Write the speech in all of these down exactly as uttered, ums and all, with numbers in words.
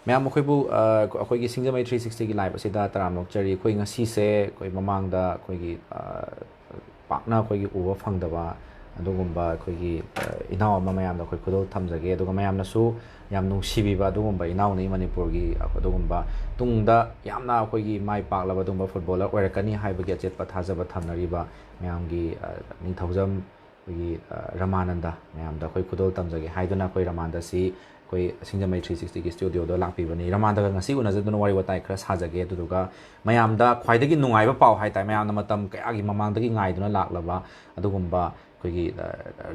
ꯃꯌꯥꯝ ꯑꯩꯈꯣꯏꯕꯨ ꯑ, ꯑꯩꯈꯣꯏꯒꯤ ꯁꯤꯡꯖꯃꯩ ꯊ꯭ꯔꯤ ꯁꯤꯛꯁꯇꯤꯒꯤ ꯂꯥꯏꯞ ꯑꯁꯤꯗ ꯇꯔꯥꯝꯅ ꯑꯣꯛꯆꯔꯤ꯫ ꯑꯩꯈꯣꯏ ꯉꯁꯤꯁꯦ ꯑꯩꯈꯣꯏ ꯃꯃꯥꯡꯗ ꯑꯩꯈꯣꯏꯒꯤ ꯑ, ꯄꯥꯛꯅ ꯑꯩꯈꯣꯏꯒꯤ ꯎꯕ ꯐꯪꯗꯕ ꯑꯗꯨꯒꯨꯝꯕ ꯑꯩꯈꯣꯏꯒꯤ ꯑ, ꯏꯅꯥꯎ ꯑꯃ ꯃꯌꯥꯝꯗ ꯑꯩꯈꯣꯏ ꯈꯨꯗꯣꯜ ꯊꯝꯖꯒꯦ꯫ ꯑꯗꯨꯒ ꯃꯌꯥꯝꯅꯁꯨ ꯌꯥꯝ ꯅꯨꯡꯁꯤꯕꯤꯕ ꯑꯗꯨꯒꯨꯝꯕ ꯏꯅꯥꯎꯅꯤ ꯃꯅꯤꯄꯨꯔꯒꯤ꯫ ꯑꯗꯨꯒꯨꯝꯕ ꯇꯨꯡꯗ ꯌꯥꯝꯅ ꯑꯩꯈꯣꯏꯒꯤ ꯃꯥꯏ ꯄꯥꯛꯂꯕ ꯑꯗꯨꯒꯨꯝꯕ ꯐꯨꯠꯕꯣꯂꯔ ꯑꯣꯏꯔꯛꯀꯅꯤ ꯍꯥꯏꯕꯒꯤ ꯑꯆꯦꯠꯄ ꯊꯥꯖꯕ ꯊꯝꯅꯔꯤꯕ ꯃꯌꯥꯝꯒꯤ ꯑ, ꯅꯤꯡꯊꯧꯖꯝ ꯑꯩꯈꯣꯏꯒꯤ ꯑ, ꯔꯃꯥꯅꯟꯗ ꯃꯌꯥꯝꯗ ꯑꯩꯈꯣꯏ ꯈꯨꯗꯣꯜ ꯇꯝꯖꯒꯦ ꯍꯥꯏꯗꯨꯅ ꯑꯩꯈꯣꯏ ꯔꯃꯥꯟꯗ ꯑꯁꯤ ꯑꯩꯈꯣꯏ ꯁꯤꯡꯖꯃꯩ ꯊ꯭ꯔꯤ ꯁꯤꯛꯁꯇꯤꯒꯤ ꯁ꯭ꯇꯨꯗꯤꯑꯣꯗ ꯂꯥꯛꯄꯤꯕꯅꯤ꯫ ꯔꯃꯥꯟꯗꯒ ꯉꯁꯤ ꯎꯅꯖꯗꯨꯅ ꯋꯥꯔꯤ ꯋꯥꯇꯥꯏ ꯈꯔ ꯁꯥꯖꯒꯦ꯫ ꯑꯗꯨꯗꯨꯒ ꯃꯌꯥꯝꯗ ꯈ꯭ꯋꯥꯏꯗꯒꯤ ꯅꯨꯡꯉꯥꯏꯕ ꯄꯥꯎ ꯍꯥꯏ ꯇꯥꯔꯦ, ꯃꯌꯥꯝꯅ ꯃꯇꯝ ꯀꯌꯥꯒꯤ ꯃꯃꯥꯡꯗꯒꯤ ꯉꯥꯏꯗꯨꯅ ꯂꯥꯛꯂꯕ ꯑꯗꯨꯒꯨꯝꯕ ꯑꯩꯈꯣꯏꯒꯤ ꯑ,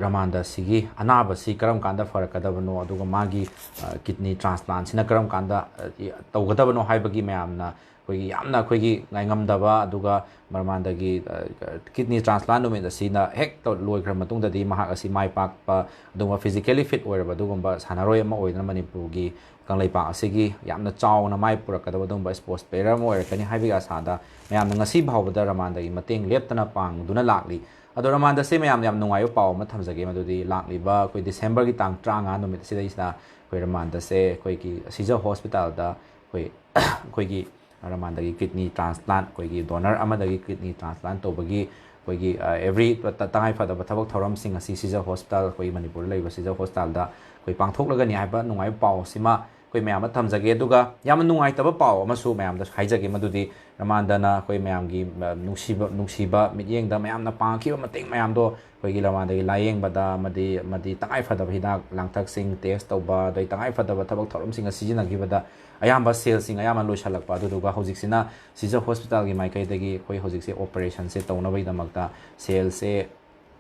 ꯔꯃꯥꯟꯗ ꯑꯁꯤꯒꯤ ꯑꯅꯥꯕꯁꯤ ꯀꯔꯝ ꯀꯥꯟꯗ ꯐꯔꯛꯀꯗꯕꯅꯣ, ꯑꯗꯨꯒ ꯃꯥꯒꯤ ꯑ, ꯀꯤꯗꯅꯤ ꯇ꯭ꯔꯥꯟꯁꯄ꯭ꯂꯥꯟꯁꯤꯅ ꯀꯔꯝ ꯀꯥꯟꯗ ꯑ, ꯇꯧꯒꯗꯕꯅꯣ ꯍꯥꯏꯕꯒꯤ ꯃꯌꯥꯝꯅ ꯑꯩꯈꯣꯏꯒꯤ ꯌꯥꯝꯅ ꯑꯩꯈꯣꯏꯒꯤ ꯉꯥꯏꯉꯝꯗꯕ, ꯑꯗꯨꯒ ꯃꯔꯃꯥꯟꯗꯒꯤ ꯀꯤꯗꯅꯤ ꯇ꯭ꯔꯥꯟꯁꯄ꯭ꯂꯥꯟ ꯅꯨꯃꯤꯠ ꯑꯁꯤꯅ ꯍꯦꯛ ꯇꯧ- ꯂꯣꯏꯈ꯭ꯔ ꯃꯇꯨꯡꯗꯗꯤ ꯃꯍꯥꯛ ꯑꯁꯤ ꯃꯥꯏ ꯄꯥꯛꯄ ꯑꯗꯨꯒꯨꯝꯕ ꯐꯤꯖꯤꯀꯦꯂꯤ ꯐꯤꯠ ꯑꯣꯏꯔꯕ ꯑꯗꯨꯒꯨꯝꯕ ꯁꯥꯟꯅꯔꯣꯏ ꯑꯃ ꯑꯣꯏꯗꯨꯅ ꯃꯅꯤꯄꯨꯔꯒꯤ ꯀꯪꯂꯩꯄꯥꯛ ꯑꯁꯤꯒꯤ ꯌꯥꯝꯅ ꯆꯥꯎꯅ ꯃꯥꯏ ꯄꯨꯔꯛꯀꯗꯕ ꯑꯗꯨꯒꯨꯝꯕ ꯏꯁꯄꯣꯔꯠꯁ ꯄ꯭ꯂꯦꯌꯔ ꯑꯃ ꯑꯣꯏꯔꯛꯀꯅꯤ ꯍꯥꯏꯕꯒꯤ ꯑꯁꯥꯗ ꯃꯌꯥꯝꯅ ꯉꯁꯤ ꯐꯥꯎꯕꯗ ꯔꯃꯥꯟꯗꯒꯤ ꯃꯇꯦꯡ ꯂꯦꯞꯇꯅ ꯄꯥꯡꯗꯨꯅ ꯂꯥꯛꯂꯤ꯫ ꯑꯗꯣ ꯔꯃꯥꯟꯗꯁꯦ ꯃꯌꯥꯝꯅ ꯌꯥꯝ ꯅꯨꯡꯉꯥꯏꯕ ꯄꯥꯎ ꯑꯃ ꯊꯝꯖꯒꯦ, ꯃꯗꯨꯗꯤ ꯂꯥꯛꯂꯤꯕ ꯑꯩꯈꯣꯏ ꯗꯤꯁꯦꯝꯕꯔꯒꯤ ꯇꯥꯡ ꯇꯔꯥꯃꯉꯥ ꯅꯨꯃꯤꯠ ꯑꯁꯤꯗꯩꯁꯤꯗ ꯑꯩꯈꯣꯏ ꯔꯃꯥꯟꯗꯁꯦ ꯑꯩꯈꯣꯏꯒꯤ ꯁꯤꯖ ꯍꯣꯁꯄꯤꯇꯥꯜꯗ ꯑꯩꯈꯣꯏ ꯑꯩꯈꯣꯏꯒꯤ ꯔꯃꯥꯟꯗꯒꯤ ꯀꯤꯗꯅꯤ ꯇ꯭ꯔꯥꯟꯁꯄ꯭ꯂꯥꯟ, ꯑꯩꯈꯣꯏꯒꯤ ꯗꯣꯅꯔ ꯑꯃꯗꯒꯤ ꯀꯤꯗꯅꯤ ꯇ꯭ꯔꯥꯟꯁꯄ꯭ꯂꯥꯟ ꯇꯧꯕꯒꯤ ꯑꯩꯈꯣꯏꯒꯤ ꯑꯦꯕ꯭ꯔꯤ ꯇꯉꯥꯏ ꯐꯗꯕ ꯊꯕꯛ ꯊꯧꯔꯝꯁꯤꯡ ꯑꯁꯤ ꯁꯤꯖ ꯍꯣꯁꯄꯤꯇꯥꯜ, ꯑꯩꯈꯣꯏꯒꯤ ꯃꯅꯤꯄꯨꯔꯗ ꯂꯩꯕ ꯁꯤꯖ ꯍꯣꯁꯄꯤꯇꯥꯜꯗ ꯑꯩꯈꯣꯏ ꯄꯥꯡꯊꯣꯛꯂꯒꯅꯤ ꯍꯥꯏꯕ ꯅꯨꯡꯉꯥꯏꯕ ꯄꯥꯎ ꯑꯁꯤꯃ ꯑꯩꯈꯣꯏ ꯃꯌꯥꯝ ꯑꯃ ꯊꯝꯖꯒꯦ꯫ ꯑꯗꯨꯒ ꯌꯥꯝꯅ ꯅꯨꯡꯉꯥꯏꯇꯕ ꯄꯥꯎ ꯑꯃꯁꯨ ꯃꯌꯥꯝꯗ ꯍꯥꯏꯖꯒꯦ, ꯃꯗꯨꯗꯤ ꯔꯃꯥꯟꯗꯅ ꯑꯩꯈꯣꯏ ꯃꯌꯥꯝꯒꯤ ꯑ, ꯅꯨꯡꯁꯤꯕ ꯅꯨꯡꯁꯤꯕ ꯃꯤꯠꯌꯦꯡꯗ ꯃꯌꯥꯝꯅ ꯄꯥꯡꯈꯤꯕ ꯃꯇꯦꯡ ꯃꯌꯥꯝꯗꯣ ꯑꯩꯈꯣꯏꯒꯤ ꯔꯃꯥꯟꯗꯒꯤ ꯂꯥꯏꯌꯦꯡꯕꯗ ꯑꯃꯗꯤ ꯑꯃꯗꯤ ꯇꯉꯥꯏ ꯐꯗꯕ ꯍꯤꯗꯥꯛ ꯂꯥꯡꯊꯛꯁꯤꯡ ꯇꯦꯁ ꯇꯧꯕ, ꯑꯗꯩ ꯇꯉꯥꯏ ꯐꯗꯕ ꯊꯕꯛ ꯊꯧꯔꯝꯁꯤꯡ ꯑꯁꯤ ꯁꯤꯖꯤꯟꯅꯈꯤꯕꯗ ꯑꯌꯥꯝꯕ ꯁꯦꯜꯁꯤꯡ ꯑꯌꯥꯝꯕ ꯂꯣꯏꯁꯤꯜꯂꯛꯄ꯫ ꯑꯗꯨꯗꯨꯒ ꯍꯧꯖꯤꯛꯁꯤꯅ ꯁꯤꯖ ꯍꯣꯁꯄꯤꯇꯥꯜꯒꯤ ꯃꯥꯏꯀꯩꯗꯒꯤ ꯑꯩꯈꯣꯏ ꯍꯧꯖꯤꯛꯁꯦ ꯑꯣꯄꯔꯦꯁꯟꯁꯦ ꯇꯧꯅꯕꯒꯤꯗꯃꯛꯇ ꯁꯦꯜꯁꯦ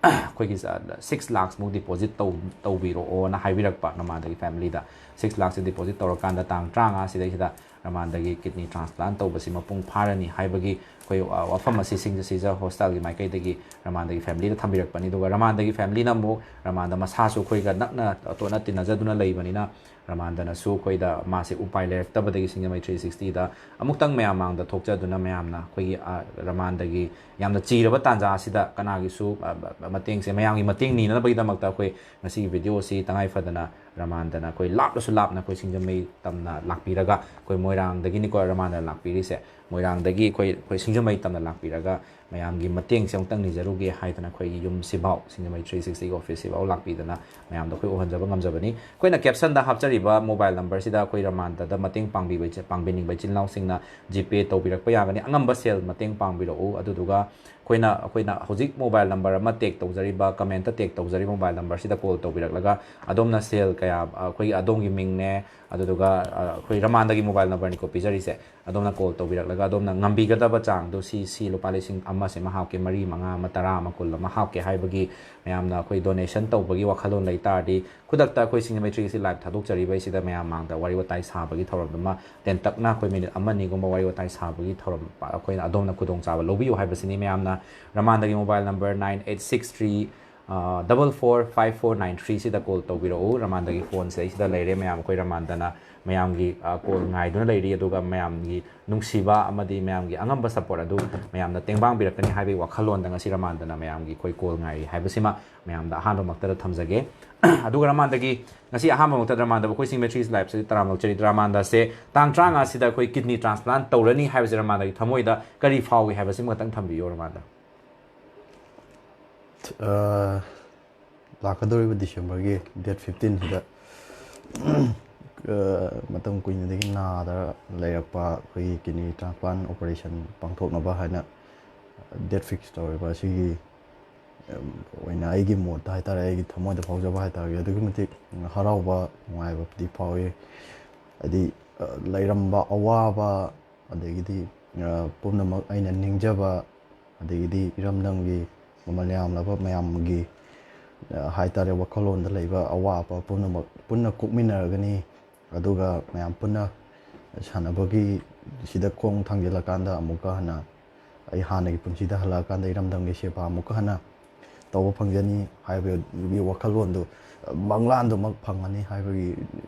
ꯑꯩꯈꯣꯏꯒꯤ ꯁꯤꯛꯁ ꯂꯥꯛꯁꯃꯨꯛ ꯗꯤꯄꯣꯖꯤꯠ ꯇꯧ ꯇꯧꯕꯤꯔꯛꯑꯣꯅ ꯍꯥꯏꯕꯤꯔꯛꯄ꯫ ꯃꯃꯥꯗꯒꯤ ꯐꯦꯃꯤꯂꯤꯗ ꯁꯤꯛꯁ ꯂꯥꯛꯁꯦ ꯗꯤꯄꯣꯖꯤꯠ ꯇꯧꯔꯀꯥꯟꯗ ꯇꯥꯡ ꯇꯔꯥꯃꯉꯥ ꯁꯤꯗꯩꯁꯤꯗ ꯔꯃꯥꯟꯗꯒꯤ ꯀꯤꯗꯅꯤ ꯇ꯭ꯔꯥꯟꯁꯄ꯭ꯂꯥꯟ ꯇꯧꯕꯁꯤ ꯃꯄꯨꯡ ꯐꯥꯔꯅꯤ ꯍꯥꯏꯕꯒꯤ ꯑꯩꯈꯣꯏ, ꯑ, ꯋꯥꯐꯝ ꯑꯁꯤ ꯁꯤꯡꯖ ꯁꯤꯖ ꯍꯣꯁꯄꯤꯇꯥꯜꯒꯤ ꯃꯥꯏꯀꯩꯗꯒꯤ ꯔꯃꯥꯟꯗꯒꯤ ꯐꯦꯃꯤꯂꯤꯗ ꯊꯝꯕꯤꯔꯛꯄꯅꯤ꯫ ꯑꯗꯨꯒ ꯔꯃꯥꯟꯗꯒꯤ ꯐꯦꯃꯤꯂꯤꯅ ꯑꯃꯨꯛ ꯔꯃꯥꯟꯗ ꯃꯁꯥꯁꯨ ꯑꯩꯈꯣꯏꯒ ꯅꯛꯅ ꯇꯣꯠꯅ ꯇꯤꯟꯅꯖꯗꯨꯅ ꯂꯩꯕꯅꯤꯅ ꯔꯃꯥꯟꯗꯅꯁꯨ ꯑꯩꯈꯣꯏꯗ ꯃꯥꯁꯦ ꯎꯄꯥꯏ ꯂꯩꯔꯛꯇꯕꯗꯒꯤ ꯁꯤꯡꯖꯃꯩ ꯊ꯭ꯔꯤ ꯁꯤꯛꯁꯇꯤꯗ ꯑꯃꯨꯛꯇꯪ ꯃꯌꯥꯝ ꯃꯥꯡꯗ ꯊꯣꯛꯆꯗꯨꯅ ꯃꯌꯥꯝꯅ ꯑꯩꯈꯣꯏꯒꯤ, ꯑ, ꯔꯃꯥꯟꯗꯒꯤ ꯌꯥꯝꯅ ꯆꯤꯔꯕ ꯇꯥꯟꯖꯥ ꯑꯁꯤꯗ ꯀꯅꯥꯒꯤꯁꯨ, ꯑ, ꯃꯇꯦꯡꯁꯦ ꯃꯌꯥꯝꯒꯤ ꯃꯇꯦꯡ ꯅꯤꯅꯅꯕꯒꯤꯗꯃꯛꯇ ꯑꯩꯈꯣꯏ ꯉꯁꯤꯒꯤ ꯚꯤꯗꯤꯑꯣ ꯑꯁꯤ ꯇꯉꯥꯏ ꯐꯗꯅ ꯔꯃꯥꯟꯗꯅ ꯑꯩꯈꯣꯏ ꯂꯥꯞꯂꯁꯨ ꯂꯥꯞꯅ ꯑꯩꯈꯣꯏ ꯁꯤꯡꯖꯃꯩ ꯇꯝꯅ ꯂꯥꯛꯄꯤꯔꯒ, ꯑꯩꯈꯣꯏ ꯃꯣꯏꯔꯥꯡꯗꯒꯤꯅꯤꯀꯣ ꯔꯃꯥꯟꯗꯅ ꯂꯥꯛꯄꯤꯔꯤꯁꯦ, ꯃꯣꯏꯔꯥꯡꯗꯒꯤ ꯑꯩꯈꯣꯏ ꯑꯩꯈꯣꯏ ꯁꯤꯡꯖꯃꯩ ꯇꯝꯅ ꯂꯥꯛꯄꯤꯔꯒ ꯃꯌꯥꯝꯒꯤ ꯃꯇꯦꯡꯁꯦ ꯑꯃꯨꯛꯇꯪ ꯅꯤꯖꯔꯨꯒꯦ ꯍꯥꯏꯗꯅ ꯑꯩꯈꯣꯏꯒꯤ ꯌꯨꯝꯁꯤꯐꯥꯎ, ꯁꯤꯡꯖꯃꯩ ꯊ꯭ꯔꯤ ꯁꯤꯛꯁꯇꯤꯒꯤ ꯑꯣꯐꯤꯁꯁꯤꯐꯥꯎ ꯂꯥꯛꯄꯤꯗꯅ ꯃꯌꯥꯝꯗ ꯑꯩꯈꯣꯏ ꯎꯍꯟꯖꯕ ꯉꯝꯖꯕꯅꯤ꯫ ꯑꯩꯈꯣꯏꯅ ꯀꯦꯞꯁꯟꯗ ꯍꯥꯞꯆꯔꯤꯕ ꯃꯣꯕꯥꯏꯜ ꯅꯝꯕꯔꯁꯤꯗ ꯑꯩꯈꯣꯏ ꯔꯃꯥꯟꯗꯗ ꯃꯇꯦꯡ ꯄꯥꯡꯕꯤꯕ ꯏꯆꯤ-, ꯄꯥꯡꯕꯤꯅꯤꯡꯕ ꯏꯆꯤꯜ ꯏꯅꯥꯎꯁꯤꯡꯅ ꯖꯤꯄꯦ ꯇꯧꯕꯤꯔꯛꯄ ꯌꯥꯒꯅꯤ꯫ ꯑꯉꯝꯕ ꯁꯦꯜ ꯃꯇꯦꯡ ꯄꯥꯡꯕꯤꯔꯛꯎ꯫ ꯑꯗꯨꯗꯨꯒ ꯑꯩꯈꯣꯏꯅ, ꯑꯩꯈꯣꯏꯅ ꯍꯧꯖꯤꯛ ꯃꯣꯕꯥꯏꯜ ꯅꯝꯕꯔ ꯑꯃ ꯇꯦꯛ ꯇꯧꯖꯔꯤꯕ, ꯀꯃꯦꯟꯇ ꯇꯦꯛ ꯇꯧꯖꯔꯤꯕ ꯃꯣꯕꯥꯏꯜ ꯅꯝꯕꯔꯁꯤꯗ ꯀꯣꯜ ꯇꯧꯕꯤꯔꯛꯂꯒ ꯑꯗꯣꯝꯅ ꯁꯦꯜ ꯀꯌꯥ, ꯑꯩꯈꯣꯏꯒꯤ ꯑꯗꯣꯝꯒꯤ ꯃꯤꯡꯅꯦ, ꯑꯗꯨꯗꯨꯒ, ꯑ, ꯑꯩꯈꯣꯏ ꯔꯃꯥꯟꯗꯒꯤ ꯃꯣꯕꯥꯏꯜ ꯅꯝꯕꯔꯅꯤꯀꯣ ꯄꯤꯖꯔꯤꯁꯦ, ꯑꯗꯣꯝꯅ ꯀꯣꯜ ꯇꯧꯕꯤꯔꯛꯂꯒ ꯑꯗꯣꯝꯅ ꯉꯝꯕꯤꯒꯗꯕ ꯆꯥꯡꯗꯣ, ꯁꯤ, ꯁꯤ ꯂꯨꯄꯥ ꯂꯤꯁꯤꯡ ꯑꯃ ꯁꯤꯃ ꯍꯥꯞꯀꯦ, ꯃꯔꯤ, ꯃꯉꯥ ꯑꯃ, ꯇꯔꯥ ꯑꯃ, ꯀꯨꯟ ꯑꯃ ꯍꯥꯞꯀꯦ ꯍꯥꯏꯕꯒꯤ ꯃꯌꯥꯝꯅ ꯑꯩꯈꯣꯏ ꯗꯣꯅꯦꯁꯟ ꯇꯧꯕꯒꯤ ꯋꯥꯈꯜꯂꯣꯟ ꯂꯩ ꯇꯥꯔꯗꯤ, ꯈꯨꯗꯛꯇ ꯑꯩꯈꯣꯏ ꯁꯤꯡꯖꯃꯩ ꯊ꯭ꯔꯤ ꯁꯤꯛꯁꯇꯤ ꯂꯥꯏꯚ ꯊꯥꯗꯣꯛꯆꯔꯤꯕ ꯑꯁꯤꯗ ꯃꯌꯥꯝ ꯃꯥꯡꯗ ꯋꯥꯔꯤ ꯋꯥꯇꯥꯏ ꯁꯥꯕꯒꯤ ꯊꯧꯔꯝꯗꯨꯃ ꯇꯦꯟꯇꯛꯅ ꯑꯩꯈꯣꯏ ꯃꯤꯅꯤꯠ ꯑꯃ ꯑꯅꯤꯒꯨꯝꯕ ꯋꯥꯔꯤ ꯋꯥꯇꯥꯏ ꯁꯥꯕꯒꯤ ꯊꯧꯔꯝ ꯑꯩꯈꯣꯏꯅ ꯑꯗꯣꯝꯅ ꯈꯨꯗꯣꯡꯆꯥꯕ ꯂꯧꯕꯤꯌꯨ ꯍꯥꯏꯕꯁꯤꯅꯤ꯫ ꯃꯌꯥꯝꯅ ꯔꯃꯥꯟꯗꯒꯤ mobile number nine eight six three double four five four nine ꯊ꯭ꯔꯤꯁꯤꯗ ꯀꯣꯜ ꯇꯧꯕꯤꯔꯛꯎ꯫ ꯔꯃꯥꯟꯗꯒꯤ ꯐꯣꯟꯁꯦ ꯑꯩꯁꯤꯗ ꯂꯩꯔꯦ꯫ ꯃꯌꯥꯝ ꯑꯩꯈꯣꯏ ꯔꯃꯥꯟꯗꯅ ꯃꯌꯥꯝꯒꯤ, ꯑ, ꯀꯣꯜ ꯉꯥꯏꯗꯨꯅ ꯂꯩꯔꯤ꯫ ꯑꯗꯨꯒ ꯃꯌꯥꯝꯒꯤ ꯅꯨꯡꯁꯤꯕ ꯑꯃꯗꯤ ꯃꯌꯥꯝꯒꯤ ꯑꯉꯝꯕ ꯁꯄꯣꯔꯠ ꯑꯗꯨ ꯃꯌꯥꯝꯅ ꯇꯦꯡꯕꯥꯡꯕꯤꯔꯛꯀꯅꯤ ꯍꯥꯏꯕꯒꯤ ꯋꯥꯈꯜꯂꯣꯟꯗ ꯉꯁꯤ ꯔꯃꯥꯟꯗꯅ ꯃꯌꯥꯝꯒꯤ ꯑꯩꯈꯣꯏ ꯀꯣꯜ ꯉꯥꯏꯔꯤ ꯍꯥꯏꯕꯁꯤꯃ ꯃꯌꯥꯝꯗ ꯑꯍꯥꯟꯕꯃꯛꯇꯗ ꯊꯝꯖꯒꯦ꯫ ꯑꯗꯨꯒ ꯔꯃꯥꯟꯗꯒꯤ ꯉꯁꯤ ꯑꯍꯥꯟꯕꯃꯛꯇꯗ ꯔꯃꯥꯟꯗꯕꯨ ꯑꯩꯈꯣꯏ ꯁꯤꯡꯖꯃꯩ ꯊ꯭ꯔꯤ ꯁꯤꯛꯁꯇꯤ ꯂꯥꯏꯚꯁꯤꯗ ꯇꯔꯥꯝꯅ ꯑꯣꯛꯆꯔꯤ꯫ ꯔꯃꯥꯟꯗꯁꯦ ꯇꯥꯡ ꯇꯔꯥꯃꯉꯥꯁꯤꯗ ꯑꯩꯈꯣꯏ ꯀꯤꯗꯅꯤ ꯇ꯭ꯔꯥꯟꯁꯄ꯭ꯂꯥꯟ ꯇꯧꯔꯅꯤ ꯍꯥꯏꯕꯁꯦ ꯔꯃꯥꯟꯗꯒꯤ ꯊꯃꯣꯏꯗ ꯀꯔꯤ ꯐꯥꯎꯏ ꯍꯥꯏꯕꯁꯤꯃ ꯈꯛꯇꯪ ꯊꯝꯕꯤꯌꯨ ꯔꯃꯥꯟꯗ꯫ ꯑ, ꯂꯥꯛꯀꯗꯧꯔꯤꯕ ꯗꯤꯁꯦꯝꯕꯔꯒꯤ ꯗꯦꯠ ꯐꯤꯐꯇꯤꯟꯁꯤꯗ, ꯑ, ꯃꯇꯝ ꯀꯨꯏꯅꯗꯒꯤ ꯅꯥꯗ ꯂꯩꯔꯛꯄ ꯑꯩꯈꯣꯏꯒꯤ ꯀꯤꯗꯅꯤ ꯇ꯭ꯔꯥꯟꯁꯄ꯭ꯂꯥꯟ ꯑꯣꯄꯔꯦꯁꯟ ꯄꯥꯡꯊꯣꯛꯅꯕ ꯍꯥꯏꯅ ꯗꯦꯠ ꯐꯤꯛꯁ ꯇꯧꯔꯤꯕ ꯑꯁꯤꯒꯤ, ꯑꯝ, ꯑꯣꯏꯅ ꯑꯩꯒꯤ ꯃꯣꯠꯇ ꯍꯥꯏꯇꯥꯔꯦ, ꯑꯩꯒꯤ ꯊꯃꯣꯏꯗ ꯐꯥꯎꯖꯕ ꯍꯥꯏꯇꯥꯔꯒꯗꯤ ꯑꯗꯨꯛꯀꯤ ꯃꯇꯤꯛ ꯍꯔꯥꯎꯕ, ꯅꯨꯡꯉꯥꯏꯕꯗꯤ ꯐꯥꯎꯏ꯫ ꯍꯥꯏꯗꯤ, ꯑ, ꯂꯩꯔꯝꯕ ꯑꯋꯥꯕ, ꯑꯗꯒꯤꯗꯤ, ꯑ, ꯄꯨꯝꯅꯃꯛ ꯑꯩꯅ ꯅꯤꯡꯖꯕ, ꯑꯗꯒꯤꯗꯤ ꯏꯔꯝꯗꯝꯒꯤ ꯃꯃꯜ ꯌꯥꯝꯂꯕ ꯃꯌꯥꯝꯒꯤ, ꯑ, ꯍꯥꯏꯇꯥꯔꯦ, ꯋꯥꯈꯜꯂꯣꯟꯗ ꯂꯩꯕ ꯑꯋꯥꯕ ꯄꯨꯝꯅꯃꯛ ꯄꯨꯟꯅ ꯀꯣꯛꯃꯤꯟꯅꯔꯒꯅꯤ꯫ ꯑꯗꯨꯒ ꯃꯌꯥꯝ ꯄꯨꯟꯅ ꯁꯥꯟꯅꯕꯒꯤ ꯁꯤꯗ ꯈꯣꯡ ꯊꯥꯡꯖꯤꯜꯂꯀꯥꯟꯗ ꯑꯃꯨꯛꯀ ꯍꯟꯅ ꯑꯩ ꯍꯥꯟꯅꯒꯤ ꯄꯨꯟꯁꯤꯗ ꯍꯜꯂꯛꯑꯀꯥꯟꯗ ꯏꯔꯝꯗꯝꯒꯤ ꯁꯦꯕꯥ ꯑꯃꯨꯛꯀ ꯍꯟꯅ ꯇꯧꯕ ꯐꯪꯖꯅꯤ ꯍꯥꯏꯕꯒꯤ ꯋꯥꯈꯜꯂꯣꯟꯗꯨ, ꯃꯪꯂꯥꯟꯗꯨꯃꯛ ꯐꯪꯉꯅꯤ ꯍꯥꯏꯕꯒꯤ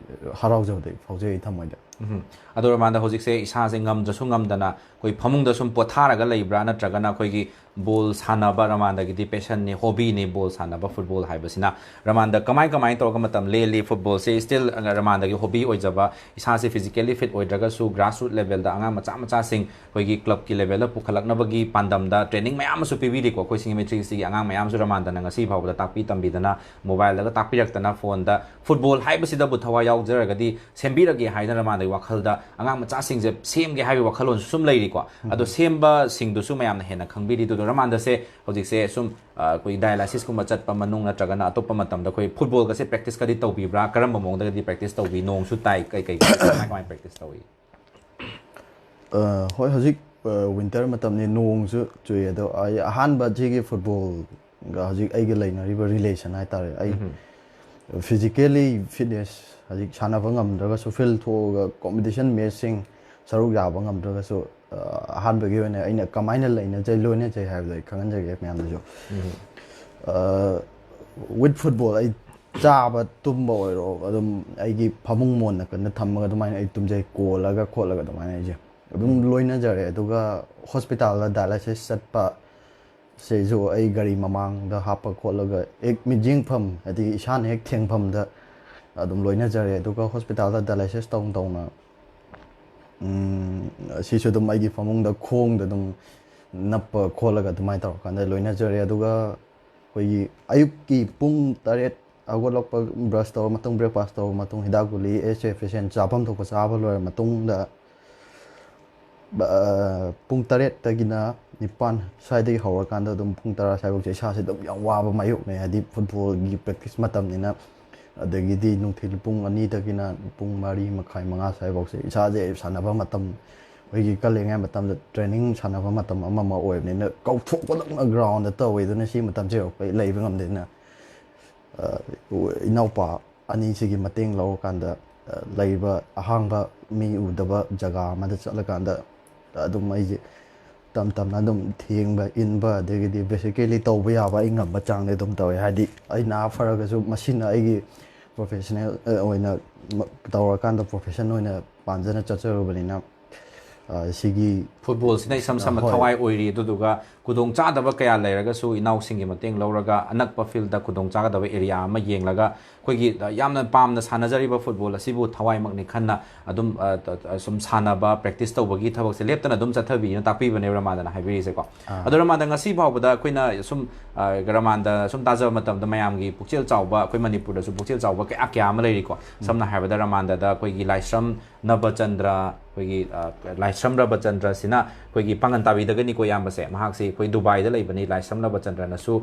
ꯍꯔꯥꯎꯖꯕꯗꯤ ꯐꯥꯎꯖꯩ ꯑꯩ ꯊꯃꯣꯏꯗ꯫ ꯎꯝ꯫ ꯑꯗꯣ ꯔꯃꯥꯟꯗ, ꯍꯧꯖꯤꯛꯁꯦ ꯏꯁꯥꯁꯦ ꯉꯝꯗ꯭ꯔꯁꯨ ꯉꯝꯗꯅ ꯑꯩꯈꯣꯏ ꯐꯃꯨꯡꯗ ꯁꯨꯝ ꯄꯣꯊꯥꯔꯒ ꯂꯩꯕ꯭ꯔꯥ, ꯅꯠꯇ꯭ꯔꯒꯅ ꯑꯩꯈꯣꯏꯒꯤ ꯕꯣꯜ ꯁꯥꯟꯅꯕ, ꯔꯃꯥꯟꯗꯒꯤꯗꯤ ꯄꯦꯁꯟꯅꯤ, ꯍꯣꯕꯤꯅꯤ ꯕꯣꯜ ꯁꯥꯟꯅꯕ, ꯐꯨꯠꯕꯣꯜ ꯍꯥꯏꯕꯁꯤꯅ? ꯔꯃꯥꯟꯗ ꯀꯃꯥꯏ ꯀꯃꯥꯏ ꯇꯧꯔꯒ ꯃꯇꯝ ꯂꯦꯜꯂꯤ? ꯐꯨꯠꯕꯣꯜꯁꯦ ꯁ꯭ꯇꯤꯜ ꯔꯃꯥꯟꯗꯒꯤ ꯍꯣꯕꯤ ꯑꯣꯏꯖꯕ, ꯏꯁꯥꯁꯦ ꯐꯤꯖꯤꯀꯦꯜꯂꯤ ꯐꯤꯠ ꯑꯣꯏꯗ꯭ꯔꯒꯁꯨ ꯒ꯭ꯔꯥꯁꯔꯨꯠ ꯂꯦꯚꯦꯜꯗ ꯑꯉꯥꯡ ꯃꯆꯥ ꯃꯆꯥꯁꯤꯡ ꯑꯩꯈꯣꯏꯒꯤ ꯀ꯭ꯂꯕꯀꯤ ꯂꯦꯚꯦꯜꯗ ꯄꯨꯈꯠꯂꯛꯅꯕꯒꯤ ꯄꯥꯟꯗꯝꯗ ꯇ꯭ꯔꯦꯅꯤꯡ ꯃꯌꯥꯝ ꯑꯃꯁꯨ ꯄꯤꯕꯤꯔꯤꯀꯣ꯫ ꯑꯩꯈꯣꯏ ꯁꯤꯡꯖꯃꯩ ꯊ꯭ꯔꯤ ꯁꯤꯛꯁꯇꯤꯒꯤ ꯑꯉꯥꯡ ꯃꯌꯥꯝꯁꯨ ꯔꯃꯥꯟꯗꯅ ꯉꯁꯤ ꯐꯥꯎꯕꯗ ꯇꯥꯛꯄꯤ ꯇꯝꯕꯤꯗꯅ, ꯃꯣꯕꯥꯏꯜꯗꯒ ꯇꯥꯛꯄꯤꯔꯛꯇꯅ, ꯐꯣꯟꯗ ꯐꯨꯠꯕꯣꯜ ꯍꯥꯏꯕꯁꯤꯗꯕꯨ ꯊꯋꯥꯏ ꯌꯥꯎꯖꯔꯒꯗꯤ ꯁꯦꯝꯕꯤꯔꯒꯦ ꯍꯥꯏꯅ ꯔꯃꯥꯟꯗꯒꯤ ꯋꯥꯈꯜꯗ ꯑꯉꯥꯡ ꯃꯆꯥꯁꯤꯡꯁꯦ ꯁꯦꯝꯒꯦ ꯍꯥꯏꯕꯒꯤ ꯋꯥꯈꯜꯂꯣꯟꯁꯨ ꯁꯨꯝ ꯂꯩꯔꯤꯀꯣ꯫ ꯑꯗꯣ ꯁꯦꯝꯕꯁꯤꯡꯗꯨꯁꯨ ꯃꯌꯥꯝꯅ ꯍꯦꯟꯅ ꯈꯪꯕꯤꯔꯤꯗꯨꯗꯣ, ꯔꯃꯥꯟꯗꯁꯦ ꯍꯧꯖꯤꯛꯁꯦ ꯁꯨꯝ, ꯑ, ꯑꯩꯈꯣꯏ ꯗꯥꯏꯂꯥꯏꯁꯤꯁꯀꯨꯝꯕ ꯆꯠꯄ ꯃꯅꯨꯡ ꯅꯠꯇ꯭ꯔꯒꯅ ꯑꯇꯣꯞꯄ ꯃꯇꯝꯗ ꯑꯩꯈꯣꯏ ꯐꯨꯠꯕꯣꯜꯒꯁꯦ ꯄ꯭ꯔꯦꯛꯇꯤꯁꯀꯗꯤ ꯇꯧꯕꯤꯕ꯭ꯔꯥ? ꯀꯔꯝꯕ ꯃꯑꯣꯡꯗꯒꯗꯤ ꯄ꯭ꯔꯦꯛꯇꯤꯁ ꯇꯧꯕꯤ? ꯅꯣꯡꯁꯨ ꯇꯥꯏ, ꯀꯩ ꯀꯩ ꯀꯃꯥꯏ ꯀꯃꯥꯏ ꯄ꯭ꯔꯦꯛꯇꯤꯁ ꯇꯧꯏ? ꯑ, ꯍꯣꯏ, ꯍꯧꯖꯤꯛ ꯋꯤꯟꯇꯔ ꯃꯇꯝꯅꯤ, ꯅꯣꯡꯁꯨ ꯆꯨꯏ꯫ ꯑꯗꯣ ꯑꯩ ꯑꯍꯥꯟꯕ ꯁꯤꯒꯤ ꯐꯨꯠꯕꯣꯜꯒ ꯍꯧꯖꯤꯛ ꯑꯩꯒ ꯂꯩꯅꯔꯤꯕ ꯔꯤꯂꯦꯁꯟ ꯍꯥꯏꯇꯥꯔꯦ, ꯑꯩ ꯐꯤꯖꯤꯀꯦꯜꯂꯤ ꯐꯤꯠꯅꯦꯁ, ꯍꯧꯖꯤꯛ ꯁꯥꯟꯅꯕ ꯉꯝꯗ꯭ꯔꯒꯁꯨ ꯐꯤꯜ ꯊꯣꯛꯑꯒ ꯀꯣꯝꯄꯤꯇꯤꯁꯟ ꯃꯦꯠꯆꯁꯤꯡ ꯁꯔꯨꯛ ꯌꯥꯕ ꯉꯝꯗ꯭ꯔꯒꯁꯨ, ꯑ, ꯑꯍꯥꯟꯕꯒꯤ ꯑꯣꯏꯅ ꯑꯩꯅ ꯀꯃꯥꯏꯅ ꯂꯩꯅꯖꯩ, ꯂꯣꯏꯅꯖꯩ ꯍꯥꯏꯕꯗꯣ ꯑꯩ ꯈꯪꯍꯟꯖꯒꯦ ꯃꯌꯥꯝꯗꯁꯨ꯫ ꯋꯤꯠ ꯐꯨꯠꯕꯣꯜ ꯑꯩ ꯆꯥꯕ ꯇꯨꯝꯕ ꯑꯣꯏꯔꯣ, ꯑꯗꯨꯝ ꯑꯩꯒꯤ ꯐꯃꯨꯡ ꯃꯣꯟ ꯅꯥꯀꯟꯗ ꯊꯝꯃꯒ ꯑꯗꯨꯃꯥꯏꯅ ꯑꯩ ꯇꯨꯝꯖꯩ, ꯀꯣꯜꯂꯒ ꯈꯣꯠꯂꯒ ꯑꯗꯨꯃꯥꯏꯅ ꯑꯩꯁꯦ ꯑꯗꯨꯝ ꯂꯣꯏꯅꯖꯔꯦ꯫ ꯑꯗꯨꯒ ꯍꯣꯁꯄꯤꯇꯥꯜꯗ ꯗꯥꯏꯂꯥꯏꯁꯤꯁ ꯆꯠꯄ ꯁꯤꯁꯨ ꯑꯩ ꯒꯥꯔꯤ ꯃꯃꯥꯡꯗ ꯍꯥꯞꯄ ꯈꯣꯠꯂꯒ ꯍꯦꯛ ꯃꯤꯠꯌꯦꯡꯐꯝ, ꯍꯥꯏꯗꯤ ꯏꯁꯥꯅ ꯍꯦꯛ ꯊꯦꯡꯐꯝꯗ ꯑꯗꯨꯝ ꯂꯣꯏꯅꯖꯔꯦ꯫ ꯑꯗꯨꯒ ꯍꯣꯁꯄꯤꯇꯥꯜꯗ ꯗꯥꯏꯂꯥꯏꯁꯤꯁ ꯇꯧꯅ ꯇꯧꯅ, ꯎꯝ, ꯁꯤꯁꯨ ꯑꯗꯨꯝ ꯑꯩꯒꯤ ꯐꯃꯨꯡꯗ ꯈꯣꯡꯗ ꯑꯗꯨꯝ ꯅꯞꯄ ꯈꯣꯠꯂꯒ ꯑꯗꯨꯃꯥꯏꯅ ꯇꯧꯔꯀꯥꯟꯗ ꯂꯣꯏꯅꯖꯔꯦ꯫ ꯑꯗꯨꯒ ꯑꯩꯈꯣꯏꯒꯤ ꯑꯌꯨꯛꯀꯤ ꯄꯨꯡ ꯇꯔꯦꯠ ꯍꯧꯒꯠꯂꯛꯄ, ꯕ꯭ꯔꯁ ꯇꯧꯔ ꯃꯇꯨꯡ, ꯕ꯭ꯔꯦꯛꯐꯥꯁ ꯇꯧꯔ ꯃꯇꯨꯡ, ꯍꯤꯗꯥꯛ ꯒꯨꯂꯤ ꯑꯦꯁ ꯑꯦꯐꯤꯁꯤꯌꯦꯟ ꯆꯥꯐꯝ ꯊꯣꯛꯄ ꯆꯥꯕ ꯂꯣꯏꯔ ꯃꯇꯨꯡꯗ, ꯑ, ꯄꯨꯡ ꯇꯔꯦꯠꯇꯒꯤꯅ ꯅꯤꯄꯥꯟ ꯁ꯭ꯋꯥꯏꯗꯒꯤ ꯍꯧꯔꯀꯥꯟꯗ ꯑꯗꯨꯝ ꯄꯨꯡ ꯇꯔꯥ ꯁ꯭ꯋꯥꯏꯐꯥꯎꯁꯦ ꯏꯁꯥꯁꯦ ꯑꯗꯨꯝ ꯌꯥꯝ ꯋꯥꯕ ꯃꯥꯌꯣꯛꯅꯩ, ꯍꯥꯏꯗꯤ ꯐꯨꯠꯕꯣꯜꯒꯤ ꯄ꯭ꯔꯦꯛꯇꯤꯁ ꯃꯇꯝꯅꯤꯅ꯫ ꯑꯗꯒꯤꯗꯤ ꯅꯨꯡꯊꯤꯜ ꯄꯨꯡ ꯑꯅꯤꯗꯒꯤꯅ ꯄꯨꯡ ꯃꯔꯤ ꯃꯈꯥꯏ, ꯃꯉꯥ ꯁ꯭ꯋꯥꯏꯐꯥꯎꯁꯦ ꯏꯁꯥꯁꯦ ꯁꯥꯟꯅꯕ ꯃꯇꯝ, ꯑꯩꯈꯣꯏꯒꯤ ꯀꯜꯂꯤꯉꯩ ꯃꯇꯝꯗ ꯇ꯭ꯔꯦꯅꯤꯡ ꯁꯥꯟꯅꯕ ꯃꯇꯝ ꯑꯃ ꯑꯃ ꯑꯣꯏꯕꯅꯤꯅ ꯀꯧꯊꯣꯛꯄꯗꯧꯅ ꯒ꯭ꯔꯥꯎꯟꯗ ꯇꯧꯋꯦ꯫ ꯑꯗꯨꯅ ꯁꯤ ꯃꯇꯝꯁꯦ ꯑꯩꯈꯣꯏ ꯂꯩꯕ ꯉꯝꯗꯦ꯫ ꯑꯗꯨꯅ, ꯑ, ꯏꯅꯥꯎꯄꯥ ꯑꯅꯤꯁꯤꯒꯤ ꯃꯇꯦꯡ ꯂꯧꯔꯀꯥꯟꯗ, ꯑ, ꯂꯩꯔꯤꯕ ꯑꯍꯥꯡꯕ ꯃꯤ ꯎꯗꯕ ꯖꯒꯥ ꯑꯃꯗ ꯆꯠꯂꯀꯥꯟꯗ ꯑꯗꯨꯝ ꯑꯩꯁꯦ ꯇꯝ ꯇꯝꯅ ꯑꯗꯨꯝ ꯊꯦꯡꯕ, ꯏꯟꯕ, ꯑꯗꯒꯤꯗꯤ ꯕꯦꯁꯤꯀꯦꯂꯤ ꯇꯧꯕ ꯌꯥꯕ ꯑꯩ ꯉꯝꯕ ꯆꯥꯡꯗꯤ ꯑꯗꯨꯝ ꯇꯧꯋꯦ꯫ ꯍꯥꯏꯗꯤ ꯑꯩ ꯅꯥ ꯐꯔꯒꯁꯨ ꯃꯁꯤꯅ ꯑꯩꯒꯤ ꯄ꯭ꯔꯣꯐꯦꯁꯅꯦꯜ ꯑꯣꯏꯅ ꯇꯧꯔꯀꯥꯟꯗ ꯄ꯭ꯔꯣꯐꯦꯁꯟ ꯑꯣꯏꯅ ꯄꯥꯝꯖꯅ ꯆꯠꯆꯔꯨꯕꯅꯤꯅ, ꯁꯤꯒꯤ ꯐꯨꯠꯕꯣꯜꯁꯤꯅ ꯏꯁꯝ ꯁꯝꯅ ꯊꯋꯥꯏ ꯑꯣꯏꯔꯤ꯫ ꯑꯗꯨꯗꯨꯒ ꯈꯨꯗꯣꯡꯆꯥꯗꯕ ꯀꯌꯥ ꯂꯩꯔꯒꯁꯨ ꯏꯅꯥꯎꯁꯤꯡꯒꯤ ꯃꯇꯦꯡ ꯂꯧꯔꯒ ꯑꯅꯛꯄ ꯐꯤꯜꯗ ꯈꯨꯗꯣꯡꯆꯥꯒꯗꯕ ꯑꯦꯔꯤꯌꯥ ꯑꯃ ꯌꯦꯡꯂꯒ ꯑꯩꯈꯣꯏꯒꯤ ꯌꯥꯝꯅ ꯄꯥꯝꯅ ꯁꯥꯟꯅꯖꯔꯤꯕ ꯐꯨꯠꯕꯣꯜ ꯑꯁꯤꯕꯨ ꯊꯋꯥꯏꯃꯛꯅꯤ ꯈꯟꯅ ꯑꯗꯨꯝ ꯁꯨꯝ ꯁꯥꯟꯅꯕ, ꯄ꯭ꯔꯦꯛꯇꯤꯁ ꯇꯧꯕꯒꯤ ꯊꯕꯛꯁꯦ ꯂꯦꯞꯇꯅ ꯑꯗꯨꯝ ꯆꯠꯊꯕꯤꯅ ꯇꯥꯛꯄꯤꯕꯅꯦꯕ ꯔꯃꯥꯟꯗꯅ ꯍꯥꯏꯕꯤꯔꯤꯁꯦꯀꯣ꯫ ꯑꯗꯣ ꯔꯃꯥꯟꯗ, ꯉꯁꯤ ꯐꯥꯎꯕꯗ ꯑꯩꯈꯣꯏꯅ ꯁꯨꯝ ꯔꯃꯥꯟꯗ ꯁꯨꯝ ꯇꯥꯖꯕ ꯃꯇꯝꯗ ꯃꯌꯥꯝꯒꯤ ꯄꯨꯛꯆꯦꯜ ꯆꯥꯎꯕ, ꯑꯩꯈꯣꯏ ꯃꯅꯤꯄꯨꯔꯗꯁꯨ ꯄꯨꯛꯆꯦꯜ ꯆꯥꯎꯕ ꯀꯌꯥ ꯀꯌꯥ ꯑꯃ ꯂꯩꯔꯤꯀꯣ꯫ ꯁꯝꯅ ꯍꯥꯏꯔꯕꯗ ꯔꯃꯥꯟꯗꯗ ꯑꯩꯈꯣꯏꯒꯤ ꯂꯥꯏꯁ꯭ꯔꯝ ꯅꯕꯆꯟꯗ꯭ꯔ, ꯑꯩꯈꯣꯏꯒꯤ ꯂꯥꯏꯁ꯭ꯔꯝ ꯔꯕꯆꯟꯗ꯭ꯔꯁꯤꯅ ꯑꯩꯈꯣꯏꯒꯤ ꯄꯥꯡꯒꯟ ꯇꯥꯕꯤꯗꯒꯅꯤꯀꯣ ꯏꯌꯥꯝꯕꯁꯦ꯫ ꯃꯍꯥꯛꯁꯤ ꯑꯩꯈꯣꯏ ꯗꯨꯕꯥꯏꯗ ꯂꯩꯕꯅꯤ꯫ ꯂꯥꯏꯁ꯭ꯔꯝ ꯅꯕꯆꯟꯗ꯭ꯔꯅꯁꯨ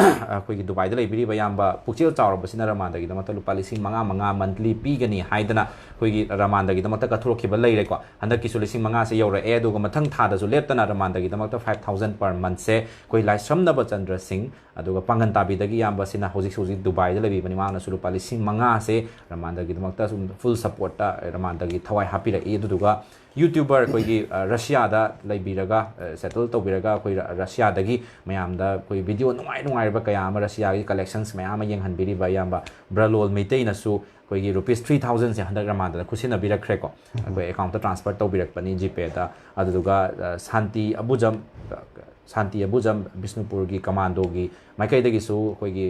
ꯑꯩꯈꯣꯏꯒꯤ ꯗꯨꯕꯥꯏꯗ ꯂꯩꯕꯤꯔꯤꯕ ꯏꯌꯥꯝꯕ ꯄꯨꯛꯆꯦꯜ ꯆꯥꯎꯔꯕꯁꯤꯅ ꯔꯃꯥꯟꯗꯒꯤꯗꯃꯛꯇ ꯂꯨꯄꯥ ꯂꯤꯁꯤꯡ ꯃꯉꯥ ꯃꯉꯥ ꯃꯟꯠꯂꯤ ꯄꯤꯒꯅꯤ ꯍꯥꯏꯗꯅ ꯑꯩꯈꯣꯏꯒꯤ ꯔꯃꯥꯟꯗꯒꯤꯗꯃꯛꯇ ꯀꯠꯊꯣꯔꯛꯈꯤꯕ ꯂꯩꯔꯦꯀꯣ꯫ ꯍꯟꯗꯛꯀꯤꯁꯨ ꯂꯤꯁꯤꯡ ꯃꯉꯥꯁꯦ ꯌꯧꯔꯛꯑꯦ꯫ ꯑꯗꯨꯒ ꯃꯊꯪ ꯊꯥꯗꯁꯨ ꯂꯦꯞꯇꯅ ꯔꯃꯥꯟꯗꯒꯤꯗꯃꯛꯇ five thousand per monthꯁꯦ ꯑꯩꯈꯣꯏ ꯂꯥꯏꯁ꯭ꯔꯝ ꯅꯕꯆꯟꯗ꯭ꯔ ꯁꯤꯡ, ꯑꯗꯨꯒ ꯄꯥꯡꯒꯟ ꯇꯥꯕꯤꯗꯒꯤ ꯏꯌꯥꯝꯕꯁꯤꯅ ꯍꯧꯖꯤꯛ ꯍꯧꯖꯤꯛ ꯗꯨꯕꯥꯏꯗ ꯂꯩꯕꯤꯕꯅꯤ꯫ ꯃꯍꯥꯛꯅꯁꯨ ꯂꯨꯄꯥ ꯂꯤꯁꯤꯡ ꯃꯉꯥꯁꯦ ꯔꯃꯥꯟꯗꯒꯤꯗꯃꯛꯇ ꯁꯨꯝ ꯐꯨꯜ ꯁꯞꯄꯣꯔꯠꯇ ꯔꯃꯥꯟꯗꯒꯤ ꯊꯋꯥꯏ ꯍꯥꯞꯄꯤꯔꯛꯏ꯫ ꯑꯗꯨꯗꯨꯒ ꯌꯨꯇ꯭ꯌꯨꯕꯔ ꯑꯩꯈꯣꯏꯒꯤ ꯔꯁꯤꯌꯥꯗ ꯂꯩꯕꯤꯔꯒ, ꯁꯦꯇꯜ ꯇꯧꯕꯤꯔꯒ ꯑꯩꯈꯣꯏ ꯔꯁꯤꯌꯥꯗꯒꯤ ꯃꯌꯥꯝꯗ ꯑꯩꯈꯣꯏ ꯚꯤꯗꯤꯑꯣ ꯅꯨꯡꯉꯥꯏ ꯅꯨꯡꯉꯥꯏꯔꯕ ꯀꯌꯥ ꯑꯃ, ꯔꯁꯤꯌꯥꯒꯤ ꯀꯂꯦꯛꯁꯟꯁ ꯃꯌꯥꯝ ꯑꯃ ꯌꯦꯡꯍꯟꯕꯤꯔꯤꯕ ꯏꯌꯥꯝꯕ ꯕ꯭ꯔꯂꯣꯜ ꯃꯩꯇꯩꯅꯁꯨ ꯑꯩꯈꯣꯏꯒꯤ ꯔꯨꯄꯤꯁ three thousandꯁꯦ ꯍꯟꯗꯛ ꯔꯃꯥꯟꯗꯗ ꯈꯨꯠꯁꯤꯟꯅꯕꯤꯔꯛꯈ꯭ꯔꯦꯀꯣ꯫ ꯑꯩꯈꯣꯏ ꯑꯦꯀꯥꯎꯟꯠꯇ ꯇ꯭ꯔꯥꯟꯁꯐꯔ ꯇꯧꯕꯤꯔꯛꯄꯅꯤ ꯖꯤꯄꯦꯗ꯫ ꯑꯗꯨꯗꯨꯒ ꯁꯥꯟꯇꯤ ꯑꯕꯨꯖꯝ, ꯁꯥꯟꯇꯤ ꯑꯕꯨꯖꯝ ꯕꯤꯁꯅꯨꯄꯨꯔꯒꯤ ꯀꯃꯥꯟꯗꯣꯒꯤ ꯃꯥꯏꯀꯩꯗꯒꯤꯁꯨ ꯑꯩꯈꯣꯏꯒꯤ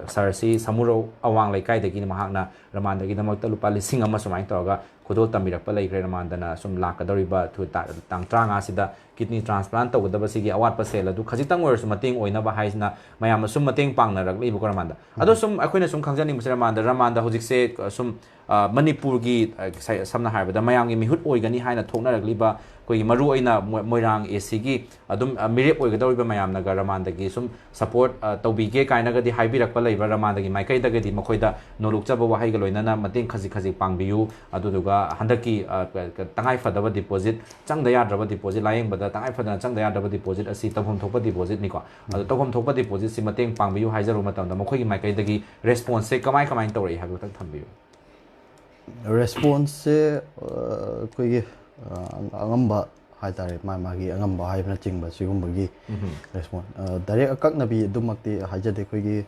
ꯁꯥꯔꯁꯤ ꯁꯃꯨꯔꯧ ꯑꯋꯥꯡ ꯂꯩꯀꯥꯏꯗꯒꯤꯅ ꯃꯍꯥꯛꯅ ꯔꯃꯥꯟꯗꯒꯤꯗꯃꯛꯇ ꯂꯨꯄꯥ ꯂꯤꯁꯤꯡ ꯑꯃ ꯁꯨꯃꯥꯏꯅ ꯇꯧꯔꯒ ꯈꯨꯗꯣꯜ ꯇꯝꯕꯤꯔꯛꯄ ꯂꯩꯈ꯭ꯔꯦ꯫ ꯔꯃꯥꯟꯗꯅ ꯁꯨꯝ ꯂꯥꯛꯀꯗꯧꯔꯤꯕ ꯊꯨ-, ꯇꯥ-, ꯇꯥꯡ ꯇꯔꯥꯃꯉꯥꯁꯤꯗ ꯀꯤꯗꯅꯤ ꯇ꯭ꯔꯥꯟꯁꯄ꯭ꯂꯥꯟ ꯇꯧꯒꯗꯕꯁꯤꯒꯤ ꯑꯋꯥꯠꯄ ꯁꯦꯜ ꯑꯗꯨ ꯈꯖꯤꯛꯇꯪ ꯑꯣꯏꯔꯁꯨ ꯃꯇꯦꯡ ꯑꯣꯏꯅꯕ ꯍꯥꯏꯁꯤꯅ ꯃꯌꯥꯝꯅ ꯁꯨꯝ ꯃꯇꯦꯡ ꯄꯥꯡꯅꯔꯛꯂꯤꯕꯀꯣ ꯔꯃꯥꯟꯗ꯫ ꯑꯗꯣ ꯁꯨꯝ ꯑꯩꯈꯣꯏꯅ ꯁꯨꯝ ꯈꯪꯖꯅꯤꯡꯕꯁꯦ ꯔꯃꯥꯟꯗ, ꯔꯃꯥꯟꯗ ꯍꯧꯖꯤꯛꯁꯦ, ꯑ, ꯁꯨꯝ, ꯑ, ꯃꯅꯤꯄꯨꯔꯒꯤ, ꯑ, ꯁ-, ꯁꯝꯅ ꯍꯥꯏꯔꯕꯗ ꯃꯌꯥꯝꯒꯤ ꯃꯤꯍꯨꯠ ꯑꯣꯏꯒꯅꯤ ꯍꯥꯏꯅ ꯊꯣꯛꯅꯔꯛꯂꯤꯕ ꯑꯩꯈꯣꯏꯒꯤ ꯃꯔꯨꯑꯣꯏꯅ ꯃꯣꯏ-, ꯃꯣꯏꯔꯥꯡ ꯑꯦ ꯁꯤꯒꯤ ꯑꯗꯨꯝ, ꯑ, ꯃꯤꯔꯦꯞ ꯑꯣꯏꯒꯗꯧꯔꯤꯕ ꯃꯌꯥꯝꯅꯒ ꯔꯃꯥꯟꯗꯒꯤ ꯁꯨꯝ ꯁꯄꯣꯔꯠ, ꯑ, ꯇꯧꯕꯤꯒꯦ ꯀꯥꯏꯅꯒꯗꯤ ꯍꯥꯏꯕꯤꯔꯛꯄ ꯂꯩꯕ꯭ꯔꯥ? ꯔꯃꯥꯟꯗꯒꯤ ꯃꯥꯏꯀꯩꯗꯒꯗꯤ ꯃꯈꯣꯏꯗ ꯅꯣꯂꯨꯛꯆꯕ ꯋꯥꯍꯩꯒ ꯂꯣꯏꯅꯅ ꯃꯇꯦꯡ ꯈꯖꯤꯛ ꯈꯖꯤꯛ ꯄꯥꯡꯕꯤꯌꯨ, ꯑꯗꯨꯗꯨꯒ ꯍꯟꯗꯛꯀꯤ, ꯑ, ꯀ-, ꯀ-, ꯇꯉꯥꯏ ꯐꯗꯕ ꯗꯤꯄꯣꯖꯤꯠ, ꯆꯪꯗ ꯌꯥꯗ꯭ꯔꯕ ꯗꯤꯄꯣꯖꯤꯠ, ꯂꯥꯌꯦꯡꯕꯗ ꯇꯉꯥꯏ ꯐꯗꯅ ꯆꯪꯗ ꯌꯥꯗ꯭ꯔꯕ ꯗꯤꯄꯣꯖꯤꯠ ꯑꯁꯤ ꯇꯧꯐꯝ ꯊꯣꯛꯄ ꯗꯤꯄꯣꯖꯤꯠꯅꯤꯀꯣ꯫ ꯑꯗꯣ ꯇꯧꯐꯝ ꯊꯣꯛꯄ ꯗꯤꯄꯣꯖꯤꯠꯁꯤ ꯃꯇꯦꯡ ꯄꯥꯡꯕꯤꯌꯨ ꯍꯥꯏꯖꯔꯨꯕ ꯃꯇꯝꯗ ꯃꯈꯣꯏꯒꯤ ꯃꯥꯏꯀꯩꯗꯒꯤ ꯔꯦꯁꯄꯣꯟꯁꯁꯦ ꯀꯃꯥꯏ ꯀꯃꯥꯏꯅ ꯇꯧꯔꯛꯏ ꯍꯥꯏꯕꯗꯨ ꯈꯛꯇꯪ ꯊꯝꯕꯤꯌꯨ꯫ ꯔꯦꯁꯄꯣꯟꯁꯁꯦ, ꯑ, ꯑꯩꯈꯣꯏꯒꯤ, ꯑ, ꯑꯉꯝꯕ ꯍꯥꯏꯇꯥꯔꯦ, ꯃꯥ ꯃꯥꯒꯤ ꯑꯉꯝꯕ ꯍꯥꯏꯕꯅꯆꯤꯡꯕ ꯁꯤꯒꯨꯝꯕꯒꯤ ꯔꯦꯁꯄꯣꯟ, ꯑ, ꯗꯥꯏꯔꯦꯛ ꯑꯀꯛꯅꯕꯤ ꯑꯗꯨꯃꯛꯇꯤ ꯍꯥꯏꯖꯗꯦ꯫ ꯑꯩꯈꯣꯏꯒꯤ,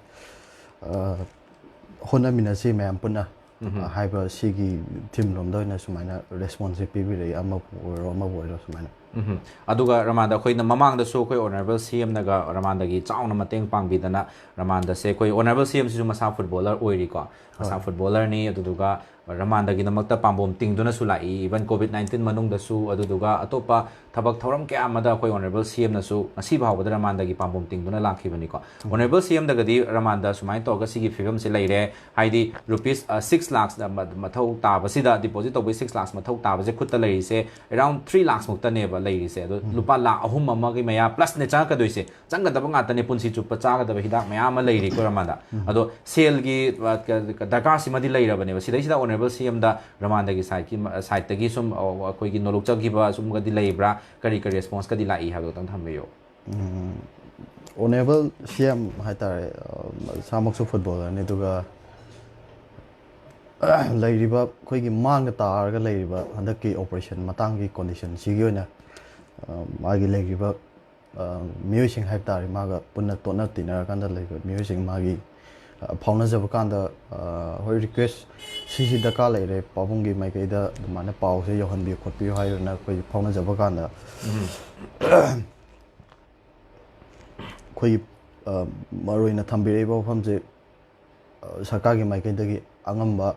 ꯑ, ꯍꯣꯠꯅꯃꯤꯟꯅꯁꯤ ꯃꯌꯥꯝ ꯄꯨꯟꯅ ꯍꯥꯏꯕ ꯁꯤꯒꯤ ꯊꯤꯝ ꯂꯣꯝꯗ ꯑꯣꯏꯅ ꯁꯨꯃꯥꯏꯅ ꯔꯦꯁꯄꯣꯟꯁꯁꯦ ꯄꯤꯕꯤꯔꯛꯏ, ꯑꯃꯕꯨ ꯑꯣꯏꯔꯣ ꯑꯃꯕꯨ ꯑꯣꯏꯔꯣ ꯁꯨꯃꯥꯏꯅ꯫ ꯎꯝ꯫ ꯑꯗꯨꯒ ꯔꯃꯥꯟꯗ, ꯑꯩꯈꯣꯏꯅ ꯃꯃꯥꯡꯗꯁꯨ ꯑꯩꯈꯣꯏ ꯑꯣꯅꯔꯦꯕꯜ ꯁꯤ ꯑꯦꯝꯅꯒ ꯔꯃꯥꯟꯗꯒꯤ ꯆꯥꯎꯅ ꯃꯇꯦꯡ ꯄꯥꯡꯕꯤꯗꯅ, ꯔꯃꯥꯟꯗꯁꯦ ꯑꯩꯈꯣꯏ ꯑꯣꯅꯔꯦꯕꯜ ꯁꯤ ꯑꯦꯝꯁꯤꯁꯨ ꯃꯁꯥ ꯐꯨꯠꯕꯣꯂꯔ ꯑꯣꯏꯔꯤꯀꯣ, ꯃꯁꯥ ꯐꯨꯠꯕꯣꯂꯔꯅꯤ꯫ ꯑꯗꯨꯗꯨꯒ ꯔꯃꯥꯟꯗꯒꯤꯗꯃꯛꯇ ꯄꯥꯝꯕꯣꯝ ꯇꯤꯡꯗꯨꯅꯁꯨ ꯂꯥꯛꯏ꯫ Even COVID nineteen ꯃꯅꯨꯡꯗꯁꯨ, ꯑꯗꯨꯗꯨꯒ ꯑꯇꯣꯞꯄ ꯊꯕꯛ ꯊꯧꯔꯝ ꯀꯌꯥ ꯑꯃꯗ ꯑꯩꯈꯣꯏ ꯑꯣꯅꯔꯦꯕꯜ ꯁꯤ ꯑꯦꯝꯅꯁꯨ ꯉꯁꯤ ꯐꯥꯎꯕꯗ ꯔꯃꯥꯟꯗꯒꯤ ꯄꯥꯝꯕꯣꯝ ꯇꯤꯡꯗꯨꯅ ꯂꯥꯛꯈꯤꯕꯅꯤꯀꯣ꯫ ꯑꯣꯅꯔꯦꯕꯜ ꯁꯤ ꯑꯦꯝꯗꯒꯗꯤ ꯔꯃꯥꯟꯗ ꯁꯨꯃꯥꯏꯅ ꯇꯧꯔꯒ ꯁꯤꯒꯤ ꯐꯤꯕꯝꯁꯦ ꯂꯩꯔꯦ, ꯍꯥꯏꯗꯤ ꯔꯨꯄꯤꯁ ꯁꯤꯛꯁ ꯂꯥꯛꯁ ꯃꯊꯧ ꯇꯥꯕꯁꯤꯗ, ꯗꯤꯄꯣꯖꯤꯠ ꯇꯧꯕꯒꯤ ꯁꯤꯛꯁ ꯂꯥꯛꯁ ꯃꯊꯧ ꯇꯥꯕꯁꯦ ꯈꯨꯠꯇ ꯂꯩꯔꯤꯁꯦ, ꯑꯦꯔꯥꯎꯟ ꯊ꯭ꯔꯤ ꯂꯥꯛꯁ ꯃꯨꯛꯇꯅꯦꯕ ꯂꯩꯔꯤꯁꯦ꯫ ꯑꯗꯣ ꯂꯨꯄꯥ ꯂꯥꯛ ꯑꯍꯨꯝ ꯑꯃꯒꯤ ꯃꯌꯥ ꯄ꯭ꯂꯁꯅꯦ ꯆꯪꯉꯛꯀꯗꯣꯏꯁꯦ꯫ ꯆꯪꯒꯗꯕ ꯉꯥꯛꯇꯅꯦ, ꯄꯨꯟꯁꯤ ꯆꯨꯞꯄ ꯆꯥꯒꯗꯕ ꯍꯤꯗꯥꯛ ꯃꯌꯥꯝ ꯑꯃ ꯂꯩꯔꯤꯀꯣ ꯔꯃꯥꯟꯗ꯫ ꯑꯗꯣ ꯁꯦꯜꯒꯤ, ꯑ, ꯀ-, ꯀ-, ꯗꯔꯀꯥꯔꯁꯤꯃꯗꯤ ꯂꯩꯔꯕꯅꯦꯕ꯫ ꯁꯤꯗꯩꯁꯤꯗ ꯑꯣꯅꯔꯦꯕꯜ ꯁꯤ ꯑꯦꯝꯗ ꯔꯃꯥꯟꯗꯒꯤ ꯁꯥꯏꯠꯀꯤ ꯃ-, ꯁꯥꯏꯠꯇꯒꯤ ꯁꯨꯝ, ꯑ, ꯑꯩꯈꯣꯏꯒꯤ ꯅꯣꯂꯨꯛꯆꯈꯤꯕ ꯁꯨꯝꯒꯗꯤ ꯂꯩꯕ꯭ꯔꯥ, ꯀꯔꯤ ꯀꯔꯤ ꯔꯦꯁꯄꯣꯟꯁꯀꯗꯤ ꯂꯥꯛꯏ ꯍꯥꯏꯕꯗꯣ ꯈꯤꯇꯪ ꯊꯝꯕꯤꯌꯨ꯫ ꯑꯣꯅꯔꯦꯕꯜ ꯁꯤ ꯑꯦꯝ ꯍꯥꯏꯇꯥꯔꯦ, ꯑ, ꯏꯁꯥꯃꯛꯁꯨ ꯐꯨꯠꯕꯣꯂꯔꯅꯤ, ꯑꯗꯨꯒ ꯂꯩꯔꯤꯕ ꯑꯩꯈꯣꯏꯒꯤ ꯃꯥꯡꯗ ꯇꯥꯔꯒ ꯂꯩꯔꯤꯕ ꯍꯟꯗꯛꯀꯤ ꯑꯣꯄꯔꯦꯁꯟ ꯃꯇꯥꯡꯒꯤ ꯀꯣꯟꯗꯤꯁꯟꯁꯤꯒꯤ ꯑꯣꯏꯅ, ꯑ, ꯃꯥꯒꯤ ꯂꯩꯔꯤꯕ, ꯑ, ꯃꯤꯑꯣꯏꯁꯤꯡ ꯍꯥꯏꯕ ꯇꯥꯔꯦ, ꯃꯥꯒ ꯄꯨꯟꯅ ꯇꯣꯠꯅ ꯇꯤꯟꯅꯔꯀꯥꯟꯗ ꯂꯩꯕ ꯃꯤꯑꯣꯏꯁꯤꯡ ꯃꯥꯒꯤ, ꯑ, ꯐꯥꯎꯅꯖꯕ ꯀꯥꯟꯗ, ꯑ, ꯍꯣꯏ, ꯔꯤꯀ꯭ꯋꯦꯁ ꯁꯤꯁꯤ ꯗꯔꯀꯥꯔ ꯂꯩꯔꯦ, ꯄꯥꯕꯨꯡꯒꯤ ꯃꯥꯏꯀꯩꯗ ꯑꯗꯨꯃꯥꯏꯅ ꯄꯥꯎꯁꯦ ꯌꯧꯍꯟꯕꯤꯌꯨ ꯈꯣꯠꯄꯤꯌꯨ ꯍꯥꯏꯗꯅ ꯑꯩꯈꯣꯏ ꯐꯥꯎꯅꯖꯕ ꯀꯥꯟꯗ, ꯑꯩꯈꯣꯏꯒꯤ, ꯑ, ꯃꯔꯨꯑꯣꯏꯅ ꯊꯝꯕꯤꯔꯛꯏꯕ ꯋꯥꯐꯝꯁꯦ, ꯑ, ꯁꯔꯀꯥꯔꯒꯤ ꯃꯥꯏꯀꯩꯗꯒꯤ ꯑꯉꯝꯕ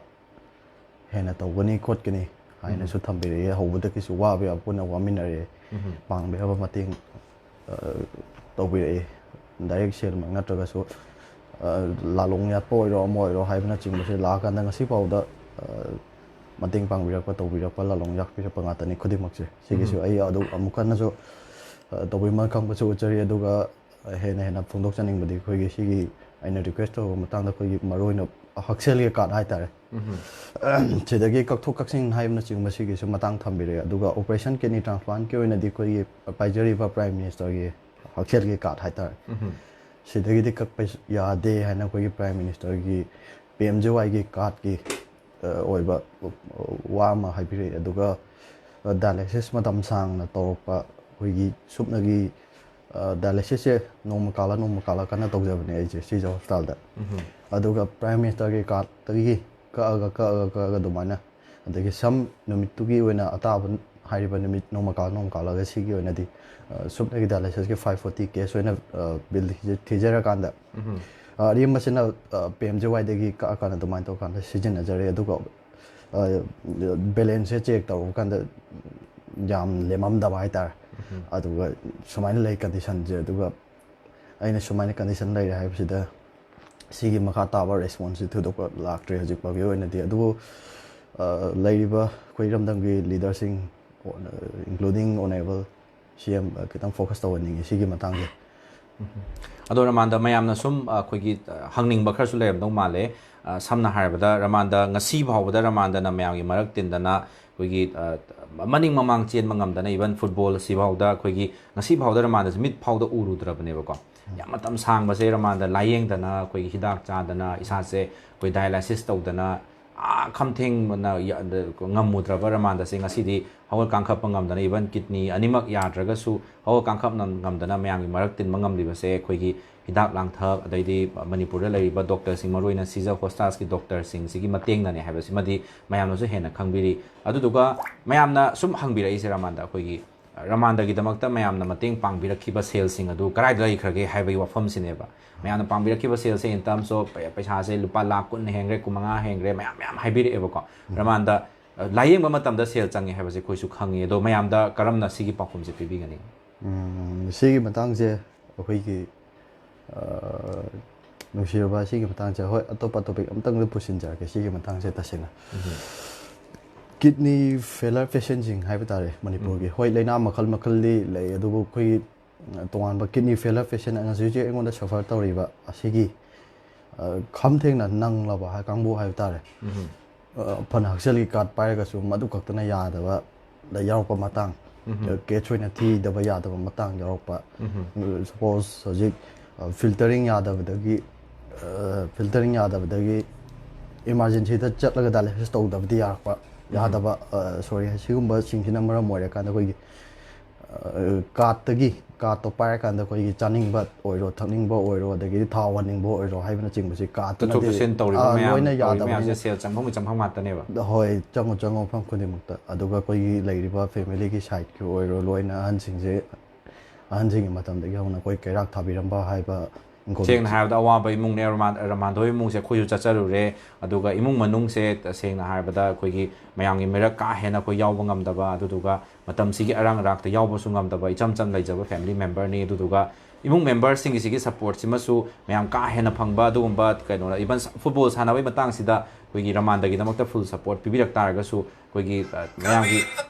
ꯍꯦꯟꯅ ꯇꯧꯒꯅꯤ ꯈꯣꯠꯀꯅꯤ ꯍꯥꯏꯅꯁꯨ ꯊꯝꯕꯤꯔꯛꯑꯦ꯫ ꯍꯧꯕꯗꯒꯤꯁꯨ ꯋꯥꯕ ꯌꯥꯕ ꯄꯨꯟꯅ ꯋꯥꯃꯤꯟꯅꯔꯛꯑꯦ꯫ ꯄꯥꯡꯕ ꯌꯥꯕ ꯃꯇꯦꯡ, ꯑ, ꯇꯧꯕꯤꯔꯛꯑꯦ꯫ ꯗꯥꯏꯔꯦꯛ ꯁꯦꯜꯃꯛ ꯅꯠꯇ꯭ꯔꯒꯁꯨ, ꯑ, ꯂꯥꯂꯣꯡ ꯌꯥꯠꯄ ꯑꯣꯏꯔꯣ, ꯑꯃ ꯑꯣꯏꯔꯣ ꯍꯥꯏꯕꯅꯆꯤꯡꯕꯁꯦ ꯂꯥꯛꯑꯀꯥꯟꯗ ꯉꯁꯤ ꯐꯥꯎꯗ, ꯑ, ꯃꯇꯦꯡ ꯄꯥꯡꯕꯤꯔꯛꯄ, ꯇꯧꯕꯤꯔꯛꯄ, ꯂꯥꯂꯣꯡ ꯌꯥꯠꯄꯤꯔꯛꯄ ꯉꯥꯛꯇꯅꯤ ꯈꯨꯗꯤꯡꯃꯛꯁꯦ꯫ ꯁꯤꯒꯤꯁꯨ ꯑꯩ ꯑꯗꯨ ꯑꯃꯨꯛ ꯍꯟꯅꯁꯨ, ꯑ, ꯇꯧꯕꯤꯃꯜ ꯈꯪꯕꯁꯨ ꯎꯠꯆꯔꯤ꯫ ꯑꯗꯨꯒ ꯍꯦꯟꯅ ꯍꯦꯟꯅ ꯐꯣꯡꯗꯣꯛꯆꯅꯤꯡꯕꯗꯤ ꯑꯩꯈꯣꯏꯒꯤ ꯁꯤꯒꯤ ꯑꯩꯅ ꯔꯤꯀ꯭ꯋꯦꯁ ꯇꯧꯕ ꯃꯇꯥꯡꯗ ꯑꯩꯈꯣꯏꯒꯤ ꯃꯔꯨꯑꯣꯏꯅ ꯍꯛꯁꯦꯜꯒꯤ ꯀꯥꯔꯗ ꯍꯥꯏꯇꯥꯔꯦ꯫ ꯁꯤꯗꯒꯤ ꯀꯛꯊꯣꯛ ꯀꯛꯁꯤꯟ ꯍꯥꯏꯕꯅꯆꯤꯡꯕ ꯁꯤꯒꯤꯁꯨ ꯃꯇꯥꯡ ꯊꯝꯕꯤꯔꯛꯑꯦ꯫ ꯑꯗꯨꯒ ꯑꯣꯄꯔꯦꯁꯟ ꯀꯤꯗꯅꯤ ꯇ꯭ꯔꯥꯟꯁꯄ꯭ꯂꯥꯟꯠꯀꯤ ꯑꯣꯏꯅꯗꯤ ꯑꯩꯈꯣꯏꯒꯤ ꯄꯥꯏꯖꯔꯤꯕ ꯄ꯭ꯔꯥꯏꯝ ꯃꯤꯅꯤꯁꯇꯔꯒꯤ ꯍꯛꯁꯦꯜꯒꯤ ꯀꯥꯔꯗ ꯍꯥꯏꯇꯥꯔꯦ꯫ ꯁꯤꯗꯒꯤꯗꯤ ꯀꯛꯄ ꯌꯥꯗꯦ ꯍꯥꯏꯅ ꯑꯩꯈꯣꯏꯒꯤ ꯄ꯭ꯔꯥꯏꯝ ꯃꯤꯅꯤꯁꯇꯔꯒꯤ ꯄꯤ ꯑꯦꯝ ꯖꯦ ꯋꯥꯏꯒꯤ ꯀꯥꯔꯗꯀꯤ, ꯑ, ꯑꯣꯏꯕ ꯋꯥ ꯑꯃ ꯍꯥꯏꯕꯤꯔꯛꯑꯦ꯫ ꯑꯗꯨꯒ, ꯑ, ꯗꯥꯏꯂꯥꯏꯁꯤꯁ ꯃꯇꯝ ꯁꯥꯡꯅ ꯇꯧꯔꯛꯄ ꯑꯩꯈꯣꯏꯒꯤ ꯁꯨꯞꯅꯒꯤ, ꯗꯥꯏꯂꯥꯏꯁꯤꯁꯁꯦ ꯅꯣꯡꯃ ꯀꯥꯜꯂ ꯅꯣꯡꯃ ꯀꯥꯜꯂ ꯀꯟꯅ ꯇꯧꯖꯕꯅꯦ ꯑꯩꯁꯦ ꯁꯤꯖ ꯍꯣꯁꯄꯤꯇꯥꯜꯗ꯫ ꯑꯗꯨꯒ ꯄ꯭ꯔꯥꯏꯝ ꯃꯤꯅꯤꯁꯇꯔꯒꯤ ꯀꯥꯔꯠꯇꯒꯤ ꯀꯛꯑꯒ ꯀꯛꯑꯒ ꯀꯛꯑꯒ ꯑꯗꯨꯃꯥꯏꯅ, ꯑꯗꯒꯤ ꯁꯝ ꯅꯨꯃꯤꯠꯇꯨꯒꯤ ꯑꯣꯏꯅ ꯑꯇꯥꯕ ꯍꯥꯏꯔꯤꯕ ꯅꯨꯃꯤꯠ ꯅꯣꯡꯃ ꯀꯥꯜ ꯅꯣꯡꯃ ꯀꯥꯜꯂꯒ ꯁꯤꯒꯤ ꯑꯣꯏꯅꯗꯤ, ꯑ, ꯁꯨꯞꯅꯒꯤ ꯗꯥꯏꯂꯥꯏꯁꯤꯁꯀꯤ ꯐꯥꯏꯚ ꯐꯣꯔꯇꯤ ꯀꯦꯁ ꯑꯣꯏꯅ, ꯑ, ꯕꯤꯜ ꯊꯤꯖ-, ꯊꯤꯖꯔꯀꯥꯟꯗ, ꯑ, ꯑꯔꯦꯝꯕꯁꯤꯅ, ꯑ, ꯄꯤ ꯑꯦꯝ ꯖꯦ ꯋꯥꯏꯗꯒꯤ ꯀꯛꯑꯀꯥꯟꯗ ꯑꯗꯨꯃꯥꯏꯅ ꯇꯧꯔꯀꯥꯟꯗ ꯁꯤꯖꯤꯟꯅꯖꯔꯦ꯫ ꯑꯗꯨꯒ, ꯑ, ꯕꯦꯂꯦꯟꯁꯁꯦ ꯆꯦꯛ ꯇꯧꯔꯨꯕ ꯀꯥꯟꯗ ꯌꯥꯝ ꯂꯦꯝꯃꯝꯗꯕ ꯍꯥꯏꯇꯥꯔꯦ꯫ ꯑꯗꯨꯒ ꯁꯨꯃꯥꯏꯅ ꯂꯩ ꯀꯟꯗꯤꯁꯟꯁꯦ꯫ ꯑꯗꯨꯒ ꯑꯩꯅ ꯁꯨꯃꯥꯏꯅ ꯀꯟꯗꯤꯁꯟ ꯂꯩꯔꯦ ꯍꯥꯏꯕꯁꯤꯗ ꯁꯤꯒꯤ ꯃꯈꯥ ꯇꯥꯕ ꯔꯦꯁꯄꯣꯟꯁꯁꯤ ꯊꯣꯏꯗꯣꯛꯄ ꯂꯥꯛꯇ꯭ꯔꯤ ꯍꯧꯖꯤꯛ ꯐꯥꯎꯒꯤ ꯑꯣꯏꯅꯗꯤ꯫ ꯑꯗꯨꯕꯨ, ꯑ, ꯂꯩꯔꯤꯕ ꯑꯩꯈꯣꯏ ꯏꯔꯝꯗꯝꯒꯤ ꯂꯤꯗꯔꯁꯤꯡ, including Honourable C M, ꯑ, ꯈꯤꯇꯪ ꯐꯣꯀꯁ ꯇꯧꯍꯟꯅꯤꯡꯉꯤ ꯁꯤꯒꯤ ꯃꯇꯥꯡꯁꯦ꯫ ꯑꯗꯣ ꯔꯃꯥꯟꯗ, ꯃꯌꯥꯝꯅ ꯁꯨꯝ, ꯑ, ꯑꯩꯈꯣꯏꯒꯤ, ꯑ, ꯍꯪꯅꯤꯡꯕ ꯈꯔꯁꯨ ꯂꯩꯔꯝꯗꯧ ꯃꯥꯜꯂꯦ꯫ ꯑ, ꯁꯝꯅ ꯍꯥꯏꯔꯕꯗ, ꯔꯃꯥꯟꯗ ꯉꯁꯤ ꯐꯥꯎꯕꯗ ꯔꯃꯥꯟꯗꯅ ꯃꯌꯥꯝꯒꯤ ꯃꯔꯛ ꯇꯤꯟꯗꯅ ꯑꯩꯈꯣꯏꯒꯤ, ꯑ, ꯃꯅꯤꯡ ꯃꯃꯥꯡ ꯆꯦꯟꯕ ꯉꯝꯗꯅ, even ꯐꯨꯠꯕꯣꯜ ꯑꯁꯤꯐꯥꯎꯗ ꯑꯩꯈꯣꯏꯒꯤ ꯉꯁꯤ ꯐꯥꯎꯗ ꯔꯃꯥꯟꯗꯁꯦ ꯃꯤꯠ ꯐꯥꯎꯗ ꯎꯔꯨꯗ꯭ꯔꯕꯅꯦꯕꯀꯣ꯫ ꯌꯥꯝ ꯃꯇꯝ ꯁꯥꯡꯕꯁꯦ ꯔꯃꯥꯟꯗ ꯂꯥꯏꯌꯦꯡꯗꯅ, ꯑꯩꯈꯣꯏꯒꯤ ꯍꯤꯗꯥꯛ ꯆꯥꯗꯅ, ꯏꯁꯥꯁꯦ ꯑꯩꯈꯣꯏ ꯗꯥꯏꯂꯥꯏꯁꯤꯁ ꯇꯧꯗꯅ, ꯑꯥ, ꯈꯝꯊꯦꯡꯅ ꯌ-, ꯉꯝꯃꯨꯗ꯭ꯔꯕ ꯔꯃꯥꯟꯗꯁꯦ ꯉꯁꯤꯗꯤ ꯍꯧꯒꯠ ꯀꯥꯡꯈꯠꯄ ꯉꯝꯗꯅ, even ꯀꯤꯗꯅꯤ ꯑꯅꯤꯃꯛ ꯌꯥꯗ꯭ꯔꯒꯁꯨ ꯍꯧꯒꯠ ꯀꯥꯡꯈꯠ ꯉꯝ-, ꯉꯝꯗꯅ ꯃꯌꯥꯝꯒꯤ ꯃꯔꯛ ꯇꯤꯟꯕ ꯉꯝꯂꯤꯕꯁꯦ ꯑꯩꯈꯣꯏꯒꯤ ꯍꯤꯗꯥꯛ ꯂꯥꯡꯊꯛ, ꯑꯗꯩꯗꯤ ꯃꯅꯤꯄꯨꯔꯗ ꯂꯩꯔꯤꯕ ꯗꯣꯛꯇꯔꯁꯤꯡ, ꯃꯔꯨꯑꯣꯏꯅ ꯁꯤꯖ ꯍꯣꯁꯇꯥꯁꯀꯤ ꯗꯣꯛꯇꯔꯁꯤꯡꯁꯤꯒꯤ ꯃꯇꯦꯡꯅꯅꯦ ꯍꯥꯏꯕꯁꯤꯃꯗꯤ ꯃꯌꯥꯝꯅꯁꯨ ꯍꯦꯟꯅ ꯈꯪꯕꯤꯔꯤ꯫ ꯑꯗꯨꯗꯨꯒ ꯃꯌꯥꯝꯅ ꯁꯨꯝ ꯍꯪꯕꯤꯔꯛꯏꯁꯦ, ꯔꯃꯥꯟꯗ, ꯑꯩꯈꯣꯏꯒꯤ ꯔꯃꯥꯟꯗꯒꯤꯗꯃꯛꯇ ꯃꯌꯥꯝꯅ ꯃꯇꯦꯡ ꯄꯥꯡꯕꯤꯔꯛꯈꯤꯕ ꯁꯦꯜꯁꯤꯡ ꯑꯗꯨ ꯀꯗꯥꯏꯗ ꯂꯩꯈ꯭ꯔꯒꯦ ꯍꯥꯏꯕꯒꯤ ꯋꯥꯐꯝꯁꯤꯅꯦꯕ꯫ ꯃꯌꯥꯝꯅ ꯄꯥꯡꯕꯤꯔꯛꯈꯤꯕ ꯁꯦꯜꯁꯦ, in terms of ꯄꯩ-, ꯄꯩꯁꯥꯁꯦ ꯂꯨꯄꯥ ꯂꯥꯈ ꯀꯨꯟ ꯍꯦꯟꯈ꯭ꯔꯦ, ꯀꯨꯟꯃꯉꯥ ꯍꯦꯟꯈ꯭ꯔꯦ, ꯃꯌꯥꯝ ꯃꯌꯥꯝ ꯍꯥꯏꯕꯤꯔꯛꯑꯦꯕꯀꯣ꯫ ꯔꯃꯥꯟꯗ, ꯑ, ꯂꯥꯏꯌꯦꯡꯕ ꯃꯇꯝꯗ ꯁꯦꯜ ꯆꯪꯉꯦ ꯍꯥꯏꯕꯁꯦ ꯑꯩꯈꯣꯏꯁꯨ ꯈꯪꯉꯤ꯫ ꯑꯗꯣ ꯃꯌꯥꯝꯗ ꯀꯔꯝꯅ ꯁꯤꯒꯤ ꯄꯥꯎꯈꯨꯝꯁꯦ ꯄꯤꯕꯤꯒꯅꯤ? ꯎꯝ, ꯁꯤꯒꯤ ꯃꯇꯥꯡꯁꯦ ꯑꯩꯈꯣꯏꯒꯤ, ꯑ, ꯅꯨꯡꯁꯤꯔꯕ, ꯁꯤꯒꯤ ꯃꯇꯥꯡꯁꯦ, ꯍꯣꯏ, ꯑꯇꯣꯞꯄ ꯇꯣꯄꯤꯛ ꯑꯝꯇꯪꯗ ꯄꯨꯁꯤꯟꯖꯔꯛꯀꯦ ꯁꯤꯒꯤ ꯃꯇꯥꯡꯁꯦ ꯇꯁꯦꯡꯅ꯫ ꯀꯤꯗꯅꯤ ꯐꯦꯂꯔ ꯄꯦꯁꯦꯟꯁꯤꯡ ꯍꯥꯏꯕ ꯇꯥꯔꯦ ꯃꯅꯤꯄꯨꯔꯒꯤ꯫ ꯍꯣꯏ, ꯂꯥꯏꯅꯥ ꯃꯈꯜ ꯃꯈꯜꯗꯤ ꯂꯩ, ꯑꯗꯨꯕꯨ ꯑꯩꯈꯣꯏꯒꯤ, ꯑ, ꯇꯣꯉꯥꯟꯕ ꯀꯤꯗꯅꯤ ꯐꯦꯂꯔ ꯄꯦꯁꯦꯟ ꯍꯧꯖꯤꯛ ꯍꯧꯖꯤꯛ ꯑꯩꯉꯣꯟꯗ ꯁꯐꯔ ꯇꯧꯔꯤꯕ ꯑꯁꯤꯒꯤ, ꯑ, ꯈꯝ ꯊꯦꯡꯅ ꯅꯪꯂꯕ ꯍꯥꯏ ꯀꯥꯡꯕꯨ ꯍꯥꯏꯕ ꯇꯥꯔꯦ꯫ ꯑ, ꯐꯅ ꯍꯛꯁꯦꯜꯒꯤ ꯀꯥꯔꯠ ꯄꯥꯏꯔꯒꯁꯨ ꯃꯗꯨ ꯈꯛꯇꯅ ꯌꯥꯗꯕ ꯗ ꯌꯥꯎꯔꯛꯄ ꯃꯇꯥꯡ, ꯀꯦꯁ ꯑꯣꯏꯅ ꯊꯤꯗꯕ ꯌꯥꯗꯕ ꯃꯇꯥꯡ ꯌꯥꯎꯔꯛꯄ꯫ ꯁꯄꯣꯁ ꯍꯧꯖꯤꯛ, ꯑ, ꯐꯤꯜꯇꯔꯤꯡ ꯌꯥꯗꯕꯗꯒꯤ, ꯑ, ꯐꯤꯜꯇꯔꯤꯡ ꯌꯥꯗꯕꯗꯒꯤ ꯏꯃꯥꯔꯖꯦꯟꯁꯤꯗ ꯆꯠꯂꯒ ꯗꯥꯏꯂꯥꯏꯁꯤꯁ ꯇꯧꯗꯕꯗꯤ ꯌꯥꯔꯛꯄ, ꯌꯥꯗꯕ, ꯑ, ꯁꯣꯔꯤ, ꯁꯤꯒꯨꯝꯕꯁꯤꯡꯁꯤꯅ ꯃꯔꯝ ꯑꯣꯏꯔꯀꯥꯟꯗ ꯑꯩꯈꯣꯏꯒꯤ, ꯑ, ꯀꯥꯔꯠꯇꯒꯤ, ꯀꯥꯔꯠꯇꯣ ꯄꯥꯏꯔꯀꯥꯟꯗ ꯑꯩꯈꯣꯏꯒꯤ ꯆꯥꯅꯤꯡꯕ ꯑꯣꯏꯔꯣ, ꯊꯛꯅꯤꯡꯕ ꯑꯣꯏꯔꯣ, ꯑꯗꯒꯤꯗꯤ ꯊꯥꯎ ꯍꯥꯟꯅꯤꯡꯕ ꯑꯣꯏꯔꯣ ꯍꯥꯏꯕꯅꯆꯤꯡꯕꯁꯤ ꯀꯥꯔꯠꯇꯨꯅꯗꯤ ꯆꯠꯊꯣꯛ ꯆꯠꯁꯤꯟ ꯇꯧꯔꯤꯕ ꯑꯥ, ꯃꯌꯥꯝ ꯂꯣꯏꯅ ꯇꯧꯔꯤꯕ ꯃꯌꯥꯝꯁꯦ ꯌꯥꯗꯕꯅꯤꯅ ꯁꯦꯜ ꯆꯪꯐꯝꯒꯤ ꯆꯪꯐꯝ ꯉꯥꯛꯇꯅꯦꯕ꯫ ꯍꯣꯏ, ꯆꯪꯉꯨ ꯆꯪꯉꯨ ꯃꯐꯝ ꯈꯨꯗꯤꯡꯃꯛꯇ꯫ ꯑꯗꯨꯒ ꯑꯩꯈꯣꯏꯒꯤ ꯂꯩꯔꯤꯕ ꯐꯦꯃꯤꯂꯤꯒꯤ ꯁꯥꯏꯠꯀꯤ ꯑꯣꯏꯔꯣ, ꯂꯣꯏꯅ ꯑꯍꯟꯁꯤꯡꯁꯦ, ꯑꯍꯟꯁꯤꯡꯒꯤ ꯃꯇꯝꯗꯒꯤ ꯍꯧꯅ ꯑꯩꯈꯣꯏ ꯀꯩꯔꯥꯛ ꯊꯥꯕꯤꯔꯝꯕ ꯍꯥꯏꯕ ꯏꯪꯈꯣꯜ ꯁꯦꯡꯅ ꯍꯥꯏꯔꯕꯗ ꯑꯋꯥꯕ ꯏꯃꯨꯡꯅꯦ ꯔꯃꯥꯟ ꯔꯃꯥꯟꯗꯣ ꯏꯃꯨꯡꯁꯦ꯫ ꯑꯩꯈꯣꯏꯁꯨ ꯆꯠꯆꯔꯨꯔꯦ꯫ ꯑꯗꯨꯒ ꯏꯃꯨꯡ ꯃꯅꯨꯡꯁꯦ ꯇꯁꯦꯡꯅ ꯍꯥꯏꯔꯕꯗ ꯑꯩꯈꯣꯏꯒꯤ ꯃꯌꯥꯝꯒꯤ ꯃꯤꯔꯛ ꯀꯥ ꯍꯦꯟꯅ ꯑꯩꯈꯣꯏ ꯌꯥꯎꯕ ꯉꯝꯗꯕ, ꯑꯗꯨꯗꯨꯒ ꯃꯇꯝꯁꯤꯒꯤ ꯑꯔꯥꯡ ꯑꯔꯥꯛꯇ ꯌꯥꯎꯕꯁꯨ ꯉꯝꯗꯕ ꯏꯆꯝ ꯆꯝ ꯂꯩꯖꯕ ꯐꯦꯃꯤꯂꯤ ꯃꯦꯝꯕꯔꯅꯤ꯫ ꯑꯗꯨꯗꯨꯒ ꯏꯃꯨꯡ ꯃꯦꯝꯕꯔꯁꯤꯡꯒꯤꯁꯤꯒꯤ ꯁꯞꯄꯣꯔꯠꯁꯤꯃꯁꯨ ꯃꯌꯥꯝ ꯀꯥ ꯍꯦꯟꯅ ꯐꯪꯕ ꯑꯗꯨꯒꯨꯝꯕ ꯀꯩꯅꯣ, ꯏꯚꯟ ꯐꯨꯠꯕꯣꯜ ꯁꯥꯟꯅꯕꯒꯤ ꯃꯇꯥꯡꯁꯤꯗ ꯑꯩꯈꯣꯏꯒꯤ ꯔꯃꯥꯟꯗꯒꯤꯗꯃꯛꯇ ꯐꯨꯜ ꯁꯞꯄꯣꯔꯠ ꯄꯤꯕꯤꯔꯛ ꯇꯥꯔꯒꯁꯨ ꯑꯩꯈꯣꯏꯒꯤ ꯑ, ꯃꯌꯥꯝꯒꯤ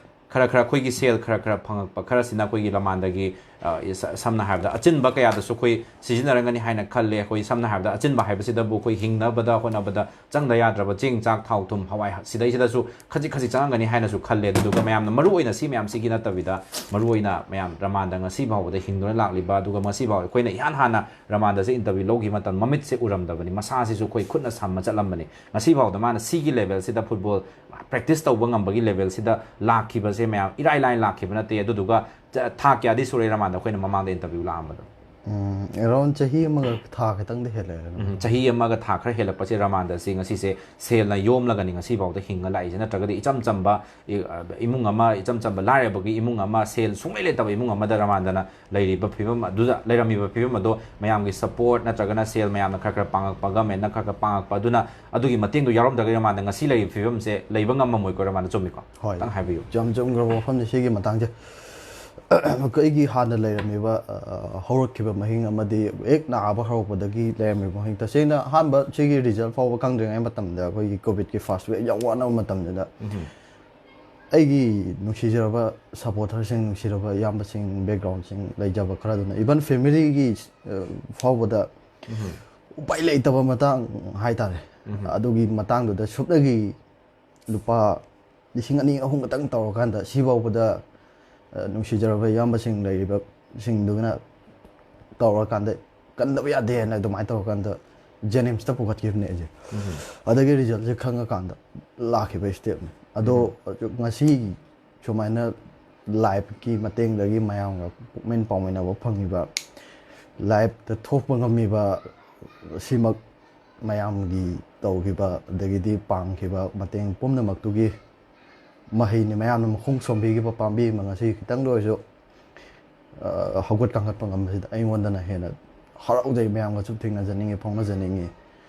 ꯈꯔ ꯈꯔ ꯑꯩꯈꯣꯏꯒꯤ ꯁꯦꯜ ꯈꯔ ꯈꯔ ꯐꯪꯉꯛꯄ ꯈꯔꯁꯤꯅ ꯑꯩꯈꯣꯏꯒꯤ ꯔꯃꯥꯟꯗꯒꯤ ꯑ, ꯏ- ꯁ- ꯁꯝꯅ ꯍꯥꯏꯔꯕꯗ ꯑꯆꯤꯟꯕ ꯀꯌꯥꯗꯁꯨ ꯑꯩꯈꯣꯏ ꯁꯤꯖꯤꯟꯅꯔꯝꯒꯅꯤ ꯍꯥꯏꯅ ꯈꯜꯂꯦ꯫ ꯑꯩꯈꯣꯏ ꯁꯝꯅ ꯍꯥꯏꯔꯕꯗ ꯑꯆꯤꯟꯕ ꯍꯥꯏꯕꯁꯤꯗꯕꯨ ꯑꯩꯈꯣꯏ ꯍꯤꯡꯅꯕꯗ ꯍꯣꯠꯅꯕꯗ ꯆꯪꯗ ꯌꯥꯗ꯭ꯔꯕ ꯆꯦꯡ, ꯆꯥꯛ, ꯊꯥꯎ, ꯊꯨꯝ, ꯍꯋꯥꯏ ꯁꯤꯗꯩꯁꯤꯗꯁꯨ ꯈꯖꯤꯛ ꯈꯖꯤꯛ ꯆꯪꯉꯝꯒꯅꯤ ꯍꯥꯏꯅꯁꯨ ꯈꯜꯂꯦ꯫ ꯑꯗꯨꯗꯨꯒ ꯃꯌꯥꯝꯅ ꯃꯔꯨ ꯑꯣꯏꯅ ꯁꯤ ꯃꯌꯥꯝꯁꯤꯒꯤ ꯅꯠꯇꯕꯤꯗ ꯃꯔꯨ ꯑꯣꯏꯅ ꯃꯌꯥꯝ ꯔꯃꯥꯟꯗ ꯉꯁꯤ ꯐꯥꯎꯕꯗ ꯍꯤꯡꯗꯨꯅ ꯂꯥꯛꯂꯤꯕ, ꯑꯗꯨꯒ ꯉꯁꯤ ꯐꯥꯎ ꯑꯩꯈꯣꯏꯅ ꯏꯍꯥꯟ ꯍꯥꯟꯅ ꯔꯃꯥꯟꯗꯁꯦ ꯏꯟꯇꯔꯚ꯭ꯌꯨ ꯂꯧꯈꯤꯕ ꯃꯇꯝꯗ ꯃꯃꯤꯠꯁꯦ ꯎꯔꯝꯗꯕꯅꯤ, ꯃꯁꯥꯁꯤꯁꯨ ꯑꯩꯈꯣꯏ ꯈꯨꯠꯅ ꯁꯝꯃ ꯆꯠꯂꯝꯕꯅꯤ꯫ ꯉꯁꯤ ꯐꯥꯎꯗ ꯃꯥꯅ ꯁꯤꯒꯤ ꯂꯦꯚꯦꯜꯁꯤꯗ ꯐꯨꯠꯕꯣꯜ ꯄ꯭ꯔꯦꯛꯇꯤꯁ ꯇꯧꯕ ꯉꯝꯕꯒꯤ ꯂꯦꯚꯦꯜꯁꯤꯗ ꯂꯥꯛꯈꯤꯕꯁꯦ ꯃꯌꯥꯝ ꯏꯔꯥꯏ ꯂꯥꯏꯅ ꯂꯥꯛꯈꯤꯕ ꯅꯠꯇꯦ꯫ ꯑꯗꯨꯗꯨꯒ ꯆ- ꯊꯥ ꯀꯌꯥꯗꯤ ꯁꯨꯔꯦ ꯔꯃꯥꯟꯗ ꯑꯩꯈꯣꯏꯅ ꯃꯃꯥꯡꯗ ꯏꯟꯇꯔꯚ꯭ꯌꯨ ꯂꯥꯛꯑꯝꯕꯗꯣ? ꯑꯦꯔꯥꯎꯟ ꯆꯍꯤ ꯑꯃꯒ ꯊꯥ ꯈꯤꯇꯪꯗꯤ ꯍꯦꯜꯂꯦ꯫ ꯎꯝ, ꯆꯍꯤ ꯑꯃꯒ ꯊꯥ ꯈꯔ ꯍꯦꯜꯂꯛꯄꯁꯦ ꯔꯃꯥꯟꯗ ꯑꯁꯤ ꯉꯁꯤꯁꯦ ꯁꯦꯜꯅ ꯌꯣꯝꯂꯒꯅꯤ ꯉꯁꯤ ꯐꯥꯎꯗ ꯍꯤꯡꯉ ꯂꯥꯛꯏꯁꯦ꯫ ꯅꯠꯇ꯭ꯔꯒꯗꯤ ꯏꯆꯝ ꯆꯝꯕ ꯏ- ꯑ, ꯏꯃꯨꯡ ꯑꯃ, ꯏꯆꯝ ꯆꯝꯕ ꯂꯥꯏꯔꯕꯒꯤ ꯏꯃꯨꯡ ꯑꯃ, ꯁꯦꯜ ꯁꯨꯡꯂꯩ ꯂꯩꯇꯕ ꯏꯃꯨꯡ ꯑꯃꯗ ꯔꯃꯥꯟꯗꯅ ꯂꯩꯔꯤꯕ ꯐꯤꯕꯝ ꯑꯗꯨꯗ, ꯂꯩꯔꯝꯃꯤꯕ ꯐꯤꯕꯝ ꯑꯗꯣ ꯃꯌꯥꯝꯒꯤ ꯁꯄꯣꯔꯠ ꯅꯠꯇ꯭ꯔꯒꯅ ꯁꯦꯜ ꯃꯌꯥꯝꯅ ꯈꯔ ꯈꯔ ꯄꯥꯡꯉꯛꯄ, ꯒꯃꯦꯟꯅ ꯈꯔ ꯈꯔ ꯄꯥꯡꯉꯛꯄ, ꯑꯗꯨꯅ ꯑꯗꯨꯒꯤ ꯃꯇꯦꯡꯗꯣ ꯌꯥꯎꯔꯝꯗ꯭ꯔꯒꯗꯤ ꯔꯃꯥꯟꯗ ꯉꯁꯤ ꯂꯩꯔꯤꯕ ꯐꯤꯕꯝꯁꯦ ꯂꯩꯕ ꯉꯝꯃꯝꯃꯣꯏꯀꯣ ꯔꯃꯥꯟꯗ, ꯆꯨꯝꯃꯤꯀꯣ? ꯍꯣꯏ꯫ ꯈꯤꯇꯪ ꯍꯥꯏꯕꯤꯌꯨ꯫ ꯌꯥꯝ ꯆꯨꯝꯈ꯭ꯔꯕ ꯋꯥꯐꯝꯅꯤ ꯁꯤꯒꯤ ꯃꯇꯥꯡꯁꯦ꯫ ꯑꯩꯒꯤ ꯍꯥꯟꯅ ꯂꯩꯔꯝꯃꯤꯕ, ꯑ, ꯍꯧꯔꯛꯈꯤꯕ ꯃꯍꯤꯡ ꯑꯃꯗꯤ ꯍꯦꯛ ꯅꯥꯕ ꯍꯧꯔꯛꯄꯗꯒꯤ ꯂꯩꯔꯝꯃꯤꯕ ꯃꯍꯤꯡ, ꯇꯁꯦꯡꯅ ꯑꯍꯥꯟꯕ ꯁꯤꯒꯤ ꯔꯤꯖꯜ ꯐꯥꯎꯕ ꯈꯪꯗ꯭ꯔꯤꯉꯩ ꯃꯇꯝꯗ, ꯑꯩꯈꯣꯏꯒꯤ ꯀꯣꯚꯤꯗꯀꯤ ꯐꯥꯔꯁ ꯋꯦꯚ ꯌꯥꯝ ꯋꯥꯅꯕ ꯃꯇꯝꯗꯨꯗ, ꯑꯩꯒꯤ ꯅꯨꯡꯁꯤꯖꯔꯕ ꯁꯄꯣꯔꯇꯔꯁꯤꯡ, ꯅꯨꯡꯁꯤꯔꯕ ꯏꯌꯥꯝꯕꯁꯤꯡ, ꯕꯦꯛꯒ꯭ꯔꯥꯎꯟꯁꯤꯡ ꯂꯩꯖꯕ ꯈꯔꯗꯨꯅ, ꯏꯚꯟ ꯐꯦꯃꯤꯂꯤꯒꯤ, ꯑ, ꯐꯥꯎꯕꯗ ꯎꯄꯥꯏ ꯂꯩꯇꯕ ꯃꯇꯥꯡ ꯍꯥꯏꯇꯥꯔꯦ꯫ ꯑꯗꯨꯒꯤ ꯃꯇꯥꯡꯗꯨꯗ ꯁꯨꯞꯅꯒꯤ ꯂꯨꯄꯥ ꯂꯤꯁꯤꯡ ꯑꯅꯤ ꯑꯍꯨꯝ ꯈꯛꯇꯪ ꯇꯧꯔꯀꯥꯟꯗ, ꯁꯤꯐꯥꯎꯕꯗ, ꯑ, ꯅꯨꯡꯁꯤꯖꯔꯕ ꯏꯌꯥꯝꯕꯁꯤꯡ ꯂꯩꯔꯤꯕꯁꯤꯡꯗꯨꯅ ꯇꯧꯔꯀꯥꯟꯗ, ꯀꯟꯗꯕ ꯌꯥꯗꯦ ꯍꯥꯏꯅ ꯑꯗꯨꯃꯥꯏꯅ ꯇꯧꯔꯀꯥꯟꯗ ꯖꯦꯅꯤꯝꯁꯇ ꯄꯨꯈꯠꯈꯤꯕꯅꯦ ꯑꯩꯁꯦ꯫ ꯑꯗꯒꯤ ꯔꯤꯖꯜꯁꯦ ꯈꯪꯉꯀꯥꯟꯗ ꯂꯥꯛꯈꯤꯕ ꯁ꯭ꯇꯦꯞꯅꯤ꯫ ꯑꯗꯣ ꯉꯁꯤ ꯁꯨꯃꯥꯏꯅ ꯂꯥꯏꯞꯀꯤ ꯃꯇꯦꯡꯗꯒꯤ ꯃꯌꯥꯝꯒ ꯄꯨꯛꯃꯦꯟ ꯄꯥꯎꯃꯤꯟꯅꯕ ꯐꯪꯉꯤꯕ, ꯂꯥꯏꯞꯇ ꯊꯣꯛꯄ ꯉꯝꯃꯤꯕ, ꯁꯤꯃꯛ ꯃꯌꯥꯝꯒꯤ ꯇꯧꯈꯤꯕ ꯑꯗꯒꯤꯗꯤ ꯄꯥꯡꯈꯤꯕ ꯃꯇꯦꯡ ꯄꯨꯝꯅꯃꯛꯇꯨꯒꯤ ꯃꯍꯩꯅꯤ꯫ ꯃꯌꯥꯝꯅ ꯃꯈꯣꯡ ꯁꯣꯝꯕꯤꯈꯤꯕ ꯄꯥꯝꯕꯤ ꯑꯃ ꯉꯁꯤ ꯈꯤꯇꯪꯗ ꯑꯣꯏꯔꯁꯨ, ꯑ, ꯍꯧꯒꯠ ꯀꯥꯡꯈꯠꯄ ꯉꯝꯕꯁꯤꯗ ꯑꯩꯉꯣꯟꯗꯅ ꯍꯦꯟꯅ ꯍꯔꯥꯎꯖꯩ꯫ ꯃꯌꯥꯝꯒꯁꯨ ꯊꯦꯡꯅꯖꯅꯤꯡꯉꯤ, ꯐꯥꯎꯅꯖꯅꯤꯡꯉꯤ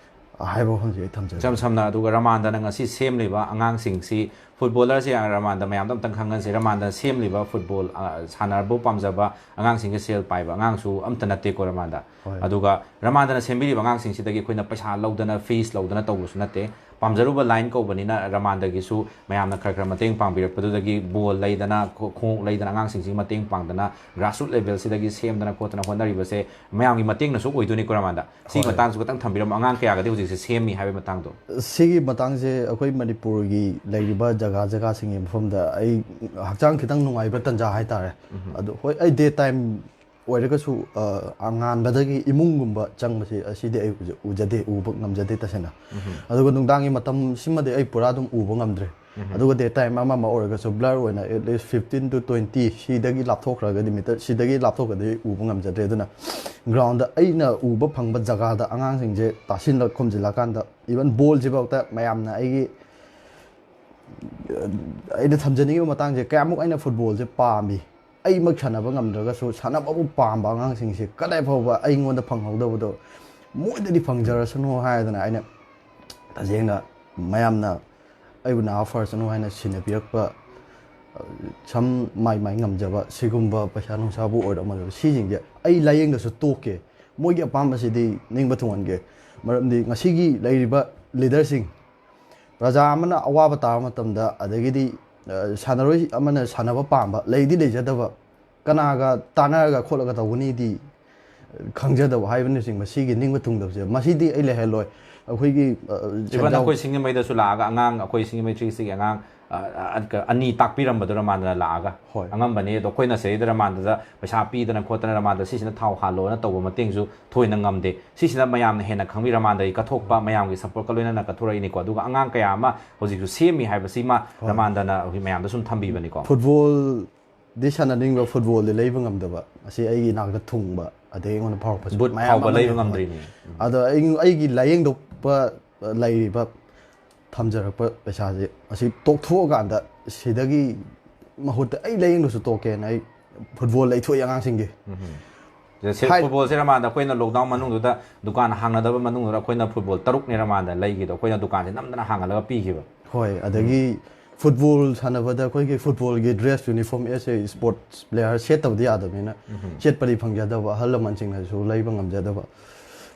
ꯍꯥꯏꯕ ꯋꯥꯐꯝꯁꯤ ꯑꯩ ꯊꯝꯖꯒꯦ꯫ ꯏꯆꯝ ꯁꯝꯅ, ꯑꯗꯨꯒ ꯔꯃꯥꯟꯗꯅ ꯉꯁꯤ ꯁꯦꯝꯂꯤꯕ ꯑꯉꯥꯡꯁꯤꯡꯁꯤ, ꯐꯨꯠꯕꯣꯂꯔꯁꯤ ꯔꯃꯥꯟꯗ ꯃꯌꯥꯝꯗ ꯑꯝꯇꯪ ꯈꯪꯍꯟꯁꯤ꯫ ꯔꯃꯥꯟꯗꯅ ꯁꯦꯝꯂꯤꯕ ꯐꯨꯠꯕꯣꯜ, ꯑ, ꯁꯥꯟꯅꯕ ꯄꯥꯝꯖꯕ ꯑꯉꯥꯡꯁꯤꯡꯒ ꯁꯦꯜ ꯄꯥꯏꯕ ꯑꯉꯥꯡꯁꯨ ꯑꯝꯇ ꯅꯠꯇꯦꯀꯣ ꯔꯃꯥꯟꯗ꯫ ꯍꯣꯏ꯫ ꯑꯗꯨꯒ ꯔꯃꯥꯟꯗꯅ ꯁꯦꯝꯕꯤꯔꯤꯕ ꯑꯉꯥꯡꯁꯤꯡꯁꯤꯗꯒꯤ ꯑꯩꯈꯣꯏꯅ ꯄꯩꯁꯥ ꯂꯧꯗꯅ, ꯐꯤꯁ ꯂꯧꯗꯅ ꯇꯧꯕꯁꯨ ꯅꯠꯇꯦ꯫ ꯄꯥꯝꯖꯔꯨꯕ ꯂꯥꯏꯟ ꯀꯧꯕꯅꯤꯅ ꯔꯃꯥꯟꯗꯒꯤꯁꯨ ꯃꯌꯥꯝꯅ ꯈꯔ ꯈꯔ ꯃꯇꯦꯡ ꯄꯥꯡꯕꯤꯔꯛꯄꯗꯨꯗꯒꯤ ꯕꯣꯜ ꯂꯩꯗꯅ, ꯈꯣ-, ꯈꯣꯡꯎꯞ ꯂꯩꯗꯅ, ꯑꯉꯥꯡꯁꯤꯡꯁꯤꯒꯤ ꯃꯇꯦꯡ ꯄꯥꯡꯗꯅ, ꯒ꯭ꯔꯥꯁꯔꯨꯠ ꯂꯦꯚꯦꯜꯁꯤꯗꯒꯤ ꯁꯦꯝꯗꯅ ꯈꯣꯠꯇꯅ ꯍꯣꯠꯅꯔꯤꯕꯁꯦ ꯃꯌꯥꯝꯒꯤ ꯃꯇꯦꯡꯅꯁꯨ ꯑꯣꯏꯗꯣꯏꯅꯤꯀꯣ ꯔꯃꯥꯟꯗ꯫ ꯁꯤꯒꯤ ꯍꯣꯏ꯫ ꯃꯇꯥꯡꯁꯨ ꯈꯤꯇꯪ ꯊꯝꯕꯤꯔꯝꯃꯣ, ꯑꯉꯥꯡ ꯀꯌꯥꯒꯗꯤ ꯍꯧꯖꯤꯛꯁꯦ ꯁꯦꯝꯃꯤ ꯍꯥꯏꯕꯒꯤ ꯃꯇꯥꯡꯗꯣ꯫ ꯁꯤꯒꯤ ꯃꯇꯥꯡꯁꯦ ꯑꯩꯈꯣꯏ ꯃꯅꯤꯄꯨꯔꯒꯤ ꯂꯩꯔꯤꯕ ꯖꯒꯥ ꯖꯒꯥꯁꯤꯡꯒꯤ ꯃꯐꯝꯗ ꯑꯩ ꯍꯛꯆꯥꯡ ꯈꯤꯇꯪ ꯅꯨꯡꯉꯥꯏꯕ ꯇꯥꯟꯖꯥ ꯍꯥꯏꯇꯥꯔꯦ꯫ ꯎꯝ꯫ ꯑꯗꯣ ꯍꯣꯏ, ꯑꯩ ꯗꯦ ꯇꯥꯏꯝ ꯑꯣꯏꯔꯒꯁꯨ, ꯑ, ꯑꯉꯥꯟꯕꯗꯒꯤ ꯏꯃꯨꯡꯒꯨꯝꯕ ꯆꯪꯕꯁꯤ ꯑꯁꯤꯗꯤ ꯑꯩ ꯎꯖ-, ꯎꯖꯗꯦ, ꯎꯕ ꯉꯝꯖꯗꯦ ꯇꯁꯦꯡꯅ꯫ ꯎꯝ꯫ ꯑꯗꯨꯒ ꯅꯨꯡꯗꯥꯡꯒꯤ ꯃꯇꯝꯁꯤꯃꯗꯤ ꯑꯩ ꯄꯨꯔꯥ ꯑꯗꯨꯝ ꯎꯕ ꯉꯝꯗ꯭ꯔꯦ꯫ ꯎꯝ꯫ ꯑꯗꯨꯒ ꯗꯦ ꯇꯥꯏꯝ ꯑꯃ ꯑꯃ ꯑꯣꯏꯔꯒꯁꯨ ꯕ꯭ꯂꯔ ꯑꯣꯏꯅ at least fifteen to twenty, ꯁꯤꯗꯒꯤ ꯂꯥꯞꯊꯣꯛꯈ꯭ꯔꯒꯗꯤ, ꯃꯤꯇꯔ ꯁꯤꯗꯒꯤ ꯂꯥꯞꯊꯣꯛꯈ꯭ꯔꯗꯤ ꯑꯩ ꯎꯕ ꯉꯝꯖꯗ꯭ꯔꯦ꯫ ꯑꯗꯨꯅ ꯒ꯭ꯔꯥꯎꯟꯗ ꯑꯩꯅ ꯎꯕ ꯐꯪꯕ ꯖꯒꯥꯗ ꯑꯉꯥꯡꯁꯤꯡꯁꯦ ꯇꯥꯁꯤꯜꯂ ꯈꯣꯝꯖꯤꯜꯂꯀꯥꯟꯗ, ꯏꯚꯟ ꯕꯣꯜꯁꯤꯐꯥꯎꯗ ꯃꯌꯥꯝꯅ ꯑꯩꯒꯤ, ꯑꯩꯅ ꯊꯝꯖꯅꯤꯡꯉꯤꯕ ꯃꯇꯥꯡꯁꯦ, ꯀꯌꯥꯃꯨꯛ ꯑꯩꯅ ꯐꯨꯠꯕꯣꯜꯁꯦ ꯄꯥꯝꯃꯤ, ꯑꯩꯃꯛ ꯁꯥꯟꯅꯕ ꯉꯝꯗ꯭ꯔꯒꯁꯨ ꯁꯥꯟꯅꯕꯕꯨ ꯄꯥꯝꯕ ꯑꯉꯥꯡꯁꯤꯡꯁꯦ ꯀꯗꯥꯏ ꯐꯥꯎꯕ ꯑꯩꯉꯣꯟꯗ ꯐꯪꯍꯧꯗꯕꯗꯣ ꯃꯣꯏꯗꯗꯤ ꯐꯪꯖꯔꯁꯅꯨ ꯍꯥꯏꯗꯅ ꯑꯩꯅ ꯇꯁꯦꯡꯅ ꯃꯌꯥꯝꯅ ꯑꯩꯕꯨ ꯅꯥꯕ ꯐꯔꯁꯅꯨ ꯍꯥꯏꯅ ꯁꯤꯟꯅꯕꯤꯔꯛꯄ, ꯑ, ꯁꯝ ꯃꯥꯏ ꯃꯥꯏ ꯉꯝꯖꯕ ꯁꯤꯒꯨꯝꯕ ꯄꯩꯁꯥ ꯅꯨꯡꯁꯥꯕꯨ ꯑꯣꯏꯔꯣ ꯑꯃꯗ ꯁꯤꯁꯤꯡꯁꯦ ꯑꯩ ꯂꯥꯏꯌꯦꯡꯗꯁꯨ ꯇꯣꯛꯀꯦ꯫ ꯃꯣꯏꯒꯤ ꯑꯄꯥꯝꯕꯁꯤꯗꯤ ꯅꯤꯡꯕ ꯊꯨꯡꯍꯟꯒꯦ꯫ ꯃꯔꯝꯗꯤ ꯉꯁꯤꯒꯤ ꯂꯩꯔꯤꯕ ꯂꯤꯗꯔꯁꯤꯡ, ꯄ꯭ꯔꯖꯥ ꯑꯃꯅ ꯑꯋꯥꯕ ꯇꯥꯕ ꯃꯇꯝꯗ, ꯑꯗꯒꯤꯗꯤ, ꯑ, ꯁꯥꯟꯅꯔꯣꯏ ꯑꯃꯅ ꯁꯥꯟꯅꯕ ꯄꯥꯝꯕ, ꯂꯩꯗꯤ ꯂꯩꯖꯗꯕ, ꯀꯅꯥꯒ ꯇꯥꯟꯅꯔꯒ ꯈꯣꯠꯂꯒ ꯇꯧꯒꯅꯤꯗꯤ ꯈꯪꯖꯗꯕ ꯍꯥꯏꯕꯅꯆꯤꯡꯕ, ꯁꯤꯒꯤ ꯅꯤꯡꯕ ꯊꯨꯡꯗꯕꯁꯦ, ꯃꯁꯤꯗꯤ ꯑꯩ ꯂꯩꯍꯜꯂꯣꯏ꯫ ꯑꯩꯈꯣꯏꯒꯤ, ꯑ, ꯏꯚꯟ ꯁꯦꯟꯖꯥꯎ ꯑꯩꯈꯣꯏ ꯁꯤꯡꯖꯃꯩꯗꯁꯨ ꯂꯥꯛꯑꯒ ꯑꯉꯥꯡ, ꯑꯩꯈꯣꯏ ꯁꯤꯡꯖꯃꯩ ꯊ꯭ꯔꯤ ꯁꯤꯛꯁꯀꯤ ꯑꯉꯥꯡ, ꯑ, ꯑ, ꯑꯅꯤ ꯇꯥꯛꯄꯤꯔꯝꯕꯗꯣ ꯔꯃꯥꯟꯗꯅ ꯂꯥꯛꯑꯒ꯫ ꯍꯣꯏ꯫ ꯑꯉꯝꯕꯅꯤ꯫ ꯑꯗꯣ ꯑꯩꯈꯣꯏꯅ ꯁꯤꯗꯩꯗ ꯔꯃꯥꯟꯗꯗ ꯄꯩꯁꯥ ꯄꯤꯗꯅ ꯈꯣꯠꯇꯅ ꯔꯃꯥꯟꯗ ꯁꯤꯁꯤꯅ ꯊꯥꯎ ꯍꯥꯜꯂꯣꯅ ꯇꯧꯕ ꯃꯇꯦꯡꯁꯨ ꯊꯣꯏꯅ ꯉꯝꯗꯦ꯫ ꯁꯤꯁꯤꯅ ꯃꯌꯥꯝꯅ ꯍꯦꯟꯅ ꯈꯪꯕꯤ, ꯔꯃꯥꯟꯗꯒꯤ ꯀꯠꯊꯣꯛꯄ ꯃꯌꯥꯝꯒꯤ ꯁꯞꯄꯣꯔꯠꯀ ꯂꯣꯏꯅꯅ ꯀꯠꯊꯣꯔꯛꯏꯅꯤꯀꯣ꯫ ꯑꯗꯨꯒ ꯑꯉꯥꯡ ꯀꯌꯥ ꯑꯃ ꯍꯧꯖꯤꯛꯁꯨ ꯁꯦꯝꯃꯤ ꯍꯥꯏꯕꯁꯤꯃ ꯍꯣꯏ꯫ ꯔꯃꯥꯟꯗꯅ ꯍꯧꯖꯤꯛ ꯃꯌꯥꯝꯗ ꯁꯨꯝ ꯊꯝꯕꯤꯕꯅꯤꯀꯣ꯫ ꯐꯨꯠꯕꯣꯜ ꯗꯤ ꯁꯥꯟꯅꯅꯤꯡꯕ, ꯐꯨꯠꯕꯣꯜꯗꯤ ꯂꯩꯕ ꯉꯝꯗꯕ, ꯑꯁꯤ ꯑꯩꯒꯤ ꯏꯅꯥꯛꯇ ꯊꯨꯡꯕ, ꯑꯗꯩ ꯑꯩꯉꯣꯟꯗ ꯐꯥꯎꯔꯛꯄꯁꯨ ꯕꯨꯠ ꯃꯌꯥꯝ ꯐꯥꯎꯕ ꯑꯃꯅꯤ꯫ ꯂꯩꯕ ꯉꯝꯗ꯭ꯔꯤꯅꯦ꯫ ꯑꯗꯣ ꯑꯩ- ꯑꯩꯒꯤ ꯂꯥꯏꯌꯦꯡꯗꯣꯛꯄ ꯂꯩꯔꯤꯕ, ꯊꯝꯖꯔꯛꯄ ꯄꯩꯁꯥꯁꯦ ꯑꯁꯤ ꯇꯣꯛꯊꯣꯛꯑꯀꯥꯟꯗ, ꯁꯤꯗꯒꯤ ꯃꯍꯨꯠꯇ ꯑꯩ ꯂꯥꯏꯌꯦꯡꯗꯨꯁꯨ ꯇꯣꯛꯀꯦꯅ ꯑꯩ ꯐꯨꯠꯕꯣꯜ ꯂꯩꯊꯣꯛꯏ ꯑꯉꯥꯡꯁꯤꯡꯒꯤ꯫ ꯁꯦ, ꯍꯥꯏ- ꯐꯨꯠꯕꯣꯜꯁꯦ ꯔꯃꯥꯟꯗ ꯑꯩꯈꯣꯏꯅ ꯂꯣꯛꯗꯥꯎꯟ ꯃꯅꯨꯡꯗꯨꯗ, ꯗꯨꯀꯥꯟ ꯍꯥꯡꯅꯗꯕ ꯃꯅꯨꯡꯗꯨꯗ ꯑꯩꯈꯣꯏꯅ ꯐꯨꯠꯕꯣꯜ ꯇꯔꯨꯛꯅꯦ ꯔꯃꯥꯟꯗ ꯂꯩꯈꯤꯗꯣ, ꯑꯩꯈꯣꯏꯅ ꯗꯨꯀꯥꯟꯁꯦ ꯅꯝꯗꯅ ꯍꯥꯡꯍꯜꯂꯒ ꯄꯤꯈꯤꯕ꯫ ꯍꯣꯏ, ꯑꯗꯒꯤ ꯐꯨꯠꯕꯣꯜ ꯁꯥꯟꯅꯕꯗ ꯑꯩꯈꯣꯏꯒꯤ ꯐꯨꯠꯕꯣꯜꯒꯤ ꯗ꯭ꯔꯦꯁ, ꯌꯨꯅꯤꯐꯣꯔꯝ ꯑꯦꯁ ꯑꯦ ꯁ꯭ꯄꯣꯔꯠꯁ ꯄ꯭ꯂꯦꯌꯔ ꯁꯦꯠꯇꯕꯗꯤ ꯌꯥꯗꯕꯅꯤꯅ, ꯁꯦꯠꯄꯗꯤ ꯐꯪꯖꯗꯕ, ꯑꯍꯜ ꯂꯃꯟꯁꯤꯡꯅꯁꯨ ꯂꯩꯕ ꯉꯝꯖꯗꯕ꯫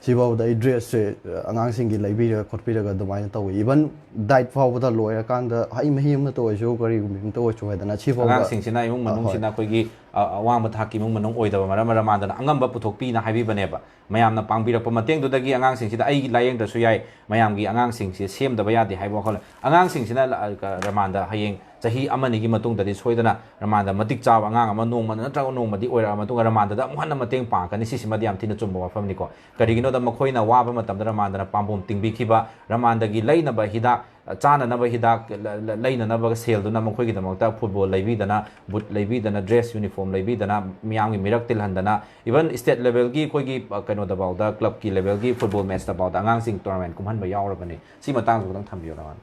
ꯁꯤꯐꯥꯎꯗ ꯑꯩ ꯗ꯭ꯔꯦꯁꯁꯦ ꯑꯉꯥꯡꯁꯤꯡꯒꯤ ꯂꯩꯕꯤꯔꯒ ꯈꯣꯠꯄꯤꯔꯒ ꯑꯗꯨꯃꯥꯏꯅ ꯇꯧꯋꯤ꯫ ꯏꯚꯟ ꯗꯥꯏꯠ ꯐꯥꯎꯕꯗ ꯂꯣꯏꯔꯀꯥꯟꯗ ꯍꯩ ꯃꯍꯤ ꯑꯃꯇ ꯑꯣꯏꯔꯁꯨ, ꯀꯔꯤꯒꯨꯝꯕ ꯑꯃꯇ ꯑꯣꯏꯔꯁꯨ ꯍꯥꯏꯗꯅ ꯁꯤꯐꯥꯎꯗ꯫ ꯑꯉꯥꯡꯁꯤꯡꯁꯤꯅ ꯏꯃꯨꯡ ꯃꯅꯨꯡꯁꯤꯅ ꯑꯩꯈꯣꯏꯒꯤ, ꯑ, ꯑꯋꯥꯡꯕ ꯊꯥꯛꯀꯤ ꯏꯃꯨꯡ ꯃꯅꯨꯡ ꯑꯣꯏꯗꯕ ꯃꯔꯝ ꯔꯃꯥꯟꯗꯅ ꯑꯉꯝꯕ ꯄꯨꯊꯣꯛꯄꯤꯅ ꯍꯥꯏꯕꯤꯕꯅꯦꯕ꯫ ꯃꯌꯥꯝꯅ ꯄꯥꯡꯕꯤꯔꯛꯄ ꯃꯇꯦꯡꯗꯨꯗꯒꯤ ꯑꯉꯥꯡꯁꯤꯡꯁꯤꯗ ꯑꯩꯒꯤ ꯂꯥꯏꯌꯦꯡꯗ꯭ꯔꯁꯨ ꯌꯥꯏ, ꯃꯌꯥꯝꯒꯤ ꯑꯉꯥꯡꯁꯤꯡꯁꯦ ꯁꯦꯝꯗꯕ ꯌꯥꯗꯦ ꯍꯥꯏꯕ ꯋꯥꯈꯜ꯫ ꯑꯉꯥꯡꯁꯤꯡꯁꯤꯅ ꯂ-, ꯑ, ꯔꯃꯥꯟꯗ ꯍꯌꯦꯡ ꯆꯍꯤ ꯑꯃꯅꯤꯒꯤ ꯃꯇꯨꯡꯗꯗꯤ ꯁꯣꯏꯗꯅ ꯔꯃꯥꯟꯗ ꯃꯇꯤꯛ ꯆꯥꯕ ꯑꯉꯥꯡ ꯑꯃ ꯅꯣꯡꯃ ꯅꯠꯇ꯭ꯔꯒ ꯅꯣꯡꯃꯗꯤ ꯑꯣꯏꯔꯛꯑ ꯃꯇꯨꯡꯗ ꯔꯃꯥꯟꯗꯗ ꯑꯃꯨꯛ ꯍꯟꯅ ꯃꯇꯦꯡ ꯄꯥꯡꯉꯛꯀꯅꯤ꯫ ꯁꯤꯁꯤꯃꯗꯤ ꯌꯥꯝ ꯊꯤꯅ ꯆꯨꯝꯕ ꯋꯥꯐꯝꯅꯤꯀꯣ꯫ ꯀꯔꯤꯒꯤꯅꯣꯗ ꯃꯈꯣꯏꯅ ꯋꯥꯕ ꯃꯇꯝꯗ ꯔꯃꯥꯟꯗꯅ ꯄꯥꯝꯕꯣꯝ ꯇꯤꯡꯕꯤꯈꯤꯕ, ꯔꯃꯥꯟꯗꯒꯤ ꯂꯩꯅꯕ ꯍꯤꯗꯥꯛ, ꯆꯥꯅꯅꯕ ꯍꯤꯗꯥꯛ, ꯂ-, ꯂ-, ꯂꯩꯅꯅꯕ ꯁꯦꯜꯗꯨꯅ ꯃꯈꯣꯏꯒꯤꯗꯃꯛꯇ ꯐꯨꯠꯕꯣꯜ ꯂꯩꯕꯤꯗꯅ, ꯕꯨꯠ ꯂꯩꯕꯤꯗꯅ, ꯗ꯭ꯔꯦꯁ, ꯌꯨꯅꯤꯐꯣꯔꯝ ꯂꯩꯕꯤꯗꯅ, ꯃꯤꯌꯥꯝꯒꯤ ꯃꯤꯔꯛ ꯇꯤꯜꯍꯟꯗꯅ, ꯏꯚꯟ ꯁ꯭ꯇꯦꯠ ꯂꯦꯚꯦꯜꯒꯤ ꯑꯩꯈꯣꯏꯒꯤ, ꯑ, ꯀꯩꯅꯣꯗꯐꯥꯎꯗ, ꯀ꯭ꯂꯕꯀꯤ ꯂꯦꯚꯦꯜꯒꯤ ꯐꯨꯠꯕꯣꯜ ꯃꯦꯠꯆꯇꯐꯥꯎꯗ ꯑꯉꯥꯡꯁꯤꯡ ꯇꯣꯔꯅꯥꯃꯦꯟ ꯀꯨꯝꯍꯟꯕ ꯌꯥꯎꯔꯕꯅꯤ꯫ ꯁꯤ ꯃꯇꯥꯡꯁꯨ ꯈꯤꯇꯪ ꯊꯝꯕꯤꯌꯨ, ꯔꯃꯥꯟ꯫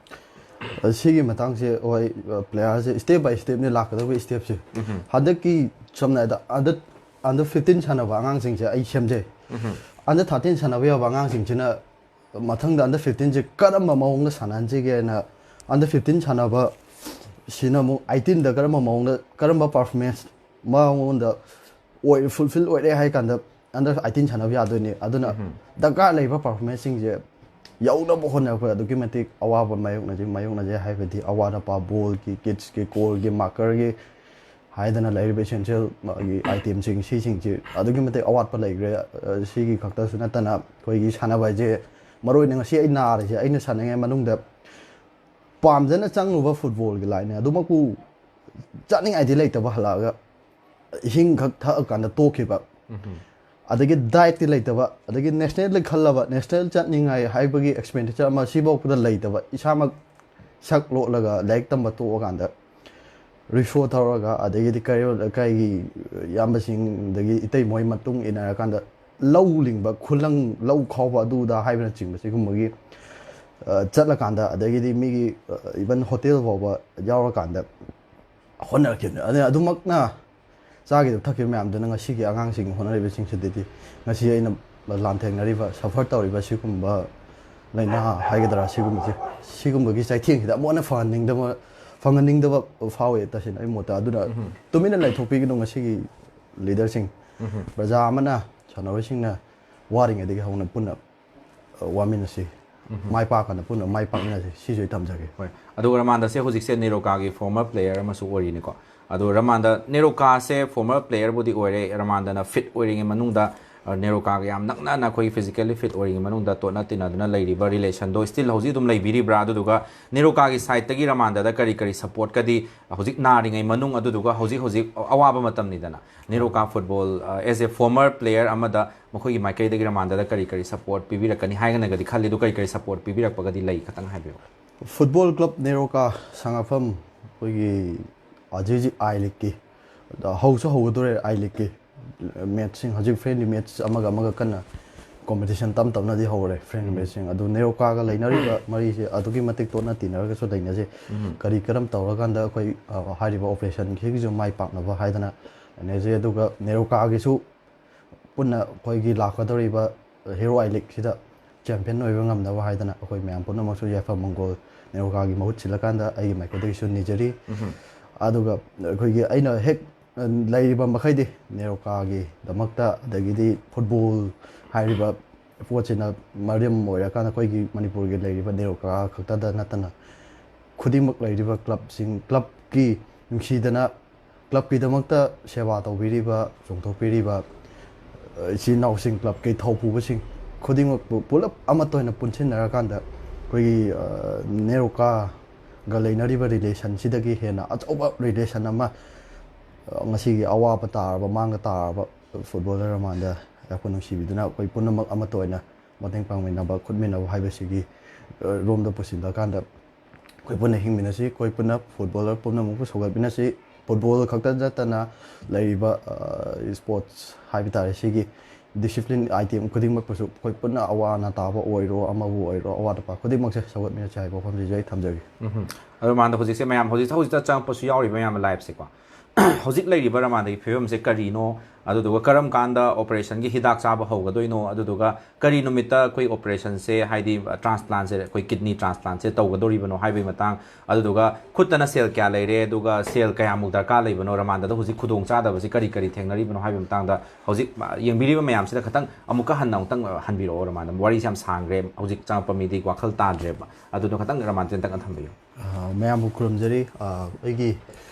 ꯑ, ꯁꯤꯒꯤ ꯃꯇꯥꯡꯁꯦ, ꯍꯣꯏ, ꯑ, ꯄ꯭ꯂꯦꯌꯔꯁꯦ step by stepꯅꯦ ꯂꯥꯛꯀꯗꯕ ꯁ꯭ꯇꯦꯞꯁꯦ꯫ ꯍꯟꯗꯛꯀꯤ, ꯁꯝꯅ ꯍꯥꯏꯗ, under, under fifteen ꯁꯥꯟꯅꯕ ꯑꯉꯥꯡꯁꯤꯡꯁꯦ ꯑꯩ ꯁꯦꯝꯖꯩ꯫ Under thirteen ꯁꯥꯟꯅꯕ ꯌꯥꯕ ꯑꯉꯥꯡꯁꯤꯡꯁꯤꯅ ꯃꯊꯪꯗ under fifteenꯁꯦ ꯀꯔꯝꯕ ꯃꯑꯣꯡꯗ ꯁꯥꯟꯅꯍꯟꯁꯤꯒꯦꯅ, under fifteen ꯁꯥꯟꯅꯕ ꯁꯤꯅ ꯑꯃꯨꯛ eighteenꯗ ꯀꯔꯝꯕ ꯃꯑꯣꯡꯗ, ꯀꯔꯝꯕ performance ꯃꯉꯣꯟꯗ ꯑꯣꯏ, fulfill ꯑꯣꯏꯔꯦ ꯍꯥꯏ ꯀꯥꯟꯗ under eighteen ꯁꯥꯟꯅꯕ ꯌꯥꯗꯣꯏꯅꯤ꯫ ꯑꯗꯨꯅ ꯗꯔꯀꯥꯔ ꯂꯩꯕ performanceꯁꯤꯡꯁꯦ ꯌꯧꯅꯕ ꯍꯣꯠꯅꯔꯛꯄꯗ ꯑꯗꯨꯛꯀꯤ ꯃꯇꯤꯛ ꯑꯋꯥꯕ ꯃꯥꯌꯣꯛꯅꯖꯩ, ꯃꯥꯌꯣꯛꯅꯖꯩ ꯍꯥꯏꯕꯗꯤ ꯑꯋꯥꯠ ꯑꯄꯥ, ꯕꯣꯜꯒꯤ, ꯀꯤꯠꯁꯀꯤ, ꯒꯣꯜꯒꯤ, ꯃꯥꯔꯀꯔꯒꯤ ꯍꯥꯏꯗꯅ ꯂꯩꯔꯤꯕ essential ꯃꯥꯒꯤ itemꯁꯤꯡ, ꯁꯤꯁꯤꯡꯁꯤ ꯑꯗꯨꯛꯀꯤ ꯃꯇꯤꯛ ꯑꯋꯥꯠꯄ ꯂꯩꯈ꯭ꯔꯦ꯫ ꯑ, ꯁꯤꯒꯤ ꯈꯛꯇꯁꯨ ꯅꯠꯇꯅ ꯑꯩꯈꯣꯏꯒꯤ ꯁꯥꯟꯅꯕ ꯍꯥꯏꯁꯦ, ꯃꯔꯨꯑꯣꯏꯅ ꯉꯁꯤ ꯑꯩ ꯅꯥꯔꯤꯁꯦ, ꯑꯩꯅ ꯁꯥꯟꯅꯉꯩ ꯃꯅꯨꯡꯗ ꯄꯥꯝꯖꯅ ꯆꯪꯂꯨꯕ ꯐꯨꯠꯕꯣꯜꯒꯤ ꯂꯥꯏꯟꯅꯦ꯫ ꯑꯗꯨꯃꯛꯄꯨ ꯆꯠꯅꯤꯡꯉꯥꯏꯗꯤ ꯂꯩꯇꯕ, ꯍꯜꯂꯛꯑꯒ ꯏꯁꯤꯡ ꯈꯛ ꯊꯛꯑꯀꯥꯟꯗ ꯇꯣꯛꯈꯤꯕ꯫ ꯑꯗꯒꯤ dietꯇꯤ ꯂꯩꯇꯕ, ꯑꯗꯒꯤ nationalꯗ ꯈꯜꯂꯕ, national ꯆꯠꯅꯤꯡꯉꯥꯏ ꯍꯥꯏꯕꯒꯤ expenditure ꯑꯃ ꯁꯤꯐꯥꯎꯕꯗ ꯂꯩꯇꯕ, ꯏꯁꯥꯃꯛ ꯁꯛ ꯂꯣꯠꯂꯒ ꯂꯥꯏꯔꯤꯛ ꯇꯝꯕ ꯇꯣꯛꯑꯀꯥꯟꯗ ꯔꯤꯛꯁꯣ ꯊꯧꯔꯒ, ꯑꯗꯒꯤꯗꯤ ꯀꯩꯔꯣꯜ ꯂꯩꯀꯥꯏꯒꯤ ꯏꯌꯥꯝꯕꯁꯤꯡ, ꯑꯗꯒꯤ ꯏꯇꯩꯃꯣꯏ ꯃꯇꯨꯡ ꯏꯟꯅꯔꯀꯥꯟꯗ ꯂꯧ ꯂꯤꯡꯕ, ꯈꯨꯂꯪ, ꯂꯧ ꯈꯥꯎꯕ, ꯑꯗꯨ ꯑꯗꯥ ꯍꯥꯏꯕꯅꯆꯤꯡꯕ ꯁꯤꯒꯨꯝꯕꯒꯤ, ꯑ, ꯆꯠꯂꯀꯥꯟꯗ, ꯑꯗꯒꯤꯗꯤ ꯃꯤꯒꯤ, ꯑ, even ꯍꯣꯇꯦꯜ ꯐꯥꯎꯕ ꯌꯥꯎꯔꯀꯥꯟꯗ ꯍꯣꯠꯅꯔꯛꯈꯤꯕꯅꯤ꯫ ꯑꯗꯨꯅ ꯑꯗꯨꯃꯛꯅ ꯆꯥꯈꯤꯕ ꯊꯛꯈꯤꯕ ꯃꯌꯥꯝꯗꯨꯅ ꯉꯁꯤꯒꯤ ꯑꯉꯥꯡꯁꯤꯡ ꯍꯣꯠꯅꯔꯤꯕꯁꯤꯡꯁꯤꯗꯗꯤ ꯉꯁꯤ ꯑꯩꯅ ꯂꯥꯟꯊꯦꯡꯅꯔꯤꯕ, ꯁꯐꯔ ꯇꯧꯔꯤꯕ ꯁꯤꯒꯨꯝꯕ ꯂꯥꯏꯅꯥ ꯍꯥꯏꯒꯗ꯭ꯔꯥ, ꯁꯤꯒꯨꯝꯕꯁꯦ, ꯁꯤꯒꯨꯝꯕꯒꯤ ꯆꯩꯊꯦꯡꯁꯤꯗ ꯑꯃꯨꯛ ꯍꯟꯅ ꯐꯪꯍꯟꯅꯤꯡꯗꯕ, ꯐꯪꯍꯟꯅꯤꯡꯗꯕ ꯐꯥꯎꯋꯦ ꯇꯁꯦꯡꯅ ꯑꯩ ꯃꯣꯠꯇ꯫ ꯑꯗꯨꯅ ꯇꯨꯃꯤꯟꯅ ꯂꯩꯊꯣꯛꯄꯤꯒꯅꯨ ꯉꯁꯤꯒꯤ ꯂꯤꯗꯔꯁꯤꯡ꯫ ꯄ꯭ꯔꯖꯥ ꯑꯃꯅ, ꯁꯥꯟꯅꯔꯣꯏꯁꯤꯡꯅ ꯋꯥꯔꯤꯉꯩꯗꯒꯤ ꯍꯧꯅ ꯄꯨꯟꯅ, ꯑ, ꯋꯥꯃꯤꯟꯅꯁꯤ, ꯃꯥꯏ ꯄꯥꯛꯀꯅ ꯄꯨꯟꯅ ꯃꯥꯏ ꯄꯥꯛꯃꯤꯟꯅꯁꯤ, ꯁꯤꯁꯨ ꯑꯩ ꯊꯝꯖꯒꯦ꯫ ꯍꯣꯏ, ꯑꯗꯨꯒ ꯔꯃꯥꯟꯗꯁꯦ ꯍꯧꯖꯤꯛꯁꯦ ꯅꯦꯔꯣꯀꯥꯒꯤ ꯐꯣꯔꯃꯔ ꯄ꯭ꯂꯦꯌꯔ ꯑꯃꯁꯨ ꯑꯣꯏꯔꯤꯅꯤꯀꯣ꯫ ꯑꯗꯣ ꯔꯃꯥꯟꯗ, ꯅꯦꯔꯣꯀꯥꯁꯦ ꯐꯣꯔꯃꯔ ꯄ꯭ꯂꯦꯌꯔꯕꯨꯗꯤ ꯑꯣꯏꯔꯦ, ꯔꯃꯥꯟꯗꯅ ꯐꯤꯠ ꯑꯣꯏꯔꯤꯉꯩ ꯃꯅꯨꯡꯗ, ꯑ, ꯅꯦꯔꯣꯀꯥꯒ ꯌꯥꯝ ꯅꯛꯅꯅ ꯑꯩꯈꯣꯏꯒꯤ ꯐꯤꯖꯤꯀꯦꯜꯂꯤ ꯐꯤꯠ ꯑꯣꯏꯔꯤꯉꯩ ꯃꯅꯨꯡꯗ ꯇꯣꯠꯅ ꯇꯤꯟꯅꯗꯨꯅ ꯂꯩꯔꯤꯕ ꯔꯤꯂꯦꯁꯟꯗꯣ ꯁ꯭ꯇꯤꯜ ꯍꯧꯖꯤꯛ ꯑꯗꯨꯝ ꯂꯩꯕꯤꯔꯤꯕ꯭ꯔꯥ? ꯑꯗꯨꯗꯨꯒ ꯅꯦꯔꯣꯀꯥꯒꯤ ꯁꯥꯏꯠꯇꯒꯤ ꯔꯃꯥꯟꯗꯗ ꯀꯔꯤ ꯀꯔꯤ ꯁꯞꯄꯣꯔꯠꯀꯗꯤ, ꯍꯧꯖꯤꯛ ꯅꯥꯔꯤꯉꯩ ꯃꯅꯨꯡ, ꯑꯗꯨꯗꯨꯒ ꯍꯧꯖꯤꯛ ꯍꯧꯖꯤꯛ ꯑꯋꯥꯕ ꯃꯇꯝꯅꯤꯗꯅ, ꯅꯦꯔꯣꯀꯥ ꯐꯨꯠꯕꯣꯜ, ꯑ, as a former player ꯑꯃꯗ ꯃꯈꯣꯏꯒꯤ ꯃꯥꯏꯀꯩꯗꯒꯤ ꯔꯃꯥꯟꯗꯗ ꯀꯔꯤ ꯀꯔꯤ ꯁꯞꯄꯣꯔꯠ ꯄꯤꯕꯤꯔꯛꯀꯅꯤ ꯍꯥꯏꯅꯒꯗꯤ ꯈꯜꯂꯤ, ꯑꯗꯨ ꯀꯔꯤ ꯀꯔꯤ ꯁꯞꯄꯣꯔꯠ ꯄꯤꯕꯤꯔꯛꯄꯒꯗꯤ ꯂꯩ? ꯈꯇꯪ ꯍꯥꯏꯕꯤꯌꯨ꯫ ꯐꯨꯠꯕꯣꯜ ꯀ꯭ꯂꯕ ꯅꯦꯔꯣꯀꯥ ꯁꯉꯥꯐꯝ, ꯑꯩꯈꯣꯏꯒꯤ ꯍꯧꯖꯤꯛ ꯍꯧꯖꯤꯛ ꯑꯥꯏ ꯂꯤꯒꯀꯤ, ꯑꯗ ꯍꯧꯁꯨ ꯍꯧꯒꯗꯣꯔꯦ ꯑꯥꯏ ꯂꯤꯒꯀꯤ ꯃꯦꯠꯁꯁꯤꯡ, ꯍꯧꯖꯤꯛ ꯐ꯭ꯔꯦꯟꯂꯤ ꯃꯦꯠꯁ ꯑꯃꯒ ꯑꯃꯒ ꯀꯟꯅ ꯀꯣꯝꯄꯤꯇꯤꯁꯟ ꯇꯞ ꯇꯞꯅꯗꯤ ꯍꯧꯔꯦ, ꯐ꯭ꯔꯦꯟꯂꯤ ꯃꯦꯠꯁꯁꯤꯡ꯫ ꯑꯗꯨ ꯅꯦꯔꯣꯀꯥꯒ ꯂꯩꯅꯔꯤꯕ ꯃꯔꯤꯁꯦ ꯑꯗꯨꯛꯀꯤ ꯃꯇꯤꯛ ꯇꯣꯠꯅ ꯇꯤꯟꯅꯔꯒꯁꯨ ꯂꯩꯅꯖꯩ꯫ ꯀꯔꯤ ꯀꯔꯝ ꯇꯧꯔꯀꯥꯟꯗ ꯑꯩꯈꯣꯏ, ꯑ, ꯍꯥꯏꯔꯤꯕ ꯑꯣꯄꯔꯦꯁꯟꯁꯤꯒꯤꯁꯨ ꯃꯥꯏ ꯄꯥꯛꯅꯕ ꯍꯥꯏꯗꯅ ꯂꯩꯅꯖꯩ꯫ ꯑꯗꯨꯒ ꯅꯦꯔꯣꯀꯥꯒꯤꯁꯨ ꯄꯨꯟꯅ ꯑꯩꯈꯣꯏꯒꯤ ꯂꯥꯛꯀꯗꯧꯔꯤꯕ ꯍꯦꯔꯣ ꯑꯥꯏ ꯂꯤꯒꯁꯤꯗ ꯆꯦꯝꯄꯤꯌꯟ ꯑꯣꯏꯕ ꯉꯝꯅꯕ ꯍꯥꯏꯗꯅ ꯑꯩꯈꯣꯏ ꯃꯌꯥꯝ ꯄꯨꯝꯅꯃꯛꯁꯨ ꯌꯥꯏꯐ ꯃꯪꯒꯣꯜ ꯅꯦꯔꯣꯀꯥꯒꯤ ꯃꯍꯨꯠ ꯁꯤꯜꯂꯀꯥꯟꯗ ꯑꯩꯒꯤ ꯃꯥꯏꯀꯩꯗꯒꯤꯁꯨ ꯅꯤꯖꯔꯤ꯫ ꯑꯗꯨꯒ ꯑꯩꯈꯣꯏꯒꯤ ꯑꯩꯅ ꯍꯦꯛ, ꯑ, ꯂꯩꯔꯤꯕ ꯃꯈꯩꯗꯤ ꯅꯦꯔꯣꯀꯥꯒꯤꯗꯃꯛꯇ, ꯑꯗꯒꯤꯗꯤ ꯐꯨꯠꯕꯣꯜ ꯍꯥꯏꯔꯤꯕ ꯄꯣꯠꯁꯤꯅ ꯃꯔꯝ ꯑꯣꯏꯔꯀꯥꯟꯗ ꯑꯩꯈꯣꯏꯒꯤ ꯃꯅꯤꯄꯨꯔꯒꯤ ꯂꯩꯔꯤꯕ ꯅꯦꯔꯣꯀꯥ ꯈꯛꯇꯗ ꯅꯠꯇꯅ ꯈꯨꯗꯤꯡꯃꯛ ꯂꯩꯔꯤꯕ ꯀ꯭ꯂꯕꯁꯤꯡ, ꯀ꯭ꯂꯕꯀꯤ ꯅꯨꯡꯁꯤꯗꯅ ꯀ꯭ꯂꯕꯀꯤꯗꯃꯛꯇ ꯁꯦꯕꯥ ꯇꯧꯕꯤꯔꯤꯕ, ꯆꯣꯡꯊꯣꯛꯄꯤꯔꯤꯕ, ꯑ, ꯏꯆꯤꯜ ꯏꯅꯥꯎꯁꯤꯡ, ꯀ꯭ꯂꯕꯀꯤ ꯊꯧꯄꯨꯕꯁꯤꯡ ꯈꯨꯗꯤꯡꯃꯛꯄꯨ ꯄꯨꯂꯞ ꯑꯃꯠꯇ ꯑꯣꯏꯅ ꯄꯨꯟꯁꯤꯟꯅꯔꯀꯥꯟꯗ ꯑꯩꯈꯣꯏꯒꯤ, ꯑ, ꯅꯦꯔꯣꯀꯥꯒ ꯂꯩꯅꯔꯤꯕ ꯔꯤꯂꯦꯁꯟꯁꯤꯗꯒꯤ ꯍꯦꯟꯅ ꯑꯆꯧꯕ ꯔꯤꯂꯦꯁꯟ ꯑꯃ, ꯑ, ꯉꯁꯤꯒꯤ ꯑꯋꯥꯕ ꯇꯥꯔꯕ, ꯃꯥꯡꯕ ꯇꯥꯔꯕ ꯐꯨꯠꯕꯣꯂꯔ ꯔꯃꯥꯟꯗ ꯌꯥꯏꯐ ꯅꯨꯡꯁꯤꯕꯤꯗꯨꯅ ꯑꯩꯈꯣꯏ ꯄꯨꯝꯅꯃꯛ ꯑꯃꯠꯇ ꯑꯣꯏꯅ ꯃꯇꯦꯡ ꯄꯥꯡꯃꯤꯟꯅꯕ, ꯈꯨꯠꯃꯤꯟꯅꯕ ꯍꯥꯏꯕꯁꯤꯒꯤ, ꯑ, ꯔꯣꯝꯗ ꯄꯨꯁꯤꯜꯂꯀꯥꯟꯗ ꯑꯩꯈꯣꯏ ꯄꯨꯟꯅ ꯍꯤꯡꯃꯤꯟꯅꯁꯤ, ꯑꯩꯈꯣꯏ ꯄꯨꯟꯅ ꯐꯨꯠꯕꯣꯂꯔ ꯄꯨꯝꯅꯃꯛꯄꯨ ꯁꯧꯒꯠꯃꯤꯟꯅꯁꯤ꯫ ꯐꯨꯠꯕꯣꯜ ꯈꯛꯇ ꯅꯠꯇꯅ ꯂꯩꯔꯤꯕ ꯁ꯭ꯄꯣꯔꯠꯁ ꯍꯥꯏꯕ ꯇꯥꯔꯦ, ꯁꯤꯒꯤ ꯗꯤꯁꯤꯄ꯭ꯂꯤꯟ ꯑꯥꯏꯇꯦꯝ ꯈꯨꯗꯤꯡꯃꯛꯄꯨꯁꯨ ꯑꯩꯈꯣꯏ ꯄꯨꯟꯅ ꯑꯋꯥ ꯑꯅꯥ ꯇꯥꯕ ꯑꯣꯏꯔꯣ, ꯑꯃꯕꯨ ꯑꯣꯏꯔꯣ, ꯑꯋꯥꯠ ꯑꯄꯥ ꯈꯨꯗꯤꯡꯃꯛꯁꯦ ꯁꯧꯒꯠꯃꯤꯟꯅꯁꯤ ꯍꯥꯏꯕ ꯋꯥꯐꯝꯁꯤꯁꯨ ꯑꯩ ꯊꯝꯖꯒꯦ꯫ ꯎꯝ꯫ ꯑꯗꯣ ꯔꯃꯥꯟꯗ, ꯍꯧꯖꯤꯛꯁꯦ ꯃꯌꯥꯝ ꯍꯧꯖꯤꯛ ꯍꯧꯖꯤꯛꯇ ꯆꯪꯉꯛꯄꯁꯨ ꯌꯥꯎꯔꯤꯕ ꯃꯌꯥꯝ ꯂꯥꯏꯞꯁꯦꯀꯣ꯫ ꯍꯧꯖꯤꯛ ꯂꯩꯔꯤꯕ ꯔꯃꯥꯟꯗꯒꯤ ꯐꯤꯕꯝꯁꯦ ꯀꯔꯤꯅꯣ, ꯑꯗꯨꯗꯨꯒ ꯀꯔꯝ ꯀꯥꯟꯗ ꯑꯣꯄꯔꯦꯁꯟꯒꯤ ꯍꯤꯗꯥꯛ ꯆꯥꯕ ꯍꯧꯒꯗꯣꯏꯅꯣ, ꯑꯗꯨꯗꯨꯒ ꯀꯔꯤ ꯅꯨꯃꯤꯠꯇ ꯑꯩꯈꯣꯏ ꯑꯣꯄꯔꯦꯁꯟꯁꯦ, ꯍꯥꯏꯗꯤ ꯇ꯭ꯔꯥꯟꯁꯄ꯭ꯂꯥꯟꯁꯦ, ꯑꯩꯈꯣꯏ ꯀꯤꯗꯅꯤ ꯇ꯭ꯔꯥꯟꯁꯄ꯭ꯂꯥꯟꯁꯦ ꯇꯧꯒꯗꯧꯔꯤꯕꯅꯣ ꯍꯥꯏꯕꯒꯤ ꯃꯇꯥꯡ, ꯑꯗꯨꯗꯨꯒ ꯈꯨꯠꯇꯅ ꯁꯦꯜ ꯀꯌꯥ ꯂꯩꯔꯦ, ꯑꯗꯨꯒ ꯁꯦꯜ ꯀꯌꯥꯃꯨꯛ ꯗꯔꯀꯥꯔ ꯂꯩꯕꯅꯣ, ꯔꯃꯥꯟꯗꯗ ꯍꯧꯖꯤꯛ ꯈꯨꯗꯣꯡ ꯆꯥꯗꯕꯁꯤ ꯀꯔꯤ ꯀꯔꯤ ꯊꯦꯡꯅꯔꯤꯕꯅꯣ ꯍꯥꯏꯕꯒꯤ ꯃꯇꯥꯡꯗ ꯍꯧꯖꯤꯛ ꯌꯦꯡꯕꯤꯔꯤꯕ ꯃꯌꯥꯝꯁꯤꯗ ꯈꯤꯇꯪ ꯑꯃꯨꯛꯀ ꯍꯟꯅ ꯑꯃꯨꯛꯇꯪ ꯍꯟꯕꯤꯔꯛꯑꯣ꯫ ꯔꯃꯥꯟꯗ, ꯋꯥꯔꯤꯁꯦ ꯌꯥꯝ ꯁꯥꯡꯈ꯭ꯔꯦ, ꯍꯧꯖꯤꯛ ꯆꯪꯉꯛꯄ ꯃꯤꯗꯤ ꯋꯥꯈꯜ ꯇꯥꯗ꯭ꯔꯦꯕ, ꯑꯗꯨꯗꯣ ꯈꯤꯇꯪ ꯔꯃꯥꯟꯗ ꯇꯦꯟꯇꯛꯅ ꯊꯝꯕꯤꯌꯨ꯫ ꯑ, ꯃꯌꯥꯝꯕꯨ ꯈꯨꯔꯨꯝꯖꯔꯤ꯫ ꯑ, ꯑꯩꯒꯤ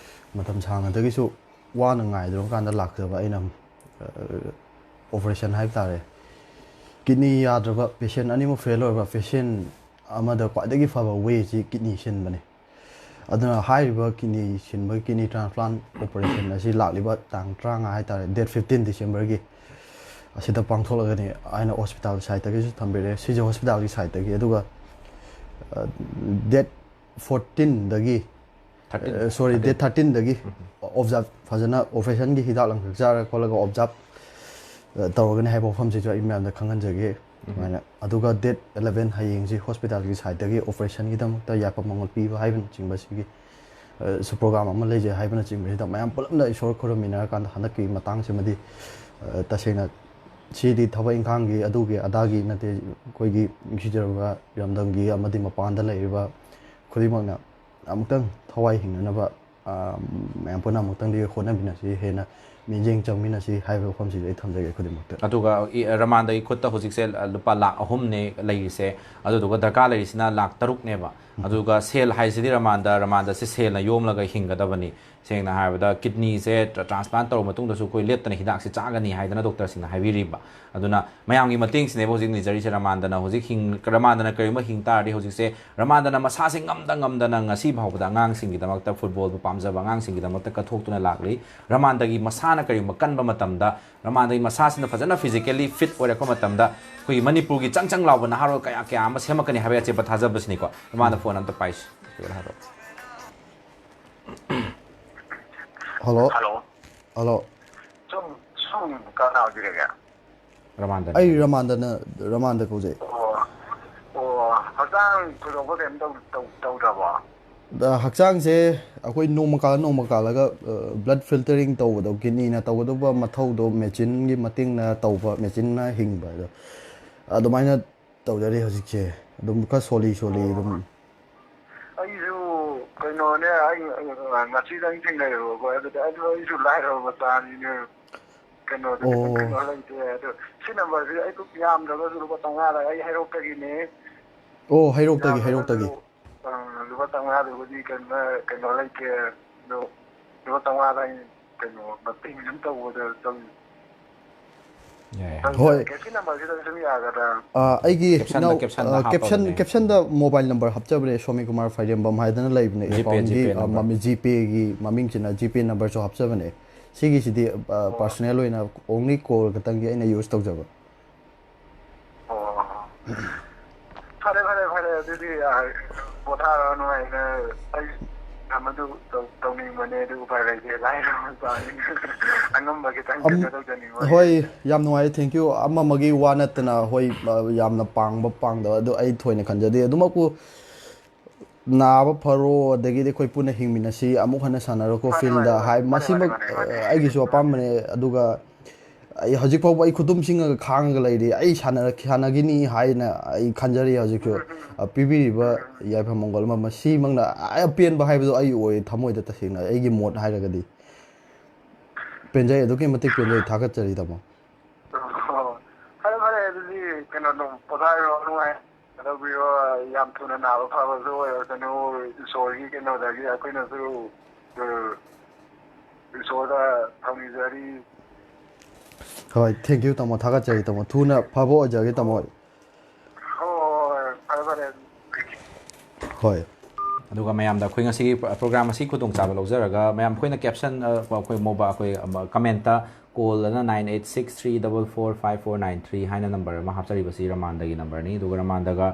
ꯃꯇꯝ ꯁꯥꯡꯅꯗꯒꯤꯁꯨ ꯋꯥꯅ ꯉꯥꯏꯗꯨꯅ ꯀꯥꯟꯗ ꯂꯥꯛꯆꯕ ꯑꯩꯅ, ꯑ, ꯑꯣꯄꯔꯦꯁꯟ ꯍꯥꯏꯕ ꯇꯥꯔꯦ, ꯀꯤꯗꯅꯤ ꯌꯥꯗ꯭ꯔꯕ ꯄꯦꯁꯦꯟ, ꯑꯅꯤꯃꯛ ꯐꯦꯜ ꯑꯣꯏꯔꯕ ꯄꯦꯁꯦꯟ ꯑꯃꯗ ꯈ꯭ꯋꯥꯏꯗꯒꯤ ꯐꯕ ꯋꯦꯁꯤ ꯀꯤꯗꯅꯤ ꯁꯤꯟꯕꯅꯤ꯫ ꯑꯗꯨꯅ ꯍꯥꯏꯔꯤꯕ ꯀꯤꯗꯅꯤ ꯁꯤꯟꯕꯒꯤ, ꯀꯤꯗꯅꯤ ꯇ꯭ꯔꯥꯟꯁꯄ꯭ꯂꯥꯟ ꯑꯣꯄꯔꯦꯁꯟ ꯑꯁꯤ ꯂꯥꯛꯂꯤꯕ ꯇꯥꯡ ꯇꯔꯥꯃꯉꯥ ꯍꯥꯏꯇꯥꯔꯦ, ꯗꯦꯠ ꯐꯤꯐꯇꯤꯟ ꯗꯤꯁꯦꯝꯕꯔꯒꯤ ꯑꯁꯤꯗ ꯄꯥꯡꯊꯣꯛꯂꯒꯅꯤ ꯍꯥꯏꯅ ꯍꯣꯁꯄꯤꯇꯥꯜꯒꯤ ꯁꯥꯏꯠꯇꯒꯤꯁꯨ ꯊꯝꯕꯤꯔꯛꯑꯦ, ꯁꯤꯖ ꯍꯣꯁꯄꯤꯇꯥꯜꯒꯤ ꯁꯥꯏꯠꯇꯒꯤ꯫ ꯑꯗꯨꯒ, ꯑ, ꯗꯦꯠ ꯐꯣꯔꯇꯤꯟꯗꯒꯤ, ꯊꯥꯔꯇꯤꯟ꯫ ꯑ, ꯁꯣꯔꯤ, ꯗꯦꯠ ꯊꯥꯔꯇꯤꯟꯗꯒꯤ ꯑꯣꯕꯖꯥꯔꯞ ꯐꯖꯅ ꯑꯣꯄꯔꯦꯁꯟꯒꯤ ꯍꯤꯗꯥꯛ ꯂꯥꯡꯊꯛ ꯆꯥꯔ ꯈꯣꯠꯂꯒ ꯑꯣꯕꯖꯥꯔꯞ, ꯑ, ꯇꯧꯔꯒꯅꯤ ꯍꯥꯏꯕ ꯋꯥꯐꯝꯁꯤꯁꯨ ꯑꯩ ꯃꯌꯥꯝꯗ ꯈꯪꯍꯟꯖꯒꯦ꯫ ꯁꯨꯃꯥꯏꯅ꯫ ꯑꯗꯨꯒ ꯗꯦꯠ ꯑꯦꯂꯚꯦꯟ, ꯍꯌꯦꯡꯁꯤ ꯍꯣꯁꯄꯤꯇꯥꯜꯒꯤ ꯁꯥꯏꯠꯇꯒꯤ ꯑꯣꯄꯔꯦꯁꯟꯒꯤꯗꯃꯛꯇ ꯌꯥꯏꯐ ꯃꯪꯒꯣꯜ ꯄꯤꯕ ꯍꯥꯏꯕꯅꯆꯤꯡꯕꯁꯤꯒꯤ, ꯑ, ꯁꯨ ꯄ꯭ꯔꯣꯒ꯭ꯔꯥꯝ ꯑꯃ ꯂꯩꯖꯩ ꯍꯥꯏꯕꯅꯆꯤꯡꯕꯁꯤꯗ ꯃꯌꯥꯝ ꯄꯨꯂꯞꯅ ꯏꯁꯣꯔ ꯈꯨꯔꯨꯝꯃꯤꯟꯅꯔꯀꯥꯟꯗ ꯍꯟꯗꯛꯀꯤ ꯃꯇꯥꯡꯁꯤꯃꯗꯤ, ꯑ, ꯇꯁꯦꯡꯅ ꯁꯤꯗꯤ ꯊꯕꯛ ꯏꯪꯈꯥꯡꯒꯤ ꯑꯗꯨꯒꯤ ꯑꯗꯥꯒꯤ ꯅꯠꯇꯦ, ꯑꯩꯈꯣꯏꯒꯤ ꯅꯨꯡꯁꯤꯖꯔꯕ ꯏꯔꯝꯗꯝꯒꯤ ꯑꯃꯗꯤ ꯃꯄꯥꯟꯗ ꯂꯩꯔꯤꯕ ꯈꯨꯗꯤꯡꯃꯛꯅ ꯑꯃꯨꯛꯇꯪ ꯊꯋꯥꯏ ꯍꯤꯡꯅꯅꯕ, ꯑ, ꯃꯌꯥꯝ ꯄꯨꯟꯅ ꯑꯃꯨꯛꯇꯪꯗꯤ ꯍꯣꯠꯅꯃꯤꯟꯅꯁꯤ, ꯍꯦꯟꯅ ꯃꯤꯠꯌꯦꯡ ꯆꯪꯃꯤꯟꯅꯁꯤ ꯍꯥꯏꯕ ꯋꯥꯐꯝꯁꯤꯁꯨ ꯑꯩ ꯊꯝꯖꯒꯦ ꯈꯨꯗꯤꯡꯃꯛꯇ꯫ ꯑꯗꯨꯒ ꯏ-, ꯔꯃꯥꯟꯗꯒꯤ ꯈꯨꯠꯇ ꯍꯧꯖꯤꯛꯁꯦ ꯂꯨꯄꯥ ꯂꯥꯛ ꯑꯍꯨꯝꯅꯦ ꯂꯩꯔꯤꯁꯦ, ꯑꯗꯨꯗꯨꯒ ꯗꯔꯀꯥꯔ ꯂꯩꯔꯤꯁꯤꯅ ꯂꯥꯛ ꯇꯔꯨꯛꯅꯦꯕ꯫ ꯑꯗꯨꯒ ꯁꯦꯜ ꯍꯥꯏꯁꯤꯗꯤ ꯔꯃꯥꯟꯗ, ꯔꯃꯥꯟꯗꯁꯦ ꯁꯦꯜꯅ ꯌꯣꯝꯂꯒ ꯍꯤꯡꯒꯗꯕꯅꯤ꯫ ꯁꯦꯡꯅ ꯍꯥꯏꯔꯕꯗ ꯀꯤꯗꯅꯤꯁꯦ ꯇ꯭ꯔ-, ꯇ꯭ꯔꯥꯟꯁꯄ꯭ꯂꯥꯟ ꯇꯧꯔꯕ ꯃꯇꯨꯡꯗꯁꯨ ꯑꯩꯈꯣꯏ ꯂꯦꯞꯇꯅ ꯍꯤꯗꯥꯛꯁꯦ ꯆꯥꯒꯅꯤ ꯍꯥꯏꯗꯅ ꯗꯣꯛꯇꯔꯁꯤꯡꯅ ꯍꯥꯏꯕꯤꯔꯤꯕ꯫ ꯑꯗꯨꯅ ꯃꯌꯥꯝꯒꯤ ꯃꯇꯦꯡꯁꯤꯅꯦꯕ ꯍꯧꯖꯤꯛ ꯅꯤꯖꯔꯤꯁꯦ꯫ ꯔꯃꯥꯟꯗꯅ ꯍꯧꯖꯤꯛ ꯍꯤꯡ-, ꯔꯃꯥꯟꯗꯅ ꯀꯔꯤꯒꯨꯝꯕ ꯍꯤꯡ ꯇꯥꯔꯗꯤ ꯍꯧꯖꯤꯛꯁꯦ ꯔꯃꯥꯟꯗꯅ ꯃꯁꯥꯁꯦ ꯉꯝꯗ ꯉꯝꯗꯅ ꯉꯁꯤ ꯐꯥꯎꯕꯗ ꯑꯉꯥꯡꯁꯤꯡꯒꯤꯗꯃꯛꯇ, ꯐꯨꯠꯕꯣꯜꯕꯨ ꯄꯥꯝꯖꯕ ꯑꯉꯥꯡꯁꯤꯡꯒꯤꯗꯃꯛꯇ ꯀꯠꯊꯣꯛꯇꯨꯅ ꯂꯥꯛꯂꯤ꯫ ꯔꯃꯥꯟꯗꯒꯤ ꯃꯁꯥꯅ ꯀꯔꯤꯒꯨꯝꯕ ꯀꯟꯕ ꯃꯇꯝꯗ, ꯔꯃꯥꯟꯗꯒꯤ ꯃꯁꯥꯁꯤꯅ ꯐꯖꯅ ꯐꯤꯖꯤꯀꯦꯜꯂꯤ ꯐꯤꯠ ꯑꯣꯏꯔꯛꯄ ꯃꯇꯝꯗ ꯑꯩꯈꯣꯏꯒꯤ ꯃꯅꯤꯄꯨꯔꯒꯤ ꯆꯪ ꯆꯪ ꯂꯥꯎꯕ ꯅꯍꯥꯔꯣꯜ ꯀꯌꯥ ꯀꯌꯥ ꯑꯃ ꯁꯦꯝꯃꯛꯀꯅꯤ ꯍꯥꯏꯕꯒꯤ ꯑꯆꯦꯠꯄ ꯊꯥꯖꯕꯁꯤꯅꯤꯀꯣ꯫ ꯔꯃꯥꯟꯗ, ꯐꯣꯟ ꯑꯝꯇ ꯄꯥꯏꯁꯤ꯫ ꯍꯥꯏꯔꯛꯑꯣ꯫ ꯍꯜꯂꯣ꯫ ꯍꯜꯂꯣ꯫ ꯍꯜꯂꯣ꯫ ꯁꯣꯝ ꯁꯣꯝ ꯀꯅꯥ ꯑꯣꯏꯕꯤꯔꯒꯦ? ꯔꯃꯥꯟꯗꯅꯤ꯫ ꯑꯩ ꯔꯃꯥꯟꯗꯅ ꯔꯃꯥꯟꯗ ꯀꯧꯖꯩ꯫ ꯑꯣ꯫ ꯑꯣ, ꯍꯛꯆꯥꯡ ꯊꯣꯏꯗꯣꯛꯄ ꯀꯩꯝ ꯇꯧ- ꯇꯧ- ꯇꯧꯗ꯭ꯔꯕꯣ? ꯑ, ꯍꯛꯆꯥꯡꯁꯦ ꯑꯩꯈꯣꯏ ꯅꯣꯡꯃ ꯀꯥꯜꯂ ꯅꯣꯡꯃ ꯀꯥꯜꯂꯒ ꯕ꯭ꯂꯠ ꯐꯤꯜꯇꯔꯤꯡ ꯇꯧꯕꯗꯣ, ꯀꯤꯠꯅꯤꯅ ꯇꯧꯒꯗꯧꯕ ꯃꯊꯧꯗꯣ ꯃꯦꯆꯤꯟꯒꯤ ꯃꯇꯦꯡꯅ ꯇꯧꯕ, ꯃꯦꯆꯤꯟꯅ ꯍꯤꯡꯕ ꯑꯗꯣ ꯑꯗꯨꯃꯥꯏꯅ ꯇꯧꯖꯔꯤ ꯍꯧꯖꯤꯛꯁꯦ꯫ ꯑꯗꯨꯝ ꯈꯔ ꯁꯣꯜꯂꯤ ꯁꯣꯜꯂꯤ ꯑꯗꯨꯝ꯫ ꯑꯩꯁꯨ ꯀꯩꯅꯣꯅꯦ, ꯑꯩ ꯉꯁꯤꯗꯪ ꯊꯦꯡꯅꯩꯌꯦꯕꯀꯣ꯫ ꯑꯗꯨꯗ ꯑꯩꯁꯨ ꯑꯩꯁꯨ ꯂꯥꯏꯔꯕ ꯃꯆꯥꯅꯤꯅꯦ꯫ ꯀꯩꯅꯣꯗ ꯈꯤꯇꯪ ꯑꯣ꯫ ꯀꯩꯅꯣ ꯂꯩꯇꯦ꯫ ꯑꯗꯣ ꯁꯤ ꯅꯝꯕꯔꯁꯤ ꯑꯩ ꯌꯥꯝꯗ꯭ꯔꯒꯁꯨ ꯂꯨꯄꯥ ꯆꯥꯝꯃꯉꯥꯗ, ꯑꯩ ꯍꯩꯔꯣꯛꯇꯒꯤꯅꯦ꯫ ꯑꯣ, ꯍꯩꯔꯣꯛꯇꯒꯤ, ꯌꯥꯝꯗ꯭ꯔꯒꯁꯨ ꯍꯩꯔꯣꯛꯇꯒꯤ꯫ ꯑ, ꯂꯨꯄꯥ ꯆꯥꯝꯃꯉꯥꯗꯨꯕꯨꯗꯤ ꯀꯩꯅꯣ ꯀꯩꯅꯣ ꯂꯩꯇꯦ꯫ ꯑꯗꯣ ꯂꯨꯄꯥ ꯆꯥꯝꯃꯉꯥꯗ ꯑꯩ ꯀꯩꯅꯣ ꯃꯇꯦꯡ ꯑꯗꯨꯝ ꯇꯧꯕꯗ ꯑꯗꯨꯝ ꯌꯥꯏ꯫ ꯇꯧꯖꯔꯛꯀꯦ꯫ ꯍꯣꯏ꯫ ꯁꯤ ꯅꯝꯕꯔꯁꯤꯗ ꯑꯗꯨꯝ ꯌꯥꯒꯗ꯭ꯔꯥ? ꯑ, ꯑꯩꯒꯤ ꯀꯦꯞꯁꯟꯗ- ꯏꯅꯥꯎ ꯀꯦꯞꯁꯟꯗ ꯑ, ꯀꯦꯞꯁꯟ ꯍꯥꯞꯄꯕꯅꯦ꯫ ꯀꯦꯞꯁꯟꯗ ꯃꯣꯕꯥꯏꯜ ꯅꯝꯕꯔ ꯍꯥꯞꯆꯕꯅꯦ, ꯁ꯭ꯋꯥꯃꯤ ꯀꯨꯃꯥꯔ ꯐꯥꯏꯔꯦꯝꯕꯝ ꯍꯥꯏꯗꯅ ꯂꯩꯕꯅꯦ꯫ ꯖꯤꯄꯦ- ꯑꯦꯀꯥꯎꯟꯒꯤ ꯖꯤꯄꯦ ꯑ, ꯅꯝꯕꯔ꯫ ꯃꯃꯤ- ꯖꯤꯄꯦꯒꯤ ꯃꯃꯤꯡꯁꯤꯅ ꯖꯤꯄꯦ ꯅꯝꯕꯔꯁꯨ ꯍꯥꯞꯆꯕꯅꯦ꯫ ꯁꯤꯒꯤꯁꯤꯗꯤ ꯄꯥꯔꯁꯣꯅꯦꯜ ꯑꯣꯏꯅ ꯑꯣꯡꯂꯤ ꯀꯣꯜ ꯈꯛꯇꯪꯒꯤ ꯑꯩꯅ ꯌꯨꯁ ꯇꯧꯖꯕ꯫ ꯑꯣ꯫ ꯐꯔꯦ ꯐꯔꯦ ꯐꯔꯦ, ꯑꯗꯨꯗꯤ ꯑ, ꯄꯣꯊꯥꯔꯣ ꯅꯨꯡꯉꯥꯏꯅ꯫ ꯑꯩ ꯌꯥꯝ ꯑꯗꯨ ꯇꯧ- ꯇꯧꯅꯤꯡꯕꯅꯦ, ꯑꯗꯨ ꯎꯄꯥꯏ ꯂꯩꯇꯦ, ꯂꯥꯏꯔꯕ ꯃꯆꯥꯅꯤꯅ꯫ ꯑꯉꯝꯕ ꯈꯤꯇꯪ ꯑꯝ- ꯀꯩꯅꯣ ꯇꯧꯖꯅꯤꯡꯕ꯫ ꯍꯣꯏ, ꯌꯥꯝ ꯅꯨꯡꯉꯥꯏꯔꯦ, ꯊꯦꯡꯀ꯭ꯌꯨ꯫ ꯑꯃ ꯑꯃꯒꯤ ꯋꯥ ꯅꯠꯇꯅ, ꯍꯣꯏ, ꯑ, ꯌꯥꯝꯅ ꯄꯥꯡꯕ ꯄꯥꯡꯗꯕ ꯑꯗꯨ ꯑꯩ ꯊꯣꯏꯅ ꯈꯟꯖꯗꯦ꯫ ꯑꯗꯨꯃꯛꯄꯨ ꯅꯥꯕ ꯐꯔꯣ, ꯑꯗꯒꯤꯗꯤ ꯑꯩꯈꯣꯏ ꯄꯨꯟꯅ ꯍꯤꯡꯃꯤꯟꯅꯁꯤ, ꯑꯃꯨꯛ ꯍꯟꯅ ꯁꯥꯟꯅꯔꯣꯀꯣ ꯃꯥꯅꯦ, ꯐꯤꯜꯗ ꯃꯥꯅꯦ, ꯍꯥꯏ, ꯃꯥꯅꯦ, ꯃꯁꯤꯃꯛ ꯃꯥꯅꯦ, ꯑ, ꯃꯥꯅꯦ꯫ ꯑꯩꯒꯤꯁꯨ ꯑꯄꯥꯝꯕꯅꯦ꯫ ꯑꯗꯨꯒ ꯑꯩ ꯍꯧꯖꯤꯛ ꯐꯥꯎꯕ ꯑꯩ ꯈꯨꯗꯨꯝ ꯁꯤꯡꯉꯒ ꯈꯥꯡꯉꯒ ꯂꯩꯔꯤ꯫ ꯑꯩ ꯁꯥꯟꯅꯔꯛ- ꯁꯥꯟꯅꯈꯤꯅꯤ ꯍꯥꯏꯅ ꯑꯩ ꯈꯟꯖꯔꯤ ꯍꯧꯖꯤꯛꯁꯨ꯫ ꯑ, ꯄꯤꯕꯤꯔꯤꯕ ꯌꯥꯏꯐ ꯃꯪꯒꯣꯜ ꯑꯃ, ꯃꯁꯤꯃꯛꯅ ꯑꯄꯦꯟꯕ ꯍꯥꯏꯕꯗꯣ ꯑꯩ ꯑꯣꯏ, ꯊꯃꯣꯏꯗ ꯇꯁꯦꯡꯅ ꯑꯩꯒꯤ ꯃꯣꯠ ꯍꯥꯏꯔꯒꯗꯤ꯫ ꯄꯦꯟꯖꯩ, ꯑꯗꯨꯛꯀꯤ ꯃꯇꯤꯛ ꯄꯦꯟꯖꯩ꯫ ꯊꯥꯒꯠꯆꯔꯤ, ꯇꯥꯃꯣ꯫ ꯑꯣ, ꯐꯔꯦ ꯐꯔꯦ, ꯑꯗꯨꯗꯤ ꯀꯩꯅꯣ ꯑꯗꯨꯝ ꯄꯣꯊꯥꯔꯣ, ꯅꯨꯡꯉꯥꯏ ꯇꯧꯕꯤꯔꯣ꯫ ꯌꯥꯝ ꯊꯨꯅ ꯅꯥꯕ ꯐꯕꯁꯨ ꯑꯣꯏꯔꯁꯅꯨ꯫ ꯏꯁꯣꯔꯒꯤ ꯀꯩꯅꯣꯗꯒꯤ ꯑꯩꯈꯣꯏꯅꯁꯨ, ꯑ, ꯏꯁꯣꯔꯗ ꯊꯧꯅꯤꯖꯔꯤ꯫ ꯍꯣꯏ, ꯊꯦꯡꯀ꯭ꯌꯨ ꯇꯥꯃꯣ, ꯊꯥꯒꯠꯆꯔꯤ ꯇꯥꯃꯣ, ꯊꯨꯅ ꯐꯕ ꯑꯣꯏꯖꯔꯒꯦ ꯇꯥꯃꯣ꯫ ꯍꯣꯏ, ꯍꯣꯏ, ꯍꯣꯏ, ꯐꯔꯦ ꯐꯔꯦ꯫ ꯍꯣꯏ꯫ ꯑꯗꯨꯒ ꯃꯌꯥꯝꯗ ꯑꯩꯈꯣꯏ ꯉꯁꯤꯒꯤ ꯄ꯭ꯔꯣꯒ꯭ꯔꯥꯝ ꯑꯁꯤ ꯈꯨꯗꯣꯡꯆꯥꯕ ꯂꯧꯖꯔꯒ, ꯃꯌꯥꯝ ꯑꯩꯈꯣꯏꯅ ꯀꯦꯞꯁꯟ, ꯑ, ꯑꯩꯈꯣꯏ ꯃꯣꯕꯥꯏꯜ, ꯑꯩꯈꯣꯏ, ꯑꯃ, ꯀꯃꯦꯟꯇ ꯀꯣꯜ ꯑꯅ nine eight six three double four five four nine three ꯍꯥꯏꯅ ꯅꯝꯕꯔ ꯑꯃ ꯍꯥꯞꯆꯔꯤꯕꯁꯤ ꯔꯃꯥꯟꯗꯒꯤ ꯅꯝꯕꯔꯅꯤ꯫ ꯑꯗꯨꯒ ꯔꯃꯥꯟꯗꯒ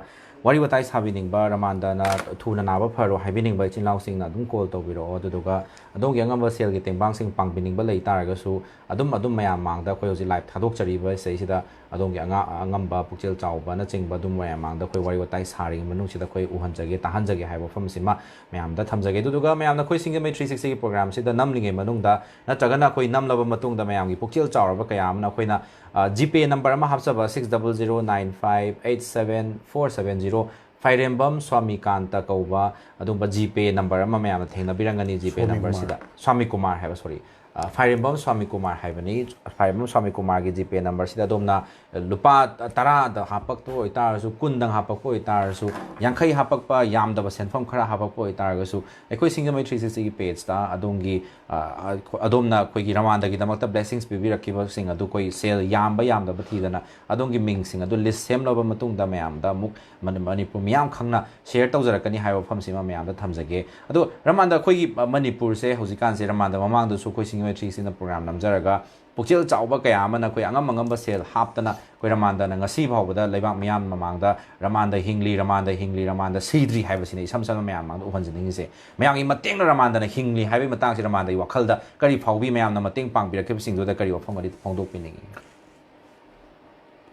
ꯋꯥꯔꯤ ꯋꯥꯇꯥꯏ ꯁꯥꯕꯤꯅꯤꯡꯕ, ꯔꯃꯥꯟꯗꯅ ꯊꯨꯅ ꯅꯥꯕ ꯐꯔꯣ ꯍꯥꯏꯕꯤꯅꯤꯡꯕ ꯏꯆꯤꯟ ꯏꯅꯥꯎꯁꯤꯡꯅ ꯑꯗꯨꯝ ꯀꯣꯜ ꯇꯧꯕꯤꯔꯛꯑꯣ꯫ ꯑꯗꯨꯗꯨꯒ ꯑꯗꯣꯝꯒꯤ ꯑꯉꯝꯕ ꯁꯦꯜꯒꯤ ꯇꯦꯡꯕꯥꯡꯁꯤꯡ ꯄꯥꯡꯕꯤꯅꯤꯡꯕ ꯂꯩ ꯇꯥꯔꯒꯁꯨ, ꯑꯗꯨꯝ ꯑꯗꯨꯝ ꯃꯌꯥꯝ ꯃꯥꯡꯗ ꯑꯩꯈꯣꯏ ꯍꯧꯖꯤꯛ ꯂꯥꯏꯞ ꯊꯥꯗꯣꯛꯆꯔꯤꯕ ꯁꯤꯗꯩꯁꯤꯗ ꯑꯗꯣꯝꯒꯤ ꯑꯉꯥ-, ꯑꯉꯝꯕ ꯄꯨꯛꯆꯦꯜ ꯆꯥꯎꯕꯅꯆꯤꯡꯕ ꯑꯗꯨꯝ ꯃꯌꯥꯝ ꯃꯥꯡꯗ ꯑꯩꯈꯣꯏ ꯋꯥꯔꯤ ꯋꯥꯇꯥꯏ ꯁꯥꯔꯤꯉꯩ ꯃꯅꯨꯡꯁꯤꯗ ꯑꯩꯈꯣꯏ ꯎꯍꯟꯖꯒꯦ, ꯇꯥꯍꯟꯖꯒꯦ ꯍꯥꯏꯕ ꯋꯥꯐꯝꯁꯤꯃ ꯃꯌꯥꯝꯗ ꯊꯝꯖꯒꯦ꯫ ꯑꯗꯨꯗꯨꯒ ꯃꯌꯥꯝꯅ ꯑꯩꯈꯣꯏ ꯁꯤꯡꯖꯃꯩ ꯊ꯭ꯔꯤ ꯁꯤꯛꯁꯇꯤꯒꯤ ꯄ꯭ꯔꯣꯒ꯭ꯔꯥꯝꯁꯤꯗ ꯅꯝꯂꯤꯉꯩ ꯃꯅꯨꯡꯗ ꯅꯠꯇ꯭ꯔꯒꯅ ꯑꯩꯈꯣꯏ ꯅꯝꯂꯕ ꯃꯇꯨꯡꯗ ꯃꯌꯥꯝꯒꯤ ꯄꯨꯛꯆꯦꯜ ꯆꯥꯎꯔꯕ ꯀꯌꯥ ꯑꯃꯅ ꯑꯩꯈꯣꯏꯅ, ꯑ, ꯖꯤꯄꯦ ꯅꯝꯕꯔ ꯑꯃ ꯍꯥꯞꯆꯕ, six double zero nine five eight seven four seven zero, Phairembam Swamikant ꯀꯧꯕ ꯑꯗꯨꯒꯨꯝꯕ ꯖꯤꯄꯦ ꯅꯝꯕꯔ ꯑꯃ ꯃꯌꯥꯝꯅ ꯊꯦꯡꯅꯕꯤꯔꯝꯒꯅꯤ꯫ ꯖꯤꯄꯦ ꯁ꯭ꯋꯥꯃꯤ ꯅꯝꯕꯔꯁꯤꯗ ꯀꯨꯃꯥꯔ꯫ ꯁ꯭ꯋꯥꯃꯤ ꯀꯨꯃꯥꯔ ꯍꯥꯏꯕ, ꯁꯣꯔꯤ, ꯑ, ꯐꯥꯏꯔꯦꯝꯕꯝ ꯁ꯭ꯋꯥꯃꯤ ꯀꯨꯃꯥꯔ ꯍꯥꯏꯕꯅꯤ꯫ ꯐꯥꯏꯔꯦꯝꯕꯝ ꯁ꯭ꯋꯥꯃꯤ ꯀꯨꯃꯥꯔꯒꯤ ꯖꯤꯄꯦ ꯅꯝꯕꯔꯁꯤꯗ ꯑꯗꯣꯝꯅ ꯂꯨꯄꯥ ꯇꯔꯥꯗ ꯍꯥꯞꯄꯛꯄ ꯑꯣꯏꯇꯥꯔꯁꯨ, ꯀꯨꯟꯗꯪ ꯍꯥꯞꯄꯛꯄ ꯑꯣꯏꯇꯥꯔꯁꯨ, ꯌꯥꯡꯈꯩ ꯍꯥꯞꯄꯛꯄ, ꯌꯥꯝꯗꯕ ꯁꯦꯟꯐꯝ ꯈꯔ ꯍꯥꯞꯄꯛꯄ ꯑꯣꯏꯇꯥꯔꯒꯁꯨ, ꯑꯩꯈꯣꯏ ꯁꯤꯡꯖꯃꯩ ꯊ꯭ꯔꯤ ꯁꯤꯛꯁꯇꯤꯒꯤ ꯄꯦꯖꯇ ꯑꯗꯣꯝꯒꯤ, ꯑ, ꯑ, ꯑꯗꯣꯝꯅ ꯑꯩꯈꯣꯏꯒꯤ ꯔꯃꯥꯟꯗꯒꯤꯗꯃꯛꯇ ꯕ꯭ꯂꯦꯁꯤꯡꯁ ꯄꯤꯕꯤꯔꯛꯈꯤꯕꯁꯤꯡ ꯑꯗꯨ ꯑꯩꯈꯣꯏ ꯁꯦꯜ ꯌꯥꯝꯕ ꯌꯥꯝꯗꯕ ꯊꯤꯗꯅ ꯑꯗꯣꯝꯒꯤ ꯃꯤꯡꯁꯤꯡ ꯑꯗꯨ ꯂꯤꯁ ꯁꯦꯝꯂꯕ ꯃꯇꯨꯡꯗ ꯃꯌꯥꯝꯗ ꯑꯃꯨꯛ ꯃꯅꯤ-, ꯃꯅꯤꯄꯨꯔ ꯃꯤꯌꯥꯝ ꯈꯪꯅ ꯁꯤꯌꯔ ꯇꯧꯖꯔꯛꯀꯅꯤ ꯍꯥꯏꯕ ꯋꯥꯐꯝꯁꯤꯃ ꯃꯌꯥꯝꯗ ꯊꯝꯖꯒꯦ꯫ ꯑꯗꯣ ꯔꯃꯥꯟꯗ, ꯑꯩꯈꯣꯏꯒꯤ, ꯑ, ꯃꯅꯤꯄꯨꯔꯁꯦ ꯍꯧꯖꯤꯛꯀꯥꯟꯁꯦ, ꯔꯃꯥꯟꯗ ꯃꯃꯥꯡꯗꯁꯨ ꯑꯩꯈꯣꯏ ꯁꯤꯡꯖꯃꯩ ꯊ꯭ꯔꯤ ꯁꯤꯛꯁꯇꯤꯅ ꯄ꯭ꯔꯣꯒ꯭ꯔꯥꯝ ꯅꯝꯖꯔꯒ ꯄꯨꯛꯆꯦꯜ ꯆꯥꯎꯕ ꯀꯌꯥ ꯑꯃꯅ ꯑꯩꯈꯣꯏ ꯑꯉꯝ ꯑꯉꯝꯕ ꯁꯦꯜ ꯍꯥꯞꯇꯅ ꯑꯩꯈꯣꯏ ꯔꯃꯥꯟꯗꯅ ꯉꯁꯤ ꯐꯥꯎꯕꯗ ꯂꯩꯕꯥꯛ ꯃꯤꯌꯥꯝ ꯃꯃꯥꯡꯗ ꯔꯃꯥꯟꯗ ꯍꯤꯡꯂꯤ, ꯔꯃꯥꯟꯗ ꯍꯤꯡꯂꯤ, ꯔꯃꯥꯟꯗ ꯁꯤꯗ꯭ꯔꯤ ꯍꯥꯏꯕꯁꯤꯅ ꯏꯁꯝ ꯁꯝꯅ ꯃꯌꯥꯝ ꯃꯃꯥꯡꯗ ꯎꯍꯟꯖꯅꯤꯡꯉꯤꯁꯦ꯫ ꯃꯌꯥꯝꯒꯤ ꯃꯇꯦꯡꯅ ꯔꯃꯥꯟꯗꯅ ꯍꯤꯡꯂꯤ ꯍꯥꯏꯕꯒꯤ ꯃꯇꯥꯡꯁꯤ ꯔꯃꯥꯟꯗꯒꯤ ꯋꯥꯈꯜꯗ ꯀꯔꯤ ꯐꯥꯎꯕꯤ? ꯃꯌꯥꯝꯅ ꯃꯇꯦꯡ ꯄꯥꯡꯕꯤꯔꯛꯈꯤꯕꯁꯤꯡꯗꯨꯗ ꯀꯔꯤ ꯋꯥꯐꯝꯒꯗꯤ ꯐꯣꯡꯗꯣꯛꯄꯤꯅꯤꯡꯉꯤ?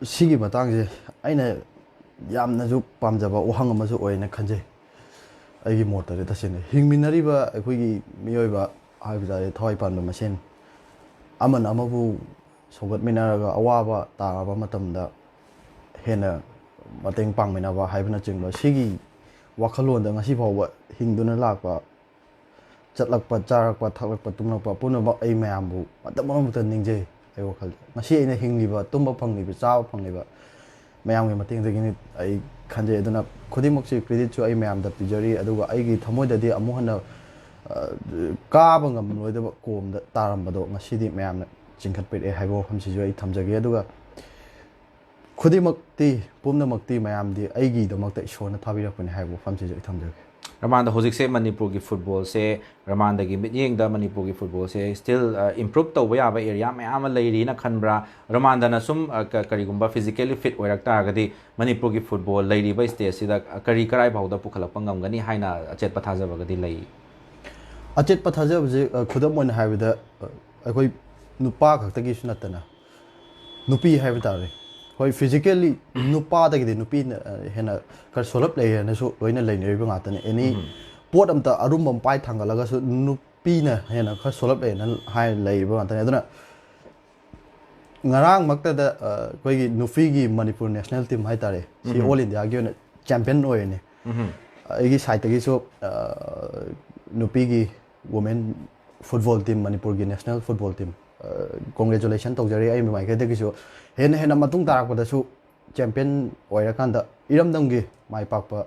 ꯁꯤꯒꯤ ꯃꯇꯥꯡꯁꯦ ꯑꯩꯅ ꯌꯥꯝꯅꯁꯨ ꯄꯥꯝꯖꯕ ꯋꯥꯍꯪ ꯑꯃꯁꯨ ꯑꯣꯏꯅ ꯈꯟꯖꯩ꯫ ꯑꯩꯒꯤ ꯃꯣꯠꯇꯗꯤ ꯇꯁꯦꯡꯅ ꯍꯤꯡꯃꯤꯟꯅꯔꯤꯕ ꯑꯩꯈꯣꯏꯒꯤ ꯃꯤꯑꯣꯏꯕ ꯍꯥꯏꯕ ꯇꯥꯔꯦ, ꯊꯋꯥꯏ ꯄꯥꯟꯕ ꯃꯁꯦꯟ ꯑꯃꯅ ꯑꯃꯕꯨ ꯁꯧꯒꯠꯃꯤꯟꯅꯔꯒ ꯑꯋꯥꯕ ꯇꯥꯔꯕ ꯃꯇꯝꯗ ꯍꯦꯟꯅ ꯃꯇꯦꯡ ꯄꯥꯡꯃꯤꯟꯅꯕ ꯍꯥꯏꯕꯅꯆꯤꯡꯕ, ꯁꯤꯒꯤ ꯋꯥꯈꯜꯂꯣꯟꯗ ꯉꯁꯤ ꯐꯥꯎꯕ ꯍꯤꯡꯗꯨꯅ ꯂꯥꯛꯄ, ꯆꯠꯂꯛꯄ, ꯆꯥꯔꯛꯄ, ꯊꯛꯂꯛꯄ, ꯇꯨꯝꯂꯛꯄ ꯄꯨꯝꯅꯃꯛ ꯑꯩ ꯃꯌꯥꯝꯕꯨ ꯃꯇꯝ ꯑꯃꯃꯛꯇ ꯅꯤꯡꯖꯩ꯫ ꯑꯩ ꯋꯥꯈꯜꯗ ꯉꯁꯤ ꯑꯩꯅ ꯍꯤꯡꯂꯤꯕ, ꯇꯨꯝꯕ ꯐꯪꯂꯤꯕ, ꯆꯥꯕ ꯐꯪꯂꯤꯕ ꯃꯌꯥꯝꯒꯤ ꯃꯇꯦꯡꯗꯒꯤꯅꯤ ꯑꯩ ꯈꯟꯖꯩ꯫ ꯑꯗꯨꯅ ꯈꯨꯗꯤꯡꯃꯛꯁꯤ ꯀ꯭ꯔꯦꯗꯤꯠꯁꯨ ꯑꯩ ꯃꯌꯥꯝꯗ ꯄꯤꯖꯔꯤ꯫ ꯑꯗꯨꯒ ꯑꯩꯒꯤ ꯊꯃꯣꯏꯗꯗꯤ ꯑꯃꯨꯛ ꯍꯟꯅ, ꯑ, ꯀꯥꯕ ꯉꯝꯂꯣꯏꯗꯕ ꯀꯣꯝꯗ ꯇꯥꯔꯝꯕꯗꯣ ꯉꯁꯤꯗꯤ ꯃꯌꯥꯝꯅ ꯆꯤꯡꯈꯠꯄꯤꯔꯛꯑꯦ ꯍꯥꯏꯕ ꯋꯥꯐꯝꯁꯤꯁꯨ ꯑꯩ ꯊꯝꯖꯒꯦ꯫ ꯑꯗꯨꯒ ꯈꯨꯗꯤꯡꯃꯛꯇꯤ, ꯄꯨꯝꯅꯃꯛꯇꯤ, ꯃꯌꯥꯝꯗꯤ ꯑꯩꯒꯤꯗꯃꯛꯇ ꯏꯁꯣꯔꯅ ꯊꯥꯕꯤꯔꯛꯄꯅꯤ ꯍꯥꯏꯕ ꯋꯥꯐꯝꯁꯤꯁꯨ ꯑꯩ ꯊꯝꯖꯒꯦ꯫ ꯔꯃꯥꯟꯗ, ꯍꯧꯖꯤꯛꯁꯦ ꯃꯅꯤꯄꯨꯔꯒꯤ ꯐꯨꯠꯕꯣꯜꯁꯦ, ꯔꯃꯥꯟꯗꯒꯤ ꯃꯤꯠꯌꯦꯡꯗ ꯃꯅꯤꯄꯨꯔꯒꯤ ꯐꯨꯠꯕꯣꯜꯁꯦ still improve ꯇꯧꯕ ꯌꯥꯕ area ꯃꯌꯥꯝ ꯑꯃ ꯂꯩꯔꯤꯅ ꯈꯟꯕ꯭ꯔꯥ? ꯔꯃꯥꯟꯗꯅ ꯁꯨꯝ, ꯑ, ꯀ-, ꯀꯔꯤꯒꯨꯝꯕ physically fit ꯑꯣꯏꯔꯛ ꯇꯥꯔꯒꯗꯤ ꯃꯅꯤꯄꯨꯔꯒꯤ ꯐꯨꯠꯕꯣꯜ ꯂꯩꯔꯤꯕ stageꯁꯤꯗ ꯀꯔꯤ ꯀꯔꯥꯏ ꯐꯥꯎꯗ ꯄꯨꯈꯠꯂꯛꯄ ꯉꯝꯒꯅꯤ ꯍꯥꯏꯅ ꯑꯆꯦꯠꯄ ꯊꯥꯖꯕꯒꯗꯤ ꯂꯩ? ꯑꯆꯦꯠꯄ ꯊꯥꯖꯕꯁꯦ, ꯑ, ꯈꯨꯗꯝ ꯑꯣꯏꯅ ꯍꯥꯏꯕꯗ, ꯑ, ꯑꯩꯈꯣꯏ ꯅꯨꯄꯥ ꯈꯛꯇꯒꯤꯁꯨ ꯅꯠꯇꯅ ꯅꯨꯄꯤ ꯍꯥꯏꯕ ꯇꯥꯔꯦ, ꯍꯣꯏ, physically ꯅꯨꯄꯥꯗꯒꯤꯗꯤ ꯅꯨꯄꯤꯅ, ꯑ, ꯍꯦꯟꯅ ꯈꯔ ꯁꯣꯜꯂꯞ ꯂꯩ ꯍꯥꯏꯅꯁꯨ ꯂꯣꯏꯅ ꯂꯩꯅꯔꯤꯕ ꯉꯥꯛꯇꯅꯤ꯫ Any ꯎꯝ꯫ ꯄꯣꯠ ꯑꯝꯇ ꯑꯔꯨꯝꯕ ꯑꯃ ꯄꯥꯏ ꯊꯥꯡꯒꯠꯂꯒꯁꯨ ꯅꯨꯄꯤꯅ ꯍꯦꯟꯅ ꯈꯔ ꯁꯣꯜꯂꯞ ꯂꯩꯅ ꯍꯥꯏ ꯂꯩꯔꯤꯕ ꯉꯥꯛꯇꯅꯤ꯫ ꯑꯗꯨꯅ ꯉꯔꯥꯡꯃꯛꯇꯗ, ꯑ, ꯑꯩꯈꯣꯏꯒꯤ ꯅꯨꯄꯤꯒꯤ ꯃꯅꯤꯄꯨꯔ national team ꯍꯥꯏ ꯇꯥꯔꯦ, ꯁꯤ ꯎꯝ꯫ All Indiaꯒꯤ ꯑꯣꯏꯅ champion ꯑꯣꯏꯔꯤꯅꯤ꯫ ꯎꯝ꯫ ꯑꯩꯒꯤ sideꯇꯒꯤꯁꯨ, ꯑ, ꯅꯨꯄꯤꯒꯤ women football team, ꯃꯅꯤꯄꯨꯔꯒꯤ national football team, ꯑ, congratulation ꯇꯧꯖꯔꯤ ꯑꯩ ꯃꯥꯏꯀꯩꯗꯒꯤꯁꯨ꯫ ꯍꯦꯟꯅ ꯍꯦꯟꯅ ꯃꯇꯨꯡ ꯇꯥꯔꯛꯄꯗꯁꯨ champion ꯑꯣꯏꯔꯀꯥꯟꯗ ꯏꯔꯝꯗꯝꯒꯤ ꯃꯥꯏ ꯄꯥꯛꯄ,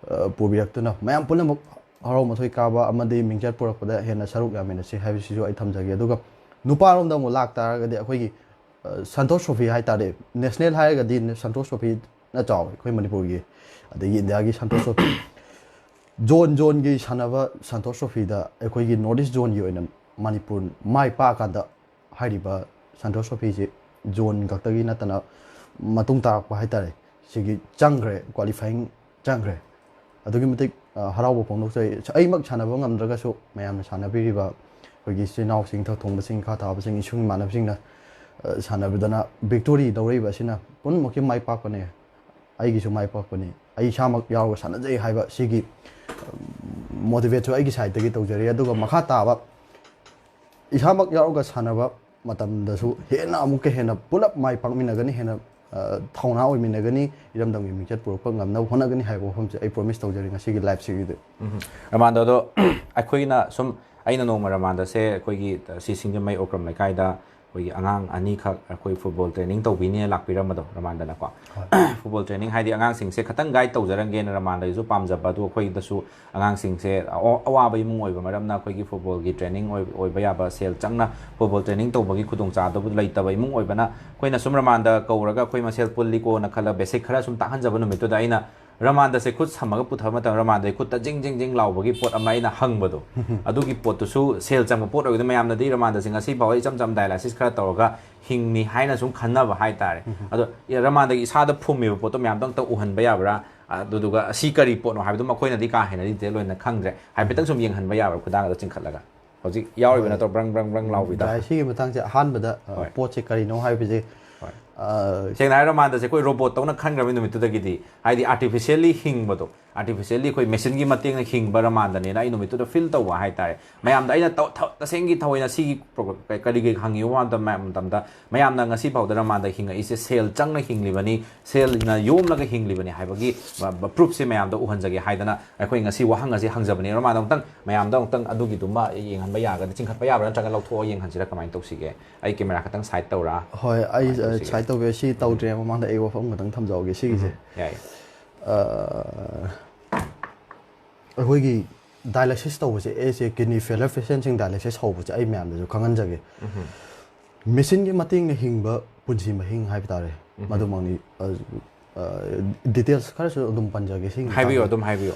ꯑ, ꯄꯨꯕꯤꯔꯛꯇꯨꯅ ꯃꯌꯥꯝ ꯄꯨꯝꯅꯃꯛ ꯍꯔꯥꯎ ꯃꯊꯣꯏ ꯀꯥꯕ ꯑꯃꯗꯤ ꯃꯤꯡꯆꯠ ꯄꯨꯔꯛꯄꯗ ꯍꯦꯟꯅ ꯁꯔꯨꯛ ꯌꯥꯃꯤꯟꯅꯁꯤ ꯍꯥꯏꯕꯁꯤꯁꯨ ꯑꯩ ꯊꯝꯖꯒꯦ꯫ ꯑꯗꯨꯒ ꯅꯨꯄꯥꯔꯣꯝꯗ ꯑꯃꯨꯛ ꯂꯥꯛꯇꯥꯔꯒꯗꯤ ꯑꯩꯈꯣꯏꯒꯤ, ꯑ, Santosh Trophy ꯍꯥꯏ ꯇꯥꯔꯦ, national ꯍꯥꯏꯔꯒꯗꯤ Santosh Trophyꯅ ꯆꯥꯎꯋꯦ ꯑꯩꯈꯣꯏ ꯃꯅꯤꯄꯨꯔꯒꯤ, ꯑꯗꯒꯤ Indiaꯒꯤ Santosh Trophy꯫ Zone zoneꯒꯤ ꯁꯥꯟꯅꯕ Santosh Trophyꯗ ꯑꯩꯈꯣꯏꯒꯤ North East zoneꯒꯤ ꯑꯣꯏꯅ ꯃꯅꯤꯄꯨꯔ ꯃꯥꯏ ꯄꯥꯛꯑꯀꯥꯟꯗ ꯍꯥꯏꯔꯤꯕ Santosh Trophyꯁꯤ zone ꯈꯛꯇꯒꯤ ꯅꯠꯇꯅ ꯃꯇꯨꯡ ꯇꯥꯔꯛꯄ ꯍꯥꯏ ꯇꯥꯔꯦ, ꯁꯤꯒꯤ ꯆꯪꯈ꯭ꯔꯦ, qualifying ꯆꯪꯈ꯭ꯔꯦ꯫ ꯑꯗꯨꯛꯀꯤ ꯃꯇꯤꯛ, ꯑ, ꯍꯔꯥꯎꯕ ꯐꯣꯡꯗꯣꯛꯆꯩ꯫ ꯑꯩꯃꯛ ꯁꯥꯟꯅꯕ ꯉꯝꯗ꯭ꯔꯒꯁꯨ ꯃꯌꯥꯝꯅ ꯁꯥꯟꯅꯕꯤꯔꯤꯕ ꯑꯩꯈꯣꯏꯒꯤ ꯏꯆꯤꯜ ꯏꯅꯥꯎꯁꯤꯡ, ꯏꯊꯛ ꯊꯣꯡꯕꯁꯤꯡ, ꯏꯈꯥ ꯊꯥꯕꯁꯤꯡ, ꯏꯁꯨꯡ ꯏꯃꯥꯟꯅꯕꯁꯤꯡꯅ, ꯑ, ꯁꯥꯟꯅꯕꯤꯗꯅ victory ꯂꯧꯔꯛꯏꯕ ꯑꯁꯤꯅ ꯄꯨꯝꯅꯃꯛꯀꯤ ꯃꯥꯏ ꯄꯥꯛꯄꯅꯦ꯫ ꯑꯩꯒꯤꯁꯨ ꯃꯥꯏ ꯄꯥꯛꯄꯅꯤ꯫ ꯑꯩ ꯏꯁꯥꯃꯛ ꯌꯥꯎꯔꯒ ꯁꯥꯟꯅꯖꯩ ꯍꯥꯏꯕ ꯁꯤꯒꯤ, ꯑ, motivateꯁꯨ ꯑꯩꯒꯤ sideꯇꯒꯤ ꯇꯧꯖꯔꯤ꯫ ꯑꯗꯨꯒ ꯃꯈꯥ ꯇꯥꯕ ꯏꯁꯥꯃꯛ ꯌꯥꯎꯔꯒ ꯁꯥꯟꯅꯕ ꯃꯇꯝꯗꯁꯨ ꯍꯦꯟꯅ ꯑꯃꯨꯛꯀ ꯍꯦꯟꯅ ꯄꯨꯂꯞ ꯃꯥꯏ ꯄꯥꯛꯃꯤꯟꯅꯒꯅꯤ, ꯍꯦꯟꯅ, ꯑ, ꯊꯧꯅꯥ ꯑꯣꯏꯃꯤꯟꯅꯒꯅꯤ, ꯏꯔꯝꯗꯝꯒꯤ ꯃꯤꯡꯆꯠ ꯄꯨꯔꯛꯄ ꯉꯝꯅꯕ ꯍꯣꯠꯅꯒꯅꯤ ꯍꯥꯏꯕ ꯋꯥꯐꯝꯁꯦ ꯑꯩ promise ꯇꯧꯖꯔꯤ ꯉꯁꯤꯒꯤ liveꯁꯤꯒꯤꯗꯤ꯫ ꯎꯝ꯫ ꯔꯃꯥꯟꯗꯣ, ꯑꯗꯣ ꯑꯩꯈꯣꯏꯅ ꯁꯨꯝ, ꯑꯩꯅ ꯅꯣꯡꯃ ꯔꯃꯥꯟꯗꯁꯦ ꯑꯩꯈꯣꯏꯒꯤ ꯁꯤ ꯁꯤꯡꯖꯃꯩ ꯑꯣꯀ꯭ꯔꯝ ꯂꯩꯀꯥꯏꯗ ꯑꯩꯈꯣꯏꯒꯤ ꯑꯉꯥꯡ ꯑꯅꯤꯈꯛ ꯑꯩꯈꯣꯏ football training ꯇꯧꯕꯤꯅꯦꯅ ꯂꯥꯛꯄꯤꯔꯝꯕꯗꯣ, ꯔꯃꯥꯟꯗꯅꯀꯣ꯫ ꯍꯣꯏ꯫ Football training ꯍꯥꯏꯗꯤ ꯑꯉꯥꯡꯁꯤꯡꯁꯦ ꯈꯇꯪ guide ꯇꯧꯖꯔꯝꯒꯦꯅ ꯔꯃꯥꯟꯗꯒꯤꯁꯨ ꯄꯥꯝꯖꯕ, ꯑꯗꯨ ꯑꯩꯈꯣꯏꯗꯁꯨ ꯑꯉꯥꯡꯁꯤꯡꯁꯦ ꯑꯋꯥ-, ꯑꯋꯥꯕ ꯏꯃꯨꯡ ꯑꯣꯏꯕ ꯃꯔꯝꯅ ꯑꯩꯈꯣꯏꯒꯤ footballꯒꯤ training ꯑꯣꯏ-, ꯑꯣꯏꯕ ꯌꯥꯕ ꯁꯦꯜ ꯆꯪꯅ football training ꯇꯧꯕꯒꯤ ꯈꯨꯗꯣꯡꯆꯥꯗꯕ ꯂꯩꯇꯕ ꯏꯃꯨꯡ ꯑꯣꯏꯕꯅ ꯑꯩꯈꯣꯏꯅ ꯁꯨꯝ ꯔꯃꯥꯟꯗ ꯀꯧꯔꯒ ꯑꯩꯈꯣꯏ ꯃꯁꯦꯜ ꯄꯨꯜꯂꯤꯀꯣꯅ ꯈꯜꯂ basic ꯈꯔ ꯁꯨꯝ ꯇꯥꯛꯍꯟꯖꯕ ꯅꯨꯃꯤꯠꯇꯨꯗ ꯑꯩꯅ ꯔꯃꯥꯟꯗꯁꯦ ꯈꯨꯠ ꯁꯝꯃꯒ ꯄꯨꯊꯕ ꯃꯇꯝꯗ ꯔꯃꯥꯟꯗꯒꯤ ꯈꯨꯠꯇ ꯖꯤꯡ ꯖꯤꯡ ꯖꯤꯡ ꯂꯥꯎꯕꯒꯤ ꯄꯣꯠ ꯑꯃ ꯑꯩꯅ ꯍꯪꯕꯗꯣ, ꯑꯗꯨꯒꯤ ꯄꯣꯠꯇꯨꯁꯨ ꯁꯦꯜ ꯆꯪꯕ ꯄꯣꯠ ꯑꯣꯏꯕꯗ ꯃꯌꯥꯝꯅꯗꯤ ꯔꯃꯥꯟꯗꯁꯦ ꯉꯁꯤ ꯐꯥꯎꯕ ꯏꯆꯝ ꯆꯝ dialysis ꯈꯔ ꯇꯧꯔꯒ ꯍꯤꯡꯅꯤ ꯍꯥꯏꯅ ꯁꯨꯝ ꯈꯟꯅꯕ ꯍꯥꯏꯇꯥꯔꯦ꯫ ꯑꯗꯣ ꯔꯃꯥꯟꯗꯒꯤ ꯏꯁꯥꯗ ꯐꯨꯝꯃꯤꯕ ꯄꯣꯠꯇꯣ ꯃꯌꯥꯝꯗꯣ ꯑꯝꯇ ꯎꯍꯟꯕ ꯌꯥꯕ꯭ꯔꯥ? ꯑꯗꯨꯗꯨꯒ ꯑꯁꯤ ꯀꯔꯤ ꯄꯣꯠꯅꯣ ꯍꯥꯏꯕꯗꯨ ꯃꯈꯣꯏꯅꯗꯤ ꯀꯥ ꯍꯦꯟꯅ detail ꯑꯣꯏꯅ ꯈꯪꯗ꯭ꯔꯦ꯫ ꯍꯥꯏꯐꯦꯠꯇꯪ ꯁꯨꯝ ꯌꯦꯡꯍꯟꯕ ꯌꯥꯕ꯭ꯔꯥ ꯈꯨꯗꯥꯡꯗ ꯆꯤꯡꯈꯠꯂꯒ? ꯍꯧꯖꯤꯛ ꯌꯥꯎꯔꯤꯕ ꯅꯠꯇ꯭ꯔꯣ ꯕ꯭ꯔꯪ ꯕ꯭ꯔꯪ ꯕ꯭ꯔꯪ ꯂꯥꯎꯕꯤꯗ? ꯗꯥꯏ ꯁꯤꯒꯤ ꯃꯇꯥꯡꯁꯦ ꯑꯍꯥꯟꯕꯗ ꯑ, ꯍꯣꯏ꯫ ꯄꯣꯠꯁꯦ ꯀꯔꯤꯅꯣ ꯍꯥꯏꯕꯁꯦ ꯍꯣꯏ꯫ ꯁꯦꯡꯅ ꯍꯥꯏꯔ ꯔꯃꯥꯟꯗꯁꯦ ꯑꯩꯈꯣꯏ ꯔꯣꯕꯣꯠ ꯇꯧꯅ ꯈꯟꯈ꯭ꯔꯕ ꯅꯨꯃꯤꯠꯇꯨꯗꯒꯤꯗꯤ, ꯍꯥꯏꯗꯤ artificially ꯍꯤꯡꯕꯗꯣ, artificially ꯑꯩꯈꯣꯏ ꯃꯦꯆꯤꯟꯒꯤ ꯃꯇꯦꯡꯅ ꯍꯤꯡꯕ ꯔꯃꯥꯟꯗꯅꯦꯅ ꯑꯩ ꯅꯨꯃꯤꯠꯇꯨꯗ feel ꯇꯧꯕ ꯍꯥꯏꯇꯥꯔꯦ꯫ ꯃꯌꯥꯝꯗ ꯑꯩꯅ ꯇꯧ- ꯊ- ꯇꯁꯦꯡꯒꯤ ꯊꯑꯣꯏꯅ ꯁꯤꯒꯤ ꯄ꯭ꯔꯣ- ꯀ- ꯀꯔꯤꯒꯤ ꯍꯪꯉꯤꯕ ꯃꯇꯝ- ꯃꯇꯝꯗ ꯃꯌꯥꯝꯅ ꯉꯁꯤ ꯐꯥꯎꯗ ꯔꯃꯥꯟꯗ ꯍꯤꯡꯉꯛꯏꯁꯦ ꯁꯦꯜ ꯆꯪꯅ ꯍꯤꯡꯂꯤꯕꯅꯤ, ꯁꯦꯜꯅ ꯌꯣꯝꯂꯒ ꯍꯤꯡꯂꯤꯕꯅꯤ ꯍꯥꯏꯕꯒꯤ ꯄ꯭ꯔꯨꯐꯁꯦ ꯃꯌꯥꯝꯗ ꯎꯍꯟꯖꯒꯦ ꯍꯥꯏꯗꯅ ꯑꯩꯈꯣꯏ ꯉꯁꯤ ꯋꯥꯍꯪ ꯑꯁꯤ ꯍꯪꯖꯕꯅꯤ꯫ ꯔꯃꯥꯟꯗ ꯑꯃꯨꯛꯇꯪ, ꯃꯌꯥꯝꯗ ꯑꯃꯨꯛꯇꯪ ꯑꯗꯨꯒꯤꯗꯨꯃ ꯌꯦꯡꯍꯟꯕ ꯌꯥꯒꯗ꯭ꯔꯥ, ꯆꯤꯡꯈꯠꯄ ꯌꯥꯕ꯭ꯔꯥ ꯅꯠꯇ꯭ꯔꯒ ꯂꯧꯊꯣꯛꯑ ꯌꯦꯡꯍꯟꯁꯤꯔꯥ, ꯀꯃꯥꯏꯅ ꯇꯧꯁꯤꯒꯦ? ꯑꯩ ꯀꯦꯃꯦꯔꯥ ꯈꯛꯇꯪ side ꯇꯧꯔꯥ? ꯍꯣꯏ, ꯑꯩ ꯀꯃꯥꯏꯅ ꯇꯧꯁꯤꯒꯦ? Side ꯇꯧꯒꯦ꯫ ꯁꯤ ꯇꯧꯗ꯭ꯔꯤꯉꯩ ꯃꯃꯥꯡꯗ ꯑꯩ ꯋꯥꯐꯝ ꯈꯛꯇꯪ ꯊꯝꯖꯍꯧꯒꯦ ꯁꯤꯒꯤꯁꯦ꯫ ꯌꯥꯏ꯫ ꯑ, ꯑꯩꯈꯣꯏꯒꯤ dialysis ꯇꯧꯕꯁꯦ, ꯑꯩꯁꯦ kidney failure patientꯁꯤꯡ dialysis ꯍꯧꯕꯁꯦ ꯑꯩ ꯃꯌꯥꯝꯗꯁꯨ ꯈꯪꯍꯟꯖꯒꯦ꯫ ꯃꯦꯆꯤꯟꯒꯤ ꯃꯇꯦꯡꯅ ꯍꯤꯡꯕ ꯄꯨꯟꯁꯤ ꯃꯍꯤꯡ ꯍꯥꯏꯕ ꯇꯥꯔꯦ꯫ ꯃꯗꯨꯃꯛꯅꯤ꯫ ꯑ, ꯑ, details ꯈꯔꯁꯨ ꯑꯗꯨꯝ ꯄꯟꯖꯒꯦ ꯁꯤꯒꯤ ꯍꯥꯏꯕꯤꯌꯨ, ꯃꯇꯥꯡꯗ꯫ ꯑꯗꯨꯝ ꯍꯥꯏꯕꯤꯌꯨ꯫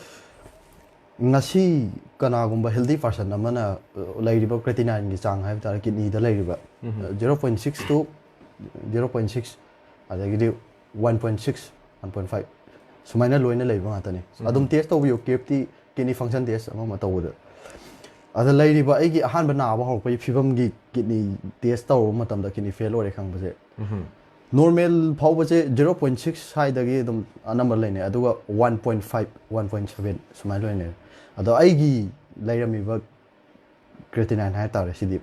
ꯉꯁꯤ ꯀꯅꯥꯒꯨꯝꯕ healthy person ꯑꯃꯅ, ꯑ, ꯂꯩꯔꯤꯕ creatinineꯒꯤ ꯆꯥꯡ ꯍꯥꯏꯕ ꯇꯥꯔꯦ, kidneyꯗ ꯂꯩꯔꯤꯕ, zero point six to zero point six, ꯑꯗꯒꯤꯗꯤ one point six, one point five, ꯁꯨꯃꯥꯏꯅ ꯂꯣꯏꯅ ꯂꯩꯕ ꯉꯥꯛꯇꯅꯤ꯫ ꯑꯗꯨꯝ test ꯇꯧꯕꯤꯌꯨ, ꯀꯦꯞꯇꯤ, kidney function test ꯑꯃ ꯑꯃ ꯇꯧꯕꯗ꯫ ꯑꯗ ꯂꯩꯔꯤꯕ ꯑꯩꯒꯤ ꯑꯍꯥꯟꯕ ꯅꯥꯕ ꯍꯧꯔꯛꯄꯒꯤ ꯐꯤꯕꯝꯒꯤ kidney test ꯇꯧꯔꯨꯕ ꯃꯇꯝꯗ kidney fail ꯑꯣꯏꯔꯦ ꯈꯪꯕꯁꯦ꯫ Normal ꯐꯥꯎꯕꯁꯦ zero point six ꯁ꯭ꯋꯥꯏꯗꯒꯤ ꯑꯗꯨꯝ ꯑꯅꯝꯕ ꯂꯩꯅꯩ, ꯑꯗꯨꯒ one point five, one point seven ꯁꯨꯃꯥꯏꯅ ꯂꯩꯅꯩ꯫ ꯑꯗꯣ ꯑꯩꯒꯤ ꯂꯩꯔꯝꯃꯤꯕ creatinine ꯍꯥꯏ ꯇꯥꯔꯦ, ꯁꯤꯗꯤ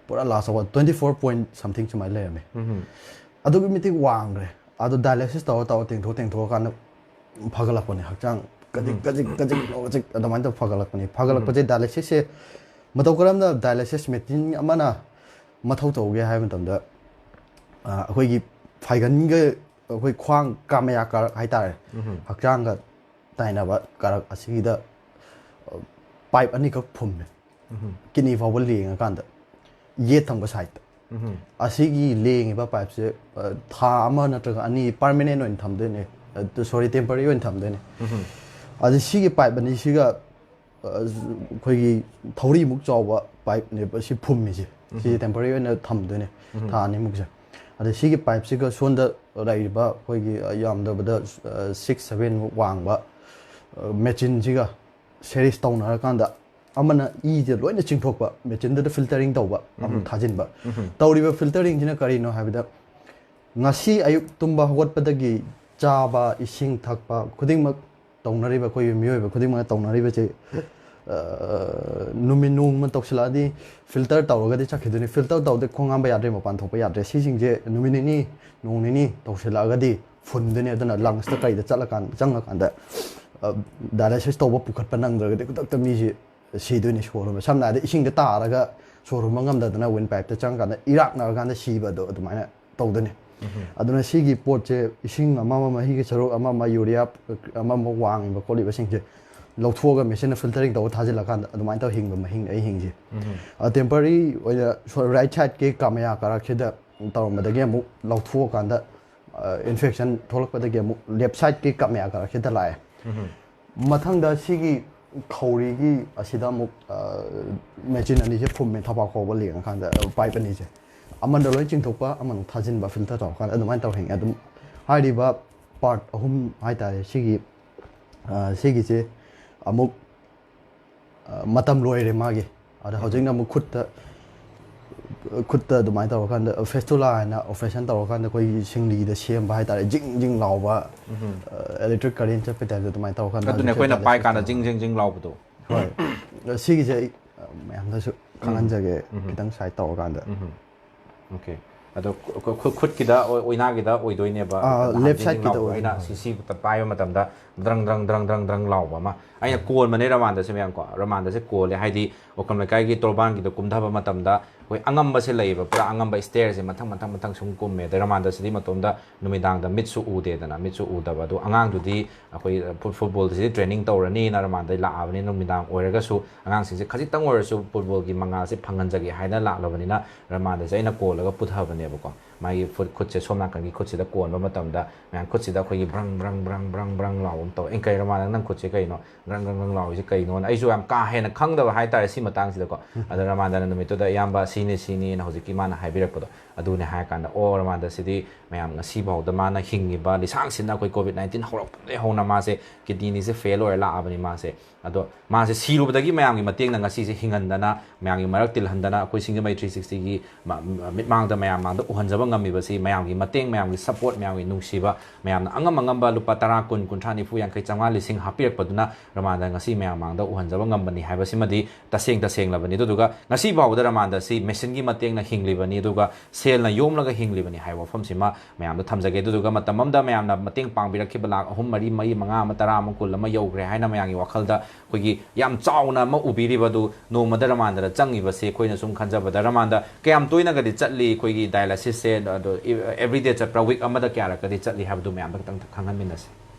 ꯄꯨꯔꯥ last of all twenty four point something ꯁꯨꯃꯥꯏꯅ ꯂꯩꯔꯝꯃꯦ꯫ ꯑꯗꯨꯛꯀꯤ ꯃꯇꯤꯛ ꯋꯥꯡꯈ꯭ꯔꯦ꯫ ꯑꯗꯣ dialysis ꯇꯧꯔ ꯇꯧꯔ ꯇꯦꯡꯊꯣꯛ ꯇꯦꯡꯊꯣꯛꯑꯀꯥꯟꯗ ꯐꯒꯠꯂꯛꯄꯅꯦ, ꯍꯛꯆꯥꯡ ꯀꯖꯤꯛ ꯀꯖꯤꯛ ꯀꯖꯤꯛ ꯀꯖꯤꯛ ꯑꯗꯨꯃꯥꯏꯅ ꯇꯧꯔ ꯐꯒꯠꯂꯛꯄꯅꯦ꯫ ꯐꯒꯠꯂꯛꯄꯁꯦ dialysisꯁꯦ ꯃꯇꯧ ꯀꯔꯝꯅ dialysis machineꯒꯤ ꯑꯃꯅ ꯃꯊꯧ ꯇꯧꯒꯦ ꯍꯥꯏꯕ ꯃꯇꯝꯗ, ꯑ, ꯑꯩꯈꯣꯏꯒꯤ ꯐꯥꯏꯒꯟꯒ ꯑꯩꯈꯣꯏ ꯈ꯭ꯋꯥꯡ ꯀꯥꯃꯌꯥ ꯀꯥꯔꯛ ꯍꯥꯏꯇꯥꯔꯦ, ꯍꯛꯆꯥꯡꯒ ꯇꯥꯏꯅꯕ ꯀꯥꯔꯛ ꯑꯁꯤꯒꯤꯗ, ꯑ, pipe ꯑꯅꯤꯈꯛ ꯐꯨꯝꯃꯦ꯫ Kidney ꯐꯥꯎꯕ ꯂꯦꯡꯉꯀꯥꯟꯗ, ꯌꯦꯠ ꯊꯪꯕ sideꯇ꯫ ꯑꯁꯤꯒꯤ ꯂꯦꯡꯉꯤꯕ pipeꯁꯦ, ꯑ, ꯊꯥ ꯑꯃ ꯅꯠꯇ꯭ꯔꯒ ꯑꯅꯤ permanent ꯑꯣꯏꯅ ꯊꯝꯗꯣꯏꯅꯦ꯫ ꯁꯣꯔꯤ, ꯇꯦꯝꯄꯔꯔꯤ ꯑꯣꯏꯅ ꯊꯝꯗꯣꯏꯅꯦ꯫ ꯑꯗ ꯁꯤꯒꯤ ꯄꯥꯏꯞ ꯑꯅꯤꯁꯤꯒ ꯑꯩꯈꯣꯏꯒꯤ ꯊꯧꯔꯤꯃꯨꯛ ꯆꯥꯎꯕ ꯄꯥꯏꯞꯅꯦꯕ ꯁꯤ ꯐꯨꯝꯃꯤꯁꯦ꯫ ꯁꯤꯁꯦ ꯇꯦꯝꯄꯔꯔꯤ ꯑꯣꯏꯅ ꯊꯝꯗꯣꯏꯅꯦ, ꯊꯥ ꯑꯅꯤꯃꯨꯛꯁꯦ꯫ ꯑꯗ ꯁꯤꯒꯤ ꯄꯥꯏꯞꯁꯤꯒ ꯁꯣꯝꯗ ꯂꯩꯔꯤꯕ ꯑꯩꯈꯣꯏꯒꯤ ꯌꯥꯝꯗꯕꯗ ꯁꯤꯛꯁ ꯁꯚꯦꯟꯃꯨꯛ ꯋꯥꯡꯕ ꯃꯦꯆꯤꯟꯁꯤꯒ ꯁꯦꯔꯤꯁ ꯇꯧꯅꯔꯀꯥꯟꯗ ꯑꯃꯅ ꯏꯁꯦ ꯂꯣꯏꯅ ꯆꯤꯡꯊꯣꯛꯄ, ꯃꯦꯆꯤꯟꯗꯨꯗ ꯐꯤꯜꯇꯔꯤꯡ ꯇꯧꯕ, ꯑꯃꯨꯛ ꯊꯥꯖꯤꯟꯕ꯫ ꯇꯧꯔꯤꯕ ꯐꯤꯜꯇꯔꯤꯡꯁꯤꯅ ꯀꯔꯤꯅꯣ ꯍꯥꯏꯕꯗ, ꯉꯁꯤ ꯑꯌꯨꯛ ꯇꯨꯝꯕ ꯍꯧꯒꯠꯄꯗꯒꯤ ꯆꯥꯕ, ꯏꯁꯤꯡ ꯊꯛꯄ ꯈꯨꯗꯤꯡꯃꯛ ꯇꯧꯅꯔꯤꯕ, ꯑꯩꯈꯣꯏꯒꯤ ꯃꯤꯑꯣꯏꯕ ꯈꯨꯗꯤꯡꯃꯛꯅ ꯇꯧꯅꯔꯤꯕꯁꯦ, ꯑ, ꯅꯨꯃꯤꯠ ꯅꯣꯡꯃ ꯇꯧꯁꯤꯜꯂꯛꯑꯗꯤ ꯐꯤꯜꯇꯔ ꯇꯧꯔꯒꯗꯤ ꯆꯠꯈꯤꯗꯣꯏꯅꯤ꯫ ꯐꯤꯜꯇꯔ ꯇꯧꯗꯦ, ꯈꯣꯡ ꯍꯥꯝꯕ ꯌꯥꯗ꯭ꯔꯦ, ꯃꯄꯥꯟ ꯊꯣꯛꯄ ꯌꯥꯗ꯭ꯔꯦ꯫ ꯁꯤꯁꯤꯡꯁꯦ ꯅꯨꯃꯤꯠ ꯅꯤꯅꯤ, ꯅꯣꯡ ꯅꯤꯅꯤ ꯇꯧꯁꯤꯜꯂꯛꯑꯒꯗꯤ ꯐꯨꯟꯗꯣꯏꯅꯤ꯫ ꯑꯗꯨꯅ ꯂꯪꯁꯇ ꯀꯩꯗ ꯆꯠꯂꯀꯥꯟꯗ, ꯆꯪꯉꯀꯥꯟꯗ, ꯑ, ꯗꯥꯏꯂꯥꯏꯁꯤꯁ ꯇꯧꯕ ꯄꯨꯈꯠꯄ ꯅꯪꯗ꯭ꯔꯒꯗꯤ ꯈꯨꯗꯛꯇ ꯃꯤꯁꯦ ꯁꯤꯗꯣꯏꯅꯤ ꯁꯣꯔ ꯍꯣꯟꯕ꯫ ꯁꯝꯅ ꯍꯥꯏꯔꯕꯗ ꯏꯁꯤꯡꯗ ꯇꯥꯔꯒ ꯁꯣꯔ ꯍꯣꯟꯕ ꯉꯝꯗꯗꯅ ꯋꯤꯟ ꯄꯥꯏꯞꯇ ꯆꯪꯉꯀꯥꯟꯗ ꯏꯔꯥꯛꯅꯔꯀꯥꯟꯗ ꯁꯤꯕꯗꯣ ꯑꯗꯨꯃꯥꯏꯅ ꯇꯧꯗꯣꯏꯅꯤ꯫ ꯑꯗꯨꯅ ꯁꯤꯒꯤ ꯄꯣꯠꯁꯦ ꯏꯁꯤꯡ ꯑꯃ ꯑꯃ ꯃꯍꯤꯒꯤ ꯁꯔꯨꯛ ꯑꯃ ꯑꯃ ꯌꯨꯔꯤꯌꯥ ꯑꯃ ꯑꯃ ꯋꯥꯡꯉꯤꯕ ꯈꯣꯠꯂꯤꯕꯁꯤꯡꯁꯦ ꯂꯧꯊꯣꯛꯑꯒ ꯃꯦꯆꯤꯟꯅ ꯐꯤꯜꯇꯔꯤꯡ ꯇꯧꯔ ꯊꯥꯖꯤꯜꯂꯀꯥꯟꯗ ꯑꯗꯨꯃꯥꯏꯅ ꯇꯧꯔ ꯍꯤꯡꯕ ꯃꯍꯤꯡ ꯑꯩ ꯍꯤꯡꯁꯦ꯫ ꯇꯦꯝꯄꯔꯔꯤ ꯑꯣꯏꯅ ꯔꯥꯏꯠ ꯁꯥꯏꯠꯀꯤ ꯀꯥꯃꯌꯥ ꯀꯥꯔꯛꯁꯤꯗ ꯇꯧꯔꯝꯕꯗꯒꯤ ꯑꯃꯨꯛ ꯂꯧꯊꯣꯛꯑꯀꯥꯟꯗ ꯏꯟꯐꯦꯛꯁꯟ ꯊꯣꯛꯂꯛꯄꯗꯒꯤ ꯑꯃꯨꯛ ꯂꯦꯞ ꯁꯥꯏꯠꯀꯤ ꯀꯥꯃꯌꯥ ꯀꯥꯔꯛꯁꯤꯗ ꯂꯥꯛꯑꯦ꯫ ꯃꯊꯪꯗ ꯁꯤꯒꯤ ꯈꯧꯔꯤꯒꯤ ꯑꯁꯤꯗ ꯑꯃꯨꯛ ꯃꯦꯆꯤꯟ ꯑꯅꯤꯁꯦ ꯐꯨꯝꯃꯦ, ꯊꯕꯥꯛ ꯐꯥꯎꯕ ꯂꯦꯡꯉꯀꯥꯟꯗ ꯄꯥꯏꯞ ꯑꯅꯤꯁꯦ ꯑꯃꯗ ꯂꯣꯏ ꯆꯤꯡꯊꯣꯛꯄ, ꯑꯃꯅ ꯊꯥꯖꯤꯟꯕ, ꯐꯤꯜꯇꯔ ꯇꯧꯔꯀꯥꯟꯗ ꯑꯗꯨꯃꯥꯏꯅ ꯇꯧꯔ ꯍꯤꯡꯉꯦ꯫ ꯑꯗꯨꯝ ꯍꯥꯏꯔꯤꯕ ꯄꯥꯔꯠ ꯑꯍꯨꯝ ꯍꯥꯏꯇꯥꯔꯦ ꯁꯤꯒꯤ, ꯑ, ꯁꯤꯒꯤꯁꯦ ꯑꯃꯨꯛ, ꯑ, ꯃꯇꯝ ꯂꯣꯏꯔꯦ ꯃꯥꯒꯤ꯫ ꯑꯗ ꯍꯧꯖꯤꯛꯅ ꯑꯃꯨꯛ ꯈꯨꯠꯇ, ꯈꯨꯠꯇ ꯑꯗꯨꯃꯥꯏꯅ ꯇꯧꯔꯀꯥꯟꯗ, ꯐꯦꯁꯇꯨꯂꯥ ꯍꯥꯏꯅ ꯑꯣꯄꯔꯦꯁꯟ ꯇꯧꯔꯀꯥꯟꯗ ꯑꯩꯈꯣꯏꯒꯤ ꯁꯤꯡꯂꯤꯗ ꯁꯦꯝꯕ ꯍꯥꯏꯇꯥꯔꯦ, ꯖꯤꯡ ꯖꯤꯡ ꯂꯥꯎꯕ, ꯏꯂꯦꯛꯇ꯭ꯔꯤꯛ ꯀꯔꯦꯟ ꯆꯠꯄ ꯇꯥꯏꯞꯇ ꯑꯗꯨꯃꯥꯏꯅ ꯇꯧꯔꯀꯥꯟꯗ ꯑꯗꯨꯅꯦ ꯍꯧꯖꯤꯛꯁꯦ ꯑꯩꯈꯣꯏꯅ ꯄꯥꯏ ꯀꯥꯟꯗ ꯖꯤꯡ ꯖꯤꯡ ꯖꯤꯡ ꯂꯥꯎꯕꯗꯣ꯫ ꯍꯣꯏ꯫ ꯁꯤꯒꯤꯁꯦ ꯑꯩ, ꯑ, ꯃꯌꯥꯝꯗꯁꯨ ꯈꯪꯍꯟꯖꯒꯦ, ꯈꯤꯇꯪ ꯁꯥꯏꯠ ꯇꯧꯔꯀꯥꯟꯗ꯫ ꯑꯣꯀꯦ꯫ ꯑꯗꯣ ꯈꯨ-, ꯈꯨ-, ꯈꯨꯠꯀꯤꯗ ꯑꯣꯏ-, ꯑꯣꯏꯅꯥꯒꯤꯗ ꯑꯣꯏꯗꯣꯏꯅꯦꯕ꯫ ꯑꯥ, ꯅꯍꯥꯟ ꯂꯦꯐ ꯖꯤꯡ ꯖꯤꯡ ꯁꯥꯏꯠꯀꯤꯗ ꯂꯥꯎꯕꯗꯣ ꯑꯩꯅ ꯑꯣꯏꯗꯣꯏꯅꯦ꯫ ꯁꯤ, ꯁꯤ ꯄꯥꯏꯕ ꯃꯇꯝꯗ ꯗ꯭ꯔꯪ ꯗ꯭ꯔꯪ ꯗ꯭ꯔꯪ ꯗ꯭ꯔꯪ ꯗ꯭ꯔꯪ ꯂꯥꯎꯕ ꯑꯃ꯫ ꯑꯩꯅ ꯀꯣꯟꯕꯅꯦ ꯔꯃꯥꯟꯗꯁꯦ ꯃꯌꯥꯝ ꯀꯣ꯫ ꯔꯃꯥꯟꯗꯁꯦ ꯀꯣꯜꯂꯦ ꯍꯥꯏꯗꯤ ꯑꯣꯀ꯭ꯔꯝ ꯂꯩꯀꯥꯏꯒꯤ ꯇꯣꯔꯕꯥꯟꯒꯤꯗ ꯀꯨꯝꯊꯕ ꯃꯇꯝꯗ ꯑꯩꯈꯣꯏ ꯑꯉꯝꯕꯁꯦ ꯂꯩꯌꯦꯕ, ꯄꯨꯔꯥ ꯑꯉꯝꯕ ꯁ꯭ꯇꯦꯌꯔꯁꯦ ꯃꯊꯪ, ꯃꯊꯪ, ꯃꯊꯪ ꯁꯨꯝ ꯀꯨꯝꯃꯦ꯫ ꯑꯗꯩ ꯔꯃꯥꯟꯗꯁꯤꯗꯤ ꯃꯇꯣꯝꯗ ꯅꯨꯃꯤꯗꯥꯡꯗ ꯃꯤꯠꯁꯨ ꯎꯗꯦꯗꯅ, ꯃꯤꯠꯁꯨ ꯎꯗꯕ꯫ ꯑꯗꯣ ꯑꯉꯥꯡꯗꯨꯗꯤ ꯑꯩꯈꯣꯏ ꯐꯨꯠ-, ꯐꯨꯠꯕꯣꯜꯁꯤꯗꯤ ꯇ꯭ꯔꯦꯅꯤꯡ ꯇꯧꯔꯅꯤꯅ ꯔꯃꯥꯟꯗꯩ ꯂꯥꯛꯑꯕꯅꯤꯅ ꯅꯨꯃꯤꯗꯥꯡ ꯑꯣꯏꯔꯒꯁꯨ ꯑꯉꯥꯡꯁꯤꯡꯁꯦ ꯈꯖꯤꯛꯇꯪ ꯑꯣꯏꯔꯁꯨ ꯐꯨꯠꯕꯣꯜꯒꯤ ꯃꯉꯥꯜꯁꯦ ꯐꯪꯍꯟꯖꯒꯦ ꯍꯥꯏꯅ ꯂꯥꯛꯂꯕꯅꯤꯅ ꯔꯃꯥꯟꯗꯁꯦ ꯑꯩꯅ ꯀꯣꯜꯂꯒ ꯄꯨꯊꯕꯅꯦꯕꯀꯣ꯫ ꯃꯥꯒꯤ ꯐꯨꯠ ꯈꯨꯠꯁꯦ ꯁꯣꯝ ꯅꯥꯀꯟꯒꯤ ꯈꯨꯠꯁꯤꯗ ꯀꯣꯟꯕ ꯃꯇꯝꯗ ꯃꯌꯥꯝ ꯈꯨꯠꯁꯤꯗ ꯑꯩꯈꯣꯏꯒꯤ ꯕ꯭ꯔꯪ ꯕ꯭ꯔꯪ ꯕ꯭ꯔꯪ ꯕ꯭ꯔꯪ ꯕ꯭ꯔꯪ ꯂꯥꯎꯕ ꯑꯃ ꯇꯧꯋꯦ꯫ "ꯑꯦ, ꯀꯩ ꯔꯣꯃꯥꯟꯗ, ꯅꯪ ꯈꯨꯠꯁꯦ ꯀꯩꯅꯣ ꯕ꯭ꯔꯪ ꯕ꯭ꯔꯪ ꯕ꯭ꯔꯪ ꯂꯥꯎꯔꯤꯁꯦ ꯀꯩꯅꯣꯅ?" ꯑꯩꯁꯨ ꯌꯥꯝ ꯀꯥ ꯍꯦꯟꯅ ꯈꯪꯗꯕ ꯍꯥꯏꯇꯥꯔꯦ ꯁꯤ ꯃꯇꯥꯡꯁꯤꯗꯀꯣ꯫ ꯑꯗ ꯔꯃꯥꯟꯗꯅ ꯅꯨꯃꯤꯠꯇꯨꯗ, "ꯏꯌꯥꯝꯕ, ꯁꯤꯅꯤ ꯁꯤꯅꯤꯅ ꯍꯧꯖꯤꯛꯀꯤ ꯃꯥꯅ ꯍꯥꯏꯕꯤꯔꯛꯄꯗꯣ ꯑꯗꯨꯅꯦ" ꯍꯥꯏꯔ ꯀꯥꯟꯗ, "ꯑꯣ, ꯔꯃꯥꯟꯗ, ꯁꯤꯗꯤ ꯃꯌꯥꯝ ꯉꯁꯤ ꯐꯥꯎꯗ ꯃꯥꯅ ꯍꯤꯡꯉꯤꯕ ꯂꯤꯁꯥꯡ ꯁꯤꯠꯅ ꯑꯩꯈꯣꯏ ꯀꯣꯚꯤꯗ ꯅꯥꯏꯟꯇꯤꯟ ꯍꯧꯔꯛꯄꯗꯒꯤ ꯍꯧꯅ ꯃꯥꯁꯦ ꯀꯤꯗꯅꯤꯁꯦ ꯐꯦꯜ ꯑꯣꯏꯔ ꯂꯥꯛꯑꯕꯅꯤ꯫ ꯃꯥꯁꯦ, ꯑꯗꯣ ꯃꯥꯁꯦ ꯁꯤꯔꯨꯕꯗꯒꯤ ꯃꯌꯥꯝꯒꯤ ꯃꯇꯦꯡꯅ ꯉꯁꯤꯁꯦ ꯍꯤꯡꯍꯟꯗꯅ, ꯃꯌꯥꯝꯒꯤ ꯃꯔꯛ ꯇꯤꯜꯍꯟꯗꯅ, ꯑꯩꯈꯣꯏ ꯁꯤꯡꯖꯃꯩ ꯊ꯭ꯔꯤ ꯁꯤꯛꯁꯇꯤꯒꯤ ꯃ-, ꯃ-, ꯃꯤꯠꯃꯥꯡꯗ, ꯃꯌꯥꯝ ꯃꯥꯡꯗ ꯎꯍꯟꯖꯕ ꯉꯝꯃꯤꯕꯁꯤ ꯃꯌꯥꯝꯒꯤ ꯃꯇꯦꯡ, ꯃꯌꯥꯝꯒꯤ ꯁꯄꯣꯔꯠ, ꯃꯌꯥꯝꯒꯤ ꯅꯨꯡꯁꯤꯕ, ꯃꯌꯥꯝꯅ ꯑꯉꯝ ꯑꯉꯝꯕ ꯂꯨꯄꯥ ꯇꯔꯥ, ꯀꯨꯟ, ꯀꯨꯟꯊ꯭ꯔꯥ, ꯅꯤꯐꯨ, ꯌꯥꯡꯈꯩ, ꯆꯥꯝꯃꯉꯥ, ꯂꯤꯁꯤꯡ ꯍꯥꯞꯄꯤꯔꯛꯄꯗꯨꯅ ꯔꯃꯥꯟꯗ ꯉꯁꯤ ꯃꯌꯥꯝ ꯃꯥꯡꯗ ꯎꯍꯟꯖꯕ ꯉꯝꯕꯅꯤ ꯍꯥꯏꯕꯁꯤꯃꯗꯤ ꯇꯁꯦꯡ ꯇꯁꯦꯡꯂꯕꯅꯤ꯫ ꯑꯗꯨꯗꯨꯒ ꯉꯁꯤ ꯐꯥꯎꯕꯗ ꯔꯃꯥꯟꯗ ꯑꯁꯤ ꯃꯦꯁꯤꯟꯒꯤ ꯃꯇꯦꯡꯅ ꯍꯤꯡꯂꯤꯕꯅꯤ, ꯑꯗꯨꯒ ꯁꯦꯜꯅ ꯌꯣꯝꯂꯒ ꯍꯤꯡꯂꯤꯕꯅꯤ ꯍꯥꯏꯕ ꯋꯥꯐꯝꯁꯤꯃ ꯃꯌꯥꯝꯗ ꯊꯝꯖꯒꯦ꯫ ꯑꯗꯨꯗꯨꯒ ꯃꯇꯝ ꯑꯃꯗ ꯃꯌꯥꯝꯅ ꯃꯇꯦꯡ ꯄꯥꯡꯕꯤꯔꯛꯈꯤꯕ ꯂꯥꯈ ꯑꯍꯨꯝ, ꯃꯔꯤ, ꯃꯔꯤ, ꯃꯉꯥ ꯑꯃ, ꯇꯔꯥ ꯑꯃ, ꯀꯨꯟ ꯑꯃ ꯌꯧꯈ꯭ꯔꯦ ꯍꯥꯏꯅ ꯃꯌꯥꯝꯒꯤ ꯋꯥꯈꯜꯗ ꯑꯩꯈꯣꯏꯒꯤ ꯌꯥꯝ ꯆꯥꯎꯅ ꯑꯃ ꯎꯕꯤꯔꯤꯕ ꯑꯗꯨ ꯅꯣꯡꯃꯗ ꯔꯃꯥꯟꯗꯔ ꯆꯪꯉꯤꯕꯁꯦ ꯑꯩꯈꯣꯏꯅ ꯁꯨꯝ ꯈꯟꯖꯕꯗ, ꯔꯃꯥꯟꯗ ꯀꯌꯥꯝ ꯇꯣꯏꯅꯒꯗꯤ ꯆꯠꯂꯤ ꯑꯩꯈꯣꯏꯒꯤ ꯗꯥꯏꯂꯥꯏꯁꯤꯁꯁꯦ? ꯑꯗꯣ ꯑꯦꯚ꯭ꯔꯤꯗꯦ ꯆꯠꯄ꯭ꯔꯥ, ꯋꯤꯛ ꯑꯃꯗ ꯀꯌꯥꯔꯛꯀꯗꯤ ꯆꯠꯂꯤ ꯍꯥꯏꯕꯗꯨ ꯃꯌꯥꯝꯗ ꯈꯤꯇꯪ ꯈꯪꯍꯟꯃꯤꯟꯅꯁꯦ꯫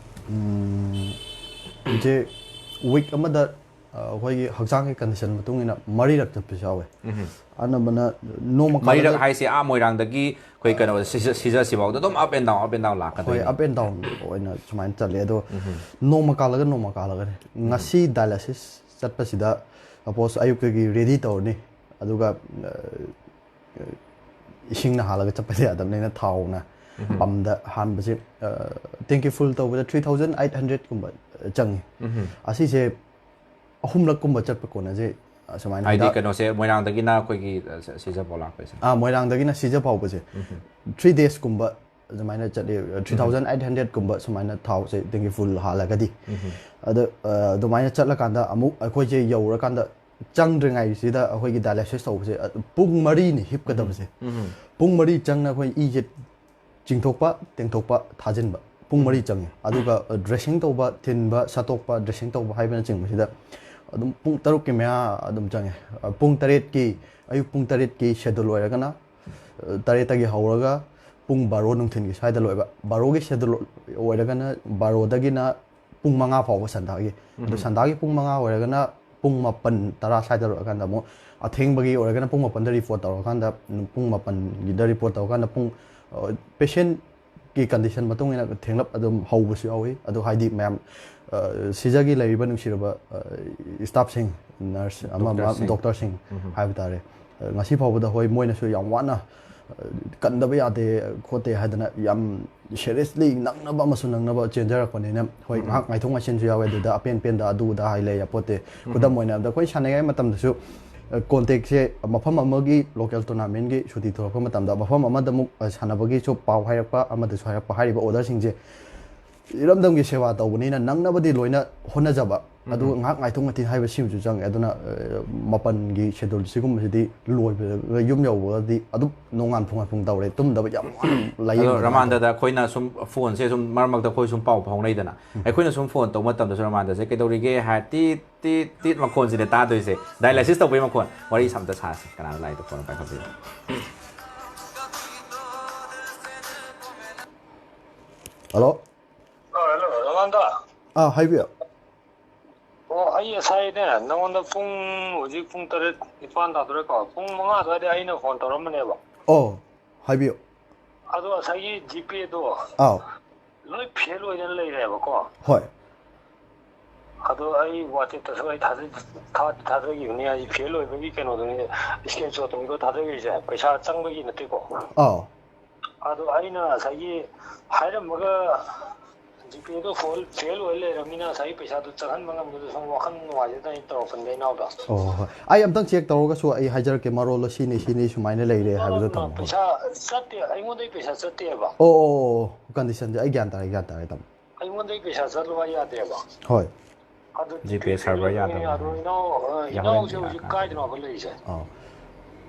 ꯎꯝ, ꯏꯆꯦ, ꯋꯤꯛ ꯑꯃꯗ, ꯑ, ꯑꯩꯈꯣꯏꯒꯤ ꯍꯛꯆꯥꯡꯒꯤ ꯀꯟꯗꯤꯁꯟ ꯃꯇꯨꯡ ꯏꯟꯅ ꯃꯔꯤꯔꯛ ꯆꯠꯄꯁꯨ ꯌꯥꯎꯋꯦ꯫ ꯑꯅꯝꯕꯅ ꯅꯣꯡꯃ ꯃꯔꯤꯔꯛ ꯀꯥꯜꯂꯒ ꯍꯥꯏꯁꯦ ꯑꯥ ꯃꯣꯏꯔꯥꯡꯗꯒꯤ ꯑꯩꯈꯣꯏ ꯀꯩꯅꯣ ꯁꯤꯖ-, ꯁꯤꯖ ꯁꯤꯐꯥꯎꯗ ꯑꯗꯨꯝ up and down, up and down ꯍꯣꯏ, ꯂꯥꯛꯀꯗꯣꯏꯅꯤ꯫ ꯑꯞ ꯑꯦꯟ ꯗꯥꯎꯟ ꯑꯣꯏꯅ ꯁꯨꯃꯥꯏꯅ ꯆꯠꯂꯦ꯫ ꯑꯗꯣ ꯅꯣꯡꯃ ꯀꯥꯜꯂꯒ ꯅꯣꯡꯃ ꯀꯥꯜꯂꯒꯅꯦ꯫ ꯉꯁꯤ ꯗꯥꯏꯂꯥꯏꯁꯤꯁ ꯆꯠꯄꯁꯤꯗ, ꯁꯄꯣꯁ, ꯑꯌꯨꯛꯇꯒꯤ ꯔꯦꯗꯤ ꯇꯧꯔꯅꯤ, ꯑꯗꯨꯒ, ꯑ, ꯏꯁꯤꯡꯅ ꯍꯥꯜꯂꯒ ꯆꯠꯄꯗꯤ ꯌꯥꯗꯕꯅꯤꯅ ꯊꯥꯎꯅ ꯄꯝꯗ ꯍꯥꯟꯕꯁꯦ, ꯑ, tank ꯐꯨꯜ ꯇꯧꯕꯗ three thousand eight hundred ꯀꯨꯝꯕ ꯆꯪꯉꯤ꯫ ꯑꯁꯤꯁꯦ ꯑꯍꯨꯝꯂꯛ ꯀꯨꯝꯕ ꯆꯠꯄ ꯀꯣꯟꯅꯁꯦ꯫ ꯑꯁꯨꯃꯥꯏꯅ ꯍꯥꯏꯗꯤ ꯍꯤꯗꯥꯛ ꯀꯩꯅꯣꯁꯦ, ꯃꯣꯏꯔꯥꯡꯗꯒꯤꯅ ꯑꯩꯈꯣꯏꯒꯤ, ꯑ, ꯁ-, ꯁꯤꯖꯐꯥꯎ ꯂꯥꯛꯄꯁꯦ꯫ ꯑꯥ, ꯃꯣꯏꯔꯥꯡꯗꯒꯤꯅ ꯁꯤꯖ ꯐꯥꯎꯕꯁꯦ ꯊ꯭ꯔꯤ ꯗꯦꯖꯀꯨꯝꯕ ꯑꯗꯨꯃꯥꯏꯅ ꯆꯠꯂꯤ꯫ Three thousand eight hundred ꯀꯨꯝꯕ ꯁꯨꯃꯥꯏꯅ ꯊꯥꯎꯁꯦ tank ꯐꯨꯜ ꯍꯥꯜꯂꯒꯗꯤ꯫ ꯑꯗꯣ, ꯑ, ꯑꯗꯨꯃꯥꯏꯅ ꯆꯠꯂꯀꯥꯟꯗ ꯑꯃꯨꯛ ꯑꯩꯈꯣꯏꯁꯦ ꯌꯧꯔꯀꯥꯟꯗ ꯆꯪꯗ꯭ꯔꯤꯉꯩꯁꯤꯗ ꯑꯩꯈꯣꯏꯒꯤ ꯗꯥꯏꯂꯥꯏꯁꯤꯁ ꯇꯧꯕꯁꯦ, ꯑ, ꯄꯨꯡ ꯃꯔꯤꯅꯤ ꯍꯤꯞꯀꯗꯕꯁꯦ꯫ ꯄꯨꯡ ꯃꯔꯤ ꯆꯪꯅ ꯑꯩꯈꯣꯏ ꯏꯁꯦ ꯆꯤꯡꯊꯣꯛꯄ, ꯇꯦꯡꯊꯣꯛꯄ, ꯊꯥꯖꯤꯟꯕ, ꯄꯨꯡ ꯃꯔꯤ ꯆꯪꯉꯤ꯫ ꯑꯗꯨꯒ, ꯑ, ꯗ꯭ꯔꯦꯁꯤꯡ ꯇꯧꯕ, ꯊꯤꯟꯕ, ꯁꯠꯇꯣꯛꯄ, ꯗ꯭ꯔꯦꯁꯤꯡ ꯇꯧꯕ ꯍꯥꯏꯕꯅꯆꯤꯡꯕꯁꯤꯗ ꯑꯗꯨꯝ ꯄꯨꯡ ꯇꯔꯨꯛꯀꯤ ꯃꯌꯥ ꯑꯗꯨꯝ ꯆꯪꯉꯦ꯫ ꯑ, ꯄꯨꯡ ꯇꯔꯦꯠꯀꯤ, ꯑꯌꯨꯛ ꯄꯨꯡ ꯇꯔꯦꯠꯀꯤ ꯁꯦꯗꯨꯜ ꯑꯣꯏꯔꯒꯅ, ꯑ, ꯇꯔꯦꯠꯇꯒꯤ ꯍꯧꯔꯒ ꯄꯨꯡ ꯕꯥꯔꯣ ꯅꯨꯡꯊꯤꯜꯒꯤ ꯁ꯭ꯋꯥꯏꯗ ꯂꯣꯏꯕ꯫ ꯕꯥꯔꯣꯒꯤ ꯁꯦꯗꯨꯜ ꯑꯣꯏꯔꯒꯅ, ꯕꯥꯔꯣꯗꯒꯤꯅ ꯄꯨꯡ ꯃꯉꯥ ꯐꯥꯎꯕ ꯁꯟꯗꯥꯒꯤ꯫ ꯑꯗꯣ ꯁꯟꯗꯥꯒꯤ ꯄꯨꯡ ꯃꯉꯥ ꯑꯣꯏꯔꯒꯅ ꯄꯨꯡ ꯃꯥꯄꯟ ꯇꯔꯥ ꯁ꯭ꯋꯥꯏꯗ ꯂꯣꯏꯔꯀꯥꯟꯗ ꯑꯃꯨꯛ ꯑꯊꯦꯡꯕꯒꯤ ꯑꯣꯏꯔꯒꯅ ꯄꯨꯡ ꯃꯥꯄꯟꯗ ꯔꯤꯄꯣꯔꯠ ꯇꯧꯔꯀꯥꯟꯗ, ꯄꯨꯡ ꯃꯥꯄꯟꯒꯤꯗ ꯔꯤꯄꯣꯔꯠ ꯇꯧꯔꯀꯥꯟꯗ ꯄꯨꯡ, ꯄꯦꯁꯦꯟ ꯀꯤ ꯀꯟꯗꯤꯁꯟ ꯃꯇꯨꯡ ꯏꯟꯅ ꯊꯦꯡꯂꯞ ꯑꯗꯨꯝ ꯍꯧꯕꯁꯨ ꯌꯥꯎꯏ꯫ ꯑꯗꯨ ꯍꯥꯏꯗꯤ ꯃꯌꯥꯝ, ꯑ, ꯁꯤꯖꯒꯤ ꯂꯩꯔꯤꯕ ꯅꯨꯡꯁꯤꯔꯕ, ꯑ, ꯁ꯭ꯇꯥꯐꯁꯤꯡ, ꯅꯔꯁ ꯑꯃ ꯑꯃ, ꯗꯣꯛꯇꯔꯁꯤꯡ꯫ ꯗꯣꯛꯇꯔꯁꯤꯡ ꯎꯝ꯫ ꯍꯥꯏꯕ ꯇꯥꯔꯦ꯫ ꯑ, ꯉꯁꯤ ꯐꯥꯎꯕꯗ ꯍꯣꯏ ꯃꯣꯏꯅꯁꯨ ꯌꯥꯝ ꯋꯥꯅ, ꯑ, ꯀꯟꯗꯕ ꯌꯥꯗꯦ ꯈꯣꯠꯇꯦ ꯍꯥꯏꯗꯅ ꯌꯥꯝ ꯁꯦꯔꯤꯌꯁꯂꯤ ꯅꯪꯅꯕ ꯑꯃꯁꯨꯡ ꯅꯪꯅꯕ ꯆꯦꯟꯖꯔꯛꯄꯅꯤꯅ ꯍꯣꯏ ꯎꯝ꯫ ꯉꯥꯏꯍꯥꯛ ꯉꯥꯏꯊꯣꯛ ꯉꯥꯏꯁꯤꯟꯁꯨ ꯌꯥꯎꯋꯦ꯫ ꯑꯗꯨꯗ ꯑꯄꯦꯟ ꯄꯦꯟꯗ ꯑꯗꯨ ꯑꯗꯥ ꯍꯥꯏ ꯂꯩ ꯌꯥꯄꯣꯠꯇꯦ꯫ ꯎꯝ꯫ ꯈꯨꯗꯝ ꯑꯣꯏꯅ ꯍꯥꯏꯔꯕꯗ ꯑꯩꯈꯣꯏ ꯁꯥꯟꯅꯔꯤꯉꯩ ꯃꯇꯝꯗꯁꯨ ꯀꯣꯟꯇꯦꯛꯁꯦ ꯃꯐꯝ ꯑꯃꯒꯤ ꯂꯣꯀꯦꯜ ꯇꯣꯔꯅꯥꯃꯦꯟꯒꯤ ꯁꯨꯇꯤ ꯊꯣꯛꯂꯛꯄ ꯃꯇꯝꯗ ꯃꯐꯝ ꯑꯃꯗ ꯑꯃꯨꯛ, ꯑ, ꯁꯥꯟꯅꯕꯒꯤꯁꯨ ꯄꯥꯎ ꯍꯥꯏꯔꯛꯄ, ꯑꯃꯗꯁꯨ ꯍꯥꯏꯔꯛꯄ, ꯍꯥꯏꯔꯤꯕ ꯑꯣꯔꯗꯔꯁꯤꯡꯁꯦ ꯏꯔꯝꯗꯝꯒꯤ ꯁꯦꯕꯥ ꯇꯧꯕꯅꯤꯅ ꯅꯪꯅꯕꯗꯤ ꯂꯣꯏꯅ ꯍꯣꯠꯅꯖꯕ, ꯑꯗꯨꯒ ꯎꯝ꯫ ꯉꯥꯏꯍꯥꯛ ꯉꯥꯏꯊꯣꯛ ꯉꯥꯏꯊꯤꯟ ꯍꯥꯏꯕ ꯁꯤꯃꯁꯨ ꯆꯪꯉꯦ꯫ ꯑꯗꯨꯅ, ꯑ, ꯃꯥꯄꯟꯒꯤ ꯁꯦꯗꯨꯜ ꯁꯤꯒꯨꯝꯕꯁꯤꯗꯤ ꯂꯣꯏꯕꯗ ꯌꯨꯝ ꯌꯧꯕꯒꯗꯤ ꯑꯗꯨꯝ ꯅꯣꯡꯉꯥꯟ ꯐꯣꯡꯉꯥꯟ ꯐꯣꯡ ꯇꯧꯔꯦ, ꯇꯨꯝꯗꯕ ꯌꯥꯝ ꯋꯥꯅ ꯑꯗꯣ ꯂꯥꯏꯌꯦꯡꯕ ꯑꯗꯨꯃꯥꯏꯅ ꯔꯃꯥꯟꯗꯗ ꯇꯧꯋꯦ꯫ ꯑꯩꯈꯣꯏꯅ ꯁꯨꯝ ꯐꯣꯟꯁꯦ ꯁꯨꯝ ꯃꯔꯛ ꯃꯔꯛꯇ ꯑꯩꯈꯣꯏ ꯁꯨꯝ ꯄꯥꯎ ꯐꯥꯎꯅꯩꯗꯅ, ꯎꯝ꯫ ꯑꯩꯈꯣꯏꯅ ꯁꯨꯝ ꯐꯣꯟ ꯇꯧꯕ ꯃꯇꯝꯗꯁꯨ ꯔꯃꯥꯟꯗꯁꯦ ꯀꯩꯗꯧꯔꯤꯒꯦ ꯍꯥꯏꯔ ꯇꯤꯠ ꯇꯤꯠ ꯇꯤꯠ ꯃꯈꯣꯟꯁꯤꯅꯦ ꯇꯥꯗꯣꯏꯁꯦ꯫ ꯗꯥꯏꯂꯥꯏꯁꯤꯁ ꯇꯧꯕꯒꯤ ꯃꯈꯣꯟ꯫ ꯋꯥꯔꯤ ꯑꯝꯇ ꯁꯥꯁꯤ꯫ ꯀꯅꯥꯅꯣ ꯂꯥꯏꯗꯣ ꯐꯣꯟ ꯄꯥꯏꯈꯠꯄꯤꯔꯣ꯫ ꯍꯜꯂꯣ꯫ ꯑ, ꯍꯜꯂꯣ, ꯔꯣꯅꯥꯜꯗꯣ꯫ ꯑꯥ, ꯍꯥꯏꯕꯤꯌꯨ꯫ ꯑꯣ, ꯑꯩ ꯉꯁꯥꯏꯅꯦ, ꯅꯉꯣꯟꯗ ꯄꯨꯡ, ꯍꯧꯖꯤꯛ ꯄꯨꯡ ꯇꯔꯦꯠ, ꯅꯤꯄꯥꯟ ꯇꯥꯗꯣꯔꯦꯀꯣ꯫ ꯄꯨꯡ ꯃꯉꯥ ꯑꯗꯨꯋꯥꯏꯗ ꯑꯩꯅ ꯐꯣꯟ ꯇꯧꯔꯝꯕꯅꯦꯕ꯫ ꯑꯣ, ꯍꯥꯏꯕꯤꯌꯨ꯫ ꯑꯗꯣ ꯉꯁꯥꯏꯒꯤ ꯖꯤꯄꯦꯗꯣ ꯑꯥꯎ꯫ ꯂꯣꯏ ꯐꯦꯜ ꯑꯣꯏꯗꯅ ꯂꯩꯔꯦꯕꯀꯣ꯫ ꯍꯣꯏ꯫ ꯑꯗꯣ ꯑꯩ WhatsApp-ꯇꯁꯨ ꯑꯩ ꯊꯥꯖ-, ꯊꯥꯗꯤ ꯊꯥꯖꯈꯤꯕꯅꯤ, ꯑꯩ ꯐꯦꯜ ꯑꯣꯏꯕꯒꯤ ꯀꯩꯅꯣꯗꯨꯅꯤ, screenshot-ꯇꯨꯅꯤꯀꯣ ꯊꯥꯖꯈꯤꯕꯁꯦ, ꯄꯩꯁꯥ ꯆꯪꯕꯒꯤ ꯅꯠꯇꯦꯀꯣ꯫ ꯑꯥꯎ꯫ ꯑꯗꯣ ꯑꯩꯅ ꯉꯁꯥꯏꯒꯤ ꯍꯥꯏꯔꯝꯃꯒ ꯖꯤꯄꯦꯗꯣ ꯐꯣꯜ-, ꯐꯦꯜ ꯑꯣꯏ ꯂꯩꯔꯝꯃꯤꯅ ꯉꯁꯥꯏꯒꯤ ꯄꯩꯁꯥꯗꯣ ꯆꯪꯍꯟꯕ ꯉꯝꯗꯕꯗꯣ ꯁꯨꯝ ꯋꯥꯈꯜ ꯅꯨꯡꯉꯥꯏꯖꯗꯅ ꯑꯩ ꯇꯧꯔꯛꯄꯅꯤꯗ, ꯏꯅꯥꯎꯗ꯫ ꯑꯣ, ꯍꯣꯏ, ꯍꯣꯏ꯫ ꯑꯩ ꯑꯝꯇꯪ ꯆꯦꯛ ꯇꯧꯔꯒꯁꯨ ꯑꯩ ꯍꯥꯏꯖꯔꯛꯀꯦ, ꯃꯔꯣꯜꯗꯣ ꯁꯤꯅꯤ, ꯁꯤꯅꯤ, ꯁꯨꯃꯥꯏꯅ ꯂꯩꯔꯦ ꯍꯥꯏꯕꯗꯣ ꯇꯥꯃꯣ꯫ ꯄꯩꯁꯥ ꯆꯠꯇꯦ, ꯑꯩꯉꯣꯟꯗꯒꯤ ꯄꯩꯁꯥ ꯆꯠꯇꯦꯕ꯫ ꯑꯣ, ꯑꯣ, ꯑꯣ, ꯑꯣ, condition-ꯁꯦ ꯑꯩ ꯒ꯭ꯌꯥꯟ ꯇꯥꯔꯦ, ꯒ꯭ꯌꯥꯟ ꯇꯥꯔꯦ, ꯇꯥꯃꯣ꯫ ꯑꯩꯉꯣꯟꯗꯒꯤ ꯄꯩꯁꯥ ꯆꯠꯂꯨ ꯍꯥꯏ ꯌꯥꯗꯦꯕ꯫ ꯍꯣꯏ꯫ ꯑꯗꯨ ꯖꯤꯄꯦ ꯖꯤꯄꯦ ꯁꯔꯚꯔ ꯁꯔꯚꯔ ꯌꯥꯗꯕ꯫ ꯌꯥꯗ꯭ꯔꯣ? ꯏꯅꯥꯎ, ꯑ, ꯌꯥꯍꯧꯔꯦ ꯏꯅꯥꯎꯁꯦ ꯍꯧꯖꯤꯛ ꯌꯥꯔꯀꯥꯟꯗ꯫ ꯀꯥꯏꯗꯅꯣꯕ ꯂꯩꯔꯤꯁꯦ? ꯑꯥ꯫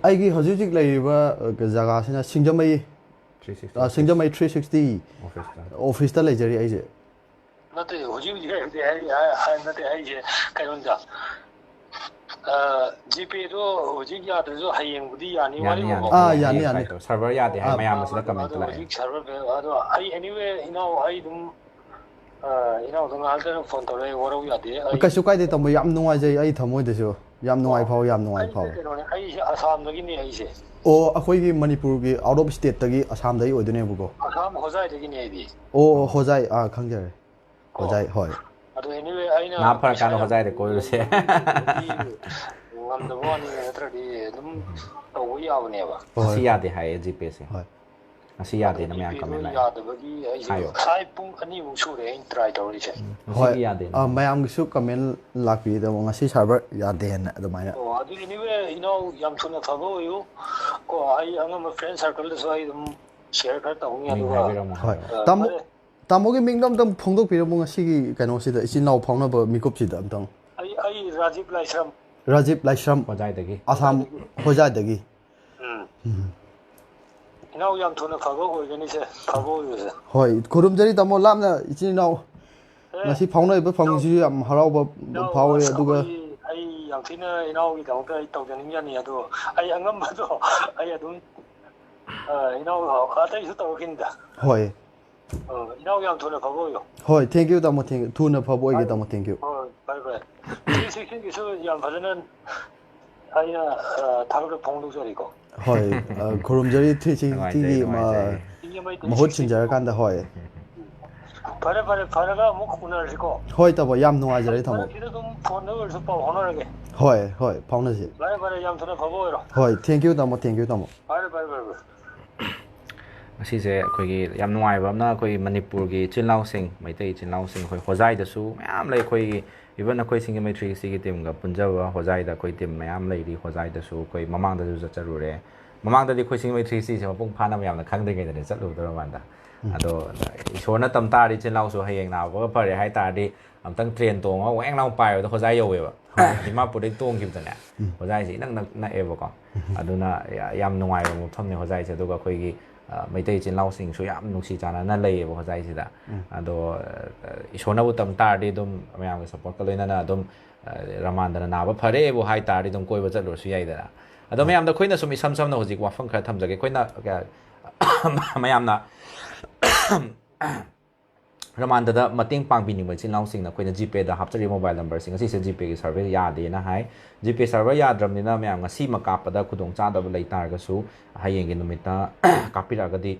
ꯑꯩꯒꯤ ꯍꯧꯖꯤꯛ ꯍꯧꯖꯤꯛ ꯂꯩꯔꯤꯕ, ꯑ, ꯖꯒꯥꯁꯤꯅ ꯁꯤꯡꯖꯃꯩ, three sixty ꯑ, ꯁꯤꯡꯖꯃꯩ three sixty office-ꯇ꯫ Office-ꯇ ꯂꯩꯖꯔꯤ ꯑꯩꯁꯦ꯫ ꯅꯠꯇꯦ, ꯍꯧꯖꯤꯛ ꯍꯧꯖꯤꯛ ꯍꯥꯏꯕꯗꯤ ꯑꯩ, ꯑ, ꯑ, ꯅꯠꯇꯦ, ꯑꯩꯁꯦ ꯀꯩꯅꯣꯅꯤꯗ, ꯑ, ꯖꯤꯄꯦꯗꯣ ꯍꯧꯖꯤꯛ ꯌꯥꯗ꯭ꯔꯁꯨ ꯍꯌꯦꯡꯕꯨꯗꯤ ꯌꯥꯅꯤ, ꯌꯥꯅꯤ, ꯋꯥꯔꯤꯕꯀꯣ꯫ ꯌꯥꯅꯤ꯫ ꯑꯥ, ꯌꯥꯅꯤ, ꯍꯌꯦꯡ ꯌꯥꯅꯤ꯫ Try ꯇꯧ꯫ ꯁꯔꯚꯔ ꯌꯥꯗꯦ ꯍꯥꯏ ꯑꯥ꯫ ꯃꯌꯥꯝꯅ ꯁꯤꯗ ꯑꯗꯣ, comment ꯑꯗꯣ ꯂꯥꯛꯑꯦ꯫ ꯍꯧꯖꯤꯛ ꯁꯔꯚꯔ ꯐꯦꯜ, ꯑꯗꯣ ꯑꯩ anyway, ꯏꯅꯥꯎ, ꯑꯩ ꯑꯗꯨꯝ ꯑ, ꯏꯅꯥꯎꯗꯣ ꯉꯥꯏꯍꯥꯛꯇꯪ ꯐꯣꯟ ꯇꯧꯔꯛꯑꯦ, ꯋꯥꯔꯧ ꯌꯥꯗꯦ꯫ ꯑꯩ ꯀꯩꯁꯨ ꯀꯥꯏꯗꯦ ꯇꯥꯃꯣ, ꯌꯥꯝ ꯅꯨꯡꯉꯥꯏꯖꯩ, ꯑꯩ ꯊꯃꯣꯏꯗꯁꯨ ꯌꯥꯝ ꯅꯨꯡꯉꯥꯏ ꯐꯥꯎ, ꯌꯥꯝ ꯅꯨꯡꯉꯥꯏ ꯑꯩꯁꯦ ꯐꯥꯎ꯫ ꯀꯩꯅꯣꯅꯦ, ꯑꯩꯁꯦ ꯑꯁꯥꯝꯗꯒꯤꯅꯦ ꯑꯩꯁꯦ꯫ ꯑꯣ, ꯑꯩꯈꯣꯏꯒꯤ ꯃꯅꯤꯄꯨꯔꯒꯤ out of stateꯇꯒꯤ ꯑꯁꯥꯝꯗꯒꯤ ꯑꯣꯏꯗꯣꯏꯅꯦꯕꯀꯣ꯫ ꯑꯁꯥꯝ ꯍꯣꯖꯥꯏꯗꯒꯤꯅꯦ ꯑꯩꯗꯤ꯫ ꯑꯣ, ꯍꯣꯖꯥꯏ, ꯑꯥ, ꯈꯪꯖꯔꯦ꯫ ꯑꯣ꯫ ꯍꯣꯖꯥꯏ, ꯍꯣꯏ꯫ ꯑꯗꯣ anyway, ꯑꯩꯅ ꯅꯥ ꯐꯔꯀꯥꯟꯗ ꯄꯩꯁꯥ ꯌꯥꯝ ꯍꯣꯖꯥꯏꯗ ꯀꯣꯏꯔꯨꯁꯦ꯫ ꯉꯝꯗꯕ ꯋꯥꯅꯤ, ꯅꯠꯇ꯭ꯔꯗꯤ ꯑꯗꯨꯝ ꯇꯧꯕ ꯌꯥꯕꯅꯦꯕ꯫ ꯍꯣꯏ, ꯉꯁꯤ ꯌꯥꯗꯦ ꯍꯥꯏꯌꯦ ꯖꯤꯄꯦꯁꯦ꯫ ꯍꯣꯏ꯫ ꯉꯁꯤ ꯌꯥꯗꯦꯅ ꯃꯌꯥꯝ ꯖꯤꯄꯦꯗꯣ ꯀꯃꯦꯟ ꯂꯥꯛꯑꯦ꯫ ꯌꯥꯗꯕꯒꯤ ꯑꯩꯁꯦ ꯍꯥꯏꯌꯣ꯫ ꯉꯁꯥꯏ ꯄꯨꯡ ꯑꯅꯤꯃꯨꯛ ꯁꯨꯔꯦ ꯑꯩꯅ try ꯇꯧꯔꯤꯁꯦ꯫ ꯍꯣꯏ꯫ ꯉꯁꯤꯒꯤ ꯌꯥꯗꯦꯅ꯫ ꯑꯥ, ꯃꯌꯥꯝꯒꯤꯁꯨ ꯀꯃꯦꯟ ꯂꯥꯛꯄꯤꯗꯕ, ꯉꯁꯤ server ꯌꯥꯗꯦꯅ ꯑꯗꯨꯃꯥꯏꯅ꯫ ꯑꯣ, ꯑꯗꯨ anyway, ꯏꯅꯥꯎ ꯌꯥꯝ ꯊꯨꯅ ꯐꯕ ꯑꯣꯏꯌꯨ꯫ ꯀꯣ, ꯑꯩ ꯑꯉꯝꯕ friend circleꯗꯁꯨ ꯑꯩ ꯑꯗꯨꯝ share ꯈꯔ ꯇꯧꯅꯤ, ꯃꯤꯡ ꯑꯗꯨꯒ ꯍꯥꯏꯕꯤꯔꯝꯃꯣ, ꯍꯣꯏ꯫ ꯍꯥꯏꯕꯤꯔꯝꯃꯣ꯫ ꯑ, ꯇꯥꯃꯣ, ꯐꯔꯦ꯫ ꯇꯥꯃꯣꯒꯤ ꯃꯤꯡꯗꯣ ꯑꯝꯇꯪ ꯐꯣꯡꯗꯣꯛꯄꯤꯔꯝꯃꯣ, ꯉꯁꯤꯒꯤ ꯀꯩꯅꯣꯁꯤꯗ, ꯏꯆꯤꯟ ꯏꯅꯥꯎ ꯐꯥꯎꯅꯕ ꯃꯤꯀꯨꯞꯁꯤꯗ ꯑꯝꯇꯪ꯫ ꯑꯩ, ꯑꯩ ꯔꯥꯖꯤꯕ ꯂꯥꯏꯁ꯭ꯔꯝ꯫ ꯔꯥꯖꯤꯕ ꯂꯥꯏꯁ꯭ꯔꯝ, ꯍꯣꯖꯥꯏꯗꯒꯤ꯫ ꯑꯁꯥꯝ ꯍꯣꯖꯥꯏꯗꯒꯤ꯫ ꯎꯝ꯫ ꯏꯅꯥꯎ ꯌꯥꯝ ꯊꯨꯅ ꯐꯕ ꯑꯣꯏꯒꯅꯤꯁꯦ, ꯐꯕ ꯑꯣꯏꯕꯁꯦ꯫ ꯍꯣꯏ, ꯈꯨꯔꯨꯝꯖꯔꯤ ꯇꯥꯃꯣ, ꯂꯥꯞꯅ ꯏꯆꯤꯟ ꯏꯅꯥꯎ ꯑꯦ, ꯉꯁꯤ ꯐꯥꯎꯅꯕ ꯐꯪꯕꯁꯤꯁꯨ ꯌꯥꯝ ꯍꯔꯥꯎꯕ ꯏꯅꯥꯎ, ꯐꯥꯎꯋꯦ꯫ ꯑꯁ, ꯑꯗꯨꯒ ꯑꯩꯈꯣꯏ, ꯑꯩ ꯌꯥꯝ ꯊꯤꯅ ꯏꯅꯥꯎꯒꯤꯗꯃꯛꯇ ꯑꯩ ꯇꯧꯖꯅꯤꯡꯖꯅꯤ, ꯑꯗꯣ ꯑꯩ ꯑꯉꯝꯕꯗꯣ ꯑꯩ ꯑꯗꯨꯝ, ꯑ, ꯏꯅꯥꯎ ꯑꯇꯩꯁꯨ ꯇꯧꯔꯛꯈꯤꯅꯤꯗ꯫ ꯍꯣꯏ, ꯑ, ꯏꯅꯥꯎ ꯌꯥꯝ ꯊꯨꯅ ꯐꯕ ꯑꯣꯏꯌꯣ꯫ ꯍꯣꯏ, thank you ꯇꯥꯃꯣ, thank you, ꯊꯨꯅ ꯐꯕ ꯑꯣꯏꯒꯦ ꯇꯥꯃꯣ, thank you꯫ ꯍꯣꯏ, ꯐꯔꯦ ꯐꯔꯦ꯫ Three sixtyꯒꯤꯁꯨ ꯌꯥꯝ ꯐꯖꯅ ꯑꯩꯅ, ꯑ, ꯊꯥꯒꯠꯄ ꯐꯣꯡꯗꯣꯛꯆꯔꯤꯀꯣ꯫ ꯍꯣꯏ, ꯑ, ꯈꯨꯔꯨꯝꯖꯔꯤ, three sixtyꯒꯤ ꯅꯨꯡꯉꯥꯏꯖꯩ, ꯃ-, ꯅꯨꯡꯉꯥꯏꯖꯩ꯫ ꯏꯪꯖꯃꯩ ꯃꯍꯨꯠ three sixty꯫ ꯁꯤꯟꯖꯔꯀꯥꯟꯗ꯫ ꯍꯣꯏ꯫ ꯐꯔꯦ ꯐꯔꯦ, ꯐꯔꯒ ꯑꯃꯨꯛ ꯎꯅꯔꯁꯤꯀꯣ꯫ ꯍꯣꯏ ꯇꯥꯃꯣ, ꯌꯥꯝ ꯅꯨꯡꯉꯥꯏꯖꯔꯦ ꯇꯥꯃꯣ꯫ ꯃꯔꯛꯁꯤꯗ ꯑꯗꯨꯝ phoneꯗ ꯑꯣꯏꯔꯁꯨ ꯄꯥꯎ ꯐꯥꯎꯅꯔꯒꯦ꯫ ꯍꯣꯏ, ꯍꯣꯏ, ꯐꯥꯎꯅꯁꯤ꯫ ꯐꯔꯦ ꯐꯔꯦ, ꯌꯥꯝ ꯊꯨꯅ ꯐꯕ ꯑꯣꯏꯔꯣ꯫ ꯍꯣꯏ, thank you ꯇꯥꯃꯣ, thank you ꯇꯥꯃꯣ꯫ ꯐꯔꯦ ꯐꯔꯦ ꯐꯔꯦ ꯐꯔꯦ꯫ ꯉꯁꯤꯁꯦ ꯑꯩꯈꯣꯏꯒꯤ ꯌꯥꯝ ꯅꯨꯡꯉꯥꯏꯕ ꯑꯃꯅ, ꯑꯩꯈꯣꯏ ꯃꯅꯤꯄꯨꯔꯒꯤ ꯏꯆꯤꯜ ꯏꯅꯥꯎꯁꯤꯡ, ꯃꯩꯇꯩ ꯏꯆꯤꯜ ꯏꯅꯥꯎꯁꯤꯡ ꯑꯩꯈꯣꯏ ꯍꯣꯖꯥꯏꯗꯁꯨ ꯃꯌꯥꯝ ꯂꯩ꯫ ꯑꯩꯈꯣꯏꯒꯤ even ꯑꯩꯈꯣꯏ ꯁꯤꯡꯖꯃꯩ three sixtyꯒꯤ teamꯒ ꯄꯨꯟꯖꯕ ꯍꯣꯖꯥꯏꯗ ꯑꯩꯈꯣꯏ team ꯃꯌꯥꯝ ꯂꯩꯔꯤ꯫ ꯍꯣꯖꯥꯏꯗꯁꯨ ꯑꯩꯈꯣꯏ ꯃꯃꯥꯡꯗꯁꯨ ꯆꯠꯆꯔꯨꯔꯦ꯫ ꯃꯃꯥꯡꯗꯗꯤ ꯑꯩꯈꯣꯏ ꯁꯤꯡꯖꯃꯩ three sixtyꯁꯦ ꯃꯄꯨꯡ ꯐꯥꯅ ꯃꯌꯥꯝꯅ ꯈꯪꯗ꯭ꯔꯤꯉꯩꯗꯅꯦ ꯆꯠꯂꯨꯕꯗꯣ ꯔꯃꯥꯟꯗ꯫ ꯑꯗꯣ ꯏꯁꯣꯔꯅ ꯇꯝ ꯇꯥꯔꯗꯤ ꯏꯆꯤꯜ ꯏꯅꯥꯎꯁꯨ ꯍꯌꯦꯡ ꯅꯥꯕꯒ ꯐꯔꯦ ꯍꯥꯏ ꯇꯥꯔꯗꯤ ꯑꯝꯇꯪ train ꯇꯣꯡꯉꯒ ꯋꯦꯡ ꯂꯥꯎ ꯄꯥꯏꯕꯗ ꯍꯣꯖꯥꯏ ꯌꯧꯋꯦꯕ꯫ ꯗꯤꯃꯥꯄꯨꯔꯗꯒꯤ ꯇꯣꯡꯈꯤꯕꯗꯅꯦ, ꯍꯣꯖꯥꯏꯁꯦ ꯏꯅꯛ ꯅꯛ-, ꯅꯛꯑꯦꯕꯀꯣ꯫ ꯑꯗꯨꯅ ꯌꯥ-, ꯌꯥꯝ ꯅꯨꯡꯉꯥꯏꯕ ꯃꯐꯝꯅꯦ ꯍꯣꯖꯥꯏꯁꯦ꯫ ꯑꯗꯨꯒ ꯑꯩꯈꯣꯏꯒꯤ, ꯑ, ꯃꯩꯇꯩ ꯏꯆꯤꯜ ꯏꯅꯥꯎꯁꯤꯡꯁꯨ ꯌꯥꯝ ꯅꯨꯡꯁꯤ ꯆꯥꯟꯅꯅ ꯂꯩꯌꯦꯕ ꯍꯣꯖꯥꯏꯁꯤꯗ꯫ ꯑꯗꯣ, ꯑ, ꯏꯁꯣꯔꯅꯕꯨ ꯇꯝ ꯇꯥꯔꯗꯤ ꯑꯗꯨꯝ ꯃꯌꯥꯝꯒꯤ supportꯀ ꯂꯣꯏꯅꯅ ꯑꯗꯨꯝ, ꯑ, ꯔꯃꯥꯟꯗꯅ ꯅꯥꯕ ꯐꯔꯦꯕꯨ ꯍꯥꯏ ꯇꯥꯔꯗꯤ ꯑꯗꯨꯝ ꯀꯣꯏꯕ ꯆꯠꯂꯨꯔꯁꯨ ꯌꯥꯏꯗꯅ꯫ ꯑꯗꯣ ꯃꯌꯥꯝꯗ ꯑꯩꯈꯣꯏꯅ ꯁꯨꯝ ꯏꯁꯝ ꯁꯝꯅ ꯍꯧꯖꯤꯛ ꯋꯥꯐꯝ ꯈꯔ ꯊꯝꯖꯒꯦ꯫ ꯑꯩꯈꯣꯏꯅ, ꯑ, ꯃꯌꯥꯝꯅ ꯔꯃꯥꯟꯗꯗ ꯃꯇꯦꯡ ꯄꯥꯡꯕꯤꯅꯤꯡꯕ ꯏꯆꯤꯜ ꯏꯅꯥꯎꯁꯤꯡꯅ ꯑꯩꯈꯣꯏꯅ ꯖꯤꯄꯦꯗ ꯍꯥꯞꯆꯔꯤꯕ ꯃꯣꯕꯥꯏꯜ ꯅꯝꯕꯔꯁꯤꯡ ꯑꯁꯤꯁꯦ ꯖꯤꯄꯦꯒꯤ ꯁꯔꯚꯤꯁ ꯌꯥꯗꯦꯅ ꯍꯥꯏ꯫ ꯖꯤꯄꯦ ꯁꯔꯚꯔ ꯌꯥꯗ꯭ꯔꯕꯅꯤꯅ ꯃꯌꯥꯝ ꯉꯁꯤꯃꯛ ꯀꯥꯞꯄꯗ ꯈꯨꯗꯣꯡꯆꯥꯗꯕ ꯂꯩ ꯇꯥꯔꯒꯁꯨ ꯍꯌꯦꯡꯒꯤ ꯅꯨꯃꯤꯠꯇ ꯀꯥꯞꯄꯤꯔꯛꯑꯒꯗꯤ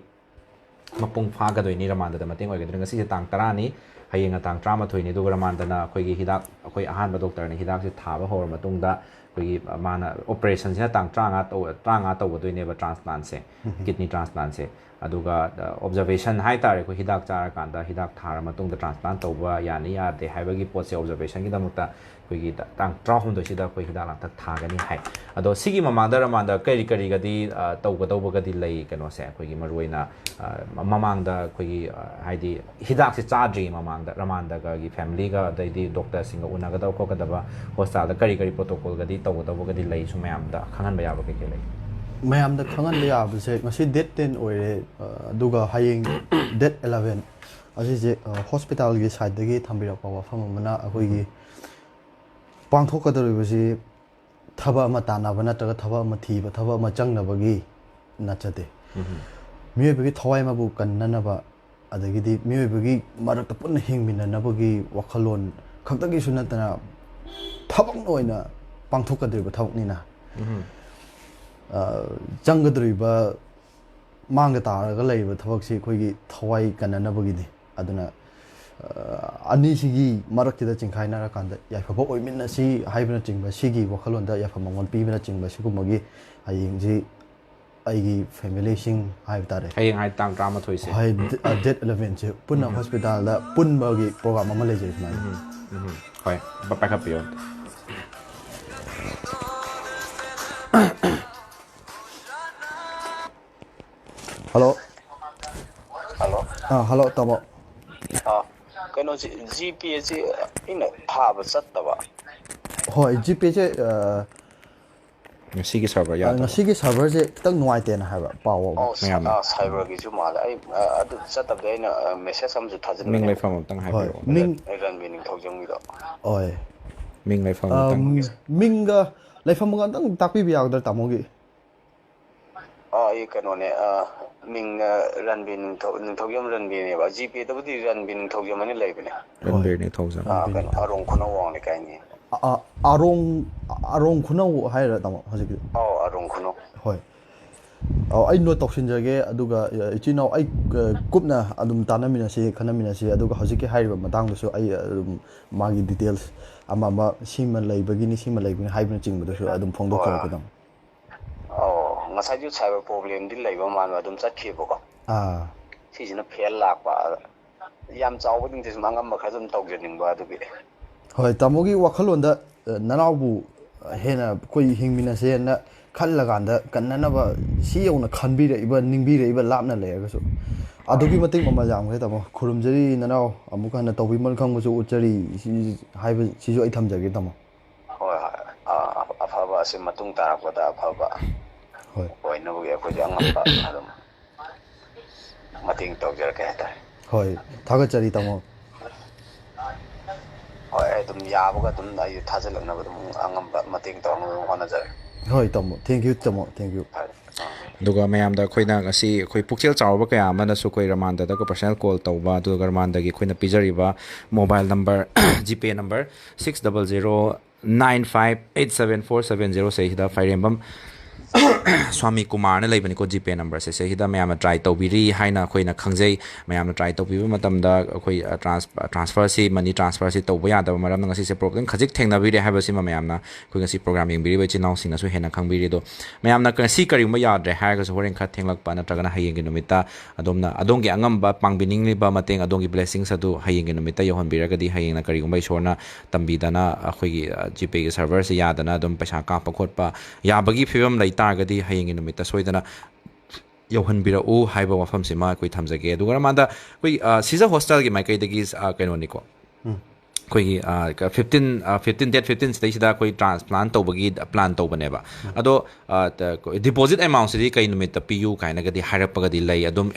ꯃꯄꯨꯡ ꯐꯥꯒꯗꯣꯏꯅꯤ, ꯔꯃꯥꯟꯗꯗ ꯃꯇꯦꯡ ꯑꯣꯏꯒꯗꯣꯏꯅꯤ꯫ ꯉꯁꯤꯁꯦ ꯇꯥꯡ ꯇꯔꯥꯅꯤ, ꯍꯌꯦꯡꯅ ꯇꯥꯡ ꯇꯔꯥꯃꯥꯊꯣꯏꯅꯤ꯫ ꯑꯗꯨꯒ ꯔꯃꯥꯟꯗꯅ ꯑꯩꯈꯣꯏꯒꯤ ꯍꯤꯗꯥꯛ, ꯑꯩꯈꯣꯏ ꯑꯍꯥꯟꯕ ꯗꯣꯛꯇꯔꯅ ꯍꯤꯗꯥꯛꯁꯦ ꯊꯥꯕ ꯍꯧꯔ ꯃꯇꯨꯡꯗ ꯑꯩꯈꯣꯏꯒꯤ, ꯑ, ꯃꯥꯅ ꯑꯣꯄꯔꯦꯁꯟꯁꯤꯅ ꯇꯥꯡ ꯇꯔꯥꯃꯉꯥ ꯇꯧ-, ꯇꯔꯥꯃꯉꯥ ꯇꯧꯒꯗꯣꯏꯅꯦꯕ ꯇ꯭ꯔꯥꯟꯁꯄ꯭ꯂꯥꯟꯁꯦ, ꯀꯤꯗꯅꯤ ꯇ꯭ꯔꯥꯟꯁꯄ꯭ꯂꯥꯟꯁꯦ꯫ ꯑꯗꯨꯒ, ꯑ, ꯑꯣꯕꯖꯔꯕꯦꯁꯟ ꯍꯥꯏꯇꯥꯔꯦ, ꯑꯩꯈꯣꯏ ꯍꯤꯗꯥꯛ ꯆꯥꯔꯀꯥꯟꯗ, ꯍꯤꯗꯥꯛ ꯊꯥꯔ ꯃꯇꯨꯡꯗ ꯇ꯭ꯔꯥꯟꯁꯄ꯭ꯂꯥꯟ ꯇꯧꯕ ꯌꯥꯅꯤ ꯌꯥꯗꯦ ꯍꯥꯏꯕꯒꯤ ꯄꯣꯠꯁꯦ ꯑꯣꯕꯖꯔꯕꯦꯁꯟꯒꯤꯗꯃꯛꯇ ꯑꯩꯈꯣꯏꯒꯤ ꯇ-, ꯇꯥꯡ ꯇꯔꯥꯍꯨꯝꯗꯣꯏꯁꯤꯗ ꯑꯩꯈꯣꯏ ꯍꯤꯗꯥꯛ ꯂꯥꯡꯊꯛ ꯊꯥꯒꯅꯤ ꯍꯥꯏ꯫ ꯑꯗꯣ ꯁꯤꯒꯤ ꯃꯃꯥꯡꯗ ꯔꯃꯥꯟꯗ ꯀꯔꯤ ꯀꯔꯤꯒꯗꯤ, ꯑ, ꯇꯧꯒꯗꯧꯕꯒꯗꯤ ꯂꯩ? ꯀꯩꯅꯣꯁꯦ, ꯑꯩꯈꯣꯏꯒꯤ ꯃꯔꯨꯑꯣꯏꯅ, ꯑ, ꯃꯃꯥꯡꯗ ꯑꯩꯈꯣꯏꯒꯤ, ꯑ, ꯍꯥꯏꯗꯤ ꯍꯤꯗꯥꯛꯁꯦ ꯆꯥꯗ꯭ꯔꯤ ꯃꯃꯥꯡꯗ ꯔꯃꯥꯟꯗꯒꯒꯤ ꯐꯦꯃꯤꯂꯤꯒ ꯑꯗꯩꯗꯤ ꯗꯣꯛꯇꯔꯁꯤꯡꯒ ꯎꯅꯒꯗꯕ ꯈꯣꯠꯀꯗꯕ ꯍꯣꯁꯄꯤꯇꯥꯜꯗ ꯀꯔꯤ ꯀꯔꯤ ꯄ꯭ꯔꯣꯇꯣꯀꯣꯜꯒꯗꯤ ꯇꯧꯒꯗꯧꯕꯒꯗꯤ ꯂꯩ? ꯁꯨꯝ ꯃꯌꯥꯝꯗ ꯈꯪꯍꯟꯕ ꯌꯥꯕ ꯀꯩ ꯀꯩ ꯂꯩ? ꯃꯌꯥꯝꯗ ꯈꯪꯍꯟꯕ ꯌꯥꯕꯁꯦ ꯉꯁꯤ ꯗꯦꯠ ꯇꯦꯟ ꯑꯣꯏꯔꯦ, ꯑ, ꯑꯗꯨꯒ ꯍꯌꯦꯡ ꯗꯦꯠ ꯑꯦꯂꯚꯦꯟ ꯑꯁꯤꯁꯦ, ꯑ, ꯍꯣꯁꯄꯤꯇꯥꯜꯒꯤ ꯁꯥꯏꯠꯇꯒꯤ ꯊꯝꯕꯤꯔꯛꯄ ꯋꯥꯐꯝ ꯑꯃꯅ ꯑꯩꯈꯣꯏꯒꯤ ꯄꯥꯡꯊꯣꯛꯀꯗꯧꯔꯤꯕꯁꯤ ꯊꯕꯛ ꯑꯃ ꯇꯥꯟꯅꯕ ꯅꯠꯇ꯭ꯔꯒ ꯊꯕꯛ ꯑꯃ ꯊꯤꯕ, ꯊꯕꯛ ꯑꯃ ꯆꯪꯅꯕꯒꯤ ꯅꯠꯆꯗꯦ꯫ ꯃꯤꯑꯣꯏꯕꯒꯤ ꯊꯋꯥꯏ ꯑꯃꯕꯨ ꯀꯟꯅꯅꯕ, ꯑꯗꯒꯤꯗꯤ ꯃꯤꯑꯣꯏꯕꯒꯤ ꯃꯔꯛꯇ ꯄꯨꯟꯅ ꯍꯤꯡꯃꯤꯟꯅꯅꯕꯒꯤ ꯋꯥꯈꯜꯂꯣꯟ ꯈꯛꯇꯒꯤꯁꯨ ꯅꯠꯇꯅ ꯊꯕꯛ ꯑꯣꯏꯅ ꯄꯥꯡꯊꯣꯛꯀꯗꯧꯔꯤꯕ ꯊꯕꯛꯅꯤꯅ, ꯑ, ꯆꯪꯒꯗꯧꯔꯤꯕ, ꯃꯥꯡꯗ ꯇꯥꯔꯒ ꯂꯩꯔꯤꯕ ꯊꯕꯛꯁꯤ ꯑꯩꯈꯣꯏꯒꯤ ꯊꯋꯥꯏ ꯀꯟꯅꯅꯕꯒꯤꯅꯤ꯫ ꯑꯗꯨꯅ, ꯑ, ꯑꯅꯤꯁꯤꯒꯤ ꯃꯔꯛꯁꯤꯗ ꯆꯤꯡꯈꯥꯏꯅꯔꯀꯥꯟꯗ ꯌꯥꯏꯐꯕ ꯑꯣꯏꯃꯤꯟꯅꯁꯤ ꯍꯥꯏꯕꯅꯆꯤꯡꯕ, ꯁꯤꯒꯤ ꯋꯥꯈꯜꯂꯣꯟꯗ ꯌꯥꯏꯐ ꯃꯉꯣꯟ ꯄꯤꯕꯅꯆꯤꯡꯕ ꯁꯤꯒꯨꯝꯕꯒꯤ ꯍꯌꯦꯡꯁꯤ ꯑꯩꯒꯤ ꯐꯦꯃꯤꯂꯤꯁꯤꯡ ꯍꯥꯏꯕ ꯇꯥꯔꯦ꯫ ꯍꯌꯦꯡ ꯍꯥꯏ ꯇꯥꯡ ꯇꯔꯥꯃꯥꯊꯣꯏꯁꯦ꯫ ꯍꯣꯏ, ꯗꯦ-, ꯑ, ꯗꯦꯠ ꯑꯦꯂꯚꯦꯟꯁꯦ ꯄꯨꯟꯅ ꯍꯣꯁꯄꯤꯇꯥꯜꯗ ꯄꯨꯟꯕꯒꯤ ꯄ꯭ꯔꯣꯒ꯭ꯔꯥꯝ ꯑꯃ ꯂꯩꯖꯩ ꯁꯨꯃꯥꯏꯅ꯫ ꯎꯝ, ꯎꯝ꯫ ꯍꯣꯏ, ꯄ-, ꯄꯥꯏꯈꯠꯄꯤꯌꯣ꯫ ꯍꯜꯂꯣ꯫ ꯍꯜꯂꯣ꯫ ꯑꯥ, ꯍꯜꯂꯣ, ꯇꯥꯃꯣ꯫ ꯑꯥ, ꯀꯩꯅꯣꯁꯤ, ꯖꯤꯄꯦꯁꯤ ꯑꯩꯅ ꯊꯥꯕ ꯆꯠꯇꯕ꯫ ꯍꯣꯏ, ꯖꯤꯄꯦꯁꯦ, ꯑ, ꯉꯁꯤꯒꯤ ꯁꯔꯚꯔ ꯑ, ꯌꯥꯗꯕ꯫ ꯉꯁꯤꯒꯤ ꯁꯔꯚꯔꯁꯦ ꯈꯤꯇꯪ ꯅꯨꯡꯉꯥꯏꯇꯦꯅ ꯍꯥꯏꯕ ꯄꯥꯎ ꯑꯃ꯫ ꯑꯣ, ꯁ-, ꯃꯌꯥꯝꯅ꯫ ꯑꯥ, ꯁꯥꯏꯕꯔꯒꯤꯁꯨ ꯃꯥꯜꯂꯦ꯫ ꯑꯩ, ꯑ, ꯑꯗꯨ ꯆꯠꯇꯕꯗꯤ ꯑꯩꯅ, ꯑ, ꯃꯦꯁꯦꯖ ꯑꯃꯁꯨ ꯃꯤꯡ ꯊꯥꯖꯤꯟꯕꯅꯦꯕ꯫ ꯂꯩꯐꯝ ꯑꯝꯇꯪ ꯍꯣꯏ, ꯍꯥꯏꯕꯤꯔꯛꯑꯣ꯫ ꯃꯤꯡ, ꯑꯩ ꯔꯟꯕꯤꯔ ꯅꯤꯡꯊꯧꯖꯝꯒꯤꯗꯣ꯫ ꯍꯣꯏ꯫ ꯃꯤꯡ ꯂꯩꯐꯝ ꯑ, ꯑꯝꯇꯪ꯫ ꯃꯤꯡꯒ ꯂꯩꯐꯝꯒ ꯑꯝꯇꯪ ꯇꯥꯛꯄꯤꯕ ꯌꯥꯒꯗ꯭ꯔꯥ ꯇꯥꯃꯣꯒꯤ? ꯑꯥ, ꯑꯩ ꯀꯩꯅꯣꯅꯦ, ꯑ, ꯃꯤꯡꯅ ꯔꯟꯕꯤꯔ ꯅꯤꯡꯊꯧ-, ꯅꯤꯡꯊꯧꯖꯝ ꯔꯟꯕꯤꯔꯅꯦꯕ꯫ ꯖꯤꯄꯦꯗꯕꯨꯗꯤ ꯔꯟꯕꯤꯔ ꯅꯤꯡꯊꯧꯖꯝ ꯑꯅ ꯂꯩꯕꯅꯦ꯫ ꯔꯟꯕꯤꯔ ꯅꯤꯡꯊꯧꯖꯝ꯫ ꯑ, ꯀꯩꯅꯣ, ꯑꯔꯣꯡ ꯈꯨꯅꯧ ꯋꯥꯡ ꯂꯩꯀꯥꯏꯅꯤ꯫ ꯑ, ꯑꯔꯣꯡ ꯑꯔꯣꯡ ꯈꯨꯅꯧ ꯍꯥꯏꯔ ꯇꯥꯃꯣ ꯍꯧꯖꯤꯛꯀꯤ? ꯑꯧ, ꯑꯔꯣꯡ ꯈꯨꯅꯧ꯫ ꯍꯣꯏ꯫ ꯑꯧ, ꯑꯩ ꯅꯣꯠ ꯇꯧꯁꯤꯟꯖꯒꯦ꯫ ꯑꯗꯨꯒ, ꯑ, ꯏꯆꯤꯟ ꯏꯅꯥꯎ, ꯑꯩ, ꯑ, ꯀꯨꯞꯅ ꯑꯗꯨꯝ ꯇꯥꯟꯅꯃꯤꯟꯅꯁꯤ, ꯈꯟꯅꯃꯤꯟꯅꯁꯤ꯫ ꯑꯗꯨꯒ ꯍꯧꯖꯤꯛꯀꯤ ꯍꯥꯏꯔꯤꯕ ꯃꯇꯥꯡꯗꯁꯨ ꯑꯩ ꯑꯗꯨꯝ ꯃꯥꯒꯤ ꯗꯤꯇꯦꯜꯁ ꯑꯃ ꯑꯃ, ꯁꯤꯃ ꯂꯩꯕꯒꯤꯅꯤ, ꯁꯤꯃ ꯂꯩꯕꯅꯤ ꯍꯥꯏꯕꯅꯆꯤꯡꯕꯗꯨꯁꯨ ꯑꯗꯨꯝ ꯐꯣꯡꯗꯣꯛꯆꯔꯛꯀꯦ, ꯇꯥꯃꯣ꯫ ꯑꯧ, ꯉꯁꯥꯏꯁꯨ ꯁꯥꯏꯕꯔ ꯄ꯭ꯔꯣꯕ꯭ꯂꯦꯝꯗꯤ ꯂꯩꯕ ꯃꯥꯟꯕ, ꯑꯗꯨꯝ ꯆꯠꯈꯤꯕꯀꯣ꯫ ꯑꯥ꯫ ꯁꯤꯁꯤꯅ ꯐꯦꯜ ꯂꯥꯛꯄ꯫ ꯌꯥꯝ ꯆꯥꯎꯕꯗꯤ ꯅꯠꯇꯦ, ꯁꯨꯝ ꯑꯉꯝꯕ ꯈꯔ ꯑꯗꯨꯝ ꯇꯧꯖꯅꯤꯡꯕ ꯑꯗꯨꯒꯤ꯫ ꯍꯣꯏ, ꯇꯥꯃꯣꯒꯤ ꯋꯥꯈꯜꯂꯣꯟꯗ, ꯑ, ꯅꯅꯥꯎꯕꯨ ꯍꯦꯟꯅ ꯑꯩꯈꯣꯏ ꯍꯤꯡꯃꯤꯟꯅꯁꯦꯅ ꯈꯜꯂꯀꯥꯟꯗ ꯀꯟꯅꯅꯕ ꯁꯤ ꯌꯧꯅ ꯈꯟꯕꯤꯔꯛꯏꯕ, ꯅꯤꯡꯕꯤꯔꯛꯏꯕ ꯂꯥꯞꯅ ꯂꯩꯔꯒꯁꯨ꯫ ꯑꯗꯨꯛꯀꯤ ꯃꯇꯤꯛ ꯃꯃꯜ ꯌꯥꯝꯈ꯭ꯔꯦ, ꯇꯥꯃꯣ꯫ ꯈꯨꯔꯨꯝꯖꯔꯤ, ꯅꯅꯥꯎ ꯑꯃꯨꯛ ꯍꯟꯅ ꯇꯧꯕꯤꯃꯜ ꯈꯪꯕꯁꯨ ꯎꯠꯆꯔꯤ, ꯁꯤ ꯍꯥꯏꯕ ꯁꯤꯁꯨ ꯑꯩ ꯊꯝꯖꯒꯦ, ꯇꯥꯃꯣ꯫ ꯍꯣꯏ, ꯍꯣꯏ꯫ ꯑ-, ꯑꯐꯕ ꯑꯁꯤ ꯃꯇꯨꯡ ꯇꯥꯔꯛꯄꯗ ꯑꯐꯕ ꯍꯣꯏ꯫ ꯑꯣꯏꯅꯕꯒꯤ ꯑꯩꯈꯣꯏꯁꯨ ꯑꯉꯝꯕ ꯑꯗꯨꯝ ꯃꯇꯦꯡ ꯇꯧꯖꯔꯛꯀꯦ ꯍꯥꯏꯇꯥꯔꯦ꯫ ꯍꯣꯏ, ꯊꯥꯒꯠꯆꯔꯤ, ꯇꯥꯃꯣ꯫ ꯍꯣꯏ, ꯑꯩ ꯑꯗꯨꯝ ꯌꯥꯕꯒ ꯑꯗꯨꯝ ꯑꯩ ꯊꯥꯖꯤꯜꯂꯛꯅꯕ ꯑꯗꯨꯝ ꯑꯉꯝꯕ ꯃꯇꯦꯡ ꯇꯧꯅꯕ ꯑꯗꯨꯝ ꯍꯣꯠꯅꯖꯔꯒꯦ꯫ ꯍꯣꯏ, ꯇꯥꯃꯣ꯫ Thank you, ꯇꯥꯃꯣ꯫ Thank you꯫ ꯐꯔꯦ꯫ ꯑꯥ꯫ ꯑꯗꯨꯒ ꯃꯌꯥꯝꯗ ꯑꯩꯈꯣꯏꯅ ꯉꯁꯤ ꯑꯩꯈꯣꯏ ꯄꯨꯛꯆꯦꯜ ꯆꯥꯎꯔꯕ ꯀꯌꯥ ꯑꯃꯅꯁꯨ ꯑꯩꯈꯣꯏ ꯔꯃꯥꯟꯗꯗ ꯑꯩꯈꯣꯏ ꯄꯔꯁꯅꯦꯜ ꯀꯣꯜ ꯇꯧꯕ, ꯑꯗꯨꯒ ꯔꯃꯥꯟꯗꯒꯤ ꯑꯩꯈꯣꯏꯅ ꯄꯤꯖꯔꯤꯕ ꯃꯣꯕꯥꯏꯜ ꯅꯝꯕꯔ, ꯖꯤꯄꯦ number six double zero nine five eight seven four seven zero ꯁꯤꯗ ꯐꯥꯏꯔꯦꯝꯕꯝ ꯁ꯭ꯋꯥꯃꯤ ꯀꯨꯃꯥꯔꯅ ꯂꯩꯕꯅꯤꯀꯣ, ꯖꯤꯄꯦ ꯅꯝꯕꯔꯁꯦ꯫ ꯁꯤꯗ ꯃꯌꯥꯝꯅ ꯇ꯭ꯔꯥꯏ ꯇꯧꯕꯤꯔꯤ ꯍꯥꯏꯅ ꯑꯩꯈꯣꯏꯅ ꯈꯪꯖꯩ꯫ ꯃꯌꯥꯝꯅ ꯇ꯭ꯔꯥꯏ ꯇꯧꯕꯤꯕ ꯃꯇꯝꯗ ꯑꯩꯈꯣꯏ, ꯑ, ꯇ꯭ꯔꯥꯟꯁ-, ꯑ, ꯇ꯭ꯔꯥꯟꯁꯐꯔꯁꯤ, ꯃꯅꯤ ꯇ꯭ꯔꯥꯟꯁꯐꯔꯁꯤ ꯇꯧꯕ ꯌꯥꯗꯕ ꯃꯔꯝꯅ ꯉꯁꯤꯁꯦ ꯄ꯭ꯔꯣꯕ꯭ꯂꯦꯝ ꯈꯖꯤꯛ ꯊꯦꯡꯅꯕꯤꯔꯦ ꯍꯥꯏꯕꯁꯤꯃ ꯃꯌꯥꯝꯅ, ꯑꯩꯈꯣꯏ ꯉꯁꯤ ꯄ꯭ꯔꯣꯒ꯭ꯔꯥꯝ ꯌꯦꯡꯕꯤꯔꯤꯕ ꯏꯆꯤꯟ ꯏꯅꯥꯎꯁꯤꯡꯅꯁꯨ ꯍꯦꯟꯅ ꯈꯪꯕꯤꯔꯤ꯫ ꯑꯗꯣ ꯃꯌꯥꯝꯅ ꯉꯁꯤ ꯀꯔꯤꯒꯨꯝꯕ ꯌꯥꯗ꯭ꯔꯦ ꯍꯥꯏꯔꯒꯁꯨ ꯍꯣꯔꯦꯟ ꯈꯔ ꯊꯦꯡꯂꯛꯄ ꯅꯠꯇ꯭ꯔꯒꯅ ꯍꯌꯦꯡꯒꯤ ꯅꯨꯃꯤꯠꯇ ꯑꯗꯣꯝꯅ ꯑꯗꯣꯝꯒꯤ ꯑꯉꯝꯕ ꯄꯥꯡꯕꯤꯅꯤꯡꯂꯤꯕ ꯃꯇꯦꯡ, ꯑꯗꯣꯝꯒꯤ ꯕ꯭ꯂꯦꯁꯤꯡꯁ ꯑꯗꯨ ꯍꯌꯦꯡꯒꯤ ꯅꯨꯃꯤꯠꯇ ꯌꯧꯍꯟꯕꯤꯔꯒꯗꯤ, ꯍꯌꯦꯡꯅ ꯀꯔꯤꯒꯨꯝꯕ ꯏꯁꯣꯔꯅ ꯇꯝꯕꯤꯗꯅ ꯑꯩꯈꯣꯏꯒꯤ, ꯑ, ꯖꯤꯄꯦꯒꯤ ꯁꯔꯚꯔꯁꯤ ꯌꯥꯗꯅ ꯑꯗꯨꯝ ꯄꯩꯁꯥ ꯀꯥꯞꯄ ꯈꯣꯠꯄ ꯌꯥꯕꯒꯤ ꯐꯤꯕꯝ ꯂꯩ ꯇꯥꯔꯒꯗꯤ, ꯍꯌꯦꯡꯒꯤ ꯅꯨꯃꯤꯠꯇ ꯁꯣꯏꯗꯅ ꯌꯧꯍꯟꯕꯤꯔꯛꯎ ꯍꯥꯏꯕ ꯋꯥꯐꯝꯁꯤꯃ ꯑꯩꯈꯣꯏ ꯊꯝꯖꯒꯦ꯫ ꯑꯗꯨꯒ ꯔꯃꯥꯟꯗ, ꯑꯩꯈꯣꯏ, ꯑ, ꯁꯤꯖ ꯍꯣꯁꯇꯦꯜꯒꯤ ꯃꯥꯏꯀꯩꯗꯒꯤ, ꯑ, ꯀꯩꯅꯣꯅꯤꯀꯣ, ꯎꯝ꯫ ꯑꯩꯈꯣꯏꯒꯤ ꯐꯤꯐꯇꯤꯟ ꯐꯤꯐꯇꯤꯟ ꯗꯦꯠ ꯐꯤꯐꯇꯤꯟ ꯁꯤꯗꯩꯁꯤꯗ ꯑꯩꯈꯣꯏ ꯇ꯭ꯔꯥꯟꯁꯄ꯭ꯂꯥꯟ ꯇꯧꯕꯒꯤ ꯄ꯭ꯂꯥꯟ ꯇꯧꯕꯅꯦꯕ꯫ ꯑꯗꯣ ꯗꯤꯄꯣꯖꯤꯠ ꯑꯦꯃꯥꯎꯟꯁꯤꯗꯤ ꯀꯩ ꯅꯨꯃꯤꯠꯇ ꯄꯤꯌꯨ ꯀꯥꯏꯅꯒꯗꯤ ꯍꯥꯏꯔꯛꯄꯒꯗꯤ ꯂꯩ? ꯑꯗꯨꯝ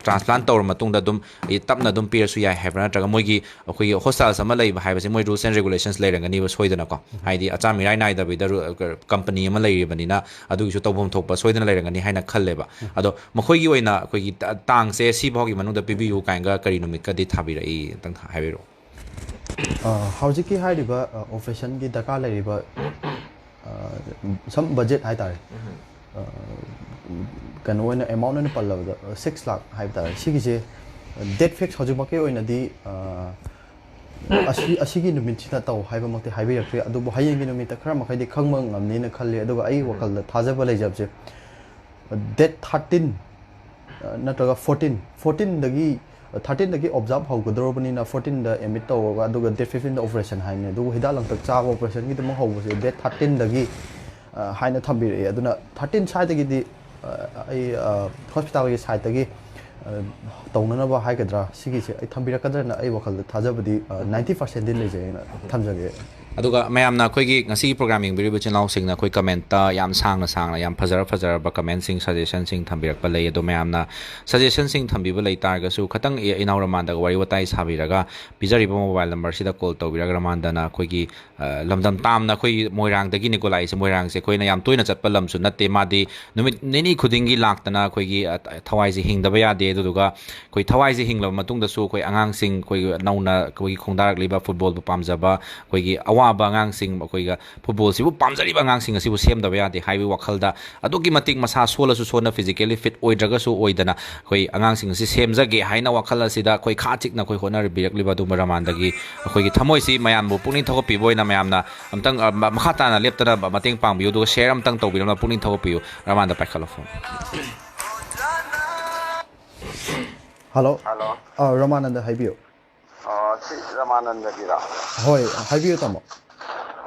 ꯇ꯭ꯔꯥꯟꯁꯄ꯭ꯂꯥꯟ ꯇꯧꯔ ꯃꯇꯨꯡꯗ ꯑꯗꯨꯝ ꯇꯞꯅ ꯑꯗꯨꯝ ꯄꯤꯔꯁꯨ ꯌꯥꯏ ꯍꯥꯏꯕ꯭ꯔꯥ, ꯅꯠꯇ꯭ꯔꯒ ꯃꯣꯏꯒꯤ ꯑꯩꯈꯣꯏꯒꯤ ꯍꯣꯁꯇꯥꯜꯁ ꯑꯃ ꯂꯩꯕ ꯍꯥꯏꯕꯁꯦ ꯃꯣꯏ ꯔꯨꯜꯁ ꯑꯦꯟ ꯔꯦꯒꯨꯂꯦꯁꯟꯁ ꯂꯩꯔꯝꯒꯅꯤꯕ ꯁꯣꯏꯗꯅꯀꯣ? ꯍꯥꯏꯗꯤ ꯑꯆꯥ ꯃꯤꯔꯥꯏ ꯅꯥꯏꯗꯕꯤꯗ ꯀꯝꯄꯅꯤ ꯑꯃ ꯂꯩꯔꯤꯕꯅꯤꯅ ꯑꯗꯨꯒꯤꯁꯨ ꯇꯧꯐꯝ ꯊꯣꯛꯄ ꯁꯣꯏꯗꯅ ꯂꯩꯔꯝꯒꯅꯤ ꯍꯥꯏꯅ ꯈꯜꯂꯦꯕ꯫ ꯑꯗꯣ ꯃꯈꯣꯏꯒꯤ ꯑꯣꯏꯅ ꯑꯩꯈꯣꯏꯒꯤ ꯇꯥꯡꯁꯦ ꯁꯤ ꯐꯥꯎꯒꯤ ꯃꯅꯨꯡꯗ ꯄꯤꯕꯤꯌꯨ ꯀꯥꯏꯅꯒ ꯀꯔꯤ ꯅꯨꯃꯤꯠꯀꯗꯤ ꯊꯥꯕꯤꯔꯛꯏ, ꯑꯝꯇꯪ ꯍꯥꯏꯕꯤꯔꯛꯑꯣ꯫ ꯍꯧꯖꯤꯛꯀꯤ ꯍꯥꯏꯔꯤꯕ ꯑꯣꯄꯔꯦꯁꯟꯒꯤ ꯗꯔꯀꯥꯔ ꯂꯩꯔꯤꯕ ꯁꯝ ꯕꯖꯦꯠ ꯍꯥꯏꯇꯥꯔꯦ, ꯀꯩꯅꯣ ꯑꯣꯏꯅ ꯑꯦꯃꯥꯎꯟ ꯑꯣꯏꯅ ꯄꯜꯂꯕꯗ ꯁꯤꯛꯁ ꯂꯥꯛ ꯍꯥꯏꯕ ꯇꯥꯔꯦ꯫ ꯁꯤꯒꯤꯁꯦ ꯗꯦꯠ ꯐꯤꯛꯁ ꯍꯧꯖꯤꯛꯃꯛꯀꯤ ꯑꯣꯏꯅꯗꯤ ꯑꯁꯤ ꯑꯁꯤꯒꯤ ꯅꯨꯃꯤꯠꯁꯤꯗ ꯇꯧ ꯍꯥꯏꯕꯃꯛꯇꯤ ꯍꯥꯏꯕꯤꯔꯛꯇ꯭ꯔꯤ, ꯑꯗꯨꯕꯨ ꯍꯌꯦꯡꯒꯤ ꯅꯨꯃꯤꯠꯇ ꯈꯔ ꯃꯈꯩꯗꯤ ꯈꯪꯕ ꯉꯝꯅꯤꯅ ꯈꯜꯂꯤ꯫ ꯑꯗꯨꯒ ꯑꯩ ꯋꯥꯈꯜꯗ ꯊꯥꯖꯕ ꯂꯩꯖꯕꯁꯦ, ꯗꯦꯠ ꯊꯥꯔꯇꯤꯟ ꯅꯠꯇ꯭ꯔꯒ ꯐꯣꯔꯇꯤꯟ, ꯐꯣꯔꯇꯤꯟꯗꯒꯤ ꯊꯥꯔꯇꯤꯟꯗꯒꯤ ꯑꯣꯕꯖꯥꯔꯕ ꯍꯧꯒꯗꯧꯔꯕꯅꯤꯅ ꯐꯣꯔꯇꯤꯟꯗ ꯑꯦꯗꯃꯤꯠ ꯇꯧꯔꯒ ꯑꯗꯨꯒ ꯗꯦꯠ ꯐꯤꯐꯇꯤꯟꯗ ꯑꯣꯄꯔꯦꯁꯟ ꯍꯥꯏꯕꯅꯤ꯫ ꯑꯗꯨꯕꯨ ꯍꯤꯗꯥꯛ ꯂꯥꯡꯊꯛ ꯆꯥꯕ ꯑꯣꯄꯔꯦꯁꯟꯒꯤꯗꯃꯛ ꯍꯧꯕꯁꯦ ꯗꯦꯠ ꯊꯥꯔꯇꯤꯟꯗꯒꯤ ꯍꯥꯏꯅ ꯊꯝꯕꯤꯔꯛꯑꯦ꯫ ꯑꯗꯨꯅ ꯊꯥꯔꯇꯤꯟ ꯁ꯭ꯋꯥꯏꯗꯒꯤꯗꯤ ꯑꯩ ꯍꯣꯁꯄꯤꯇꯥꯜꯒꯤ ꯁꯥꯏꯠꯇꯒꯤ ꯇꯧꯅꯅꯕ ꯍꯥꯏꯒꯗ꯭ꯔꯥ, ꯁꯤꯒꯤꯁꯦ ꯑꯩ ꯊꯝꯕꯤꯔꯛꯀꯗ꯭ꯔꯅ ꯑꯩ ꯋꯥꯈꯜꯗ ꯊꯥꯖꯕꯗꯤ ꯅꯥꯏꯟꯇꯤ ꯄꯥꯔꯁꯦꯟꯗꯤ ꯂꯩꯖꯩꯅ ꯊꯝꯖꯒꯦ꯫ ꯑꯗꯨꯒ ꯃꯌꯥꯝꯅ ꯑꯩꯈꯣꯏꯒꯤ ꯉꯁꯤꯒꯤ ꯄ꯭ꯔꯣꯒ꯭ꯔꯥꯝ ꯌꯦꯡꯕꯤꯔꯤꯕ ꯏꯆꯤꯜ ꯏꯅꯥꯎꯁꯤꯡꯅ ꯑꯩꯈꯣꯏ ꯀꯃꯦꯟꯠꯇ ꯌꯥꯝ ꯁꯥꯡꯅ ꯁꯥꯡꯅ ꯌꯥꯝ ꯐꯖꯔ ꯐꯖꯔꯕ ꯀꯃꯦꯟꯠꯁꯤꯡ, ꯁꯖꯦꯁꯟꯁꯤꯡ ꯊꯝꯕꯤꯔꯛꯄ ꯂꯩ꯫ ꯑꯗꯣ ꯃꯌꯥꯝꯅ ꯁꯖꯦꯁꯟꯁꯤꯡ ꯊꯝꯕꯤꯕ ꯂꯩ ꯇꯥꯔꯒꯁꯨ ꯈꯤꯇꯪ ꯏ- ꯏꯅꯥꯎ ꯔꯃꯥꯟꯗꯒ ꯋꯥꯔꯤ ꯋꯥꯇꯥꯏ ꯁꯥꯕꯤꯔꯒ ꯄꯤꯖꯔꯤꯕ ꯃꯣꯕꯥꯏꯜ ꯅꯝꯕꯔꯁꯤꯗ ꯀꯣꯜ ꯇꯧꯕꯤꯔꯒ ꯔꯃꯥꯟꯗꯅ ꯑꯩꯈꯣꯏꯒꯤ ꯑ, ꯂꯝꯗꯝ ꯇꯥꯝꯅ ꯑꯩꯈꯣꯏ ꯃꯣꯏꯔꯥꯡꯗꯒꯤꯅꯤꯀꯣ ꯂꯥꯛꯏꯁꯦ꯫ ꯃꯣꯏꯔꯥꯡꯁꯦ ꯑꯩꯈꯣꯏꯅ ꯌꯥꯝ ꯇꯣꯏꯅ ꯆꯠꯄ ꯂꯝꯁꯨ ꯅꯠꯇꯦ꯫ ꯃꯥꯗꯤ ꯅꯨꯃꯤꯠ ꯅꯤꯅꯤ ꯈꯨꯗꯤꯡꯒꯤ ꯂꯥꯛꯇꯅ ꯑꯩꯈꯣꯏꯒꯤ ꯑ, ꯊꯋꯥꯏꯁꯦ ꯍꯤꯡꯗꯕ ꯌꯥꯗꯦ꯫ ꯑꯗꯨꯗꯨꯒ ꯑꯩꯈꯣꯏ ꯊꯋꯥꯏꯁꯦ ꯍꯤꯡꯂꯕ ꯃꯇꯨꯡꯗꯁꯨ ꯑꯩꯈꯣꯏ ꯑꯉꯥꯡꯁꯤꯡ, ꯑꯩꯈꯣꯏ ꯅꯧꯅ ꯑꯩꯈꯣꯏꯒꯤ ꯈꯣꯡꯗꯥꯔꯛꯂꯤꯕ ꯐꯨꯠꯕꯣꯜꯕꯨ ꯄꯥꯝꯖꯕ ꯑꯩꯈꯣꯏꯒꯤ ꯑꯋꯥꯕ ꯑꯉꯥꯡꯁꯤꯡ, ꯑꯩꯈꯣꯏꯒ ꯐꯨꯠꯕꯣꯜꯁꯤꯕꯨ ꯄꯥꯝꯖꯔꯤꯕ ꯑꯉꯥꯡꯁꯤꯡ ꯑꯁꯤꯕꯨ ꯁꯦꯝꯗꯕ ꯌꯥꯗꯦ ꯍꯥꯏꯕꯒꯤ ꯋꯥꯈꯜꯗ ꯑꯗꯨꯛꯀꯤ ꯃꯇꯤꯛ ꯃꯁꯥ ꯁꯣꯜꯂꯁꯨ ꯁꯣꯟꯅ, ꯐꯤꯖꯤꯀꯦꯜꯂꯤ ꯐꯤꯠ ꯑꯣꯏꯗ꯭ꯔꯒꯁꯨ ꯑꯣꯏꯗꯅ ꯑꯩꯈꯣꯏ ꯑꯉꯥꯡꯁꯤꯡ ꯑꯁꯤ ꯁꯦꯝꯖꯒꯦ ꯍꯥꯏꯅ ꯋꯥꯈꯜ ꯑꯁꯤꯗ ꯑꯩꯈꯣꯏ ꯈꯥ ꯊꯤꯛꯅ ꯑꯩꯈꯣꯏ ꯍꯣꯠꯅꯕꯤꯔꯛꯂꯤꯕ ꯑꯗꯨꯒꯨꯝꯕ ꯔꯃꯥꯟꯗꯒꯤ ꯑꯩꯈꯣꯏꯒꯤ ꯊꯃꯣꯏꯁꯤ ꯃꯌꯥꯝꯕꯨ ꯄꯨꯛꯅꯤꯡ ꯊꯧꯒꯠꯄꯤꯕ ꯑꯣꯏꯅ ꯃꯌꯥꯝꯅ ꯑꯝꯇꯪ, ꯑ, ꯃ-, ꯃꯈꯥ ꯇꯥꯅ ꯂꯦꯞꯇꯅ ꯃꯇꯦꯡ ꯄꯥꯡꯕꯤꯌꯨ, ꯑꯗꯨꯒ ꯁꯤꯌꯔ ꯑꯝꯇꯪ ꯇꯧꯕꯤꯔꯝꯅ ꯄꯨꯛꯅꯤꯡ ꯊꯧꯒꯠꯄꯤꯌꯨ꯫ ꯔꯃꯥꯟꯗ ꯄꯥꯏꯈꯠꯂꯣ ꯐꯣꯟ꯫ ꯍꯜꯂꯣ꯫ ꯍꯜꯂꯣ꯫ ꯑꯥ, ꯔꯃꯥꯅꯟꯗ ꯍꯥꯏꯕꯤꯌꯨ꯫ ꯑꯣ, ꯁꯤ ꯔꯃꯥꯅꯟꯗꯒꯤꯔꯣ? ꯍꯣꯏ, ꯍꯥꯏꯕꯤꯌꯨ ꯇꯥꯃꯣ꯫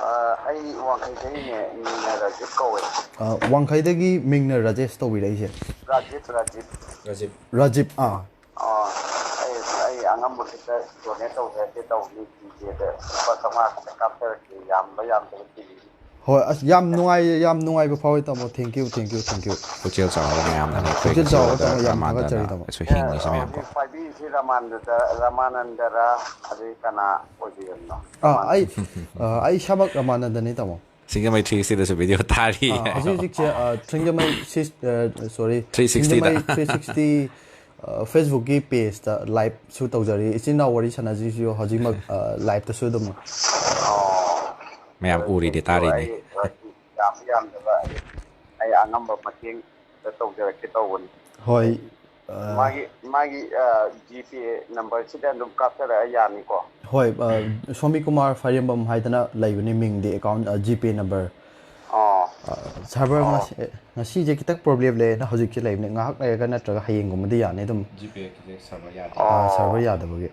ꯑ, ꯑꯩ ꯋꯥꯡꯈꯩꯗꯒꯤꯅꯦ, ꯃꯤꯡꯅ ꯔꯖꯤꯠ ꯀꯧꯋꯦ꯫ ꯑꯥ, ꯋꯥꯡꯈꯩꯗꯒꯤ ꯃꯤꯡꯅ ꯔꯥꯖꯦꯁ ꯇꯧꯕꯤꯔꯛꯏꯁꯦ꯫ ꯔꯥꯖꯤꯠ, ꯔꯥꯖꯤꯠ꯫ ꯔꯥꯖꯤꯞ꯫ ꯔꯥꯖꯤꯞ, ꯑꯥ꯫ ꯑ, ꯑꯩ, ꯑꯩ ꯑꯉꯝꯕ ꯈꯤꯇ ꯗꯣꯅꯦꯠ ꯇꯧꯖꯔꯛꯀꯦ ꯇꯧꯕꯅꯤ꯫ ꯖꯤꯄꯦꯗ ꯂꯨꯄꯥ ꯆꯥꯝꯃꯉꯥ ꯈꯤꯇ ꯀꯥꯞꯆꯔꯛꯀꯦ, ꯌꯥꯝꯕ ꯌꯥꯝꯗꯕ ꯊꯤꯕꯤꯒꯅꯨ꯫ ꯍꯣꯏ, ꯑꯁ, ꯌꯥꯝ ꯅꯨꯡꯉꯥꯏ, ꯌꯥꯝ ꯅꯨꯡꯉꯥꯏꯕ ꯐꯥꯎꯋꯦ, ꯇꯥꯃꯣ꯫ Thank you, thank you, thank you. ꯄꯨꯛꯆꯦꯜ ꯆꯥꯎꯕ ꯃꯌꯥꯝꯅꯅꯦ ꯑꯩꯈꯣꯏ ꯄꯨꯛꯆꯦꯜ ꯆꯥꯎꯕ ꯉꯁꯤꯐꯥꯎꯗ ꯇꯥꯃꯣ, ꯌꯥꯝ ꯔꯃꯥꯟꯗꯅ ꯊꯥꯒꯠꯆꯔꯤ, ꯇꯥꯃꯣ꯫ ꯑꯩꯈꯣꯏ ꯍꯤꯡꯉꯤꯁꯦ ꯃꯌꯥꯝ ꯀꯣ꯫ ꯍꯧꯖꯤꯛ ꯄꯥꯏꯕꯤꯔꯤꯁꯤ ꯔꯃꯥꯟꯗꯗ, ꯔꯃꯥꯅꯟꯗꯔ, ꯑꯗꯩ ꯀꯅꯥ ꯑꯣꯏꯕꯤꯔꯕꯅꯣ? ꯑꯥ, ꯑꯩ, ꯑ, ꯑꯩ ꯏꯁꯥꯃꯛ ꯔꯃꯥꯅꯟꯗꯅꯤ, ꯇꯥꯃꯣ꯫ ꯁꯤꯡꯖꯃꯩ ꯊ꯭ꯔꯤ ꯁꯤꯛꯁꯇꯤꯗꯁꯨ ꯚꯤꯗꯤꯑꯣ ꯊꯥꯔꯤ꯫ ꯑꯥ, ꯍꯧꯖꯤꯛ ꯍꯧꯖꯤꯛꯁꯦ, ꯑ, ꯁꯤꯡꯖꯃꯩ ꯁꯤꯁ-, ꯑ, sorry, ꯊ꯭ꯔꯤ ꯁꯤꯛꯁꯇꯤꯗ꯫ ꯁꯤꯡꯖꯃꯩ ꯊ꯭ꯔꯤ ꯁꯤꯛꯁꯇꯤ, ꯑ, Facebookꯀꯤ pageꯇ liveꯁꯨ ꯇꯧꯖꯔꯤ꯫ ꯏꯆꯤꯟ ꯏꯅꯥꯎ ꯋꯥꯔꯤ ꯁꯥꯟꯅꯁꯤꯁꯨ ꯍꯧꯖꯤꯛꯃꯛ, ꯑ, liveꯇꯁꯨ ꯑꯗꯨꯝ꯫ ꯃꯌꯥꯝ ꯎꯔꯤꯅꯦ, ꯇꯥꯔꯤꯅꯦ꯫ ꯑꯩ ꯌꯥꯝ ꯌꯥꯝꯗꯕ, ꯑꯩ ꯑꯉꯝꯕ ꯃꯇꯦꯡ ꯈꯤꯇ ꯇꯧꯖꯔꯛꯀꯦ ꯇꯧꯕꯅꯤ꯫ ꯍꯣꯏ, ꯑ, ꯃꯥꯒꯤ, ꯃꯥꯒꯤ, ꯑ, ꯖꯤꯄꯦ ꯅꯝꯕꯔꯁꯤꯗ ꯑꯗꯨꯝ ꯀꯥꯞꯆꯔꯛꯑ ꯌꯥꯅꯤꯀꯣ? ꯍꯣꯏ, ꯑ, ꯁꯣꯃꯤ ꯀꯨꯃꯥꯔ ꯐꯥꯏꯔꯦꯝꯕꯝ ꯍꯥꯏꯗꯅ ꯂꯩꯕꯅꯤ ꯃꯤꯡꯗꯤ, account, ꯑ, ꯖꯤꯄꯦ ꯅꯝꯕꯔ꯫ ꯑꯣ, ꯑ, ꯁꯥꯔꯚꯔ ꯉꯁꯤ, ꯑꯦ, ꯉꯁꯤꯁꯦ ꯈꯤꯇꯪ problem ꯂꯩꯌꯦꯅ ꯍꯧꯖꯤꯛꯁꯦ ꯂꯩꯕꯅꯤ꯫ ꯉꯥꯏꯍꯥꯛ ꯂꯩꯔꯒ ꯅꯠꯇ꯭ꯔꯒ ꯍꯌꯦꯡꯒꯨꯝꯕꯗꯤ ꯌꯥꯅꯤ ꯑꯗꯨꯝ꯫ ꯖꯤꯄꯦꯒꯤꯁꯦ ꯁꯥꯔꯚꯔ ꯌꯥꯗꯦ꯫ ꯑ, ꯁꯥꯔꯚꯔ ꯌꯥꯗꯕꯒꯤ꯫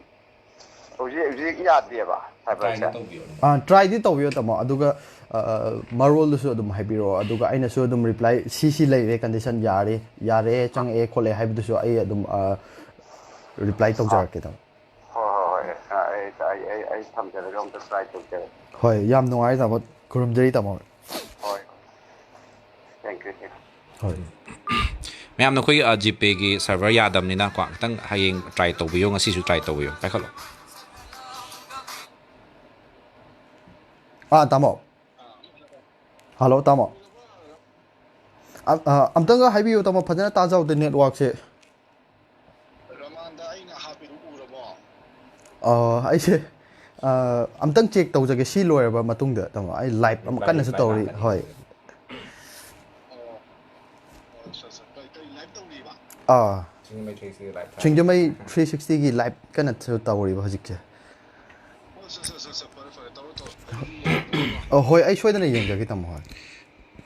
ꯍꯧꯖꯤꯛ, ꯍꯧꯖꯤꯛ ꯌꯥꯗꯦꯕ ꯁꯥꯏꯕꯔꯁꯦ? ꯇꯧꯕꯤꯌꯣ꯫ ꯑ, tryꯗꯤ ꯇꯧꯕꯤꯌꯣ, ꯇꯥꯃꯣ꯫ ꯑꯗꯨꯒ, ꯑ, ꯃꯔꯣꯜꯗꯨꯁꯨ ꯑꯗꯨꯝ ꯍꯥꯏꯕꯤꯔꯛꯑꯣ꯫ ꯑꯗꯨꯒ ꯑꯩꯅꯁꯨ ꯑꯗꯨꯝ reply, "ꯁꯤ ꯁꯤ ꯂꯩꯔꯦ, condition ꯌꯥꯔꯦ, ꯌꯥꯔꯦ, ꯆꯪꯉꯛꯑꯦ ꯈꯣꯠꯂꯦ" ꯍꯥꯏꯕꯗꯨꯁꯨ ꯑꯩ ꯑꯗꯨꯝ, ꯑ, reply ꯇꯧꯖꯔꯛꯀꯦ, ꯇꯥꯃꯣ꯫ ꯍꯣꯏ, ꯍꯣꯏ, ꯍꯣꯏ꯫ ꯑ, ꯑꯩ, ꯑꯩ, ꯑꯩ, ꯑꯩ ꯊꯝꯖꯔꯒ ꯑꯝꯇ try ꯇꯧꯖꯔꯒꯦ꯫ ꯍꯣꯏ, ꯌꯥꯝ ꯅꯨꯡꯉꯥꯏꯔꯦ, ꯇꯥꯃꯣ꯫ ꯈꯨꯔꯨꯝꯖꯔꯤ, ꯇꯥꯃꯣ꯫ ꯍꯣꯏ꯫ Thank you, thank you꯫ ꯍꯣꯏ꯫ ꯃꯌꯥꯝ, ꯅꯈꯣꯏ, ꯑ, ꯖꯤꯄꯦꯒꯤ ꯁꯥꯔꯚꯔ ꯌꯥꯗꯕꯅꯤꯅ ꯀꯣ, ꯈꯤꯇꯪ ꯍꯌꯦꯡ try ꯇꯧꯕꯤꯌꯣ, ꯉꯁꯤꯁꯨ try ꯇꯧꯕꯤꯌꯣ꯫ ꯄꯥꯏꯈꯠꯂꯣ꯫ ꯑꯥ, ꯇꯥꯃꯣ꯫ ꯍꯜꯂꯣ, ꯇꯥꯃꯣ꯫ ꯑ-, ꯑ, ꯑꯝꯇꯪꯒ ꯍꯥꯏꯕꯤꯌꯨ, ꯇꯥꯃꯣ, ꯐꯖꯅ ꯇꯥꯖꯍꯧꯗꯦ networkꯁꯦ꯫ ꯔꯃꯥꯟꯗ ꯑꯩꯅ ꯍꯥꯞꯄꯤꯗꯨ ꯎꯔꯕꯣ? ꯑ, ꯑꯩꯁꯦ, ꯑ, ꯑꯝꯇꯪ check ꯇꯧꯖꯒꯦ, ꯁꯤ ꯂꯣꯏꯔꯕ ꯃꯇꯨꯡꯗ, ꯇꯥꯃꯣ꯫ ꯑꯩ live ꯑꯃ ꯀꯟꯅꯁꯨ ꯇꯧꯔꯤ꯫ ꯍꯣꯏ꯫ ꯑꯣ, ꯑꯣ, ꯑꯠꯆꯥ, ꯑꯠꯆꯥ꯫ ꯀꯔꯤ, ꯀꯔꯤ live ꯇꯧꯔꯤꯕ? ꯑꯥ꯫ ꯁꯤꯡꯖꯃꯩ ꯊ꯭ꯔꯤ ꯁꯤꯛꯁꯇꯤ live ꯊꯥꯔꯤ꯫ ꯁꯤꯡꯖꯃꯩ ꯊ꯭ꯔꯤ ꯁꯤꯛꯁꯇꯤꯒꯤ live ꯀꯟꯅꯁꯨ ꯇꯧꯔꯤꯕ ꯍꯧꯖꯤꯛꯁꯦ꯫ ꯑꯣ, ꯑꯠꯆꯥ, ꯑꯠꯆꯥ, ꯑꯠꯆꯥ, ꯑꯠꯆꯥ, ꯐꯔꯦ, ꯐꯔꯦ, ꯇꯧꯔꯣ, ꯇꯧꯔꯣ꯫ ꯑꯩ ꯌꯦꯡꯉꯒꯦ꯫ ꯑ, ꯍꯣꯏ, ꯑꯩ ꯁꯣꯏꯗꯅ ꯌꯦꯡꯖꯒꯦ, ꯇꯥꯃꯣ꯫ ꯍꯣꯏ꯫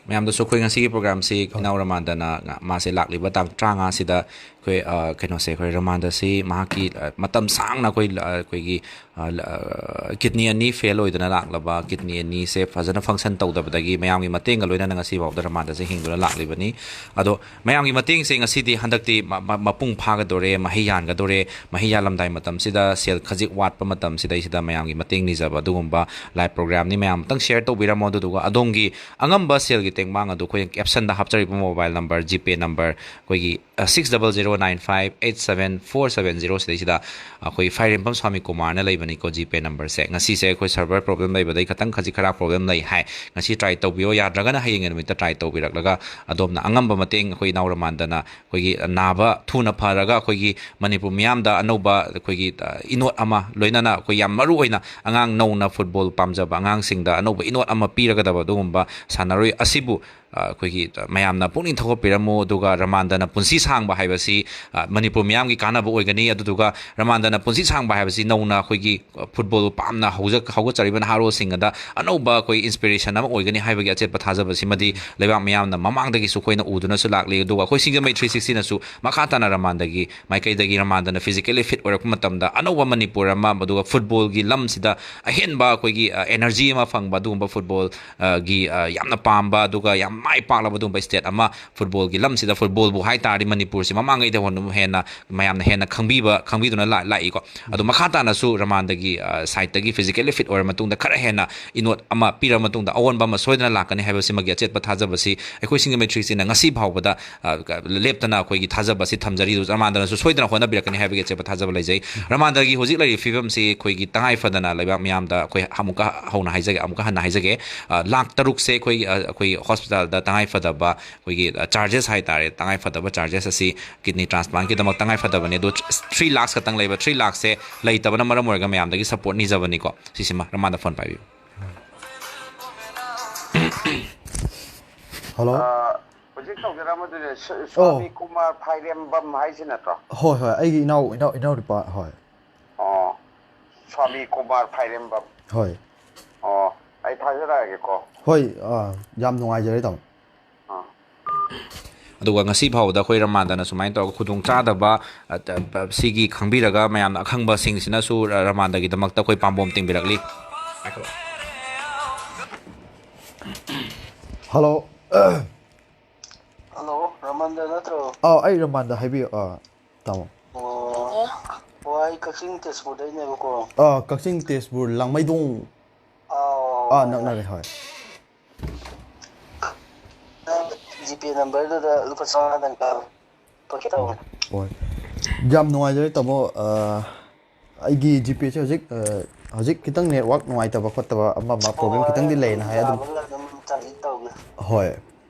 ꯃꯌꯥꯝꯗꯁꯨ ꯑꯩꯈꯣꯏ ꯉꯁꯤꯒꯤ programꯁꯤ ꯏꯅꯥꯎ ꯔꯃꯥꯟꯗꯅ ꯉ-, ꯃꯥꯁꯦ ꯂꯥꯛꯂꯤꯕ ꯇꯥꯡ ꯇꯔꯥꯃꯉꯥꯁꯤꯗ ꯑꯩꯈꯣꯏ, ꯑ, ꯀꯩꯅꯣꯁꯦ, ꯑꯩꯈꯣꯏ ꯔꯃꯥꯟꯗꯁꯤ ꯃꯍꯥꯛꯀꯤ, ꯑ, ꯃꯇꯝ ꯁꯥꯡꯅ ꯑꯩꯈꯣꯏ, ꯑ, ꯑꯩꯈꯣꯏꯒꯤ, ꯀꯤꯗꯅꯤ ꯑꯅꯤ ꯐꯦꯜ ꯑꯣꯏꯗꯅ ꯂꯥꯛꯂꯕ, ꯀꯤꯗꯅꯤ ꯑꯅꯤꯁꯦ ꯐꯖꯅ ꯐꯪꯁꯟ ꯇꯧꯗꯕꯗꯒꯤ ꯃꯌꯥꯝꯒꯤ ꯃꯇꯦꯡꯒ ꯂꯣꯏꯅꯅ ꯉꯁꯤ ꯐꯥꯎꯗ ꯔꯃꯥꯟꯗꯁꯦ ꯍꯤꯡꯗꯨꯅ ꯂꯥꯛꯂꯤꯕꯅꯤ꯫ ꯑꯗꯣ ꯃꯌꯥꯝꯒꯤ ꯃꯇꯦꯡꯁꯦ ꯉꯁꯤꯗꯤ ꯍꯟꯗꯛꯇꯤ ꯃ- ꯃ- ꯃꯄꯨꯡ ꯐꯥꯒꯗꯣꯔꯦ, ꯃꯍꯩ ꯌꯥꯟꯒꯗꯣꯔꯦ꯫ ꯃꯍꯩ ꯌꯥꯜꯂꯝꯗꯥꯏ ꯃꯇꯝꯁꯤꯗ ꯁꯦꯜ ꯈꯖꯤꯛ ꯋꯥꯠꯄ ꯃꯇꯝꯁꯤꯗꯩꯁꯤꯗ ꯃꯌꯥꯝꯒꯤ ꯃꯇꯦꯡ ꯅꯤꯖꯕ ꯑꯗꯨꯒꯨꯝꯕ ꯂꯥꯏꯚ ꯄ꯭ꯔꯣꯒ꯭ꯔꯥꯝꯅꯤ꯫ ꯃꯌꯥꯝ ꯑꯃꯨꯛꯇꯪ ꯁꯤꯌꯔ ꯇꯧꯕꯤꯔꯝꯃꯣ꯫ ꯑꯗꯨꯗꯨꯒ ꯑꯗꯣꯝꯒꯤ ꯑꯉꯝꯕ ꯁꯦꯜꯒꯤ ꯇꯦꯡꯕꯥꯡ ꯑꯗꯨ ꯑꯩꯈꯣꯏ ꯀꯦꯞꯁꯟꯗ ꯍꯥꯞꯆꯔꯤꯕ ꯃꯣꯕꯥꯏꯜ ꯅꯝꯕꯔ, ꯖꯤꯄꯦ ꯅꯝꯕꯔ, ꯑꯩꯈꯣꯏꯒꯤ six double zero nine five eight seven four seven zero ꯁꯤꯗꯩꯁꯤꯗ ꯑꯩꯈꯣꯏ ꯐꯥꯏꯔꯦꯝꯕꯝ ꯁ꯭ꯋꯥꯃꯤ ꯀꯨꯃꯥꯔꯅ ꯂꯩꯕꯅꯤꯀꯣ, ꯖꯤꯄꯦ ꯅꯝꯕꯔꯁꯦ꯫ ꯉꯁꯤꯁꯦ ꯑꯩꯈꯣꯏ ꯁꯔꯚꯔ ꯄ꯭ꯔꯣꯕ꯭ꯂꯦꯝ ꯂꯩꯕꯗꯩ ꯈꯇꯪ ꯈꯖꯤꯛ ꯈꯔ ꯄ꯭ꯔꯣꯕ꯭ꯂꯦꯝ ꯂꯩ ꯍꯥꯏ꯫ ꯉꯁꯤ ꯇ꯭ꯔꯥꯏ ꯇꯧꯕꯤꯌꯣ, ꯌꯥꯗ꯭ꯔꯒꯅ ꯍꯌꯦꯡꯒꯤ ꯅꯨꯃꯤꯠꯇ ꯇ꯭ꯔꯥꯏ ꯇꯧꯕꯤꯔꯛꯂꯒ ꯑꯗꯣꯝꯅ ꯑꯉꯝꯕ ꯃꯇꯦꯡ ꯑꯩꯈꯣꯏ ꯏꯅꯥꯎ ꯔꯃꯥꯟꯗꯅ ꯑꯩꯈꯣꯏꯒꯤ ꯅꯥꯕ ꯊꯨꯅ ꯐꯔꯒ ꯑꯩꯈꯣꯏꯒꯤ ꯃꯅꯤꯄꯨꯔ ꯃꯤꯌꯥꯝꯗ ꯑꯅꯧꯕ ꯑꯩꯈꯣꯏꯒꯤ, ꯑ, ꯏꯅꯣꯠ ꯑꯃ, ꯂꯣꯏꯅꯅ ꯑꯩꯈꯣꯏ ꯌꯥꯝ ꯃꯔꯨ ꯑꯣꯏꯅ ꯑꯉꯥꯡ ꯅꯧꯅ ꯐꯨꯠꯕꯣꯜ ꯄꯥꯝꯖꯕ ꯑꯉꯥꯡꯁꯤꯡꯗ ꯑꯅꯧꯕ ꯏꯅꯣꯠ ꯑꯃ ꯄꯤꯔꯒꯗꯕ ꯑꯗꯨꯒꯨꯝꯕ ꯁꯥꯟꯅꯔꯣꯏ ꯑꯁꯤꯕꯨ, ꯑ, ꯑꯩꯈꯣꯏꯒꯤ, ꯑ, ꯃꯌꯥꯝꯅ ꯄꯨꯛꯅꯤꯡ ꯊꯧꯒꯠꯄꯤꯔꯝꯃꯨ꯫ ꯑꯗꯨꯒ ꯔꯃꯥꯟꯗꯅ ꯄꯨꯟꯁꯤ ꯁꯥꯡꯕ ꯍꯥꯏꯕꯁꯤ, ꯑ, ꯃꯅꯤꯄꯨꯔ ꯃꯤꯌꯥꯝꯒꯤ ꯀꯥꯟꯅꯕ ꯑꯣꯏꯒꯅꯤ꯫ ꯑꯗꯨꯗꯨꯒ ꯔꯃꯥꯟꯗꯅ ꯄꯨꯟꯁꯤ ꯁꯥꯡꯕ ꯍꯥꯏꯕꯁꯤ ꯅꯧꯅ ꯑꯩꯈꯣꯏꯒꯤ, ꯑ, ꯐꯨꯠꯕꯣꯜ ꯄꯥꯝꯅ ꯍꯧꯖ-, ꯍꯧꯒꯠꯆꯔꯤꯕ ꯅꯍꯥꯔꯣꯜꯁꯤꯡ ꯑꯗ ꯑꯅꯧꯕ ꯑꯩꯈꯣꯏ ꯏꯟꯁꯄꯤꯔꯦꯁꯟ ꯑꯃ ꯑꯣꯏꯒꯅꯤ ꯍꯥꯏꯕꯒꯤ ꯑꯆꯦꯠꯄ ꯊꯥꯖꯕꯁꯤꯃꯗꯤ ꯂꯩꯕꯥꯛ ꯃꯤꯌꯥꯝꯅ ꯃꯃꯥꯡꯗꯒꯤꯁꯨ ꯑꯩꯈꯣꯏꯅ ꯎꯗꯨꯅꯁꯨ ꯂꯥꯛꯂꯤ꯫ ꯑꯗꯨꯒ ꯑꯩꯈꯣꯏ ꯁꯤꯡꯖꯃꯩ ꯊ꯭ꯔꯤ ꯁꯤꯛꯁꯇꯤꯅꯁꯨ ꯃꯈꯥ ꯇꯥꯅ ꯔꯃꯥꯟꯗꯒꯤ ꯃꯥꯏꯀꯩꯗꯒꯤ ꯔꯃꯥꯟꯗꯅ ꯐꯤꯖꯤꯀꯦꯜꯂꯤ ꯐꯤꯠ ꯑꯣꯏꯔꯛꯄ ꯃꯇꯝꯗ ꯑꯅꯧꯕ ꯃꯅꯤꯄꯨꯔ ꯑꯃ, ꯑꯗꯨꯒ ꯐꯨꯠꯕꯣꯜꯒꯤ ꯂꯝꯁꯤꯗ ꯑꯍꯦꯟꯕ ꯑꯩꯈꯣꯏꯒꯤ, ꯑ, ꯑꯦꯅꯔꯖꯤ ꯑꯃ ꯐꯪꯕ ꯑꯗꯨꯒꯨꯝꯕ ꯐꯨꯠꯕꯣꯜ, ꯑ, ꯒꯤ, ꯑ, ꯌꯥꯝꯅ ꯄꯥꯝꯕ ꯑꯗꯨꯒ ꯌꯥꯝ ꯃꯥꯏ ꯄꯥꯛꯂꯕ ꯑꯗꯨꯒꯨꯝꯕ ꯁ꯭ꯇꯦꯠ ꯑꯃ ꯐꯨꯠꯕꯣꯜꯒꯤ ꯂꯝꯁꯤꯗ, ꯐꯨꯠꯕꯣꯜꯕꯨ ꯍꯥꯏ ꯇꯥꯔꯗꯤ ꯃꯅꯤꯄꯨꯔꯁꯤ ꯃꯃꯥꯡꯉꯩꯗ ꯍꯣꯟ-, ꯍꯦꯟꯅ ꯃꯌꯥꯝꯅ ꯍꯦꯟꯅ ꯈꯪꯕꯤꯕ, ꯈꯪꯕꯤꯗꯨꯅ ꯂꯥ-, ꯂꯥꯛꯏꯀꯣ꯫ ꯑꯗꯣ ꯃꯈꯥ ꯇꯥꯅꯁꯨ ꯔꯃꯥꯟꯗꯒꯤ, ꯑ, ꯁꯥꯏꯠꯇꯒꯤ ꯐꯤꯖꯤꯀꯦꯜꯂꯤ ꯐꯤꯠ ꯑꯣꯏꯔ ꯃꯇꯨꯡꯗ ꯈꯔ ꯍꯦꯟꯅ ꯏꯅꯣꯠ ꯑꯃ ꯄꯤꯔ ꯃꯇꯨꯡꯗ ꯑꯑꯣꯟꯕ ꯑꯃ ꯁꯣꯏꯗꯅ ꯂꯥꯛꯀꯅꯤ ꯍꯥꯏꯕꯁꯤꯃꯒꯤ ꯑꯆꯦꯠꯄ ꯊꯥꯖꯕꯁꯤ ꯑꯩꯈꯣꯏ ꯁꯤꯡꯖꯃꯩ ꯊ꯭ꯔꯤ ꯁꯤꯛꯁꯇꯤꯅ ꯉꯁꯤ ꯐꯥꯎꯕꯗ, ꯑ, ꯂꯦꯞꯇꯅ ꯑꯩꯈꯣꯏꯒꯤ ꯊꯥꯖꯕ ꯑꯁꯤ ꯊꯝꯖꯔꯤ꯫ ꯑꯗꯨ ꯔꯃꯥꯟꯗꯅꯁꯨ ꯁꯣꯏꯗꯅ ꯍꯣꯠꯅꯕꯤꯔꯛꯀꯅꯤ ꯍꯥꯏꯕꯒꯤ ꯑꯆꯦꯠꯄ ꯊꯥꯖꯕ ꯂꯩꯖꯩ꯫ ꯔꯃꯥꯟꯗꯒꯤ ꯍꯧꯖꯤꯛ ꯂꯩꯔꯤꯕ ꯐꯤꯕꯝꯁꯤ ꯑꯩꯈꯣꯏꯒꯤ ꯇꯉꯥꯏ ꯐꯗꯅ ꯂꯩꯕꯥꯛ ꯃꯤꯌꯥꯝꯗ ꯑꯩꯈꯣꯏ ꯑꯃꯨꯛꯀ ꯍꯧꯅ ꯍꯥꯏꯖꯒꯦ, ꯑꯃꯨꯛꯀ ꯍꯟꯅ ꯍꯥꯏꯖꯒꯦ, ꯑ, ꯂꯥꯈ ꯇꯔꯨꯛꯁꯦ ꯑꯩꯈꯣꯏꯒꯤ, ꯑ, ꯑꯩꯈꯣꯏꯒꯤ ꯍꯣꯁꯄꯤꯇꯥꯜꯗ ꯇꯉꯥꯏ ꯐꯗꯕ ꯑꯩꯈꯣꯏꯒꯤ, ꯑ, ꯆꯥꯔꯖꯦꯁ ꯍꯥꯏ ꯇꯥꯔꯦ, ꯇꯉꯥꯏ ꯐꯗꯕ ꯆꯥꯔꯖꯦꯁ ꯑꯁꯤ ꯀꯤꯗꯅꯤ ꯇ꯭ꯔꯥꯟꯁꯄ꯭ꯂꯥꯟꯒꯤꯗꯃꯛ ꯇꯉꯥꯏ ꯐꯗꯕꯅꯤ꯫ ꯑꯗꯨ ꯊ꯭ꯔꯤ ꯂꯥꯛꯁ ꯈꯛꯇꯪ ꯂꯩꯕ, ꯊ꯭ꯔꯤ ꯂꯥꯛꯁꯁꯦ ꯂꯩꯇꯕꯅ ꯃꯔꯝ ꯑꯣꯏꯔꯒ ꯃꯌꯥꯝꯗꯒꯤ ꯁꯄꯣꯔꯠ ꯅꯤꯖꯕꯅꯤꯀꯣ꯫ ꯁꯤꯁꯤꯃ ꯔꯃꯥꯟꯗ ꯐꯣꯟ ꯄꯥꯏꯕꯤꯌꯨ꯫ ꯍꯜꯂꯣ꯫ ꯑ, ꯍꯧꯖꯤꯛ ꯇꯧꯖꯔꯝꯕꯗꯨꯅꯦ, ꯁ-, ꯑꯣ꯫ ꯁ꯭ꯋꯥꯃꯤ ꯀꯨꯃꯥꯔ ꯐꯥꯏꯔꯦꯝꯕꯝ ꯍꯥꯏꯁꯤ ꯅꯠꯇ꯭ꯔꯣ? ꯍꯣꯏ, ꯍꯣꯏ, ꯑꯩꯒꯤ ꯏꯅꯥꯎ, ꯏꯅꯥꯎ, ꯏꯅꯥꯎꯅꯨꯄꯥ, ꯍꯣꯏ꯫ ꯑꯣ, ꯁ꯭ꯋꯥꯃꯤ ꯀꯨꯃꯥꯔ ꯐꯥꯏꯔꯦꯝꯕꯝ꯫ ꯍꯣꯏ꯫ ꯑꯣ, ꯑꯩ ꯊꯥꯖꯔꯛꯑꯒꯦꯀꯣ꯫ ꯍꯣꯏ, ꯑ, ꯌꯥꯝ ꯅꯨꯡꯉꯥꯏꯖꯔꯦ, ꯇꯥꯃꯣ꯫ ꯑꯥ꯫ ꯑꯗꯨꯒ ꯉꯁꯤ ꯐꯥꯎꯕꯗ ꯑꯩꯈꯣꯏ ꯔꯃꯥꯟꯗꯅ ꯁꯨꯃꯥꯏꯅ ꯇꯧꯔꯒ ꯈꯨꯗꯣꯡꯆꯥꯗꯕ, ꯑ, ꯇ-, ꯄ-, ꯁꯤꯒꯤ ꯈꯪꯕꯤꯔꯒ ꯃꯌꯥꯝꯅ ꯑꯈꯪꯕꯁꯤꯡꯁꯤꯅꯁꯨ ꯔ-, ꯔꯃꯥꯟꯗꯒꯤꯗꯃꯛꯇ ꯑꯩꯈꯣꯏ ꯄꯥꯝꯕꯣꯝ ꯇꯤꯡꯕꯤꯔꯛꯂꯤ꯫ ꯍꯜꯂꯣ꯫ ꯍꯜꯂꯣ, ꯔꯃꯟꯗ ꯅꯠꯇ꯭ꯔꯣ? ꯑꯥꯎ, ꯑꯩ ꯔꯃꯥꯟꯗ, ꯍꯥꯏꯕꯤꯌꯨ, ꯑꯥ, ꯇꯥꯃꯣ꯫ ꯑꯣ, ꯑꯣ, ꯑꯩ ꯀꯛꯆꯤꯡ ꯇꯦꯖꯄꯨꯔꯗꯩꯅꯦꯕꯀꯣ꯫ ꯑꯥ, ꯀꯛꯆꯤꯡ ꯇꯦꯖꯄꯨꯔ ꯂꯥꯡꯃꯩꯗꯣꯡ꯫ ꯑꯥꯎ, ꯑꯥ, ꯅꯛꯅꯔꯦ, ꯍꯣꯏ꯫ ꯖꯤꯄꯦ ꯅꯝꯕꯔꯗꯨꯗ ꯂꯨꯄꯥ ꯆꯥꯝꯃꯉꯥꯗꯪ ꯀꯥꯞꯄꯛꯀꯦ ꯇꯧꯕꯅꯦ꯫ ꯍꯣꯏ꯫ ꯌꯥꯝ ꯅꯨꯡꯉꯥꯏꯖꯔꯦ, ꯇꯥꯃꯣ꯫ ꯑꯥ, ꯑꯩꯒꯤ ꯖꯤꯄꯦꯁꯦ ꯍꯧꯖꯤꯛ, ꯑꯥ, ꯍꯧꯖꯤꯛ ꯈꯤꯇꯪ ꯅꯦꯠꯋꯥꯛ ꯅꯨꯡꯉꯥꯏꯇꯕ ꯈꯣꯠꯇꯕ ꯑꯃ ꯑꯃ ꯍꯣꯏ, ꯄ꯭ꯔꯣꯕ꯭ꯂꯦꯝ ꯈꯤꯇꯪꯗꯤ ꯑꯗꯨꯝ ꯂꯩꯌꯦꯅ ꯍꯥꯏ, ꯑꯗꯨꯝ꯫ ꯌꯥꯕꯒ ꯑꯗꯨꯝ ꯇ꯭ꯔꯥꯟꯖꯦꯛ ꯇꯧꯒꯦ꯫ ꯍꯣꯏ꯫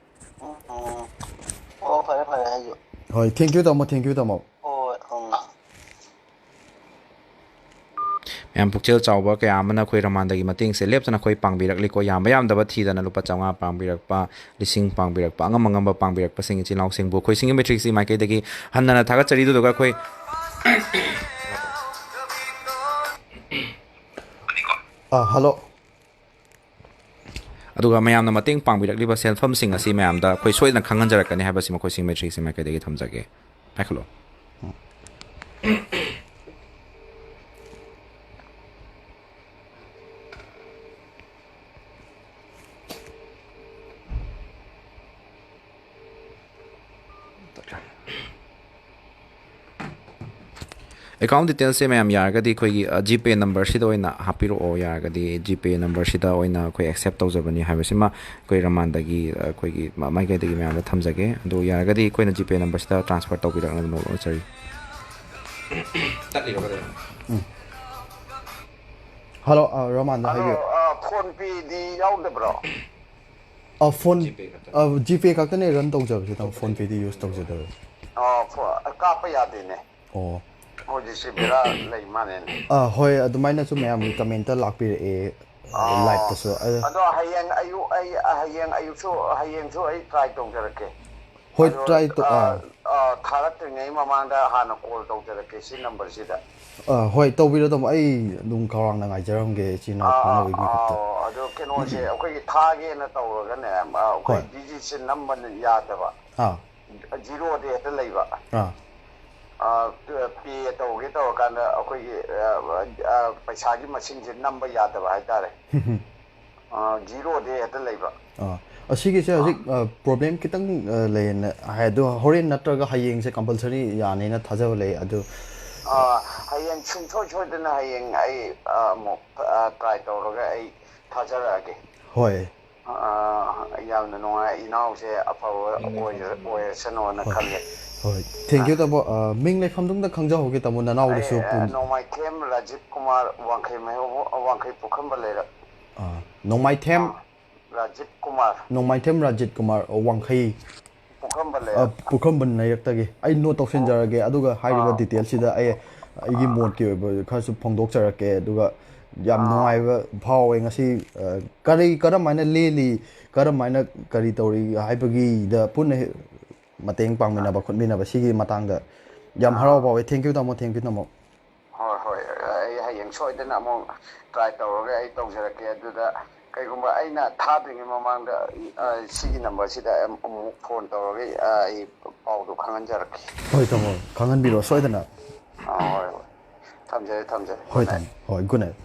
ꯎꯝ, ꯎꯝ꯫ ꯑꯣ, ꯐꯔꯦ, ꯐꯔꯦ, ꯑꯩꯁꯨ꯫ ꯍꯣꯏ, thank you, ꯇꯥꯃꯣ, thank you, ꯇꯥꯃꯣ꯫ ꯍꯣꯏ, ꯎꯝ꯫ ꯃꯌꯥꯝ ꯄꯨꯛꯆꯦꯜ ꯆꯥꯎꯕ ꯀꯌꯥ ꯑꯃꯅ ꯑꯩꯈꯣꯏ ꯔꯃꯥꯟꯗꯒꯤ ꯃꯇꯦꯡꯁꯦ ꯂꯦꯞꯇꯅ ꯑꯩꯈꯣꯏ ꯄꯥꯡꯕꯤꯔꯛꯂꯤꯀꯣ꯫ ꯌꯥꯝꯕ ꯌꯥꯝꯗꯕ ꯊꯤꯗꯅ ꯂꯨꯄꯥ ꯆꯥꯝꯃꯉꯥ ꯄꯥꯡꯕꯤꯔꯛꯄ, ꯂꯤꯁꯤꯡ ꯄꯥꯡꯕꯤꯔꯛꯄ, ꯑꯉꯝ ꯑꯉꯝꯕ ꯄꯥꯡꯕꯤꯔꯛꯄꯁꯤꯡ ꯏꯆꯤꯜ ꯏꯅꯥꯎꯁꯤꯡꯕꯨ ꯑꯩꯈꯣꯏ ꯁꯤꯡꯒꯤ ꯃꯦꯇ꯭ꯔꯤꯛꯁꯤ ꯃꯥꯏꯀꯩꯗꯒꯤ ꯍꯟꯅ ꯍꯟꯅ ꯊꯥꯒꯠꯆꯔꯤ꯫ ꯑꯗꯨꯗꯨꯒ ꯑꯩꯈꯣꯏ ꯑꯥ, ꯍꯜꯂꯣ꯫ ꯑꯗꯨꯒ ꯃꯌꯥꯝꯅ ꯃꯇꯦꯡ ꯄꯥꯡꯕꯤꯔꯛꯂꯤꯕ ꯁꯦꯟꯐꯝꯁꯤꯡ ꯑꯁꯤ ꯃꯌꯥꯝꯗ ꯑꯩꯈꯣꯏ ꯁꯣꯏꯗꯅ ꯈꯪꯍꯟꯖꯔꯛꯀꯅꯤ ꯍꯥꯏꯕꯁꯤ ꯃꯈꯣꯏꯁꯤꯡ ꯃꯦꯇ꯭ꯔꯤꯛꯁꯤ ꯃꯥꯏꯀꯩꯗꯒꯤ ꯊꯝꯖꯒꯦ꯫ ꯄꯥꯏꯈꯠꯂꯣ꯫ ꯑꯦꯀꯥꯎꯟ ꯗꯤꯇꯦꯜꯁꯁꯦ ꯃꯌꯥꯝ ꯌꯥꯔꯒꯗꯤ ꯑꯩꯈꯣꯏꯒꯤ, ꯑ, ꯖꯤꯄꯦ ꯅꯝꯕꯔꯁꯤꯗ ꯑꯣꯏꯅ ꯍꯥꯞꯄꯤꯔꯛꯑꯣ꯫ ꯌꯥꯔꯒꯗꯤ ꯖꯤꯄꯦ ꯅꯝꯕꯔꯁꯤꯗ ꯑꯣꯏꯅ ꯑꯩꯈꯣꯏ ꯑꯦꯛꯁꯦꯞ ꯇꯧꯖꯕꯅꯤ ꯍꯥꯏꯕꯁꯤꯃ ꯑꯩꯈꯣꯏ ꯔꯃꯥꯟꯗꯒꯤ, ꯑ, ꯑꯩꯈꯣꯏꯒꯤ ꯃ-, ꯃꯥꯏꯀꯩꯗꯒꯤ ꯃꯌꯥꯝꯗ ꯊꯝꯖꯒꯦ꯫ ꯑꯗꯨ ꯌꯥꯔꯒꯗꯤ ꯑꯩꯈꯣꯏꯅ ꯖꯤꯄꯦ ꯅꯝꯕꯔꯁꯤꯗ ꯇ꯭ꯔꯥꯟꯁꯐꯔ ꯇꯧꯕꯤꯔꯛꯅꯕ ꯅꯣꯡꯂꯨꯛꯅꯖꯔꯤ꯫ ꯇꯠꯂꯤꯔꯣ ꯀꯩꯗꯧꯔꯤꯅꯣ? ꯎꯝ꯫ ꯍꯜꯂꯣ, ꯑ, ꯔꯃꯥꯟꯗ ꯑꯗꯣ, ꯍꯥꯏꯕꯤꯌꯨ꯫ ꯑ, ꯐꯣꯟ ꯄꯦꯗꯤ ꯌꯥꯎꯗꯕ꯭ꯔꯣ? ꯑ, ꯐꯣꯟ, ꯖꯤꯄꯦ ꯈꯛꯇꯅꯦ꯫ ꯑ, ꯖꯤꯄꯦ ꯈꯛꯇꯅꯦ ꯔꯟ ꯇꯧꯖꯕꯁꯦ, ꯇꯥꯃꯣ, ꯐꯣꯟ ꯄꯦꯗꯤ ꯌꯨꯁ ꯇꯧꯖꯗꯕ꯫ ꯑꯣ, ꯐꯣ-, ꯀꯥꯞꯄ ꯌꯥꯗꯦꯅꯦ꯫ ꯑꯣ꯫ ꯍꯧꯖꯤꯛꯁꯦ ꯕꯦꯔꯥ ꯂꯩ ꯃꯥꯜꯂꯦꯅꯦ꯫ ꯑ, ꯍꯣꯏ, ꯑꯗꯨꯃꯥꯏꯅꯁꯨ ꯃꯌꯥꯝꯒꯤ ꯀꯃꯦꯟꯇ ꯂꯥꯛꯄꯤꯔꯛꯑꯦ, ꯑ, ꯑꯣ꯫ ꯂꯥꯏꯞꯇꯁꯨ꯫ ꯑ, ꯑꯗꯣ ꯍꯌꯦꯡ ꯑꯌꯨꯛ ꯑꯩ, ꯍꯌꯦꯡ ꯑꯌꯨꯛꯁꯨ, ꯍꯌꯦꯡꯁꯨ ꯑꯩ ꯇ꯭ꯔꯥꯏ ꯇꯧꯖꯔꯛꯀꯦ꯫ ꯍꯣꯏ, ꯑꯗꯣ, ꯇ꯭ꯔꯥꯏ ꯇꯧ-, ꯑ, ꯑꯥ꯫ ꯑ, ꯊꯥꯔꯛꯇ꯭ꯔꯤꯉꯩ ꯃꯃꯥꯡꯗ ꯍꯥꯟꯅ ꯀꯣꯜ ꯇꯧꯖꯔꯛꯀꯦ ꯁꯤ ꯅꯝꯕꯔꯁꯤꯗ꯫ ꯑ, ꯍꯣꯏ, ꯇꯧꯕꯤꯔꯣ, ꯇꯥꯃꯣ꯫ ꯑꯩ ꯑꯗꯨꯝ ꯈꯧꯔꯥꯡꯅ ꯉꯥꯏꯖꯔꯝꯒꯦ, ꯏꯆꯤꯟ ꯏꯅꯥꯎ ꯑꯥ, ꯈꯪꯅꯕꯒꯤ ꯃꯤꯀꯨꯞꯇ꯫ ꯑꯥ, ꯑꯗꯣ ꯀꯩꯅꯣꯁꯦ, ꯑꯩꯈꯣꯏꯒꯤ ꯊꯥꯒꯦꯅ ꯇꯧꯔꯒꯅꯦ, ꯑ, ꯑꯩꯈꯣꯏ ꯍꯣꯏ꯫ ꯗꯤꯖꯤꯠꯁꯦ ꯅꯝꯕꯅ ꯌꯥꯗꯕ꯫ ꯑꯥ꯫ ꯖꯤꯔꯣꯗꯤ ꯍꯦꯛꯇ ꯂꯩꯕ꯫ ꯑꯥ ꯄꯦ ꯇꯧꯒꯦ ꯇꯧꯔꯀꯥꯟꯗ ꯑꯩꯈꯣꯏꯒꯤ ꯑ, ꯑ, ꯄꯩꯁꯥꯒꯤ ꯃꯁꯤꯡꯁꯦ ꯅꯝꯕ ꯌꯥꯗꯕ ꯍꯥꯏꯇꯥꯔꯦ꯫ ꯑ, ꯖꯤꯔꯣꯗꯤ ꯍꯦꯛꯇ ꯂꯩꯕ꯫ ꯑꯥ ꯑꯁꯤꯒꯤꯁꯦ ꯍꯧꯖꯤꯛ ꯄ꯭ꯔꯣꯕ꯭ꯂꯦꯝ ꯈꯤꯇꯪ ꯑ, ꯂꯩꯌꯦꯅ ꯍꯥꯏ, ꯑꯗꯣ ꯍꯣꯔꯦꯟ ꯅꯠꯇ꯭ꯔꯒ ꯍꯌꯦꯡꯁꯦ ꯀꯝꯄꯜꯁꯔꯤ ꯌꯥꯅꯦꯅ ꯊꯥꯖꯕ ꯂꯩ꯫ ꯑꯗꯨ ꯑ, ꯍꯌꯦꯡ ꯁꯨꯡꯁꯣꯏ ꯁꯣꯏꯗꯅ ꯍꯌꯦꯡ ꯑꯩ ꯑ, ꯑꯃꯨꯛ ꯇ꯭ꯔꯥꯏ ꯇꯧꯔꯒ ꯑꯩ ꯊꯥꯖꯔꯛꯑꯒꯦ꯫ ꯍꯣꯏ ꯑ, ꯌꯥꯝꯅ ꯅꯨꯡꯉꯥꯏ, ꯏꯅꯥꯎꯁꯦ ꯑꯐꯕ ꯑꯣꯏꯖ- ꯑꯣꯏꯔꯁꯅꯣꯅ ꯈꯜꯂꯦ꯫ ꯍꯣꯏ, ꯊꯦꯡꯀ꯭ꯌꯨ ꯇꯥꯃꯣ꯫ ꯑ, ꯃꯤꯡ ꯂꯩꯐꯝꯗꯨꯝꯗ ꯈꯪꯖꯍꯧꯒꯦ ꯇꯥꯃꯣ, ꯅꯅꯥꯎꯗꯁꯨ ꯑꯩ, ꯑ, ꯄꯨꯟ- ꯅꯣꯡꯃꯥꯏꯊꯦꯝ ꯔꯥꯖꯤꯕ ꯀꯨꯃꯥꯔ, ꯋꯥꯡꯈꯩ ꯃꯌꯣ-, ꯋꯥꯡꯈꯩ ꯄꯨꯈꯝꯕ ꯂꯩꯔꯛ꯫ ꯑ, ꯅꯣꯡꯃꯥꯏꯊꯦꯝ ꯔꯥꯖꯤꯕ ꯀꯨꯃꯥꯔ, ꯅꯣꯡꯃꯥꯏꯊꯦꯝ ꯔꯥꯖꯤꯠ ꯀꯨꯃꯥꯔ, ꯑ, ꯋꯥꯡꯈꯩ ꯄꯨꯈꯝꯕ ꯑ, ꯂꯩꯔꯛ꯫ ꯄꯨꯈꯝꯕꯟ ꯂꯩꯔꯛꯇꯒꯤ꯫ ꯑꯩ ꯅꯣꯠ ꯇꯧꯁꯤꯟꯖꯔꯒꯦ, ꯑꯗꯨꯒ ꯍꯥꯏꯔꯤꯕ ꯑꯥ꯫ ꯗꯤꯇꯦꯜꯁꯤꯗ ꯑꯩ ꯑꯩꯒꯤ ꯃꯣꯠꯀꯤ ꯑꯣꯏꯕ ꯈꯔꯁꯨ ꯐꯣꯡꯗꯣꯛꯆꯔꯛꯀꯦ꯫ ꯑꯗꯨꯒ ꯌꯥꯝ ꯑꯥ꯫ ꯅꯨꯡꯉꯥꯏꯕ ꯐꯥꯎꯋꯦ ꯉꯁꯤ꯫ ꯑ, ꯀꯔꯤ, ꯀꯔꯝ ꯍꯥꯏꯅ ꯂꯦꯜꯂꯤ, ꯀꯔꯝ ꯍꯥꯏꯅ ꯀꯔꯤ ꯇꯧꯔꯤ ꯍꯥꯏꯕꯒꯤꯗ ꯄꯨꯟꯅ ꯍꯦꯛ ꯃꯇꯦꯡ ꯄꯥꯡꯃꯤꯟꯅꯕ ꯈꯣꯠꯃꯤꯟꯅꯕ ꯁꯤꯒꯤ ꯃꯇꯥꯡꯗ ꯌꯥꯝ ꯍꯔꯥꯎ ꯐꯥꯎꯋꯦ꯫ ꯊꯦꯡꯀ꯭ꯌꯨ ꯇꯥꯃꯣ, ꯊꯦꯡꯀ꯭ꯌꯨ ꯇꯥꯃꯣ꯫ ꯍꯣꯏ ꯍꯣꯏ, ꯑꯩ ꯍꯌꯦꯡ ꯁꯣꯏꯗꯅ ꯑꯃꯨꯛ ꯇ꯭ꯔꯥꯏ ꯇꯧꯔꯒ ꯑꯩ ꯇꯧꯖꯔꯛꯀꯦ꯫ ꯑꯗꯨꯗ ꯀꯩꯒꯨꯝꯕ ꯑꯩꯅ ꯊꯥꯗ꯭ꯔꯤꯉꯩ ꯃꯃꯥꯡꯗ ꯑ, ꯁꯤꯒꯤ ꯅꯝꯕꯔꯁꯤꯗ ꯑꯃꯨꯛ ꯐꯣꯟ ꯇꯧꯔꯒ ꯑ, ꯑꯩ ꯄꯥꯎꯗꯣ ꯈꯪꯍꯟꯖꯔꯛꯀꯦ꯫ ꯍꯣꯏ ꯇꯥꯃꯣ, ꯈꯪꯍꯟꯕꯤꯔꯣ ꯁꯣꯏꯗꯅ꯫ ꯑ, ꯍꯣꯏ ꯍꯣꯏ, ꯊꯝꯖꯔꯦ ꯊꯝꯖꯔꯦ꯫ ꯍꯣꯏ Good night꯫ ꯇꯥꯃꯣ, ꯍꯣꯏ, ꯒꯨꯗ ꯅꯥꯏꯠ꯫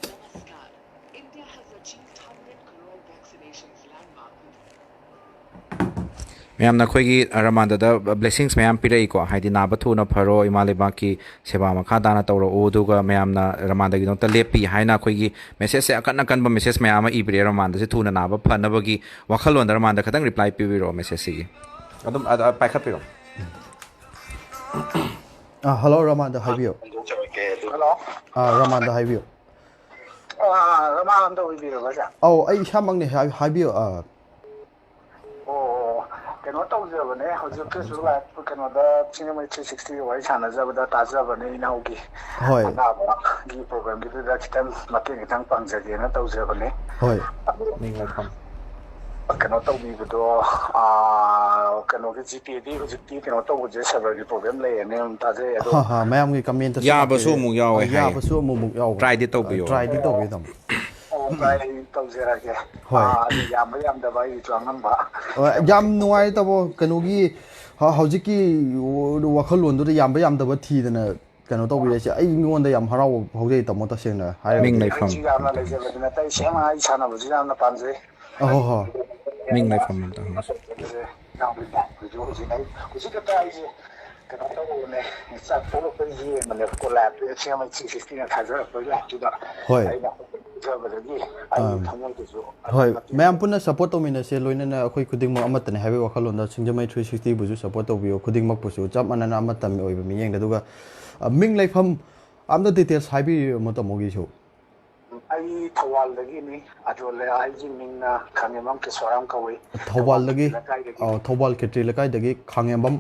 नमस्कार। India has achieved hundred crore vaccinations landmark with ꯃꯌꯥꯝꯅ ꯑꯩꯈꯣꯏꯒꯤ ꯔꯃꯥꯟꯗꯗ ꯕ꯭ꯂꯦꯁꯤꯡꯁ ꯃꯌꯥꯝ ꯄꯤꯔꯛꯏꯀꯣ, ꯍꯥꯏꯗꯤ ꯅꯥꯕ ꯊꯨꯅ ꯐꯔꯣ, ꯏꯃꯥ ꯂꯩꯕꯥꯛꯀꯤ ꯁꯦꯕꯥ ꯃꯈꯥ ꯇꯥꯅ ꯇꯧꯔꯛꯎ, ꯑꯗꯨꯒ ꯃꯌꯥꯝꯅ ꯔꯃꯥꯟꯗꯒꯤꯗꯃꯛꯇ ꯂꯦꯞꯄꯤ ꯍꯥꯏꯅ ꯑꯩꯈꯣꯏꯒꯤ ꯃꯦꯁꯦꯖꯁꯦ ꯑꯀꯟ ꯑꯀꯟꯕ ꯃꯦꯁꯦꯖ ꯃꯌꯥꯝ ꯑꯃ ꯏꯕꯤꯔꯛꯑꯦ꯫ ꯔꯃꯥꯟꯗꯁꯦ ꯊꯨꯅ ꯅꯥꯕ ꯐꯅꯕꯒꯤ ꯋꯥꯈꯜꯂꯣꯟꯗ ꯔꯃꯥꯟꯗ ꯈꯇꯪ ꯔꯤꯄ꯭ꯂꯥꯏ ꯄꯤꯕꯤꯔꯛꯑꯣ ꯃꯦꯁꯦꯖꯁꯤꯒꯤ꯫ ꯑꯗꯨꯝ ꯑꯗ ꯄꯥꯏꯈꯠꯄꯤꯔꯣ꯫ ꯑꯥ, ꯍꯜꯂꯣ, ꯔꯃꯥꯟꯗ ꯍꯥꯏꯕꯤꯌꯨ꯫ ꯍꯜꯂꯣ꯫ ꯑꯥ, ꯔꯃꯥꯟꯗ ꯍꯥꯏꯕꯤꯌꯨ꯫ ꯑꯥ, ꯔꯃꯥꯟꯗ ꯑꯣꯏꯕꯤꯔꯕ꯭ꯔꯥ, ꯁꯥꯔ? ꯑꯧ, ꯑꯩ ꯏꯁꯥꯃꯛꯅꯦ, ꯍꯥꯏ-, ꯍꯥꯏꯕꯤꯌꯨ꯫ ꯑꯥ, ꯑꯣ, ꯀꯩꯅꯣ ꯇꯧꯖꯕꯅꯦ, ꯍꯧꯖꯤꯛ ꯐꯦꯁꯕꯨꯛ ꯂꯥꯏꯚ ꯀꯩꯅꯣꯗ ꯁꯤꯡꯖꯃꯩ ꯊ꯭ꯔꯤ ꯁꯤꯛꯁꯇꯤꯒꯤ ꯋꯥꯔꯤ ꯁꯥꯟꯅꯖꯕꯗ ꯇꯥꯖꯕꯅꯦ, ꯏꯅꯥꯎꯒꯤ ꯍꯣꯏ꯫ ꯑꯅꯥꯕꯒꯤ ꯄ꯭ꯔꯣꯕ꯭ꯂꯦꯝꯒꯤꯗꯨꯗ ꯈꯤꯇꯪ ꯃꯇꯦꯡ ꯈꯤꯇꯪ ꯄꯥꯡꯖꯒꯦꯅ ꯇꯧꯖꯕꯅꯦ꯫ ꯍꯣꯏ꯫ ꯑꯗꯨ ꯃꯤꯡ ꯂꯩꯐꯝ꯫ ꯀꯩꯅꯣ ꯇꯧꯕꯤꯕꯗꯣ, ꯑꯥ, ꯑ, ꯀꯩꯅꯣꯒꯤ ꯖꯤꯄꯦꯗꯤ ꯍꯧꯖꯤꯛꯇꯤ ꯀꯩꯅꯣ ꯇꯧꯕꯁꯦ ꯁꯔꯚꯔꯒꯤ ꯄ꯭ꯔꯣꯕ꯭ꯂꯦꯝ ꯂꯩꯌꯦꯅ ꯑꯗꯨꯝ ꯇꯥꯖꯩ ꯑꯗꯣ꯫ ꯍꯥ ꯍꯥ ꯃꯌꯥꯝꯒꯤ ꯀꯃꯦꯟꯇꯁꯨ ꯌꯥꯕꯁꯨ ꯂꯥꯛꯄꯤꯔꯦ꯫ ꯑꯃꯨꯛ ꯌꯥꯎꯋꯦ ꯑ, ꯍꯥꯏꯌꯦ꯫ ꯌꯥꯕꯁꯨ ꯑꯃꯨꯛꯃꯨꯛ ꯌꯥꯎꯕ꯫ ꯇ꯭ꯔꯥꯏꯗꯤ ꯇꯧꯕꯤꯌꯣ꯫ ꯑ, ꯇ꯭ꯔꯥꯏꯗꯤ ꯇꯧꯕꯤꯌꯣ ꯇꯥꯃꯣ꯫ ꯑꯣ, ꯇ꯭ꯔꯥꯏ ꯇꯧꯖꯔꯛꯑꯒꯦ꯫ ꯍꯣꯏ꯫ ꯑꯥ, ꯑꯗꯨ ꯌꯥꯝꯕ ꯌꯥꯝꯗꯕ ꯑꯩꯒꯤꯁꯨ ꯑꯉꯝꯕ꯫ ꯑ, ꯌꯥꯝ ꯅꯨꯡꯉꯥꯏ ꯇꯥꯃꯣ꯫ ꯀꯩꯅꯣꯒꯤ ꯍ- ꯍꯧꯖꯤꯛꯀꯤ ꯋꯥꯈꯜꯂꯣꯟꯗꯨꯗ ꯌꯥꯝꯕ ꯌꯥꯝꯗꯕ ꯊꯤꯗꯅ ꯀꯩꯅꯣ ꯇꯧꯕꯤꯔꯛꯏꯁꯦ ꯑꯩꯉꯣꯟꯗ ꯌꯥꯝ ꯍꯔꯥꯎꯕ ꯐꯥꯎꯖꯩ ꯇꯥꯃꯣ, ꯇꯁꯦꯡꯅ ꯍꯥꯏꯔꯒꯗꯤ꯫ ꯃꯤꯡ ꯂꯩꯐꯝ꯫ ꯑꯩꯁꯨ ꯌꯥꯝꯅ ꯂꯩꯖꯕꯗꯤ ꯅꯠꯇꯦ, ꯑꯩ ꯁꯦꯡꯅ ꯑꯩ ꯁꯥꯟꯅꯕꯁꯨ ꯌꯥꯝꯅ ꯄꯥꯝꯖꯩ꯫ ꯑꯍꯣ ꯍꯣ꯫ ꯃꯤꯡ ꯂꯩꯐꯝ ꯑꯝꯇ ꯍꯪꯉꯨꯁꯦ꯫ ꯍꯧꯖꯤꯛ ꯍꯧꯖꯤꯛ ꯑꯩ ꯍꯧꯖꯤꯛ ꯈꯛꯇ ꯑꯩꯁꯦ ꯀꯩꯅꯣ ꯇꯧꯕꯅꯦ, ꯆꯥꯛ ꯇꯣꯛꯂꯛꯄ ꯌꯦꯡꯕꯅꯦꯕꯀꯣ, ꯂꯥꯏꯞꯇ ꯁꯦꯝꯕ ꯊ꯭ꯔꯤ ꯁꯤꯛꯁꯇꯤꯅ ꯊꯥꯖꯔꯛꯄꯒꯤ ꯂꯥꯏꯞꯇꯨꯗ꯫ ꯍꯣꯏ꯫ ꯑꯩꯅ ꯊꯥꯖꯕꯗꯒꯤ ꯑꯩꯒꯤ ꯑꯥ꯫ ꯊꯃꯣꯏꯗꯁꯨ ꯍꯣꯏ, ꯃꯌꯥꯝ ꯄꯨꯟꯅ ꯁꯞꯄꯣꯔꯠ ꯇꯧꯃꯤꯟꯅꯁꯦ, ꯂꯣꯏꯅꯅ ꯑꯩꯈꯣꯏ ꯈꯨꯗꯤꯡꯃꯛ ꯑꯃꯠꯇꯅꯦ ꯍꯥꯏꯕꯒꯤ ꯋꯥꯈꯜꯂꯣꯟꯗ ꯁꯤꯡꯖꯃꯩ ꯊ꯭ꯔꯤ ꯁꯤꯛꯁꯇꯤꯕꯨꯁꯨ ꯁꯞꯄꯣꯔꯠ ꯇꯧꯕꯤꯌꯨ, ꯈꯨꯗꯤꯡꯃꯛꯄꯨꯁꯨ ꯆꯞ ꯃꯥꯟꯅꯅ ꯑꯃꯠꯇ ꯑꯣꯏꯕ ꯃꯤꯠꯌꯦꯡꯗ꯫ ꯑꯗꯨꯒ ꯑ, ꯃꯤꯡ ꯂꯩꯐꯝ ꯑꯝꯇ ꯗꯤꯇꯦꯜꯁ ꯍꯥꯏꯕꯤꯔꯝꯃꯣ ꯇꯥꯃꯣꯒꯤꯁꯨ꯫ ꯑꯩ ꯊꯧꯕꯥꯜꯗꯒꯤꯅꯤ꯫ ꯑꯗꯣ ꯑꯩꯒꯤ ꯃꯤꯡꯅ ꯈꯥꯉꯦꯝꯕꯝ ꯀꯦꯁꯣꯔꯥꯝ ꯀꯧꯏ꯫ ꯊꯧꯕꯥꯜꯗꯒꯤ ꯂꯩꯀꯥꯏꯗꯒꯤ꯫ ꯑ, ꯊꯧꯕꯥꯜ ꯈꯦꯇ꯭ꯔꯤ ꯂꯩꯀꯥꯏꯗꯒꯤ ꯈꯥꯉꯦꯝꯕꯝ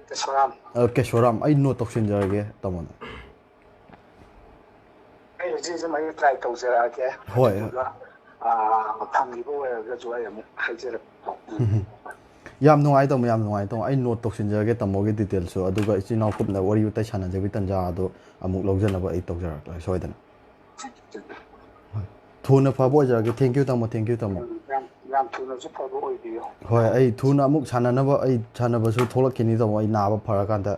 ꯀꯦꯁꯣꯔꯥꯝ꯫ ꯑ, ꯀꯦꯁꯣꯔꯥꯝ꯫ ꯑꯩ ꯅꯣꯠ ꯇꯧꯁꯤꯟꯖꯔꯒꯦ ꯇꯥꯃꯣꯅ꯫ ꯑꯩ ꯍꯧꯖꯤꯛ ꯍꯧꯖꯤꯛ ꯑꯩ ꯇ꯭ꯔꯥꯏ ꯇꯧꯖꯔꯛꯑꯒꯦ꯫ ꯍꯣꯏ꯫ ꯑꯗꯨꯗꯨꯒ, ꯑꯥ, ꯐꯪꯈꯤꯕ ꯑꯣꯏꯔꯒꯁꯨ ꯑꯩ ꯑꯃꯨꯛ ꯍꯥꯏꯖꯔꯛꯀꯦ꯫ ꯌꯥꯝ ꯅꯨꯡꯉꯥꯏ ꯇꯥꯃꯣ, ꯌꯥꯝ ꯅꯨꯡꯉꯥꯏ ꯇꯥꯃꯣ꯫ ꯑꯩ ꯅꯣꯠ ꯇꯧꯁꯤꯟꯖꯔꯒꯦ ꯇꯥꯃꯣꯒꯤ ꯗꯤꯇꯦꯜꯁꯁꯨ, ꯑꯗꯨꯒ ꯏꯆꯤꯟ ꯏꯅꯥꯎ ꯀꯨꯞꯅ ꯋꯥꯔꯤ ꯋꯥꯇꯥꯏ ꯁꯥꯟꯅꯖꯕꯒꯤ ꯇꯥꯟꯖꯥ ꯑꯗꯣ ꯑꯃꯨꯛ ꯂꯧꯖꯅꯕ ꯑꯩ ꯇꯧꯖꯔꯛꯂꯒꯦ ꯁꯣꯏꯗꯅ꯫ ꯍꯣꯏ꯫ ꯊꯨꯅ ꯐꯕ ꯑꯣꯏꯖꯔꯒꯦ꯫ Thank you ꯇꯥꯃꯣ, thank you ꯇꯥꯃꯣ꯫ ꯌꯥꯝ, ꯌꯥꯝ ꯊꯨꯅꯁꯨ ꯐꯕ ꯑꯣꯏꯕꯤꯌꯨ꯫ ꯍꯣꯏ, ꯑꯩ ꯊꯨꯅ ꯑꯃꯨꯛ ꯁꯥꯟꯅꯅꯕ, ꯑꯩ ꯁꯥꯟꯅꯕꯁꯨ ꯊꯣꯛꯂꯛꯈꯤꯅꯤ ꯇꯥꯃꯣ, ꯑꯩ ꯅꯥꯕ ꯐꯔꯀꯥꯟꯗ꯫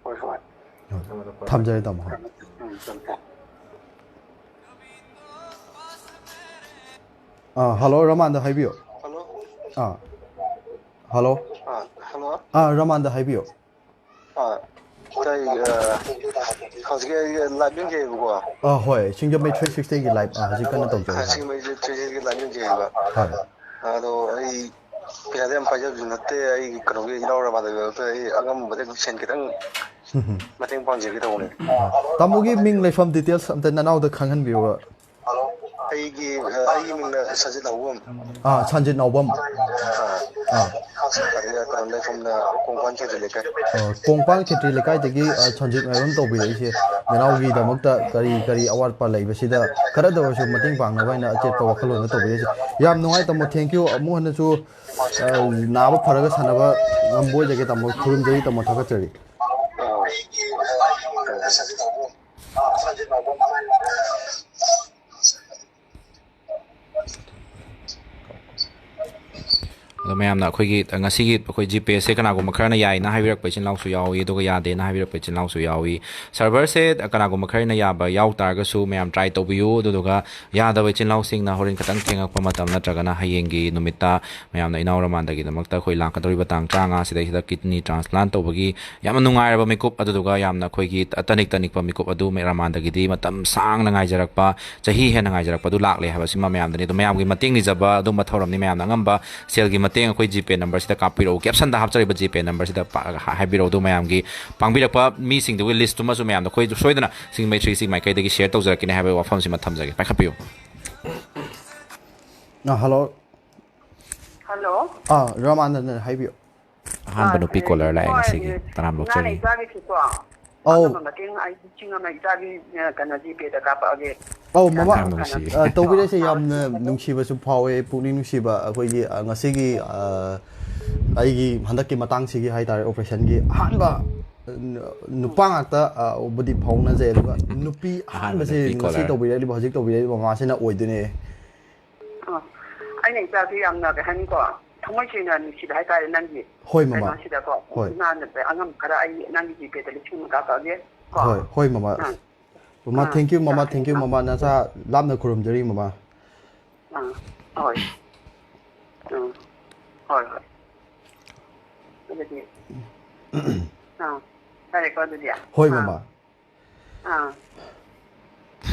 ꯍꯣꯏ, ꯍꯣꯏ꯫ ꯊꯝꯖꯔꯦ ꯇꯥꯃꯣ꯫ ꯎꯝ, ꯊꯝꯃꯦ꯫ ꯑꯥ, ꯍꯜꯂꯣ, ꯔꯃꯥꯟꯗ ꯍꯥꯏꯕꯤꯌꯨ꯫ ꯍꯜꯂꯣ꯫ ꯑꯥ, ꯍꯜꯂꯣ꯫ ꯑꯥ, ꯍꯜꯂꯣ꯫ ꯑꯥ, ꯔꯃꯥꯟꯗ ꯍꯥꯏꯕꯤꯌꯨ꯫ ꯑꯥ, ꯇꯥꯏ, ꯑꯥ, ꯍꯧꯖꯤꯛꯀꯤ ꯑꯩ ꯂꯥꯏꯚ ꯌꯦꯡꯖꯩꯌꯦꯕꯀꯣ꯫ ꯑꯥ, ꯍꯣꯏ, ꯁꯤꯡꯖꯃꯩ ꯊ꯭ꯔꯤ ꯁꯤꯛꯁꯇꯤꯒꯤ ꯂꯥꯏꯚ, ꯑꯥ, ꯍꯧꯖꯤꯛ ꯀꯟꯅ ꯇꯧꯖꯔꯤ꯫ ꯑꯥ, ꯁꯤꯡꯖꯃꯩ ꯊ꯭ꯔꯤ ꯁꯤꯛꯁꯇꯤꯒꯤ ꯂꯥꯏꯚ ꯌꯦꯡꯖꯩꯌꯦꯕ꯫ ꯍꯣꯏ꯫ ꯑꯗꯣ ꯑꯩ ꯄꯩꯁꯥꯗꯤ ꯌꯥꯝ ꯄꯥꯏꯖꯕꯁꯨ ꯅꯠꯇꯦ, ꯑꯩ ꯀꯩꯅꯣꯒꯤ ꯏꯅꯥꯎ ꯔꯃꯥꯟꯗ ꯑꯩ ꯑꯉꯝꯕꯗ ꯁꯦꯟ ꯈꯤꯇꯪ ꯃꯇꯦꯡ ꯄꯥꯡꯖꯒꯦ ꯇꯧꯕꯅꯦ꯫ ꯇꯥꯃꯣꯒꯤ ꯃꯤꯡ ꯂꯩꯐꯝ ꯗꯤꯇꯦꯜꯁ ꯑꯝꯇ ꯅꯅꯥꯎꯗ ꯈꯪꯍꯟꯕꯤꯌꯨꯕ꯫ ꯑꯩꯒꯤ ꯑ, ꯑꯩꯒꯤ ꯃꯤꯡꯅ ꯁꯟꯖꯤꯠ ꯍꯧꯕꯝ꯫ ꯑꯥ, ꯁꯟꯖꯤꯠ ꯅꯥꯎꯕꯝ꯫ ꯑ, ꯑꯥ꯫ ꯑꯗꯨꯒ ꯀꯩꯅꯣ, ꯂꯩꯐꯝꯅ ꯀꯣꯡꯄꯥꯟ ꯈꯦꯇ꯭ꯔꯤ ꯂꯩꯀꯥꯏ꯫ ꯑ, ꯀꯣꯡꯄꯥꯟ ꯈꯦꯇ꯭ꯔꯤ ꯂꯩꯀꯥꯏꯗꯒꯤ, ꯑ, ꯁꯟꯖꯤꯠ ꯃꯥꯏꯕꯝ ꯇꯧꯕꯤꯔꯛꯏꯁꯦ꯫ ꯅꯅꯥꯎꯒꯤꯗꯃꯛꯇ ꯀꯔꯤ ꯀꯔꯤ ꯑꯋꯥꯠꯄ ꯂꯩꯕꯁꯤꯗ ꯈꯔꯗ ꯑꯣꯏꯔꯁꯨ ꯃꯇꯦꯡ ꯄꯥꯡꯅꯕ ꯍꯥꯏꯅ ꯑꯆꯦꯠꯄ ꯋꯥꯈꯜꯂꯣꯟꯗ ꯇꯧꯕꯤꯔꯛꯏꯁꯦ꯫ ꯌꯥꯝ ꯅꯨꯡꯉꯥꯏ ꯇꯥꯃꯣ, thank you꯫ ꯑꯃꯨꯛ ꯍꯟꯅꯁꯨ, ꯑ, ꯅꯥꯕ ꯐꯔꯒ ꯁꯥꯟꯅꯕ ꯉꯝꯕ ꯑꯣꯏꯖꯒꯦ ꯇꯥꯃꯣ꯫ ꯈꯨꯔꯨꯝꯖꯔꯤ ꯇꯥꯃꯣ, ꯊꯥꯒꯠꯆꯔꯤ꯫ ꯑꯗꯣ ꯃꯌꯥꯝꯅ ꯑꯩꯈꯣꯏꯒꯤ ꯉꯁꯤꯒꯤ ꯑꯩꯈꯣꯏ ꯖꯤꯄꯦꯁꯦ ꯀꯅꯥꯒꯨꯝꯕ ꯈꯔꯅ ꯌꯥꯏꯅ ꯍꯥꯏꯕꯤꯔꯛꯄ ꯏꯆꯤꯟ ꯏꯅꯥꯎꯁꯨ ꯌꯥꯎꯏ, ꯑꯗꯨꯒ ꯌꯥꯗꯦꯅ ꯍꯥꯏꯕꯤꯔꯛꯄ ꯏꯆꯤꯟ ꯏꯅꯥꯎꯁꯨ ꯌꯥꯎꯏ꯫ ꯁꯔꯚꯔꯁꯦ ꯀꯅꯥꯒꯨꯝꯕ ꯈꯔꯅ ꯌꯥꯕ ꯌꯥꯎ ꯇꯥꯔꯒꯁꯨ ꯃꯌꯥꯝ ꯇ꯭ꯔꯥꯏ ꯇꯧꯕꯤꯌꯨ꯫ ꯑꯗꯨꯗꯨꯒ ꯌꯥꯗꯕ ꯏꯆꯤꯟ ꯏꯅꯥꯎꯁꯤꯡꯅ ꯍꯣꯔꯦꯟ ꯈꯤꯇꯪ ꯊꯦꯡꯉꯛꯄ ꯃꯇꯝ ꯅꯠꯇ꯭ꯔꯒꯅ ꯍꯌꯦꯡꯒꯤ ꯅꯨꯃꯤꯠꯇ ꯃꯌꯥꯝꯅ ꯏꯅꯥꯎ ꯔꯃꯥꯟꯗꯒꯤꯗꯃꯛꯇ ꯑꯩꯈꯣꯏ ꯂꯥꯛꯀꯗꯧꯔꯤꯕ ꯇꯥꯡ ꯇꯔꯥꯃꯉꯥ ꯁꯤꯗꯩꯁꯤꯗ ꯀꯤꯗꯅꯤ ꯇ꯭ꯔꯥꯟꯁꯄ꯭ꯂꯥꯟ ꯇꯧꯕꯒꯤ ꯌꯥꯝꯅ ꯅꯨꯡꯉꯥꯏꯔꯕ ꯃꯤꯀꯨꯞ, ꯑꯗꯨꯗꯨꯒ ꯌꯥꯝꯅ ꯑꯩꯈꯣꯏꯒꯤ ꯇꯅꯤꯛ ꯇꯅꯤꯛꯄ ꯃꯤꯀꯨꯞ ꯑꯗꯨ ꯔꯃꯥꯟꯗꯒꯤꯗꯤ ꯃꯇꯝ ꯁꯥꯡꯅ ꯉꯥꯏꯖꯔꯛꯄ, ꯆꯍꯤ ꯍꯦꯟꯅ ꯉꯥꯏꯖꯔꯛꯄ ꯑꯗꯨ ꯂꯥꯛꯂꯦ ꯍꯥꯏꯕꯁꯤꯃ ꯃꯌꯥꯝꯗꯅꯤ꯫ ꯑꯗꯣ ꯃꯌꯥꯝꯒꯤ ꯃꯇꯦꯡ ꯅꯤꯖꯕ ꯑꯗꯨꯝꯕ ꯊꯧꯔꯝꯅꯤ꯫ ꯃꯌꯥꯝꯅ ꯑꯉꯝꯕ ꯁꯦꯜꯒꯤ ꯃꯇꯦꯡ ꯑꯩꯈꯣꯏ ꯖꯤꯄꯦ ꯅꯝꯕꯔꯁꯤꯗ ꯀꯥꯞꯄꯤꯔꯛꯎ, ꯀꯦꯞꯁꯟꯗ ꯍꯥꯞꯆꯔꯤꯕ ꯖꯤꯄꯦ ꯅꯝꯕꯔꯁꯤꯗ ꯄꯥꯛꯑꯒ ꯍꯥ-, ꯍꯥꯏꯕꯤꯔꯛꯎ꯫ ꯑꯗꯨ ꯃꯌꯥꯝꯒꯤ ꯄꯥꯡꯕꯤꯔꯛꯄ ꯃꯤꯁꯤꯡꯗꯨꯒꯤ ꯂꯤꯁꯇꯨꯃꯁꯨ ꯃꯌꯥꯝꯗ ꯑꯩꯈꯣꯏ ꯁꯣꯏꯗꯅ ꯁꯤꯡꯃꯩ ꯊ꯭ꯔꯤ ꯁꯤ ꯃꯥꯏꯀꯩꯗꯒꯤ ꯁꯤꯌꯔ ꯇꯧꯖꯔꯛꯀꯅꯤ ꯍꯥꯏꯕ ꯋꯥꯐꯝꯁꯤꯃ ꯊꯝꯖꯒꯦ꯫ ꯄꯥꯏꯈꯠꯄꯤꯌꯨ꯫ ꯑ, ꯍꯜꯂꯣ꯫ ꯍꯜꯂꯣ꯫ ꯑꯥ, ꯔꯃꯥꯟꯗꯅ ꯍꯥꯏꯕꯤꯌꯨ꯫ ꯑꯍꯥꯟꯕ ꯅꯨꯄꯤ ꯀꯣꯂꯔ ꯂꯥꯛꯑꯦ ꯉꯁꯤꯒꯤ꯫ ꯇꯔꯥꯝꯅ ꯏꯃꯥꯅ ꯑꯣꯛꯆꯔꯤ꯫ ꯏꯆꯥꯒꯤꯁꯨꯀꯣ ꯑꯧ꯫ ꯑꯉꯝꯕ ꯃꯇꯦꯡ ꯑꯩ ꯂꯤꯁꯤꯡ ꯑꯃ ꯏꯆꯥꯒꯤ, ꯑ, ꯀꯩꯅꯣ, ꯖꯤꯄꯦꯗ ꯀꯥꯞꯄꯛꯑꯒꯦ꯫ ꯑꯧ, ꯃꯃꯥ꯫ ꯌꯥꯝ ꯅꯨꯡꯁꯤꯌꯦ꯫ ꯑ, ꯇꯧꯕꯤꯔꯛꯏꯁꯦ ꯌꯥꯝꯅ ꯅꯨꯡꯁꯤꯕꯁꯨ ꯐꯥꯎꯋꯦ, ꯄꯨꯛꯅꯤꯡ ꯅꯨꯡꯁꯤꯕ꯫ ꯑꯩꯈꯣꯏꯒꯤ, ꯑ, ꯉꯁꯤꯒꯤ, ꯑ, ꯑꯩꯒꯤ ꯍꯟꯗꯛꯀꯤ ꯃꯇꯥꯡꯁꯤꯒꯤ ꯍꯥꯏꯇꯥꯔꯦ, ꯑꯣꯄꯔꯦꯁꯟꯒꯤ ꯑꯍꯥꯟꯕ, ꯑ, ꯅꯨꯄꯥ ꯉꯥꯛꯇ, ꯑ, ꯕꯨꯗꯤ ꯐꯥꯎꯅꯖꯩ, ꯑꯗꯨꯒ ꯅꯨꯄꯤ ꯑꯍꯥꯟꯕꯁꯦ ꯅꯨꯄꯤ ꯉꯁꯤ ꯀꯣꯂꯔ꯫ ꯇꯧꯕꯤꯔꯛꯂꯤꯕ, ꯍꯧꯖꯤꯛ ꯇꯧꯕꯤꯔꯛꯂꯤꯕ ꯃꯃꯥꯁꯤꯅ ꯑꯣꯏꯗꯣꯏꯅꯦ꯫ ꯑ, ꯑꯩꯅ ꯏꯆꯥꯁꯦ ꯌꯥꯝꯅ, ꯀꯩ ꯍꯥꯏꯅꯤꯀꯣ, ꯊꯃꯣꯏ ꯁꯦꯡꯅ ꯅꯨꯡꯁꯤꯕ ꯍꯥꯏꯇꯥꯔꯦ ꯅꯪꯒꯤ ꯍꯣꯏ, ꯃꯃꯥ꯫ ꯀꯩꯅꯣꯁꯤꯗꯀꯣ꯫ ꯍꯣꯏ꯫ ꯏꯃꯥꯅ ꯑꯉꯝꯕ ꯈꯔ ꯑꯩ ꯅꯪꯒꯤ ꯖꯤꯄꯦꯗ ꯂꯤꯁꯤꯡ ꯑꯃ ꯀꯥꯞꯄꯛꯑꯒꯦ ꯀꯣ꯫ ꯍꯣꯏ, ꯍꯣꯏ, ꯃꯃꯥ꯫ ꯑꯥ꯫ ꯃꯃꯥ, ꯑꯥ, thank you, ꯃꯃꯥ, ꯑꯥ, thank you, ꯑꯥ꯫ ꯃꯃꯥ꯫ ꯅꯆꯥ ꯂꯥꯞꯅ ꯈꯨꯔꯨꯝꯖꯔꯤ, ꯃꯃꯥ꯫ ꯑꯥ, ꯍꯣꯏ꯫ ꯑꯥ, ꯍꯣꯏ, ꯍꯣꯏ꯫ ꯑꯗꯨꯗꯤ, ꯑꯥ, ꯐꯔꯦꯀꯣ ꯑꯗꯨꯗꯤ꯫ ꯍꯣꯏ, ꯑꯥ, ꯃꯃꯥ꯫ ꯑꯥ꯫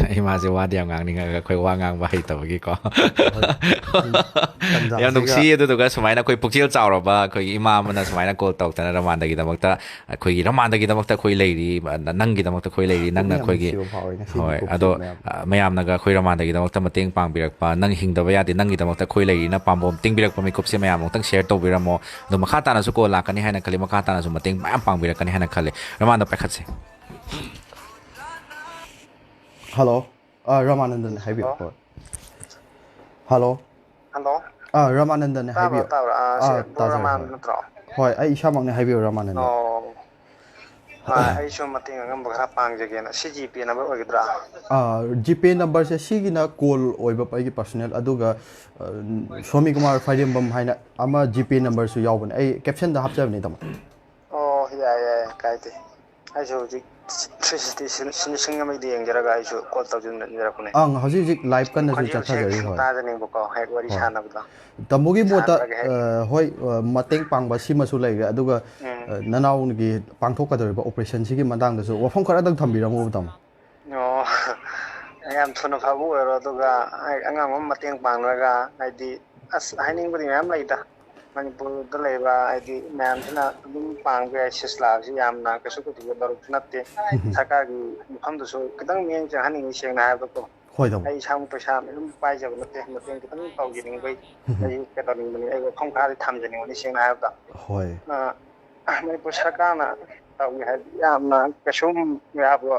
ꯏꯃꯥꯁꯦ ꯋꯥꯗꯤ ꯌꯥꯝ ꯉꯥꯡꯅꯤꯡꯉꯒ ꯑꯩꯈꯣꯏ ꯋꯥ ꯉꯥꯡꯕ ꯍꯩꯇꯕꯒꯤꯀꯣ꯫ ꯇꯟꯖꯥꯁꯤꯒ ꯌꯥꯝ ꯅꯨꯡꯁꯤ꯫ ꯑꯗꯨꯗꯨꯒ ꯁꯨꯃꯥꯏꯅ ꯑꯩꯈꯣꯏ ꯄꯨꯛꯆꯦꯜ ꯆꯥꯎꯔꯕ ꯑꯩꯈꯣꯏꯒꯤ ꯏꯃꯥ ꯑꯃꯅ ꯁꯨꯃꯥꯏꯅ ꯀꯣꯜ ꯇꯧꯔꯛꯇꯅ ꯔꯃꯥꯟꯗꯒꯤꯗꯃꯛꯇ, ꯑꯩꯈꯣꯏꯒꯤ ꯔꯃꯥꯟꯗꯒꯤꯗꯃꯛꯇ ꯑꯩꯈꯣꯏ ꯂꯩꯔꯤ, ꯅꯪꯒꯤꯗꯃꯛꯇ ꯑꯩꯈꯣꯏ ꯂꯩꯔꯤ, ꯅꯪꯅ ꯌꯥꯝ ꯑꯩꯈꯣꯏꯒꯤ꯫ ꯅꯨꯡꯁꯤꯕ ꯐꯥꯎꯋꯦ ꯉꯁꯤꯒꯤ ꯍꯣꯏ꯫ ꯄꯨꯛꯆꯦꯜ ꯑꯗꯣ ꯃꯌꯥꯝ꯫ ꯑ, ꯃꯌꯥꯝꯅꯒ ꯑꯩꯈꯣꯏ ꯔꯃꯥꯟꯗꯒꯤꯗꯃꯛꯇ ꯃꯇꯦꯡ ꯄꯥꯡꯕꯤꯔꯛꯄ, ꯅꯪ ꯍꯤꯡꯗꯕ ꯌꯥꯗꯦ, ꯅꯪꯒꯤꯗꯃꯛꯇ ꯑꯩꯈꯣꯏ ꯂꯩꯔꯤꯅ ꯄꯥꯝꯕꯣꯝ ꯇꯤꯡꯕꯤꯔꯛꯄ ꯃꯤꯀꯨꯞꯁꯦ ꯃꯌꯥꯝ ꯑꯃꯨꯛꯇꯪ ꯁꯦꯌꯔ ꯇꯧꯕꯤꯔꯝꯃꯣ꯫ ꯑꯗꯣ ꯃꯈꯥ ꯇꯥꯅꯁꯨ ꯀꯣꯜ ꯂꯥꯛꯀꯅꯤ ꯍꯥꯏꯅ ꯈꯜꯂꯤ, ꯃꯈꯥ ꯇꯥꯅꯁꯨ ꯃꯇꯦꯡ ꯃꯌꯥꯝ ꯄꯥꯡꯕꯤꯔꯛꯀꯅꯤ ꯍꯥꯏꯅ ꯈꯜꯂꯤ꯫ ꯔꯃꯥꯟꯗ ꯄꯥꯏꯈꯠꯁꯦ꯫ ꯍꯜꯂꯣ꯫ ꯑ, ꯔꯃꯥꯅꯟꯗꯟ ꯍꯥꯏꯕꯤꯌꯨ꯫ ꯍꯣꯏ꯫ ꯍꯜꯂꯣ꯫ ꯍꯜꯂꯣ꯫ ꯑ, ꯔꯃꯥꯅꯟꯗꯟꯅꯦ, ꯇꯥꯕ꯭ꯔꯣ? ꯍꯥꯏꯕꯤꯌꯨ꯫ ꯇꯥꯕ꯭ꯔꯣ? ꯑ, ꯁꯤ ꯑ, ꯕ꯭ꯔꯣ ꯇꯥꯖꯔꯦ, ꯔꯃꯥꯟ ꯍꯣꯏ꯫ ꯅꯠꯇ꯭ꯔꯣ? ꯍꯣꯏ, ꯑꯩ ꯏꯁꯥꯃꯛꯅꯦ, ꯍꯥꯏꯕꯤꯌꯨ, ꯔꯃꯥꯅꯟꯗꯟ꯫ ꯑꯣ꯫ ꯑ, ꯑꯩꯁꯨ ꯃꯇꯦꯡ ꯑꯉꯝꯕ ꯈꯔ ꯄꯥꯡꯖꯒꯦꯅ꯫ ꯁꯤ ꯖꯤ ꯄꯦ ꯅꯝꯕꯔ ꯑꯣꯏꯒꯗ꯭ꯔꯥ? ꯑ, ꯖꯤ ꯄꯦ ꯅꯝꯕꯔꯁꯦ ꯁꯤꯒꯤꯅ ꯀꯣꯜ ꯑꯣꯏꯕ ꯑꯩꯒꯤ ꯄꯔꯁꯣꯅꯦꯜ, ꯑꯗꯨꯒ, ꯑ, ꯁ꯭ꯋꯥꯃꯤ ꯀꯨꯃꯥꯔ ꯐꯥꯏꯔꯦꯝꯕꯝ ꯍꯥꯏꯅ ꯑꯃ ꯖꯤ ꯄꯦ ꯅꯝꯕꯔꯁꯨ ꯌꯥꯎꯕꯅꯦ, ꯑꯩ ꯀꯦꯞꯁꯟꯗ ꯍꯥꯞꯆꯕꯅꯦ, ꯇꯥꯃꯣ꯫ ꯑꯣ, ꯌꯥꯏ, ꯌꯥꯏ, ꯀꯥꯏꯗꯦ꯫ ꯑꯩꯁꯨ ꯍꯧꯖꯤꯛ ꯊ꯭ꯔꯤ ꯁꯤꯛꯁꯇꯤ ꯁꯤ-, ꯁꯤ ꯂꯤꯁꯤꯡ ꯑꯃ ꯌꯦꯡꯖꯔꯒ ꯑꯩꯁꯨ ꯀꯣꯜ ꯇꯧꯖꯔꯛꯄꯅꯦ꯫ ꯑꯪ, ꯍꯧꯖꯤꯛ ꯍꯧꯖꯤꯛ ꯂꯥꯏꯚ ꯀꯟꯅꯁꯨ ꯈꯣꯟꯖꯦꯜꯁꯦ ꯆꯠꯊꯖꯔꯤ, ꯈꯤꯇꯪ ꯍꯣꯏ꯫ ꯇꯥꯖꯅꯤꯡꯕꯀꯣ, ꯍꯦꯛ ꯋꯥꯔꯤ ꯍꯣꯏ꯫ ꯁꯥꯟꯅꯕꯗꯣ꯫ ꯇꯥꯃꯣꯒꯤ ꯃꯣꯠꯇ, ꯁꯥꯟꯅꯔꯒ ꯍꯦꯛ ꯑ, ꯍꯣꯏ, ꯑ, ꯃꯇꯦꯡ ꯄꯥꯡꯕ ꯁꯤꯃꯁꯨ ꯂꯩꯔꯦ, ꯑꯗꯨꯒ, ꯎꯝ꯫ ꯑ, ꯅꯅꯥꯎꯒꯤ ꯄꯥꯡꯊꯣꯛꯀꯗꯧꯔꯤꯕ ꯑꯣꯄꯔꯦꯁꯟꯁꯤꯒꯤ ꯃꯇꯥꯡꯗꯁꯨ ꯋꯥꯐꯝ ꯈꯔꯗꯪ ꯊꯝꯕꯤꯔꯝꯃꯣ, ꯇꯥꯃꯣ꯫ ꯑꯣ, ꯌꯥꯝ ꯊꯨꯅ ꯐꯕ ꯑꯣꯏꯔꯣ, ꯑꯗꯨꯒ ꯑꯩ ꯑꯉꯝ ꯑꯉꯝꯕ ꯃꯇꯦꯡ ꯄꯥꯡꯅꯔꯒ, ꯍꯥꯏꯗꯤ, ꯑꯁ, ꯍꯥꯏꯅꯤꯡꯕꯗꯤ ꯃꯌꯥꯝ ꯂꯩꯗ꯫ ꯃꯅꯤꯄꯨꯔꯗ ꯂꯩꯕ, ꯍꯥꯏꯗꯤ, ꯃꯌꯥꯝꯁꯤꯅ ꯑꯗꯨꯝ ꯄꯥꯡꯕ ꯌꯥꯏ, ꯁꯤꯁꯂꯥꯁꯤ ꯌꯥꯝꯅ ꯀꯩꯁꯨ ꯀꯩꯗꯧꯕ ꯃꯔꯨꯞꯁꯨ ꯅꯠꯇꯦ꯫ ꯁꯔꯀꯥꯔꯒꯤ ꯃꯐꯝꯗꯁꯨ ꯈꯤꯇꯪ ꯃꯤꯠꯌꯦꯡ ꯆꯪꯍꯟꯅꯤꯡꯉꯤ, ꯁꯦꯡꯅ ꯍꯥꯏꯔꯕꯗꯀꯣ꯫ ꯍꯣꯏ, ꯇꯥꯃꯣ꯫ ꯑꯩ ꯏꯁꯥꯃꯛ ꯄꯩꯁꯥ ꯃꯌꯥꯝ ꯄꯥꯏꯖꯕ ꯅꯠꯇꯦ, ꯃꯇꯦꯡ ꯈꯤꯇꯪ ꯇꯧꯖꯅꯤꯡꯕꯩ ꯑꯩ ꯀꯩꯗꯧꯅꯤꯡꯕꯅꯤ, ꯑꯩ ꯋꯥꯐꯝ ꯈꯔꯗꯤ ꯊꯝꯖꯅꯤꯡꯕꯅꯤ, ꯁꯦꯡꯅ ꯍꯥꯏꯔꯕꯗ꯫ ꯍꯣꯏ꯫ ꯑ, ꯃꯅꯤꯄꯨꯔ ꯁꯔꯀꯥꯔꯅ ꯇꯧꯒꯦ ꯍꯥꯏꯔꯗꯤ ꯌꯥꯝꯅ ꯀꯩꯁꯨꯝ ꯌꯥꯕ,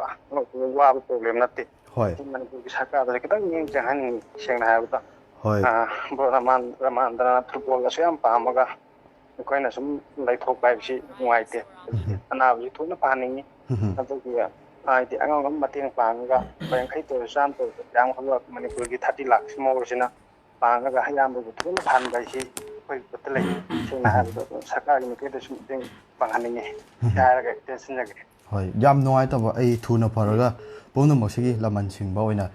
ꯋꯥꯕ ꯄ꯭ꯔꯣꯕ꯭ꯂꯦꯝ ꯅꯠꯇꯦ꯫ ꯍꯣꯏ꯫ ꯃꯅꯤꯄꯨꯔꯒꯤ ꯁꯔꯀꯥꯔꯗ ꯈꯤꯇꯪ ꯃꯤꯠꯌꯦꯡ ꯆꯪꯍꯟꯅꯤꯡꯉꯤ, ꯁꯦꯡꯅ ꯍꯥꯏꯔꯕꯗ꯫ ꯍꯣꯏ꯫ ꯑ, ꯕ꯭ꯔꯣ ꯔꯃꯥꯟ, ꯔꯃꯥꯟꯗꯅ ꯐꯨꯠꯕꯣꯜ ꯑꯁꯨꯛ ꯌꯥꯝ ꯄꯥꯝꯃꯒ ꯑꯩꯈꯣꯏꯅ ꯁꯨꯝ ꯂꯩꯊꯣꯛꯄ ꯍꯥꯏꯕꯁꯤ ꯅꯨꯡꯉꯥꯏꯇꯦ꯫ ꯑꯅꯥꯕꯁꯤ ꯊꯨꯅ ꯐꯍꯟꯅꯤꯡꯉꯤ꯫ ꯑꯗꯨꯒꯤ ꯍꯥꯏꯗꯤ ꯑꯉꯝ ꯑꯉꯝꯕ ꯃꯇꯦꯡ ꯄꯥꯡꯉꯒ ꯂꯨꯄꯥ ꯌꯥꯡꯈꯩꯇ ꯑꯣꯏꯔꯁꯨ ꯆꯥꯝꯃꯇ ꯑꯣꯏꯔꯁꯨ ꯌꯥꯝꯈ꯭ꯔꯕ ꯃꯅꯤꯄꯨꯔꯒꯤ ꯊꯥꯔꯇꯤ ꯂꯥꯛꯁꯤꯃ ꯑꯣꯏꯔꯁꯤꯅ ꯄꯥꯡꯉꯒ ꯑꯌꯥꯝꯕꯕꯨ ꯊꯨꯅ ꯐꯍꯟꯕ ꯍꯥꯏꯁꯤ ꯑꯩꯈꯣꯏ ꯈꯨꯠꯇ ꯂꯩ꯫ ꯁꯦꯡꯅ ꯍꯥꯏꯔꯕꯗ ꯑꯗꯨꯝ ꯁꯔꯀꯥꯔꯒꯤ ꯃꯥꯏꯀꯩꯗꯁꯨ ꯃꯇꯦꯡ ꯄꯥꯡꯍꯟꯅꯤꯡꯉꯤ꯫ ꯁꯤ ꯍꯥꯏꯔꯒ ꯇꯦꯟꯁꯤꯟꯖꯒꯦ꯫ ꯍꯣꯏ, ꯌꯥꯝ ꯅꯨꯡꯉꯥꯏꯇꯕ, ꯑꯩ ꯊꯨꯅ ꯐꯔꯒ ꯄꯨꯝꯅꯃꯛꯁꯤꯒꯤ ꯂꯃꯟ ꯁꯤꯡꯕ ꯑꯣꯏꯅ,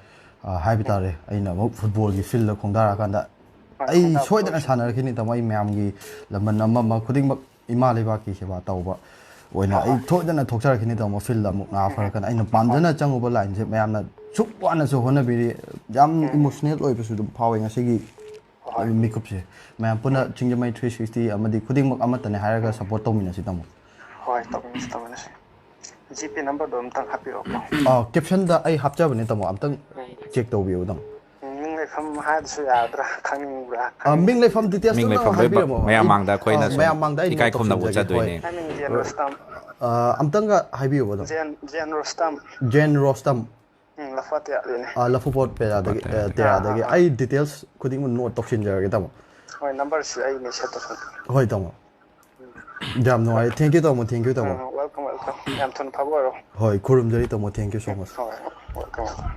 ꯑ, ꯍꯥꯏꯕ ꯇꯥꯔꯦ, ꯑꯩꯅ ꯑꯃꯨꯛ ꯐꯨꯠꯕꯣꯜꯒꯤ ꯐꯤꯜꯗ ꯈꯣꯡꯗꯥꯔꯛꯑꯀꯥꯟꯗ ꯍꯣꯏ, ꯑꯩ ꯈꯣꯡꯗꯥꯔꯛꯄ ꯁꯣꯏꯗꯅ ꯑꯣꯏꯁꯅꯨ꯫ ꯁꯥꯟꯅꯔꯛꯈꯤꯅꯤ, ꯇꯥꯃꯣ꯫ ꯑꯩ ꯃꯌꯥꯝꯒꯤ ꯂꯃꯟ ꯑꯃ ꯑꯃ ꯈꯨꯗꯤꯡꯃꯛ ꯏꯃꯥ ꯂꯩꯕꯥꯛꯀꯤ ꯁꯦꯕꯥ ꯇꯧꯕ ꯑꯣꯏꯅ ꯑꯩ ꯁꯣꯏꯗꯅ ꯊꯣꯛꯆꯔꯛꯈꯤꯅꯤ, ꯇꯥꯃꯣ, ꯐꯤꯜꯗ ꯑꯃꯨꯛ ꯅꯥ ꯐꯔꯀꯥꯟꯗ꯫ ꯑꯩꯅ ꯄꯥꯝꯖꯅ ꯆꯪꯉꯨꯕ ꯂꯥꯏꯟꯁꯦ ꯃꯌꯥꯝꯅ ꯁꯨꯛ ꯋꯥꯅꯁꯨ ꯍꯣꯠꯅꯕꯤꯔꯤ꯫ ꯌꯥꯝ ꯏꯃꯣꯁꯅꯦꯜ ꯑꯣꯏꯕꯁꯨ ꯑꯗꯨꯝ ꯐꯥꯎꯋꯦ ꯉꯁꯤꯒꯤ ꯃꯤꯀꯨꯞꯁꯦ꯫ ꯃꯌꯥꯝ ꯄꯨꯟꯅ ꯁꯤꯡꯖꯃꯩ ꯊ꯭ꯔꯤ ꯁꯤꯛꯁꯇꯤ ꯑꯃꯗꯤ ꯈꯨꯗꯤꯡꯃꯛ ꯑꯃꯠꯇꯅꯦ ꯍꯥꯏꯔꯒ ꯁꯞꯄꯣꯔꯠ ꯇꯧꯃꯤꯟꯅꯁꯤ, ꯇꯥꯃꯣ꯫ ꯍꯣꯏ, ꯇꯧꯃꯤꯟꯅꯁꯤ, ꯇꯧꯃꯤꯟꯅꯁꯤ꯫ ꯖꯤ ꯄꯦ ꯅꯝꯕꯔꯗꯣ ꯑꯝꯇꯪ ꯍꯥꯞꯄꯤꯔꯛꯑꯣꯀꯣ꯫ ꯑ, ꯀꯦꯞꯁꯟꯗ ꯑꯩ ꯍꯥꯞꯆꯕꯅꯦ, ꯇꯥꯃꯣ, ꯑꯝꯇꯪ ꯆꯦꯛ ꯇꯧꯕꯤꯌꯨ, ꯇꯥꯃꯣ꯫ ꯃꯤꯡ ꯂꯩꯐꯝ ꯍꯥꯏꯕꯁꯨ ꯌꯥꯒꯗ꯭ꯔꯥ? ꯈꯪꯅꯤꯡꯕ꯭ꯔꯥ? ꯑ, ꯃꯤꯡ ꯂꯩꯐꯝ ꯗꯤꯇꯦꯜꯁ ꯃꯤꯡ ꯑꯝꯇꯪ ꯂꯩꯐꯝ ꯂꯣꯏ ꯍꯥꯏꯕꯤꯔꯝꯃꯣ꯫ ꯃꯌꯥꯝ ꯑꯩ, ꯃꯥꯡꯗ ꯑꯩꯈꯣꯏꯅ ꯑ, ꯁꯨꯝ ꯃꯌꯥꯝ ꯃꯥꯡꯗ ꯑꯩ ꯅꯣꯠ ꯏꯀꯥꯏ ꯈꯨꯝꯅꯕ ꯇꯧꯁꯤꯟꯖꯒꯦ꯫ ꯍꯣꯏ꯫ ꯎꯠꯆꯗꯣꯏꯅꯦ꯫ ꯑꯩ ꯃꯤꯡ ꯖꯦꯟ ꯔꯣꯁꯇꯝ꯫ ꯑ, ꯑꯝꯇꯪꯒ ꯍꯥꯏꯕꯤꯌꯨꯕ, ꯑꯗꯨꯝ꯫ ꯖꯦꯟ, ꯖꯦꯟ ꯔꯣꯁꯇꯝ꯫ ꯎꯝ, ꯂꯐꯨꯄꯥꯠ ꯇꯦꯔꯥꯗꯒꯤꯅꯦ꯫ ꯑ, ꯂꯐꯨꯄꯥꯠ ꯄꯦꯔꯥꯗꯒꯤ, ꯂꯐꯨꯄꯥꯠ ꯑ, ꯇꯦꯔꯥꯗꯒꯤ꯫ ꯑꯥ, ꯑꯥ꯫ ꯑꯩ ꯗꯤꯇꯦꯜꯁ ꯈꯨꯗꯤꯡꯃꯛ ꯅꯣꯠ ꯇꯧꯁꯤꯟꯖꯔꯒꯦ, ꯇꯥꯃꯣ꯫ ꯍꯣꯏ, ꯅꯝꯕꯔꯁꯤ ꯑꯩ ꯃꯦꯁꯦꯖ ꯇꯧꯁꯜꯂꯛꯀꯦ꯫ ꯍꯣꯏ, ꯇꯥꯃꯣ꯫ ꯌꯥꯝ ꯅꯨꯡꯉꯥꯏꯔꯦ꯫ Thank you, ꯇꯥꯃꯣ꯫ Thank you, ꯇꯥꯃꯣ꯫ ꯎꯝ, welcome, welcome꯫ ꯌꯥꯝ ꯊꯨꯅ ꯐꯕ ꯑꯣꯏꯔꯣ꯫ ꯍꯣꯏ, ꯈꯨꯔꯨꯝꯖꯔꯤ, ꯇꯥꯃꯣ꯫ Thank you so much꯫ ꯍꯣꯏ, welcome, welcome꯫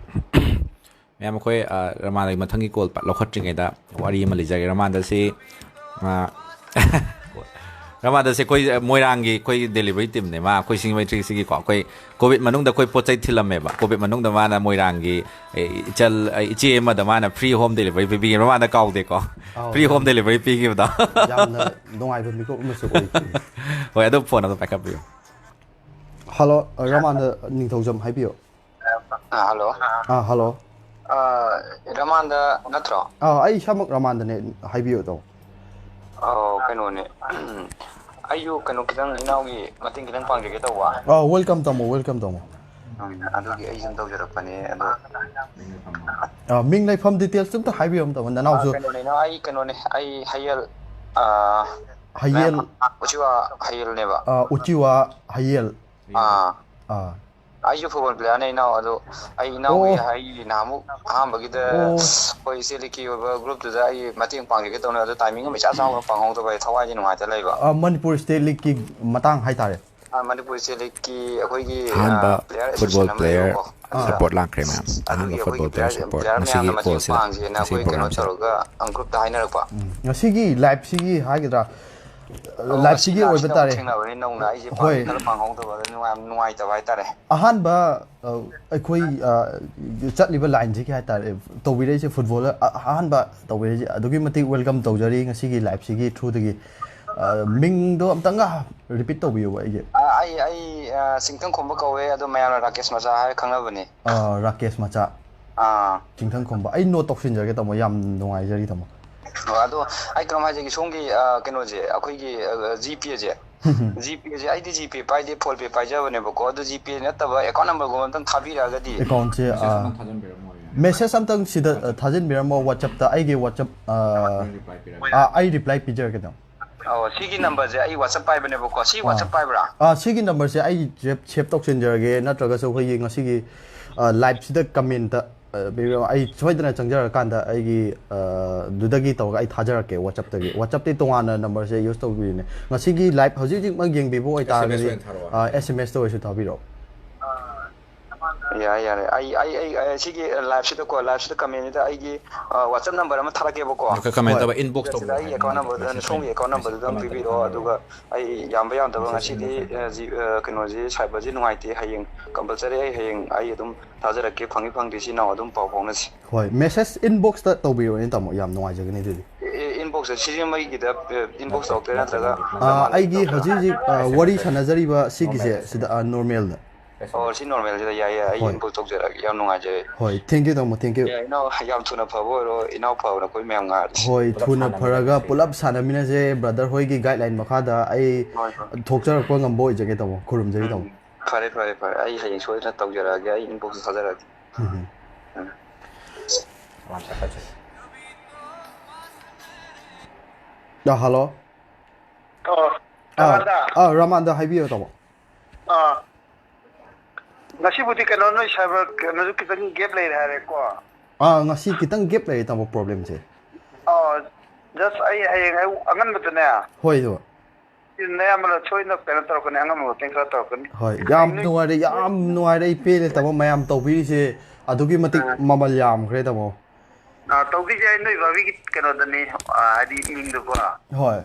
ꯃꯌꯥꯝ, ꯑꯩꯈꯣꯏ, ꯑ, ꯔꯃꯥꯟꯒꯤ ꯃꯊꯪꯒꯤ ꯀꯣꯜ ꯄ-, ꯂꯧꯈꯠꯇ꯭ꯔꯤꯉꯩꯗ ꯋꯥꯔꯤ ꯑꯃ ꯂꯤꯖꯒꯦ꯫ ꯔꯃꯥꯟꯗꯁꯤ, ꯑ, ꯔꯃꯥꯟꯗꯁꯤ ꯑꯩꯈꯣꯏ, ꯑ, ꯃꯣꯏꯔꯥꯡꯒꯤ ꯑꯩꯈꯣꯏ ꯗꯦꯂꯤꯚꯔꯤ ꯇꯤꯝꯅꯦ꯫ ꯃꯥ ꯑꯩꯈꯣꯏ ꯁꯤꯡꯖꯃꯩ ꯊ꯭ꯔꯤ ꯁꯤꯛꯁꯇꯤꯒꯤꯀꯣ, ꯑꯩꯈꯣꯏ ꯀꯣꯚꯤꯗ ꯃꯅꯨꯡꯗ ꯑꯩꯈꯣꯏ ꯄꯣꯠ ꯆꯩ ꯊꯤꯜꯂꯝꯃꯦꯕ꯫ ꯀꯣꯚꯤꯗ ꯃꯅꯨꯡꯗ ꯃꯥꯅ ꯃꯣꯏꯔꯥꯡꯒꯤ, ꯑꯦ, ꯏꯆꯜ, ꯑꯦ, ꯏꯆꯦ ꯑꯃꯗ ꯃꯥꯅ free home delivery ꯄꯤꯕꯤꯌꯦ꯫ ꯔꯃꯥꯟꯗ ꯀꯥꯎꯗꯦꯀꯣ? ꯑꯧ, Free home ꯌꯥꯝ, delivery ꯄꯤꯈꯤꯕꯗꯣ꯫ ꯌꯥꯝꯅ ꯅꯨꯡꯉꯥꯏꯕ ꯃꯤꯀꯨꯞ ꯑꯃꯁꯨ ꯑꯣꯏꯈꯤ꯫ ꯍꯣꯏ, ꯑꯗꯨ ꯐꯣꯟ ꯑꯗꯨꯝ ꯄꯥꯏꯈꯠꯄꯤꯌꯨ꯫ ꯍꯜꯂꯣ, ꯔꯃꯥꯟꯗ ꯅꯤꯡꯊꯧꯖꯝ ꯍꯥꯏꯕꯤꯌꯨ꯫ ꯑꯥ, ꯍꯜꯂꯣ꯫ ꯑꯥ, ꯍꯜꯂꯣ꯫ ꯑꯥ, ꯔꯃꯥꯟꯗ ꯅꯠꯇ꯭ꯔꯣ? ꯑꯥ, ꯑꯩ ꯏꯁꯥꯃꯛ ꯔꯃꯥꯟꯗꯅꯦ, ꯍꯥꯏꯕꯤꯌꯨ, ꯇꯥꯃꯣ꯫ ꯑꯣ, ꯀꯩꯅꯣꯅꯦ꯫ ꯑꯩꯁꯨ ꯀꯩꯅꯣ ꯈꯤꯇꯪ ꯏꯅꯥꯎꯒꯤ ꯃꯇꯦꯡ ꯈꯤꯇꯪ ꯄꯥꯡꯖꯒꯦ ꯇꯧꯕ꯫ ꯑꯥ, welcome, ꯇꯥꯃꯣ, welcome, ꯇꯥꯃꯣ꯫ ꯎꯝ, ꯑꯗꯨꯒꯤ ꯑꯩ ꯁꯨꯝ ꯇꯧꯖꯔꯛꯄꯅꯦ, ꯑꯗꯣ꯫ ꯑꯥ, ꯃꯤꯡ ꯂꯩꯐꯝ details ꯑꯝꯇ ꯍꯥꯏꯕꯤꯔꯝꯃꯣ, ꯇꯥꯃꯣ, ꯑꯥ, ꯅꯅꯥꯎꯁꯨ꯫ ꯀꯩꯅꯣꯅꯦ, ꯏꯅꯥꯎ, ꯑꯩ ꯀꯩꯅꯣꯅꯦ, ꯑꯩ ꯍꯌꯦꯜ, ꯑꯥ, ꯍꯌꯦꯜ꯫ ꯃꯌꯥꯝ ꯎꯆꯤꯋꯥ ꯍꯌꯦꯜꯅꯦꯕ꯫ ꯑꯥ, ꯎꯆꯤꯋꯥ ꯍꯌꯦꯜ꯫ ꯑꯥ꯫ ꯑꯥ꯫ ꯑꯩꯁꯨ football playerꯅꯦ, ꯏꯅꯥꯎ, ꯑꯗꯣ ꯑꯩ ꯏꯅꯥꯎꯒꯤ ꯑꯣ꯫ ꯑꯩ ꯅꯍꯥꯟꯃꯨꯛ ꯑꯍꯥꯟꯕꯒꯤꯗ ꯑꯣ꯫ ꯑꯩꯈꯣꯏ ꯏꯆꯦ ꯂꯤꯛꯀꯤ ꯑꯣꯏꯕ groupꯇꯨꯗ ꯑꯩ ꯃꯇꯦꯡ ꯄꯥꯡꯖꯒꯦ ꯇꯧꯅꯦ, ꯑꯗꯣ timing ꯑꯃ ꯏꯆꯥ ꯆꯥꯅ ꯐꯪꯍꯧꯗꯕ, ꯑꯩ ꯊꯋꯥꯏꯗꯤ ꯅꯨꯡꯉꯥꯏꯇ ꯂꯩꯕ꯫ ꯑꯥ, ꯃꯅꯤꯄꯨꯔ state leagueꯀꯤ ꯃꯇꯥꯡ ꯍꯥꯏꯇꯥꯔꯦ꯫ ꯑꯥ, ꯃꯅꯤꯄꯨꯔ state leagueꯀꯤ ꯑꯩꯈꯣꯏꯒꯤ, ꯑꯍꯥꯟꯕ ꯑꯥ, player football association ꯑꯃ player ꯂꯩꯌꯦꯕꯀꯣ꯫ ꯑꯗꯨꯗ support ꯂꯥꯛꯈ꯭ꯔꯦ, ꯃꯌꯥꯝ꯫ ꯑꯍꯥꯟꯕ ꯑꯗꯨꯒꯤ ꯑꯩꯈꯣꯏꯒꯤ football player player, support꯫ player ꯉꯁꯤꯒꯤ ꯃꯌꯥꯝꯅ ꯃꯇꯦꯡ callꯁꯦ, ꯄꯥꯡꯁꯦꯅ ꯉꯁꯤꯒꯤ ꯑꯩꯈꯣꯏ ꯀꯩꯅꯣ programꯁꯦ꯫ ꯇꯧꯔꯒ groupꯇ ꯍꯥꯏꯅꯔꯛꯄ꯫ ꯎꯝ, ꯉꯁꯤꯒꯤ liveꯁꯤꯒꯤ ꯍꯥꯏꯒꯗ꯭ꯔꯥ? ꯑꯣ, Liveꯁꯤꯒꯤ ꯑꯁꯤꯅ, ꯑꯣꯏꯕ ꯑꯁꯤꯅ ꯇꯥꯔꯦ꯫ ꯑꯃꯨꯛ ꯊꯦꯡꯅꯕꯅꯤ, ꯅꯧꯅ ꯑꯩꯁꯦ ꯍꯣꯏ꯫ ꯄꯥꯡꯒꯦ ꯈꯜꯂ ꯄꯥꯡꯍꯧꯗꯕ, ꯑꯗꯨ ꯅꯨꯡꯉꯥꯏ-, ꯅꯨꯡꯉꯥꯏꯇꯕ ꯍꯥꯏꯇꯥꯔꯦ꯫ ꯑꯍꯥꯟꯕ, ꯑ, ꯑꯩꯈꯣꯏ, ꯑ, ꯆꯠꯂꯤꯕ lineꯁꯤꯒꯤ ꯍꯥꯏꯇꯥꯔꯦ, ꯇꯧꯕꯤꯔꯛꯏꯁꯦ football, ꯑ-, ꯑꯍꯥꯟꯕ ꯇꯧꯕꯤꯔꯛꯏꯁꯦ ꯑꯗꯨꯛꯀꯤ ꯃꯇꯤꯛ welcome ꯇꯧꯖꯔꯤ ꯉꯁꯤꯒꯤ liveꯁꯤꯒꯤ throughꯗꯒꯤ꯫ ꯑ, ꯃꯤꯡꯗꯣ ꯑꯝꯇꯪꯒ repeat ꯇꯧꯕꯤꯌꯨꯕ ꯑꯩꯒꯤ꯫ ꯑ, ꯑꯩ ꯑꯩ, ꯑꯩ, ꯑ, ꯆꯤꯡꯊꯪ ꯈꯣꯝꯕ ꯀꯧꯋꯦ, ꯑꯗꯣ ꯃꯌꯥꯝꯅ ꯔꯥꯀꯦꯁ ꯃꯆꯥ ꯍꯥꯏꯔ ꯈꯪꯅꯕꯅꯦ꯫ ꯑ, ꯔꯥꯀꯦꯁ ꯃꯆꯥ꯫ ꯑꯥ꯫ ꯆꯤꯡꯊꯪ ꯈꯣꯝꯕ꯫ ꯑꯩ ꯅꯣꯠ ꯇꯧꯁꯤꯟꯖꯔꯒꯦ, ꯇꯥꯃꯣ꯫ ꯌꯥꯝ ꯅꯨꯡꯉꯥꯏꯖꯔꯤ, ꯇꯥꯃꯣ꯫ ꯑꯣ, ꯑꯗꯣ ꯑꯩ ꯀꯩꯅꯣꯝ ꯍꯥꯏꯖꯒꯦ, ꯁꯣꯝꯒꯤ, ꯑ, ꯀꯩꯅꯣꯁꯦ, ꯑꯩꯈꯣꯏꯒꯤ, ꯑ, ꯖꯤꯄꯦꯁꯦ, ꯖꯤꯄꯦꯁꯦ, ꯑꯩꯗꯤ ꯖꯤꯄꯦ ꯄꯥꯏꯗꯦ, ꯐꯣꯟ ꯄꯦ ꯄꯥꯏꯖꯕꯅꯦꯕꯀꯣ꯫ ꯑꯗꯣ ꯖꯤꯄꯦ ꯅꯠꯇꯕ ꯑꯦꯀꯥꯎꯟ ꯅꯝꯕꯔꯒꯨꯝꯕ ꯑꯝꯇꯪ ꯊꯥꯕꯤꯔꯛꯑꯒꯗꯤ꯫ ꯑꯦꯀꯥꯎꯟꯁꯦ, ꯑ, ꯃꯦꯁꯦꯖ ꯑꯝꯇꯪ ꯁꯤꯗ, ꯑ, ꯊꯥꯖꯤꯟꯕꯤꯔꯝꯃꯣ, WhatsApp-ꯇ꯫ ꯑꯩꯒꯤ WhatsApp, ꯑ, ꯑ, ꯑꯩ ꯔꯤꯄ꯭ꯂꯥꯏ ꯄꯤꯖꯔꯛꯀꯦ, ꯇꯥꯃꯣ꯫ ꯑꯣ, ꯁꯤꯒꯤ ꯅꯝꯕꯔꯁꯦ ꯑꯩ WhatsApp ꯄꯥꯏꯕꯅꯦꯕꯀꯣ꯫ ꯁꯤ ꯑꯥ꯫ WhatsApp ꯄꯥꯏꯕ꯭ꯔꯥ? ꯑꯥ, ꯁꯤꯒꯤ ꯅꯝꯕꯔꯁꯦ ꯑꯩ ꯁꯦꯞ, ꯁꯦꯞ ꯇꯧꯁꯤꯟꯖꯔꯒꯦ, ꯅꯠꯇ꯭ꯔꯒꯁꯨ ꯑꯩꯈꯣꯏꯒꯤ ꯉꯁꯤꯒꯤ, ꯑ, ꯂꯥꯏꯞꯁꯤꯗ ꯀꯃꯦꯟꯇ, ꯑ, ꯄꯤꯕꯤꯔꯛꯑꯣ꯫ ꯑꯩ ꯁꯣꯏꯗꯅ ꯆꯪꯖꯔꯀꯥꯟꯗ ꯑꯩꯒꯤ, ꯑ, ꯑꯗꯨꯗꯒꯤ ꯇꯧꯔꯒ ꯑꯩ ꯊꯥꯖꯔꯛꯀꯦ WhatsApp-ꯇꯒꯤ꯫ WhatsApp-ꯇꯤ ꯇꯣꯉꯥꯟꯅ ꯅꯝꯕꯔꯁꯦ ꯌꯨꯁ ꯇꯧꯕꯤꯔꯤꯅꯦ꯫ ꯉꯁꯤꯒꯤ ꯂꯥꯏꯞ ꯍꯧꯖꯤꯛ ꯍꯧꯖꯤꯛꯃꯛ ꯌꯦꯡꯕꯤꯕ ꯑꯣꯏꯇꯥꯔꯒꯗꯤ, ꯑꯦꯁ ꯑꯦꯝ ꯑꯦꯁ ꯑꯣꯏꯅ ꯊꯥꯔꯛꯑꯣ꯫ ꯑ, ꯑꯦꯁ ꯑꯦꯝ ꯑꯦꯁꯇ ꯑꯣꯏꯔꯁꯨ ꯊꯥꯕꯤꯔꯛꯑꯣ꯫ ꯌꯥꯏ, ꯌꯥꯔꯦ꯫ ꯑꯩ, ꯑꯩ, ꯑꯩ, ꯑꯩ ꯁꯤꯒꯤ ꯂꯥꯏꯞꯁꯤꯗꯀꯣ, ꯂꯥꯏꯞꯁꯤꯗ ꯀꯃꯦꯟꯁꯤꯗ ꯑꯩꯒꯤ, ꯑ, WhatsApp ꯅꯝꯕꯔ ꯑꯃ ꯊꯥꯔꯛꯀꯦꯕꯀꯣ꯫ ꯀꯃꯦꯟ ꯍꯣꯏ꯫ ꯇꯧꯕ inbox ꯁꯤꯗ ꯇꯧꯕꯗꯣ ꯑꯩꯒꯤ ꯍꯥꯏꯕꯅꯤ, ꯑꯦꯀꯥꯎꯟ ꯅꯝꯕꯔꯗꯨ, ꯃꯦꯁꯦꯖ ꯁꯣꯝꯒꯤ ꯑꯣꯏꯅ꯫ ꯑꯦꯀꯥꯎꯟ ꯅꯝꯕꯔꯗꯨꯗ ꯑꯗꯨꯝ ꯃꯦꯁꯦꯖ ꯄꯤꯕꯤꯔꯛꯑꯣ, ꯀꯃꯦꯟ ꯇꯧꯕ꯫ ꯑꯗꯨꯒ ꯑꯩ ꯌꯥꯝꯕ ꯌꯥꯝꯗꯕ ꯃꯦꯁꯦꯖ ꯉꯁꯤꯗꯤ, ꯃꯦꯁꯦꯖ ꯑ, ꯖꯤ-, ꯑ, ꯀꯩꯅꯣꯁꯤ, ꯁꯥꯏꯕꯔꯁꯤ ꯅꯨꯡꯉꯥꯏꯇꯦ, ꯍꯌꯦꯡ ꯀꯝꯄꯜꯁꯔꯤ ꯑꯩ ꯍꯌꯦꯡ ꯑꯩ ꯑꯗꯨꯝ ꯊꯥꯖꯔꯛꯀꯦ, ꯐꯪꯉꯤ ꯐꯪꯗꯦ ꯏꯆꯤꯟ ꯏꯅꯥꯎ ꯑꯗꯨꯝ ꯄꯥꯎ ꯐꯥꯎꯅꯁꯤ꯫ ꯍꯣꯏ, ꯃꯦꯁꯦꯖ inbox-ꯇ ꯇꯧꯕꯤꯔꯛꯑꯣꯅꯦ, ꯇꯥꯃꯣ, ꯌꯥꯝ ꯅꯨꯡꯉꯥꯏꯖꯒꯅꯤ ꯑꯗꯨꯗꯤ꯫ ꯑꯦ, ꯑꯦ, inbox-ꯁꯦ ꯁꯤꯖꯤꯃꯩꯒꯤꯗ, ꯑꯦ, inbox ꯇꯧꯔꯛꯇꯣꯏꯔꯥ ꯅꯠꯇ꯭ꯔꯒ ꯑ, ꯅꯣꯔꯃꯦꯜꯗ ꯑꯩꯒꯤ ꯇꯧꯔꯛꯇꯣꯏꯔꯥ? ꯍꯧꯖꯤꯛ ꯍꯧꯖꯤꯛ, ꯑ, ꯋꯥꯔꯤ ꯁꯥꯟꯅꯖꯔꯤꯕ ꯁꯤꯒꯤꯁꯦ ꯅꯣꯔꯃꯦꯜꯗ꯫ ꯁꯤꯗ, ꯑ, ꯅꯣꯔꯃꯦꯜꯗ꯫ ꯑꯣ, ꯁꯤ ꯅꯣꯔꯃꯦꯜꯁꯤꯗ ꯌꯥꯏ, ꯌꯥꯏ, ꯑꯩ ꯍꯣꯏ꯫ Inbox ꯇꯧꯖꯔꯛꯑꯒꯦ, ꯌꯥꯝ ꯅꯨꯡꯉꯥꯏꯖꯔꯦ꯫ ꯍꯣꯏ, thank you, ꯇꯥꯃꯣ, thank you꯫ ꯌꯥꯏ, ꯏꯅꯥꯎ, ꯌꯥꯝ ꯊꯨꯅ ꯐꯕ ꯑꯣꯏꯔꯣ, ꯏꯅꯥꯎ ꯐꯕꯅ ꯑꯩꯈꯣꯏ ꯃꯌꯥꯝ ꯉꯥꯏꯔꯤꯁꯦ꯫ ꯍꯣꯏ, ꯄꯨꯂꯞ ꯊꯨꯅ ꯐꯔꯒ ꯁꯥꯟꯅꯃꯤꯟꯅꯁꯦ꯫ ꯄꯨꯂꯞ ꯁꯥꯟꯅꯃꯤꯟꯅꯁꯦ, brother ꯍꯣꯏꯒꯤ guideline ꯃꯈꯥꯗ ꯑꯩ ꯍꯣꯏ, ꯍꯣꯏ꯫ ꯊꯣꯛꯆꯔꯛꯄ ꯉꯝꯕ ꯑꯣꯏꯖꯒꯦ, ꯇꯥꯃꯣ, ꯈꯨꯔꯨꯝꯖꯔꯤ, ꯎꯝ, ꯇꯥꯃꯣ꯫ ꯐꯔꯦ, ꯐꯔꯦ, ꯐꯔꯦ, ꯑꯩ ꯍꯌꯦꯡ ꯁꯣꯏꯗꯅ ꯇꯧꯖꯔꯛꯑꯒꯦ, ꯑꯩ inbox ꯊꯥꯖꯔꯛꯑꯒꯦ꯫ ꯎꯝ꯫ ꯎꯝ꯫ ꯑ, hello꯫ ꯑꯣ, ꯑꯥ, ꯔꯃꯥꯟꯗ꯫ ꯑꯥ, ꯔꯃꯥꯟꯗ ꯍꯥꯏꯕꯤꯌꯣ, ꯇꯥꯃꯣ꯫ ꯑꯥ꯫ ꯉꯁꯤꯕꯨꯗꯤ ꯀꯩꯅꯣ, ꯅꯣꯏ ꯁꯥꯏꯕꯔ ꯀꯩꯅꯣꯁꯨ ꯈꯤꯇꯪ gap ꯂꯩꯔꯦ ꯍꯥꯏꯔꯦꯀꯣ? ꯑꯥ, ꯉꯁꯤ ꯈꯤꯇꯪ gap ꯂꯩꯔꯦ, ꯇꯥꯃꯣ, problemꯁꯦ꯫ ꯑꯥ, just ꯑꯩ ꯍꯌꯦꯡ ꯑꯌꯨꯛ ꯑꯉꯟꯕꯗꯅꯦ꯫ ꯍꯣꯏ, ꯇꯥꯃꯣ꯫ ꯅꯌꯥꯝꯕꯅ ꯁꯣꯏꯗꯅ ꯀꯩꯅꯣ ꯇꯧꯔꯛꯀꯅꯤ, ꯑꯉꯟꯕ ꯃꯇꯦꯡ ꯈꯔ ꯇꯧꯔꯛꯀꯅꯤ꯫ ꯍꯣꯏ, ꯌꯥꯝ ꯑꯩ ꯅꯣꯏ ꯅꯨꯡꯉꯥꯏꯔꯦ, ꯌꯥꯝ ꯅꯨꯡꯉꯥꯏꯔꯦ, ꯑꯩ ꯄꯦꯜꯂꯦ, ꯇꯥꯃꯣ, ꯃꯌꯥꯝ ꯇꯧꯕꯤꯔꯤꯁꯦ ꯑꯗꯨꯛꯀꯤ ꯃꯇꯤꯛ ꯑꯥ꯫ ꯃꯃꯜ ꯌꯥꯝꯈ꯭ꯔꯦ, ꯇꯥꯃꯣ꯫ ꯑꯥ, ꯇꯧꯕꯤꯁꯦ, ꯑꯩ ꯅꯣꯏ ꯚꯥꯕꯤꯒꯤ ꯀꯩꯅꯣꯗꯅꯤ, ꯑꯥ, ꯍꯥꯏꯗꯤ ꯃꯤꯡꯗꯀꯣ꯫ ꯍꯣꯏ꯫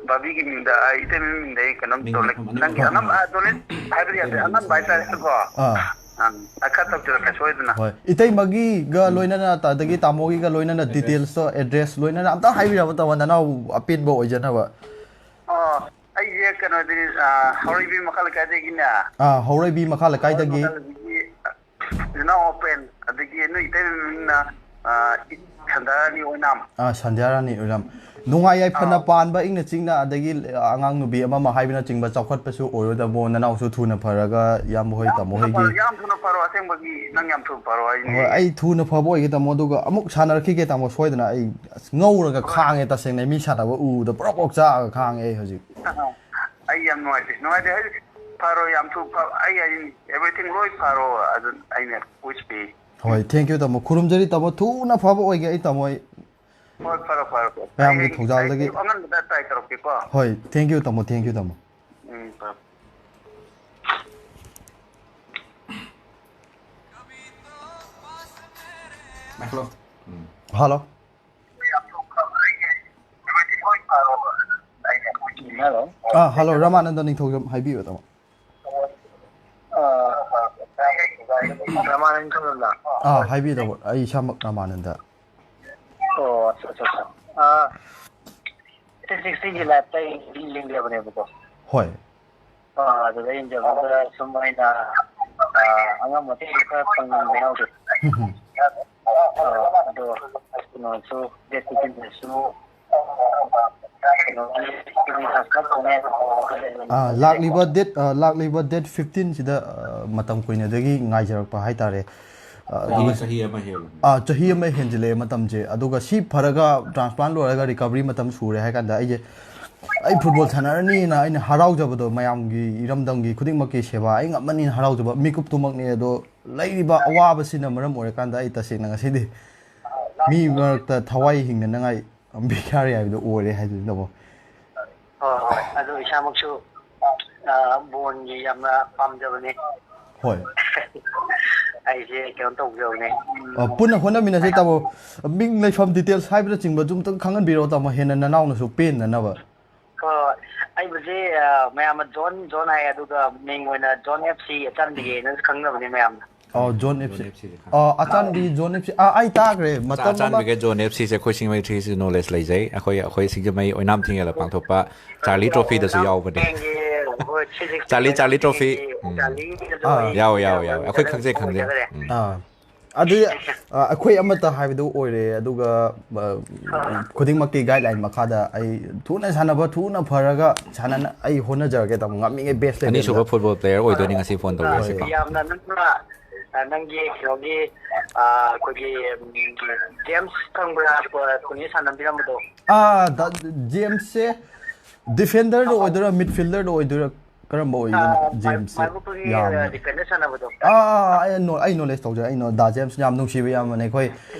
ꯚꯥꯕꯤꯒꯤ ꯃꯤꯡꯗ, ꯑ, ꯏꯇꯩꯃꯒꯤ ꯃꯤꯡꯗ ꯑꯩ ꯀꯩꯅꯣꯝ ꯃꯤꯡ ꯇꯧꯔꯦ꯫ ꯃꯐꯝ ꯑꯅꯤꯃꯛ ꯅꯪꯒꯤ ꯐꯪꯉꯦ꯫ ꯑꯅꯝꯕ, ꯑ, donate ꯍꯥꯏꯕꯗꯤ ꯌꯥꯗꯦ, ꯏꯇꯩꯃꯒꯤ ꯑꯉꯝꯕ ꯃꯤꯡꯗ ꯍꯥꯏꯇꯥꯔꯦꯀꯣ꯫ ꯑꯥ꯫ ꯑꯪ, ꯑ, ꯈꯔ ꯇꯧꯖꯔꯛꯀꯦ ꯁꯣꯏꯗꯅ꯫ ꯍꯣꯏ, ꯏꯇꯩꯃꯒꯤꯒ ꯎꯝ꯫ ꯂꯣꯏꯅꯅ, ꯑꯗꯒꯤ ꯇꯥꯃꯣꯒꯤꯒ ꯂꯣꯏꯅꯅ address꯫ Detailsꯇꯣ, address ꯂꯣꯏꯅꯅ ꯑꯝꯇ ꯍꯥꯏꯕꯤꯔꯕ, ꯇꯥꯃꯣ, ꯅꯅꯥꯎ ꯑꯄꯦꯟꯕ ꯑꯣꯏꯖꯅꯕ꯫ ꯑ, ꯑꯩ ꯑꯩꯁꯦ ꯀꯩꯅꯣꯗꯤ, ꯑ, ꯍꯧꯔꯩꯕꯤ ꯃꯈꯥ ꯂꯩꯀꯥꯏꯗꯒꯤꯅꯦ꯫ ꯑꯥ, ꯍꯧꯔꯩꯕꯤ ꯃꯈꯥ ꯂꯩꯀꯥꯏꯗꯒꯤ꯫ ꯍꯧꯔꯩꯕꯤ ꯃꯈꯥ ꯂꯩꯀꯥꯏꯗꯒꯤ, ꯏꯅꯥꯎ ꯑꯣꯄꯦꯟ, ꯑꯗꯒꯤ ꯅꯣꯏ ꯏꯇꯩꯃ ꯃꯃꯤꯡꯅ, ꯑ, ꯁꯟꯗ꯭ꯌꯥꯔꯥꯅꯤ ꯑꯣꯏꯅꯥꯝ꯫ ꯑꯥ, ꯁꯟꯗ꯭ꯌꯥꯔꯥꯅꯤ ꯑꯣꯏꯅꯥꯝ꯫ ꯅꯨꯡꯉꯥꯏ ꯌꯥꯏꯐꯅ ꯑꯥ꯫ ꯄꯥꯟꯕ ꯏꯪꯅ ꯆꯤꯛꯅ ꯑꯗꯒꯤ ꯑꯉꯥꯡ ꯅꯨꯄꯤ ꯑꯃ ꯑꯃ ꯍꯥꯏꯕꯅꯆꯤꯡꯕ ꯆꯥꯎꯈꯠꯄꯁꯨ ꯑꯣꯏꯔꯣꯏꯗꯕꯣ, ꯅꯅꯥꯎꯁꯨ ꯊꯨꯅ ꯐꯔꯒ ꯏꯌꯥꯝꯕ ꯍꯣꯏ, ꯌꯥꯝ ꯇꯥꯃꯣ ꯊꯨꯅ ꯍꯣꯏꯒꯤ꯫ ꯐꯔꯣ, ꯌꯥꯝ ꯊꯨꯅ ꯐꯔꯣ, ꯑꯁꯦꯡꯕꯒꯤ ꯅꯪ ꯌꯥꯝ ꯊꯨꯅ ꯐꯔꯣ ꯍꯥꯏꯅꯤ꯫ ꯍꯣꯏ, ꯑꯩ ꯊꯨꯅ ꯐꯕ ꯑꯣꯏꯒꯦ ꯇꯥꯃꯣ, ꯑꯗꯨꯒ ꯑꯃꯨꯛ ꯁꯥꯟꯅꯔꯛꯈꯤꯒꯦ ꯇꯥꯃꯣ, ꯁꯣꯏꯗꯅ꯫ ꯑꯩ ꯑꯁ, ꯉꯧꯔꯒ ꯍꯣꯏ꯫ ꯈꯥꯡꯉꯦ ꯇꯁꯦꯡꯅ, ꯃꯤ ꯁꯥꯟꯅꯕ ꯎꯕꯗ ꯄ꯭ꯔꯣꯛ ꯄ꯭ꯔꯣꯛ ꯆꯥꯛꯑꯒ ꯈꯥꯡꯉꯦ ꯑꯩ ꯍꯧꯖꯤꯛ꯫ ꯑꯩ ꯌꯥꯝ ꯅꯨꯡꯉꯥꯏꯇꯦ, ꯅꯨꯡꯉꯥꯏꯇꯦ ꯍꯥꯏꯗꯤ ꯐꯔꯣ, ꯌꯥꯝ ꯊꯨ ꯐ-, ꯑꯩ ꯍꯥꯏꯗꯤ everything ꯂꯣꯏ ꯐꯔꯣ, ꯑꯗꯨ ꯑꯩꯅ wish ꯄꯤ꯫ ꯍꯣꯏ, thank you ꯇꯥꯃꯣ, ꯈꯨꯔꯨꯝꯖꯔꯤ ꯇꯥꯃꯣ, ꯊꯨꯅ ꯐꯕ ꯑꯣꯏꯒꯦ ꯑꯩ ꯇꯥꯃꯣ, ꯑꯩ ꯍꯣꯏ, ꯐꯔꯣ, ꯐꯔꯣ, ꯐꯔꯣ꯫ ꯃꯌꯥꯝꯒꯤ ꯑꯩ ꯍꯌꯦꯡ, ꯊꯧꯖꯥꯜꯗꯒꯤ꯫ ꯑꯩ ꯑꯉꯟꯕꯗ try ꯇꯧꯔꯛꯀꯦꯀꯣ꯫ ꯍꯣꯏ, thank you ꯇꯥꯃꯣ, thank you ꯇꯥꯃꯣ꯫ ꯎꯝ, ꯐꯔꯦ꯫ ꯃꯥꯏꯀ꯭ꯔꯣ꯫ ꯎꯝ꯫ ꯍꯜꯂꯣ꯫ ꯍꯜꯂꯣ꯫ ꯑꯥ, ꯍꯜꯂꯣ, ꯔꯃꯥꯅꯟꯗ ꯅꯤꯡꯊꯧꯖꯝ, ꯍꯥꯏꯕꯤꯌꯨ ꯇꯥꯃꯣ꯫ ꯑꯥ, ꯔꯃꯥꯅꯟꯗ ꯅꯤꯡꯊꯧꯖꯝꯗ? ꯑꯥ, ꯍꯥꯏꯕꯤꯌꯨ ꯇꯥꯃꯣ, ꯑꯩ ꯏꯁꯥꯃꯛ ꯔꯃꯥꯅꯟꯗ꯫ ꯑꯣ, ꯑꯠꯆꯥ, ꯑꯠꯆꯥ, ꯑꯠꯆꯥ꯫ ꯑꯥ, three sixty ꯒꯤ live ꯇ ꯑꯩ ꯌꯦꯡꯖꯕꯅꯦꯕꯀꯣ꯫ ꯍꯣꯏ꯫ ꯑꯥ, ꯑꯗꯨꯗ ꯌꯦꯡꯖꯕꯗ ꯁꯨꯝ ꯑꯩꯅ, ꯑꯥ, ꯑꯉꯝꯕ ꯃꯇꯦꯡ ꯈꯔ ꯄꯥꯡꯅꯤꯡꯕ ꯌꯥꯎꯗꯦ꯫ ꯎꯝ ꯍꯝ꯫ ꯑꯥ, ꯑꯗꯣ ꯀꯩꯅꯣꯁꯨ, date fifteen ꯗꯁꯨ ꯀꯩꯅꯣꯒꯤ ꯀꯤꯗꯅꯤ transplant ꯇꯧꯅꯤ ꯍꯥꯏꯕ ꯄꯥꯎ ꯑꯃ ꯂꯩꯕꯅꯤ꯫ ꯑꯥ, ꯂꯥꯛꯂꯤꯕ date, ꯑꯥ, ꯂꯥꯛꯂꯤꯕ date fifteen ꯁꯤꯗ, ꯑꯥ, ꯃꯇꯝ ꯀꯨꯏꯅꯗꯒꯤ ꯉꯥꯏꯖꯔꯛꯄ ꯍꯥꯏꯇꯥꯔꯦ꯫ ꯑꯥ, ꯆꯍꯤ, ꯑꯗꯨꯒ ꯆꯍꯤ ꯑꯃ ꯍꯦꯜꯂꯕꯅꯤ꯫ ꯑꯥ, ꯆꯍꯤ ꯑꯃ ꯍꯦꯟꯖꯤꯜꯂꯛꯑꯦ ꯃꯇꯝꯁꯦ꯫ ꯑꯗꯨꯒ ꯁꯤ ꯐꯔꯒ transplant ꯂꯣꯏꯔꯒ recovery ꯃꯇꯝ ꯁꯨꯔꯦ ꯍꯥꯏ ꯀꯥꯟꯗ ꯑꯩꯁꯦ, ꯑꯩ football ꯁꯥꯟꯅꯔꯅꯤꯅ ꯑꯩꯅ ꯍꯔꯥꯎꯖꯕꯗꯣ, ꯃꯌꯥꯝꯒꯤ ꯏꯔꯝꯗꯝꯒꯤ ꯈꯨꯗꯤꯡꯃꯛꯀꯤ ꯁꯦꯕꯥ ꯑꯩ ꯉꯝꯃꯅꯤꯅ ꯍꯔꯥꯎꯖꯕ ꯃꯤꯀꯨꯞꯇꯨꯃꯛꯅꯦ꯫ ꯑꯗꯣ ꯂꯩꯔꯤꯕ ꯑꯋꯥꯕꯁꯤꯅ ꯃꯔꯝ ꯑꯣꯏꯔꯀꯥꯟꯗ ꯑꯩ ꯇꯁꯦꯡꯅ ꯉꯁꯤꯗꯤ ꯃꯤ ꯃꯔꯛꯇ ꯊꯋꯥꯏ ꯍꯤꯡꯅꯅꯉꯥꯏ ꯚꯤꯈꯥꯔꯤ ꯍꯥꯏꯕꯗꯣ ꯑꯣꯏꯔꯦ ꯍꯥꯏꯗꯨꯅꯤ ꯇꯥꯃꯣ꯫ ꯍꯣꯏ, ꯍꯣꯏ꯫ ꯑꯗꯣ ꯏꯁꯥꯃꯛꯁꯨ, ꯑ, ꯕꯣꯟꯒꯤ ꯌꯥꯝꯅ ꯄꯥꯝꯖꯕꯅꯤ꯫ ꯍꯣꯏ꯫ ꯑꯩꯁꯦ ꯀꯩꯅꯣ ꯇꯧꯖꯕꯅꯦ꯫ ꯑ, ꯄꯨꯟꯅ ꯍꯣꯠꯅꯃꯤꯟꯅꯁꯦ ꯇꯥꯃꯣ꯫ ꯃꯤꯡ ꯂꯩꯐꯝ details ꯍꯥꯏꯕꯅꯆꯤꯡꯕꯗꯨ ꯑꯝꯇꯪ ꯈꯪꯍꯟꯕꯤꯔꯛꯑꯣ ꯇꯥꯃꯣ, ꯍꯦꯟꯅ ꯅꯅꯥꯎꯅꯁꯨ ꯄꯦꯟꯅꯅꯕ꯫ ꯍꯣꯏ, ꯍꯣꯏ꯫ ꯑꯩꯕꯨꯗꯤ, ꯑ, ꯃꯌꯥꯝꯅ ꯖꯣꯟ, ꯖꯣꯟ ꯍꯥꯏ, ꯑꯗꯨꯒ ꯃꯤꯡ ꯑꯣꯏꯅ ꯖꯣꯟ F C ꯆꯟꯕꯤꯒꯦꯅꯁꯨ ꯈꯪꯅꯕꯅꯦ ꯃꯌꯥꯝꯅ꯫ ꯑꯣ, ꯖꯣꯟ ꯑꯦꯐ ꯁꯤ꯫ ꯑꯣ, ꯑꯆꯥꯟꯕꯤ ꯖꯣꯟ ꯑꯦꯐ ꯁꯤ꯫ ꯑꯥ, ꯑꯩ ꯇꯥꯈ꯭ꯔꯦ꯫ ꯃꯇꯝ ꯑꯃ ꯑꯆꯥꯟꯕꯤꯒ ꯖꯣꯟ ꯑꯦꯐ ꯁꯤꯁꯦ ꯑꯩꯈꯣꯏ ꯁꯤꯡꯖꯃꯩ ꯊ꯭ꯔꯤꯁꯤ ꯅꯣꯂꯦꯖ ꯂꯩꯖꯩ꯫ ꯑꯩꯈꯣꯏ, ꯑꯩꯈꯣꯏ ꯁꯤꯡꯖꯃꯩ ꯑꯣꯏꯅꯥꯝ ꯊꯤꯡꯉꯦꯜꯗ ꯄꯥꯡꯊꯣꯛꯄ ꯆꯥꯔꯂꯤ ꯇ꯭ꯔꯣꯐꯤꯗꯁꯨ ꯌꯥꯎꯕꯅꯦ꯫ Charlie, Charlie trophy. Um. Ah. ꯌꯥꯎꯋꯦ, ꯌꯥꯎꯋꯦ, ꯌꯥꯎꯋꯦ꯫ ꯑꯩꯈꯣꯏ ꯈꯪꯖꯩ, ꯈꯪꯖꯩ꯫ ꯎꯝ꯫ ꯑꯥ꯫ ꯑꯗꯨꯗꯤ, ꯑ, ꯑꯩꯈꯣꯏ ꯑꯃꯠꯇ ꯍꯥꯏꯕꯗꯨ ꯑꯣꯏꯔꯦ꯫ ꯑꯗꯨꯒ, ꯑ, ꯈꯨꯗꯤꯡꯃꯛꯀꯤ ꯒꯥꯏꯗꯂꯥꯏꯟ ꯃꯈꯥꯗ ꯑꯩ ꯊꯨꯅ ꯁꯥꯟꯅꯕ, ꯊꯨꯅ ꯐꯔꯒ ꯁꯥꯟꯅꯅ ꯑꯩ ꯍꯣꯠꯅꯖꯔꯒꯦ, ꯇꯥꯃꯣ꯫ ꯉꯝꯃꯤꯉꯩ ꯕꯦꯁ ꯂꯦꯚꯦꯜꯗ꯫ ꯑꯅꯤꯁꯨꯕ ꯐꯨꯠꯕꯣꯜ ꯄ꯭ꯂꯦꯌꯔ ꯑꯣꯏꯗꯣꯏꯅꯤ ꯉꯁꯤ ꯐꯣꯟ ꯇꯧꯕꯤꯔꯤꯁꯦꯀꯣ꯫ ꯍꯣꯏ꯫ ꯌꯥꯝꯅ ꯅꯛꯅ, ꯑ, ꯅꯪꯒꯤ ꯀꯩꯅꯣꯒꯤ, ꯑ, ꯑꯩꯈꯣꯏꯒꯤ, ꯎꯝ, ꯖꯦꯝꯁ ꯈꯪꯕ꯭ꯔꯥ? ꯀꯣ-, ꯀꯣꯅꯤ ꯁꯥꯟꯅꯕꯤꯔꯝꯕꯗꯣ? ꯑꯥ, ꯗ-, ꯖꯦꯝꯁꯁꯦ ꯗꯤꯐꯦꯟꯗꯔꯗ ꯑꯣꯏꯗꯣꯏꯔꯥ, ꯃꯤꯗꯐꯤꯜꯗꯔꯗ ꯑꯣꯏꯗꯣꯏꯔꯥ? ꯀꯔꯝꯕ ꯑꯣꯏꯗꯣꯏꯅꯣ? ꯑꯥ, ꯖꯦꯝꯁꯁꯦ ꯃꯥꯏꯕꯣꯛꯇꯨꯒꯤ, ꯌꯥꯝꯅ, ꯑ, ꯗꯤꯐꯦꯟꯗꯔ ꯁꯥꯟꯅꯕꯗꯣ꯫ ꯑꯥ, ꯑꯥ, ꯑꯥ, ꯑꯩ ꯅꯣ-, ꯑꯩ ꯅꯣꯂꯦꯖ ꯇꯧꯖꯩ꯫ ꯑꯩ ꯅꯣ-, ꯗꯥ ꯖꯦꯝꯁ ꯌꯥꯝ ꯅꯨꯡꯁꯤꯕ ꯏꯌꯥꯝꯕꯅꯦ꯫ ꯑꯩꯈꯣꯏ,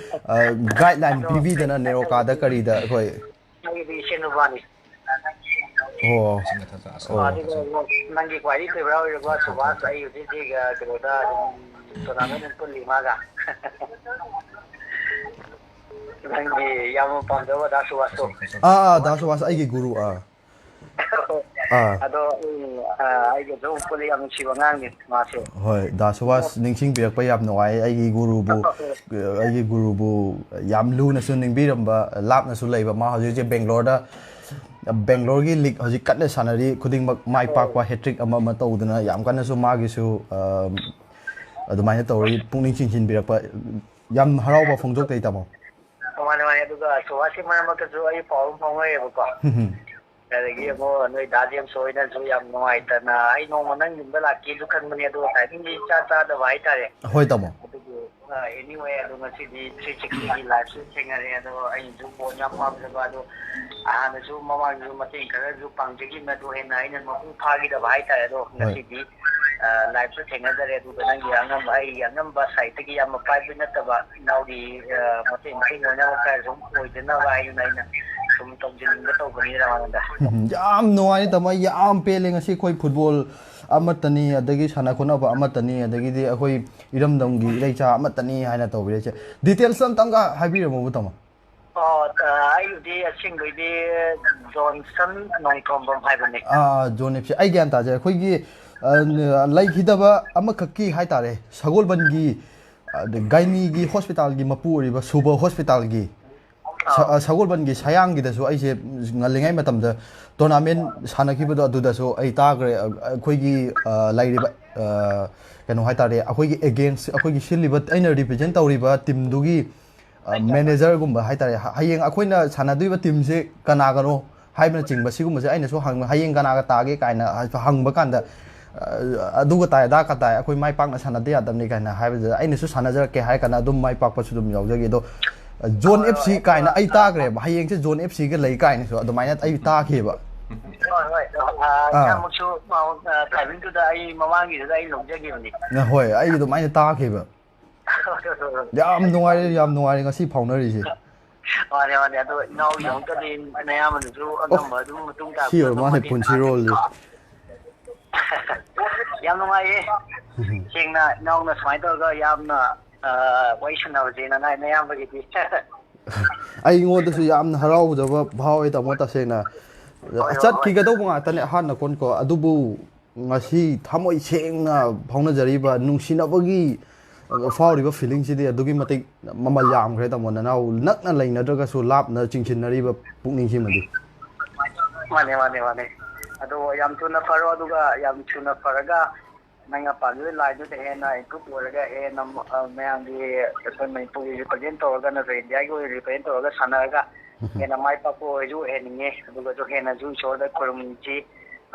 ꯑ, ꯒꯥꯏꯗꯂꯥꯏꯟ ꯑꯗꯣ ꯄꯤꯕꯤꯗꯅ ꯅꯦꯔꯣꯀꯥꯗ ꯀꯔꯤꯗ ꯑꯩꯈꯣꯏ꯫ ꯑꯩꯒꯤꯗꯤ ꯏꯆꯦ ꯅꯨꯄꯥꯅꯤ꯫ ꯑꯣ꯫ ꯑꯣ꯫ ꯑꯗꯨꯒ ꯅꯪꯒꯤ ꯈ꯭ꯋꯥꯏꯗꯒꯤ ꯐꯦꯚꯔꯥꯏꯠ ꯑꯣꯏꯔꯕ ꯁꯨꯕꯥꯁ, ꯑꯩ ꯍꯧꯖꯤꯛ ꯍꯧꯖꯤꯛ, ꯑ, ꯀꯩꯅꯣꯗ ꯑꯗꯨꯝ ꯇꯣꯔꯅꯥꯃꯦꯟ ꯑꯗꯨꯝ ꯄꯨꯜꯂꯤ ꯃꯥꯒ꯫ ꯅꯪꯒꯤ ꯌꯥꯝꯅ ꯄꯥꯝꯖꯕ ꯗꯥ ꯁꯨꯕꯥꯁꯇꯣ꯫ ꯑꯥ, ꯑꯥ, ꯗꯥ ꯁꯨꯕꯥꯁ ꯑꯩꯒꯤ ꯒꯨꯔꯨ, ꯑꯥ꯫ ꯑꯥ꯫ ꯑꯗꯣ, ꯎꯝ, ꯑ, ꯑꯩꯒ ꯑꯗꯨꯝ ꯄꯨꯜꯂꯤ, ꯌꯥꯝ ꯅꯨꯡꯁꯤꯕ ꯑꯉꯥꯡꯅꯤ ꯃꯥꯁꯦ꯫ ꯍꯣꯏ, ꯗꯥ ꯁꯨꯕꯥꯁ ꯅꯤꯡꯁꯤꯡꯕꯤꯔꯛꯄ ꯌꯥꯝ ꯅꯨꯡꯉꯥꯏ꯫ ꯑꯩꯒꯤ ꯒꯨꯔꯨꯕꯨ, ꯑꯩꯒꯤ ꯒꯨꯔꯨꯕꯨ ꯌꯥꯝ ꯂꯨꯅꯁꯨ ꯅꯤꯡꯕꯤꯔꯝꯕ, ꯂꯥꯞꯅꯁꯨ ꯂꯩꯕ꯫ ꯃꯥ ꯍꯧꯖꯤꯛ ꯍꯧꯖꯤꯛ ꯕꯦꯡꯒ꯭ꯂꯣꯔꯗ, ꯕꯦꯡꯒ꯭ꯂꯣꯔꯒꯤ ꯂꯤꯒ ꯍꯧꯖꯤꯛ ꯀꯟꯅ ꯁꯥꯟꯅꯔꯤ, ꯈꯨꯗꯤꯡꯃꯛ ꯃꯥꯏ ꯄꯥꯛꯄ, ꯍꯦꯇ꯭ꯔꯤꯛ ꯑꯃ ꯑꯃ ꯇꯧꯗꯅ ꯌꯥꯝ ꯀꯟꯅꯁꯨ ꯃꯥꯒꯤꯁꯨ, ꯑ, ꯑꯗꯨꯃꯥꯏꯅ ꯇꯧꯔꯤ, ꯄꯨꯛꯅꯤꯡ ꯆꯤꯡꯁꯤꯟꯕꯤꯔꯛꯄ꯫ ꯌꯥꯝ ꯍꯔꯥꯎꯕ ꯐꯣꯡꯗꯣꯛꯆꯩ, ꯇꯥꯃꯣ꯫ ꯃꯥꯅꯦ, ꯃꯥꯅꯦ꯫ ꯑꯗꯨꯒ ꯁꯨꯕꯥꯁꯀꯤ ꯃꯔꯛ ꯃꯔꯛꯇꯁꯨ ꯑꯩ ꯄꯥꯎ ꯑꯃ ꯐꯥꯎꯅꯩꯌꯦꯕꯀꯣ꯫ ꯎꯝ꯫ ꯑꯗꯒꯤ ꯑꯃꯨꯛ ꯅꯣꯏ ꯗꯥ ꯖꯦꯝꯁ ꯍꯣꯏꯅꯁꯨ ꯌꯥꯝ ꯅꯨꯡꯉꯥꯏꯇꯅ, ꯑꯩ ꯅꯣꯡꯃ ꯅꯪ ꯌꯨꯝꯗ ꯂꯥꯛꯀꯦꯁꯨ ꯈꯟꯕꯅꯦ, ꯑꯗꯣ ꯇꯥꯏꯃꯤꯡꯗꯤ ꯏꯆꯥ ꯆꯥꯗꯕ ꯍꯥꯏꯇꯥꯔꯦ꯫ ꯍꯣꯏ, ꯇꯥꯃꯣ꯫ ꯑꯗꯨꯕꯨ, ꯑ, anyway, ꯑꯗꯣ ꯉꯁꯤꯗꯤ ꯊ꯭ꯔꯤ ꯁꯤꯛꯁꯇꯤꯒꯤ ꯂꯥꯏꯐꯁꯨ ꯊꯦꯡꯅꯔꯦ, ꯑꯗꯣ ꯑꯩꯅꯁꯨ ꯕꯣꯜ ꯌꯥꯝ ꯄꯥꯝꯖꯕ, ꯑꯗꯣ ꯍꯥꯟꯅꯁꯨ ꯃꯃꯥꯡꯗꯁꯨ ꯃꯇꯦꯡ ꯈꯔꯁꯨ ꯄꯥꯡꯖꯈꯤꯕꯅꯦ, ꯑꯗꯣ ꯍꯦꯟꯅ ꯑꯩꯅ ꯃꯄꯨꯡ ꯐꯥꯈꯤꯗꯕ ꯍꯥꯏꯇꯥꯔꯦ꯫ ꯑꯗꯣ ꯍꯣꯏ꯫ ꯉꯁꯤꯗꯤ, ꯑ, ꯂꯥꯏꯐꯁꯨ ꯊꯦꯡꯅꯖꯔꯦ, ꯑꯗꯨꯒ ꯅꯪꯒꯤ ꯑꯉꯝꯕ, ꯑꯩꯒꯤ ꯑꯉꯝꯕ ꯁꯥꯏꯠꯇꯒꯤ ꯌꯥꯝꯅ ꯄꯥꯏꯕ ꯅꯠꯇꯕ, ꯏꯅꯥꯎꯒꯤ, ꯑ, ꯃꯇꯦꯡ ꯃꯇꯦꯡ ꯑꯣꯏꯅꯕ ꯈꯔ ꯁꯨꯝ ꯑꯣꯏꯖꯅꯕ ꯍꯥꯏꯗꯨꯅ ꯑꯩꯅ ꯁꯨꯝ ꯇꯧꯖꯅꯤꯡꯕ ꯇꯧꯕꯅꯤꯗ ꯅꯉꯣꯟꯗ꯫ ꯎꯝ, ꯌꯥꯝ ꯅꯨꯡꯉꯥꯏꯔꯦ ꯇꯥꯃꯣ, ꯑꯩ ꯌꯥꯝ ꯄꯦꯜꯂꯦ꯫ ꯉꯁꯤ ꯑꯩꯈꯣꯏ ꯐꯨꯠꯕꯣꯜ ꯑꯃꯠꯇꯅꯤ, ꯑꯗꯒꯤ ꯁꯥꯟꯅ ꯈꯣꯠꯅꯕ ꯑꯃꯠꯇꯅꯤ, ꯑꯗꯒꯤꯗꯤ ꯑꯩꯈꯣꯏ ꯏꯔꯝꯗꯝꯒꯤ ꯏꯔꯩꯆꯥ ꯑꯃꯠꯇꯅꯤ ꯍꯥꯏꯅ ꯇꯧꯕꯤꯔꯛꯏꯁꯦ꯫ ꯗꯤꯇꯦꯜꯁ ꯑꯝꯇꯪꯒ ꯍꯥꯏꯕꯤꯔꯝꯃꯨꯕ, ꯇꯥꯃꯣ꯫ ꯑꯣ, ꯑ, ꯑꯩꯕꯨꯗꯤ ꯑꯁꯦꯡꯕꯩꯗꯤ ꯖꯣꯟꯁꯟ ꯅꯣꯡꯊꯣꯝꯕꯝ ꯍꯥꯏꯕꯅꯦ꯫ ꯑꯥ, ꯖꯣꯟ ꯑꯦꯐ ꯁꯤ꯫ ꯑꯩ ꯒ꯭ꯌꯥꯟ ꯇꯥꯖꯔꯦ꯫ ꯑꯩꯈꯣꯏꯒꯤ ꯑ, ꯂꯩꯈꯤꯗꯕ ꯑꯃꯈꯛꯀꯤ ꯍꯥꯏꯇꯥꯔꯦ, ꯁꯒꯣꯜꯕꯟꯒꯤ, ꯑ, ꯒꯥꯏꯅꯤꯒꯤ ꯍꯣꯁꯄꯤꯇꯥꯜꯒꯤ ꯃꯄꯨ ꯑꯣꯏꯔꯤꯕ ꯁꯨꯕ ꯍꯣꯁꯄꯤꯇꯥꯜꯒꯤ ꯁ-, ꯑ, ꯁꯒꯣꯜꯕꯟꯒꯤ ꯁꯌꯥꯡꯒꯤꯗꯁꯨ ꯑꯩꯁꯦ ꯉꯜꯂꯤꯉꯩ ꯃꯇꯝꯗ ꯇꯣꯔꯅꯥꯃꯦꯟ ꯁꯥꯟꯅꯈꯤꯕꯗꯣ ꯑꯗꯨꯗꯁꯨ ꯑꯩ ꯇꯥꯈ꯭ꯔꯦ꯫ ꯑ, ꯑꯩꯈꯣꯏꯒꯤ, ꯑ, ꯂꯩꯔꯤꯕ, ꯑ, ꯀꯩꯅꯣ ꯍꯥꯏꯇꯥꯔꯦ, ꯑꯩꯈꯣꯏꯒꯤ against, ꯑꯩꯈꯣꯏꯒꯤ ꯁꯤꯜꯂꯤꯕ, ꯑꯩꯅ represent ꯇꯧꯔꯤꯕ ꯇꯤꯝꯗꯨꯒꯤ, ꯑ, ꯃꯦꯅꯦꯖꯔꯒꯨꯝꯕ ꯍꯥꯏꯇꯥꯔꯦ, ꯍ-, ꯍꯌꯦꯡ ꯑꯩꯈꯣꯏꯅ ꯁꯥꯟꯅꯗꯣꯏꯕ ꯇꯤꯝꯁꯦ ꯀꯅꯥꯒꯅꯣ ꯍꯥꯏꯕꯅꯆꯤꯡꯕ ꯁꯤꯒꯨꯝꯕꯁꯦ ꯑꯩꯅꯁꯨ ꯍꯪ-, "ꯍꯌꯦꯡ ꯀꯅꯥꯒ ꯇꯥꯒꯦ?" ꯀꯥꯏꯅ ꯍꯪꯕ ꯀꯥꯟꯗ, "ꯑ, ꯑꯗꯨꯒ ꯇꯥꯏ, ꯑꯗꯥꯒ ꯇꯥꯏ, ꯑꯩꯈꯣꯏ ꯃꯥꯏ ꯄꯥꯛꯅ ꯁꯥꯟꯅꯗ ꯌꯥꯗꯕꯅꯤ" ꯀꯥꯏꯅ ꯍꯥꯏꯕꯗ, ꯑꯩꯅꯁꯨ ꯁꯥꯟꯅꯖꯔꯛꯀꯦ ꯍꯥꯏꯔ ꯀꯥꯟꯗ ꯑꯗꯨꯝ ꯃꯥꯏ ꯄꯥꯛꯄꯁꯨ ꯑꯗꯨꯝ ꯌꯥꯎꯖꯈꯤ꯫ ꯑꯗꯣ, ꯑ, ꯖꯣꯟ ꯍꯣꯏ, ꯑꯦꯐ ꯁꯤ ꯍꯣꯏ, ꯀꯥꯏꯅ ꯑꯗꯨꯒ ꯑꯩ ꯇꯥꯈ꯭ꯔꯦꯕ, ꯍꯌꯦꯡꯁꯦ ꯖꯣꯟ ꯑꯦꯐ ꯁꯤꯒ ꯂꯩ ꯀꯥꯏꯅꯁꯨ ꯑꯗꯨꯃꯥꯏꯅ ꯑꯩ ꯇꯥꯈꯤꯕ꯫ ꯍꯣꯏ, ꯍꯣꯏ꯫ ꯑ, ꯑꯥ꯫ ꯏꯌꯥꯝꯕꯁꯨ, ꯑ, timingꯗꯨꯗ ꯑꯩ ꯃꯃꯥꯡꯒꯤꯗꯨꯗ ꯑꯩ ꯂꯧꯖꯈꯤꯕꯅꯤ꯫ ꯅ-, ꯍꯣꯏ, ꯑꯩ ꯑꯗꯨꯃꯥꯏꯅ ꯇꯥꯈꯤꯕ꯫ ꯌꯥꯝ ꯅꯨꯡꯉꯥꯏꯔꯦ, ꯌꯥꯝ ꯅꯨꯡꯉꯥꯏꯔꯦ ꯉꯁꯤ ꯐꯥꯎꯅꯔꯤꯁꯦ꯫ ꯃꯥꯅꯦ, ꯃꯥꯅꯦ꯫ ꯑꯗꯣ ꯏꯅꯥꯎꯒꯤꯗꯃꯛꯇꯗꯤ ꯅꯌꯥꯝꯕꯅꯁꯨ ꯑꯣ, ꯑꯉꯝꯕ ꯑꯗꯨꯝ ꯃꯇꯨꯡ ꯁꯤ ꯇꯥꯔꯛꯄꯗ ꯑꯣꯏꯔ ꯑꯗꯨꯝ ꯃꯥꯜꯂꯦ ꯃꯇꯦꯡ ꯄꯨꯟꯁꯤꯔꯣꯜꯁꯦ꯫ ꯄꯥꯡꯉꯛꯀꯅꯤꯀꯣ꯫ ꯌꯥꯝ ꯅꯨꯡꯉꯥꯏꯌꯦ꯫ ꯁꯦꯡꯅ ꯏꯅꯥꯎꯅ ꯁꯨꯃꯥꯏꯅ ꯇꯧꯔꯒ ꯌꯥꯝꯅ, ꯑ, ꯋꯥꯔꯤ ꯁꯥꯟꯅꯕꯁꯦ ꯅꯅꯥꯏ ꯅꯌꯥꯝꯕꯒꯤꯗꯤ꯫ ꯑꯩꯉꯣꯟꯗꯁꯨ ꯌꯥꯝꯅ ꯍꯔꯥꯎꯖꯕ ꯐꯥꯎꯋꯦ, ꯇꯥꯃꯣ, ꯇꯁꯦꯡꯅ꯫ ꯍꯣꯏ, ꯍꯣꯏ, ꯍꯣꯏ꯫ ꯆꯠꯈꯤꯒꯗꯧꯕ ꯉꯥꯛꯇꯅꯦ ꯑꯍꯥꯟꯅ ꯀꯣꯟꯀꯣ, ꯑꯗꯨꯕꯨ ꯉꯁꯤ ꯊꯃꯣꯏ ꯁꯦꯡꯅ ꯐꯥꯎꯅꯖꯔꯤꯕ ꯅꯨꯡꯁꯤꯅꯕꯒꯤ ꯐꯥꯎꯔꯤꯕ feelingꯁꯤꯗꯤ ꯑꯗꯨꯛꯀꯤ ꯃꯇꯤꯛ ꯃꯃꯜ ꯌꯥꯝꯈ꯭ꯔꯦ, ꯇꯥꯃꯣ꯫ ꯅꯅꯥꯎ ꯅꯛꯅ ꯂꯩꯅꯗ꯭ꯔꯒꯁꯨ ꯂꯥꯞꯅ ꯆꯤꯡꯁꯤꯟꯅꯔꯤꯕ ꯄꯨꯛꯅꯤꯡꯁꯤꯃꯗꯤ꯫ ꯃꯥꯅꯦ, ꯃꯥꯅꯦ, ꯃꯥꯅꯦ꯫ ꯑꯗꯣ ꯌꯥꯝ ꯊꯨꯅ ꯐꯔꯣ, ꯑꯗꯨꯒ ꯌꯥꯝ ꯊꯨꯅ ꯐꯔꯒ ꯅꯪꯅ ꯄꯥꯝꯖꯕ lineꯗꯨꯗ ꯍꯦꯟꯅ improve ꯑꯣꯏꯔꯒ ꯍꯦꯟꯅ, ꯑ, ꯃꯌꯥꯝꯒꯤ, ꯑꯩꯈꯣꯏ ꯃꯅꯤꯄꯨꯔꯒꯤ represent ꯇꯧꯔꯒ ꯅꯠꯇ꯭ꯔꯒ Indiaꯒꯤ ꯑꯣꯏꯅ represent ꯇꯧꯔꯒ ꯁꯥꯟꯅꯔꯒ ꯍꯦꯟꯅ ꯃꯥꯏ ꯄꯥꯛꯄ ꯑꯣꯏꯔꯁꯨ ꯑꯣꯏꯍꯟꯅꯤꯡꯉꯦ꯫ ꯑꯗꯨꯒꯁꯨ ꯍꯦꯟꯅꯁꯨ ꯏꯁꯣꯔꯗ ꯈꯨꯔꯨꯝꯁꯤ꯫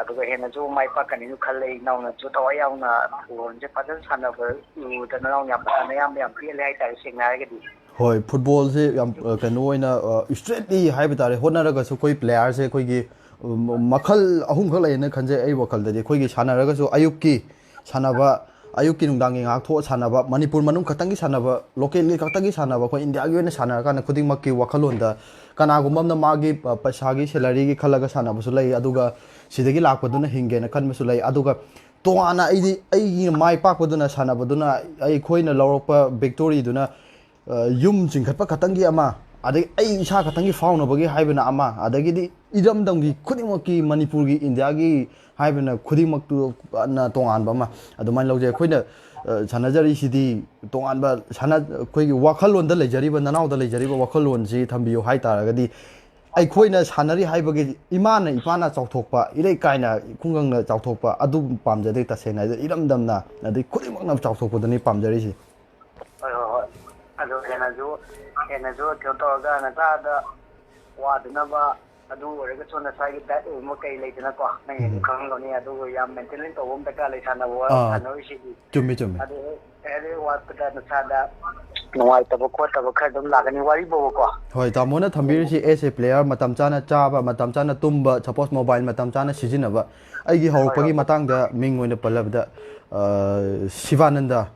ꯑꯗꯨꯒ ꯍꯦꯟꯅꯁꯨ ꯃꯥꯏ ꯄꯥꯛꯀꯅꯤꯁꯨ ꯈꯜꯂꯦ꯫ ꯏꯅꯥꯎꯅꯁꯨ ꯊꯋꯥꯏ ꯌꯥꯎꯅ ꯕꯣꯜꯁꯦ ꯐꯖꯅ ꯁꯥꯟꯅꯕ ꯎꯕꯗ ꯅꯅꯥꯎ ꯌꯥꯝ, ꯅꯌꯥꯝꯕ ꯌꯥꯝ ꯄꯦꯜꯂꯦ ꯍꯥꯏꯇꯥꯔꯦ, ꯁꯦꯡꯅ ꯍꯥꯏꯔꯒꯗꯤ꯫ ꯍꯣꯏ, ꯐꯨꯠꯕꯣꯜꯁꯦ ꯌꯥꯝ, ꯑ, ꯀꯩꯅꯣ ꯑꯣꯏꯅ, ꯑ, straightly ꯍꯥꯏꯕ ꯇꯥꯔꯦ, ꯍꯣꯠꯅꯔꯒꯁꯨ ꯑꯩꯈꯣꯏ playerꯁꯦ ꯑꯩꯈꯣꯏꯒꯤ, ꯎꯝ, ꯃꯈꯜ ꯑꯍꯨꯝꯈꯛ ꯂꯩꯌꯦꯅ ꯈꯟꯖꯩ ꯑꯩ ꯋꯥꯈꯜꯗꯗꯤ꯫ ꯑꯩꯈꯣꯏꯒꯤ ꯁꯥꯟꯅꯔꯒꯁꯨ ꯑꯌꯨꯛꯀꯤ ꯁꯥꯟꯅꯕ, ꯑꯌꯨꯛꯀꯤ ꯅꯨꯡꯗꯥꯡꯒꯤ ꯉꯥꯏꯍꯥꯛ ꯊꯣꯛꯑ ꯁꯥꯟꯅꯕ, ꯃꯅꯤꯄꯨꯔ ꯃꯅꯨꯡ ꯈꯛꯇꯪꯒꯤ ꯁꯥꯟꯅꯕ, localꯒꯤ ꯈꯛꯇꯪꯒꯤ ꯁꯥꯟꯅꯕ, ꯑꯩꯈꯣꯏ Indiaꯒꯤ ꯑꯣꯏꯅ ꯁꯥꯟꯅꯔꯀꯥꯟꯗ ꯈꯨꯗꯤꯡꯃꯛꯀꯤ ꯋꯥꯈꯜꯂꯣꯟꯗ ꯀꯅꯥꯒꯨꯝꯕ ꯑꯃꯅ ꯃꯥꯒꯤ, ꯑ, ꯄꯩꯁꯥꯒꯤ salaryꯒꯤ ꯈꯜꯂꯒ ꯁꯥꯟꯅꯕꯁꯨ ꯂꯩ, ꯑꯗꯨꯒ ꯁꯤꯗꯒꯤ ꯂꯥꯛꯄꯗꯨꯅ ꯍꯤꯡꯒꯦꯅ ꯈꯟꯕꯁꯨ ꯂꯩ꯫ ꯑꯗꯨꯒ ꯇꯣꯉꯥꯟꯅ ꯑꯩꯗꯤ ꯑꯩꯒꯤ ꯃꯥꯏ ꯄꯥꯛꯄꯗꯨꯅ, ꯁꯥꯟꯅꯕꯗꯨꯅ, ꯑꯩꯈꯣꯏꯅ ꯂꯧꯔꯛꯄ victoryꯗꯨꯅ, ꯑ, ꯌꯨꯝ ꯆꯤꯡꯈꯠꯄ ꯈꯛꯇꯪꯒꯤ ꯑꯃ, ꯑꯗꯩ ꯑꯩ ꯏꯁꯥ ꯈꯛꯇꯪꯒꯤ ꯐꯥꯎꯅꯕꯒꯤ ꯍꯥꯏꯕꯅ ꯑꯃ, ꯑꯗꯒꯤꯗꯤ ꯏꯔꯝꯗꯝꯒꯤ ꯈꯨꯗꯤꯡꯃꯛꯀꯤ, ꯃꯅꯤꯄꯨꯔꯒꯤ, ꯏꯟꯗꯤꯌꯥꯒꯤ ꯍꯥꯏꯕꯅ ꯈꯨꯗꯤꯡꯃꯛꯇꯨꯅ ꯇꯣꯉꯥꯟꯕ ꯑꯃ ꯑꯗꯨꯃꯥꯏꯅ ꯂꯧꯖꯩ꯫ ꯑꯩꯈꯣꯏꯅ, ꯑ, ꯁꯥꯟꯅꯖꯔꯤꯁꯤꯗꯤ ꯇꯣꯉꯥꯟꯕ ꯁꯥꯟꯅ-, ꯑꯩꯈꯣꯏꯒꯤ ꯋꯥꯈꯜꯂꯣꯟꯗ ꯂꯩꯖꯔꯤꯕ, ꯅꯅꯥꯎꯗ ꯂꯩꯖꯔꯤꯕ ꯋꯥꯈꯜꯂꯣꯟꯁꯤ ꯊꯝꯕꯤꯌꯨ ꯍꯥꯏ ꯇꯥꯔꯒꯗꯤ, ꯑꯩꯈꯣꯏꯅ ꯁꯥꯟꯅꯔꯤ ꯍꯥꯏꯕꯒꯤ ꯏꯃꯥꯅ ꯏꯄꯥꯅ ꯆꯥꯎꯊꯣꯛꯄ, ꯏꯔꯩ ꯀꯥꯏꯅ ꯈꯨꯡꯒꯪꯅ ꯆꯥꯎꯊꯣꯛꯄ ꯑꯗꯨ ꯄꯥꯝꯖꯗꯦ꯫ ꯇꯁꯦꯡꯅ ꯍꯥꯏꯔꯗꯤ ꯏꯔꯝꯗꯝꯅ, ꯑꯗꯩ ꯈꯨꯗꯤꯡꯃꯛꯅ ꯆꯥꯎꯊꯣꯛꯄꯗꯨꯅꯤ ꯄꯥꯝꯖꯔꯤꯁꯤ꯫ ꯍꯣꯏ, ꯍꯣꯏ, ꯍꯣꯏ꯫ ꯑꯗꯣ ꯍꯦꯟꯅꯁꯨ, ꯍꯦꯟꯅꯁꯨ ꯀꯩꯅꯣ ꯇꯧꯔꯒ ꯅꯆꯥꯗ ꯋꯥꯗꯅꯕ, ꯑꯗꯨ ꯑꯣꯏꯔꯒꯁꯨ ꯅꯁꯥꯒꯤ ꯗꯥꯏꯠ ꯑꯣꯏꯕ ꯀꯩ ꯂꯩꯗꯅꯀꯣ, ꯅꯪ ꯍꯦꯟꯅ ꯎꯝ꯫ ꯈꯪꯉꯝꯒꯅꯤ꯫ ꯑꯗꯨꯒ ꯌꯥꯝ ꯃꯦꯟꯇꯦꯅꯦꯟꯁ ꯇꯧꯕ ꯑꯃ ꯗꯔꯀꯥꯔ ꯂꯩ ꯁꯥꯟꯅꯕ ꯑꯥ, ꯁꯥꯟꯅꯔꯣꯏꯁꯤꯗꯤ꯫ ꯆꯨꯝꯃꯤ, ꯆꯨꯝꯃꯤ꯫ ꯑꯗꯨ ꯍꯦꯛ ꯋꯥꯠꯄꯗ ꯅꯁꯥꯗ ꯅꯨꯡꯉꯥꯏꯇꯕ ꯈꯣꯠꯇꯕ ꯈꯔ ꯑꯗꯨꯝ ꯂꯥꯛꯀꯅꯤ, ꯋꯥꯔꯤꯕꯣꯕꯀꯣ꯫ ꯍꯣꯏ, ꯇꯥꯃꯣꯅ ꯊꯝꯕꯤꯔꯤꯁꯤ as a player, ꯃꯇꯝ ꯆꯥꯅ ꯆꯥꯕ, ꯃꯇꯝ ꯆꯥꯅ ꯇꯨꯝꯕ, ꯁꯄꯣꯁ ꯃꯣꯕꯥꯏꯜ ꯃꯇꯝ ꯆꯥꯅ ꯁꯤꯖꯤꯟꯅꯕ꯫ ꯑꯩꯒꯤ ꯍꯣꯏ, ꯍꯧꯔꯛꯄꯒꯤ ꯍꯣꯏ꯫ ꯃꯇꯥꯡꯗ ꯃꯤꯡ ꯑꯣꯏꯅ ꯄꯜꯂꯕꯗ, ꯑ, ꯁꯤꯕꯥꯅꯟꯗ,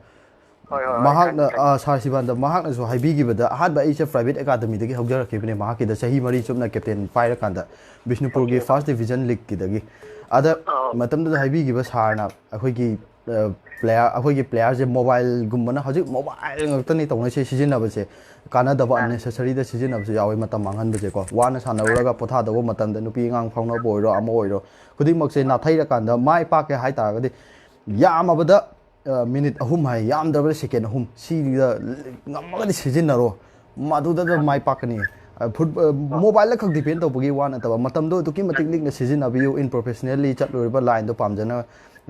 ꯍꯣꯏ, ꯍꯣꯏ, ꯍꯣꯏ, ꯃꯍꯥꯛꯅ, ꯈꯪꯉꯦ, ꯈꯪꯉꯦ꯫ ꯑ, ꯁꯥꯔ ꯁꯤꯕꯥꯅꯟꯗ ꯃꯍꯥꯛꯅꯁꯨ ꯍꯥꯏꯕꯤꯈꯤꯕꯗ, ꯑꯍꯥꯟꯕ ꯑꯩꯁꯦ ꯄ꯭ꯔꯥꯏꯚꯦꯠ ꯑꯦꯀꯥꯗꯃꯤꯗꯒꯤ ꯍꯧꯖꯔꯛꯈꯤꯕꯅꯦ, ꯃꯍꯥꯛꯀꯤꯗ ꯆꯍꯤ ꯃꯔꯤ ꯆꯨꯞꯅ ꯀꯦꯞꯇꯦꯟ ꯄꯥꯏꯔꯀꯥꯟꯗ ꯕꯤꯁꯅꯨꯄꯨꯔꯒꯤ ꯑꯣꯀꯦ꯫ ꯐꯥꯔꯁ ꯗꯤꯕꯤꯖꯟ ꯂꯤꯒꯀꯤꯗꯒꯤ꯫ ꯑꯗ ꯑꯧ꯫ ꯃꯇꯝꯗꯨꯗ ꯍꯥꯏꯕꯤꯈꯤꯕ ꯁꯥꯔꯅ ꯑꯩꯈꯣꯏꯒꯤ, ꯑ, ꯄ꯭ꯂꯦꯌꯥꯔ, ꯑꯩꯈꯣꯏꯒꯤ ꯄ꯭ꯂꯦꯌꯥꯔꯁꯦ ꯃꯣꯕꯥꯏꯜꯒꯨꯝꯕꯅ, ꯍꯧꯖꯤꯛ ꯃꯣꯕꯥꯏꯜ ꯉꯥꯛꯇꯅꯤ ꯇꯧꯅꯩꯁꯦ ꯁꯤꯖꯤꯟꯅꯕꯁꯦ, ꯀꯥꯟꯅꯗꯕ ꯑꯥ꯫ ꯑꯟꯅꯦꯁꯦꯁꯔꯤꯗ ꯁꯤꯖꯤꯟꯅꯕꯁꯨ ꯌꯥꯎꯋꯦ, ꯃꯇꯝ ꯃꯥꯡꯍꯟꯕꯁꯦꯀꯣ꯫ ꯋꯥꯅ ꯁꯥꯟꯅꯔꯨꯔꯒ ꯄꯣꯊꯥꯗꯧꯕ ꯃꯇꯝꯗ ꯅꯨꯄꯤ ꯑꯉꯥꯡ ꯐꯥꯎꯅꯕ ꯑꯣꯏꯔꯣ, ꯑꯃ ꯑꯣꯏꯔꯣ, ꯈꯨꯗꯤꯡꯃꯛꯁꯦ ꯅꯥꯊꯩꯔꯀꯥꯟꯗ ꯃꯥꯏ ꯄꯥꯛꯀꯦ ꯍꯥꯏ ꯇꯥꯔꯒꯗꯤ ꯌꯥꯝꯃꯕꯗ, ꯑ, ꯃꯤꯅꯤꯠ ꯑꯍꯨꯝ ꯍꯥꯏ, ꯌꯥꯝꯗ꯭ꯔꯕꯗ ꯁꯦꯀꯦꯟ ꯑꯍꯨꯝ, ꯁꯤꯗ ꯉꯝꯃꯒꯗꯤ ꯁꯤꯖꯤꯟꯅꯔꯣ, ꯃꯗꯨꯗꯗ ꯃꯥꯏ ꯄꯥꯛꯀꯅꯤ꯫ ꯑ, ꯐꯨꯠ-, ꯑ, ꯃꯣꯕꯥꯏꯜꯗ ꯈꯛ ꯗꯤꯄꯦꯟ ꯇꯧꯕꯒꯤ ꯋꯥ ꯅꯠꯇꯕ, ꯃꯇꯝꯗꯣ ꯑꯗꯨꯛꯀꯤ ꯃꯇꯤꯛ ꯂꯤꯛꯅ ꯁꯤꯖꯤꯟꯅꯕꯤꯌꯨ, in professionally ꯆꯠꯂꯨꯔꯤꯕ ꯂꯥꯏꯟꯗꯣ ꯄꯥꯝꯖꯅ,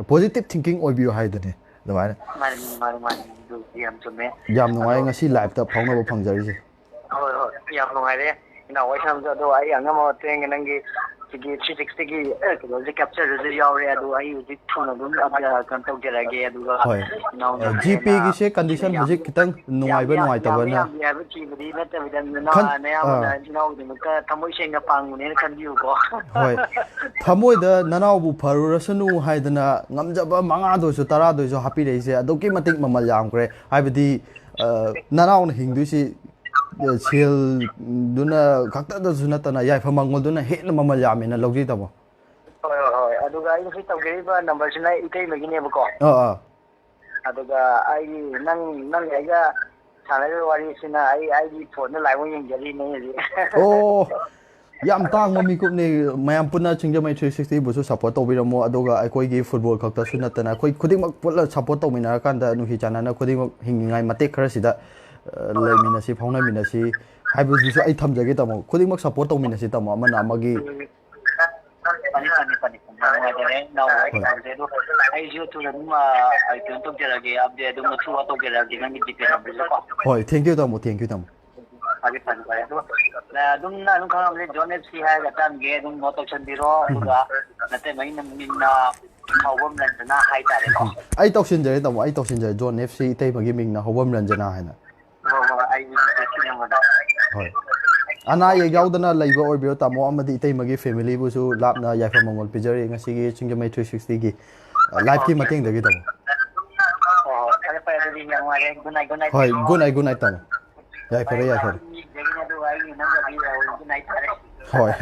ꯄꯣꯖꯤꯇꯤꯚ ꯊꯤꯡꯀꯤꯡ ꯑꯣꯏꯕꯤꯌꯨ ꯍꯥꯏꯗꯨꯅꯤ꯫ ꯑꯗꯨꯃꯥꯏꯅ꯫ ꯃꯥꯅꯤ, ꯃꯥꯅꯤ, ꯃꯥꯅꯤ, ꯑꯗꯨ ꯌꯥꯝ ꯆꯨꯝꯃꯦ꯫ ꯌꯥꯝ ꯅꯨꯡꯉꯥꯏ ꯑꯗꯣ ꯉꯁꯤ ꯂꯥꯏꯞꯇ ꯐꯥꯎꯅꯕ ꯐꯪꯖꯔꯤꯁꯦ꯫ ꯍꯣꯏ, ꯍꯣꯏ, ꯌꯥꯝ ꯅꯨꯡꯉꯥꯏꯔꯦ ꯏꯅꯥꯎ ꯋꯥꯔꯤ ꯁꯥꯟꯅꯕꯁꯨ꯫ ꯑꯗꯣ ꯑꯩ ꯑꯉꯝꯕ ꯃꯇꯦꯡ ꯅꯪꯒꯤ ꯁꯤꯒꯤ ꯊ꯭ꯔꯤ ꯁꯤꯛꯁꯇꯤꯒꯤ, ꯑꯦ, ꯀꯩꯅꯣꯁꯦ ꯀꯦꯞꯆꯔꯗꯁꯨ ꯌꯥꯎꯔꯦ꯫ ꯑꯗꯣ ꯑꯩ ꯍꯧꯖꯤꯛ ꯊꯨꯅ ꯑꯗꯨꯝ, ꯑ, ꯀꯩꯅꯣ ꯇꯧꯖꯔꯛꯑꯒꯦ꯫ ꯑꯗꯨꯒ ꯍꯣꯏ꯫ ꯏꯅꯥꯎꯅ ꯑ, ꯍꯦꯟꯅ ꯖꯤꯄꯦꯒꯤꯁꯦ ꯀꯟꯗꯤꯁꯟ ꯌꯥꯝ, ꯍꯧꯖꯤꯛ ꯈꯤꯇꯪ ꯌꯥꯝ, ꯅꯨꯡꯉꯥꯏꯕ ꯌꯥꯝ, ꯌꯥꯝꯃꯦ, ꯅꯨꯡꯉꯥꯏꯇꯕꯅ ꯌꯥꯝꯗꯦ ꯍꯥꯏꯕ ꯊꯤꯕꯗꯤ ꯅꯠꯇꯕꯤꯗ, ꯅꯅꯥꯎ ꯈꯟ-, ꯅꯌꯥꯝꯕꯅ ꯑꯥ꯫ ꯏꯅꯥꯎꯒꯤꯗꯃꯛꯇ ꯊꯃꯣꯏ ꯁꯦꯡꯅ ꯄꯥꯡꯕꯅꯦꯅ ꯈꯟꯕꯤꯌꯨꯀꯣ꯫ ꯍꯣꯏ꯫ ꯊꯃꯣꯏꯗ ꯅꯅꯥꯎꯕꯨ ꯐꯔꯨꯔꯁꯅꯨ ꯍꯥꯏꯗꯅ ꯉꯝꯖꯕ ꯃꯉꯥꯗ ꯑꯣꯏꯁꯨ, ꯇꯔꯥꯗ ꯑꯣꯏꯁꯨ ꯍꯥꯞꯄꯤꯔꯛꯏꯁꯦ ꯑꯗꯨꯛꯀꯤ ꯃꯇꯤꯛ ꯃꯃꯜ ꯌꯥꯝꯈ꯭ꯔꯦ꯫ ꯍꯥꯏꯕꯗꯤ, ꯑ, ꯅꯅꯥꯎꯅ ꯍꯤꯡꯗꯣꯏꯁꯤ, ꯑ, ꯁꯦꯜꯗꯨꯅ ꯈꯛꯇꯗꯁꯨ ꯅꯠꯇꯅ ꯌꯥꯏꯐ ꯃꯪꯒꯣꯜꯗꯨꯅ ꯍꯦꯟꯅ ꯃꯃꯜ ꯌꯥꯝꯃꯦꯅ ꯂꯧꯖꯩ, ꯇꯥꯃꯣ꯫ ꯍꯣꯏ, ꯍꯣꯏ, ꯍꯣꯏ꯫ ꯑꯗꯨꯒ ꯑꯩ ꯉꯁꯤ ꯇꯧꯖꯔꯤꯕ ꯅꯝꯕꯔꯁꯤꯅ ꯏꯇꯩꯃꯒꯤꯅꯦꯕꯀꯣ꯫ ꯑꯥ, ꯑꯥ꯫ ꯑꯗꯨꯒ ꯑꯩꯒꯤ ꯅꯪ, ꯅꯪ ꯑꯩꯒ ꯁꯥꯟꯅꯔꯤꯕ ꯋꯥꯔꯤꯁꯤꯅ ꯑꯩ ꯑꯩꯒꯤ ꯐꯣꯟꯗ ꯂꯥꯏꯕ ꯌꯦꯡꯖꯔꯤꯅꯦ ꯍꯧꯖꯤꯛ꯫ ꯑꯣ, ꯌꯥꯝ ꯇꯥꯡꯕ ꯃꯤꯀꯨꯞꯅꯤ꯫ ꯃꯌꯥꯝ ꯄꯨꯟꯅ ꯁꯤꯡꯖꯃꯩ ꯊ꯭ꯔꯤ ꯁꯤꯛꯁꯇꯤꯕꯨꯁꯨ ꯁꯞꯄꯣꯔꯠ ꯇꯧꯕꯤꯔꯝꯃꯣ꯫ ꯑꯗꯨꯒ ꯑꯩꯈꯣꯏꯒꯤ ꯐꯨꯠꯕꯣꯜ ꯈꯛꯇꯁꯨ ꯅꯠꯇꯅ ꯑꯩꯈꯣꯏ ꯈꯨꯗꯤꯡꯃꯛ ꯄꯨꯜꯂ ꯁꯞꯄꯣꯔꯠ ꯇꯧꯃꯤꯟꯅꯔꯀꯥꯟꯗ ꯅꯨꯡꯁꯤ ꯆꯥꯟꯅꯅ ꯈꯨꯗꯤꯡꯃꯛ ꯍꯤꯡꯉꯤꯉꯥꯏ ꯃꯇꯦꯛ ꯈꯔꯁꯤꯗ, ꯑ, ꯂꯩꯃꯤꯟꯅꯁꯤ, ꯐꯥꯎꯅꯃꯤꯟꯅꯁꯤ ꯍꯥꯏꯕꯗꯨꯁꯨ ꯑꯩ ꯊꯝꯖꯒꯦ, ꯇꯥꯃꯣ꯫ ꯈꯨꯗꯤꯡꯃꯛ ꯁꯞꯄꯣꯔꯠ ꯇꯧꯃꯤꯟꯅꯁꯤ, ꯇꯥꯃꯣ, ꯑꯃꯅ ꯑꯃꯒꯤ꯫ ꯐꯅꯤ ꯐꯅꯤ ꯐꯅꯤ ꯐꯅꯤ, ꯌꯥꯝ ꯅꯨꯡꯉꯥꯏꯖꯔꯦ ꯏꯅꯥꯎ ꯋꯥꯔꯤ ꯁꯥꯟꯅꯕꯁꯦ꯫ ꯑꯗꯣ ꯑꯩꯁꯨ ꯊꯨꯅ ꯑꯗꯨꯝ, ꯑ, ꯀꯩꯅꯣ ꯇꯧꯖꯔꯛꯑꯒꯦ, ꯑꯞꯗꯦꯠ ꯑꯗꯨꯝ ꯑꯊꯨꯕ ꯇꯧꯖꯔꯛꯑꯒꯦ ꯅꯪꯒꯤ ꯖꯤꯄꯦ ꯅꯝꯕꯔꯁꯤꯗꯀꯣ꯫ ꯍꯣꯏ, thank you, ꯇꯥꯃꯣ, thank you, ꯇꯥꯃꯣ꯫ ꯐꯔꯦ ꯐꯔꯦ ꯐꯔꯦ꯫ ꯑꯗꯣ, ꯑ, ꯑꯗꯨꯝ ꯅꯪ ꯑꯗꯨꯝ ꯈꯪꯉꯝꯃꯅꯤ, ꯖꯣꯟ ꯑꯦꯐ ꯁꯤ ꯍꯥꯏꯔꯒ ꯇꯝꯒꯦ ꯑꯗꯨꯝ ꯅꯣꯠ ꯇꯧꯁꯟꯕꯤꯔꯣ꯫ ꯑꯗꯨꯒ ꯅꯇꯩꯃꯒꯤ ꯃꯤꯡꯅ ꯍꯧꯕꯝ ꯔꯟꯖꯅꯥ ꯍꯥꯏꯇꯥꯔꯦꯀꯣ꯫ ꯑꯩ ꯇꯧꯁꯤꯟꯖꯔꯦ, ꯇꯥꯃꯣ, ꯑꯩ ꯇꯧꯁꯤꯟꯖꯔꯦ꯫ ꯖꯣꯟ ꯑꯦꯐ ꯁꯤ, ꯏꯇꯩꯃꯒꯤ ꯃꯤꯡꯅ ꯍꯧꯕꯝ ꯔꯟꯖꯅꯥ ꯍꯥꯏꯅ꯫ ꯍꯣꯏ ꯍꯣꯏ, ꯑꯩꯒꯤ ꯖꯤꯄꯦ ꯅꯝꯕꯔꯗ꯫ ꯍꯣꯏ꯫ ꯑꯅꯥ ꯑꯌꯦꯛ ꯌꯥꯎꯗꯅ ꯂꯩꯕ ꯑꯣꯏꯕꯤꯔꯣ, ꯇꯥꯃꯣ, ꯑꯃꯗꯤ ꯏꯇꯩꯃꯒꯤ ꯐꯦꯃꯤꯂꯤꯕꯨꯁꯨ ꯂꯥꯞꯅ ꯌꯥꯏꯐ ꯃꯪꯒꯣꯜ ꯄꯤꯖꯔꯤ ꯉꯁꯤꯒꯤ ꯁꯤꯡꯖꯃꯩ ꯊ꯭ꯔꯤ ꯁꯤꯛꯁꯇꯤꯒꯤ, ꯑ, ꯂꯥꯏꯐꯀꯤ ꯃꯇꯦꯡꯗꯒꯤ, ꯇꯥꯃꯣ꯫ ꯍꯣꯏ ꯍꯣꯏ, ꯐꯔꯦ ꯐꯔꯦ, ꯑꯗꯨꯗꯤ ꯌꯥꯝ ꯅꯨꯡꯉꯥꯏꯔꯦ꯫ ꯒꯨꯗ ꯅꯥꯏꯠ, ꯒꯨꯗ ꯅꯥꯏꯠ, ꯍꯣꯏ, ꯇꯥꯃꯣ꯫ ꯒꯨꯗ ꯅꯥꯏꯠ, ꯒꯨꯗ ꯅꯥꯏꯠ, ꯇꯥꯃꯣ꯫ ꯌꯥꯏꯐꯔꯦ, ꯌꯥꯏꯐꯔꯦ꯫ ꯌꯦꯡꯖꯒꯦ, ꯑꯗꯨꯒ ꯑꯩꯒꯤ ꯅꯝꯕꯔꯗꯤ ꯒꯨꯗ ꯅꯥꯏꯠ ꯊꯥꯔꯦ꯫ ꯍꯣꯏ꯫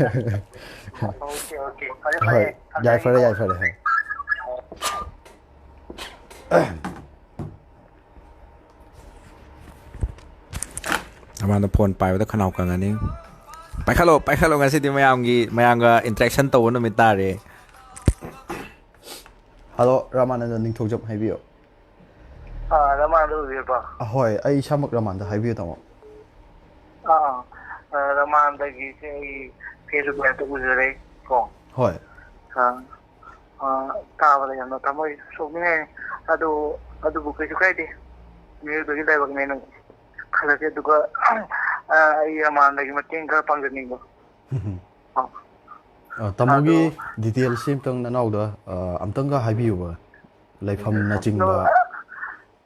ꯑꯣꯀꯦ ꯑꯣꯀꯦ, ꯐꯔꯦ ꯍꯣꯏ, ꯐꯔꯦ꯫ ꯌꯥꯏꯐꯔꯦ, ꯌꯥꯏꯐꯔꯦ, ꯍꯣꯏ꯫ ꯑꯃꯅ ꯐꯣꯟ ꯄꯥꯏꯕꯗ ꯈꯅꯥꯎ ꯀꯪꯉꯅꯤ꯫ ꯄꯥꯏꯈꯠꯂꯣ, ꯄꯥꯏꯈꯠꯂꯣ, ꯉꯁꯤꯗꯤ ꯃꯌꯥꯝꯒꯤ, ꯃꯌꯥꯝꯒ ꯏꯟꯇꯔꯦꯛꯁꯟ ꯇꯧꯕ ꯅꯨꯃꯤꯠ ꯇꯥꯔꯦ꯫ ꯍꯜꯂꯣ, ꯔꯥꯃꯥꯅꯟꯗ ꯅꯤꯡꯊꯧꯖꯝ, ꯍꯥꯏꯕꯤꯌꯨ꯫ ꯑꯥ, ꯔꯃꯥꯅꯟꯗ ꯑꯣꯏꯕꯤꯔꯕ? ꯑꯍꯣꯏ, ꯑꯩ ꯏꯁꯥꯃꯛ ꯔꯥꯃꯥꯅꯟꯗ, ꯍꯥꯏꯕꯤꯌꯨ, ꯇꯥꯃꯣ꯫ ꯑꯥ, ꯑꯥ, ꯔꯃꯥꯅꯟꯗꯒꯤꯁꯦ ꯑꯩ ꯐꯦꯁꯕꯨꯛ ꯂꯥꯏꯞꯇ ꯎꯖꯔꯦ ꯀꯣ꯫ ꯍꯣꯏ꯫ ꯑꯥ, ꯑꯥ, ꯇꯥꯕꯗ ꯌꯥꯝꯅ ꯊꯃꯣꯏ ꯁꯣꯛꯅꯤꯡꯉꯥꯏ꯫ ꯑꯗꯨ, ꯑꯗꯨꯕꯨ ꯀꯩꯁꯨ ꯀꯥꯏꯗꯦ, ꯃꯤꯑꯣꯏꯕꯒꯤ ꯂꯥꯏꯕꯛꯅꯦꯅ ꯈꯜꯂꯁꯦ꯫ ꯑꯗꯨꯒ, ꯑꯥ, ꯑꯩ ꯔꯃꯥꯅꯟꯗꯒꯤ ꯃꯇꯦꯡ ꯈꯔ ꯄꯥꯡꯖꯅꯤꯡꯕ꯫ ꯎꯝ꯫ ꯑ, ꯇꯥꯃꯣꯒꯤ ꯗꯤꯇꯦꯜꯁꯁꯤ ꯑꯝꯇꯪ ꯅꯅꯥꯎꯗ, ꯑ, ꯑꯝꯇꯪꯒ ꯍꯥꯏꯕꯤꯌꯨꯕ, ꯂꯩꯐꯝꯅꯆꯤꯡꯕ꯫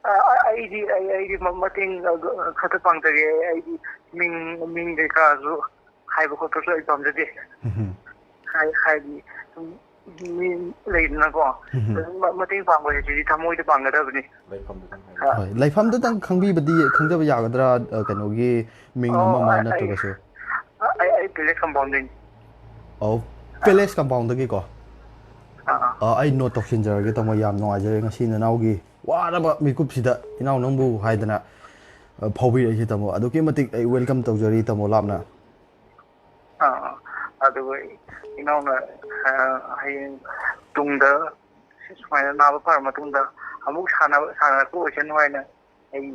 ꯑ, ꯑ, ꯑꯩꯗꯤ, ꯑꯩ, ꯑꯩꯗꯤ ꯃ-, ꯃꯇꯦꯡ, ꯑ, ꯈꯛꯇ ꯄꯥꯡꯖꯒꯦ꯫ ꯑꯩꯗꯤ ꯃꯤꯡ, ꯃꯤꯡ ꯀꯩꯀꯥꯁꯨ ꯍꯥꯏꯕ ꯈꯣꯠꯄꯁꯨ ꯑꯩ ꯄꯥꯝꯖꯗꯦ꯫ ꯎꯝ꯫ ꯍꯥꯏ-, ꯍꯥꯏꯗꯤ ꯁꯨꯝ ꯃꯤ ꯂꯩꯗꯅꯀꯣ, ꯎꯝ꯫ ꯑꯗꯨꯝ ꯃ-, ꯃꯇꯦꯡ ꯄꯥꯡꯕ ꯍꯥꯏꯁꯤꯗꯤ ꯊꯃꯣꯏꯗ ꯄꯥꯡꯒꯗꯕꯅꯤ꯫ ꯍꯣꯏ, ꯂꯩꯐꯝꯗꯨꯇꯪ ꯈꯪꯕꯤꯕꯗꯤ, ꯈꯪꯖꯕ ꯌꯥꯒꯗ꯭ꯔꯥ, ꯑ, ꯀꯩꯅꯣꯒꯤ ꯃꯤꯡ ꯑꯣ, ꯑꯃ ꯑꯃ ꯑꯩ, ꯅꯠꯇ꯭ꯔꯒꯁꯨ? ꯑꯩ, ꯑꯩ ꯄꯦꯂꯦꯁ ꯀꯝꯄꯥꯎꯟꯗꯩꯅꯤ꯫ ꯑꯧ, ꯄꯦꯂꯦꯁ ꯀꯝꯄꯥꯎꯟꯗꯒꯤꯀꯣ꯫ ꯑꯥ, ꯑꯥ꯫ ꯑ, ꯑꯩ ꯅꯣꯠ ꯇꯧꯁꯤꯟꯖꯔꯒꯦ, ꯇꯥꯃꯣ꯫ ꯌꯥꯝ ꯅꯨꯡꯉꯥꯏꯖꯔꯦ ꯉꯁꯤ ꯅꯅꯥꯎꯒꯤ ꯋꯥꯔꯕ ꯃꯤꯀꯨꯞꯁꯤꯗ ꯏꯅꯥꯎ ꯅꯪꯕꯨ ꯍꯥꯏꯗꯅ ꯑ, ꯐꯥꯎꯕꯤꯔꯛꯏꯁꯦ, ꯇꯥꯃꯣ꯫ ꯑꯗꯨꯛꯀꯤ ꯃꯇꯤꯛ ꯑꯩ welcome ꯇꯧꯖꯔꯤ, ꯇꯥꯃꯣ, ꯂꯥꯞꯅ꯫ ꯑꯥ, ꯑꯗꯨꯒ ꯏꯅꯥꯎꯅ, ꯑ, ꯍꯌꯦꯡ ꯇꯨꯡꯗ ꯁꯨꯃꯥꯏꯅ ꯅꯥꯕ ꯐꯔ ꯃꯇꯨꯡꯗ ꯑꯃꯨꯛ ꯁꯥꯟꯅꯕ, ꯁꯥꯟꯅꯔꯛꯄ ꯑꯣꯏꯁꯅꯨ ꯍꯥꯏꯅ ꯑꯩ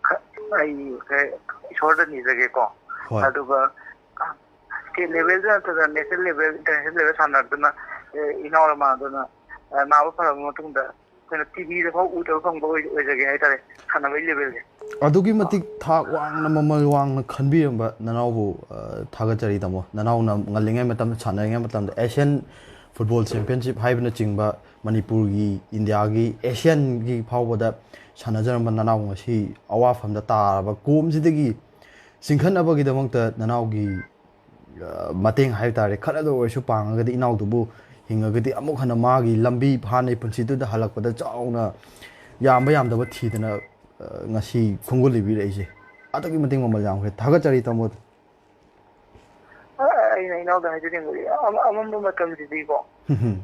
ꯈ-, ꯑꯩ ꯀꯩ-, ꯏꯁꯣꯔꯗ ꯅꯤꯖꯒꯦꯀꯣ꯫ ꯍꯣꯏ꯫ ꯑꯗꯨꯒ state level ꯗ ꯅꯠꯇꯅ national level, international level ꯁꯥꯟꯅꯔꯛꯇꯨꯅ, ꯑꯦ, ꯏꯅꯥꯎ ꯔꯃꯥꯟꯗꯨꯅ, ꯑ, ꯅꯥꯕ ꯐꯔꯕ ꯃꯇꯨꯡꯗ ꯑꯩꯈꯣꯏꯅ ꯇꯤꯚꯤꯗ ꯐꯥꯎ ꯎꯗꯕ ꯐꯪꯕ ꯑꯣꯏ-, ꯑꯣꯏꯖꯒꯦ ꯍꯥꯏꯇꯥꯔꯦ, ꯁꯥꯟꯅꯕꯒꯤ level ꯁꯦ꯫ ꯑꯗꯨꯛꯀꯤ ꯃꯇꯤꯛ ꯊꯥꯛ ꯋꯥꯡꯅ, ꯃꯃꯜ ꯋꯥꯡꯅ ꯈꯟꯕꯤꯔꯝꯕ ꯅꯅꯥꯎꯕꯨ, ꯑ, ꯊꯥꯒꯠꯆꯔꯤ, ꯇꯥꯃꯣ꯫ ꯅꯅꯥꯎꯅ ꯉꯜꯂꯤꯉꯩ ꯃꯇꯝꯗ, ꯁꯥꯟꯅꯔꯤꯉꯩ ꯃꯇꯝꯗ Asian Football Championship ꯍꯥꯏꯕꯅꯆꯤꯡꯕ ꯃꯅꯤꯄꯨꯔꯒꯤ, ꯏꯟꯗꯤꯌꯥꯒꯤ, ꯑꯦꯁꯤꯌꯥꯟꯒꯤ ꯐꯥꯎꯕꯗ ꯁꯥꯟꯅꯖꯔꯝꯕ ꯅꯅꯥꯎ ꯉꯁꯤ ꯑꯋꯥꯐꯝꯗ ꯇꯥꯔꯕ ꯀꯣꯝꯁꯤꯗꯒꯤ ꯆꯤꯡꯈꯠꯅꯕꯒꯤꯗꯃꯛꯇ ꯅꯅꯥꯎꯒꯤ, ꯑ, ꯃꯇꯦꯡ ꯍꯥꯏꯕ ꯇꯥꯔꯦ, ꯈꯔꯗ ꯑꯣꯏꯔꯁꯨ ꯄꯥꯡꯉꯒꯗꯤ ꯏꯅꯥꯎꯗꯨꯕꯨ ꯍꯤꯡꯉꯒꯗꯤ ꯑꯃꯨꯛ ꯍꯟꯅ ꯃꯥꯒꯤ ꯂꯝꯕꯤ, ꯍꯥꯟꯅꯒꯤ ꯄꯨꯟꯁꯤꯗꯨꯗ ꯍꯜꯂꯛꯄꯗ ꯆꯥꯎꯅ ꯌꯥꯝꯕ ꯌꯥꯝꯗꯕ ꯊꯤꯗꯅ, ꯑ, ꯉꯁꯤ ꯈꯣꯡꯒꯨꯜ ꯂꯤꯕꯤꯔꯛꯏꯁꯦ꯫ ꯑꯗꯨꯛꯀꯤ ꯃꯇꯤꯛ ꯃꯃꯜ ꯌꯥꯝꯈ꯭ꯔꯦ꯫ ꯊꯥꯒꯠꯆꯔꯤ, ꯇꯥꯃꯣ꯫ ꯑ-, ꯑꯩꯅ ꯏꯅꯥꯎꯗ ꯍꯥꯏꯖꯅꯤꯡꯕꯗꯤ, ꯑꯃ-, ꯑꯃꯝꯕ ꯃꯇꯝꯁꯤꯗꯤꯀꯣ,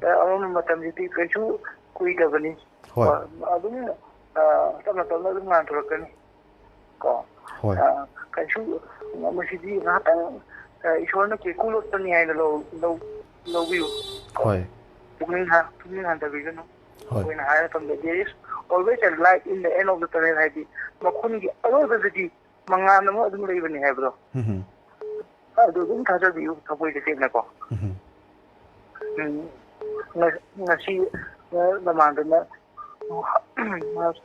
ꯑ, ꯑꯃꯝꯕ ꯃꯇꯝꯁꯤꯗꯤ ꯀꯩꯁꯨ ꯀꯨꯏꯗꯕꯅꯤ꯫ ꯍꯣꯏ꯫ ꯑ, ꯑꯗꯨꯝ, ꯑ, ꯇꯞꯅ ꯇꯞꯅ ꯑꯗꯨꯝ ꯉꯥꯟꯊꯣꯔꯛꯀꯅꯤ ꯀꯣ꯫ ꯍꯣꯏ꯫ ꯑ, ꯀꯩꯁꯨ, ꯃꯁꯤꯗꯤ ꯉꯥꯏꯍꯥꯛꯇꯪ, ꯑ, ꯏꯁꯣꯔꯅ ꯀꯦꯀꯨ ꯂꯣꯠꯄꯅꯤ ꯍꯥꯏꯅ ꯂꯧ-, ꯂꯧ-, ꯂꯧꯕꯤꯌꯨ ꯀꯣ꯫ ꯍꯣꯏ꯫ ꯄꯨꯛꯅꯤꯡ ꯍ-, ꯄꯨꯛꯅꯤꯡ ꯍꯟꯊꯕꯤꯒꯅꯨ꯫ ꯍꯣꯏ꯫ ꯑꯩꯈꯣꯏꯅ ꯍꯥꯏꯕ ꯃꯇꯝꯗ, "There is always a light in the end of the tunnel", ꯍꯥꯏꯗꯤ ꯃꯈꯨꯟꯒꯤ ꯑꯔꯣꯏꯕꯗꯗꯤ ꯃꯉꯥꯜ ꯑꯃ ꯑꯗꯨꯝ ꯂꯩꯕꯅꯤ ꯍꯥꯏꯕꯗꯣ꯫ ꯎꯝ꯫ ꯑꯗꯨ ꯑꯗꯨꯝ ꯊꯥꯖꯕꯤꯌꯨ, ꯊꯃꯣꯏ ꯇꯁꯦꯡꯅꯀꯣ꯫ ꯎꯝ꯫ ꯎꯝ, ꯉ-, ꯉꯁꯤ, ꯑ, ꯅꯃꯥꯟꯗꯅ,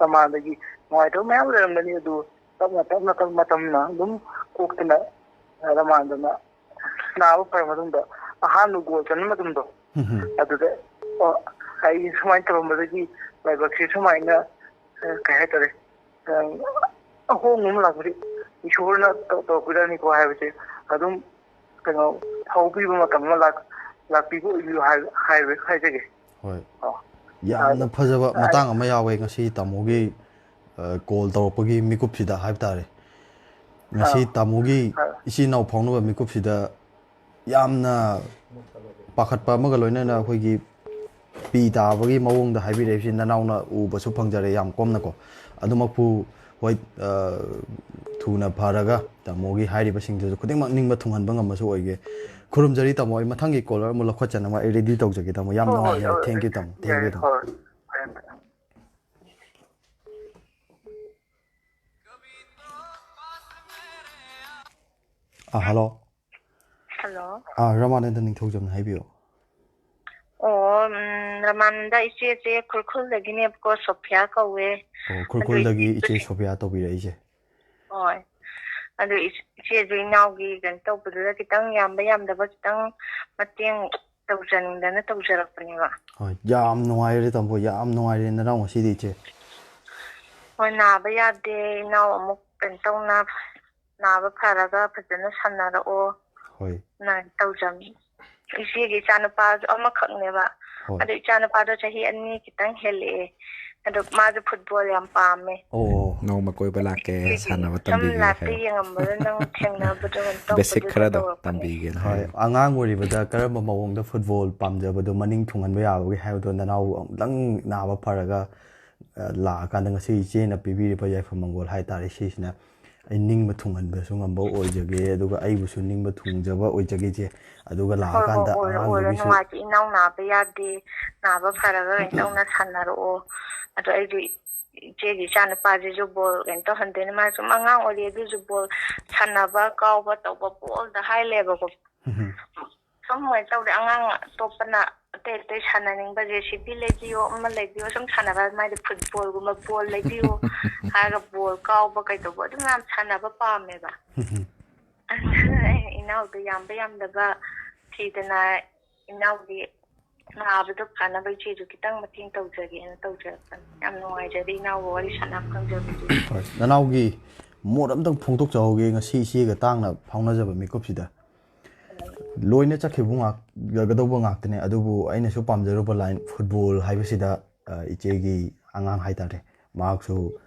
ꯅꯃꯥꯟꯗꯒꯤ ꯅꯨꯡꯉꯥꯏꯇꯕ ꯃꯌꯥꯝ ꯂꯩꯔꯝꯒꯅꯤ, ꯑꯗꯨ ꯇꯞꯅ, ꯇꯞꯅ, ꯇꯞꯅ, ꯇꯞꯅ ꯑꯗꯨꯝ ꯀꯣꯛꯇꯨꯅ, ꯑ, ꯅꯃꯥꯟꯗꯅ ꯅꯥꯕ ꯐꯔ ꯃꯇꯨꯡꯗ ꯑꯍꯥꯟꯕ ꯒꯣꯜ ꯆꯟꯕ ꯃꯇꯝꯗꯣ, ꯎꯝ꯫ ꯑꯗꯨꯗ, ꯑꯣ, ꯑꯩ ꯁꯨꯃꯥꯏꯅ ꯇꯧꯔꯝꯕꯗꯒꯤ ꯂꯥꯏꯕꯛꯁꯦ ꯁꯨꯃꯥꯏꯅ, ꯑ, ꯀꯩ ꯍꯥꯏꯇꯥꯔꯦ, ꯑ, ꯑꯍꯣꯡꯕ ꯑꯃ ꯂꯥꯛꯄꯗꯤ ꯏꯁꯣꯔꯅ ꯇꯧ-, ꯇꯧꯔꯛꯄꯖꯥꯠꯅꯤꯀꯣ ꯍꯥꯏꯕꯁꯦ ꯑꯗꯨꯝ, ꯀꯩꯅꯣ, ꯐꯥꯎꯕꯤꯕ ꯃꯇꯝ ꯑꯃ ꯂꯥꯛ-, ꯂꯥꯛꯄꯤꯕ ꯑꯣꯏꯕꯤꯌꯨ ꯍꯥꯏ-, ꯍꯥꯏꯕ-, ꯍꯥꯏꯖꯒꯦ꯫ ꯍꯣꯏ꯫ ꯑꯣ꯫ ꯌꯥꯝꯅ ꯑꯗꯣ, ꯐꯖꯕ ꯑ, ꯃꯇꯥꯡ ꯑꯃ ꯌꯥꯎꯋꯦ ꯉꯁꯤ ꯇꯥꯃꯣꯒꯤ, ꯑ, ꯀꯣꯜ ꯇꯧꯔꯛꯄꯒꯤ ꯃꯤꯀꯨꯞꯁꯤꯗ ꯍꯥꯏꯕ ꯇꯥꯔꯦ꯫ ꯉꯁꯤ ꯑꯥ꯫ ꯇꯥꯃꯣꯒꯤ ꯑꯥ꯫ ꯏꯆꯤꯟ ꯏꯅꯥꯎ ꯐꯥꯎꯅꯕ ꯃꯤꯀꯨꯞꯁꯤꯗ ꯌꯥꯝꯅ ꯄꯥꯈꯠꯄ ꯑꯃꯒ ꯂꯣꯏꯅꯅ ꯑꯩꯈꯣꯏꯒꯤ ꯄꯤ ꯇꯥꯕꯒꯤ ꯃꯑꯣꯡꯗ ꯍꯥꯏꯕꯤꯔꯛꯏꯁꯤ ꯅꯅꯥꯎꯅ ꯎꯕꯁꯨ ꯐꯪꯖꯔꯦ ꯌꯥꯝ ꯀꯣꯝꯅꯀꯣ꯫ ꯑꯗꯨꯃꯛꯄꯨ ꯍꯣꯏ, ꯑ, ꯊꯨꯅ ꯐꯔꯒ ꯇꯥꯃꯣꯒꯤ ꯍꯥꯏꯔꯤꯕꯁꯤꯡꯗꯨꯁꯨ ꯈꯨꯗꯤꯡꯃꯛ ꯅꯤꯡꯕ ꯊꯨꯡꯍꯟꯕ ꯉꯝꯕꯁꯨ ꯑꯣꯏꯒꯦ꯫ ꯈꯨꯔꯨꯝꯖꯔꯤ ꯇꯥꯃꯣ꯫ ꯑꯩ ꯃꯊꯪꯒꯤ ꯀꯣꯂꯔ ꯑꯃꯨꯛ ꯂꯧꯈꯠꯆꯅꯕ ꯑꯩ ꯔꯦꯗꯤ ꯇꯧꯖꯒꯦ ꯇꯥꯃꯣ꯫ ꯌꯥꯝ ꯍꯣꯏ, ꯍꯣꯏ, ꯅꯨꯡꯉꯥꯏꯖꯔꯦ꯫ ꯍꯣꯏ, ꯊꯦꯡꯀ꯭ꯌꯨ ꯇꯥꯃꯣ, ꯊꯦꯡꯀ꯭ꯌꯨ ꯌꯥꯔꯦ, ꯇꯥꯃꯣ꯫ ꯍꯣꯏ, ꯐꯔꯦ, ꯐꯔꯦ꯫ ꯑ, ꯍꯜꯂꯣ꯫ ꯍꯜꯂꯣ꯫ ꯑ, ꯔꯃꯥꯅꯟꯗ ꯅꯤꯡꯊꯧꯖꯝꯅ ꯍꯥꯏꯕꯤꯌꯨ꯫ ꯑꯣ, ꯎꯝ, ꯔꯃꯥꯅꯟꯗ, ꯏꯆꯦꯁꯦ ꯈꯨꯔꯈꯨꯜꯗꯒꯤꯅꯦꯕꯀꯣ, ꯁꯣꯐꯤꯌꯥ ꯀꯧꯋꯦ꯫ ꯑꯣ, ꯑꯗꯣ ꯈꯨꯔꯈꯨꯜꯗꯒꯤ ꯏꯆꯦ, ꯏꯆꯦ ꯁꯣꯐꯤꯌꯥ ꯇꯧꯕꯤꯔꯛꯏꯁꯦ꯫ ꯍꯣꯏ꯫ ꯑꯗꯨ ꯏꯆ-, ꯏꯆꯦꯁꯨ ꯏꯅꯥꯎꯒꯤ ꯀꯩꯅꯣ ꯇꯧꯕꯗꯨꯗ ꯈꯤꯇꯪ ꯌꯥꯝꯕ ꯌꯥꯝꯗꯕ ꯈꯤꯇꯪ ꯃꯇꯦꯡ ꯇꯧꯖꯅꯤꯡꯗꯅ ꯇꯧꯖꯔꯛꯄꯅꯦꯕ꯫ ꯍꯣꯏ, ꯌꯥꯝ ꯅꯨꯡꯉꯥꯏꯔꯦ ꯇꯥꯃꯣ, ꯌꯥꯝ ꯅꯨꯡꯉꯥꯏꯔꯦ ꯅꯅꯥꯎ ꯉꯁꯤꯗꯤ ꯏꯆꯦ꯫ ꯍꯣꯏ, ꯅꯥꯕ ꯌꯥꯗꯦ꯫ ꯏꯅꯥꯎ ꯑꯃꯨꯛ ꯀꯩꯅꯣ ꯇꯧꯅ, ꯅꯥꯕ ꯐꯔꯒ ꯐꯖꯅ ꯁꯥꯟꯅꯔꯛꯑꯣ꯫ ꯍꯣꯏ꯫ ꯅ ꯇꯧꯖꯕꯅꯤ꯫ ꯏꯆꯦꯒꯤ ꯏꯆꯥꯅꯨꯄꯥꯁꯨ ꯑꯃꯈꯛꯅꯦꯕ꯫ ꯍꯣꯏ꯫ ꯑꯗꯣ ꯏꯆꯥꯅꯨꯄꯥꯗꯣ ꯆꯍꯤ ꯑꯅꯤ ꯈꯤꯇꯪ ꯍꯦꯜꯂꯛꯑꯦ꯫ ꯑꯗꯣ ꯃꯥꯁꯨ ꯐꯨꯠꯕꯣꯜ ꯌꯥꯝ ꯄꯥꯝꯃꯦ꯫ ꯑꯣ, ꯑꯣ꯫ ꯅꯣꯡꯃ ꯀꯣꯏꯕ ꯂꯥꯛꯀꯦ, ꯁꯤꯒꯤ ꯁꯥꯟꯅꯕ ꯁꯨꯝ ꯇꯝꯕꯤꯒꯦ ꯂꯥꯏꯐꯇ ꯍꯥꯏ꯫ ꯌꯦꯡꯉꯝꯕꯗ ꯅꯪ ꯊꯦꯡꯅꯕꯗꯨ ꯀꯩꯅꯣ ꯕꯦꯁꯤꯛ ꯇꯧꯕꯗꯨꯗ ꯈꯔꯗꯣ ꯇꯧꯔꯛꯄꯅꯦ꯫ ꯇꯝꯕꯤꯒꯦꯅ ꯍꯣꯏ, ꯍꯥꯏ꯫ ꯑꯉꯥꯡ ꯑꯣꯏꯔꯤꯕꯗ ꯀꯔꯝꯕ ꯃꯑꯣꯡꯗ ꯐꯨꯠꯕꯣꯜ ꯄꯥꯝꯖꯕꯗꯣ ꯃꯅꯤꯡ ꯊꯨꯡꯍꯟꯕ ꯌꯥꯕꯒꯦ ꯍꯥꯏꯕꯗꯣ ꯅꯅꯥꯎ ꯑꯃꯨꯛꯇꯪ ꯅꯥꯕ ꯐꯔꯒ, ꯑ, ꯂꯥꯛꯑꯀꯥꯟꯗ ꯉꯁꯤ ꯏꯆꯦꯅ ꯄꯤꯕꯤꯔꯤꯕ ꯌꯥꯏꯐ ꯃꯪꯒꯣꯜ ꯍꯥꯏꯇꯥꯔꯦ, ꯁꯤꯁꯤꯅ ꯑꯩ ꯅꯤꯡꯕ ꯊꯨꯡꯍꯟꯕꯁꯨ ꯉꯝꯕ ꯑꯣꯏꯖꯒꯦ, ꯑꯗꯨꯒ ꯑꯩꯕꯨꯁꯨ ꯅꯤꯡꯕ ꯊꯨꯡꯖꯕ ꯑꯣꯏꯖꯒꯦ ꯏꯆꯦ꯫ ꯑꯗꯨꯒ ꯍꯣꯏ, ꯍꯣꯏ, ꯂꯥꯛꯑꯀꯥꯟꯗ ꯑꯣꯏꯔꯣ, ꯑꯣꯏꯔꯣ꯫ ꯑꯉꯥꯡꯗꯨꯒꯤꯁꯨ ꯅꯨꯡꯉꯥꯏꯇꯦ, ꯏꯅꯥꯎ ꯅꯥꯕ ꯌꯥꯗꯦ, ꯅꯥꯕ ꯐꯔꯒ ꯀꯩꯅꯣ ꯇꯧꯅ ꯁꯥꯟꯅꯔꯛꯑꯣ꯫ ꯑꯗꯣ ꯑꯩꯁꯨ ꯏꯆꯦꯒꯤ ꯏꯆꯥꯅꯨꯄꯥꯁꯤꯁꯨ ꯕꯣꯜ ꯀꯩꯅꯣ ꯇꯧꯍꯟꯗꯣꯏꯅꯦ꯫ ꯃꯥ ꯁꯨꯝ ꯑꯉꯥꯡ ꯑꯣꯏꯔꯤ, ꯑꯗꯨꯁꯨ ꯕꯣꯜ ꯁꯥꯟꯅꯕ, ꯀꯥꯎꯕ, ꯇꯧꯕ ꯄꯣꯜꯗ ꯍꯥꯏ ꯂꯩꯕꯀꯣ꯫ ꯎꯝ꯫ ꯁꯨꯝ ꯀꯩꯅꯣ ꯇꯧꯗꯦ, ꯑꯉꯥꯡ ꯑꯇꯣꯞꯄꯅ ꯑꯇꯩ ꯑꯇꯩ ꯁꯥꯟꯅꯅꯤꯡꯕꯁꯦ, ꯁꯤꯕꯤ ꯂꯩꯕꯤꯌꯣ, ꯑꯃ ꯂꯩꯕꯤꯌꯣ, ꯁꯨꯝ ꯁꯥꯟꯅꯕ, ꯃꯥꯗꯤ ꯐꯨꯠꯕꯣꯜꯒꯨꯝꯕ, ꯕꯣꯜ ꯂꯩꯕꯤꯌꯣ ꯍꯥꯏꯔꯒ ꯕꯣꯜ ꯀꯥꯎꯕ ꯀꯩꯗꯧꯕ ꯑꯗꯨꯝ ꯌꯥꯝ ꯁꯥꯟꯅꯕ ꯄꯥꯝꯃꯦꯕ꯫ ꯑꯗꯨꯅ ꯑꯩ ꯏꯅꯥꯎꯗꯣ ꯌꯥꯝꯕ ꯌꯥꯝꯗꯕ ꯊꯤꯗꯅ, ꯏꯅꯥꯎꯒꯤ ꯅꯥꯕꯗꯣ ꯐꯅꯕ ꯏꯆꯦꯁꯨ ꯈꯤꯇꯪ ꯃꯇꯦꯡ ꯇꯧꯖꯒꯦꯅ ꯇꯧꯖꯔꯛꯄꯅꯤ꯫ ꯌꯥꯝ ꯅꯨꯡꯉꯥꯏꯖꯔꯦ ꯏꯅꯥꯎꯒ ꯋꯥꯔꯤ ꯁꯥꯟꯅꯕ ꯐꯪꯖꯕꯁꯦ꯫ ꯍꯣꯏ, ꯅꯅꯥꯎꯒꯤ ꯃꯣꯠ ꯑꯝꯇꯪ ꯐꯣꯡꯗꯣꯛꯆꯍꯧꯒꯦ, ꯉꯁꯤ ꯏꯆꯦꯒ ꯇꯥꯡꯅ ꯐꯥꯎꯅꯖꯕ ꯃꯤꯀꯨꯞꯁꯤꯗ꯫ ꯂꯣꯏꯅ ꯆꯠꯈꯤꯕ ꯉꯥꯛ-, ꯒꯗꯧꯕ ꯉꯥꯛꯇꯅꯦ, ꯑꯗꯨꯕꯨ ꯑꯩꯅꯁꯨ ꯄꯥꯝꯖꯔꯨꯕ line ꯐꯨꯠꯕꯣꯜ ꯍꯥꯏꯕꯁꯤꯗ, ꯑ, ꯏꯆꯦꯒꯤ ꯑꯉꯥꯡ ꯍꯥꯏꯇꯥꯔꯦ, ꯃꯍꯥꯛꯁꯨ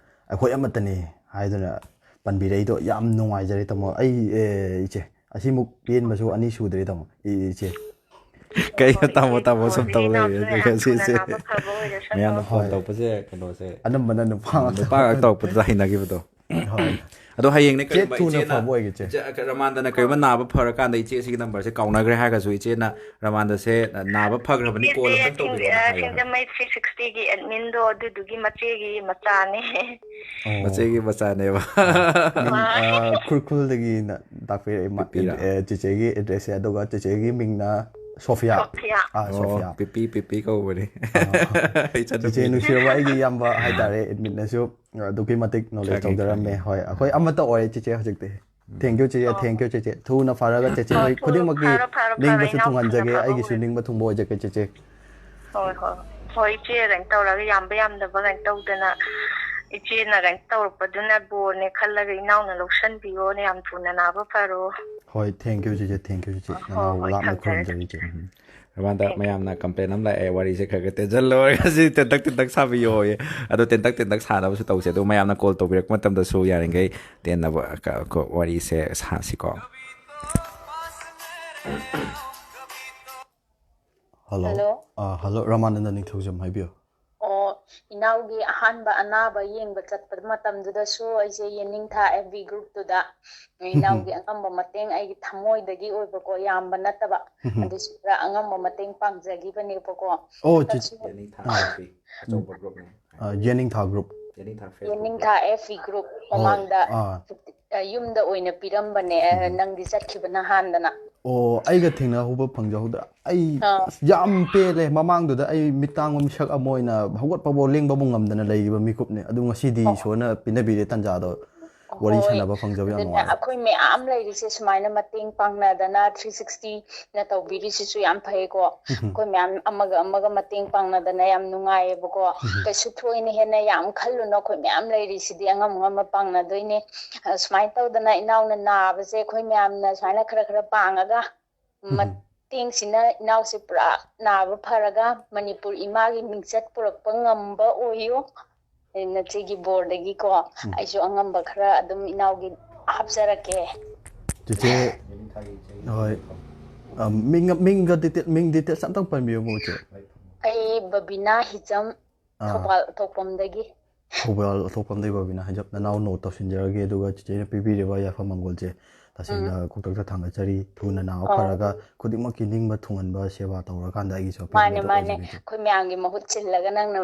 ꯑꯩꯈꯣꯏ ꯑꯃꯠꯇꯅꯤ ꯍꯥꯏꯗꯨꯅ ꯄꯟꯕꯤꯔꯛꯏꯗꯣ ꯌꯥꯝ ꯅꯨꯡꯉꯥꯏꯖꯔꯦ ꯇꯥꯃꯣ꯫ ꯑꯩ, ꯑꯦ, ꯏꯆꯦ, ꯑꯁꯤꯃꯨꯛ ꯄꯦꯟꯕꯁꯨ ꯑꯅꯤ ꯁꯨꯗ꯭ꯔꯦ ꯇꯥꯃꯣ꯫ ꯏ-, ꯏꯆꯦ, ꯀꯩꯅꯣ ꯇꯥꯃꯣ ꯇꯥꯃꯣ ꯁꯨꯝ ꯇꯧ ꯂꯩꯔꯦ ꯑꯗꯨꯒ ꯁꯤꯁꯦ ꯃꯌꯥꯝꯅ ꯐꯣꯟ ꯇꯧꯔꯛꯄꯁꯦ ꯀꯩꯅꯣꯁꯦ ꯑꯅꯝꯕꯅ ꯅꯨꯄꯥ ꯉꯥꯛꯇ ꯅꯨꯄꯥ ꯉꯥꯛ ꯇꯧꯔꯛꯄꯗꯨꯗ ꯍꯩꯅꯈꯤꯕꯗꯣ꯫ ꯍꯣꯏ꯫ ꯑꯗꯣ ꯍꯌꯦꯡꯅꯦ ꯆꯦ ꯀꯔꯤꯒꯨꯝꯕ ꯊꯨꯅ ꯏꯆꯦꯅ ꯐꯕ ꯑꯣꯏꯒꯦ ꯆꯦ꯫ ꯏꯆꯦ ꯔꯃꯥꯟꯗꯅ ꯀꯔꯤꯒꯨꯝꯕ ꯅꯥꯕ ꯐꯔꯀꯥꯟꯗ ꯏꯆꯦ ꯑꯁꯤꯒꯤ ꯅꯝꯕꯔꯁꯦ ꯀꯥꯎꯅꯈ꯭ꯔꯦ ꯍꯥꯏꯔꯒꯁꯨ ꯏꯆꯦꯅ ꯔꯃꯥꯟꯗꯁꯦ ꯅꯥꯕ ꯐꯈ꯭ꯔꯕꯅꯤ ꯀꯣꯜ ꯑꯝꯇꯪ ꯇꯧꯕꯤꯔꯛꯑꯣꯅ ꯍꯥꯏꯌꯣ ꯍꯥꯏꯕ꯫ ꯁꯤꯡꯖꯃꯩ ꯊ꯭ꯔꯤ ꯁꯤꯛꯁꯇꯤꯒꯤ ꯑꯦꯗꯃꯤꯟꯗꯣ ꯑꯗꯨꯗꯨꯒꯤ ꯃꯆꯦꯒꯤ ꯃꯆꯥꯅꯦ꯫ ꯑꯣ꯫ ꯃꯆꯦꯒꯤ ꯃꯆꯥꯅꯦꯕ꯫ ꯃꯤꯡ, ꯑ, ꯈꯨꯔꯈꯨꯜꯗꯒꯤꯅ ꯇꯥꯛꯄꯤꯔꯛꯏ ꯃꯥ-, ꯄꯤꯄꯤꯔꯥ? ꯑꯦ, ꯆꯦꯆꯦꯒꯤ ꯑꯦꯗ꯭ꯔꯦꯁꯁꯦ, ꯑꯗꯨꯒ ꯆꯦꯆꯦꯒꯤ ꯃꯤꯡꯅ ꯁꯣꯐꯤꯌꯥ꯫ ꯁꯣꯐꯤꯌꯥ꯫ ꯑꯥ, ꯑꯣ, ꯁꯣꯐꯤꯌꯥ꯫ ꯄꯤꯄꯤ, ꯄꯤꯄꯤ ꯀꯧꯕꯅꯦ꯫ ꯑꯥ꯫ ꯏꯆꯟꯅꯨꯄꯤ꯫ ꯆꯦꯆꯦ ꯅꯨꯡꯁꯤꯔꯕ ꯑꯩꯒꯤ ꯏꯌꯥꯝꯕ ꯍꯥꯏꯇꯥꯔꯦ, ꯑꯦꯗꯃꯤꯟꯅꯁꯨ ꯑꯗꯨꯛꯀꯤ ꯃꯇꯤꯛ ꯅꯣꯂꯦꯖ ꯈꯪꯉꯦ, ꯇꯧꯖꯔꯝꯃꯦ꯫ ꯈꯪꯉꯦ꯫ ꯍꯣꯏ, ꯑꯩꯈꯣꯏ ꯑꯃꯠꯇ ꯑꯣꯏꯔꯦ ꯆꯦꯆꯦ ꯍꯧꯖꯤꯛꯇꯤ꯫ ꯎꯝ꯫ Thank you ꯆꯦꯆꯦ, ꯑꯣ꯫ Thank you ꯆꯦꯆꯦ꯫ ꯊꯨꯅ ꯐꯔꯒ ꯆꯦꯆꯦ ꯑꯣ, ꯍꯣꯏ ꯊꯨ-, ꯈꯨꯗꯤꯡꯃꯛꯀꯤ ꯐꯔꯣ, ꯐꯔꯣ, ꯐꯔꯣ, ꯅꯤꯡꯕꯁꯨ ꯏꯅꯥꯎ ꯊꯨꯡꯍꯟꯖꯒꯦ, ꯊꯨꯅ ꯑꯩꯒꯤꯁꯨ ꯐꯕ ꯅꯤꯡꯕ ꯊꯨꯡꯕ ꯑꯣꯏꯖꯒꯦ ꯆꯦꯆꯦ꯫ ꯍꯣꯏ, ꯍꯣꯏ꯫ ꯍꯣꯏ, ꯏꯆꯦ ꯀꯩꯅꯣ ꯇꯧꯔꯒ ꯌꯥꯝꯕ ꯌꯥꯝꯗꯕ ꯀꯩꯅꯣ ꯇꯧꯗꯅ, ꯏꯆꯦꯅ ꯀꯩꯅꯣ ꯇꯧꯔꯛꯄꯗꯨꯅ ꯕꯣꯔꯅꯦ ꯈꯜꯂꯒ ꯏꯅꯥꯎꯅ ꯂꯧꯁꯟꯕꯤꯌꯣꯅꯦ, ꯌꯥꯝ ꯊꯨꯅ ꯅꯥꯕ ꯐꯔꯣ꯫ ꯍꯣꯏ, thank you ꯆꯦꯆꯦ, thank you ꯆꯦꯆꯦ꯫ ꯍꯣꯏ, ꯅꯅꯥꯎ ꯍꯣꯏ, ꯂꯥꯞꯅ ꯊꯝꯖꯔꯒꯦ꯫ ꯈꯨꯔꯨꯝꯖꯔꯤ ꯆꯦ꯫ ꯎꯝ꯫ ꯔꯃꯥꯟꯗ, ꯃꯌꯥꯝꯅ complain ꯑꯃ ꯂꯥꯛꯑꯦ, ꯋꯥꯔꯤꯁꯦ ꯈꯔ ꯈꯔ ꯇꯦꯟꯖꯜꯂꯣ, ꯉꯁꯤ ꯇꯦꯟꯇꯛ ꯇꯦꯟꯇꯛ ꯁꯥꯕꯤꯌꯣꯌꯦ꯫ ꯑꯗꯣ ꯇꯦꯟꯇꯛ ꯇꯦꯟꯇꯛ ꯁꯥꯅꯕꯁꯨ ꯇꯧꯁꯦ꯫ ꯑꯗꯣ ꯃꯌꯥꯝꯅ call ꯇꯧꯕꯤꯔꯛꯄ ꯃꯇꯝꯗꯁꯨ ꯌꯥꯔꯤꯈꯩ ꯇꯦꯟꯅꯕ, ꯀ-, ꯀ-, ꯋꯥꯔꯤꯁꯦ ꯁꯥꯁꯤꯀꯣ꯫ ꯍꯜꯂꯣ꯫ ꯍꯜꯂꯣ꯫ ꯑꯥ, ꯍꯜꯂꯣ, ꯔꯃꯥꯅꯟꯗ ꯅꯤꯡꯊꯧꯖꯝ, ꯍꯥꯏꯕꯤꯌꯨ꯫ ꯑꯣ, ꯏꯅꯥꯎꯒꯤ ꯑꯍꯥꯟꯕ ꯑꯅꯥꯕ ꯌꯦꯡꯕ ꯆꯠꯄ ꯃꯇꯝꯗꯨꯗꯁꯨ ꯑꯩꯁꯦ ꯌꯦꯅꯤꯡꯊꯥ F B groupꯇꯨꯗ ꯏꯅꯥꯎꯒꯤ ꯑꯉꯝꯕ ꯃꯇꯦꯡ, ꯑꯩꯒꯤ ꯊꯃꯣꯏꯗꯒꯤ ꯑꯣꯏꯕꯀꯣ, ꯌꯥꯝꯕ ꯅꯠꯇꯕ, ꯎꯝ꯫ ꯑꯗꯨꯁꯨ ꯈꯔ ꯑꯉꯝꯕ ꯃꯇꯦꯡ ꯄꯥꯡꯖꯈꯤꯕꯅꯦꯕꯀꯣ꯫ ꯑꯣ, ꯆꯤ-, ꯍꯟꯗꯛꯁꯨ ꯌꯦꯅꯤꯡꯊꯥ ꯑꯥ꯫ F B ꯑꯆꯧꯕ groupꯅꯦ꯫ ꯑꯥ, ꯌꯦꯅꯤꯡꯊꯥ group꯫ ꯌꯦꯅꯤꯡꯊꯥ ꯌꯦꯅꯤꯡꯊꯥ F B group ꯍꯣꯏ, ꯃꯃꯥꯡꯗ ꯑꯥ꯫ ꯑ, ꯌꯨꯝꯗ ꯑꯣꯏꯅ ꯄꯤꯔꯝꯕꯅꯦ, ꯑ, ꯎꯝ꯫ ꯅꯪꯗꯤ ꯆꯠꯈꯤꯕꯅ ꯍꯥꯟꯗꯅ꯫ ꯑꯣ, ꯑꯩꯒ ꯊꯦꯡꯅꯍꯧꯕ ꯐꯪꯖꯍꯧꯗ꯭ꯔꯦ꯫ ꯑꯩ ꯑꯥ꯫ ꯑꯁ, ꯌꯥꯝ ꯄꯦꯜꯂꯦ꯫ ꯃꯃꯥꯡꯗꯨꯗ ꯑꯩ ꯃꯤꯠ ꯇꯥꯡꯕ ꯃꯤꯁꯛ ꯑꯃ ꯑꯣꯏꯅ ꯍꯧꯒꯠꯄꯕꯨ ꯂꯦꯡꯕꯕꯨ ꯉꯝꯗꯅ ꯂꯩꯔꯤꯕ ꯃꯤꯀꯨꯞꯅꯦ꯫ ꯑꯗꯨ ꯉꯁꯤꯗꯤ ꯑꯣ꯫ ꯏꯁꯣꯔꯅ ꯄꯤꯅꯕꯤꯔꯦ ꯇꯟꯖꯥꯗꯣ꯫ ꯋꯥꯔꯤ ꯍꯣꯏ꯫ ꯁꯥꯟꯅꯕ ꯐꯪꯖꯕ ꯌꯥꯝ ꯑꯗꯨꯅꯦ, ꯅꯨꯡꯉꯥꯏ꯫ ꯑꯩꯈꯣꯏ ꯃꯌꯥꯝ ꯂꯩꯔꯤꯁꯦ ꯁꯨꯃꯥꯏꯅ ꯃꯇꯦꯡ ꯄꯥꯡꯅꯗꯅ three sixty ꯅ ꯇꯧꯕꯤꯔꯤꯁꯤꯁꯨ ꯌꯥꯝ ꯐꯩꯀꯣ꯫ ꯎꯝ꯫ ꯑꯩꯈꯣꯏ ꯃꯌꯥꯝ ꯑꯃꯒ ꯑꯃꯒ ꯃꯇꯦꯡ ꯄꯥꯡꯅꯗꯅ ꯌꯥꯝ ꯅꯨꯡꯉꯥꯏꯌꯦꯕꯀꯣ꯫ ꯎꯝ꯫ ꯀꯩꯁꯨ ꯊꯣꯏꯅ ꯍꯦꯟꯅ ꯌꯥꯝ ꯈꯜꯂꯨꯅꯨ, ꯑꯩꯈꯣꯏ ꯃꯌꯥꯝ ꯂꯩꯔꯤꯁꯤꯗꯤ ꯑꯉꯝ ꯑꯉꯝꯕ ꯄꯥꯡꯅꯗꯣꯏꯅꯦ꯫ ꯑ, ꯁꯨꯃꯥꯏꯅ ꯇꯧꯗꯅ ꯏꯅꯥꯎꯅ ꯅꯥꯕꯁꯦ ꯑꯩꯈꯣꯏ ꯃꯌꯥꯝꯅ ꯁꯨꯃꯥꯏꯅ ꯈꯔ ꯈꯔ ꯄꯥꯡꯉꯒ ꯎꯝ꯫ ꯃꯇꯦꯡꯁꯤꯅ ꯏꯅꯥꯎꯁꯦ ꯄꯨꯔꯥ ꯅꯥꯕ ꯐꯔꯒ ꯃꯅꯤꯄꯨꯔ ꯏꯃꯥꯒꯤ ꯃꯤꯡꯆꯠ ꯄꯨꯔꯛꯄ ꯉꯝꯕ ꯑꯣꯏꯌꯨ꯫ ꯑꯩ ꯅꯆꯦꯒꯤ ꯕꯣꯔꯗꯒꯤꯀꯣ ꯎꯝ꯫ ꯑꯩꯁꯨ ꯑꯉꯝꯕ ꯈꯔ ꯑꯗꯨꯝ ꯏꯅꯥꯎꯒꯤ ꯍꯥꯞꯆꯔꯛꯀꯦ꯫ ꯆꯦꯆꯦ, ꯍꯣꯏ꯫ ꯑ, ꯃꯤꯡ, ꯃꯤꯡꯒ detail, ꯃꯤꯡ details ꯑꯝꯇꯪ ꯄꯟꯕꯤꯌꯨ, ꯃꯣꯏꯁꯦ꯫ ꯑꯩ ꯕꯕꯤꯅꯥ ꯍꯤꯖꯝ, ꯑꯥ, ꯊꯧꯕꯥꯜ ꯑꯊꯣꯛꯄꯝꯗꯒꯤ꯫ ꯊꯧꯕꯥꯜ ꯑꯊꯣꯛꯄꯝꯗꯒꯤ ꯕꯕꯤꯅꯥ ꯍꯤꯖꯝ꯫ ꯅꯅꯥꯎ note ꯇꯧꯁꯤꯟꯖꯔꯒꯦ, ꯑꯗꯨꯒ ꯆꯤꯆꯦꯅ ꯄꯤꯕꯤꯔꯤꯕ ꯌꯥꯏꯐ ꯃꯪꯒꯣꯜꯁꯦ ꯇꯁꯦꯡꯅ ꯈꯨꯗꯛꯇ ꯊꯥꯡꯒꯠꯆꯔꯤ꯫ ꯊꯨꯅ ꯅꯥꯕ ꯑꯣ꯫ ꯐꯔꯒ ꯈꯨꯗꯤꯡꯃꯛꯀꯤ ꯅꯤꯡꯕ ꯊꯨꯡꯍꯟꯕ ꯁꯦꯕꯥ ꯇꯧꯔꯀꯥꯟꯗ ꯑꯩꯒꯤꯁꯨ ꯃꯥꯅꯦ, ꯑꯄꯦꯟꯕꯗ ꯃꯥꯅꯦ꯫ ꯑꯣꯏꯖꯒꯦ, ꯏꯆꯦ꯫ ꯑꯩꯈꯣꯏ ꯃꯌꯥꯝꯒꯤ ꯃꯍꯨꯠ ꯁꯤꯜꯂꯒ ꯅꯪꯅ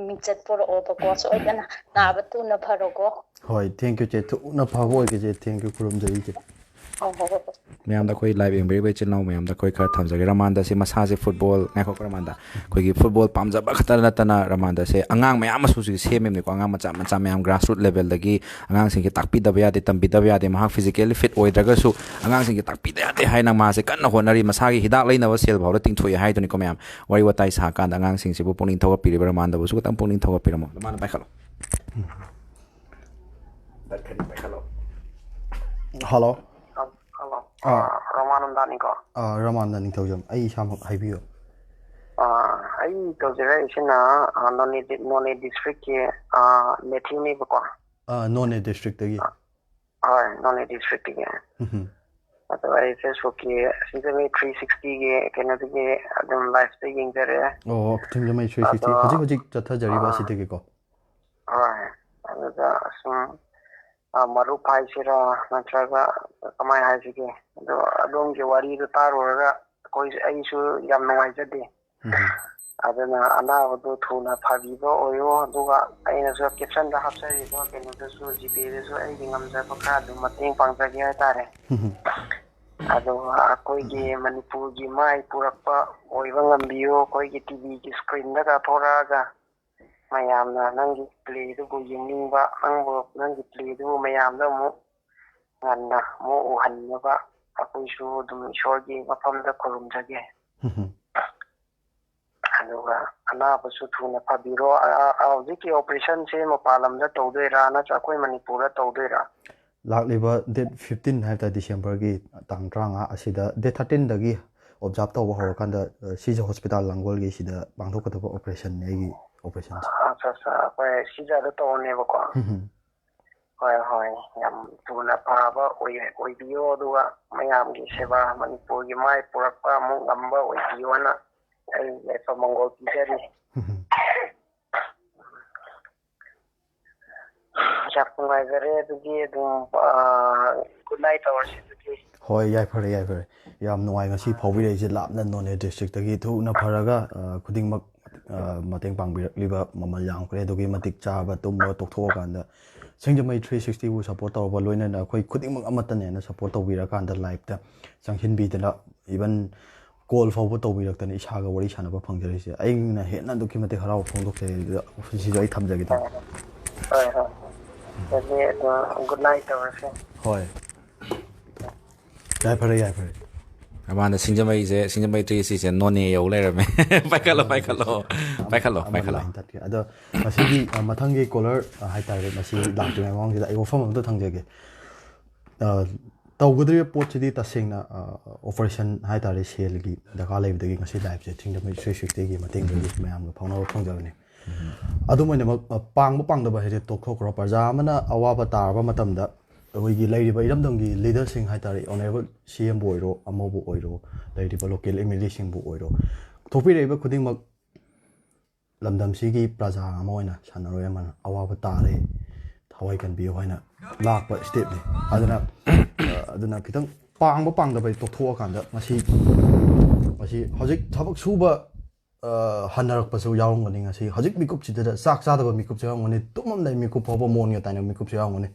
ꯃꯤꯡꯆꯠ ꯄꯨꯔꯛꯑꯣꯕꯀꯣ꯫ ꯁꯣꯏꯗꯅ ꯅꯥꯕ ꯊꯨꯅ ꯐꯔꯣꯀꯣ꯫ ꯍꯣꯏ, thank you, ꯆꯦ꯫ ꯊꯨꯅ ꯐꯕ ꯑꯣꯏꯒꯦ, ꯆꯦ꯫ Thank you, ꯈꯨꯔꯨꯝꯖꯔꯤ, ꯆꯦ꯫ ꯍꯣꯏ, ꯍꯣꯏ, ꯍꯣꯏ꯫ ꯃꯌꯥꯝꯗ ꯑꯩꯈꯣꯏ live ꯌꯦꯡꯕꯤꯔꯤꯕ ꯏꯆꯤꯜ ꯏꯅꯥꯎ ꯃꯌꯥꯝꯗ ꯑꯩꯈꯣꯏ ꯈꯔ ꯊꯝꯖꯒꯦ꯫ ꯔꯃꯥꯟꯗꯁꯦ ꯃꯁꯥꯁꯦ football, ꯉꯥꯏꯈꯣꯀꯣ, ꯔꯃꯥꯟꯗ꯫ ꯑꯩꯈꯣꯏꯒꯤ football ꯄꯥꯝꯖꯕ ꯈꯛꯇ ꯅꯠꯇꯅ ꯔꯃꯥꯟꯗꯁꯦ ꯑꯉꯥꯡ ꯃꯌꯥꯝ ꯑꯃꯁꯨ ꯍꯧꯖꯤꯛ ꯁꯦꯝꯃꯤꯕꯅꯤꯀꯣ꯫ ꯑꯉꯥꯡ ꯃꯆꯥ ꯃꯆꯥ ꯃꯌꯥꯝ grassroot levelꯗꯒꯤ ꯑꯉꯥꯡꯁꯤꯡꯁꯦ ꯇꯥꯛꯄꯤꯗꯕ ꯌꯥꯗꯦ, ꯇꯝꯕꯤꯗꯕ ꯌꯥꯗꯦ꯫ ꯃꯍꯥꯛ physically fit ꯑꯣꯏꯗ꯭ꯔꯒꯁꯨ ꯑꯉꯥꯡꯁꯤꯡꯁꯦ ꯇꯥꯛꯄꯤꯗ ꯌꯥꯗꯦ ꯍꯥꯏꯅ ꯃꯥꯁꯦ ꯀꯟꯅ ꯍꯣꯠꯅꯔꯤ꯫ ꯃꯁꯥꯒꯤ ꯍꯤꯗꯥꯛ ꯂꯩꯅꯕ ꯁꯦꯜ ꯐꯥꯎꯗ ꯇꯤꯡꯊꯣꯛꯑꯦ ꯍꯥꯏꯗꯨꯅꯤꯀꯣ ꯃꯌꯥꯝ꯫ ꯋꯥꯔꯤ ꯋꯥꯇꯥꯏ ꯁꯥꯀꯥꯟꯗ ꯑꯉꯥꯡꯁꯤꯡꯁꯤꯕꯨ ꯄꯨꯛꯅꯤꯡ ꯊꯧꯒꯠꯄꯤꯔꯤꯕ ꯔꯃꯥꯟꯗꯕꯨꯁꯨ ꯈꯤꯇꯪ ꯄꯨꯛꯅꯤꯡ ꯊꯧꯒꯠꯄꯤꯔꯝꯃꯣ꯫ ꯔꯃꯥꯟꯗ ꯄꯥꯏꯈꯠꯂꯣ꯫ ꯄꯥꯏꯈꯠꯂꯣ꯫ Hello꯫ ꯍꯜꯂꯣ꯫ ꯑꯥ꯫ ꯔꯣꯃꯥꯅꯟꯗꯥꯅꯤꯀꯣ꯫ ꯑꯥ, ꯔꯃꯥꯟꯗ ꯅꯤꯡꯊꯧꯖꯝ꯫ ꯑꯩ ꯏꯁꯥꯃꯛ ꯍꯥꯏꯕꯤꯌꯨ꯫ ꯑꯥ, ꯑꯩ ꯇꯧꯖꯔꯛꯏꯁꯤꯅ, ꯑꯥ, ꯅꯣꯅꯦ ꯗꯤ-, ꯅꯣꯅꯦ districtꯀꯤ, ꯑꯥ, ꯃꯦꯊ꯭ꯌꯨꯅꯦꯕꯀꯣ꯫ ꯑꯥ, ꯅꯣꯅꯦ districtꯇꯒꯤ꯫ ꯍꯣꯏ, ꯅꯣꯅꯦ districtꯀꯤꯅꯦ꯫ ꯎꯝ꯫ ꯑꯗꯣ ꯑꯩ Facebookꯀꯤ ꯁꯤꯡꯖꯃꯩ three sixtyꯒꯤ ꯀꯩꯅꯣꯗꯒꯤ ꯑꯗꯨꯝ liveꯇ ꯌꯦꯡꯖꯔꯦ꯫ ꯑꯣ, ꯁꯤꯡꯖꯃꯩ three sixty꯫ ꯑꯗꯣ, ꯍꯧꯖꯤꯛ ꯍꯧꯖꯤꯛ ꯆꯠꯊꯖꯔꯤꯕ ꯑꯥ, ꯑꯁꯤꯗꯒꯤꯀꯣ꯫ ꯍꯣꯏ꯫ ꯑꯗꯨꯗ ꯁꯨꯝ, ꯑꯥ, ꯃꯔꯨꯞ ꯍꯥꯏꯁꯤꯔꯥ ꯅꯠꯇ꯭ꯔꯒ ꯀꯃꯥꯏ ꯍꯥꯏꯁꯤꯒꯦ? ꯑꯗꯣ ꯑꯗꯣꯝꯒꯤ ꯋꯥꯔꯤꯗꯣ ꯇꯥꯔꯨꯔꯒ ꯑꯩꯈꯣꯏ, ꯑꯩꯁꯨ ꯌꯥꯝ ꯅꯨꯡꯉꯥꯏꯖꯗꯦ꯫ ꯎꯝ꯫ ꯑꯗꯨꯅ ꯑꯅꯥꯕꯗꯣ ꯊꯨꯅ ꯐꯕꯤꯕ ꯑꯣꯏꯌꯣ꯫ ꯑꯗꯨꯒ ꯑꯩꯅꯁꯨ captionꯗ ꯍꯥꯞꯆꯔꯤꯕ ꯀꯩꯅꯣꯗꯁꯨ, GPayꯗꯁꯨ ꯑꯩꯒꯤ ꯉꯝꯖꯕ ꯈꯔ ꯑꯗꯨꯝ ꯃꯇꯦꯡ ꯄꯥꯡꯖꯒꯦ ꯍꯥꯏꯇꯥꯔꯦ꯫ ꯎꯝ꯫ ꯑꯗꯨꯒ ꯑꯩꯈꯣꯏꯒꯤ ꯃꯅꯤꯄꯨꯔꯒꯤ ꯃꯥꯏ ꯄꯨꯔꯛꯄ ꯑꯣꯏꯕ ꯉꯝꯕꯤꯌꯨ꯫ ꯑꯩꯈꯣꯏꯒꯤ TVꯒꯤ screenꯗꯒ ꯊꯣꯔꯛꯑꯒ ꯃꯌꯥꯝꯅ ꯅꯪꯒꯤ playꯗꯨꯕꯨ ꯌꯦꯡꯅꯤꯡꯕ, ꯅꯪꯕꯨ, ꯅꯪꯒꯤ playꯗꯨꯕꯨ ꯃꯌꯥꯝꯗ ꯑꯃꯨꯛ ꯉꯟꯅ ꯑꯃꯨꯛ ꯎꯍꯟꯅꯕ ꯑꯩꯈꯣꯏꯁꯨ ꯑꯗꯨꯝ ꯏꯁꯣꯔꯒꯤ ꯃꯐꯝꯗ ꯈꯨꯔꯨꯝꯖꯒꯦ꯫ ꯎꯝ꯫ ꯑꯗꯨꯒ ꯑꯅꯥꯕꯁꯨ ꯊꯨꯅ ꯐꯕꯤꯔꯣ꯫ ꯑ-, ꯑ-, ꯍꯧꯖꯤꯛꯀꯤ operationꯁꯦ ꯃꯄꯥꯟ ꯂꯝꯗ ꯇꯧꯗꯣꯏꯔꯥ ꯅꯠꯇ꯭ꯔꯒ ꯑꯩꯈꯣꯏ ꯃꯅꯤꯄꯨꯔꯗ ꯇꯧꯗꯣꯏꯔꯥ? ꯂꯥꯛꯂꯤꯕ date fifteen ꯍꯥꯏꯕ ꯇꯥꯔꯦ, Decemberꯒꯤ ꯇꯥꯡ ꯇꯔꯥꯃꯉꯥ ꯑꯁꯤꯗ, date thirteenꯗꯒꯤ observe ꯇꯧꯕ ꯍꯧꯔꯀꯥꯟꯗ, ꯑ, ꯁꯤꯖ hospital ꯂꯥꯡꯒꯣꯜꯒꯤ ꯁꯤꯗ ꯄꯥꯡꯊꯣꯛꯀꯗꯕ operationꯅꯤ, ꯑꯩꯒꯤ operationꯁꯦ꯫ ꯑꯠꯆꯥ, ꯑꯠꯆꯥ, ꯑꯩꯈꯣꯏ ꯁꯤꯖꯗ ꯇꯧꯔꯅꯦꯕꯀꯣ꯫ ꯎꯝ꯫ ꯍꯣꯏ, ꯍꯣꯏ, ꯌꯥꯝ ꯊꯨꯅ ꯐꯕ ꯑꯣꯏ-, ꯑꯣꯏꯕꯤꯌꯣ, ꯑꯗꯨꯒ ꯃꯌꯥꯝꯒꯤ ꯁꯦꯕꯥ ꯃꯅꯤꯄꯨꯔꯒꯤ ꯃꯥꯏ ꯄꯨꯔꯛꯄ ꯑꯃꯨꯛ ꯉꯝꯕ ꯑꯣꯏꯕꯤꯌꯣꯅ ꯑꯩ ꯌꯥꯏꯐ ꯃꯪꯒꯣꯜ ꯄꯤꯖꯔꯤ꯫ ꯌꯥꯝ ꯅꯨꯡꯉꯥꯏꯖꯔꯦ꯫ ꯑꯗꯨꯗꯤ ꯑꯗꯨꯝ, ꯑꯥ, good night ꯇꯧꯔꯁꯤ ꯑꯗꯨꯗꯤ꯫ ꯍꯣꯏ, ꯌꯥꯏꯐꯔꯦ, ꯌꯥꯏꯐꯔꯦ꯫ ꯌꯥꯝ ꯅꯨꯡꯉꯥꯏ ꯉꯁꯤ ꯐꯥꯎꯕꯤꯔꯛꯏꯁꯦ ꯂꯥꯞꯅ ꯅꯣꯅꯦ district ꯇꯒꯤ꯫ ꯊꯨꯅ ꯐꯔꯒ, ꯑ, ꯈꯨꯗꯤꯡꯃꯛ, ꯑ, ꯃꯇꯦꯡ ꯄꯥꯡꯕꯤꯔꯛꯂꯤꯕ ꯃꯃꯜ ꯌꯥꯝꯈ꯭ꯔꯦ꯫ ꯑꯗꯨꯛꯀꯤ ꯃꯇꯤꯛ ꯆꯥꯕ ꯇꯨꯝꯕ ꯇꯣꯛꯊꯣꯛꯑꯀꯥꯟꯗ ꯁꯤꯡꯖꯃꯩ three sixty ꯕꯨ support ꯇꯧꯔꯕ ꯂꯣꯏꯅꯅ ꯑꯩꯈꯣꯏ ꯈꯨꯗꯤꯡꯃꯛ ꯑꯃꯠꯇꯅꯦꯅ support ꯇꯧꯕꯤꯔꯀꯥꯟꯗ live ꯇ ꯆꯪꯁꯤꯟꯕꯤꯗꯅ even call ꯐꯥꯎꯕ ꯇꯧꯕꯤꯔꯛꯇꯅ ꯏꯁꯥꯒ ꯋꯥꯔꯤ ꯁꯥꯟꯅꯕ ꯐꯪꯖꯔꯤꯁꯦ ꯑꯩꯅ ꯍꯦꯟꯅ ꯑꯗꯨꯛꯀꯤ ꯃꯇꯤꯛ ꯍꯔꯥꯎꯕ ꯐꯣꯡꯗꯣꯛꯆꯩ꯫ ꯑꯗꯨꯗ ꯁꯤꯁꯨ ꯑꯩ ꯊꯝꯖꯒꯦ ꯇꯧꯕ꯫ ꯍꯣꯏ, ꯍꯣꯏ꯫ ꯑꯗꯨꯗꯤ ꯑꯗꯨꯝ good night ꯇꯧꯔꯁꯦ꯫ ꯍꯣꯏ꯫ ꯌꯥꯏꯐꯔꯦ, ꯌꯥꯏꯐꯔꯦ꯫ ꯑꯃꯅ ꯁꯤꯡꯖꯃꯩꯁꯦ, ꯁꯤꯡꯖꯃꯩ three sixty ꯁꯦ ꯅꯣꯅꯦ ꯌꯧ ꯂꯩꯔꯝꯃꯦ꯫ ꯄꯥꯏꯈꯠꯂꯣ, ꯄꯥꯏꯈꯠꯂꯣ꯫ ꯑꯃ, ꯄꯥꯏꯈꯠꯂꯣ, ꯑꯃ ꯄꯥꯏꯈꯠꯂꯣ꯫ Line ꯇꯠꯈ꯭ꯔꯦ꯫ ꯑꯗꯣ ꯉꯁꯤꯒꯤ, ꯑ, ꯃꯊꯪꯒꯤ caller, ꯑ, ꯍꯥꯏꯇꯥꯔꯦ, ꯃꯁꯤ ꯂꯥꯛꯇ꯭ꯔꯤꯉꯩ ꯃꯃꯥꯡꯁꯤꯗ ꯑꯩ ꯋꯥꯐꯝ ꯑꯃꯇ ꯊꯝꯖꯒꯦ꯫ ꯑ, ꯇꯧꯒꯗꯧꯔꯤꯕ ꯄꯣꯠꯁꯤꯗꯤ ꯇꯁꯦꯡꯅ, ꯑ, operation ꯍꯥꯏꯇꯥꯔꯦ, ꯁꯦꯜꯒꯤ ꯗꯔꯀꯥꯔ ꯂꯩꯕꯗꯒꯤ ꯉꯁꯤ live ꯁꯦ ꯁꯤꯡꯖꯃꯩ three sixty ꯒꯤ ꯃꯇꯦꯡꯗꯒꯤ ꯃꯌꯥꯝꯒ ꯐꯥꯎꯅꯕ ꯐꯪꯖꯕꯅꯤ꯫ ꯑꯗꯨꯝ ꯑꯣꯏꯅꯃꯛ, ꯑ, ꯄꯥꯡꯕ ꯄꯥꯡꯗꯕ ꯍꯥꯏꯁꯦ ꯇꯣꯛꯊꯣꯛꯈ꯭ꯔꯣ꯫ ꯄ꯭ꯔꯖꯥ ꯑꯃꯅ ꯑꯋꯥꯕ ꯇꯥꯔꯕ ꯃꯇꯝꯗ ꯑꯩꯈꯣꯏꯒꯤ ꯂꯩꯔꯤꯕ ꯏꯔꯝꯗꯝꯒꯤ leader ꯁꯤꯡ ꯍꯥꯏꯇꯥꯔꯦ, Honourable C M ꯕꯨ ꯑꯣꯏꯔꯣ, ꯑꯃꯕꯨ ꯑꯣꯏꯔꯣ, ꯂꯩꯔꯤꯕ local M L A ꯁꯤꯡꯕꯨ ꯑꯣꯏꯔꯣ, ꯊꯣꯛꯄꯤꯔꯛꯏꯕ ꯈꯨꯗꯤꯡꯃꯛ ꯂꯝꯗꯝꯁꯤꯒꯤ ꯄ꯭ꯔꯖꯥ ꯑꯃ ꯑꯣꯏꯅ ꯁꯥꯟꯅꯔꯣꯏ ꯑꯃꯅ ꯑꯋꯥꯕ ꯇꯥꯔꯦ, ꯊꯋꯥꯏ ꯀꯟꯕꯤꯌꯨ ꯍꯥꯏꯅ ꯂꯥꯛꯄ step ꯅꯤ꯫ ꯑꯗꯨꯅ, ꯑ, ꯑꯗꯨꯅ ꯈꯤꯇꯪ ꯄꯥꯡꯕ ꯄꯥꯡꯗꯕ ꯇꯣꯛꯊꯣꯛꯑꯀꯥꯟꯗ ꯉꯁꯤ, ꯉꯁꯤ ꯍꯧꯖꯤꯛ ꯊꯕꯛ ꯁꯨꯕ, ꯑ, ꯍꯟꯅꯔꯛꯄꯁꯨ ꯌꯥꯎꯔꯝꯒꯅꯤ꯫ ꯉꯁꯤ ꯍꯧꯖꯤꯛ ꯃꯤꯀꯨꯞꯁꯤꯗ ꯆꯥꯛ ꯆꯥꯗꯕ ꯃꯤꯀꯨꯞꯁꯨ ꯌꯥꯎꯔꯝꯒꯅꯤ, ꯇꯨꯝꯃꯝꯗꯥꯏ ꯃꯤꯀꯨꯞ ꯐꯥꯎꯕ ꯃꯣꯟꯒ ꯇꯥꯏꯅꯕ ꯃꯤꯀꯨꯞꯁꯨ ꯌꯥꯎꯔꯝꯒꯅꯤ꯫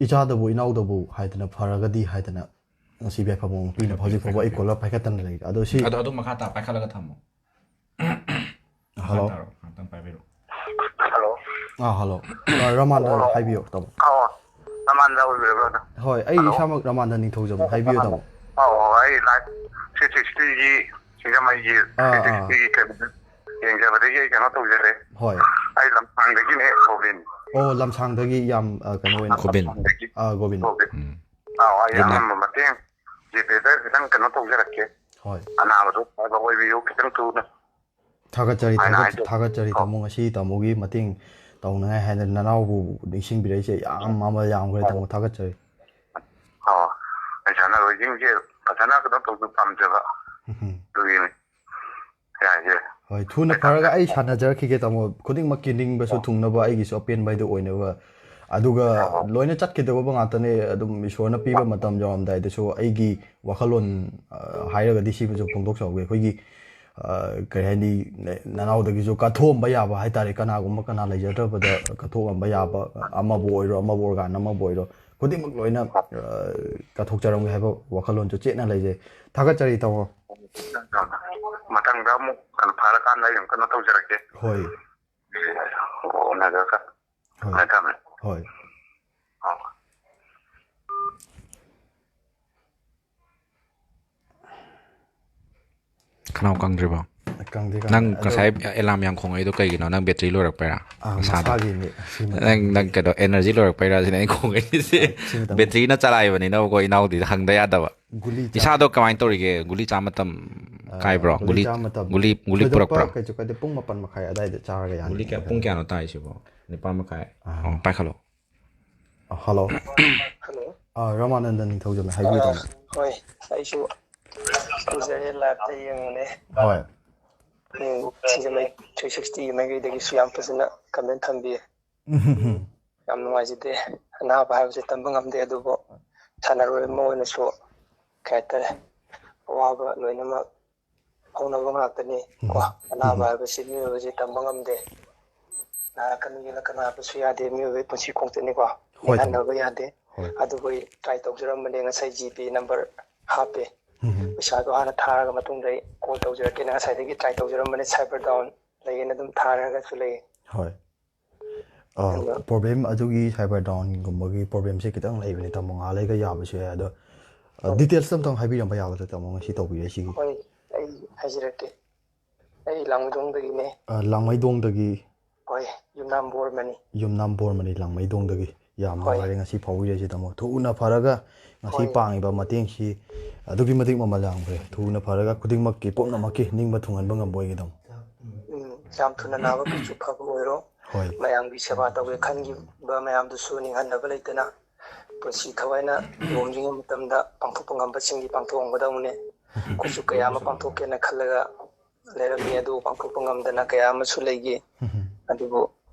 ꯏꯆꯥꯗꯕꯨ ꯏꯅꯥꯎꯗꯕꯨ ꯍꯥꯏꯗꯅ ꯐꯔꯒꯗꯤ ꯍꯥꯏꯗꯅ ꯉꯁꯤ ꯌꯥꯏꯐ ꯃꯪꯒꯣꯜ ꯄꯤꯅꯕ ꯍꯧꯖꯤꯛ ꯐꯥꯎꯕ ꯑꯩ caller ꯄꯥꯏꯈꯠꯇꯅ ꯂꯩꯔꯤ꯫ ꯑꯗꯣ ꯁꯤ ꯑꯗꯣ ꯑꯗꯨꯝ ꯃꯈꯥ ꯇꯥ ꯄꯥꯏꯈꯠꯂꯒ ꯊꯝꯃꯣ꯫ ꯍꯜꯂꯣ꯫ ꯃꯈꯥ ꯇꯥꯔꯣ, ꯉꯥꯛꯇꯪ ꯄꯥꯏꯕꯤꯔꯣ꯫ ꯍꯜꯂꯣ꯫ ꯑꯥ, ꯍꯜꯂꯣ꯫ ꯑꯥ, ꯔꯃꯥꯟꯗ ꯍꯜꯂꯣ꯫ ꯍꯥꯏꯕꯤꯌꯣ, ꯇꯥꯃꯣ꯫ ꯑꯥ, ꯔꯃꯥꯟꯗ ꯑꯣꯏꯕꯤꯔꯕ꯭ꯔꯥ? ꯍꯣꯏ, ꯑꯩ ꯍꯜꯂꯣ꯫ ꯏꯁꯥꯃꯛ ꯔꯃꯥꯟꯗꯅꯤ ꯊꯧꯖꯕ꯫ ꯍꯥꯏꯕꯤꯌꯨ, ꯇꯥꯃꯣ꯫ ꯑꯥ, ꯑꯥ, ꯑꯩ live three sixty ꯒꯤ ꯁꯤꯡꯖꯃꯩꯒꯤ ꯑꯥ, ꯑꯥ꯫ three sixty ꯒꯤ ꯀꯩꯅꯣꯗ ꯌꯦꯡꯖꯕꯗꯒꯤ ꯑꯩ ꯀꯩꯅꯣ ꯇꯧꯖꯔꯦ꯫ ꯍꯣꯏ꯫ ꯑꯩ ꯂꯝꯁꯥꯡꯗꯒꯤꯅꯦ, ꯒꯣꯕꯤꯟ꯫ ꯑꯣ, ꯂꯝꯁꯥꯡꯗꯒꯤ ꯌꯥꯝ, ꯑ, ꯀꯩꯅꯣ ꯑꯣꯏꯅ꯫ ꯒꯣꯕꯤꯟ꯫ ꯂꯝꯁꯥꯡꯗꯒꯤ꯫ ꯑꯥ, ꯒꯣꯕꯤꯟ꯫ ꯒꯣꯕꯤꯟ꯫ ꯎꯝ꯫ ꯑꯥ, ꯑꯩ good night꯫ ꯑꯉꯝꯕ ꯃꯇꯦꯡ GPay ꯗ ꯈꯤꯇꯪ ꯀꯩꯅꯣ ꯇꯧꯖꯔꯛꯀꯦ꯫ ꯍꯣꯏ꯫ ꯑꯅꯥꯕꯗꯣ ꯐꯕ ꯑꯣꯏꯕꯤꯌꯨ ꯈꯤꯇꯪ ꯊꯨꯅ꯫ ꯊꯥꯒꯠꯆꯔꯤ, ꯍꯥꯏꯅ ꯊꯥꯒꯠ-, ꯍꯥꯏꯖꯔꯤ꯫ ꯊꯥꯒꯠꯆꯔꯤ, ꯍꯣꯏ꯫ ꯇꯥꯃꯣ, ꯉꯁꯤ ꯇꯥꯃꯣꯒꯤ ꯃꯇꯦꯡ ꯇꯧꯅꯉꯥꯏ ꯍꯥꯏꯗꯅ ꯅꯅꯥꯎꯕꯨ ꯅꯤꯡꯁꯤꯡꯕꯤꯔꯛꯏꯁꯦ ꯌꯥꯝ ꯃꯃꯜ ꯌꯥꯝꯈ꯭ꯔꯦ, ꯇꯥꯃꯣ, ꯊꯥꯒꯠꯆꯔꯤ꯫ ꯑꯣ, ꯑꯩ ꯁꯥꯟꯅꯔꯣꯏꯁꯤꯡꯁꯦ ꯐꯖꯅ ꯀꯩꯅꯣ ꯇꯧꯕ ꯄꯥꯝꯖꯕ꯫ ꯑꯗꯨꯒꯤꯅꯤ꯫ ꯌꯥꯏꯌꯦ꯫ ꯍꯣꯏ, ꯊꯨꯅ ꯐꯔꯒ ꯑꯩ ꯁꯥꯟꯅꯖꯔꯛꯈꯤꯒꯦ, ꯇꯥꯃꯣ꯫ ꯈꯨꯗꯤꯡꯃꯛꯀꯤ ꯅꯤꯡꯕꯁꯨ ꯊꯨꯡꯅꯕ, ꯑꯩꯒꯤꯁꯨ ꯑꯄꯦꯟꯕ ꯍꯥꯏꯗꯨ ꯑꯣꯏꯅꯕ꯫ ꯑꯗꯨꯒ ꯂꯣꯏꯅ ꯆꯠꯈꯤꯗꯕ ꯉꯥꯛꯇꯅꯦ, ꯑꯗꯨꯝ ꯏꯁꯣꯔꯅ ꯄꯤꯕ ꯃꯇꯝ ꯌꯧꯔꯝꯗꯥꯏꯗꯁꯨ ꯑꯩꯒꯤ ꯋꯥꯈꯜꯂꯣꯟ, ꯑ, ꯍꯥꯏꯔꯒꯗꯤ ꯁꯤꯃꯁꯨ ꯐꯣꯡꯗꯣꯛꯆꯍꯧꯒꯦ꯫ ꯑꯩꯈꯣꯏꯒꯤ, ꯑ, ꯀꯔꯤ ꯍꯥꯏꯅꯤ, ꯅ-, ꯅꯅꯥꯎꯗꯒꯤꯁꯨ ꯀꯠꯊꯣꯛꯑꯝꯕ ꯌꯥꯕ ꯍꯥꯏ ꯇꯥꯔꯦ, ꯀꯅꯥꯒꯨꯝꯕ ꯀꯅꯥ ꯂꯩꯖꯗ꯭ꯔꯕꯗ ꯀꯠꯊꯣꯛꯑꯝꯕ ꯌꯥꯕ, ꯑꯃꯕꯨ ꯑꯣꯏꯔꯣ, ꯑꯃꯕꯨ organ ꯑꯃꯕꯨ ꯑꯣꯏꯔꯣ, ꯈꯨꯗꯤꯡꯃꯛ ꯂꯣꯏꯅ, ꯑ, ꯀꯠꯊꯣꯛꯆꯔꯝꯒꯦ ꯍꯥꯏꯕ ꯋꯥꯈꯜꯂꯣꯟꯁꯨ ꯆꯦꯠꯅ ꯂꯩꯖꯩ꯫ ꯊꯥꯒꯠꯆꯔꯤ, ꯇꯥꯃꯣ꯫ ꯃꯊꯪꯗ ꯑꯃꯨꯛ ꯀꯩꯅꯣ ꯐꯔꯀꯥꯟꯗ ꯑꯩ ꯑꯃꯨꯛ ꯀꯩꯅꯣ ꯇꯧꯖꯔꯛꯀꯦ꯫ ꯍꯣꯏ꯫ ꯎꯅꯔꯒ꯫ ꯍꯣꯏ꯫ ꯊꯝꯃꯦ, ꯊꯝꯃꯦ꯫ ꯍꯣꯏ꯫ ꯑꯣ꯫ ꯈꯅꯥꯎ ꯀꯪꯗ꯭ꯔꯤꯕꯣ? ꯀꯪꯗꯦ, ꯀꯪꯗꯦ꯫ ꯅꯪ ꯑꯗꯣ ꯉꯁꯥꯏ ꯑꯦꯂꯥꯝ ꯌꯥꯝ ꯈꯣꯡꯉꯛꯏꯗꯣ ꯀꯩꯒꯤꯅꯣ? ꯅꯪ ꯕꯦꯇ꯭ꯔꯤ ꯂꯣꯏꯔꯛꯄꯩꯔꯥ? ꯑꯥ, ꯅꯁꯥꯗꯣ? ꯃꯁꯥꯒꯤꯅꯤ꯫ ꯁꯤ ꯃꯇꯝ ꯅꯪ, ꯅꯪ ꯀꯩꯅꯣ, energy ꯂꯣꯏꯔꯛꯄꯩꯔꯥ ꯁꯤꯅꯦ ꯑꯩꯅ ꯈꯣꯡꯉꯛꯏꯁꯦ꯫ ꯁꯤ ꯃꯇꯝ ꯕꯦꯇ꯭ꯔꯤꯅ ꯆꯂꯥꯏꯕꯅꯤꯅꯀꯣ, ꯏꯅꯥꯎꯗꯤ ꯍꯪꯗ ꯌꯥꯗꯕ꯫ ꯒꯨꯂꯤ ꯆꯥ-, ꯏꯁꯥꯗꯣ ꯀꯃꯥꯏꯅ ꯇꯧꯔꯤꯒꯦ? ꯒꯨꯂꯤ ꯆꯥ ꯃꯇꯝ ꯑꯥ, ꯀꯥꯏꯕ꯭ꯔꯣ? ꯒꯨꯂꯤ ꯒꯨꯂꯤ, ꯆꯥ ꯃꯇꯝ ꯒꯨꯂꯤ, ꯒꯨꯂꯤ ꯊꯣꯏꯗꯣꯛꯄ ꯄꯨꯔꯛꯄ꯭ꯔꯣ? ꯀꯩꯁꯨ ꯀꯥꯏꯗꯦ꯫ ꯄꯨꯡ ꯃꯥꯄꯟ ꯃꯈꯥꯏ ꯑꯗꯥꯏꯗ ꯆꯥꯔꯒ ꯌꯥꯅꯤ꯫ ꯒꯨꯂꯤ ꯀꯌꯥ, ꯄꯨꯡ ꯀꯌꯥꯅꯣ ꯇꯥꯔꯤꯁꯤꯕꯣ? ꯅꯤꯄꯥꯟ ꯃꯈꯥꯏ꯫ ꯑꯥ꯫ ꯑꯣ, ꯄꯥꯏꯈꯠꯂꯣ꯫ ꯑ, ꯍꯜꯂꯣ꯫ ꯍꯜꯂꯣ꯫ ꯑ, ꯔꯃꯥꯅꯟꯗ ꯅꯤꯡꯊꯧꯖꯝꯅ ꯍꯥꯏꯕꯤꯌꯨ, ꯇꯥꯃꯣ꯫ ꯍꯣꯏ, ꯑꯩꯁꯨ ꯎꯖꯔꯦ, live-ꯇ ꯌꯦꯡꯉꯨꯅꯦ꯫ ꯍꯣꯏ꯫ ꯎꯝ, ꯁꯤꯡꯖꯃꯩ three sixty ꯃꯥꯏꯀꯩꯗꯒꯤꯁꯨ ꯌꯥꯝ ꯐꯖꯅ comment ꯊꯝꯕꯤꯌꯦ꯫ ꯌꯥꯝ ꯅꯨꯡꯉꯥꯏꯖꯗꯦ꯫ ꯑꯅꯥꯕ ꯍꯥꯏꯕꯁꯦ ꯇꯝꯕ ꯉꯝꯗꯦ, ꯑꯗꯨꯕꯨ ꯁꯥꯟꯅꯔꯣꯏ ꯑꯃ ꯑꯣꯏꯅꯁꯨ ꯀꯩ ꯍꯥꯏꯇꯥꯔꯦ, ꯑꯋꯥꯕ ꯂꯣꯏꯅꯃꯛ ꯍꯧꯅꯕ ꯉꯥꯛꯇꯅꯤ ꯀꯣ꯫ ꯑꯅꯥꯕ ꯍꯥꯏꯕꯁꯤ ꯃꯤꯑꯣꯏꯕꯁꯤ ꯇꯝꯕ ꯉꯝꯗꯦ꯫ ꯅꯥꯔꯛꯀꯅꯤ, ꯌꯦꯛꯂꯛꯀꯅꯤ ꯍꯥꯏꯕꯁꯨ ꯌꯥꯗꯦ, ꯃꯤꯑꯣꯏꯕꯒꯤ ꯄꯨꯟꯁꯤ ꯈꯣꯡꯆꯠꯅꯤꯀꯣ꯫ ꯍꯣꯏ, ꯇꯥꯃꯣ꯫ ꯅꯤꯡꯍꯟꯅꯕ ꯌꯥꯗꯦ꯫ ꯍꯣꯏ꯫ ꯑꯗꯨꯕꯨ ꯑꯩ try ꯇꯧꯖꯔꯝꯕꯅꯦ, ꯉꯁꯥꯏ GPay number ꯍꯥꯞꯄꯦ꯫ ꯄꯩꯁꯥꯗꯣ ꯍꯥꯟꯅ ꯊꯥꯔꯒ ꯃꯇꯨꯡꯗ ꯑꯩ call ꯇꯧꯖꯔꯛꯀꯦꯅ ꯉꯁꯥꯏꯗꯒꯤ try ꯇꯧꯖꯔꯝꯕꯅꯦ, cyber down ꯂꯩꯌꯦꯅ ꯑꯗꯨꯝ ꯊꯥꯔꯒꯁꯨ ꯂꯩ꯫ ꯍꯣꯏ꯫ ꯑ, ꯑꯗꯣ problem ꯑꯗꯨꯒꯤ cyber down-ꯒꯨꯝꯕꯒꯤ problem-ꯁꯦ ꯈꯤꯇꯪ ꯂꯩꯕꯅꯦ, ꯇꯥꯃꯣ꯫ ꯉꯥꯏꯍꯥꯛ ꯂꯩꯒ ꯌꯥꯕꯁꯨ ꯌꯥꯏ꯫ ꯑꯗꯣ, ꯑ, details ꯑꯝꯇꯪ ꯍꯥꯏꯕꯤꯔꯝꯕ ꯌꯥꯒꯗ꯭ꯔꯥ, ꯇꯥꯃꯣ, ꯉꯁꯤ ꯇꯧꯕꯤꯔꯛꯏꯁꯤꯒꯤ? ꯍꯣꯏ, ꯑꯩ ꯍꯥꯏꯖꯔꯛꯀꯦ꯫ ꯑꯩ ꯂꯥꯡꯃꯩꯗꯣꯡꯗꯒꯤꯅꯦ꯫ ꯑ, ꯂꯥꯡꯃꯩꯗꯣꯡꯗꯒꯤ꯫ ꯍꯣꯏ, ꯌꯨꯝꯅꯥꯝ ꯕꯣꯔꯃꯅꯤ꯫ ꯌꯨꯝꯅꯥꯝ ꯕꯣꯔꯃꯅꯤ, ꯂꯥꯡꯃꯩꯗꯣꯡꯗꯒꯤ꯫ ꯌꯥꯝ ꯍꯣꯏ꯫ ꯅꯨꯡꯉꯥꯏꯔꯦ ꯉꯁꯤ ꯐꯥꯎꯕꯤꯔꯛꯏꯁꯦ, ꯇꯥꯃꯣ꯫ ꯊꯨꯅ ꯐꯔꯒ ꯉꯁꯤ ꯍꯣꯏ꯫ ꯄꯥꯡꯉꯤꯕ ꯃꯇꯦꯡꯁꯤ ꯑꯗꯨꯛꯀꯤ ꯃꯇꯤꯛ ꯃꯃꯜ ꯌꯥꯝꯈ꯭ꯔꯦ꯫ ꯊꯨꯅ ꯐꯔꯒ ꯈꯨꯗꯤꯡꯃꯛꯀꯤ, ꯄꯨꯝꯅꯃꯛꯀꯤ ꯅꯤꯡꯕ ꯊꯨꯡꯍꯟꯕ ꯉꯝꯕ ꯑꯣꯏꯒꯗꯧꯅꯤ꯫ ꯎꯝ, ꯌꯥꯝ ꯊꯨꯅ ꯅꯥꯕ ꯀꯩꯁꯨ ꯐꯕ ꯑꯣꯏꯔꯣ꯫ ꯍꯣꯏ꯫ ꯃꯌꯥꯝꯒꯤ ꯁꯦꯕꯥ ꯇꯧꯒꯦ ꯈꯟꯈꯤꯕ ꯃꯌꯥꯝꯗꯨꯁꯨ ꯅꯤꯡꯍꯟꯅꯕ ꯂꯩꯇꯅ ꯄꯨꯟꯁꯤ ꯊꯋꯥꯏꯅ ꯂꯣꯝꯗ꯭ꯔꯤꯉꯩ ꯃꯇꯝꯗ ꯄꯥꯡꯊꯣꯛꯄ ꯉꯝꯕꯁꯤꯡꯗꯤ ꯄꯥꯡꯊꯣꯛꯑꯝꯒꯗꯧꯕꯅꯦ꯫ ꯑꯩꯈꯣꯏꯁꯨ ꯀꯌꯥ ꯑꯃ ꯄꯥꯡꯊꯣꯛꯀꯦꯅ ꯈꯜꯂꯒ ꯂꯩꯔꯝꯃꯤ, ꯑꯗꯨ ꯄꯥꯡꯊꯣꯛꯄ ꯉꯝꯗꯅ ꯀꯌꯥ ꯑꯃꯁꯨ ꯂꯩꯈꯤ꯫ ꯑꯗꯨꯕꯨ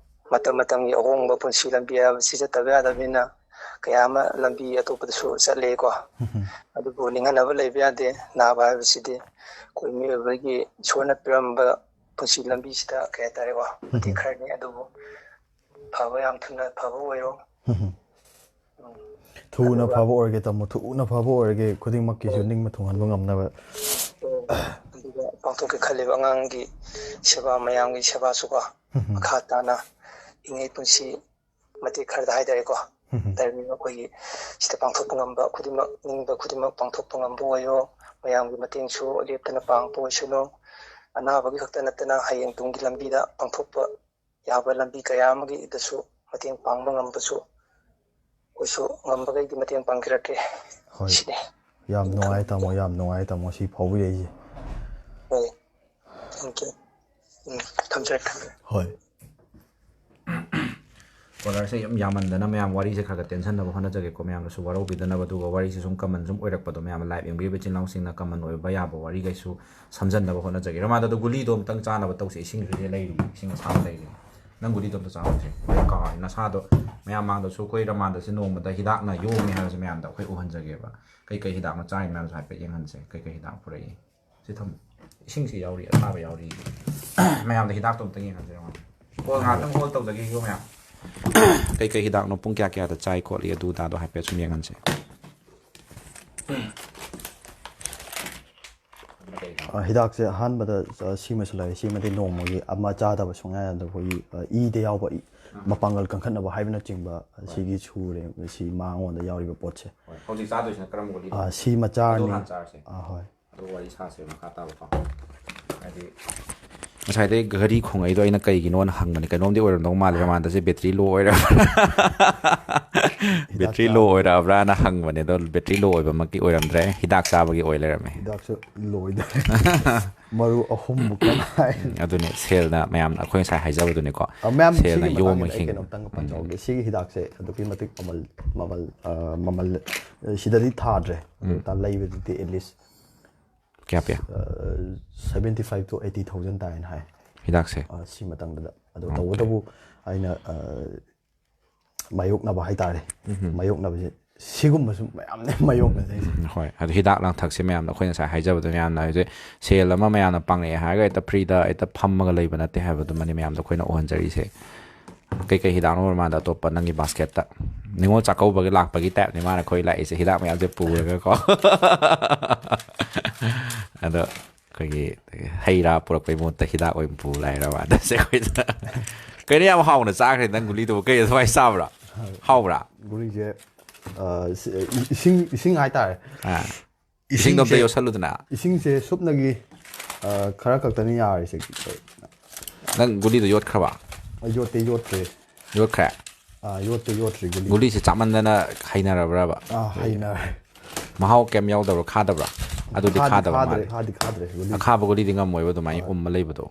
ꯃꯇꯝ ꯃꯇꯝꯒꯤ ꯑꯍꯣꯡꯕ ꯄꯨꯟꯁꯤ ꯂꯝꯕꯤ ꯍꯥꯏꯕꯁꯤ ꯆꯠꯇꯕ ꯌꯥꯗꯕꯅꯤꯅ ꯀꯌꯥ ꯑꯃ ꯂꯝꯕꯤ ꯑꯇꯣꯞꯄꯗꯁꯨ ꯆꯠꯂꯦꯀꯣ꯫ ꯑꯗꯨꯕꯨ ꯅꯤꯡꯍꯟꯅꯕ ꯂꯩꯕ ꯌꯥꯗꯦ꯫ ꯅꯥꯕ ꯍꯥꯏꯕꯁꯤꯗꯤ ꯑꯩꯈꯣꯏ ꯃꯤꯑꯣꯏꯕꯒꯤ ꯏꯁꯣꯔꯅ ꯄꯤꯔꯝꯕ ꯄꯨꯟꯁꯤ ꯂꯝꯕꯤꯁꯤꯗ ꯀꯩ ꯍꯥꯏꯇꯥꯔꯦꯀꯣ, ꯃꯇꯦꯛ ꯈꯔꯅꯤ꯫ ꯑꯗꯨꯕꯨ ꯐꯕ, ꯌꯥꯝ ꯊꯨꯅ ꯐꯕ ꯑꯣꯏꯔꯣ꯫ ꯎꯝ꯫ ꯊꯨꯅ ꯑꯗꯨꯒ ꯐꯕ ꯑꯣꯏꯔꯒꯦ ꯇꯥꯃꯣ, ꯊꯨꯅ ꯐꯕ ꯑꯣꯏꯔꯒꯦ, ꯈꯨꯗꯤꯡꯃꯛꯀꯤꯁꯨ ꯍꯣꯏ꯫ ꯅꯤꯡꯕ ꯊꯨꯡꯍꯟꯕ ꯉꯝꯅꯕ꯫ ꯑꯗꯨꯒ ꯄꯥꯡꯊꯣꯛꯀꯦ ꯈꯜꯂꯤꯕ ꯑꯉꯥꯡꯒꯤ ꯁꯦꯕꯥ, ꯃꯌꯥꯝꯒꯤ ꯁꯦꯕꯥꯁꯨꯀꯣ, ꯃꯈꯥ ꯇꯥꯅ ꯍꯤꯡꯉꯩ ꯄꯨꯟꯁꯤ ꯃꯇꯦꯛ ꯈꯔꯗ ꯍꯥꯏꯇꯥꯔꯦꯀꯣ, ꯇꯥꯏꯃꯤꯡ ꯑꯩꯈꯣꯏꯒꯤ ꯁꯤꯗ ꯄꯥꯡꯊꯣꯛꯄ ꯉꯝꯕ ꯈꯨꯗꯤꯡꯃꯛ, ꯅꯤꯡꯕ ꯈꯨꯗꯤꯡꯃꯛ ꯄꯥꯡꯊꯣꯛꯄ ꯉꯝꯕ ꯑꯣꯏꯌꯣ꯫ ꯃꯌꯥꯝꯒꯤ ꯃꯇꯦꯡꯁꯨ ꯂꯦꯞꯇꯅ ꯄꯥꯡꯕ ꯑꯣꯏꯁꯅꯨ꯫ ꯑꯅꯥꯕꯒꯤ ꯈꯛꯇ ꯅꯠꯇꯅ ꯍꯌꯦꯡ ꯇꯨꯡꯒꯤ ꯂꯝꯕꯤꯗ ꯄꯥꯡꯊꯣꯛꯄ ꯌꯥꯕ ꯂꯝꯕꯤ ꯀꯌꯥ ꯑꯃꯒꯤꯗꯁꯨ ꯃꯇꯦꯡ ꯄꯥꯡꯕ ꯉꯝꯕꯁꯨ ꯑꯩꯈꯣꯏꯁꯨ ꯉꯝꯕꯈꯩꯗꯤ ꯃꯇꯦꯡ ꯄꯥꯡꯖꯔꯛꯀꯦ꯫ ꯍꯣꯏ꯫ ꯁꯤꯅꯤ꯫ ꯌꯥꯝ ꯅꯨꯡꯉꯥꯏ ꯇꯥꯃꯣ, ꯌꯥꯝ ꯅꯨꯡꯉꯥꯏ ꯇꯥꯃꯣ, ꯁꯤ ꯐꯥꯎꯕꯤꯔꯛꯏꯁꯦ꯫ ꯍꯣꯏ꯫ Thank you꯫ ꯎꯝ, ꯊꯝꯖꯔꯦ, ꯊꯝꯖꯔꯦ꯫ ꯍꯣꯏ꯫ ꯀꯣꯂꯔꯁꯦ ꯌꯥꯝ ꯌꯥꯝꯃꯟꯗꯅ ꯃꯌꯥꯝ ꯋꯥꯔꯤꯁꯦ ꯈꯔ ꯈꯔ ꯇꯦꯟꯁꯟꯅꯕ ꯍꯣꯠꯅꯖꯒꯦꯀꯣ꯫ ꯃꯌꯥꯝꯅꯁꯨ ꯋꯥꯔꯧꯕꯤꯗꯅꯕ, ꯑꯗꯨꯒ ꯋꯥꯔꯤꯁꯦ ꯁꯨꯝ ꯀꯃꯟ ꯁꯨꯝ ꯑꯣꯏꯔꯛꯄꯗꯣ, ꯃꯌꯥꯝ ꯂꯥꯏꯚ ꯌꯦꯡꯕꯤꯔꯤꯕ ꯏꯆꯤꯟ ꯏꯅꯥꯎꯁꯤꯡꯅ ꯀꯃꯟ ꯑꯣꯏꯕ ꯌꯥꯕ ꯋꯥꯔꯤꯈꯩꯁꯨ ꯁꯝꯖꯟꯅꯕ ꯍꯣꯠꯅꯖꯒꯦ꯫ ꯔꯃꯥꯗ, ꯑꯗꯣ ꯒꯨꯂꯤꯗꯣ ꯑꯝꯇꯪ ꯆꯥꯅꯕ ꯇꯧꯁꯦ꯫ ꯏꯁꯤꯡꯁꯨ ꯁꯤꯗ ꯂꯩꯔꯤ, ꯏꯁꯤꯡ ꯑꯁꯥꯕ ꯂꯩꯔꯤ꯫ ꯅꯪ ꯒꯨꯂꯤꯗꯣ ꯑꯝꯇ ꯆꯥꯍꯧꯁꯦ꯫ ꯑꯩ ꯀꯥꯎꯔꯦ꯫ ꯅꯁꯥꯗꯣ ꯃꯌꯥꯝ ꯃꯥꯡꯗꯁꯨ ꯑꯩꯈꯣꯏ ꯔꯃꯥꯗꯁꯦ ꯅꯣꯡꯃꯗ ꯍꯤꯗꯥꯛꯅ ꯌꯣꯝꯃꯦ ꯍꯥꯏꯕꯁꯦ ꯃꯌꯥꯝꯗ ꯑꯩꯈꯣꯏ ꯎꯍꯟꯖꯒꯦꯕ꯫ ꯀꯩ ꯀꯩ ꯍꯤꯗꯥꯛꯅꯣ ꯆꯥꯔꯤ ꯃꯌꯥꯝꯁꯨ ꯍꯥꯏꯐꯦꯠ ꯌꯦꯡꯍꯟꯁꯦ꯫ ꯀꯩ ꯀꯩ ꯍꯤꯗꯥꯛ ꯄꯨꯔꯛꯏ? ꯁꯤ ꯊꯝꯃꯨ꯫ ꯏꯁꯤꯡꯁꯤ ꯌꯥꯎꯔꯤ, ꯑꯁꯥꯕ ꯌꯥꯎꯔꯤ꯫ ꯃꯌꯥꯝꯗ ꯍꯤꯗꯥꯛꯇꯣ ꯑꯝꯇ ꯌꯦꯡꯍꯟꯁꯤꯔꯣ? ꯍꯣꯏ, ꯉꯥꯏꯍꯥꯛꯇꯪ ꯍꯣꯜ ꯇꯧꯖꯒꯦꯀꯣ ꯃꯌꯥꯝ꯫ ꯀꯩꯀꯩ ꯍꯤꯗꯥꯛꯅꯣ, ꯄꯨꯡ ꯀꯌꯥ ꯀꯌꯥꯗ ꯆꯥꯏ ꯈꯣꯠꯂꯤ, ꯑꯗꯨ ꯑꯗꯥꯗꯣ ꯍꯥꯏꯐꯦꯠ ꯁꯨꯝ ꯌꯦꯡꯍꯟꯁꯦ꯫ ꯑ, ꯍꯤꯗꯥꯛꯁꯦ ꯑꯍꯥꯟꯕꯗ, ꯑ, ꯁꯤꯃꯁꯨ ꯂꯩꯔꯦ꯫ ꯁꯤꯃꯗꯤ ꯅꯣꯡꯃꯒꯤ ꯑꯃ ꯆꯥꯗꯕ ꯁꯨꯡꯌꯥ ꯌꯥꯗꯕ, ꯑꯩꯈꯣꯏꯒꯤ, ꯑ, ꯏꯗ ꯌꯥꯎꯕ ꯏ-, ꯃꯄꯥꯡꯒꯜ ꯀꯟꯈꯠꯅꯕ ꯍꯥꯏꯕꯅꯆꯤꯡꯕ, ꯑ, ꯍꯣꯏ꯫ ꯁꯤꯒꯤ ꯁꯨꯔꯦ, ꯁꯤ ꯃꯉꯣꯟꯗ ꯌꯥꯎꯔꯤꯕ ꯄꯣꯠꯁꯦ꯫ ꯍꯣꯏ꯫ ꯍꯧꯖꯤꯛ ꯆꯥꯗꯣꯏꯁꯤꯅ ꯀꯔꯝꯕ ꯒꯨꯂꯤꯅꯣ? ꯑ, ꯁꯤ ꯃꯆꯥ ꯑꯗꯨ ꯑꯅꯤ꯫ ꯍꯥꯟꯅ ꯆꯥꯔꯁꯦ꯫ ꯑ, ꯍꯣꯏ꯫ ꯑꯗꯨ ꯋꯥꯔꯤ ꯁꯥꯁꯦ ꯃꯈꯥ ꯇꯥꯕꯀꯣ꯫ ꯍꯥꯏꯗꯤ, ꯉꯁꯥꯏꯗꯩ ꯘꯔꯤ ꯈꯣꯡꯉꯛꯏꯗꯣ ꯑꯩꯅ ꯀꯩꯒꯤꯅꯣꯅ ꯍꯪꯕꯅꯦ꯫ ꯀꯩꯅꯣꯝꯗꯤ ꯑꯣꯏꯔꯝꯗꯧ ꯃꯥꯜꯂꯦ, ꯃꯃꯥꯟꯗꯁꯦ ꯕꯦꯇ꯭ꯔꯤ ꯂꯣ ꯑꯣꯏꯔꯕ꯭ꯔꯥ? ꯕꯦꯇ꯭ꯔꯤ ꯂꯣ ꯑꯣꯏꯔꯛꯑꯕ꯭ꯔꯥꯅ ꯍꯪꯕꯅꯦ, ꯑꯗꯣ ꯕꯦꯇ꯭ꯔꯤ ꯂꯣ ꯑꯣꯏꯕꯃꯛꯇꯤ ꯑꯣꯏꯔꯝꯗ꯭ꯔꯦ, ꯍꯤꯗꯥꯛ ꯆꯥꯕꯒꯤ ꯑꯣꯏ ꯂꯩꯔꯝꯃꯦ꯫ ꯍꯤꯗꯥꯛꯁꯨ ꯂꯣꯏꯗꯣꯔꯦ꯫ ꯃꯔꯨ ꯑꯍꯨꯝꯃꯨꯛꯇ ꯉꯥꯏ꯫ ꯎꯝ, ꯑꯗꯨꯅꯦ, ꯁꯦꯜꯅ ꯃꯌꯥꯝꯅ ꯑꯩꯈꯣꯏ ꯉꯁꯥꯏ ꯍꯥꯏꯖꯕꯗꯨꯅꯤꯀꯣ꯫ ꯑ, ꯃꯌꯥꯝ, ꯁꯤꯒꯤ ꯁꯦꯜꯅ ꯃꯇꯥꯡꯁꯤꯗ ꯌꯣꯝꯃ ꯑꯩ ꯍꯤꯡ- ꯀꯩꯅꯣꯝꯇꯪꯒ ꯄꯟꯖꯍꯧꯒꯦ꯫ ꯁꯤꯒꯤ ꯍꯤꯗꯥꯛꯁꯦ ꯑꯗꯨꯛꯀꯤ ꯃꯇꯤꯛ ꯃꯃꯜ, ꯃꯃꯜ, ꯑ, ꯃꯃꯜ, ꯑ, ꯁꯤꯗꯗꯤ ꯊꯥꯗ꯭ꯔꯦ꯫ ꯑꯗꯨ ꯇꯥ ꯂꯩꯕꯗꯗꯤ at least, ꯀꯌꯥ ꯄꯤ? ꯑ, seventy five to eighty thousand ꯇꯥꯏꯅ ꯍꯥꯏ꯫ ꯍꯤꯗꯥꯛꯁꯦ? ꯑ, ꯁꯤ ꯃꯇꯥꯡꯗꯨꯗ꯫ ꯑꯗꯣ ꯇꯧꯕꯇꯕꯨ ꯑꯩꯅ, ꯑ, ꯃꯥꯌꯣꯛꯅꯕ ꯍꯥꯏꯇꯥꯔꯦ꯫ ꯃꯥꯌꯣꯛꯅꯕꯁꯦ ꯁꯤꯒꯨꯝꯕꯁꯨ ꯃꯌꯥꯝꯅꯦ ꯃꯥꯌꯣꯛꯅꯗꯣꯏꯁꯦ꯫ ꯎꯝ, ꯍꯣꯏ, ꯑꯗꯨ ꯍꯤꯗꯥꯛ ꯂꯥꯡꯊꯛꯁꯦ ꯃꯌꯥꯝꯅ ꯑꯩꯈꯣꯏ ꯉꯁꯥꯏ ꯍꯥꯏꯖꯕꯗꯣ, ꯃꯌꯥꯝꯅ ꯍꯧꯖꯤꯛ ꯁꯦꯜ ꯑꯃ ꯃꯌꯥꯝꯅ ꯄꯥꯡꯉꯛꯑꯦ ꯍꯥꯏꯔꯒ ꯍꯦꯛꯇ ꯐ꯭ꯔꯤꯗ ꯍꯦꯛꯇ ꯐꯝꯃꯒ ꯂꯩꯕ ꯅꯠꯇꯦ ꯍꯥꯏꯕꯗꯨꯃꯅꯤ ꯃꯌꯥꯝꯗ ꯑꯩꯈꯣꯏꯅ ꯎꯍꯟꯖꯔꯤꯁꯦ꯫ ꯀꯩꯀꯩ ꯍꯤꯗꯥꯛꯅꯣ ꯃꯃꯥꯟꯗ ꯑꯇꯣꯞꯄ ꯅꯪꯒꯤ ꯕꯥꯁꯀꯦꯠꯇ? ꯅꯤꯉꯣꯜ ꯆꯥꯛꯀꯧꯕꯒꯤ ꯂꯥꯛꯄꯒꯤ ꯇꯥꯏꯞꯅꯤ ꯃꯥꯅ ꯑꯩꯈꯣꯏ ꯂꯥꯛꯏꯁꯦ, ꯍꯤꯗꯥꯛ ꯃꯌꯥꯝꯁꯦ ꯄꯨꯔꯒꯀꯣ꯫ ꯑꯗꯣ ꯑꯩꯈꯣꯏꯒꯤ ꯍꯩ ꯔꯥ ꯄꯨꯔꯛꯄꯩ ꯃꯍꯨꯠꯇ ꯍꯤꯗꯥꯛ ꯑꯣꯏꯅ ꯄꯨ ꯂꯥꯛꯏꯔꯕ ꯑꯗꯁꯦ ꯑꯩꯈꯣꯏꯗ? ꯀꯩꯅꯣ, ꯌꯥꯝ ꯍꯥꯎꯅ ꯆꯥꯈ꯭ꯔꯦ ꯅꯪ ꯒꯨꯂꯤꯗꯨꯕꯨ꯫ ꯀꯩ ꯑꯗꯨꯃꯥꯏꯅ ꯆꯥꯕ꯭ꯔꯥ? ꯍꯥꯎꯕ꯭ꯔꯥ? ꯒꯨꯂꯤꯁꯦ, ꯑ, ꯁꯤ-, ꯏꯁꯤꯡ, ꯏꯁꯤꯡ ꯍꯥꯏꯇꯥꯔꯦ꯫ ꯑꯥ꯫ ꯏꯁꯤꯡꯗꯣ ꯑꯝꯇ ꯌꯣꯠꯁꯜꯂꯨꯗꯅ꯫ ꯏꯁꯤꯡꯁꯦ ꯁꯨꯞꯅꯒꯤ, ꯑ, ꯈꯔ ꯈꯛꯇꯅꯤ ꯌꯥꯔꯤꯁꯦ꯫ ꯅꯪ ꯒꯨꯂꯤꯗꯣ ꯌꯣꯠꯈ꯭ꯔꯕ? ꯑꯩ ꯌꯣꯠꯇꯦ, ꯌꯣꯠꯇ꯭ꯔꯦ꯫ ꯌꯣꯠꯈ꯭ꯔꯦ? ꯑ, ꯌꯣꯠꯇꯦ, ꯌꯣꯠꯇ꯭ꯔꯤ ꯒꯨꯂꯤ꯫ ꯒꯨꯂꯤꯁꯦ ꯆꯥꯃꯟꯗꯅ ꯍꯩꯅꯔꯕ꯭ꯔꯕ? ꯑ, ꯍꯩꯅꯔꯦ꯫ ꯃꯍꯥꯎ ꯀꯩꯝ ꯌꯥꯎꯗꯕ꯭ꯔꯣ? ꯈꯥꯗꯕ꯭ꯔꯥ? ꯑꯗꯨꯗꯤ ꯈꯥꯗꯤ ꯈꯥꯗꯕ ꯈꯥꯗ꯭ꯔꯦ, ꯃꯥꯜꯂꯦ꯫ ꯈꯥꯗꯤ ꯈꯥꯗ꯭ꯔꯦ ꯒꯨꯂꯤ꯫ ꯑꯈꯥꯕ ꯒꯨꯂꯤꯗꯤ ꯉꯝꯃꯣꯏꯕ ꯑꯗꯨꯃꯥꯏꯅ ꯎꯝꯃ ꯂꯩꯕꯗꯣ꯫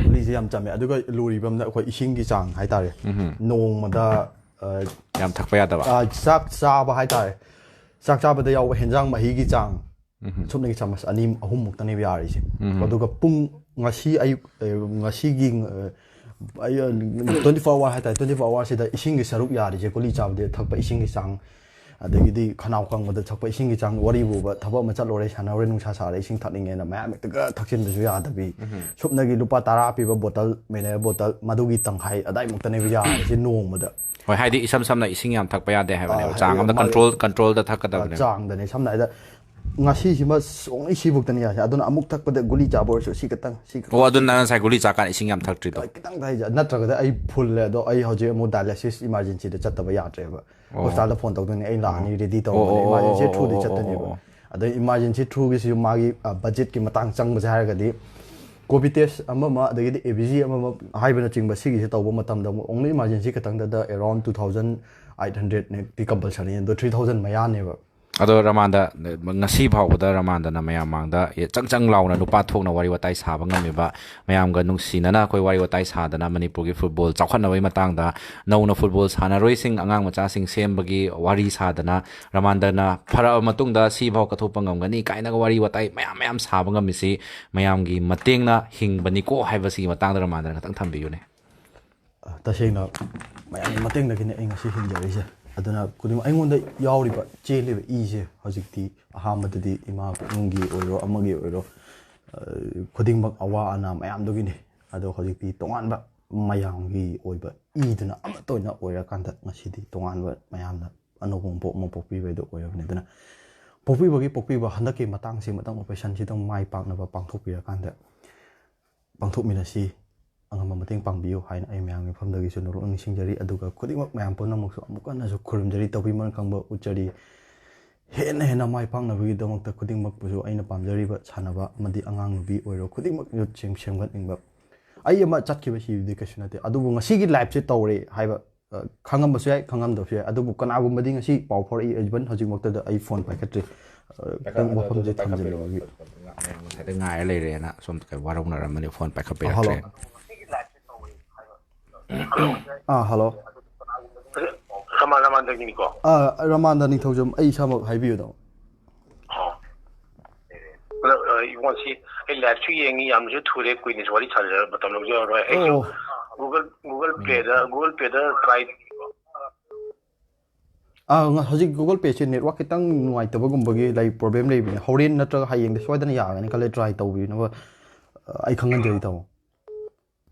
ꯒꯨꯂꯤꯁꯦ ꯌꯥꯝ ꯆꯝꯃꯦ꯫ ꯑꯗꯨꯒ ꯂꯨꯔꯤꯕ ꯑꯃꯅ ꯑꯩꯈꯣꯏ ꯏꯁꯤꯡꯒꯤ ꯆꯥꯡ ꯍꯥꯏꯇꯥꯔꯦ꯫ ꯅꯣꯡꯃꯗ, ꯑ, ꯌꯥꯝ ꯊꯛꯄ ꯌꯥꯗꯕ? ꯑ, ꯆꯥꯛ ꯆꯥꯕ ꯍꯥꯏꯇꯥꯔꯦ꯫ ꯆꯥꯛ ꯆꯥꯕꯗ ꯌꯥꯎꯕ ꯍꯦꯟꯖꯥꯡ ꯃꯍꯤꯒꯤ ꯆꯥꯡ ꯁꯨꯞꯅꯒꯤ ꯆꯥꯃꯁ ꯑꯅꯤ ꯑꯍꯨꯝ ꯃꯨꯛꯇꯅꯦꯕ ꯌꯥꯔꯤꯁꯦ꯫ ꯑꯗꯨꯒ ꯄꯨꯡ, ꯉꯁꯤ ꯑꯌꯨꯛ, ꯑ, ꯉꯁꯤꯒꯤ, ꯑ, ꯑꯩ, ꯑ, twenty four hour ꯍꯥꯏꯇꯥꯔꯦ, twenty four hour ꯁꯤꯗ ꯏꯁꯤꯡꯒꯤ ꯁꯔꯨꯛ ꯌꯥꯔꯤꯁꯦ, ꯒꯨꯂꯤ ꯆꯥꯕꯗ ꯊꯛꯄ ꯏꯁꯤꯡꯒꯤ ꯆꯥꯡ, ꯑꯗꯒꯤꯗꯤ ꯈꯅꯥꯎ ꯀꯪꯕꯗ ꯊꯛꯄ ꯏꯁꯤꯡꯒꯤ ꯆꯥꯡ, ꯋꯥꯔꯤꯕꯨꯕ ꯊꯕꯛ ꯑꯃ ꯆꯠꯂꯨꯔꯦ, ꯁꯥꯟꯅꯔꯨꯔꯦ, ꯅꯨꯡꯁꯥ ꯁꯥꯔꯦ, ꯏꯁꯤꯡ ꯊꯛꯅꯤꯡꯉꯦꯅ ꯃꯌꯥꯝ ꯍꯦꯛꯇꯒ ꯊꯛꯆꯤꯟꯕꯁꯨ ꯌꯥꯗꯕꯤ, ꯁꯨꯞꯅꯒꯤ ꯂꯨꯄꯥ ꯇꯔꯥ ꯄꯤꯕ ꯕꯣꯇꯜ, ꯃꯤꯅꯔꯦꯜ ꯕꯣꯇꯜ, ꯃꯗꯨꯒꯤ ꯇꯪꯈꯥꯏ ꯑꯗꯥꯏꯃꯨꯛꯇꯅꯦꯕ ꯌꯥꯔꯤꯁꯦ ꯅꯣꯡꯃꯗ꯫ ꯍꯣꯏ, ꯍꯥꯏꯗꯤ ꯏꯁꯝ ꯁꯝꯅ ꯏꯁꯤꯡ ꯌꯥꯝ ꯊꯛꯄ ꯌꯥꯗꯦ ꯍꯥꯏꯕꯅꯦꯕ, ꯑꯥ, ꯆꯥꯡ ꯍꯥꯏꯗꯤ ꯑꯃꯗ ꯃꯥꯒꯤ ꯀꯟꯇ꯭ꯔꯣꯜ, ꯀꯟꯇ꯭ꯔꯣꯜꯗ ꯊꯛꯀꯗꯕꯅꯦꯕ꯫ ꯆꯥꯡꯗꯅꯦ꯫ ꯁꯝꯅ ꯍꯥꯏꯗ ꯉꯁꯤꯁꯤꯃ only ꯁꯤꯐꯧꯇꯅꯤ ꯌꯥꯁꯦ, ꯑꯗꯨꯅ ꯑꯃꯨꯛ ꯊꯛꯄꯗ ꯒꯨꯂꯤ ꯆꯥꯕ ꯑꯣꯏꯔꯁꯨ ꯁꯤ ꯈꯛꯇꯪ, ꯁꯤ ꯈꯛꯇꯪ꯫ ꯑꯣ, ꯑꯗꯨ ꯅꯪ ꯉꯁꯥꯏ ꯒꯨꯂꯤ ꯆꯥꯀꯥꯟꯗ ꯏꯁꯤꯡ ꯌꯥꯝ ꯊꯛꯇ꯭ꯔꯤꯗꯣ? ꯈꯤꯇꯪ ꯊꯛꯏꯁꯦ, ꯅꯠꯇ꯭ꯔꯒꯗꯤ ꯑꯩ ꯐꯨꯜꯂꯦ꯫ ꯑꯗꯣ ꯑꯩ ꯍꯧꯖꯤꯛ ꯑꯃꯨꯛ dialysis emergencyꯗ ꯆꯠꯇꯕ ꯌꯥꯗ꯭ꯔꯦꯕ꯫ ꯍꯣꯁꯄꯤꯇꯥꯜꯗ ꯐꯣꯟ ꯇꯧꯗꯣꯏꯅꯦ, ꯑꯩ ꯂꯥꯛꯑꯅꯤ, ready ꯇꯧꯔꯝꯃꯅꯤ, ꯑꯣ, ꯑꯣ, emergency ꯑꯣ, throughꯗꯤ ꯑꯣ, ꯆꯠꯇꯣꯏꯅꯦꯕ꯫ ꯑꯣ, ꯑꯣ꯫ ꯑꯗꯩ emergency throughꯒꯤꯁꯤꯁꯨ ꯃꯥꯒꯤ, ꯑ, budgetꯀꯤ ꯃꯇꯥꯡ ꯆꯪꯕꯁꯦ ꯍꯥꯏꯔꯒꯗꯤ, ꯀꯣꯕꯤ ꯇꯦꯁ ꯑꯃ ꯑꯃ, ꯑꯗꯒꯤꯗꯤ ꯑꯦ ꯕꯤ ꯖꯤ ꯑꯃ ꯑꯃ ꯍꯥꯏꯕꯅꯆꯤꯡꯕ, ꯁꯤꯒꯤꯁꯦ ꯇꯧꯕ ꯃꯇꯝꯗ ꯑꯃꯨꯛ only emergency ꯈꯛꯇꯪꯗꯗ around two thousand eight hundred ꯅꯦ compulsory, ꯑꯗꯣ three thousand ꯃꯌꯥꯅꯦꯕ꯫ ꯑꯗꯣ ꯔꯃꯥꯟꯗ, ꯉꯁꯤ ꯐꯥꯎꯕꯗ ꯔꯃꯥꯟꯗꯅ ꯃꯌꯥꯝ ꯃꯥꯡꯗ ꯆꯪ ꯆꯪ ꯂꯥꯎꯅ ꯅꯨꯄꯥ ꯊꯣꯛꯅ ꯋꯥꯔꯤ ꯋꯥꯇꯥꯏ ꯁꯥꯕ ꯉꯝꯃꯤꯕ, ꯃꯌꯥꯝꯒ ꯅꯨꯡꯁꯤꯅꯅ ꯑꯩꯈꯣꯏ ꯋꯥꯔꯤ ꯋꯥꯇꯥꯏ ꯁꯥꯗꯅ ꯃꯅꯤꯄꯨꯔꯒꯤ ꯐꯨꯠꯕꯣꯜ ꯆꯥꯎꯈꯠꯅꯕꯒꯤ ꯃꯇꯥꯡꯗ, ꯅꯧꯅ ꯐꯨꯠꯕꯣꯜ ꯁꯥꯟꯅꯔꯣꯏꯁꯤꯡ, ꯑꯉꯥꯡ ꯃꯆꯥꯁꯤꯡ ꯁꯦꯝꯕꯒꯤ ꯋꯥꯔꯤ ꯁꯥꯗꯅ, ꯔꯃꯥꯟꯗꯅ ꯐꯔꯛꯑꯕ ꯃꯇꯨꯡꯗ ꯁꯤꯐꯥꯎ ꯀꯠꯊꯣꯛꯄ ꯉꯝꯒꯅꯤ ꯀꯥꯏꯅꯒ ꯋꯥꯔꯤ ꯋꯥꯇꯥꯏ ꯃꯌꯥꯝ ꯃꯌꯥꯝ ꯁꯥꯕ ꯉꯝꯃꯤꯁꯤ ꯃꯌꯥꯝꯒꯤ ꯃꯇꯦꯡꯅ ꯍꯤꯡꯕꯅꯤꯀꯣ ꯍꯥꯏꯕꯁꯤꯒꯤ ꯃꯇꯥꯡꯗ ꯔꯃꯥꯟꯗꯅ ꯈꯤꯇꯪ ꯊꯝꯕꯤꯌꯨꯅꯦ꯫ ꯇꯁꯦꯡꯅ ꯃꯌꯥꯝꯒꯤ ꯃꯇꯦꯡꯗꯒꯤꯅꯦ ꯑꯩ ꯉꯁꯤ ꯍꯤꯡꯖꯔꯤꯁꯦ꯫ ꯑꯗꯨꯅ ꯈꯨꯗꯤꯡꯃꯛ ꯑꯩꯉꯣꯟꯗ ꯌꯥꯎꯔꯤꯕ, ꯆꯦꯜꯂꯤꯕ ꯏꯁꯦ ꯍꯧꯖꯤꯛꯇꯤ ꯑꯍꯥꯟꯕꯗꯗꯤ ꯏꯃꯥ ꯄꯨꯛꯅꯨꯡꯒꯤ ꯑꯣꯏꯔꯣ, ꯑꯃꯒꯤ ꯑꯣꯏꯔꯣ, ꯑ, ꯈꯨꯗꯤꯡꯃꯛ ꯑꯋꯥ ꯑꯅꯥ ꯃꯌꯥꯝꯗꯨꯒꯤꯅꯤ꯫ ꯑꯗꯣ ꯍꯧꯖꯤꯛꯇꯤ ꯇꯣꯉꯥꯟꯕ ꯃꯌꯥꯝꯒꯤ ꯑꯣꯏꯕ ꯏꯗꯨꯅ ꯑꯃꯠꯇ ꯑꯣꯏꯅ ꯑꯣꯏꯔꯀꯥꯟꯗ ꯉꯁꯤꯗꯤ ꯇꯣꯉꯥꯟꯕ ꯃꯌꯥꯝꯅ ꯑꯅꯧꯕ ꯄꯣꯛ ꯑꯃ ꯄꯣꯛꯄꯤꯕ ꯍꯥꯏꯗꯣ ꯑꯣꯏꯔꯕꯅꯤ꯫ ꯑꯗꯨꯅ ꯄꯣꯛꯄꯤꯕꯒꯤ ꯄꯣꯛꯄꯤꯕ ꯍꯟꯗꯛꯀꯤ ꯃꯇꯥꯡꯁꯤꯃꯇꯪ, operation ꯁꯤꯇꯪ ꯃꯥꯏ ꯄꯥꯛꯅꯕ ꯄꯥꯡꯊꯣꯛꯄꯤꯔꯀꯥꯟꯗ, ꯄꯥꯡꯊꯣꯛꯃꯤꯟꯅꯁꯤ, ꯑꯉꯝꯕ ꯃꯇꯦꯡ ꯄꯥꯡꯕꯤꯌꯨ ꯍꯥꯏꯅ ꯑꯩ ꯃꯌꯥꯝꯒꯤ ꯃꯐꯝꯗꯒꯤꯁꯨ ꯅꯣꯂꯨꯛ ꯅꯤꯡꯁꯤꯡꯖꯔꯤ꯫ ꯑꯗꯨꯒ ꯈꯨꯗꯤꯡꯃꯛ ꯃꯌꯥꯝ ꯄꯨꯝꯅꯃꯛꯁꯨ ꯑꯃꯨꯛ ꯍꯟꯅꯁꯨ ꯈꯨꯔꯨꯝꯖꯔꯤ, ꯇꯧꯕꯤꯃꯜ ꯈꯪꯕ ꯎꯠꯆꯔꯤ꯫ ꯍꯦꯟꯅ ꯍꯦꯟꯅ ꯃꯥꯏ ꯄꯥꯛꯅꯕꯒꯤꯗꯃꯛꯇ ꯈꯨꯗꯤꯡꯃꯛꯄꯨꯁꯨ ꯑꯩꯅ ꯄꯥꯝꯖꯔꯤꯕ ꯁꯥꯟꯅꯕ ꯑꯃꯗꯤ ꯑꯉꯥꯡ ꯅꯨꯄꯤ ꯑꯣꯏꯔꯣ, ꯈꯨꯗꯤꯡꯃꯛ ꯌꯨꯠꯁꯤꯡ ꯁꯦꯝꯒꯠꯅꯤꯡꯕ꯫ ꯑꯩ ꯑꯃ ꯆꯠꯈꯤꯕꯁꯤꯗꯤ ꯀꯩꯁꯨ ꯅꯠꯇꯦ, ꯑꯗꯨꯕꯨ ꯉꯁꯤꯒꯤ live ꯁꯦ ꯇꯧꯔꯦ ꯍꯥꯏꯕ, ꯑ, ꯈꯪꯉꯝꯕꯁꯨ ꯌꯥꯏ, ꯈꯪꯉꯝꯗꯕꯁꯨ ꯌꯥꯏ, ꯑꯗꯨꯕꯨ ꯀꯅꯥꯒꯨꯝꯕꯗꯤ ꯉꯁꯤ ꯄꯥꯎ ꯐꯥꯎꯔꯛꯏ, even ꯍꯧꯖꯤꯛꯃꯛꯇꯗ ꯑꯩ phone ꯄꯥꯏꯈꯠꯇ꯭ꯔꯤ꯫ ꯑ, ꯈꯤꯇꯪ ꯋꯥꯐꯝꯁꯦ ꯊꯝꯖꯤꯜꯂꯨꯕꯒꯤ꯫ ꯃꯌꯥꯝ ꯉꯁꯥꯏꯗ ꯉꯥꯏꯔ ꯂꯩꯔꯦꯅ ꯁꯣꯝꯗ ꯀꯩ ꯋꯥꯔꯧꯅꯔꯝꯃꯅꯤ, phone ꯄꯥꯏꯈꯠꯄ ꯍꯜꯂꯣ꯫ ꯌꯥꯗ꯭ꯔꯦ꯫ ꯑꯥ, ꯍꯜꯂꯣ꯫ ꯔꯃꯥꯟ, ꯔꯃꯥꯟꯗꯒꯤꯅꯤꯀꯣ? ꯑꯥ, ꯔꯃꯥꯟꯗ ꯅꯤꯡꯊꯧꯖꯝ, ꯑꯩ ꯏꯁꯥꯃꯛ ꯍꯥꯏꯕꯤꯌꯨꯗꯣ꯫ ꯑꯣ꯫ ꯑꯗꯣ, ꯑ, ꯏꯕꯨꯡꯉꯣ, ꯁꯤ ꯑꯩ live ꯁꯨ ꯌꯦꯡꯉꯤ, ꯌꯥꯝꯅꯁꯨ ꯊꯨꯔꯦ, ꯀꯨꯏꯅꯁꯨ ꯋꯥꯔꯤ ꯁꯥꯖꯔ-, ꯃꯇꯝ ꯂꯧꯖꯔꯔꯣꯏ꯫ ꯑꯩꯁꯨ ꯑꯣ꯫ Google, Google Play ꯗ, Google Play ꯗ try ꯑꯥ, ꯉ-, ꯍꯧꯖꯤꯛ Google Pay ꯁꯦ network ꯈꯤꯇꯪ ꯅꯨꯡꯉꯥꯏꯇꯕꯒꯨꯝꯕꯒꯤ ꯂꯩ, problem ꯂꯩꯕꯅꯦ꯫ ꯍꯣꯔꯦꯟ ꯅꯠꯇ꯭ꯔꯒ ꯍꯌꯦꯡꯗꯤ ꯁꯣꯏꯗꯅ ꯌꯥꯒꯅꯤ ꯈꯜꯂꯦ, try ꯇꯧꯕꯤꯅꯕ, ꯑ, ꯑꯩ ꯈꯪꯍꯟꯖꯔꯤ, ꯇꯥꯃꯣ꯫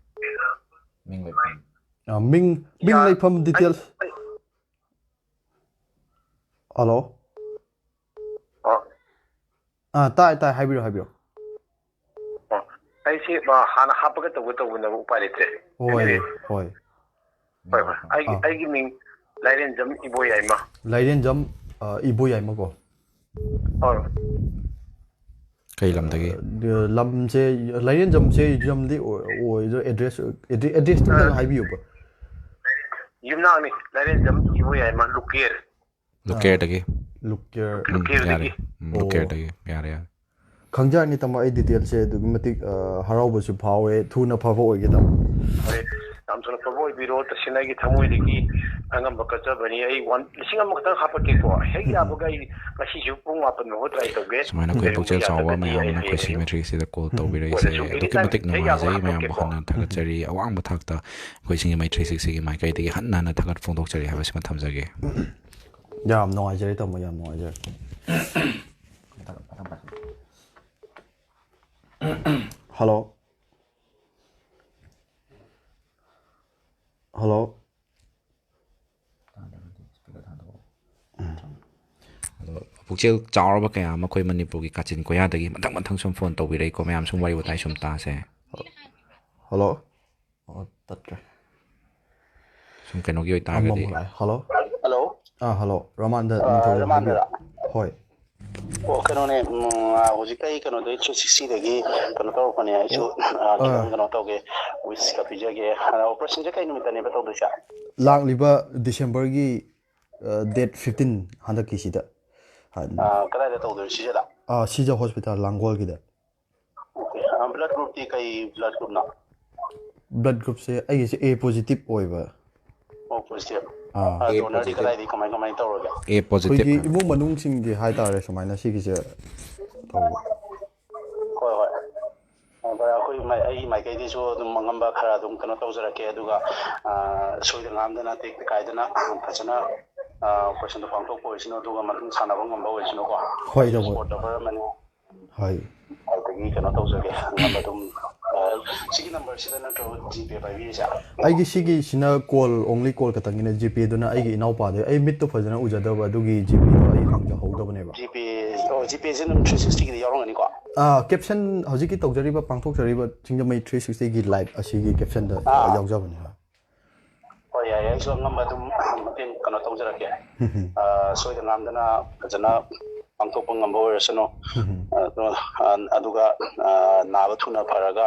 ꯃꯤꯡ ꯂꯩꯐꯝ꯫ ꯑ, ꯃꯤꯡ, ꯃꯤꯡ ꯌꯥ-, ꯂꯩꯐꯝ ꯑꯩ, details꯫ ꯑꯩ ꯍꯜꯂꯣ? ꯑ꯫ ꯑꯥ, ꯇꯥꯏ, ꯇꯥꯏ, ꯍꯥꯏꯕꯤꯔꯣ, ꯍꯥꯏꯕꯤꯔꯣ꯫ ꯑꯣ, ꯑꯩꯁꯤ, ꯑ, ꯍꯥꯟꯅ ꯍꯥꯞꯄꯒ ꯇꯧꯒꯦ ꯇꯧꯕꯅꯦꯕ, ꯎꯄꯥꯏ ꯂꯩꯇ꯭ꯔꯦ꯫ ꯍꯣꯏ, anyway꯫ ꯍꯣꯏ꯫ ꯍꯣꯏ, ꯍꯣꯏ, ꯍꯣꯏ꯫ ꯑꯩꯒꯤ, ꯑꯥ꯫ ꯑꯩꯒꯤ ꯃꯤꯡ ꯂꯥꯏꯔꯦꯟꯖꯝ ꯏꯕꯣꯌꯥꯏꯃ꯫ ꯂꯥꯏꯔꯦꯟꯖꯝ, ꯑ, ꯏꯕꯣꯌꯥꯏꯃꯀꯣ? ꯍꯣꯏ꯫ ꯀꯩ ꯂꯝꯗꯒꯤ? ꯑ, ꯂꯝꯁꯦ, ꯂꯥꯏꯔꯦꯟꯖꯝꯁꯦ ꯌꯨꯝꯗꯤ ꯑꯣꯏ- ꯑꯣꯏꯗꯣꯏ, ꯑꯦꯗ꯭ꯔꯦꯁ, ꯑꯦꯗ꯭ꯔꯦꯁ ꯑꯝꯇꯪ ꯍꯥꯏꯕꯤꯌꯨꯕ꯫ ꯌꯨꯝꯅꯥꯛꯅꯤ, ꯂꯥꯏꯔꯦꯟꯖꯝ ꯏꯕꯣ ꯌꯥꯏꯃ, ꯂꯨꯀꯦꯔ꯫ ꯂꯨꯀꯦꯔꯗꯒꯤ? ꯂꯨꯀꯦꯔ꯫ ꯎꯝ, ꯂꯨꯀꯦꯔꯗꯒꯤ꯫ ꯌꯥꯔꯦ꯫ ꯎꯝ, ꯂꯨꯀꯦꯔꯗꯒꯤ꯫ ꯌꯥꯔꯦ, ꯌꯥꯔꯦ꯫ ꯈꯪꯖꯔꯅꯤ ꯇꯥꯃꯣ, ꯑꯩ ꯗꯤꯇꯦꯜꯁꯦ ꯑꯗꯨꯛꯀꯤ ꯃꯇꯤꯛ, ꯑ, ꯍꯔꯥꯎꯕꯁꯨ ꯐꯥꯎꯋꯦ, ꯊꯨꯅ ꯐꯕ ꯑꯣꯏꯒꯦ ꯇꯥꯃꯣ꯫ ꯍꯣꯏ, ꯌꯥꯝ ꯊꯨꯅ ꯐꯕ ꯑꯣꯏꯕꯤꯔꯣ꯫ ꯇꯁꯦꯡꯅ ꯑꯩꯒꯤ ꯊꯃꯣꯏꯗꯒꯤ ꯑꯉꯝꯕ ꯀꯠꯆꯕꯅꯤ꯫ ꯑꯩ ꯋꯥꯟ, ꯂꯤꯁꯤꯡ ꯑꯃꯈꯛꯇꯪ ꯍꯥꯞꯄꯛꯀꯦꯀꯣ꯫ ꯍꯦꯛ ꯌꯥꯕꯒ ꯑꯩ ꯉꯁꯤꯁꯨ ꯄꯨꯡ ꯃꯥꯄꯟ ꯐꯥꯎꯕ ꯇ꯭ꯔꯥꯏ ꯇꯧꯒꯦ꯫ ꯁꯨꯃꯥꯏꯅ ꯑꯩꯈꯣꯏ ꯄꯨꯛꯆꯦꯜ ꯆꯥꯎꯕ ꯃꯌꯥꯝ ꯑꯃꯅ ꯑꯩꯈꯣꯏ ꯁꯤꯒꯤ ꯃꯩꯇ꯭ꯔꯤꯁꯤꯗ ꯀꯣꯜ ꯇꯧꯕꯤꯔꯛꯏꯁꯦ ꯑꯗꯨꯛꯀꯤ ꯃꯇꯤꯛ ꯅꯨꯡꯉꯥꯏꯖꯩ꯫ ꯃꯌꯥꯝꯕꯨ ꯍꯟꯅ ꯊꯥꯒꯠꯆꯔꯤ꯫ ꯑꯋꯥꯡꯕ ꯊꯥꯛꯇ ꯑꯩꯈꯣꯏ ꯁꯤꯒꯤ ꯃꯩꯇ꯭ꯔꯤ ꯁꯤꯛꯁ ꯁꯤꯒꯤ ꯃꯥꯏꯀꯩꯗꯒꯤ ꯍꯟꯅ ꯍꯟꯅ ꯊꯥꯒꯠ ꯐꯣꯡꯗꯣꯛꯆꯔꯤ ꯍꯥꯏꯕꯁꯤꯃ ꯊꯝꯖꯒꯦ꯫ ꯌꯥꯝ ꯅꯨꯡꯉꯥꯏꯖꯔꯦ ꯇꯥꯃꯣ, ꯌꯥꯝ ꯅꯨꯡꯉꯥꯏꯖꯔꯦ꯫ ꯍꯜꯂꯣ꯫ ꯍꯜꯂꯣ꯫ ꯑꯗꯣ ꯄꯨꯛꯆꯦꯜ ꯆꯥꯎꯔꯕ ꯀꯌꯥ ꯑꯃ ꯑꯩꯈꯣꯏ ꯃꯅꯤꯄꯨꯔꯒꯤ ꯀꯥꯆꯤꯟ ꯀꯣꯌꯥꯗꯒꯤ ꯃꯊꯪ ꯃꯊꯪ ꯁꯨꯝ ꯐꯣꯟ ꯇꯧꯕꯤꯔꯛꯏꯀꯣ꯫ ꯃꯌꯥꯝ ꯁꯨꯝ ꯋꯥꯔꯤ ꯋꯥꯇꯥꯏ ꯁꯨꯝ ꯇꯥꯁꯦ꯫ ꯍꯜꯂꯣ꯫ ꯑꯣ, ꯇꯠꯈ꯭ꯔꯦ꯫ ꯁꯨꯝ ꯀꯩꯅꯣꯒꯤ ꯑꯣꯏꯇꯥꯔꯒꯗꯤ꯫ ꯑꯃꯃꯨꯛ ꯂꯥꯛꯑꯦ꯫ ꯍꯜꯂꯣ꯫ ꯍꯜꯂꯣ꯫ ꯑꯥ, ꯍꯜꯂꯣ, ꯔꯃꯥꯟꯗ ꯑꯥ, ꯅꯤꯡꯊꯧꯖꯝ ꯔꯃꯥꯟꯗꯔ? ꯍꯥꯏꯕꯤꯌꯨ꯫ ꯍꯣꯏ꯫ ꯑꯣ, ꯀꯩꯅꯣꯅꯦ, ꯎꯝ, ꯑꯥ, ꯍꯧꯖꯤꯛ ꯑꯩ ꯀꯩꯅꯣꯗꯩ ꯊ꯭ꯔꯤ ꯁꯤꯛꯁꯇꯤꯗꯒꯤ ꯀꯩꯅꯣ ꯇꯧꯔꯛꯄꯅꯦ꯫ ꯑꯩꯁꯨ, ꯑꯥ, ꯈꯤꯇꯪ ꯀꯩꯅꯣ ꯇꯧꯒꯦ, ꯋꯤꯁꯀ ꯄꯤꯖꯒꯦ꯫ ꯑꯗ ꯑꯣꯄꯔꯦꯁꯟꯁꯦ ꯀꯩ ꯅꯨꯃꯤꯠꯇꯅꯦꯕ ꯇꯧꯗꯣꯏꯁꯦ? ꯂꯥꯛꯂꯤꯕ ꯗꯤꯁꯦꯝꯕꯔꯒꯤ, ꯑ, ꯗꯦꯠ ꯐꯤꯐꯇꯤꯟ ꯍꯟꯗꯛꯀꯤꯁꯤꯗ꯫ ꯑꯥ, ꯀꯗꯥꯏꯗ ꯇꯧꯗꯣꯏꯅꯣ, ꯁꯤꯖꯗ? ꯑꯥ, ꯁꯤꯖ ꯍꯣꯁꯄꯤꯇꯥꯜ ꯂꯥꯡꯒꯣꯜꯒꯤꯗ꯫ ꯑꯣꯀꯦ꯫ ꯑꯥ, ꯕ꯭ꯂꯗ ꯒ꯭ꯔꯨꯞꯇꯤ ꯀꯩ ꯕ꯭ꯂꯗ ꯒ꯭ꯔꯨꯞꯅꯣ? ꯕ꯭ꯂꯗ ꯒ꯭ꯔꯨꯞꯁꯦ ꯑꯩꯒꯤꯁꯦ ꯑꯦ ꯄꯣꯖꯤꯇꯤꯚ ꯑꯣꯏꯕ꯫ ꯑꯣ, ꯄꯣꯖꯤꯇꯤꯚ꯫ ꯑꯥ꯫ ꯑꯥ, ꯑꯦ ꯗꯣꯅꯔꯗꯤ ꯄꯣꯖꯤꯇꯤꯚ꯫ ꯀꯗꯥꯏꯗꯒꯤ ꯀꯃꯥꯏ ꯀꯃꯥꯏ ꯇꯧꯔꯒꯦ? ꯑꯦ ꯄꯣꯖꯤꯇꯤꯚ꯫ ꯑꯩꯈꯣꯏꯒꯤ ꯏꯃꯨꯡ ꯃꯅꯨꯡꯁꯤꯡꯒꯤ ꯍꯥꯏꯇꯥꯔꯦ, ꯁꯨꯃꯥꯏꯅ ꯁꯤꯒꯤꯁꯦ ꯇꯧꯕ꯫ ꯍꯣꯏ, ꯍꯣꯏ꯫ ꯑꯥ, ꯚꯥꯏ, ꯑꯩꯈꯣꯏ ꯃꯥꯏ-, ꯑꯩꯒꯤ ꯃꯥꯏꯀꯩꯗꯩꯁꯨ ꯑꯗꯨꯝ ꯑꯉꯝꯕ ꯈꯔ ꯑꯗꯨꯝ ꯀꯩꯅꯣ ꯇꯧꯖꯔꯛꯀꯦ, ꯑꯗꯨꯒ, ꯑꯥ, ꯁꯣꯏꯗ ꯉꯥꯝꯗꯅ, ꯇꯦꯛꯇ ꯀꯥꯏꯗꯅ ꯐꯖꯅ, ꯑꯥ, ꯑꯣꯄꯔꯦꯁꯟꯗꯣ ꯄꯥꯡꯊꯣꯛꯄ ꯑꯣꯏꯁꯅꯨ, ꯑꯗꯨꯒ ꯃꯇꯨꯡ ꯁꯥꯟꯅꯕ ꯉꯝꯕ ꯑꯣꯏꯁꯅꯨꯀꯣ꯫ ꯍꯣꯏ, ꯇꯥꯃꯣ꯫ ꯁꯄꯣꯔꯠ ꯇꯧꯕ ꯑꯃꯅꯤ꯫ ꯍꯣꯏ꯫ ꯑꯗꯨꯗꯒꯤ ꯀꯩꯅꯣ ꯇꯧꯖꯒꯦ, ꯑꯉꯝꯕ ꯑꯗꯨꯝ, ꯑꯥ, ꯁꯤꯒꯤ ꯅꯝꯕꯔꯁꯤꯗ ꯅꯠꯇ꯭ꯔꯣ ꯖꯤꯄꯦ ꯄꯥꯏꯕꯤꯔꯤꯁꯦ? ꯑꯩꯒꯤ ꯁꯤꯒꯤꯁꯤꯅ ꯀꯣꯜ, ꯑꯣꯡꯂꯤ ꯀꯣꯜ ꯈꯛꯇꯪꯒꯤꯅꯦ꯫ ꯖꯤꯄꯦꯗꯨꯅ ꯑꯩꯒꯤ ꯏꯅꯥꯎꯄꯥꯗ, ꯑꯩ ꯃꯤꯠꯇꯣ ꯐꯖꯅ ꯎꯖꯗꯕ, ꯑꯗꯨꯒꯤ ꯖꯤꯄꯦꯗꯣ ꯑꯩ ꯍꯥꯡꯖꯍꯧꯗꯕꯅꯦꯕ꯫ ꯖꯤꯄꯦ, ꯑꯣ, ꯖꯤꯄꯦꯁꯦ ꯑꯗꯨꯝ ꯊ꯭ꯔꯤ ꯁꯤꯛꯁꯇꯤꯒꯤꯗ ꯌꯥꯎꯔꯝꯒꯅꯤꯀꯣ? ꯑꯥ, ꯀꯦꯞꯁꯟ, ꯍꯧꯖꯤꯛꯀꯤ ꯇꯧꯖꯔꯤꯕ, ꯄꯥꯡꯊꯣꯛꯆꯔꯤꯕ ꯁꯤꯡꯖꯃꯩ ꯊ꯭ꯔꯤ ꯁꯤꯛꯁꯇꯤꯒꯤ ꯂꯥꯏꯚ ꯑꯁꯤꯒꯤ ꯀꯦꯞꯁꯟꯗ ꯑꯥ꯫ ꯌꯥꯎꯖꯕꯅꯦ꯫ ꯍꯣꯏ꯫ ꯍꯣꯏ, ꯌꯥꯏ, ꯑꯩꯁꯨ ꯑꯉꯝꯕ ꯑꯗꯨꯝ ꯃꯇꯦꯡ ꯀꯩꯅꯣ ꯇꯧꯖꯔꯛꯀꯦ꯫ ꯑꯥ, ꯁꯣꯏꯗ ꯉꯥꯝꯗꯅ ꯐꯖꯅ ꯄꯥꯡꯊꯣꯛꯄ ꯉꯝꯕ ꯑꯣꯏꯔꯁꯅꯨ꯫ ꯑꯗꯣ, ꯑ, ꯑꯗꯨꯒ, ꯑ, ꯅꯥꯕ ꯊꯨꯅ ꯐꯔꯒ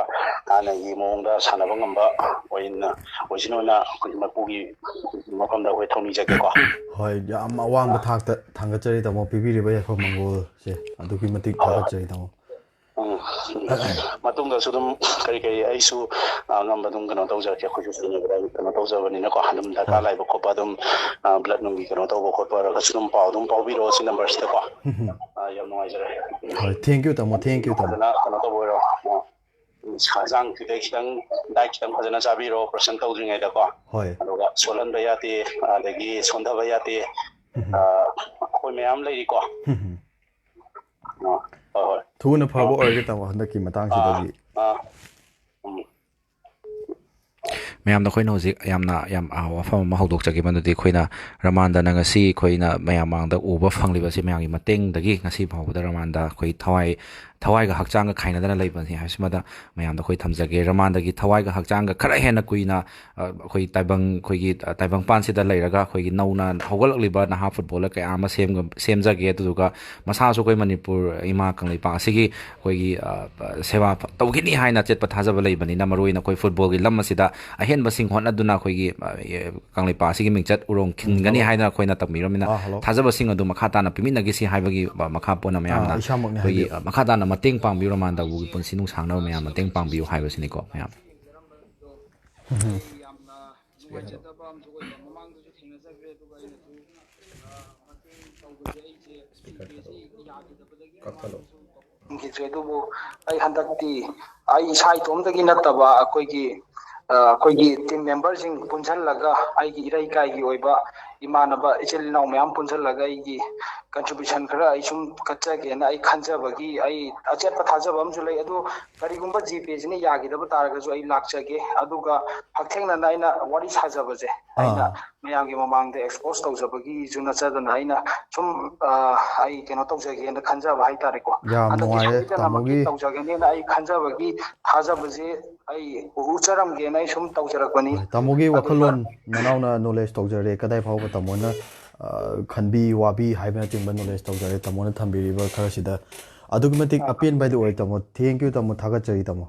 ꯍꯥꯟꯅꯒꯤ ꯃꯑꯣꯡꯗ ꯁꯥꯟꯅꯕ ꯉꯝꯕ ꯑꯣꯏꯅ, ꯑꯣꯏꯁꯅꯨꯅ ꯑꯩꯈꯣꯏ ꯃꯄꯨꯒꯤ ꯃꯐꯝꯗ ꯑꯩꯈꯣꯏ ꯊꯧꯅꯤꯖꯒꯦꯀꯣ꯫ ꯍꯣꯏ, ꯌꯥꯝ ꯑꯋꯥꯡꯕ ꯊꯥꯛꯇ ꯊꯥꯡꯒꯠꯆꯔꯤ ꯇꯥꯃꯣ, ꯄꯤꯕꯤꯔꯤꯕ ꯌꯥꯏꯐ ꯃꯪꯒꯣꯜꯁꯦ ꯑꯗꯨꯛꯀꯤ ꯃꯇꯤꯛ ꯊꯥꯒꯠꯆꯔꯤ ꯇꯥꯃꯣ꯫ ꯎꯝ꯫ ꯃꯇꯨꯡꯗꯁꯨ ꯑꯗꯨꯝ ꯀꯔꯤ ꯀꯔꯤ ꯑꯩꯁꯨ, ꯑ, ꯉꯝꯕ ꯑꯗꯨꯝ ꯀꯩꯅꯣ ꯇꯧꯖꯔꯛꯀꯦ꯫ ꯑꯩꯈꯣꯏꯁꯨ ꯁꯤꯖꯤꯟꯅꯕꯗ ꯀꯩꯅꯣ ꯇꯧꯖꯕꯅꯤꯅꯀꯣ, ꯑꯗꯨꯝ ꯗꯔꯀꯥꯔ ꯍꯣꯏ꯫ ꯂꯩꯕ ꯈꯣꯠꯄ ꯑꯗꯨꯝ, ꯑ, blood ꯅꯨꯡꯒꯤ ꯀꯩꯅꯣ ꯇꯧꯕ ꯈꯣꯠꯄ ꯑꯣꯏꯔꯒꯁꯨ ꯑꯗꯨꯝ ꯄꯥꯎ ꯑꯗꯨꯝ ꯐꯥꯎꯕꯤꯔꯛꯑꯣ꯫ ꯁꯤ number ꯁꯤꯗꯀꯣ꯫ ꯎꯝ꯫ ꯑ, ꯌꯥꯝ ꯅꯨꯡꯉꯥꯏꯖꯔꯦ꯫ ꯍꯣꯏ, thank you ꯇꯥꯃꯣ, thank you ꯇꯥꯃꯣ꯫ ꯐꯖꯅ ꯀꯩꯅꯣ ꯇꯧꯕ ꯑꯣꯏꯔꯣ꯫ ꯑ, ꯍꯛꯆꯥꯡꯁꯤꯗ ꯈꯤꯇꯪ diet ꯈꯤꯇꯪ ꯐꯖꯅ ꯆꯥꯕꯤꯔꯣ, operation ꯇꯧꯗ꯭ꯔꯤꯉꯩꯗꯀꯣ꯫ ꯍꯣꯏ꯫ ꯑꯗꯨꯒ ꯁꯣꯜꯍꯟꯕ ꯌꯥꯗꯦ, ꯑꯗꯒꯤ ꯁꯣꯟꯊꯕ ꯌꯥꯗꯦ꯫ ꯎꯝ꯫ ꯑ, ꯑꯩꯈꯣꯏ ꯃꯌꯥꯝ ꯂꯩꯔꯤꯀꯣ꯫ ꯎꯝ꯫ ꯑ, ꯍꯣꯏ, ꯍꯣꯏ꯫ ꯊꯨꯅ ꯐꯕ ꯑꯣꯏꯔꯒꯦ ꯇꯥꯃꯣ, ꯍꯟꯗꯛꯀꯤ ꯃꯇꯥꯡꯁꯤꯗꯒꯤ꯫ ꯑ, ꯑ, ꯎꯝ꯫ ꯃꯌꯥꯝꯗ ꯑꯩꯈꯣꯏꯅ ꯍꯧꯖꯤꯛ ꯌꯥꯝꯅ ꯌꯥꯝ, ꯑ, ꯋꯥꯐꯝ ꯑꯃ ꯍꯧꯗꯣꯛꯆꯒꯦ, ꯃꯗꯨꯗꯤ ꯑꯩꯈꯣꯏꯅ ꯔꯃꯥꯟꯗꯅ ꯉꯁꯤ ꯑꯩꯈꯣꯏꯅ ꯃꯌꯥꯝ ꯃꯥꯡꯗ ꯎꯕ ꯐꯪꯂꯤꯕꯁꯤ ꯃꯌꯥꯝꯒꯤ ꯃꯇꯦꯡꯗꯒꯤ ꯉꯁꯤ ꯐꯥꯎꯕꯗ ꯔꯃꯥꯟꯗ ꯑꯩꯈꯣꯏ ꯊꯋꯥꯏ, ꯊꯋꯥꯏꯒ ꯍꯛꯆꯥꯡꯒ ꯈꯥꯏꯅꯗꯅ ꯂꯩꯕꯅꯤ ꯍꯥꯏꯕꯁꯤꯃꯗ ꯃꯌꯥꯝꯗ ꯑꯩꯈꯣꯏ ꯊꯝꯖꯒꯦ꯫ ꯔꯃꯥꯟꯗꯒꯤ ꯊꯋꯥꯏꯒ ꯍꯛꯆꯥꯡꯒ ꯈꯔ ꯍꯦꯟꯅ ꯀꯨꯏꯅ, ꯑ, ꯑꯩꯈꯣꯏ ꯇꯥꯏꯕꯪ, ꯑꯩꯈꯣꯏꯒꯤ, ꯑ, ꯇꯥꯏꯕꯪꯄꯥꯟꯁꯤꯗ ꯂꯩꯔꯒ ꯑꯩꯈꯣꯏꯒꯤ ꯅꯧꯅ ꯍꯧꯒꯠꯂꯛꯂꯤꯕ ꯅꯍꯥ footballer ꯀꯌꯥ ꯑꯃ ꯁꯦꯝꯒ-, ꯁꯦꯝꯖꯒꯦ꯫ ꯑꯗꯨꯗꯨꯒ ꯃꯁꯥꯁꯨ ꯑꯩꯈꯣꯏ ꯃꯅꯤꯄꯨꯔ ꯏꯃꯥ ꯀꯪꯂꯩꯄꯥꯛ ꯑꯁꯤꯒꯤ ꯑꯩꯈꯣꯏꯒꯤ, ꯑ, ꯁꯦꯕꯥ ꯐ-, ꯇꯧꯒꯅꯤ ꯍꯥꯏꯅ ꯑꯆꯦꯠꯄ ꯊꯥꯖꯕ ꯂꯩꯕꯅꯤꯅ, ꯃꯔꯨꯑꯣꯏꯅ ꯑꯩꯈꯣꯏ football ꯒꯤ ꯂꯝ ꯑꯁꯤꯗ ꯑꯍꯦꯟꯕꯁꯤꯡ ꯍꯣꯠꯅꯗꯨꯅ ꯑꯩꯈꯣꯏꯒꯤ, ꯑ, ꯑꯦ, ꯀꯪꯂꯩꯄꯥꯛ ꯑꯁꯤꯒꯤ ꯃꯤꯡꯆꯠ ꯎꯔꯣꯡ ꯈꯤꯟꯒꯅꯤ ꯍꯜꯂꯣ꯫ ꯍꯥꯏꯅ ꯑꯩꯈꯣꯏꯅ ꯇꯝꯕꯤꯔꯝꯃꯤꯅ, ꯑꯥ, ꯍꯜꯂꯣ꯫ ꯊꯥꯖꯕꯁꯤꯡ ꯑꯗꯨ ꯃꯈꯥ ꯇꯥꯅ ꯄꯤꯃꯤꯟꯅꯈꯤꯁꯤ ꯍꯥꯏꯕꯒꯤ, ꯑ, ꯃꯈꯥ ꯄꯣꯟꯅ ꯃꯌꯥꯝꯅ ꯑꯥ, ꯏꯁꯥꯃꯛꯅꯤ, ꯑꯩꯈꯣꯏꯒꯤ, ꯍꯥꯏꯕꯤꯌꯨ꯫ ꯑ, ꯃꯈꯥ ꯇꯥꯅ ꯃꯇꯦꯡ ꯄꯥꯡꯕꯤꯌꯨ, ꯔꯃꯥꯟꯗꯕꯨꯒꯤ ꯄꯨꯟꯁꯤ ꯅꯨꯡꯁꯥꯡꯅꯕ ꯃꯌꯥꯝ ꯃꯇꯦꯡ ꯄꯥꯡꯕꯤꯌꯨ ꯍꯥꯏꯕꯁꯤꯅꯤꯀꯣ ꯃꯌꯥꯝ꯫ ꯌꯥꯝꯅ ꯅꯨꯡꯉꯥꯏꯖꯗꯕ ꯑꯃꯁꯨ ꯑꯣꯏꯕ, ꯃꯃꯥꯡꯗꯁꯨ ꯊꯦꯡꯅꯖꯈ꯭ꯔꯦ꯫ ꯑꯗꯨꯒ ꯑꯩꯅꯁꯨ, ꯑ, ꯃꯇꯦꯡ ꯇꯧꯕꯁꯦ ꯑꯩꯁꯦ ꯌꯥꯈꯤꯗꯕꯗꯒꯤ ꯃꯃꯥꯡꯗꯁꯨ ꯇꯧꯈꯤꯗ꯭ꯔꯦ꯫ ꯑꯗꯨꯕꯨ ꯑꯩ ꯍꯟꯗꯛꯇꯤ ꯑꯩ ꯏꯁꯥ ꯏꯇꯣꯝꯇꯒꯤ ꯅꯠꯇꯕ ꯑꯩꯈꯣꯏꯒꯤ, ꯑ, ꯑꯩꯈꯣꯏꯒꯤ team member ꯁꯤꯡ ꯄꯨꯟꯁꯤꯜꯂꯒ, ꯑꯩꯒꯤ ꯏꯔꯩꯀꯥꯏꯒꯤ ꯑꯣꯏꯕ ꯏꯃꯥꯟꯅꯕ ꯏꯆꯤꯜ ꯏꯅꯥꯎ ꯃꯌꯥꯝ ꯄꯨꯟꯁꯤꯜꯂꯒ ꯑꯩꯒꯤ contribution ꯈꯔ ꯑꯩ ꯁꯨꯝ ꯀꯠꯆꯒꯦꯅ ꯑꯩ ꯈꯟꯖꯕꯒꯤ ꯑꯩ ꯑꯆꯦꯠꯄ ꯊꯥꯖꯕ ꯑꯃꯁꯨ ꯂꯩ꯫ ꯑꯗꯨ ꯀꯔꯤꯒꯨꯝꯕ GPay ꯁꯤꯅ ꯌꯥꯈꯤꯗꯕ ꯇꯥꯔꯒꯁꯨ ꯑꯩ ꯂꯥꯛꯆꯒꯦ꯫ ꯑꯗꯨꯒ ꯍꯛꯊꯦꯡꯅꯅ ꯑꯩꯅ ꯋꯥꯔꯤ ꯁꯥꯖꯕꯁꯦ, ꯑꯩꯅ ꯑꯥ꯫ ꯃꯌꯥꯝꯒꯤ ꯃꯃꯥꯡꯗ expose ꯇꯧꯖꯕꯒꯤꯁꯨ ꯅꯠꯆꯗꯅ ꯑꯩꯅ ꯁꯨꯝ, ꯑ, ꯑꯩ ꯀꯩꯅꯣ ꯇꯧꯖꯒꯦꯅ ꯈꯟꯖꯕ ꯍꯥꯏꯇꯥꯔꯦꯀꯣ꯫ ꯌꯥꯝ ꯍꯟꯗꯛꯇꯤ ꯅꯨꯡꯉꯥꯏꯔꯦ ꯁꯣꯏꯗꯅꯃꯛꯀꯤ ꯇꯥꯃꯣꯒꯤ꯫ ꯇꯧꯖꯒꯅꯤꯅ ꯑꯩ ꯈꯟꯖꯕꯒꯤ ꯊꯥꯖꯕꯁꯦ ꯑꯩ ꯎꯠꯆꯔꯝꯒꯦꯅ ꯑꯩ ꯁꯨꯝ ꯇꯧꯖꯔꯛꯄꯅꯤ꯫ ꯍꯣꯏ, ꯇꯥꯃꯣꯒꯤ ꯑꯗꯨꯒ ꯋꯥꯈꯜꯂꯣꯟ ꯅꯅꯥꯎꯅ acknowledge ꯇꯧꯖꯔꯦ꯫ ꯀꯗꯥꯏ ꯐꯥꯎꯕ ꯇꯥꯃꯣꯅ, ꯑ, ꯈꯟꯕꯤ ꯋꯥꯕꯤ ꯍꯥꯏꯕꯅꯆꯤꯡꯕ ꯅꯣꯂꯦꯖ ꯇꯧꯖꯔꯦ ꯇꯥꯃꯣꯅ ꯊꯝꯕꯤꯔꯤꯕ ꯈꯔꯁꯤꯗ꯫ ꯑꯗꯨꯛꯀꯤ ꯃꯇꯤꯛ ꯑꯄꯦꯟꯕ ꯍꯥꯏꯗꯨ ꯑꯣꯏ ꯇꯥꯃꯣ꯫ Thank you ꯇꯥꯃꯣ, ꯊꯥꯒꯠꯆꯔꯤ ꯇꯥꯃꯣ꯫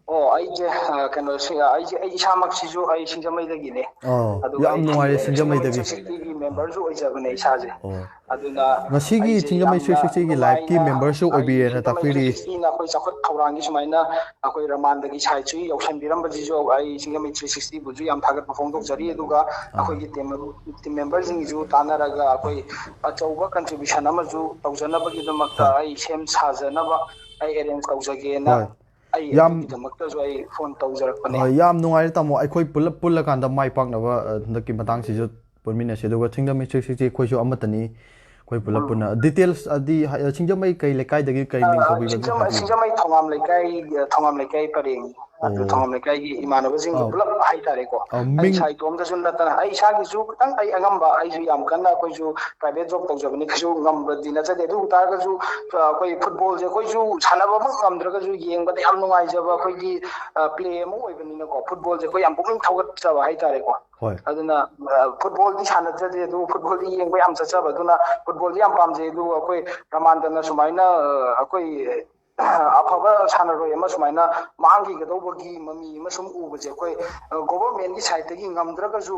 ꯑꯣ, ꯑꯩꯁꯦ, ꯑ, ꯀꯩꯅꯣꯁꯤ, ꯑꯩꯁꯦ, ꯑꯩ ꯏꯁꯥꯃꯛꯁꯤꯁꯨ ꯑꯩ ꯁꯤꯡꯖꯃꯩꯗꯒꯤꯅꯦ꯫ ꯑꯣ, ꯑꯗꯨꯒ ꯌꯥꯝ ꯑꯩ ꯅꯨꯡꯉꯥꯏꯔꯦ, ꯁꯤꯡꯖꯃꯩ ꯁꯤꯡꯖꯃꯩꯗꯒꯤ꯫ ꯊ꯭ꯔꯤ ꯁꯤꯛꯁꯇꯤꯒꯤ ꯃꯦꯝꯕꯔꯁꯨ ꯑꯣꯏꯖꯕꯅꯦ ꯏꯁꯥꯁꯦ꯫ ꯑꯣ꯫ ꯑꯗꯨꯅ ꯉꯁꯤꯒꯤ ꯑꯩꯁꯦ ꯁꯤꯡꯖꯃꯩ ꯌꯥꯝꯅ ꯊ꯭ꯔꯤ ꯁꯤꯛꯁꯇꯤꯒꯤ ꯅꯨꯡꯉꯥꯏꯅ ꯂꯥꯏꯚꯀꯤ ꯃꯦꯝꯕꯔꯁꯨ ꯑꯩ ꯑꯣꯏꯕꯤꯔꯦꯅ ꯁꯤꯡꯖꯃꯩ ꯇꯥꯛꯄꯤꯔꯤ꯫ ꯊ꯭ꯔꯤ ꯁꯤꯛꯁꯇꯤꯅ ꯑꯩꯈꯣꯏ ꯆꯥꯎꯈꯠ ꯊꯧꯔꯥꯡꯒꯤ ꯁꯨꯃꯥꯏꯅ ꯑꯩꯈꯣꯏ ꯔꯃꯥꯟꯗꯒꯤ ꯁꯥꯏꯠꯁꯨ ꯌꯥꯎꯁꯟꯕꯤꯔꯝꯕꯁꯤꯁꯨ ꯑꯩ ꯁꯤꯡꯖꯃꯩ ꯊ꯭ꯔꯤ ꯁꯤꯛꯁꯇꯤꯕꯨꯁꯨ ꯌꯥꯝ ꯊꯥꯒꯠꯄ ꯐꯣꯡꯗꯣꯛꯆꯔꯤ꯫ ꯑꯗꯨꯒ ꯑꯥ꯫ ꯑꯩꯈꯣꯏꯒꯤ ꯇꯤꯝ, ꯇꯤꯝ ꯃꯦꯝꯕꯔꯁꯤꯡꯁꯨ ꯇꯥꯟꯅꯔꯒ ꯑꯩꯈꯣꯏ ꯑꯆꯧꯕ ꯀꯟꯇ꯭ꯔꯤꯕ꯭ꯌꯨꯁꯟ ꯑꯃꯁꯨ ꯇꯧꯖꯅꯕꯒꯤꯗꯃꯛꯇ ꯍꯣꯏ꯫ ꯑꯩ ꯁꯦꯝ ꯁꯥꯖꯅꯕ ꯑꯩ ꯑꯦꯔꯦꯟꯖ ꯇꯧꯖꯒꯦꯅ ꯍꯣꯏ꯫ ꯑꯩ ꯌꯥꯝ ꯑꯗꯨꯒꯤꯗꯃꯛꯇꯁꯨ ꯑꯩ ꯐꯣꯟ ꯇꯧꯖꯔꯛꯄꯅꯦ꯫ ꯍꯣꯏ, ꯌꯥꯝ ꯅꯨꯡꯉꯥꯏꯔꯦ ꯇꯥꯃꯣ꯫ ꯑꯩꯈꯣꯏ ꯄꯨꯂꯞ ꯄꯨꯜꯂꯀꯥꯟꯗ ꯃꯥꯏ ꯄꯥꯛꯅꯕ, ꯑ, ꯍꯟꯗꯛꯀꯤ ꯃꯇꯥꯡꯁꯤꯁꯨ ꯄꯨꯟꯃꯤꯟꯅꯁꯤ꯫ ꯑꯗꯨꯒ ꯁꯤꯡꯖꯃꯩ ꯊ꯭ꯔꯤ ꯁꯤꯛꯁꯇꯤ ꯑꯩꯈꯣꯏꯁꯨ ꯑꯃꯠꯇꯅꯤ꯫ ꯑꯩꯈꯣꯏ ꯄꯨꯂꯞ ꯎꯝ꯫ ꯄꯨꯟꯅ ꯗꯤꯇꯦꯜꯁ ꯑꯗꯤ ꯍꯥꯏ-, ꯁꯤꯡꯖꯃꯩ ꯀꯩ ꯂꯩꯀꯥꯏꯗꯒꯤ ꯀꯩ ꯃꯤꯡ ꯑ, ꯀꯧꯕꯤꯕꯗꯨ ꯁꯤꯡꯖꯃꯩ, ꯍꯥꯏꯕꯤꯌꯨ꯫ ꯁꯤꯡꯖꯃꯩ ꯊꯣꯉꯥꯝ ꯂꯩꯀꯥꯏ, ꯊꯣꯉꯥꯝ ꯂꯩꯀꯥꯏ ꯄꯔꯦꯡ꯫ ꯑꯗꯨ ꯑꯣ꯫ ꯊꯣꯉꯥꯝ ꯂꯩꯀꯥꯏꯒꯤ ꯏꯃꯥꯟꯅꯕꯁꯤꯡꯗꯨ ꯑꯥ꯫ ꯄꯨꯂꯞ ꯍꯥꯏꯇꯥꯔꯦꯀꯣ꯫ ꯑꯥ, ꯑꯩ ꯃꯤꯡ ꯏꯁꯥ ꯏꯇꯣꯝꯇꯁꯨ ꯅꯠꯇꯅ ꯑꯩ ꯏꯁꯥꯒꯤꯁꯨ ꯈꯤꯇꯪ ꯑꯩ ꯑꯉꯝꯕ, ꯑꯩꯁꯨ ꯌꯥꯝ ꯀꯟꯅ ꯑꯩꯈꯣꯏꯁꯨ ꯄ꯭ꯔꯥꯏꯚꯦꯠ ꯖꯣꯕ ꯇꯧꯖꯕꯅꯤ, ꯀꯩꯁꯨ ꯉꯝꯕꯗꯤ ꯅꯠꯆꯗꯦ꯫ ꯑꯗꯨ ꯑꯣꯏ ꯇꯥꯔꯒꯁꯨ, ꯑ, ꯑꯩꯈꯣꯏ ꯐꯨꯠꯕꯣꯜꯁꯦ ꯑꯩꯈꯣꯏꯁꯨ ꯁꯥꯟꯅꯕꯃꯛ ꯉꯝꯗ꯭ꯔꯒꯁꯨ ꯌꯦꯡꯕꯗ ꯌꯥꯝ ꯅꯨꯡꯉꯥꯏꯖꯕ ꯑꯩꯈꯣꯏꯒꯤ, ꯑ, ꯄ꯭ꯂꯦ ꯑꯃ ꯑꯣꯏꯕꯅꯤꯅꯀꯣ, ꯐꯨꯠꯕꯣꯜꯁꯦ ꯑꯩꯈꯣꯏ ꯌꯥꯝ ꯄꯨꯛꯅꯤꯡ ꯊꯧꯒꯠꯆꯕ ꯍꯥꯏꯇꯥꯔꯦꯀꯣ꯫ ꯍꯣꯏ꯫ ꯑꯗꯨꯅ, ꯑ, ꯐꯨꯠꯕꯣꯜꯗꯤ ꯁꯥꯟꯅꯖꯗꯦ, ꯑꯗꯨꯕꯨ ꯐꯨꯠꯕꯣꯜꯗꯤ ꯌꯦꯡꯕ ꯌꯥꯝ ꯆꯠꯆꯕ꯫ ꯑꯗꯨꯅ ꯐꯨꯠꯕꯣꯜꯗꯤ ꯌꯥꯝ ꯄꯥꯝꯖꯩ꯫ ꯑꯗꯨꯕꯨ ꯑꯩꯈꯣꯏ ꯔꯃꯥꯟꯗꯅ ꯁꯨꯃꯥꯏꯅ, ꯑ, ꯑꯩꯈꯣꯏ ꯑꯐꯕ ꯁꯥꯟꯅꯔꯣꯏ ꯑꯃ ꯁꯨꯃꯥꯏꯅ ꯃꯥꯡꯈꯤꯒꯗꯧꯕꯒꯤ ꯃꯃꯤ ꯑꯃ ꯁꯨꯝ ꯎꯕꯁꯦ, ꯑꯩꯈꯣꯏ, ꯑ, ꯒꯣꯚꯔꯟꯃꯦꯟꯠꯀꯤ ꯁꯥꯏꯠꯇꯒꯤ ꯉꯝꯗ꯭ꯔꯒꯁꯨ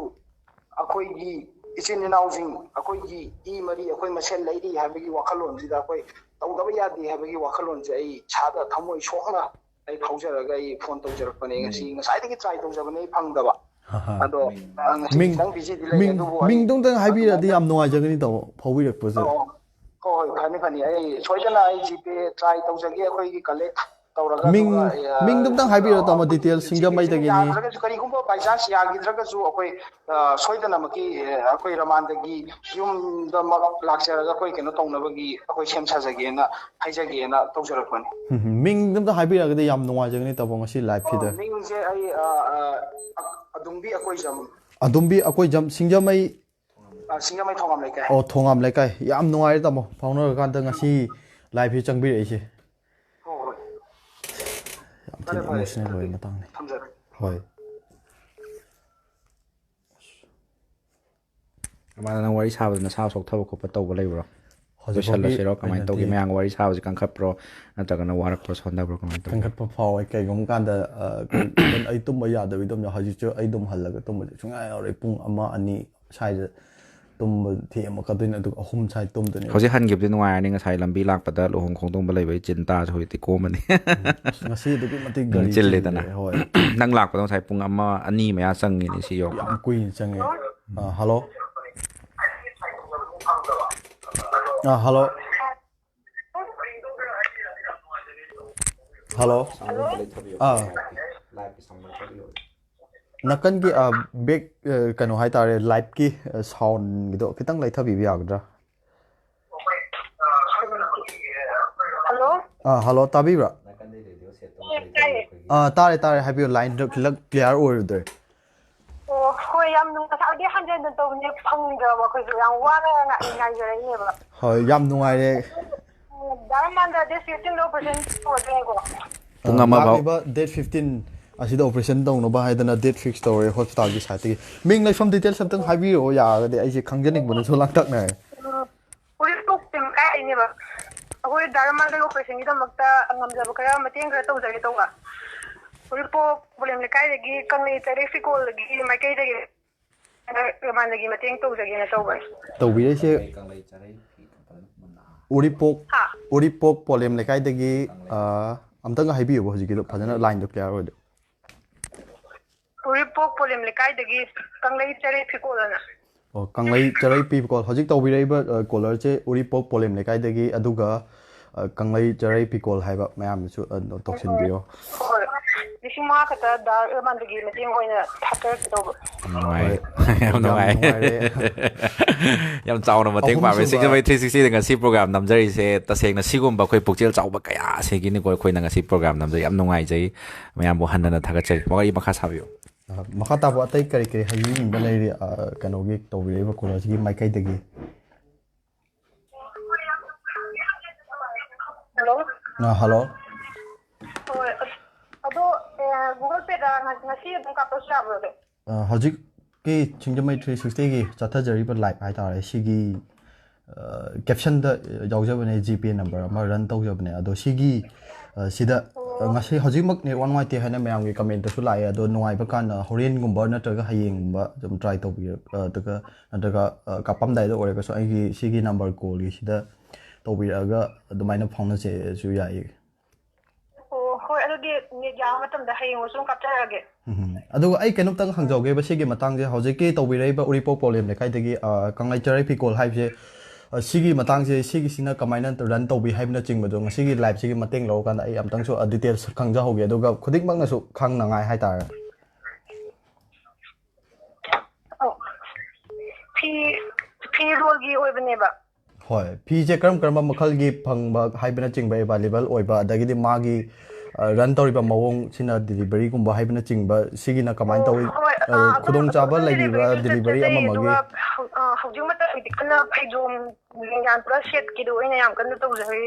ꯑꯩꯈꯣꯏꯒꯤ ꯏꯆꯤꯟ ꯏꯅꯥꯎꯁꯤꯡ, ꯑꯩꯈꯣꯏꯒꯤ ꯏ ꯃꯔꯤ ꯑꯩꯈꯣꯏ ꯃꯁꯦꯟ ꯂꯩꯔꯤ ꯍꯥꯏꯕꯒꯤ ꯋꯥꯈꯜꯂꯣꯟꯁꯤꯗ ꯑꯩꯈꯣꯏ ꯇꯧꯗꯕ ꯌꯥꯗꯦ ꯍꯥꯏꯕꯒꯤ ꯋꯥꯈꯜꯂꯣꯟꯁꯦ ꯑꯩ ꯏꯁꯥꯗ ꯊꯃꯣꯏ ꯁꯣꯛꯅ ꯑꯩ ꯐꯥꯎꯖꯔꯒ ꯑꯩ ꯐꯣꯟ ꯇꯧꯖꯔꯛꯄꯅꯦ ꯉꯁꯤ꯫ ꯎꯝ꯫ ꯉꯁꯥꯏꯗꯒꯤ ꯇ꯭ꯔꯥꯏ ꯇꯧꯖꯕꯅꯦ, ꯑꯩ ꯐꯪꯗꯕ꯫ ꯍꯥ ꯍꯥ꯫ ꯑꯗꯣ, ꯑ, ꯉꯁꯤ ꯃꯤꯡ, ꯈꯤꯇꯪ ꯕꯤꯖꯤꯗꯤ ꯂꯩ, ꯃꯤꯡ, ꯑꯗꯨꯕꯨ ꯑꯩ ꯃꯤꯡꯗꯨꯝꯇꯪ ꯍꯥꯏꯕꯤꯔꯗꯤ ꯑꯗꯨꯃꯥꯏꯅ ꯌꯥꯝ ꯅꯨꯡꯉꯥꯏꯖꯒꯅꯤ ꯇꯥꯃꯣ, ꯐꯥꯎꯕꯤꯔꯛꯄꯁꯦ꯫ ꯑꯣ, ꯍꯣꯏ, ꯍꯣꯏ, ꯐꯅꯤ, ꯐꯅꯤ꯫ ꯑꯩ ꯁꯣꯏꯗꯅ ꯑꯩ ꯖꯤꯄꯦ ꯇ꯭ꯔꯥꯏ ꯇꯧꯖꯒꯦ, ꯑꯩꯈꯣꯏꯒꯤ ꯀꯂꯦꯛ ꯇꯧꯔꯒ, ꯃꯤꯡ, ꯑꯗꯨꯒ, ꯑ, ꯃꯤꯡꯗꯨꯝꯇꯪ ꯍꯥꯏꯕꯤꯔꯣ ꯇꯥꯃꯣ, ꯑ, ꯗꯤꯇꯦꯜꯁ, ꯁꯤꯡꯖꯃꯩꯗꯒꯤꯅꯤ꯫ ꯌꯥꯗ꯭ꯔꯒꯁꯨ, ꯀꯔꯤꯒꯨꯝꯕ ꯕꯥꯏ ꯆꯥꯟꯁ ꯌꯥꯈꯤꯗ꯭ꯔꯒꯁꯨ ꯑꯩꯈꯣꯏ, ꯑ, ꯁꯣꯏꯗꯅꯃꯛꯀꯤ, ꯑ, ꯑꯩꯈꯣꯏ ꯔꯃꯥꯟꯗꯒꯤ ꯌꯨꯝꯗꯃꯛ ꯂꯥꯛꯆꯔꯒ ꯑꯩꯈꯣꯏ ꯀꯩꯅꯣ ꯇꯧꯅꯕꯒꯤ ꯑꯩꯈꯣꯏ ꯁꯦꯝ ꯁꯥꯖꯒꯦꯅ ꯍꯥꯏꯖꯒꯦꯅ ꯇꯧꯖꯔꯛꯄꯅꯤ꯫ ꯎꯝ, ꯃꯤꯡꯗꯨꯝꯇꯪ ꯍꯥꯏꯕꯤꯔꯒꯗꯤ ꯌꯥꯝ ꯅꯨꯡꯉꯥꯏꯖꯒꯅꯤ ꯇꯥꯃꯣ, ꯉꯁꯤ ꯑ, ꯂꯥꯏꯚꯁꯤꯗ꯫ ꯃꯤꯡꯁꯦ ꯑꯩ, ꯑ, ꯑ, ꯑ, ꯑꯗꯨꯝꯕꯤ ꯑꯀꯣꯏꯖꯝ꯫ ꯑꯗꯨꯝꯕꯤ ꯑꯀꯣꯏꯖꯝ, ꯁꯤꯡꯖꯃꯩ꯫ ꯑ, ꯁꯤꯡꯖꯃꯩ ꯊꯣꯉꯥꯝ ꯂꯩꯀꯥꯏ꯫ ꯑꯣ, ꯊꯣꯉꯥꯝ ꯂꯩꯀꯥꯏ꯫ ꯌꯥꯝ ꯅꯨꯡꯉꯥꯏꯔꯦ ꯇꯥꯃꯣ, ꯐꯥꯎꯅꯔꯀꯥꯟꯗ ꯉꯁꯤ ꯂꯥꯏꯚꯁꯤ ꯆꯪꯕꯤꯔꯛꯏꯁꯦ꯫ ꯍꯣꯏ, ꯍꯣꯏ꯫ ꯌꯥꯝ ꯐꯔꯦ, ꯊꯤꯅ ꯐꯔꯦ, ꯏꯃꯣꯁꯅꯦꯜ ꯑꯣꯏꯕ ꯑꯗꯨꯗꯤ ꯃꯇꯥꯡꯅꯤ꯫ ꯊꯝꯖꯔꯦ꯫ ꯍꯣꯏ꯫ ꯃꯥꯅ ꯅꯪ ꯋꯥꯔꯤ ꯁꯥꯕꯗ ꯅꯁꯥ ꯁꯣꯛꯊꯕ ꯈꯣꯠꯄ ꯇꯧꯕ ꯂꯩꯕ꯭ꯔꯣ? ꯍꯧꯖꯤꯛꯐꯥꯎꯒꯤ ꯂꯣꯏꯁꯜꯂꯁꯤꯔꯣ? ꯀꯃꯥꯏꯅ ꯇꯧꯒꯦ? ꯑꯣꯏꯅꯗꯤ ꯃꯌꯥꯝꯒ ꯋꯥꯔꯤ ꯁꯥꯕꯁꯤ ꯀꯟꯈꯠꯄ꯭ꯔꯣ, ꯅꯠꯇ꯭ꯔꯒꯅ ꯋꯥꯔꯛꯄ꯭ꯔꯣ, ꯁꯣꯟꯊꯕ꯭ꯔꯣ, ꯀꯃꯥꯏꯅ ꯇꯧꯒꯦ? ꯀꯟꯈꯠꯄ ꯐꯥꯎꯋꯦ꯫ ꯀꯩꯒꯨꯝꯕ ꯀꯥꯟꯗ ꯑ, ꯀꯩ- ꯑꯩ ꯇꯨꯝꯕ ꯌꯥꯗꯕꯤꯗꯣ ꯍꯧꯖꯤꯛꯁꯨ ꯑꯩ ꯑꯗꯨꯝ ꯍꯜꯂꯒ ꯇꯨꯝꯕꯁꯦ ꯁꯨꯡꯌꯥ ꯌꯥꯔꯣꯏ꯫ ꯄꯨꯡ ꯑꯃ ꯑꯅꯤ ꯁ꯭ꯋꯥꯏꯗ ꯇꯨꯝꯕ ꯊꯦꯡꯉꯛꯀꯗꯣꯏꯅꯦ, ꯑꯗꯨꯒ ꯑꯍꯨꯝ ꯁ꯭ꯋꯥꯏꯗ ꯇꯨꯝꯗꯣꯏꯅꯦ꯫ ꯍꯧꯖꯤꯛ ꯍꯟꯈꯤꯕꯗꯤ ꯅꯨꯡꯉꯥꯏꯔꯅꯤ, ꯉꯁꯥꯏ ꯂꯝꯕꯤ ꯂꯥꯛꯄꯗ ꯂꯨꯍꯣꯡ ꯈꯣꯡꯗꯣꯡꯕ ꯂꯩꯕꯒꯤ ꯆꯤꯟꯇꯥꯁꯨ ꯍꯧꯖꯤꯛꯇꯤ ꯀꯣꯝꯃꯅꯤ꯫ ꯑꯁ, ꯉꯁꯤ ꯑꯗꯨꯛꯀꯤ ꯃꯇꯤꯛ ꯅꯪ ꯒꯥꯔꯤ ꯆꯤꯜꯂꯦꯗꯅ꯫ ꯆꯤꯜꯂꯦ꯫ ꯍꯣꯏ, ꯅꯪ ꯂꯥꯛꯄꯗꯣ ꯉꯁꯥꯏ ꯄꯨꯡ ꯑꯃ ꯑꯅꯤ ꯃꯌꯥ ꯆꯪꯉꯤꯅꯦ ꯁꯤ ꯌꯧꯔꯛꯄ꯫ ꯌꯥꯝ ꯀꯨꯏꯅ ꯆꯪꯉꯦ꯫ ꯑ, ꯍꯜꯂꯣ꯫ ꯑ, ꯍꯜꯂꯣ꯫ ꯍꯜꯂꯣ꯫ ꯑꯥ, ꯅꯥꯀꯟꯒꯤ ꯕꯦꯛ, ꯀꯩꯅꯣ ꯍꯥꯏꯇꯥꯔꯦ, ꯂꯥꯏꯠꯀꯤ ꯁꯥꯎꯟꯒꯤꯗꯣ ꯈꯤꯇꯪ ꯂꯩꯊꯕꯤꯕ ꯌꯥꯒꯗ꯭ꯔꯥ? ꯍꯜꯂꯣ꯫ ꯑꯥ, ꯍꯜꯂꯣ, ꯇꯥꯕꯤꯕ꯭ꯔꯥ? ꯑꯦ, ꯇꯥꯏꯌꯦ꯫ ꯑꯥ, ꯇꯥꯔꯦ, ꯇꯥꯔꯦ, ꯍꯥꯏꯕꯤꯌꯨ꯫ ꯂꯥꯏꯟꯗꯣ ꯈꯤꯇꯪ ꯀ꯭ꯂꯤꯌꯥꯔ ꯑꯣꯏꯔꯨꯗ꯭ꯔꯦ꯫ ꯑꯣ, ꯍꯣꯏ, ꯌꯥꯝ ꯅꯨꯡ- ꯉꯁꯥꯏꯗꯤ ꯍꯟꯖꯟ ꯍꯟꯖꯟ ꯇꯧꯕꯅꯦ, ꯐꯪꯗ꯭ꯔꯕ꯫ ꯑꯩꯈꯣꯏꯁꯨ ꯌꯥꯝ ꯋꯥꯅ ꯉꯥꯏ- ꯉꯥꯏꯖꯔꯛꯏꯅꯦꯕ꯫ ꯍꯣꯏ, ꯌꯥꯝ ꯅꯨꯡꯉꯥꯏꯔꯦ꯫ ꯗꯥ ꯔꯃꯥꯟꯗ ꯗꯦꯠ ꯐꯤꯐꯇꯤꯟꯗ ꯑꯣꯄꯔꯦꯁꯟ ꯇꯧꯔꯗꯣꯏꯅꯦꯀꯣ꯫ ꯄꯨꯡ ꯑ, ꯑꯃ ꯐꯥꯎ꯫ ꯂꯥꯛꯂꯤꯕ ꯗꯦꯠ ꯐꯤꯐꯇꯤꯟ ꯑꯁꯤꯗ ꯑꯣꯄꯔꯦꯁꯟ ꯇꯧꯅꯕ ꯍꯥꯏꯗꯅ ꯗꯦꯠ ꯐꯤꯛꯁ ꯇꯧꯔꯦ ꯍꯣꯁꯄꯤꯇꯥꯜꯒꯤ ꯁꯥꯏꯠꯇꯒꯤ꯫ ꯃꯤꯡ ꯂꯩꯐꯝ ꯗꯤꯇꯦꯜꯁ ꯑꯝꯇꯪ ꯍꯥꯏꯕꯤꯔꯛꯑꯣ, ꯌꯥꯔꯒꯗꯤ꯫ ꯑꯩꯁꯦ ꯈꯪꯖꯅꯤꯡꯕꯅꯁꯨ ꯂꯥꯡꯇꯛꯅꯔꯦ꯫ ꯎꯔꯤꯄꯣꯛ ꯇꯤꯝ ꯀꯥꯏꯅꯦꯕ꯫ ꯑꯩꯈꯣꯏ ꯗꯥ ꯔꯃꯥꯟꯗꯒꯤ ꯑꯣꯄꯔꯦꯁꯟꯒꯤꯗꯃꯛꯇ ꯉꯝꯖꯕ ꯈꯔ ꯃꯇꯦꯡ ꯈꯔ ꯇꯧꯖꯒꯦ ꯇꯧꯕ꯫ ꯎꯔꯤꯄꯣꯛ ꯄꯣꯂꯦꯝ ꯂꯩꯀꯥꯏꯗꯒꯤ ꯀꯪꯂꯩ ꯆꯔꯦꯛ ꯐꯤꯀꯣꯜꯗꯒꯤ ꯃꯥꯏꯀꯩꯗꯒꯤ ꯔꯃꯥꯟꯗꯒꯤ ꯃꯇꯦꯡ ꯇꯧꯖꯒꯦꯅ ꯇꯧꯕꯅꯦ꯫ ꯇꯧꯕꯤꯔꯛꯏꯁꯦ ꯎꯔꯤꯄꯣꯛ, ꯍꯥ? ꯎꯔꯤꯄꯣꯛ ꯄꯣꯂꯦꯝ ꯂꯩꯀꯥꯏꯗꯒꯤ, ꯑ, ꯑꯝꯇꯪꯒ ꯍꯥꯏꯕꯤꯌꯨꯕ, ꯍꯧꯖꯤꯛꯀꯤꯗꯣ ꯐꯖꯅ ꯂꯥꯏꯟꯗꯣ ꯀ꯭ꯂꯤꯌꯥꯔ ꯑꯣꯏꯗꯦ꯫ ꯎꯔꯤꯄꯣꯛ ꯄꯣꯂꯦꯝ ꯂꯩꯀꯥꯏꯗꯒꯤ ꯀꯪꯂꯩ ꯆꯔꯦꯛ ꯐꯤꯀꯣꯜ ꯑꯅ꯫ ꯑꯣ, ꯀꯪꯂꯩ ꯆꯔꯩ ꯐꯤꯀꯣꯜ꯫ ꯍꯧꯖꯤꯛ ꯇꯧꯕꯤꯔꯛꯏꯕ, ꯑ, ꯀꯣꯂꯔꯁꯦ ꯎꯔꯤꯄꯣꯛ ꯄꯣꯂꯦꯝ ꯂꯩꯀꯥꯏꯗꯒꯤ, ꯑꯗꯨꯒ, ꯑ, ꯀꯪꯂꯩ ꯆꯔꯩ ꯐꯤꯀꯣꯜ ꯍꯥꯏꯕ ꯃꯌꯥꯝꯅꯁꯨ, ꯑ, ꯅꯣꯠ ꯇꯧꯁꯤꯟꯕꯤꯔꯣ꯫ ꯍꯣꯏ, ꯂꯤꯁꯤꯡ ꯃꯉꯥ ꯈꯛꯇ ꯗꯥ ꯔꯃꯥꯟꯗꯒꯤ ꯃꯇꯦꯡ ꯑꯣꯏꯅ ꯊꯥꯗꯔꯛꯀꯦ ꯇꯧꯕ꯫ ꯅꯨꯡꯉꯥꯏ꯫ ꯍꯣꯏ, ꯌꯥꯝ ꯌꯥꯝ ꯅꯨꯡꯉꯥꯏ꯫ ꯅꯨꯡꯉꯥꯏꯔꯦ꯫ ꯌꯥꯝ ꯆꯥꯎꯅ ꯃꯇꯦꯡ ꯄꯥꯡꯉꯦ꯫ ꯑꯍꯨꯝꯁꯨꯕ ꯁꯤꯛꯁꯇꯤ ꯁꯤꯛꯁꯇꯤꯗ ꯉꯁꯤ ꯄ꯭ꯔꯣꯒ꯭ꯔꯥꯝ ꯅꯝꯖꯔꯤꯁꯦ꯫ ꯇꯁꯦꯡꯅ ꯁꯤꯒꯨꯝꯕ ꯑꯩꯈꯣꯏ ꯄꯨꯛꯆꯦꯜ ꯆꯥꯎꯕ ꯀꯌꯥ ꯑꯁꯤꯒꯤꯅꯤꯀꯣ ꯑꯩꯈꯣꯏꯅ ꯉꯁꯤ ꯄ꯭ꯔꯣꯒ꯭ꯔꯥꯝ ꯅꯝꯖꯔꯤ꯫ ꯌꯥꯝ ꯅꯨꯡꯉꯥꯏꯖꯩ꯫ ꯃꯌꯥꯝꯕꯨ ꯍꯟꯅ ꯍꯟꯅ ꯊꯥꯒꯠꯆꯔꯤ꯫ ꯋꯥꯔꯤ ꯃꯈꯥ ꯁꯥꯕꯤꯌꯨ꯫ ꯑ, ꯃꯈꯥ ꯇꯥꯕ ꯑꯇꯩ ꯀꯔꯤ ꯀꯔꯤ ꯍꯥꯏꯕꯤꯅꯤꯡꯕ ꯂꯩꯔꯤ, ꯑ, ꯀꯩꯅꯣꯒꯤ ꯇꯧꯕꯤꯔꯛꯏꯕ ꯀꯣꯂꯔꯁꯤꯒꯤ ꯃꯥꯏꯀꯩꯗꯒꯤ? ꯍꯜꯂꯣ꯫ ꯑ, ꯍꯜꯂꯣ꯫ ꯍꯣꯏ, ꯑꯁ, ꯑꯗꯣ, ꯑꯦ, ꯒꯨꯒꯜ ꯄꯦꯗ ꯉ- ꯉꯁꯤ ꯑꯗꯨꯝ ꯀꯥꯞꯄꯁꯨ ꯌꯥꯕ꯭ꯔꯣ ꯑꯗꯣ? ꯑ, ꯍꯧꯖꯤꯛ ꯁꯤꯡꯖꯃꯩ ꯊ꯭ꯔꯤ ꯁꯤꯛꯁꯇꯤꯒꯤ ꯆꯠꯊꯖꯔꯤꯕ ꯂꯥꯏꯞ ꯍꯥꯏꯇꯥꯔꯦ, ꯁꯤꯒꯤ ꯀꯦꯞꯁꯟꯗ ꯌꯥꯎꯖꯕꯅꯦ, ꯖꯤꯄꯦ ꯅꯝꯕꯔ ꯑꯃ ꯔꯟ ꯇꯧꯖꯕꯅꯦ꯫ ꯑꯗꯣ ꯁꯤꯒꯤ ꯑ, ꯁꯤꯗ ꯑ, ꯉꯁꯤ ꯍꯧꯖꯤꯛꯃꯛ ꯅꯦꯠꯋꯥꯛ ꯅꯨꯡꯉꯥꯏꯇꯦ ꯍꯥꯏꯅ ꯃꯌꯥꯝꯒꯤ ꯀꯃꯦꯟꯇꯁꯨ ꯂꯥꯛꯑꯦ꯫ ꯑꯗꯣ ꯅꯨꯡꯉꯥꯏꯕ ꯀꯥꯟꯗ ꯍꯣꯔꯦꯟꯒꯨꯝꯕ ꯅꯠꯇ꯭ꯔꯒ ꯍꯌꯦꯡꯒꯨꯝꯕ ꯑꯗꯨꯝ ꯇ꯭ꯔꯥꯏ ꯇꯧꯕꯤꯔ ꯑ, ꯑꯗꯨꯒ ꯅꯠꯇ꯭ꯔꯒ ꯑ, ꯀꯥꯞꯄꯝꯗꯥꯏꯗ ꯑꯣꯏꯔꯒꯁꯨ ꯑꯩꯒꯤ ꯁꯤꯒꯤ ꯅꯝꯕꯔ ꯀꯣꯜꯒꯤ ꯁꯤꯗ ꯇꯧꯕꯤꯔꯛꯑꯒ ꯑꯗꯨꯃꯥꯏꯅ ꯐꯥꯎꯅꯁꯦꯁꯨ ꯌꯥꯏꯌꯦ꯫ ꯑꯣ, ꯍꯣꯏ, ꯑꯗꯨꯗꯤ ꯅꯦꯠ ꯌꯥꯕ ꯃꯇꯝꯗ ꯍꯌꯦꯡ ꯑꯣꯏꯔꯁꯨ ꯑꯗꯨꯝ ꯀꯥꯞꯆꯔꯛꯑꯒꯦ꯫ ꯎꯝ꯫ ꯑꯗꯨꯒ ꯑꯩ ꯀꯩꯅꯣꯝꯇꯪ ꯍꯪꯖꯍꯧꯒꯦꯕ ꯁꯤꯒꯤ ꯃꯇꯥꯡꯁꯦ, ꯍꯧꯖꯤꯛꯀꯤ ꯇꯧꯕꯤꯔꯛꯏꯕ ꯎꯔꯤꯄꯣꯛ ꯄꯣꯂꯦꯝ ꯂꯩꯀꯥꯏꯗꯒꯤ, ꯑ, ꯀꯪꯂꯩ ꯆꯔꯩ ꯐꯤꯀꯣꯜ ꯍꯥꯏꯕꯁꯦ, ꯑ, ꯁꯤꯒꯤ ꯃꯇꯥꯡꯁꯦ, ꯁꯤꯒꯤꯁꯤꯅ ꯀꯃꯥꯏꯅ ꯔꯟ ꯇꯧꯕꯤ ꯍꯥꯏꯕꯅꯆꯤꯡꯕꯗꯣ ꯉꯁꯤꯒꯤ ꯂꯥꯏꯞꯁꯤꯒꯤ ꯃꯇꯦꯡ ꯂꯧꯔꯀꯥꯟꯗ ꯑꯩ ꯑꯝꯇꯪꯁꯨ, ꯑ, ꯗꯤꯇꯦꯜꯁ ꯈꯪꯖꯍꯧꯒꯦ, ꯑꯗꯨꯒ ꯈꯨꯗꯤꯡꯃꯛꯅꯁꯨ ꯈꯪꯅꯉꯥꯏ ꯍꯥꯏꯇꯥꯔꯦ꯫ ꯑꯣ, ꯐꯤ, ꯐꯤꯔꯣꯜꯒꯤ ꯑꯣꯏꯕꯅꯦꯕ꯫ ꯍꯣꯏ, ꯐꯤꯁꯦ ꯀꯔꯝ ꯀꯔꯝꯕ ꯃꯈꯜꯒꯤ ꯐꯪꯕ ꯍꯥꯏꯕꯅꯆꯤꯡꯕ ꯑꯦꯕꯥꯏꯂꯦꯕꯜ ꯑꯣꯏꯕ, ꯑꯗꯒꯤꯗꯤ ꯃꯥꯒꯤ, ꯑ, ꯔꯟ ꯇꯧꯔꯤꯕ ꯃꯑꯣꯡꯁꯤꯅ ꯗꯤꯂꯤꯚꯔꯤꯒꯨꯝꯕ ꯍꯥꯏꯕꯅꯆꯤꯡꯕ, ꯁꯤꯒꯤꯅ ꯀꯃꯥꯏꯅ ꯇꯧꯏ? ꯍꯣꯏ, ꯑ, ꯑ, ꯑꯗꯨꯝ, ꯈꯨꯗꯣꯡꯆꯥꯕ ꯑꯗꯨꯝ ꯂꯩꯔꯤꯕ꯭ꯔꯥ ꯗꯤꯂꯤꯚꯔꯤꯁꯨ ꯗꯤꯂꯤꯚꯔꯤ ꯆꯠꯆꯩ, ꯑꯃꯃꯒꯤ? ꯑꯗꯨꯒ ꯍꯧ-, ꯑ, ꯍꯧꯖꯤꯛ ꯃꯇꯝꯗꯤ ꯀꯟꯅ ꯐꯩꯖꯣꯝ, ꯂꯦꯡꯌꯥꯟ ꯄꯨꯔꯥ ꯁꯦꯠꯀꯤꯗꯣ ꯑꯣꯏꯅ ꯌꯥꯝ ꯀꯟꯅ ꯇꯧꯖꯔꯤ꯫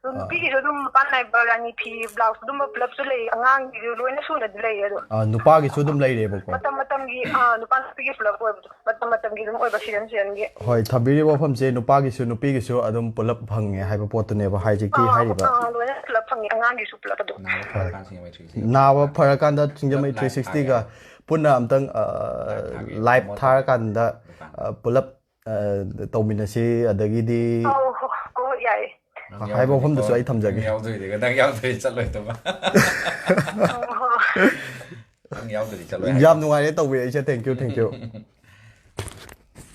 ꯑꯗꯨ ꯑꯥ꯫ ꯅꯨꯄꯤꯒꯤꯁꯨ ꯑꯗꯨꯝ ꯃꯄꯥꯟ ꯅꯥꯏꯕ ꯔꯥꯅꯤ ꯐꯤ, ꯕ꯭ꯂꯥꯎꯁ ꯑꯗꯨꯝꯕ ꯄꯨꯂꯞꯁꯨ ꯂꯩ, ꯑꯉꯥꯡꯒꯤꯁꯨ ꯂꯣꯏꯅ ꯁꯨꯅꯗꯤ ꯂꯩꯌꯦ꯫ ꯑꯗꯣ ꯑꯥ, ꯅꯨꯄꯥꯒꯤꯁꯨ ꯑꯗꯨꯝ ꯂꯩꯔꯦꯕꯀꯣ? ꯃꯇꯝ ꯃꯇꯝꯒꯤ, ꯑꯥ, ꯅꯨꯄꯥ ꯅꯨꯄꯤꯒꯤ ꯄꯨꯂꯞ ꯑꯣꯏꯕꯗꯣ, ꯃꯇꯝ ꯃꯇꯝꯒꯤ ꯑꯗꯨꯝ ꯑꯣꯏꯕ, ꯁꯤꯖꯟ ꯁꯤꯖꯟꯒꯤ꯫ ꯍꯣꯏ, ꯊꯝꯕꯤꯔꯤꯕ ꯋꯥꯐꯝꯁꯦ ꯅꯨꯄꯥꯒꯤꯁꯨ ꯅꯨꯄꯤꯒꯤꯁꯨ ꯑꯗꯨꯝ ꯄꯨꯂꯞ ꯐꯪꯉꯦ ꯍꯥꯏꯕ ꯄꯣꯠꯇꯨꯅꯦꯕ ꯍꯥꯏꯖꯤꯛꯀꯤ ꯑꯥ, ꯍꯥꯏꯔꯤꯕ꯫ ꯑꯥ, ꯂꯣꯏꯅ ꯄꯨꯂꯞ ꯐꯪꯉꯦ, ꯑꯉꯥꯡꯒꯤꯁꯨ ꯄꯨꯂꯞ ꯑꯗꯨꯝ꯫ ꯅꯥꯕ ꯍꯣꯏ꯫ ꯐꯔꯀꯥꯟ ꯁꯤꯡꯖꯃꯩ ꯊ꯭ꯔꯤ ꯁꯤꯛꯁꯇꯤ ꯅꯥꯕ ꯐꯔꯀꯥꯟꯗ ꯁꯤꯡꯖꯃꯩ ꯄꯨꯂꯞ ꯊ꯭ꯔꯤ ꯁꯤꯛꯁꯇꯤꯒ ꯂꯥꯏꯐ ꯊꯥꯒꯦ꯫ ꯄꯨꯟꯅ ꯑꯝꯇꯪ, ꯑ, ꯂꯥꯏꯐ ꯊꯥꯒꯦ꯫ ꯂꯥꯏꯐ ꯃꯣꯏ ꯊꯥꯔꯀꯥꯟꯗ, ꯗꯨꯀꯥꯟꯗ꯫ ꯑ, ꯄꯨꯂꯞ ꯑ, ꯇꯧꯃꯤꯟꯅꯁꯤ, ꯑꯗꯒꯤꯗꯤ ꯑꯧ, ꯍꯣ-, ꯍꯣꯏ, ꯌꯥꯏꯌꯦ꯫ ꯅꯪ ꯍꯥꯏꯕ ꯌꯥꯎꯗꯣꯏꯅꯤꯀꯣ, ꯋꯥꯐꯝꯗꯨꯁꯨ ꯑꯩ ꯊꯝꯖꯒꯦ꯫ ꯅꯪ ꯌꯥꯎꯗꯣꯏꯅꯤꯀꯣ, ꯅꯪ ꯌꯥꯎꯗꯣꯏ ꯆꯠꯂꯣꯏꯗꯕ꯫ ꯑꯧ, ꯍꯣꯏ꯫ ꯅꯪ ꯌꯥꯎꯗ꯭ꯔꯗꯤ ꯆꯠꯂꯣꯏ ꯍꯥꯏꯕ꯫ ꯌꯥꯝ ꯅꯨꯡꯉꯥꯏꯔꯦ ꯇꯧꯕꯤꯔꯛꯏꯁꯦ, thank you, thank you꯫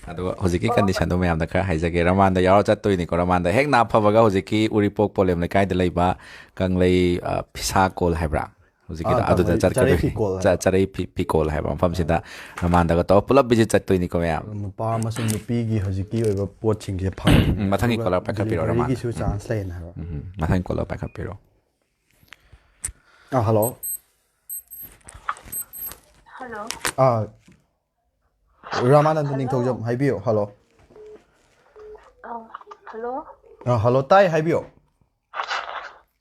ꯑꯗꯣ ꯍꯧꯖꯤꯛꯀꯤ ꯑꯣ, ꯍꯣꯏ꯫ ꯀꯟꯗꯤꯁꯟꯗꯣ ꯃꯌꯥꯝꯗ ꯈꯔ ꯍꯥꯏꯖꯒꯦ꯫ ꯔꯃꯥꯟꯗ ꯌꯥꯎꯔ ꯆꯠꯇꯣꯏꯅꯤꯀꯣ, ꯔꯃꯥꯟꯗ ꯍꯦꯛ ꯅꯥ ꯐꯕꯒ ꯍꯧꯖꯤꯛꯀꯤ ꯎꯔꯤꯄꯣꯛ ꯄꯣꯂꯦꯝ ꯂꯩꯀꯥꯏꯗ ꯂꯩꯕ ꯀꯪꯂꯩ, ꯑ, ꯐꯤꯁꯥ ꯀꯣꯜ ꯍꯥꯏꯕ꯭ꯔꯥ? ꯍꯧꯖꯤꯛꯀꯤꯗꯣ ꯑꯥ, ꯑꯗꯨꯗ ꯀꯪꯂꯩ ꯆꯠꯀꯗꯣꯏꯅꯤ꯫ ꯆꯔꯩ ꯐꯤꯀꯣꯜ ꯍꯥꯏꯕ꯫ ꯆ-, ꯆꯔꯩ ꯐꯤ-, ꯐꯤꯀꯣꯜ ꯍꯥꯏꯕ ꯃꯐꯝꯁꯤꯗ ꯑꯥ꯫ ꯔꯃꯥꯟꯗꯒ ꯇꯧꯔꯒ ꯄꯨꯂꯞ ꯚꯤꯖꯤꯠ ꯆꯠꯇꯣꯏꯅꯤꯀꯣ ꯃꯌꯥꯝ꯫ ꯅꯨꯄꯥ ꯑꯃꯁꯨꯡ ꯅꯨꯄꯤꯒꯤ ꯍꯧꯖꯤꯛꯀꯤ ꯑꯣꯏꯕ ꯄꯣꯠꯁꯤꯡꯁꯦ ꯐꯪꯉꯦ꯫ ꯎꯝ, ꯃꯊꯪꯒꯤ ꯑꯗꯨꯒ ꯀꯣꯂꯔ ꯄꯥꯏꯈꯠꯄꯤꯔꯣ, ꯔꯃꯥꯟꯗ꯫ ꯗꯤꯂꯤꯚꯔꯤꯒꯤꯁꯨ ꯆꯥꯟꯁ ꯂꯩꯌꯦꯅ ꯍꯥꯏꯕ꯫ ꯎꯝ, ꯃꯊꯪꯒꯤ ꯀꯣꯂꯔ ꯄꯥꯏꯈꯠꯄꯤꯔꯣ꯫ ꯑꯥ, ꯍꯜꯂꯣ꯫ ꯍꯜꯂꯣ꯫ ꯑꯥ, ꯔꯥꯃꯥꯅꯟꯗ ꯍꯜꯂꯣ꯫ ꯅꯤꯡꯊꯧꯖꯝ, ꯍꯥꯏꯕꯤꯌꯨ꯫ ꯍꯜꯂꯣ꯫ ꯑꯥ, ꯍꯜꯂꯣ꯫ ꯑꯥ, ꯍꯜꯂꯣ, ꯇꯥꯏ, ꯍꯥꯏꯕꯤꯌꯨ꯫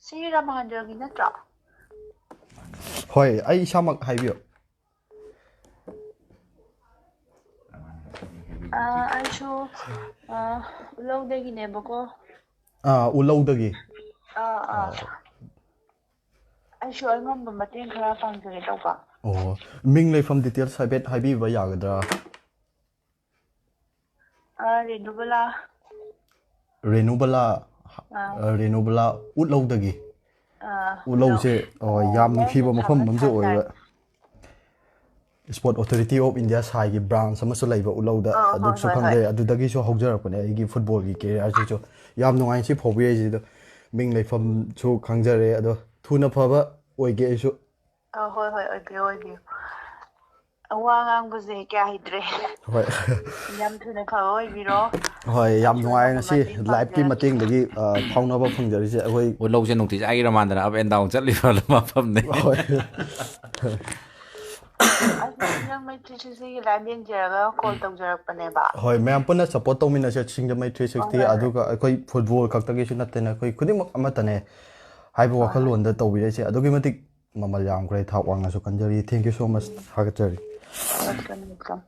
ꯁꯤ ꯔꯥꯃꯥꯅꯟꯗꯒꯤ ꯅꯠꯇ꯭ꯔꯣ? ꯍꯣꯏ, ꯑꯩ ꯏꯁꯥꯃꯛ, ꯍꯥꯏꯕꯤꯌꯨ꯫ ꯑꯥ, ꯑꯩꯁꯨ ꯑꯥ, ꯎꯂꯧꯗꯒꯤꯅꯦꯕꯀꯣ꯫ ꯑꯥ, ꯎꯂꯧꯗꯒꯤ꯫ ꯑꯥ ꯑꯥ ꯑꯩꯁꯨ ꯑꯉꯝꯕ ꯃꯇꯦꯡ ꯈꯔ ꯄꯥꯡꯖꯒꯦ ꯇꯧꯕ꯫ ꯑꯣ, ꯃꯤꯡ ꯂꯩꯐꯝ ꯗꯤꯇꯦꯜꯁ ꯍꯥꯏꯐꯦꯠ ꯍꯥꯏꯕꯤꯕ ꯌꯥꯒꯗ꯭ꯔꯥ? ꯑꯥ, ꯔꯦꯅꯨꯕꯂꯥ꯫ ꯔꯦꯅꯨꯕꯂꯥ꯫ ꯑꯥ ꯑ, ꯔꯦꯅꯨꯕꯂꯥ ꯎꯠꯂꯧꯗꯒꯤ꯫ ꯑꯥ, ꯎꯠꯂꯧꯁꯦ ꯑ, ꯌꯥꯝ ꯂꯧ ꯅꯨꯡꯁꯤꯕ ꯃꯐꯝ ꯊꯥꯕ ꯑꯃꯁꯨ ꯁꯥ ꯑꯣꯏꯕ꯫ ꯁꯥꯏ꯫ Sport Authority of India ꯁꯥꯏꯒꯤ ꯕ꯭ꯔꯥꯟꯁ ꯑꯃꯁꯨ ꯂꯩꯕ ꯎꯠꯂꯧꯗ, ꯑꯥ, ꯍꯣꯏ, ꯑꯗꯨꯁꯨ ꯍꯣꯏ, ꯍꯣꯏ꯫ ꯈꯪꯖꯩ꯫ ꯑꯗꯨꯗꯒꯤꯁꯨ ꯍꯧꯖꯔꯛꯄꯅꯦ ꯑꯩꯒꯤ ꯐꯨꯠꯕꯣꯜꯒꯤ ꯀꯦꯔꯤꯌꯔꯁꯤꯁꯨ꯫ ꯌꯥꯝ ꯅꯨꯡꯉꯥꯏ ꯁꯤ ꯐꯥꯎꯕꯤꯔꯛꯏꯁꯤꯗ꯫ ꯃꯤꯡ ꯂꯩꯐꯝꯁꯨ ꯈꯪꯖꯔꯦ, ꯑꯗꯣ ꯊꯨꯅ ꯐꯕ ꯑꯣꯏꯒꯦ ꯑꯩꯁꯨ꯫ ꯑꯥ, ꯍꯣꯏ ꯍꯣꯏ, ꯑꯣꯏꯕꯤꯌꯨ ꯑꯣꯏꯕꯤꯌꯨ꯫ ꯋꯥ ꯉꯥꯡꯕꯁꯦ ꯀꯌꯥ ꯍꯩꯇ꯭ꯔꯦ꯫ ꯍꯣꯏ꯫ ꯌꯥꯝ ꯊꯨꯅ ꯐꯕ ꯑꯣꯏꯕꯤꯔꯣ꯫ ꯍꯣꯏ, ꯌꯥꯝ ꯑꯩꯁꯨ ꯅꯨꯡꯉꯥꯏꯔꯦ ꯑꯉꯝꯕ ꯉꯁꯤ ꯃꯇꯦꯡ ꯂꯥꯏꯞꯀꯤ ꯄꯥꯡꯖꯔꯛꯀꯦ꯫ ꯃꯇꯦꯡꯗꯒꯤ ꯑ, ꯐꯥꯎꯅꯕ ꯐꯪꯖꯔꯤꯁꯦ ꯑꯩꯈꯣꯏ꯫ ꯎꯠꯂꯧꯁꯦ ꯅꯨꯡꯇꯤꯖꯥꯏꯒꯤ ꯔꯃꯥꯟꯗꯅ up and down ꯆꯠꯂꯤꯕ ꯃꯐꯝꯅꯦ꯫ ꯍꯣꯏ꯫ ꯑꯩꯁꯨ ꯁꯤꯡꯖꯃꯩ ꯊ꯭ꯔꯤ ꯁꯤꯛꯁꯇꯤꯒꯤ ꯂꯥꯏꯚ ꯌꯦꯡꯖꯔꯒ ꯀꯣꯜ ꯇꯧꯖꯔꯛꯄꯅꯦꯕ꯫ ꯍꯣꯏ, ꯃꯌꯥꯝ ꯄꯨꯟꯅ ꯁꯞꯄꯣꯔꯠ ꯇꯧꯃꯤꯟꯅꯁꯦ ꯁꯤꯡꯖꯃꯩ ꯊ꯭ꯔꯤ ꯁꯤꯛꯁꯇꯤ꯫ ꯍꯣꯏ, ꯍꯣꯏ꯫ ꯑꯗꯨꯒ ꯑꯩꯈꯣꯏ ꯐꯨꯠꯕꯣꯜ ꯈꯛꯇꯒꯤꯁꯨ ꯅꯠꯇꯅ ꯑꯩꯈꯣꯏ ꯈꯨꯗꯤꯡꯃꯛ ꯑꯃꯠꯇꯅꯦ ꯍꯥꯏꯕ ꯋꯥꯈꯜꯂꯣꯟꯗ ꯇꯧꯕꯤꯔꯛꯏꯁꯦ꯫ ꯑꯗꯨꯛꯀꯤ ꯃꯇꯤꯛ ꯃꯃꯜ ꯌꯥꯝꯈ꯭ꯔꯦ, ꯊꯥꯛ ꯋꯥꯡꯅꯁꯨ ꯈꯟꯖꯔꯤ꯫ Thank you so much, ꯊꯥꯒꯠꯆꯔꯤ꯫ Welcome, welcome.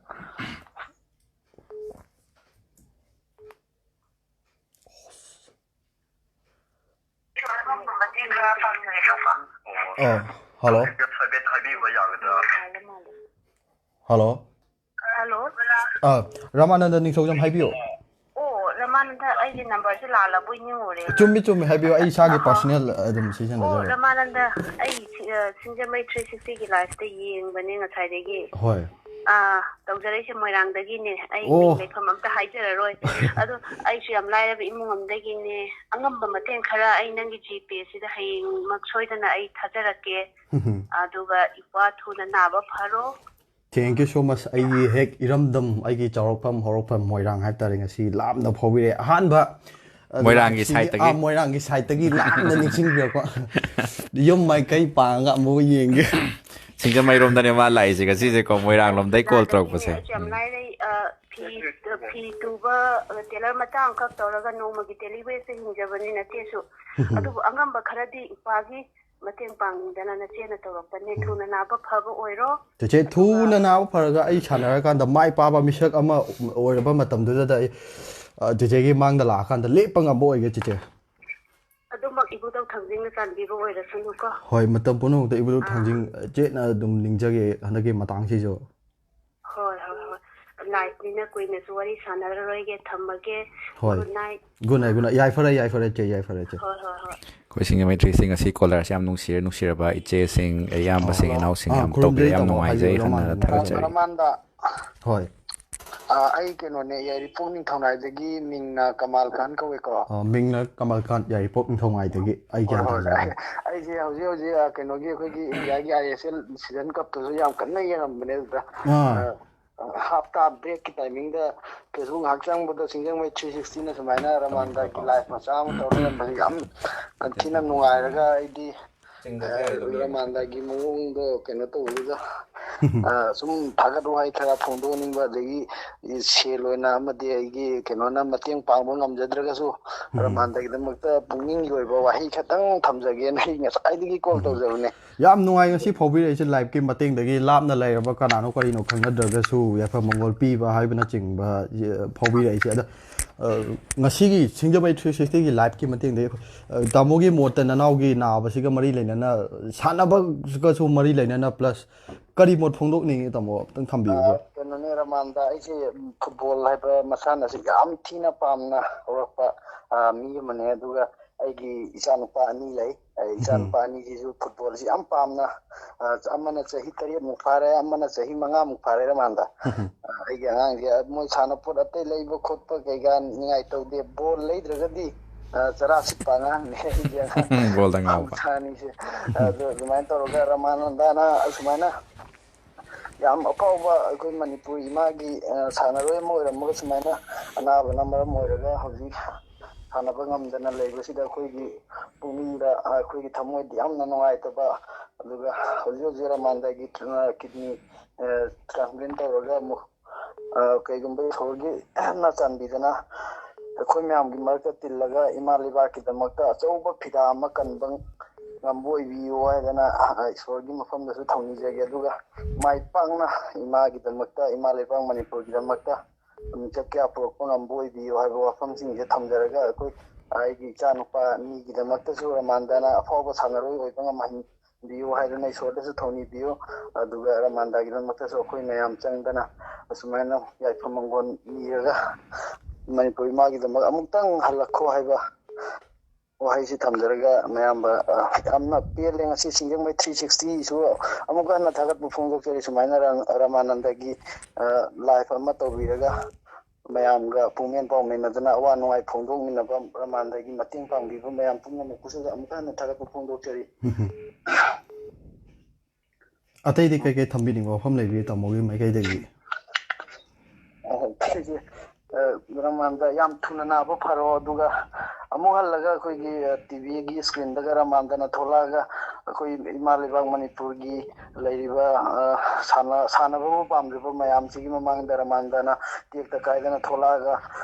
ꯑ, ꯍꯜꯂꯣ꯫ ꯍꯜꯂꯣ꯫ ꯍꯜꯂꯣ꯫ ꯑ, ꯔꯥꯃꯥꯅꯟꯗ ꯅꯤꯡꯊꯧꯖꯝ ꯍꯥꯏꯕꯤꯌꯨ꯫ ꯑꯣ, ꯔꯃꯥꯅꯟꯗ, ꯑꯩꯒꯤ ꯅꯝꯕꯔꯁꯦ ꯂꯥꯜꯂꯕꯣꯏ ꯅꯤꯡꯉꯨꯔꯦ꯫ ꯆꯨꯝꯃꯤ, ꯆꯨꯝꯃꯤ, ꯍꯥꯏꯕꯤꯌꯨ꯫ ꯑꯩ ꯏꯁꯥꯒꯤ ꯑ, ꯑ꯫ ꯄꯥꯔꯁꯣꯅꯦꯜ ꯑꯗꯨꯝ ꯑꯣ, ꯁꯤꯖꯤꯟꯅꯖꯕ꯫ ꯔꯃꯥꯅꯟꯗ, ꯑꯩ ꯁꯤ-, ꯑ, ꯁꯤꯡꯖꯃꯩ ꯊ꯭ꯔꯤ ꯁꯤꯛꯁꯇꯤꯒꯤ ꯂꯥꯏꯐꯇ ꯌꯦꯡꯕꯅꯦ ꯉꯁꯥꯏꯗꯒꯤ꯫ ꯍꯣꯏ꯫ ꯑꯥ, ꯇꯧꯖꯔꯛꯏꯁꯦ ꯃꯣꯏꯔꯥꯡꯗꯒꯤꯅꯦ꯫ ꯑꯩ ꯑꯣ꯫ ꯂꯩꯐꯝ ꯑꯝꯇ ꯍꯥꯏꯖꯔꯔꯣꯏ꯫ ꯑꯗꯣ ꯑꯩꯁꯨ ꯌꯥꯝ ꯂꯥꯏꯔꯕ ꯏꯃꯨꯡ ꯑꯃꯗꯒꯤꯅꯦ꯫ ꯑꯉꯝꯕ ꯃꯇꯦꯡ ꯈꯔ ꯑꯩ ꯅꯪꯒꯤ ꯖꯤꯄꯦꯁꯤꯗ ꯍꯌꯦꯡꯃꯛ ꯁꯣꯏꯗꯅ ꯑꯩ ꯊꯥꯖꯔꯛꯀꯦ꯫ ꯑꯗꯨꯒ ꯏꯄ꯭ꯋꯥ ꯊꯨꯅ ꯅꯥꯕ ꯐꯔꯣ꯫ Thank you so much꯫ ꯑꯩꯒꯤ ꯍꯦꯛ ꯏꯔꯝꯗꯝ, ꯑꯩꯒꯤ ꯆꯥꯎꯔꯛꯐꯝ, ꯍꯧꯔꯛꯐꯝ ꯃꯣꯏꯔꯥꯡ ꯍꯥꯏꯕ ꯇꯥꯔꯦ, ꯉꯁꯤ ꯂꯥꯞꯅ ꯐꯥꯎꯕꯤꯔꯛꯑꯦ꯫ ꯑꯍꯥꯟꯕ, ꯑꯗꯨꯒ ꯃꯣꯏꯔꯥꯡꯒꯤ ꯁꯤꯒꯤ-, ꯁꯥꯏꯠꯇꯒꯤ꯫ ꯑꯥ, ꯃꯣꯏꯔꯥꯡꯒꯤ ꯁꯥꯏꯠꯇꯒꯤ ꯂꯥꯞꯅ ꯅꯤꯡꯁꯤꯡꯕꯤꯔꯛꯄ꯫ ꯌꯨꯝ ꯃꯥꯏꯀꯩ ꯄꯥꯡꯉꯒ ꯑꯃꯨꯛ ꯌꯦꯡꯒꯦ꯫ ꯁꯤꯡꯖꯃꯩꯔꯣꯝꯗꯅꯦ ꯃꯥ ꯂꯥꯛꯏꯁꯦ ꯉꯁꯤꯁꯦꯀꯣ, ꯃꯣꯏꯔꯥꯡ ꯂꯣꯝꯗꯩ ꯀꯣꯜ ꯇꯧꯔꯛꯄꯁꯦ꯫ ꯑꯩꯁꯨ ꯌꯥꯝ ꯂꯥꯏꯔꯩ꯫ ꯑ, ꯐꯤ, ꯐꯤ ꯇꯨꯕ, ꯑ, ꯇꯦꯂꯔ ꯃꯆꯥ ꯑꯃꯈꯛ ꯇꯧꯔꯒ ꯅꯣꯡꯃꯒꯤ ꯗꯦꯂꯤ ꯋꯦꯖꯇ ꯍꯤꯡꯖꯕꯅꯤ ꯅꯆꯦꯁꯨ꯫ ꯑꯗꯨꯕꯨ ꯑꯉꯝꯕ ꯈꯔꯗꯤ ꯏꯄꯥꯒꯤ ꯃꯇꯦꯡ ꯄꯥꯡꯅꯤꯡꯗꯅ ꯅꯆꯦꯅ ꯇꯧꯔꯛꯄꯅꯦ꯫ ꯊꯨꯅ ꯅꯥꯕ ꯐꯕ ꯑꯣꯏꯔꯣ꯫ ꯆꯦꯆꯦ, ꯊꯨꯅ ꯅꯥꯕ ꯐꯔꯒ ꯑꯩ ꯁꯥꯟꯅꯔꯀꯥꯟꯗ ꯃꯥꯏ ꯄꯥꯛꯄ ꯃꯤꯁꯛ ꯑꯃ ꯑꯣꯏꯔꯕ ꯃꯇꯝꯗꯨꯗ ꯑꯩ, ꯑ, ꯆꯦꯆꯦꯒꯤ ꯃꯥꯡꯗ ꯂꯥꯛꯑꯀꯥꯟꯗ ꯂꯦꯞꯄ ꯉꯝꯕ ꯑꯣꯏꯒꯦ ꯆꯦꯆꯦ꯫ ꯑꯗꯨꯃꯛ ꯏꯕꯨꯙꯧ ꯊꯥꯡꯖꯤꯡꯅ ꯆꯥꯟꯕꯤꯕ ꯑꯣꯏꯔꯁꯅꯨꯀꯣ꯫ ꯍꯣꯏ, ꯃꯇꯝ ꯄꯨꯝꯅꯃꯛꯇ ꯏꯕꯨꯙꯧ ꯊꯥꯡꯖꯤꯡ ꯆꯦꯠꯅ ꯑꯗꯨꯝ ꯅꯤꯡꯖꯒꯦ ꯍꯟꯗꯛꯀꯤ ꯃꯇꯥꯡꯁꯤꯁꯨ꯫ ꯍꯣꯏ ꯍꯣꯏ ꯍꯣꯏ꯫ ꯂꯥꯏꯐꯅꯤꯅ ꯀꯨꯏꯅꯁꯨ ꯋꯥꯔꯤ ꯁꯥꯟꯅꯔꯔꯣꯏꯒꯦ, ꯊꯝꯃꯒꯦ꯫ ꯍꯣꯏ꯫ Good night꯫ Good night, good night. ꯌꯥꯏꯐꯔꯦ, ꯌꯥꯏꯐꯔꯦ ꯆꯦ, ꯌꯥꯏꯐꯔꯦ ꯆꯦ꯫ ꯍꯣꯏ ꯍꯣꯏ ꯍꯣꯏ꯫ ꯑꯩꯈꯣꯏ ꯁꯤꯡꯖꯃꯩ ꯊ꯭ꯔꯤ ꯁꯤꯛꯁꯇꯤ ꯉꯁꯤ ꯀꯣꯂꯔꯁꯦ ꯌꯥꯝ ꯅꯨꯡꯁꯤꯔꯦ, ꯅꯨꯡꯁꯤꯔꯕ ꯏꯆꯦꯁꯤꯡ, ꯏꯌꯥꯝꯕꯁꯤꯡ, ꯑꯣ꯫ ꯏꯅꯥꯎꯁꯤꯡ ꯑꯥ, ꯌꯥꯝ ꯈꯨꯔꯨꯝꯖꯔꯤ ꯇꯧꯕꯤꯔꯦ, ꯌꯥꯝ ꯇꯥꯃꯣ, ꯅꯨꯡꯉꯥꯏꯖꯩ, ꯍꯥꯏꯕꯤꯌꯨ, ꯍꯟꯅ ꯔꯃꯥꯅꯟꯗ꯫ ꯊꯥꯒꯠꯆꯔꯤ꯫ ꯔꯃꯥꯟꯗ, ꯍꯣꯏ꯫ ꯑ, ꯑꯩ ꯀꯩꯅꯣꯅꯦ, ꯌꯥꯏꯔꯤꯄꯣꯛ ꯅꯤꯡꯊꯧꯅꯥꯏꯗꯒꯤ ꯃꯤꯡꯅ ꯀꯃꯥꯜ ꯈꯥꯟ ꯀꯧꯋꯦꯀꯣ꯫ ꯑ, ꯃꯤꯡꯅ ꯀꯃꯜ ꯈꯥꯟ, ꯌꯥꯏꯔꯤꯄꯣꯛ ꯅꯤꯡꯊꯧꯉꯥꯏꯗꯒꯤ꯫ ꯑꯩ ꯒ꯭ꯌꯥꯟ ꯍꯣꯏ, ꯇꯥꯖꯔꯦ꯫ ꯑꯩꯁꯦ ꯍꯧꯖꯤꯛ ꯍꯧꯖꯤꯛ, ꯑ, ꯀꯩꯅꯣꯒꯤ, ꯑꯩꯈꯣꯏꯒꯤ ꯏꯟꯗꯤꯌꯥꯒꯤ ꯑꯥꯏ ꯑꯦꯁ ꯑꯦꯜ ꯁꯤꯖꯟ ꯀꯞꯇꯨꯁꯨ ꯌꯥꯝ ꯀꯟꯅ ꯌꯦꯡꯉꯝꯕꯅꯦ ꯑꯗꯨꯗ꯫ ꯑꯥ꯫ ꯑ, ꯍꯥꯞꯇꯥ ꯕ꯭ꯔꯦꯛꯀꯤ ꯇꯥꯏꯃꯤꯡꯗ ꯐꯦꯁꯕꯨꯛ ꯉꯥꯏꯍꯥꯛ ꯆꯪꯕꯗ ꯁꯤꯡꯖꯃꯩ ꯊ꯭ꯔꯤ ꯁꯤꯛꯁꯇꯤꯅ ꯁꯨꯃꯥꯏꯅ ꯔꯃꯥꯟꯗꯒꯤ ꯂꯥꯏꯐ ꯃꯆꯥ ꯑꯃ ꯇꯧꯔ ꯂꯩꯔꯝꯕꯁꯦ ꯌꯥꯝ ꯊꯤꯅ ꯅꯨꯡꯉꯥꯏꯔꯒ ꯑꯩꯗꯤ ꯔꯃꯥꯟꯗꯒꯤ ꯃꯑꯣꯡꯗꯣ ꯀꯩꯅꯣ ꯇꯧꯕꯗꯨꯗ, ꯑ, ꯁꯨꯝ ꯊꯥꯒꯠ ꯋꯥꯍꯩ ꯈꯔ ꯐꯣꯡꯗꯣꯛꯅꯤꯡꯕ, ꯑꯗꯒꯤ ꯁꯦꯜ ꯑꯣꯏꯅ ꯑꯃꯗꯤ ꯑꯩꯒꯤ ꯀꯩꯅꯣꯅ ꯃꯇꯦꯡ ꯄꯥꯡꯕ ꯉꯝꯖꯗ꯭ꯔꯒꯁꯨ ꯔꯃꯥꯟꯗꯒꯤꯗꯃꯛꯇ ꯄꯨꯛꯅꯤꯡꯒꯤ ꯑꯣꯏꯕ ꯋꯥꯍꯩ ꯈꯇꯪ ꯊꯝꯖꯒꯦꯅ ꯑꯩ ꯉꯁꯥꯏꯗꯒꯤ ꯀꯣꯜ ꯇꯧꯖꯕꯅꯦ꯫ ꯌꯥꯝ ꯅꯨꯡꯉꯥꯏ ꯉꯁꯤ ꯐꯥꯎꯕꯤꯔꯛꯏꯁꯦ, ꯂꯥꯏꯐꯀꯤ ꯃꯇꯦꯡꯗꯒꯤ ꯂꯥꯞꯅ ꯂꯩꯔꯕ ꯀꯅꯥꯅꯣ ꯀꯔꯤꯅꯣ ꯈꯪꯅꯗ꯭ꯔꯒꯁꯨ ꯌꯥꯏꯐ ꯃꯪꯒꯣꯜ ꯄꯤꯕ ꯍꯥꯏꯕꯅꯆꯤꯡꯕ, ꯑ, ꯐꯥꯎꯕꯤꯔꯛꯏꯁꯦ꯫ ꯑꯗ, ꯑ, ꯉꯁꯤꯒꯤ ꯁꯤꯡꯖꯃꯩ ꯊ꯭ꯔꯤ ꯁꯤꯛꯁꯇꯤꯒꯤ ꯂꯥꯏꯐꯀꯤ ꯃꯇꯦꯡꯗꯒꯤ, ꯑ, ꯇꯥꯃꯣꯒꯤ ꯃꯣꯠꯇ ꯅꯅꯥꯎꯒꯤ ꯅꯥꯕꯁꯤꯒ ꯃꯔꯤ ꯂꯩꯅꯅ, ꯁꯥꯟꯅꯕꯒꯁꯨ ꯃꯔꯤ ꯂꯩꯅꯅ, ꯄ꯭ꯂꯁ ꯀꯔꯤ ꯃꯣꯠ ꯐꯣꯡꯗꯣꯛꯅꯤꯡꯉꯤ ꯇꯥꯃꯣ? ꯑꯝꯇꯪ ꯊꯝꯕꯤꯌꯨꯕ꯫ ꯑ, ꯀꯩꯅꯣꯅꯦ ꯔꯃꯥꯟꯗ, ꯑꯩꯁꯦ ꯐꯨꯠꯕꯣꯜ ꯍꯥꯏꯕ ꯃꯁꯥꯟꯅꯁꯤ ꯌꯥꯝ ꯊꯤꯅ ꯄꯥꯝꯅ ꯍꯧꯔꯛꯄ, ꯑ, ꯃꯤ ꯑꯃꯅꯦ꯫ ꯑꯗꯨꯒ ꯑꯩꯒꯤ ꯏꯆꯥꯅꯨꯄꯥ ꯑꯅꯤ ꯂꯩ꯫ ꯑꯩ ꯏꯆꯥꯅꯨꯄꯥ ꯑꯅꯤꯁꯤꯁꯨ ꯐꯨꯠꯕꯣꯜꯁꯤ ꯌꯥꯝ ꯄꯥꯝꯅ, ꯑ, ꯑꯃꯅ ꯆꯍꯤ ꯇꯔꯦꯠꯃꯨꯛ ꯐꯥꯔꯦ, ꯑꯃꯅ ꯆꯍꯤ ꯃꯉꯥꯃꯨꯛ ꯐꯥꯔꯦ ꯔꯃꯥꯟꯗ꯫ ꯑ, ꯑꯩꯒꯤ ꯑꯉꯥꯡꯁꯦ, ꯑ, ꯃꯣꯏ ꯁꯥꯟꯅꯄꯣꯠ ꯑꯇꯩ ꯂꯩꯕ ꯈꯣꯠꯄ ꯀꯩꯀꯥ ꯅꯤꯡꯉꯥꯏ ꯇꯧꯗꯦ꯫ ꯕꯣꯜ ꯂꯩꯗ꯭ꯔꯒꯗꯤ, ꯑ, ꯆꯔꯥ ꯁꯤꯠꯄ ꯑꯉꯥꯡꯅꯦ ꯑꯩꯒꯤ ꯑꯉꯥꯡ ꯕꯣꯜꯗ ꯉꯥꯎꯕ꯫ ꯃꯆꯥ ꯑꯅꯤꯁꯦ꯫ ꯑꯗꯨ ꯑꯗꯨꯃꯥꯏꯅ ꯇꯧꯔꯒ ꯔꯃꯥꯅꯟꯗꯅ ꯑꯁꯨꯃꯥꯏꯅ ꯌꯥꯝ ꯑꯐꯥꯎꯕ ꯑꯩꯈꯣꯏ ꯃꯅꯤꯄꯨꯔ ꯏꯃꯥꯒꯤ, ꯑ, ꯁꯥꯟꯅꯔꯣꯏ ꯑꯃ ꯑꯣꯏꯔꯝꯃꯒ ꯁꯨꯃꯥꯏꯅ ꯑꯅꯥꯕꯅ ꯃꯔꯝ ꯑꯣꯏꯔꯒ ꯍꯧꯖꯤꯛ ꯁꯥꯟꯅꯕ ꯉꯝꯗꯅ ꯂꯩꯕꯁꯤꯗ ꯑꯩꯈꯣꯏꯒꯤ ꯄꯨꯛꯅꯤꯡꯗ, ꯑ, ꯑꯩꯈꯣꯏꯒꯤ ꯊꯃꯣꯏꯗ ꯌꯥꯝꯅ ꯅꯨꯡꯉꯥꯏꯇꯕ, ꯑꯗꯨꯒ ꯍꯧꯖꯤꯛ ꯍꯧꯖꯤꯛ ꯔꯃꯥꯟꯗꯒꯤ, ꯑ, ꯀꯤꯗꯅꯤ, ꯑ, ꯇ꯭ꯔꯥꯟꯁꯄ꯭ꯂꯦꯟ ꯇꯧꯔꯒ ꯑꯃꯨꯛ, ꯑ, ꯀꯩꯒꯨꯝꯕ ꯏꯁꯣꯔꯒꯤꯅ ꯆꯥꯟꯕꯤꯗꯅ ꯑꯩꯈꯣꯏ ꯃꯌꯥꯝꯒꯤ ꯃꯔꯛꯇ ꯇꯤꯜꯂꯒ ꯏꯃꯥ ꯂꯩꯕꯥꯛꯀꯤꯗꯃꯛꯇ ꯑꯆꯧꯕ ꯐꯤꯗꯥ ꯑꯃ ꯀꯟꯕ ꯉꯝꯕ ꯑꯣꯏꯕꯤꯌꯨ ꯍꯥꯏꯗꯅ, ꯑ, ꯏꯁꯣꯔꯒꯤ ꯃꯐꯝꯗꯁꯨ ꯊꯧꯅꯤꯖꯒꯦ꯫ ꯑꯗꯨꯒ ꯃꯥꯏ ꯄꯥꯛꯅ ꯏꯃꯥꯒꯤꯗꯃꯛꯇ, ꯏꯃꯥ ꯂꯩꯕꯥꯛ ꯃꯅꯤꯄꯨꯔꯒꯤꯗꯃꯛꯇ ꯃꯤꯡꯆꯠ ꯀꯌꯥ ꯄꯨꯔꯛꯄ ꯉꯝꯕ ꯑꯣꯏꯕꯤꯌꯨ ꯍꯥꯏꯕ ꯋꯥꯐꯝꯁꯤꯡꯁꯦ ꯊꯝꯖꯔꯒ, ꯑꯩꯈꯣꯏ, ꯑꯩꯒꯤ ꯏꯆꯥꯅꯨꯄꯥ ꯑꯅꯤꯒꯤꯗꯃꯛꯇꯁꯨ ꯔꯃꯥꯟꯗꯅ ꯑꯐꯥꯎꯕ ꯁꯥꯟꯅꯔꯣꯏ ꯑꯣꯏꯕ ꯉꯝꯍꯟꯕꯤꯌꯨ ꯍꯥꯏꯗꯨꯅ ꯏꯁꯣꯔꯗꯁꯨ ꯊꯧꯅꯤꯕꯤꯌꯨ꯫ ꯑꯗꯨꯒ ꯔꯃꯥꯟꯗꯥꯒꯤꯗꯃꯛꯇꯁꯨ ꯑꯩꯈꯣꯏ ꯃꯌꯥꯝ ꯆꯪꯗꯅ ꯑꯁꯨꯃꯥꯏꯅ ꯌꯥꯏꯐ ꯃꯪꯒꯣꯜ ꯅꯤꯔꯒ ꯃꯅꯤꯄꯨꯔ ꯏꯃꯥꯒꯤꯗꯃꯛ ꯑꯃꯨꯛꯇꯪ ꯍꯜꯂꯛꯈꯣ ꯍꯥꯏꯕ ꯋꯥꯍꯩꯁꯤ ꯊꯝꯖꯔꯒ, ꯃꯌꯥꯝꯕ, ꯑ, ꯌꯥꯝꯅ ꯄꯦꯜꯂꯦ꯫ ꯉꯁꯤ ꯁꯤꯡꯖꯃꯩ ꯊ꯭ꯔꯤ ꯁꯤꯛꯁꯇꯤꯁꯨ ꯑꯃꯨꯛꯀ ꯍꯟꯅ ꯊꯥꯒꯠꯄ ꯐꯣꯡꯗꯣꯛꯆꯔꯤ꯫ ꯁꯨꯃꯥꯏꯅ ꯔꯥ-, ꯔꯥꯃꯥꯅꯟꯗꯒꯤ, ꯑ, ꯂꯥꯏꯐ ꯑꯃ ꯇꯧꯕꯤꯔꯒ ꯃꯌꯥꯝꯒ ꯄꯨꯡꯃꯦꯟ ꯄꯥꯎꯃꯦꯟꯅꯗꯨꯅ ꯑꯋꯥ ꯅꯨꯡꯉꯥꯏ ꯐꯣꯡꯗꯣꯛꯃꯤꯟꯅꯕ, ꯔꯥꯃꯥꯅꯟꯗꯒꯤ ꯃꯇꯦꯡ ꯄꯥꯡꯕꯤꯕ ꯃꯌꯥꯝ ꯄꯨꯝꯅꯃꯛꯄꯨꯁꯨ ꯑꯃꯨꯛꯀ ꯍꯟꯅ ꯊꯥꯒꯠꯄ ꯐꯣꯡꯗꯣꯛꯆꯔꯤ꯫ ꯑꯇꯩꯗꯤ ꯀꯩꯀꯩ ꯊꯝꯕꯤꯅꯤꯡꯕ ꯋꯥꯐꯝ ꯂꯩꯕꯤꯒꯦ ꯇꯥꯃꯣꯒꯤ ꯃꯥꯏꯀꯩꯗꯒꯤ? ꯑ, ꯑꯩꯈꯣꯏꯁꯦ, ꯑ, ꯔꯃꯥꯟꯗ ꯌꯥꯝ ꯊꯨꯅ ꯅꯥꯕ ꯐꯔꯣ, ꯑꯗꯨꯒ ꯑꯃꯨꯛ ꯍꯜꯂꯒ ꯑꯩꯈꯣꯏꯒꯤ, ꯑ, ꯇꯤꯚꯤꯒꯤ ꯁ꯭ꯀ꯭ꯔꯤꯟꯗꯒ ꯔꯃꯥꯟꯗꯅ ꯊꯣꯛꯂꯛꯑꯒ ꯑꯩꯈꯣꯏ ꯏꯃꯥ ꯂꯩꯕꯥꯛ ꯃꯅꯤꯄꯨꯔꯒꯤ ꯂꯩꯔꯤꯕ, ꯑ, ꯁꯥꯟꯅ-, ꯁꯥꯟꯅꯕꯕꯨ ꯄꯥꯝꯖꯕ ꯃꯌꯥꯝꯁꯤꯒꯤ ꯃꯃꯥꯡꯗ ꯔꯃꯥꯟꯗꯅ ꯇꯦꯛꯇ ꯀꯥꯏꯗꯅ ꯊꯣꯛꯂꯛꯑꯒ,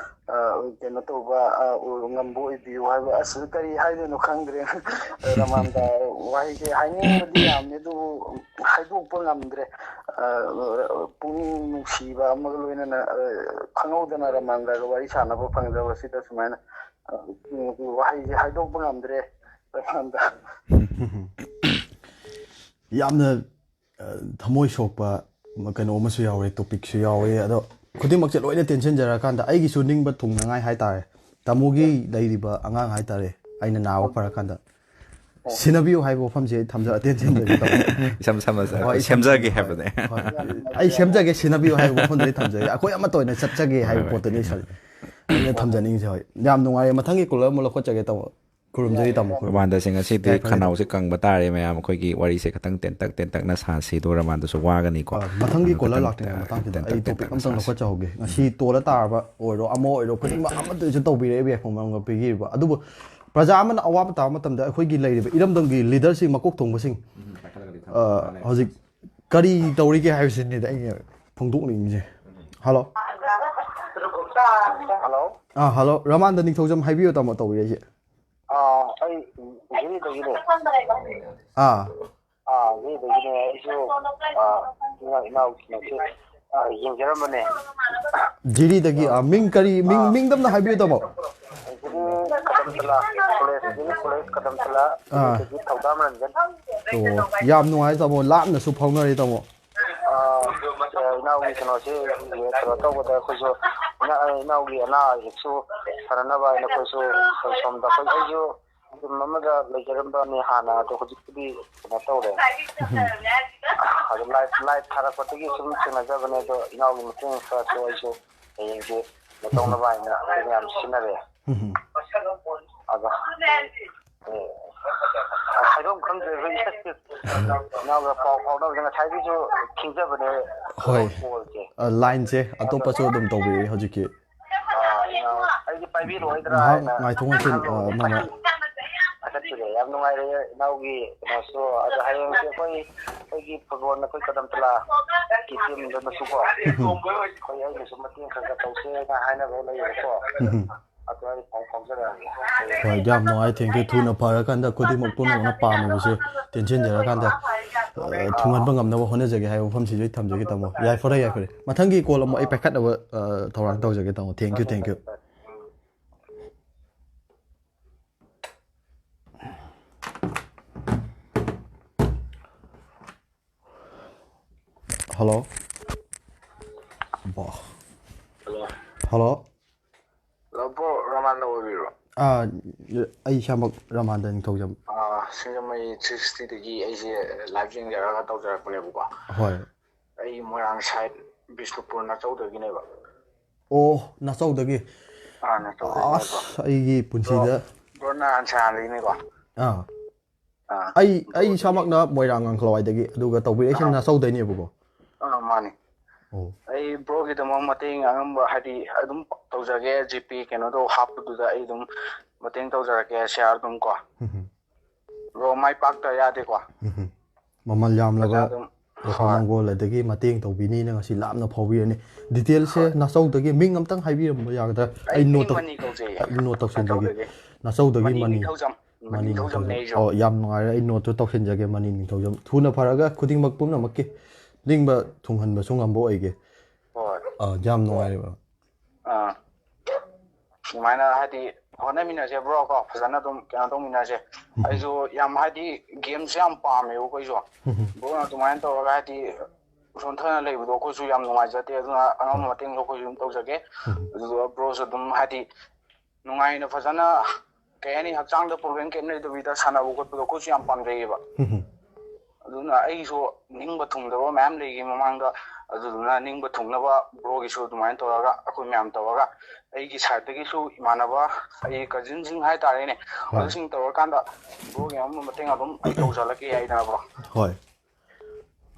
ꯑ, ꯀꯩꯅꯣ ꯇꯧꯕ, ꯑ, ꯉꯝꯕ ꯑꯣꯏꯕꯤꯌꯨ ꯍꯥꯏꯕ꯫ ꯑꯁ, ꯀꯔꯤ ꯍꯥꯏꯗꯣꯏꯅꯣ ꯈꯪꯗ꯭ꯔꯦ꯫ ꯔꯃꯥꯟꯗ ꯋꯥꯍꯩꯁꯦ ꯍꯥꯏꯅꯤꯡꯕꯗꯤ ꯌꯥꯝꯃꯦ, ꯑꯗꯨꯕꯨ ꯍꯥꯏꯗꯣꯛꯄ ꯉꯝꯗ꯭ꯔꯦ꯫ ꯑ, ꯄꯨꯛꯅꯤꯡ ꯅꯨꯡꯁꯤꯕ ꯑꯃꯒ ꯂꯣꯏꯅꯅ, ꯑ, ꯈꯪꯍꯧꯗꯅ ꯔꯃꯥꯟꯗꯒ ꯋꯥꯔꯤ ꯁꯥꯟꯅꯕ ꯐꯪꯖꯕꯁꯤꯗ ꯁꯨꯃꯥꯏꯅ, ꯑ, ꯋꯥꯍꯩꯁꯦ ꯍꯥꯏꯗꯣꯛꯄ ꯉꯝꯗ꯭ꯔꯦ ꯔꯃꯥꯟꯗ꯫ ꯌꯥꯝꯅ, ꯑ, ꯊꯃꯣꯏ ꯁꯣꯛꯄ ꯀꯩꯅꯣ ꯑꯃꯁꯨ ꯌꯥꯎꯔꯦ, ꯇꯣꯄꯤꯛꯁꯨ ꯌꯥꯎꯔꯦ꯫ ꯑꯗꯣ ꯈꯨꯗꯤꯡꯃꯛꯁꯦ ꯂꯣꯏꯅ ꯇꯦꯟꯁꯤꯟꯖꯔꯀꯥꯟꯗ ꯑꯩꯒꯤꯁꯨ ꯅꯤꯡꯕ ꯊꯨꯡꯅꯉꯥꯏ ꯍꯥꯏꯇꯥꯔꯦ, ꯇꯥꯃꯣꯒꯤ ꯂꯩꯔꯤꯕ ꯑꯉꯥꯡ ꯍꯥꯏꯇꯥꯔꯦ, ꯑꯩꯅ ꯅꯥꯕ ꯐꯔꯀꯥꯟꯗ ꯁꯤꯟꯅꯕꯤꯌꯨ ꯍꯥꯏꯕ ꯋꯥꯐꯝꯁꯦ ꯑꯩ ꯊꯝꯖ-, ꯇꯦꯟꯁꯤꯟꯖꯒꯦ ꯇꯧꯕ꯫ ꯏꯁꯝ ꯁꯝꯅ ꯍꯣꯏ, ꯏꯁꯝ ꯁꯦꯝꯖꯒꯦ ꯁꯝꯅ, ꯍꯥꯏꯕꯅꯦ꯫ ꯍꯣꯏ꯫ ꯑꯩ ꯁꯦꯝꯖꯒꯦ, ꯁꯤꯟꯅꯕꯤꯌꯨ ꯍꯥꯏꯕ ꯋꯥꯐꯝꯗꯣ ꯑꯩ ꯊꯝꯖꯒꯦ꯫ ꯑꯩꯈꯣꯏ ꯑꯃꯠꯇ ꯑꯣꯏꯅ ꯆꯠꯆꯒꯦ ꯍꯥꯏꯕ ꯍꯣꯏ, ꯄꯣꯠꯇꯨꯅꯤ ꯁꯥꯔ ꯑꯩꯅ ꯊꯝꯖꯅꯤꯡꯉꯤꯁꯦ꯫ ꯍꯣꯏ, ꯌꯥꯝ ꯅꯨꯡꯉꯥꯏꯔꯦ꯫ ꯃꯊꯪꯒꯤ ꯀꯣꯂꯔ ꯑꯃꯨꯛ ꯂꯧꯈꯠꯆꯒꯦ ꯇꯧꯕ꯫ ꯈꯨꯔꯨꯝꯖꯔꯤ ꯇꯥꯃꯣ, ꯈꯨꯔꯨꯝ-, ꯔꯃꯥꯟꯗꯁꯦ ꯉꯁꯤꯗꯤ ꯌꯥꯏ, ꯐꯔꯦ꯫ ꯈꯅꯥꯎꯁꯦ ꯀꯪꯕ ꯇꯥꯔꯦ ꯃꯌꯥꯝ꯫ ꯑꯩꯈꯣꯏꯒꯤ ꯋꯥꯔꯤꯁꯦ ꯈꯤꯇꯪ ꯇꯦꯟꯇꯛ ꯇꯦꯟꯇꯛꯅ ꯁꯥꯁꯤ꯫ ꯑꯗꯣ ꯔꯃꯥꯟꯗꯁꯨ ꯋꯥꯒꯅꯤꯀꯣ꯫ ꯑ, ꯃꯊꯪꯒꯤ ꯑꯗꯨ ꯀꯣꯂꯔ ꯈꯤꯇꯪ, ꯂꯥꯛꯇ꯭ꯔꯤꯉꯩ ꯑ, ꯃꯇꯥꯡꯁꯤꯗ ꯇꯦꯟꯇꯛ ꯑꯩ ꯇꯣꯄꯤꯛ ꯇꯦꯟꯇꯛꯅ ꯑꯝꯇꯪ ꯁꯥꯁꯤ꯫ ꯂꯧꯈꯠꯆꯍꯧꯒꯦ꯫ ꯉꯁꯤ ꯇꯣꯜꯂ ꯇꯥꯔꯕ ꯑꯣꯏꯔꯣ, ꯑꯃ ꯑꯣꯏꯔꯣ, ꯈꯨꯗꯤꯡꯃꯛ ꯑꯃꯠꯇ ꯑꯣꯏꯁꯨ ꯇꯧꯕꯤꯔꯛꯑꯦ, ꯕꯤ ꯑꯥꯏ ꯐꯣꯡꯕ ꯄꯤꯕꯤꯔꯤꯕ꯫ ꯑꯗꯨꯕꯨ ꯄ꯭ꯔꯖꯥ ꯑꯃꯅ ꯑꯋꯥꯕ ꯇꯥꯕ ꯃꯇꯝꯗ ꯑꯩꯈꯣꯏꯒꯤ ꯂꯩꯔꯤꯕ ꯏꯔꯝꯗꯝꯒꯤ ꯂꯤꯗꯔꯁꯤꯡ, ꯃꯀꯣꯛ ꯊꯣꯡꯕꯁꯤꯡ, ꯑ, ꯍꯧꯖꯤꯛ ꯀꯔꯤ ꯇꯧꯔꯤꯒꯦ ꯍꯥꯏꯕꯁꯤꯅꯤꯗ ꯑꯩꯅ ꯐꯣꯡꯗꯣꯛꯅꯤꯡꯉꯤꯁꯦ꯫ ꯍꯜꯂꯣ꯫ ꯍꯜꯂꯣ꯫ ꯑꯥ, ꯍꯜꯂꯣ, ꯔꯃꯥꯟꯗ ꯅꯤꯡꯊꯧꯖꯝ ꯍꯥꯏꯕꯤꯌꯨ ꯇꯥꯃꯣ ꯇꯧꯕꯤꯔꯛꯏꯁꯦ꯫ ꯑꯥ, ꯑꯩ ꯖꯤꯔꯤꯗꯒꯤꯅꯦ꯫ ꯑꯥ꯫ ꯑꯥ, ꯖꯤꯔꯤꯗꯒꯤꯅꯦ꯫ ꯑꯩꯁꯨ, ꯑꯥ, ꯏꯅꯥꯎ, ꯏꯅꯥꯎ ꯀꯩꯅꯣꯁꯦ, ꯑꯥ, ꯌꯦꯡꯖꯔꯝꯕꯅꯦ꯫ ꯖꯤꯔꯤꯗꯒꯤ, ꯑꯥ, ꯃꯤꯡ ꯀꯔꯤ, ꯃꯤꯡ, ꯑꯥ꯫ ꯃꯤꯡꯗꯝꯅ ꯍꯥꯏꯕꯤꯌꯨ, ꯇꯥꯃꯣ꯫ ꯖꯤꯔꯤ ꯀꯗꯝꯇꯂꯥ ꯀꯣꯂꯦꯖ, ꯖꯤꯔꯤ ꯀꯣꯂꯦꯖ ꯀꯗꯝꯇꯂꯥ, ꯑꯥ꯫ ꯖꯤꯔꯤꯗꯒꯤ ꯊꯧꯗꯥꯝ ꯔꯟꯖꯟ꯫ ꯑꯣ, ꯌꯥꯝ ꯅꯨꯡꯉꯥꯏ, ꯇꯥꯃꯣ, ꯂꯥꯞꯅꯁꯨ ꯐꯥꯎꯅꯔꯦ, ꯇꯥꯃꯣ꯫ ꯑꯥ, ꯏꯅꯥꯎꯒꯤ ꯀꯩꯅꯣꯁꯦ, ꯀꯩꯅꯣ ꯇꯧꯕꯗ ꯑꯩꯈꯣꯏꯁꯨ, ꯏꯅꯥ-, ꯏꯅꯥꯎꯒꯤ ꯑꯅꯥ ꯑꯌꯦꯛꯁꯨ ꯐꯅꯅꯕ ꯍꯥꯏꯅ ꯑꯩꯈꯣꯏꯁꯨ ꯁꯣꯝꯗ ꯑꯩꯈꯣꯏ, ꯑꯩꯁꯨ ꯌꯨꯝ ꯑꯃꯗ ꯂꯩꯖꯔꯝꯕꯅꯤ ꯍꯥꯟꯅ, ꯑꯗꯣ ꯍꯧꯖꯤꯛꯄꯨꯗꯤ ꯀꯩꯅꯣ ꯇꯧꯔꯦ꯫ ꯎꯝ꯫ ꯑꯗꯣ ꯂꯥꯏꯚ, ꯂꯥꯏꯚ ꯊꯥꯔꯛꯄꯗꯒꯤ ꯁꯨꯝ ꯊꯦꯡꯅꯖꯕꯅꯦ, ꯑꯗꯣ ꯏꯅꯥꯎꯒꯤ ꯃꯇꯦꯡ ꯈꯔꯁꯨ ꯑꯩꯁꯨ ꯍꯌꯦꯡꯁꯦ ꯀꯩꯅꯣ ꯇꯧꯅꯕ ꯍꯥꯏꯅ ꯑꯩꯈꯣꯏ ꯃꯌꯥꯝ ꯁꯤꯟꯅꯔꯦ꯫ ꯎꯝ꯫ ꯑꯗꯣ, ꯑꯦ, ꯍꯥꯏꯐꯝ ꯈꯪꯗ꯭ꯔꯦ ꯑꯩꯈꯣꯏ꯫ ꯏꯅꯥꯎꯒ ꯄꯥꯎ ꯐꯥꯎꯅꯕꯁꯦ ꯉꯁꯥꯏꯗꯩꯁꯨ ꯊꯤꯡꯖꯕꯅꯦ ꯍꯣꯏ꯫ ꯀꯣꯜꯁꯦ꯫ ꯑ, ꯂꯥꯏꯟꯁꯦ ꯑꯗꯣ ꯑꯇꯣꯞꯄꯁꯨ ꯑꯗꯨꯝ ꯇꯧꯕꯤꯔꯛꯏ ꯍꯧꯖꯤꯛꯀꯤ꯫ ꯑꯥ, ꯏꯅꯥꯎ, ꯑꯩꯗꯤ ꯄꯥꯏꯕꯤꯔꯛꯑꯣꯏꯗ꯭ꯔꯥ ꯉꯥꯏꯍꯥꯛ ꯍꯥꯏꯅ ꯉꯥꯏꯊꯣꯛ ꯉꯥꯏꯁꯤꯟ, ꯑ, ꯈꯜꯂꯨꯕꯅꯦ꯫ ꯃꯃꯥ꯫ ꯄꯥꯏꯈꯠꯄꯤꯔꯛꯑꯦ꯫ ꯌꯥꯝ ꯅꯨꯡꯉꯥꯏꯔꯦ ꯏꯅꯥꯎꯒꯤ ꯀꯩꯅꯣꯁꯨ꯫ ꯑꯗꯣ ꯍꯌꯦꯡꯁꯦ ꯑꯩꯈꯣꯏ, ꯑꯩꯈꯣꯏꯒꯤ ꯐꯨꯠꯕꯣꯜ, ꯑꯩꯈꯣꯏ ꯀꯗꯝꯇꯂꯥ ꯀꯤ ꯇꯤꯝꯗꯅꯁꯨꯀꯣ, ꯎꯝ꯫ ꯑꯩꯈꯣꯏ, ꯑꯩꯅꯁꯨ ꯃꯇꯦꯡ ꯈꯔ ꯈꯔ ꯇꯧꯁꯦꯅ ꯍꯥꯏꯅꯕ ꯂꯩꯌꯦꯕꯀꯣ꯫ ꯎꯝ꯫ ꯑꯗꯣ ꯑꯩ ꯄꯥꯎ ꯐꯥꯎꯖꯔꯛꯑꯒꯦ꯫ ꯍꯣꯏ, ꯌꯥꯝ ꯅꯨꯡꯉꯥꯏ꯫ Thank you꯫ ꯊꯨꯅ ꯐꯔꯀꯥꯟꯗ ꯈꯨꯗꯤꯡꯃꯛ ꯄꯨꯝꯅꯃꯛꯅ ꯄꯥꯝꯃꯤꯕꯁꯦ ꯇꯦꯟꯁꯤꯟꯖꯔꯀꯥꯟꯗ, ꯑ, ꯊꯨꯡꯍꯟꯕ ꯉꯝꯅꯕ ꯍꯣꯠꯅꯖꯒꯦ ꯍꯥꯏꯕ ꯋꯥꯐꯝꯁꯤꯁꯨ ꯑꯩ ꯊꯝꯖꯒꯦ, ꯇꯥꯃꯣ꯫ ꯌꯥꯏꯐꯔꯦ, ꯌꯥꯏꯐꯔꯦ꯫ ꯃꯊꯪꯒꯤ ꯀꯣꯜ ꯑꯃꯨꯛ ꯑꯩ ꯄꯥꯏꯈꯠꯅꯕ, ꯑ, ꯊꯧꯔꯥꯡ ꯇꯧꯖꯒꯦ, ꯇꯥꯃꯣ꯫ Thank you, thank you꯫ Hello. ꯕꯥ꯫ ꯍꯜꯂꯣ꯫ ꯍꯜꯂꯣ꯫ ꯍꯜꯂꯣ, ꯕ꯭ꯔꯣ, ꯔꯣꯃꯥꯟꯗ ꯑꯣꯏꯕꯤꯔꯕ꯭ꯔꯣ? ꯑꯥ, ꯑꯩ ꯏꯁꯥꯃꯛ ꯔꯣꯃꯥꯟꯗ ꯅꯤꯡꯊꯧꯖꯝ꯫ ꯑꯥ, ꯁꯤꯡꯖꯃꯩ three sixtyꯗꯒꯤ ꯑꯩꯁꯦ ꯂꯥꯏꯚ ꯌꯦꯡꯖꯔꯒ ꯇꯧꯖꯔꯛꯄꯅꯦꯕꯀꯣ꯫ ꯍꯣꯏ꯫ ꯑꯩ ꯃꯣꯏꯔꯥꯡ ꯁꯥꯏꯠ ꯕꯤꯁꯅꯨꯄꯨꯔ ꯅꯥꯆꯧꯗꯒꯤꯅꯦꯕ꯫ ꯑꯣ, ꯅꯥꯆꯧꯗꯒꯤ? ꯑꯥ, ꯅꯥꯆꯧꯗꯒꯤꯅꯦꯕ꯫ ꯑꯁ, ꯑꯩꯒꯤ ꯄꯨꯟꯁꯤꯗ ꯕ꯭ꯔꯣ, ꯕ꯭ꯔꯣꯅ ꯑꯟꯁꯥꯔꯗꯒꯤꯅꯦꯀꯣ? ꯑꯥ꯫ ꯑꯥ, ꯑꯩ, ꯑꯩ ꯕ꯭ꯔꯣꯗꯤ? ꯏꯁꯥꯃꯛꯅ ꯃꯣꯏꯔꯥꯡ ꯉꯥꯡꯈꯂꯋꯥꯏꯗꯒꯤ, ꯑꯗꯨꯒ ꯇꯧꯕꯤꯔꯛꯏꯁꯤꯅ ꯑꯥ꯫ ꯅꯥꯆꯧꯗꯩꯅꯦꯕꯀꯣ꯫ ꯑꯥ, ꯃꯥꯅꯤ꯫ ꯑꯣ꯫ ꯑꯩ ꯕ꯭ꯔꯣꯒꯤꯗꯃꯛ ꯃꯇꯦꯡ ꯑꯉꯝꯕ, ꯍꯥꯏꯗꯤ, ꯑꯗꯨꯝ ꯇꯧꯖꯒꯦ, ꯖꯤꯄꯦ ꯀꯩꯅꯣꯗꯣ ꯍꯥꯞꯄꯗꯨꯗ ꯑꯩ ꯑꯗꯨꯝ ꯃꯇꯦꯡ ꯇꯧꯖꯔꯛꯀꯦ, ꯁꯤꯌꯥꯔ ꯑꯗꯨꯝ ꯀꯣ꯫ ꯎꯝ ꯍꯝ꯫ ꯕ꯭ꯔꯣ, ꯃꯥꯏ ꯄꯥꯛꯇ ꯌꯥꯗꯦꯀꯣ꯫ ꯎꯝ ꯍꯝ꯫ ꯃꯃꯜ ꯌꯥꯝꯂꯕ ꯄꯩꯁꯥ ꯑꯗꯨꯝ, ꯋꯥꯐꯝ ꯍꯣꯏ꯫ ꯃꯪꯒꯣꯜ ꯑꯗꯒꯤ ꯃꯇꯦꯡ ꯇꯧꯕꯤꯅꯤꯅ ꯉꯁꯤ ꯂꯥꯞꯅ ꯐꯥꯎꯕꯤꯔꯅꯤ꯫ ꯗꯤꯇꯦꯜꯁꯦ ꯍꯣꯏ꯫ ꯅꯥꯆꯧꯗꯒꯤ ꯃꯤꯡ ꯑꯝꯇꯪ ꯍꯥꯏꯕꯤꯔꯝꯕ ꯌꯥꯒꯗ꯭ꯔꯥ? ꯑꯩ ꯑꯩ ꯅꯣꯠ ꯇꯧ-, ꯃꯅꯤ ꯀꯧꯖꯩꯌꯦ꯫ ꯑꯩ ꯅꯣꯠ ꯇꯧꯁꯤꯟꯖꯒꯦ꯫ ꯅꯥꯆꯧꯗꯒꯤ꯫ ꯅꯆꯧꯗꯒꯤ ꯃꯅꯤ ꯃꯅꯤ꯫ ꯅꯤꯡꯊꯧꯖꯝ꯫ ꯃꯅꯤ ꯃꯅꯤ ꯅꯤꯡꯊꯧꯖꯝ꯫ ꯅꯤꯡꯊꯧꯖꯝꯅꯦ ꯑꯩꯁꯨ꯫ ꯑꯣ, ꯌꯥꯝ ꯅꯨꯡꯉꯥꯏꯔꯦ꯫ ꯑꯩ note ꯇꯨ ꯇꯧꯁꯤꯟꯖꯒꯦ, ꯃꯅꯤ ꯅꯤꯡꯊꯧꯖꯝ꯫ ꯊꯨꯅ ꯐꯔꯒ ꯈꯨꯗꯤꯡꯃꯛ ꯄꯨꯝꯅꯃꯛꯀꯤ ꯅꯤꯡꯕ ꯊꯨꯡꯍꯟꯕꯁꯨ ꯉꯝꯕ ꯑꯣꯏꯒꯦ꯫ ꯍꯣꯏ꯫ ꯑꯥ, ꯌꯥꯝ ꯅꯨꯡꯉꯥꯏꯔꯦ, bro꯫ ꯑꯥ꯫ ꯑꯗꯨꯃꯥꯏꯅ ꯍꯥꯏꯗꯤ ꯍꯣꯠꯅꯃꯤꯟꯅꯁꯦ, bro, ꯀꯣ, ꯐꯖꯅ ꯑꯗꯨꯝ ꯀꯩꯅꯣ ꯇꯧꯃꯤꯟꯅꯁꯦ꯫ ꯎꯝ꯫ ꯑꯩꯁꯨ ꯌꯥꯝ ꯍꯥꯏꯗꯤ game ꯁꯦ ꯌꯥꯝ ꯄꯥꯝꯃꯦꯕꯀꯣ ꯑꯩꯁꯨ꯫ ꯎꯝ꯫ Bro ꯅ ꯑꯗꯨꯃꯥꯏꯅ ꯇꯧꯔꯒ ꯍꯥꯏꯗꯤ ꯁꯣꯟꯊꯅ ꯂꯩꯕꯗꯣ ꯑꯩꯈꯣꯏꯁꯨ ꯌꯥꯝ ꯅꯨꯡꯉꯥꯏꯖꯗꯦ, ꯑꯗꯨꯅ ꯑꯉꯝꯕ ꯍꯣꯏ꯫ ꯃꯇꯦꯡꯗꯣ ꯑꯩꯈꯣꯏꯁꯨ ꯑꯗꯨꯝ ꯇꯧꯖꯒꯦ꯫ ꯎꯝ꯫ ꯑꯗꯨꯗꯨꯒ bro ꯁꯨ ꯑꯗꯨꯝ ꯍꯥꯏꯗꯤ ꯅꯨꯡꯉꯥꯏꯅ ꯐꯖꯅ ꯀꯩ ꯍꯥꯏꯅꯤ, ꯍꯛꯆꯥꯡꯗ problem ꯀꯩꯝ ꯂꯩꯇꯕꯤꯗ ꯁꯥꯟꯅꯕ ꯈꯣꯠꯄꯗꯣ ꯑꯩꯈꯣꯏꯁꯨ ꯌꯥꯝ ꯄꯥꯝꯖꯩꯌꯦꯕ꯫ ꯎꯝ꯫ ꯑꯗꯨꯅ ꯑꯩꯒꯤꯁꯨ ꯅꯤꯡꯕ ꯊꯨꯡꯗꯕ ꯃꯌꯥꯝ ꯂꯩꯈꯤ ꯃꯃꯥꯡꯗ, ꯑꯗꯨꯗꯨꯅ ꯅꯤꯡꯕ ꯊꯨꯡꯅꯕ bro ꯒꯤꯁꯨ ꯑꯗꯨꯃꯥꯏꯅ ꯇꯧꯔꯒ ꯑꯩꯈꯣꯏ ꯃꯌꯥꯝ ꯇꯧꯔꯒ ꯑꯩꯒꯤ side ꯇꯒꯤꯁꯨ ꯏꯃꯥꯟꯅꯕ, ꯑꯩꯒꯤ cousin ꯁꯤꯡ ꯍꯥꯏꯇꯥꯔꯦꯅꯦ, ꯍꯣꯏ꯫ ꯑꯗꯨꯁꯤꯡ ꯇꯧꯔꯀꯥꯟꯗ bro ꯒꯤ ꯑꯉꯝꯕ ꯃꯇꯦꯡ ꯑꯗꯨꯝ ꯑꯩ ꯇꯧꯖꯔꯛꯀꯦ ꯍꯥꯏꯗꯅ bro꯫ ꯍꯣꯏ꯫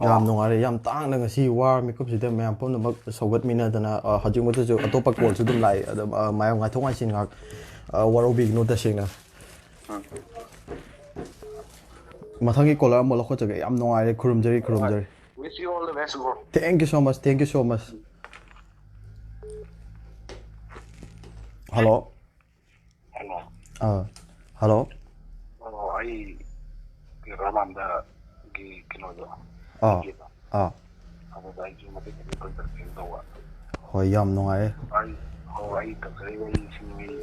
ꯌꯥꯝ ꯅꯨꯡꯉꯥꯏꯔꯦ, ꯌꯥꯝ ꯇꯥꯡꯅ ꯉꯁꯤ ꯋꯥꯔ ꯃꯤꯀꯨꯞꯁꯤꯗ ꯃꯌꯥꯝ ꯄꯨꯝꯅꯃꯛ ꯁꯧꯒꯠꯃꯤꯟꯅꯗꯅ, ꯑ, ꯍꯧꯖꯤꯛꯃꯛꯇꯁꯨ ꯑꯇꯣꯞꯄ call ꯁꯨ ꯑꯗꯨꯝ ꯂꯥꯛꯑꯦ꯫ ꯑꯗꯣ, ꯑ, ꯃꯌꯥꯝ ꯉꯥꯏꯊꯣꯛ ꯉꯥꯏꯁꯤꯟ ꯉꯥꯏꯍꯥꯛ, ꯑ, ꯋꯥꯔꯧꯕꯤꯒꯅꯨ ꯇꯁꯦꯡꯅ꯫ ꯎꯝ꯫ ꯃꯊꯪꯒꯤ caller ꯑꯃ ꯂꯧꯈꯠꯆꯒꯦ꯫ ꯌꯥꯝ ꯅꯨꯡꯉꯥꯏꯔꯦ꯫ ꯈꯨꯔꯨꯝꯖꯔꯤ, ꯈꯨꯔꯨꯝꯖꯔꯤ꯫ Wish you all the best, bro. Thank you so much, thank you so much. Hello꯫ Hello. Ah, hello꯫ ꯑꯣ, ꯑꯩ ꯔꯥꯃꯥꯟꯗꯒꯤ ꯀꯩꯅꯣꯗꯣ, ꯑꯥ, ꯑꯥ꯫ ꯑꯗꯨꯗ ꯑꯩꯁꯨ ꯃꯇꯦꯡ ꯈꯤꯇꯪ ꯇꯧꯖꯔꯛꯀꯦꯅ ꯇꯧꯕ꯫ ꯍꯣꯏ, ꯌꯥꯝ ꯅꯨꯡꯉꯥꯏꯔꯦ꯫ ꯑꯩ, ꯑꯣ, ꯑꯩ ꯇꯧꯖꯔꯤꯕ ꯑꯩ ꯁꯤꯡꯃꯩ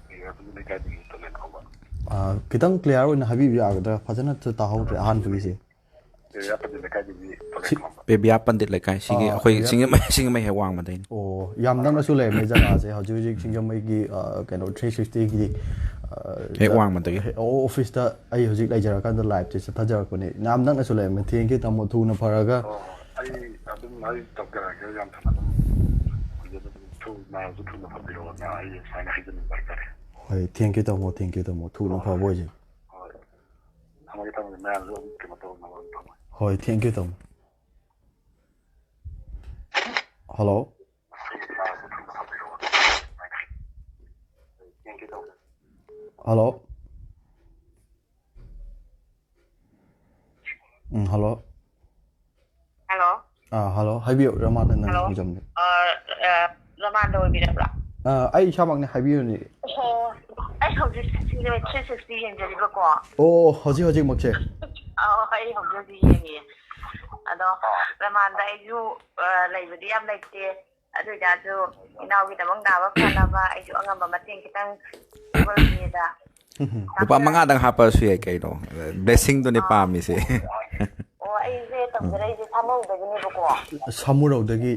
ꯀꯩꯅꯣ ꯂꯩꯀꯥꯏꯗꯒꯤ ꯇꯣꯂꯦꯟ ꯀꯧꯕ꯫ ꯑꯥ, ꯈꯤꯇꯪ clear ꯑꯣꯏꯅ ꯍꯥꯏꯕꯤꯕ ꯌꯥꯒꯗ꯭ꯔꯥ? ꯐꯖꯅ ꯇꯥꯍꯧꯗ꯭ꯔꯦ ꯑꯍꯥꯟꯕꯒꯤꯁꯦ꯫ ꯄꯦꯕꯤꯌꯥ ꯄꯟꯗꯤꯠ ꯂꯩꯀꯥꯏꯗꯒꯤ ꯁꯤ ꯇꯣꯂꯦꯟ ꯀꯧꯕ꯫ ꯄꯦꯕꯤꯌꯥ ꯄꯟꯗꯤꯠ ꯂꯩꯀꯥꯏ, ꯁꯤꯒꯤ ꯑꯥ, ꯑꯩꯈꯣꯏ ꯄꯦꯕꯤꯌꯥ꯫ ꯁꯤꯡꯖꯃꯩ, ꯁꯤꯡꯖꯃꯩ ꯍꯦꯛ ꯋꯥꯡꯃꯗꯩꯅꯤ꯫ ꯑꯣ, ꯌꯥꯝ ꯅꯛꯅꯁꯨ ꯂꯩꯔꯝꯃꯦ ꯖꯒꯥꯁꯦ꯫ ꯍꯧꯖꯤꯛ ꯍꯧꯖꯤꯛ ꯁꯤꯡꯖꯃꯩꯒꯤ, ꯑ, ꯀꯩꯅꯣ, three sixty ꯒꯤ, ꯑ, ꯍꯦꯛ ꯖ-, ꯋꯥꯡꯃꯗꯒꯤ꯫ ꯍꯦ-, ꯑꯣ, office ꯇ ꯑꯩ ꯍꯧꯖꯤꯛ ꯂꯩꯖꯔꯀꯥꯟꯗ live ꯁꯦ ꯆꯠꯊꯖꯔꯛꯄꯅꯦ꯫ ꯌꯥꯝ ꯅꯛꯅꯁꯨ ꯂꯩꯔꯝꯃꯦ꯫ Thank you, ꯇꯥꯃꯣ꯫ ꯊꯨꯅ ꯐꯔꯒ꯫ ꯑꯣ, ꯑꯩ ꯑꯗꯨꯝ, ꯑꯩ ꯇꯧꯖꯔꯛꯑꯒꯦ꯫ ꯌꯥꯝ ꯊꯨꯅ ꯑꯗꯨꯝ ꯐꯖꯅ ꯑꯗꯨꯝ ꯊꯨ-, ꯅꯥꯔꯁꯨ ꯊꯨꯅ ꯐꯕꯤꯔꯛꯑꯣꯅ ꯑꯩ ꯁꯨꯃꯥꯏꯅ ꯍꯥꯏꯖꯅꯤꯡꯕ ꯍꯥꯏꯇꯥꯔꯦ꯫ ꯍꯣꯏ, thank you, ꯇꯥꯃꯣ꯫ Thank you, ꯇꯥꯃꯣ꯫ ꯊꯨꯅ ꯍꯣꯏ꯫ ꯐꯕ ꯑꯣꯏꯖꯒꯦ꯫ ꯍꯣꯏ꯫ ꯊꯝꯃꯒꯦ, ꯊꯝꯃꯒꯦ꯫ ꯃꯌꯥꯝꯁꯨ ꯑꯗꯨꯝ ꯀꯩꯅꯣ ꯇꯧꯅꯕ ꯑꯗꯨꯝ ꯊꯝꯃꯒꯦ꯫ ꯍꯣꯏ, thank you, ꯇꯥꯃꯣ꯫ Hello꯫ Hello꯫ ꯎꯝ, hello꯫ Hello꯫ ꯑꯥ, hello꯫ ꯍꯥꯏꯕꯤꯌꯨ, ꯔꯃꯥꯅꯟꯗ꯫ Hello꯫ ꯅꯤꯡꯊꯧꯖꯝꯅꯤ꯫ ꯑꯥ, ꯑꯥ, ꯔꯃꯥꯅꯟꯗ ꯑꯣꯏꯕꯤꯔꯕ꯭ꯔꯥ? ꯑꯥ, ꯑꯩ ꯏꯁꯥꯃꯛꯅꯦ, ꯍꯥꯏꯕꯤꯌꯨꯅꯦ꯫ ꯑꯣ꯫ ꯑꯩ ꯍꯧꯖꯤꯛ ꯁꯤꯁꯦ ꯊ꯭ꯔꯤ ꯁꯤꯛꯁꯇꯤ ꯌꯦꯡꯖꯔꯤꯕꯀꯣ꯫ ꯑꯣ, ꯍꯧꯖꯤꯛ ꯍꯧꯖꯤꯛꯃꯛꯁꯦ? ꯑꯧ, ꯑꯩ ꯍꯧꯖꯤꯛ ꯍꯧꯖꯤꯛ ꯌꯦꯡꯉꯤꯌꯦ꯫ ꯑꯗꯣ ꯔꯃꯥꯟꯗ ꯑꯩꯁꯨ ꯑ, ꯂꯩꯕꯗꯤ ꯌꯥꯝ ꯂꯩꯇꯦ꯫ ꯑꯗꯨ ꯑꯣꯏꯇꯥꯔꯁꯨ ꯏꯅꯥꯎꯒꯤꯗꯃꯛ ꯅꯥꯕ ꯐꯅꯕ ꯑꯩꯁꯨ ꯑꯉꯝꯕ ꯃꯇꯦꯡ ꯈꯤꯇꯪ ꯇꯧꯒꯦꯗ꯫ ꯂꯨꯄꯥ ꯃꯉꯥꯗꯪ ꯍꯥꯞꯄꯁꯨ ꯌꯥꯏ ꯀꯩꯅꯣ꯫ ꯕ꯭ꯂꯦꯁꯤꯡꯗꯨꯅꯦ ꯄꯥꯝꯃꯤꯁꯦ꯫ ꯑꯣ, ꯑꯩꯁꯦ ꯇꯧꯖꯔꯛꯏꯁꯦ ꯁꯥꯃꯧꯗꯒꯤꯅꯦꯕꯀꯣ꯫ ꯁꯥꯃꯨꯔꯧꯗꯒꯤ꯫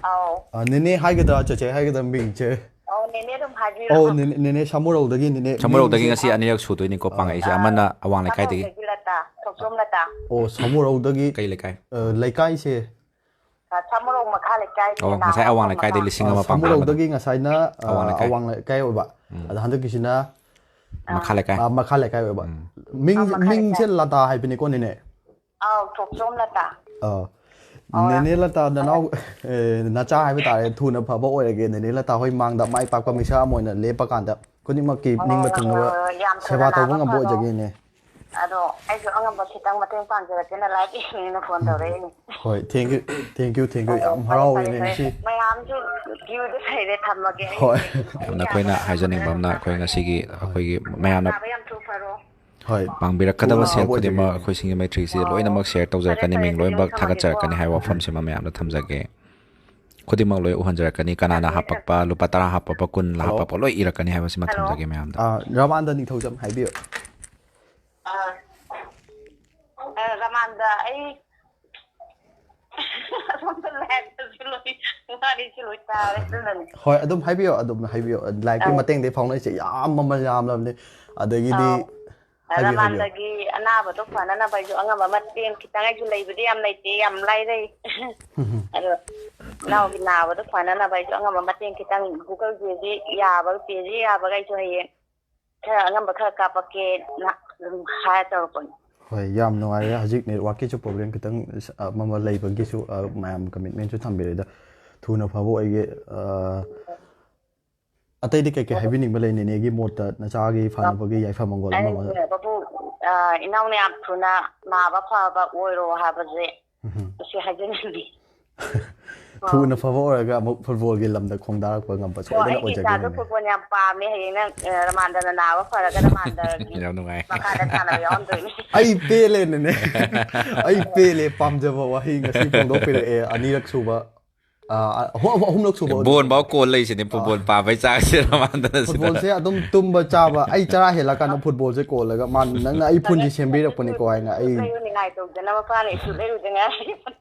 ꯑꯧ꯫ ꯑ, ꯅꯦꯅꯦ ꯍꯥꯏꯒꯗ꯭ꯔꯥ, ꯆꯦꯆꯦ ꯍꯥꯏꯒꯗ꯭ꯔꯥ ꯃꯤꯡꯁꯦ? ꯑꯧ, ꯅꯦꯅꯦ ꯑꯗꯨꯝ ꯍꯥꯏꯕꯤꯔꯣ꯫ ꯑꯧ, ꯅꯦꯅꯦ, ꯅꯦꯅꯦ ꯁꯥꯃꯨꯔꯧꯗꯒꯤ, ꯅꯦꯅꯦ꯫ ꯁꯥꯃꯨꯔꯧꯗꯒꯤ ꯃꯤꯡꯁꯦ? ꯉꯁꯤ ꯑꯅꯤꯔꯛ ꯁꯨꯗꯣꯏꯅꯤꯀꯣ ꯄꯥꯡꯉꯛꯏꯁꯦ꯫ ꯑꯃꯅ ꯑꯋꯥꯡ ꯂꯩꯀꯥꯏꯗꯒꯤ꯫ ꯁꯥꯃꯧꯗꯒꯤ ꯂꯇꯥ, ꯊꯣꯛꯆꯣꯝ ꯂꯇꯥ꯫ ꯑꯣ, ꯁꯥꯃꯨꯔꯧꯗꯒꯤ꯫ ꯀꯩ ꯂꯩꯀꯥꯏ? ꯑ, ꯂꯩꯀꯥꯏꯁꯦ? ꯑ, ꯁꯥꯃꯨꯔꯧ ꯃꯈꯥ ꯂꯩꯀꯥꯏ꯫ ꯑꯣ, ꯉꯁꯥꯏ ꯑꯋꯥꯡ ꯂꯩꯀꯥꯏꯗꯒꯤ ꯂꯤꯁꯤꯡ ꯑꯃ ꯄꯥꯡꯉꯛꯄꯗꯣ꯫ ꯁꯥꯃꯨꯔꯧꯗꯒꯤ ꯉꯁꯥꯏꯅ, ꯑ, ꯑꯋꯥꯡ ꯂꯩꯀꯥꯏ꯫ ꯑꯋꯥꯡ ꯂꯩꯀꯥꯏ ꯑꯣꯏꯕ꯫ ꯎꯝ꯫ ꯑꯗ ꯍꯟꯗꯛꯀꯤꯁꯤꯅ, ꯃꯈꯥ ꯂꯩꯀꯥꯏ꯫ ꯑ, ꯃꯈꯥ ꯂꯩꯀꯥꯏ ꯑꯣꯏꯕ꯫ ꯎꯝ꯫ ꯃꯤꯡ-, ꯑ, ꯃꯈꯥ ꯃꯤꯡꯁꯦ ꯂꯩꯀꯥꯏ꯫ ꯂꯇꯥ ꯍꯥꯏꯕꯅꯤꯀꯣ, ꯅꯦꯅꯦ? ꯑꯧ, ꯊꯣꯛꯆꯣꯝ ꯂꯇꯥ꯫ ꯑ, ꯑꯣ꯫ ꯅꯦꯅꯦ ꯂꯇꯥ, ꯅꯅꯥꯎ, ꯑ, ꯅꯆꯥ ꯍꯥꯏꯕ ꯇꯥꯔꯦ, ꯊꯨꯅ ꯐꯕ ꯑꯣꯏꯔꯒꯦ꯫ ꯅꯦꯅꯦ ꯂꯇꯥ ꯍꯣꯏ ꯃꯥꯡꯗ ꯃꯥꯏ ꯄꯥꯛꯄ ꯃꯤꯁꯛ ꯑꯃ ꯑꯣꯏꯅ ꯂꯦꯞꯄ ꯀꯥꯟꯗ ꯈꯨꯗꯤꯡꯃꯛꯀꯤ ꯅꯤꯡꯕ ꯊꯨꯡꯅꯕ ꯑꯣ, ꯌꯥꯝ ꯊꯨꯅ ꯁꯦꯕꯥ ꯇꯧꯕ ꯅꯥꯕ ꯉꯝꯕ ꯐꯔꯣ꯫ ꯑꯣꯏꯖꯒꯦꯅꯦ꯫ ꯑꯗꯣ ꯑꯩꯁꯨ ꯑꯉꯝꯕ ꯈꯤꯇꯪ ꯃꯇꯦꯡ ꯄꯥꯡꯖꯔꯛꯀꯦꯅ live ꯌꯦꯡꯉꯦꯅ phone ꯇꯧꯔꯛꯏꯅꯦ꯫ ꯍꯣꯏ, thank you, thank you, thank you꯫ ꯌꯥꯝ ꯑꯣ, ꯍꯔꯥꯎꯋꯦꯅꯦ ꯐꯔꯦ, ꯉꯁꯤ꯫ ꯐꯔꯦ꯫ ꯃꯌꯥꯝꯁꯨ queueꯗ ꯂꯩꯔꯦ, ꯊꯝꯃꯒꯦ ꯑꯩ꯫ ꯍꯣꯏ꯫ ꯌꯥꯝꯅ ꯑꯩꯈꯣꯏꯅ ꯍꯥꯏꯖꯅꯤꯡꯕ ꯑꯃꯅ ꯑꯩꯈꯣꯏ ꯉꯁꯤꯒꯤ ꯑꯩꯈꯣꯏꯒꯤ ꯃꯌꯥꯝꯅ ꯅꯥꯕ ꯌꯥꯝ ꯊꯨ ꯐꯔꯣ꯫ ꯍꯣꯏ꯫ ꯄꯥꯡꯕꯤꯔꯛꯀꯗꯕ ꯊꯨꯅ ꯁꯦꯜ ꯐꯕ ꯈꯨꯗꯤꯡꯃꯛ ꯑꯣꯏꯖꯒꯦ꯫ ꯑꯩꯈꯣꯏ ꯁꯤꯡꯒꯤ ꯃꯩꯇ꯭ꯔꯤꯁꯤꯗ ꯂꯣꯏꯅꯃꯛ share ꯇꯧꯖꯔꯛꯀꯅꯤ, ꯐꯔꯦ, ꯃꯤꯡ ꯐꯔꯦ, ꯂꯣꯏꯅꯃꯛ ꯑꯗꯨꯗꯤ ꯊꯥꯒꯠꯆꯔꯛꯀꯅꯤ ꯊꯝꯃꯒꯦꯀꯣ꯫ ꯍꯥꯏꯕ ꯋꯥꯐꯝꯁꯤꯃ ꯃꯌꯥꯝꯗ ꯊꯝꯖꯒꯦ꯫ ꯈꯨꯗꯤꯡꯃꯛ ꯂꯣꯏ ꯎꯍꯟꯖꯔꯛꯀꯅꯤ, ꯀꯅꯥꯅ ꯍꯥꯞꯄꯛꯄ, ꯂꯨꯄꯥ ꯇꯔꯥ ꯍꯥꯞꯄꯛꯄ, ꯀꯨꯟ ꯍꯥꯞꯄꯛꯄ ꯂꯣꯏ ꯏꯔꯛꯀꯅꯤ ꯍꯥꯏꯕꯁꯤꯃ ꯊꯝꯖꯒꯦ ꯃꯌꯥꯝꯗ꯫ ꯑ, ꯔꯃꯥꯟꯗ ꯅꯤꯡꯊꯧꯖꯝ ꯍꯥꯏꯕꯤꯌꯨ꯫ ꯑ, ꯑ, ꯔꯃꯥꯟꯗ ꯑꯩ ꯑꯁꯣꯝꯗ liveꯇꯁꯨ ꯂꯣꯏ, ꯋꯥꯔꯤꯁꯨ ꯂꯣꯏ ꯇꯥꯔꯦ, ꯑꯗꯨꯅꯅꯦ꯫ ꯍꯣꯏ, ꯑꯗꯨꯝ ꯍꯥꯏꯕꯤꯌꯣ, ꯑꯗꯨꯝ ꯍꯥꯏꯕꯤꯌꯣ꯫ ꯂꯥꯏꯔꯤꯛꯀꯤ ꯑꯧ꯫ ꯃꯇꯦꯡꯗꯤ ꯐꯥꯎꯅꯔꯤꯁꯦ ꯌꯥꯝ ꯃꯃꯜ ꯌꯥꯝꯂꯕꯅꯤ꯫ ꯑꯗꯒꯤꯗꯤ ꯑꯧ꯫ ꯍꯥꯏꯕꯤꯌꯨ, ꯍꯥꯏꯕꯤꯌꯨ꯫ ꯔꯃꯥꯟꯗꯒꯤ ꯑꯅꯥꯕꯗꯣ ꯐꯅꯅꯕ ꯑꯩꯁꯨ ꯑꯉꯝꯕ ꯃꯇꯦꯡ ꯈꯤꯇꯪ, ꯑꯩꯁꯨ ꯂꯩꯕꯗꯤ ꯌꯥꯝ ꯂꯩꯇꯦ, ꯌꯥꯝ ꯂꯥꯏꯔꯩ꯫ ꯑꯗꯣ ꯏꯅꯥꯎꯒꯤ ꯅꯥꯕꯗꯣ ꯐꯅꯅꯕ ꯑꯩꯁꯨ ꯑꯉꯝꯕ ꯃꯇꯦꯡ ꯈꯤꯇꯪ Google Payꯗꯤ ꯌꯥꯕ, Payꯁꯤ ꯌꯥꯕꯒ ꯑꯩꯁꯨ ꯍꯌꯦꯡ ꯈꯔ ꯑꯉꯝꯕ ꯈꯔ ꯀꯥꯞꯄꯛꯀꯦꯅ ꯑꯗꯨꯝ ꯍꯥꯏꯔ ꯇꯧꯔꯛꯄꯅꯤ꯫ ꯍꯣꯏ, ꯌꯥꯝ ꯅꯨꯡꯉꯥꯏꯔꯦ꯫ ꯍꯧꯖꯤꯛ networkꯀꯤꯁꯨ problem ꯈꯤꯇꯪ ꯑꯃ ꯂꯩꯕꯒꯤꯁꯨ, ꯑ, ꯃꯌꯥꯝ commitmentꯁꯨ ꯊꯝꯕꯤꯔꯦꯗ꯫ ꯊꯨꯅ ꯐꯕ ꯑꯣꯏꯒꯦ꯫ ꯑ, ꯑꯇꯩꯗꯤ ꯀꯩꯀꯩ ꯍꯥꯏꯕꯤꯅꯤꯡꯕ ꯂꯩ, ꯅꯦꯅꯦꯒꯤ ꯃꯣꯠꯇ, ꯅꯆꯥꯒꯤ ꯐꯅꯕꯒꯤ ꯌꯥꯏꯐ ꯃꯪꯒꯣꯜ ꯑꯃ ꯑꯃ? ꯑꯩꯅ ꯕꯕꯨ, ꯑ, ꯏꯅꯥꯎꯅ ꯌꯥꯝ ꯊꯨꯅ ꯅꯥꯕ ꯐꯕ ꯑꯣꯏꯔꯣ ꯍꯥꯏꯕꯁꯦ ꯎꯝ꯫ ꯃꯁꯤ ꯍꯥꯏꯖꯅꯤꯡꯉꯤ꯫ ꯊꯨꯅ ꯐꯕ ꯑꯣꯏꯔꯒ ꯑꯃꯨꯛ ꯐꯨꯠꯕꯣꯜꯒꯤ ꯂꯝꯗ ꯈꯣꯡꯗꯥꯔꯛꯄ ꯉꯝꯕꯁꯨ ꯑꯣ, ꯁꯣꯏꯗꯅ ꯑꯩꯒꯤ ꯏꯆꯥꯁꯨ ꯑꯣꯏꯖꯈꯤꯅꯤꯅꯦ꯫ ꯐꯨꯠꯕꯣꯜ ꯌꯥꯝ ꯄꯥꯝꯃꯦ꯫ ꯍꯌꯦꯡ ꯅꯪ, ꯑ, ꯔꯃꯥꯟꯗꯅ ꯅꯥꯕ ꯐꯔꯒ ꯔꯃꯥꯟꯗꯒꯤ ꯌꯥꯝ ꯅꯨꯡꯉꯥꯏ꯫ ꯃꯈꯥꯗ ꯁꯥꯟꯅꯕ ꯌꯥꯎꯍꯟꯗꯣꯏꯅꯦ꯫ ꯑꯩ ꯄꯦꯜꯂꯦꯅꯅꯦ꯫ ꯑꯩ ꯄꯦꯜꯂꯦ꯫ ꯄꯥꯝꯖꯕ ꯋꯥꯍꯩ ꯉꯁꯤ ꯐꯣꯡꯗꯣꯛꯄꯤꯔꯛꯑꯦ꯫ ꯑꯅꯤꯔꯛ ꯁꯨꯕ, ꯑ, ꯑꯍꯨꯝ-, ꯑꯍꯨꯝꯂꯛ ꯁꯨꯕ ꯕꯣꯟ ꯐꯥꯎ ꯀꯣꯜ ꯂꯩꯁꯤꯅꯦ꯫ ꯐꯨꯠꯕꯣꯜ ꯄꯥꯝꯕꯩ ꯆꯥꯡꯁꯦ ꯔꯃꯥꯟꯗꯅ ꯁꯤꯗ꯫ ꯐꯨꯠꯕꯣꯜꯁꯦ ꯑꯗꯨꯝ ꯇꯨꯝꯕ ꯆꯥꯕ꯫ ꯑꯩ ꯆꯔꯥ ꯍꯦꯜꯂꯀꯥꯟꯗ ꯐꯨꯠꯕꯣꯜꯁꯦ ꯀꯣꯜꯂꯒ ꯃꯥ, "ꯅꯪꯅ ꯑꯩ ꯐꯨꯟꯁꯤ ꯁꯦꯝꯕꯤꯔꯛꯄꯅꯤꯀꯣ" ꯍꯥꯏꯅ ꯑꯩ ꯂꯩꯌꯨ, ꯅꯤꯡꯉꯥꯏ ꯇꯧꯗꯅꯕ ꯃꯄꯥꯅ ꯏꯁꯨ ꯂꯩꯔꯨꯗ ꯉꯥꯏꯔꯤ꯫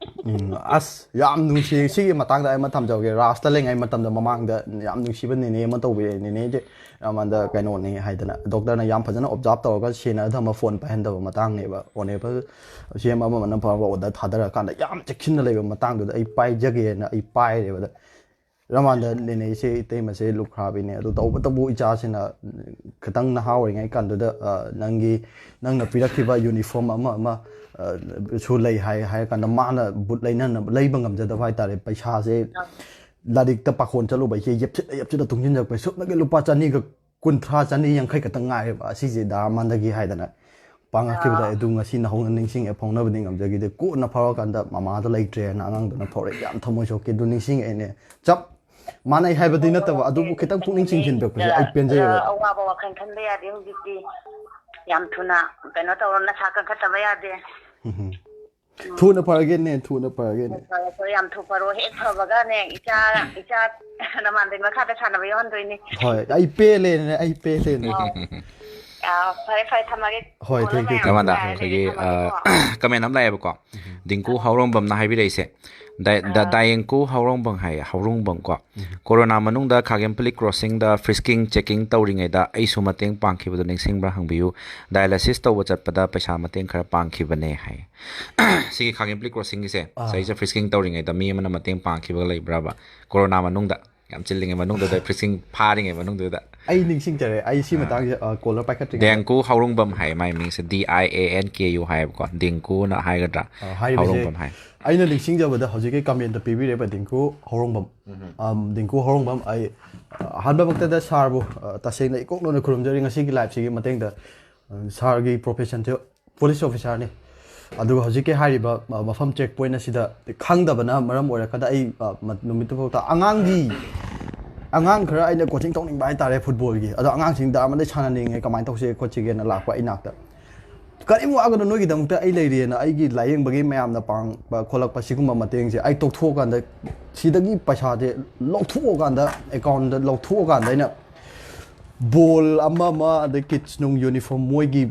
ꯎꯝ, ꯑꯁ, ꯌꯥꯝ ꯅꯨꯡꯁꯤ꯫ ꯁꯤꯒꯤ ꯃꯇꯥꯡꯗ ꯑꯩ ꯑꯃ ꯊꯝꯖꯍꯧꯒꯦ꯫ ꯔꯥꯁꯇ ꯂꯩꯉꯩ ꯃꯇꯝꯗ ꯃꯃꯥꯡꯗ ꯌꯥꯝ ꯅꯨꯡꯁꯤꯕ ꯅꯦꯅꯦ ꯑꯃ ꯇꯧꯕꯤꯔꯛꯑꯦ꯫ ꯅꯦꯅꯦꯁꯦ ꯃꯉꯣꯟꯗ ꯀꯩꯅꯣꯅꯦ ꯍꯥꯏꯗꯅ ꯗꯣꯛꯇꯔꯅ ꯌꯥꯝ ꯐꯖꯅ ꯑꯣꯕꯖꯥꯔꯕ ꯇꯧꯔꯒ ꯁꯦꯟꯅ ꯊꯝꯕ ꯐꯣꯟ ꯄꯥꯏꯍꯟꯗꯕ ꯃꯇꯥꯡꯅꯦꯕ꯫ ꯑꯣꯅꯦꯕꯜ ꯁꯤ ꯑꯦꯝ ꯑꯃ ꯑꯃꯅ ꯐꯥꯎꯕ ꯑꯣꯔꯗꯔ ꯊꯥꯗꯔꯀꯥꯟꯗ ꯌꯥꯝ ꯆꯦꯛꯁꯤꯟꯅ ꯂꯩꯕ ꯃꯇꯥꯡꯗꯨꯗ ꯑꯩ ꯄꯥꯏꯖꯒꯦꯅ ꯑꯩ ꯄꯥꯏꯔꯦꯕ꯫ ꯑꯗ ꯔꯃꯥꯟꯗ ꯅꯦꯅꯦꯁꯦ ꯏꯇꯩꯃꯁꯦ ꯂꯨꯈ꯭ꯔꯥꯕꯤꯅꯦ꯫ ꯑꯗꯨ ꯇꯧꯕꯇꯕꯨ ꯏꯆꯥꯁꯤꯅ ꯈꯤꯇꯪ ꯅꯍꯥ ꯑꯣꯏꯔꯤꯉꯩ ꯀꯥꯟꯗꯨꯗ, ꯑ, ꯅꯪꯒꯤ, ꯅꯪꯅ ꯄꯤꯔꯛꯈꯤꯕ ꯌꯨꯅꯤꯐꯣꯔꯝ ꯑꯃ ꯑꯃ, ꯑ, ꯁꯨ ꯂꯩ ꯍꯥꯏ, ꯍꯥꯏꯔ ꯀꯥꯟꯗ ꯃꯥꯅ ꯕꯨꯠ ꯂꯩꯅꯅꯕ, ꯂꯩꯕ ꯉꯝꯖꯗꯕ ꯍꯥꯏꯇꯥꯔꯦ꯫ ꯄꯩꯁꯥꯁꯦ ꯂꯥꯏꯔꯤꯛꯇ ꯄꯥꯈꯣꯟ ꯆꯠꯂꯨꯕ ꯑꯩꯁꯦ ꯌꯦꯞꯁꯤꯠꯂ ꯌꯦꯞꯁꯤꯠꯂ ꯇꯨꯡꯁꯤꯟꯖꯔꯛꯄ ꯁꯨꯞꯅꯒꯤ ꯂꯨꯄꯥ ꯆꯅꯤꯒ ꯀꯨꯟꯊ꯭ꯔꯥ, ꯆꯅꯤ ꯌꯥꯡꯈꯩ ꯈꯛꯇ ꯉꯥꯏꯔꯦꯕ꯫ ꯑꯁꯤꯁꯦ ꯗꯥ ꯔꯃꯥꯟꯗꯒꯤ ꯍꯥꯏꯗꯅ ꯄꯥꯡꯉꯛꯈꯤꯕꯗ ꯑꯥ꯫ ꯑꯗꯨ ꯉꯁꯤ ꯅꯧꯍꯧꯅ ꯅꯤꯡꯁꯤꯡꯉꯦ꯫ ꯐꯥꯎꯅꯕꯗꯤ ꯉꯝꯖꯈꯤꯗꯦ꯫ ꯀꯣꯟꯅ ꯐꯥꯎꯔꯀꯥꯟꯗ ꯃꯃꯥꯗꯣ ꯂꯩꯇ꯭ꯔꯦꯅ ꯑꯉꯥꯡꯗꯨꯅ ꯐꯥꯎꯔꯛꯑꯦ꯫ ꯌꯥꯝ ꯊꯃꯣꯏ ꯁꯣꯛꯈꯤ꯫ ꯑꯗꯨ ꯅꯤꯡꯁꯤꯡꯉꯛꯑꯦꯅꯦ꯫ ꯆꯞ ꯃꯥꯟꯅꯩ ꯍꯥꯏꯕꯗꯤ ꯅꯠꯇꯕ, ꯑꯗꯨꯕꯨ ꯈꯤꯇꯪ ꯄꯨꯛꯅꯤꯡ ꯆꯤꯡꯁꯤꯟꯕꯤꯔꯛꯄꯁꯦ ꯑꯩ ꯄꯦꯟꯖꯩꯌꯦꯕ꯫ ꯑ, ꯑꯋꯥꯕ ꯋꯥꯈꯜ ꯈꯟꯕ ꯌꯥꯗꯦ ꯍꯧꯖꯤꯛꯇꯤ꯫ ꯌꯥꯝ ꯊꯨꯅ ꯀꯩꯅꯣ ꯇꯧꯔꯣ, ꯅꯁꯥ ꯀꯟꯈꯠꯇꯕ ꯌꯥꯗꯦ꯫ ꯎꯝ꯫ ꯊꯨꯅ ꯐꯔꯒꯦꯅꯦ, ꯊꯨꯅ ꯐꯔꯒꯦꯅꯦ꯫ ꯐꯔꯦ, ꯐꯔꯦ, ꯌꯥꯝ ꯊꯨ ꯐꯔꯣ꯫ ꯍꯦꯛ ꯐꯕꯒꯅꯦ, ꯏꯆꯥ, ꯏꯆꯥ ꯅꯃꯥꯟꯗꯩ ꯃꯈꯥꯗ ꯁꯥꯟꯅꯕ ꯌꯥꯎꯍꯟꯗꯣꯏꯅꯦ꯫ ꯍꯣꯏ, ꯑꯩ ꯄꯦꯜꯂꯦꯅꯦ, ꯑꯩ ꯄꯦꯜꯂꯦꯅꯦ꯫ ꯑꯥꯎ꯫ ꯑ, ꯐꯔꯦ, ꯐꯔꯦ, ꯊꯝꯃꯒꯦ꯫ ꯍꯣꯏ, ꯀꯣꯜꯗ thank you, ꯃꯌꯥꯝ thank you꯫ ꯔꯃꯥꯟꯗ, ꯉꯥꯏꯔ ꯂꯩꯔꯦ, ꯑꯩꯈꯣꯏꯒꯤ, ꯊꯝꯃꯒꯦꯀꯣ꯫ ꯑ, ꯀꯃꯦꯟ ꯑꯃ ꯂꯥꯛꯑꯦꯕꯀꯣ꯫ ꯗꯤꯡꯀꯨ ꯍꯥꯎꯔꯣꯡꯕꯝꯅ ꯍꯥꯏꯕꯤꯔꯛꯏꯁꯦ꯫ ꯗꯥ-, ꯗꯥ-, ꯑꯥ꯫ ꯗꯥꯌꯦꯡꯀꯨ ꯍꯥꯎꯔꯣꯡꯕꯝ ꯍꯥꯏꯌꯦ, ꯍꯥꯎꯔꯣꯡꯕꯝ ꯀꯣ꯫ ꯀꯣꯔꯣꯅꯥ ꯃꯅꯨꯡꯗ ꯈꯥꯒꯦꯝꯄꯂꯤ ꯀ꯭ꯔꯣꯁꯤꯡꯗ ꯐ꯭ꯔꯤꯁꯀꯤꯡ ꯆꯦꯀꯤꯡ ꯇꯧꯔꯤꯉꯩꯗ ꯑꯩꯁꯨ ꯃꯇꯦꯡ ꯄꯥꯡꯈꯤꯕꯗꯨ ꯅꯤꯡꯁꯤꯡꯕ꯭ꯔꯥ ꯍꯪꯕꯤꯌꯨ꯫ ꯗꯥꯏꯂꯥꯏꯁꯤꯁ ꯇꯧꯕ ꯆꯠꯄꯗ ꯄꯩꯁꯥ ꯃꯇꯦꯡ ꯈꯔ ꯄꯥꯡꯈꯤꯕꯅꯦ ꯍꯥꯏ꯫ ꯁꯤꯒꯤ ꯈꯥꯒꯦꯝꯄꯂꯤ ꯀ꯭ꯔꯣꯁꯤꯡꯒꯤꯁꯦ, ꯑꯥ꯫ ꯁꯤꯗꯩꯁꯤꯗ ꯐ꯭ꯔꯤꯁꯀꯤꯡ ꯇꯧꯔꯤꯉꯩꯗ ꯃꯤ ꯑꯃꯅ ꯃꯇꯦꯡ ꯄꯥꯡꯈꯤꯕꯒ ꯂꯩꯕ꯭ꯔꯕ? ꯀꯣꯔꯣꯅꯥ ꯃꯅꯨꯡꯗ, ꯌꯥꯝ ꯆꯤꯜꯂꯤꯉꯩ ꯃꯅꯨꯡꯗꯨꯗ, ꯐ꯭ꯔꯤꯁꯀꯤꯡ ꯐꯥꯔꯤꯉꯩ ꯃꯅꯨꯡꯗꯨꯗ꯫ ꯑꯩ ꯅꯤꯡꯁꯤꯡꯖꯔꯦ꯫ ꯑꯩ ꯁꯤ ꯑꯥ꯫ ꯃꯇꯥꯡꯁꯦ, ꯑ, ꯀꯣꯂꯔ ꯄꯥꯏꯈꯠꯇ꯭ꯔꯤꯉꯩꯗ꯫ ꯗꯦꯡꯀꯨ ꯍꯥꯎꯔꯣꯡꯕꯝ ꯍꯥꯏ ꯃꯥꯏ ꯃꯤꯡꯁꯦ, D I A N K U ꯍꯥꯏꯌꯦꯕꯀꯣ, ꯗꯦꯡꯀꯨꯅ ꯍꯥꯏꯒꯗ꯭ꯔꯥ? ꯑ, ꯍꯥꯏꯔꯤꯕꯁꯦ ꯍꯥꯎꯔꯣꯡꯕꯝ ꯍꯥꯏ꯫ ꯑꯩꯅ ꯅꯤꯡꯁꯤꯡꯖꯕꯗ ꯍꯧꯖꯤꯛꯀꯤ ꯀꯃꯦꯟꯇ ꯄꯤꯕꯤꯔꯤꯕ ꯗꯤꯡꯀꯨ ꯍꯧꯔꯣꯡꯕꯝ, ꯎꯝ꯫ ꯑꯝ, ꯗꯤꯡꯀꯨ ꯍꯧꯔꯣꯡꯕꯝ, ꯑꯩ, ꯑ, ꯑꯍꯥꯟꯕꯃꯛꯇꯗ ꯁꯥꯔꯕꯨ, ꯑ, ꯇꯁꯦꯡꯅ ꯏꯀꯣꯛ ꯅꯣꯟꯅ ꯈꯨꯔꯨꯝꯖꯔꯤ꯫ ꯉꯁꯤꯒꯤ ꯂꯥꯏꯐꯁꯤꯒꯤ ꯃꯇꯦꯡꯗ, ꯑ, ꯁꯥꯔꯒꯤ ꯄ꯭ꯔꯣꯐꯦꯁꯟꯁꯦ ꯄꯨꯂꯤꯁ ꯑꯣꯐꯤꯁꯥꯔꯅꯤ꯫ ꯑꯗꯨꯒ ꯍꯧꯖꯤꯛꯀꯤ ꯍꯥꯏꯔꯤꯕ ꯃꯐꯝ ꯆꯦꯛ ꯄꯣꯏꯟ ꯑꯁꯤꯗ ꯈꯪꯗꯕꯅ ꯃꯔꯝ ꯑꯣꯏꯔꯀꯥꯟꯗ ꯑꯩ ꯅꯨꯃꯤꯠꯇꯨꯐꯥꯎꯗ ꯑꯉꯥꯡꯒꯤ ꯑꯉꯥꯡ ꯈꯔ ꯑꯩꯅ ꯀꯣꯆꯤꯡ ꯇꯧꯅꯤꯡꯕ ꯍꯥꯏꯇꯥꯔꯦ ꯐꯨꯠꯕꯣꯜꯒꯤ꯫ ꯑꯗꯣ ꯑꯉꯥꯡꯁꯤꯡꯗ ꯑꯃꯗ ꯁꯥꯟꯅꯅꯤꯡꯉꯦ, ꯀꯃꯥꯏꯅ ꯇꯧꯁꯦ ꯈꯣꯠꯁꯤꯒꯦꯅ ꯂꯥꯛꯄ ꯑꯩ ꯅꯥꯛꯇ꯫ "ꯀꯔꯤꯝ ꯋꯥꯒꯅꯨ, ꯅꯣꯏꯒꯤꯗꯃꯛꯇ ꯑꯩ ꯂꯩꯔꯤꯑꯅ ꯑꯩꯒꯤ ꯂꯥꯏꯌꯦꯡꯕꯒꯤ ꯃꯌꯥꯝꯅ ꯄꯥꯡꯕ ꯈꯣꯠꯂꯛꯄ ꯁꯤꯒꯨꯝꯕ ꯃꯇꯦꯡꯁꯦ ꯑꯩ ꯇꯣꯛꯊꯣꯛꯑꯀꯥꯟꯗ, ꯁꯤꯗꯒꯤ ꯄꯩꯁꯥꯁꯦ ꯂꯧꯊꯣꯛꯑꯀꯥꯟꯗ, ꯑꯦꯀꯥꯎꯟꯗ ꯂꯧꯊꯣꯛꯑꯀꯥꯟꯗ ꯑꯩꯅ ꯕꯣꯜ ꯑꯃ ꯑꯃ, ꯑꯗꯩ ꯀꯤꯠꯁ ꯅꯨꯡ, ꯌꯨꯅꯤꯐꯣꯔꯝ, ꯃꯣꯏꯒꯤ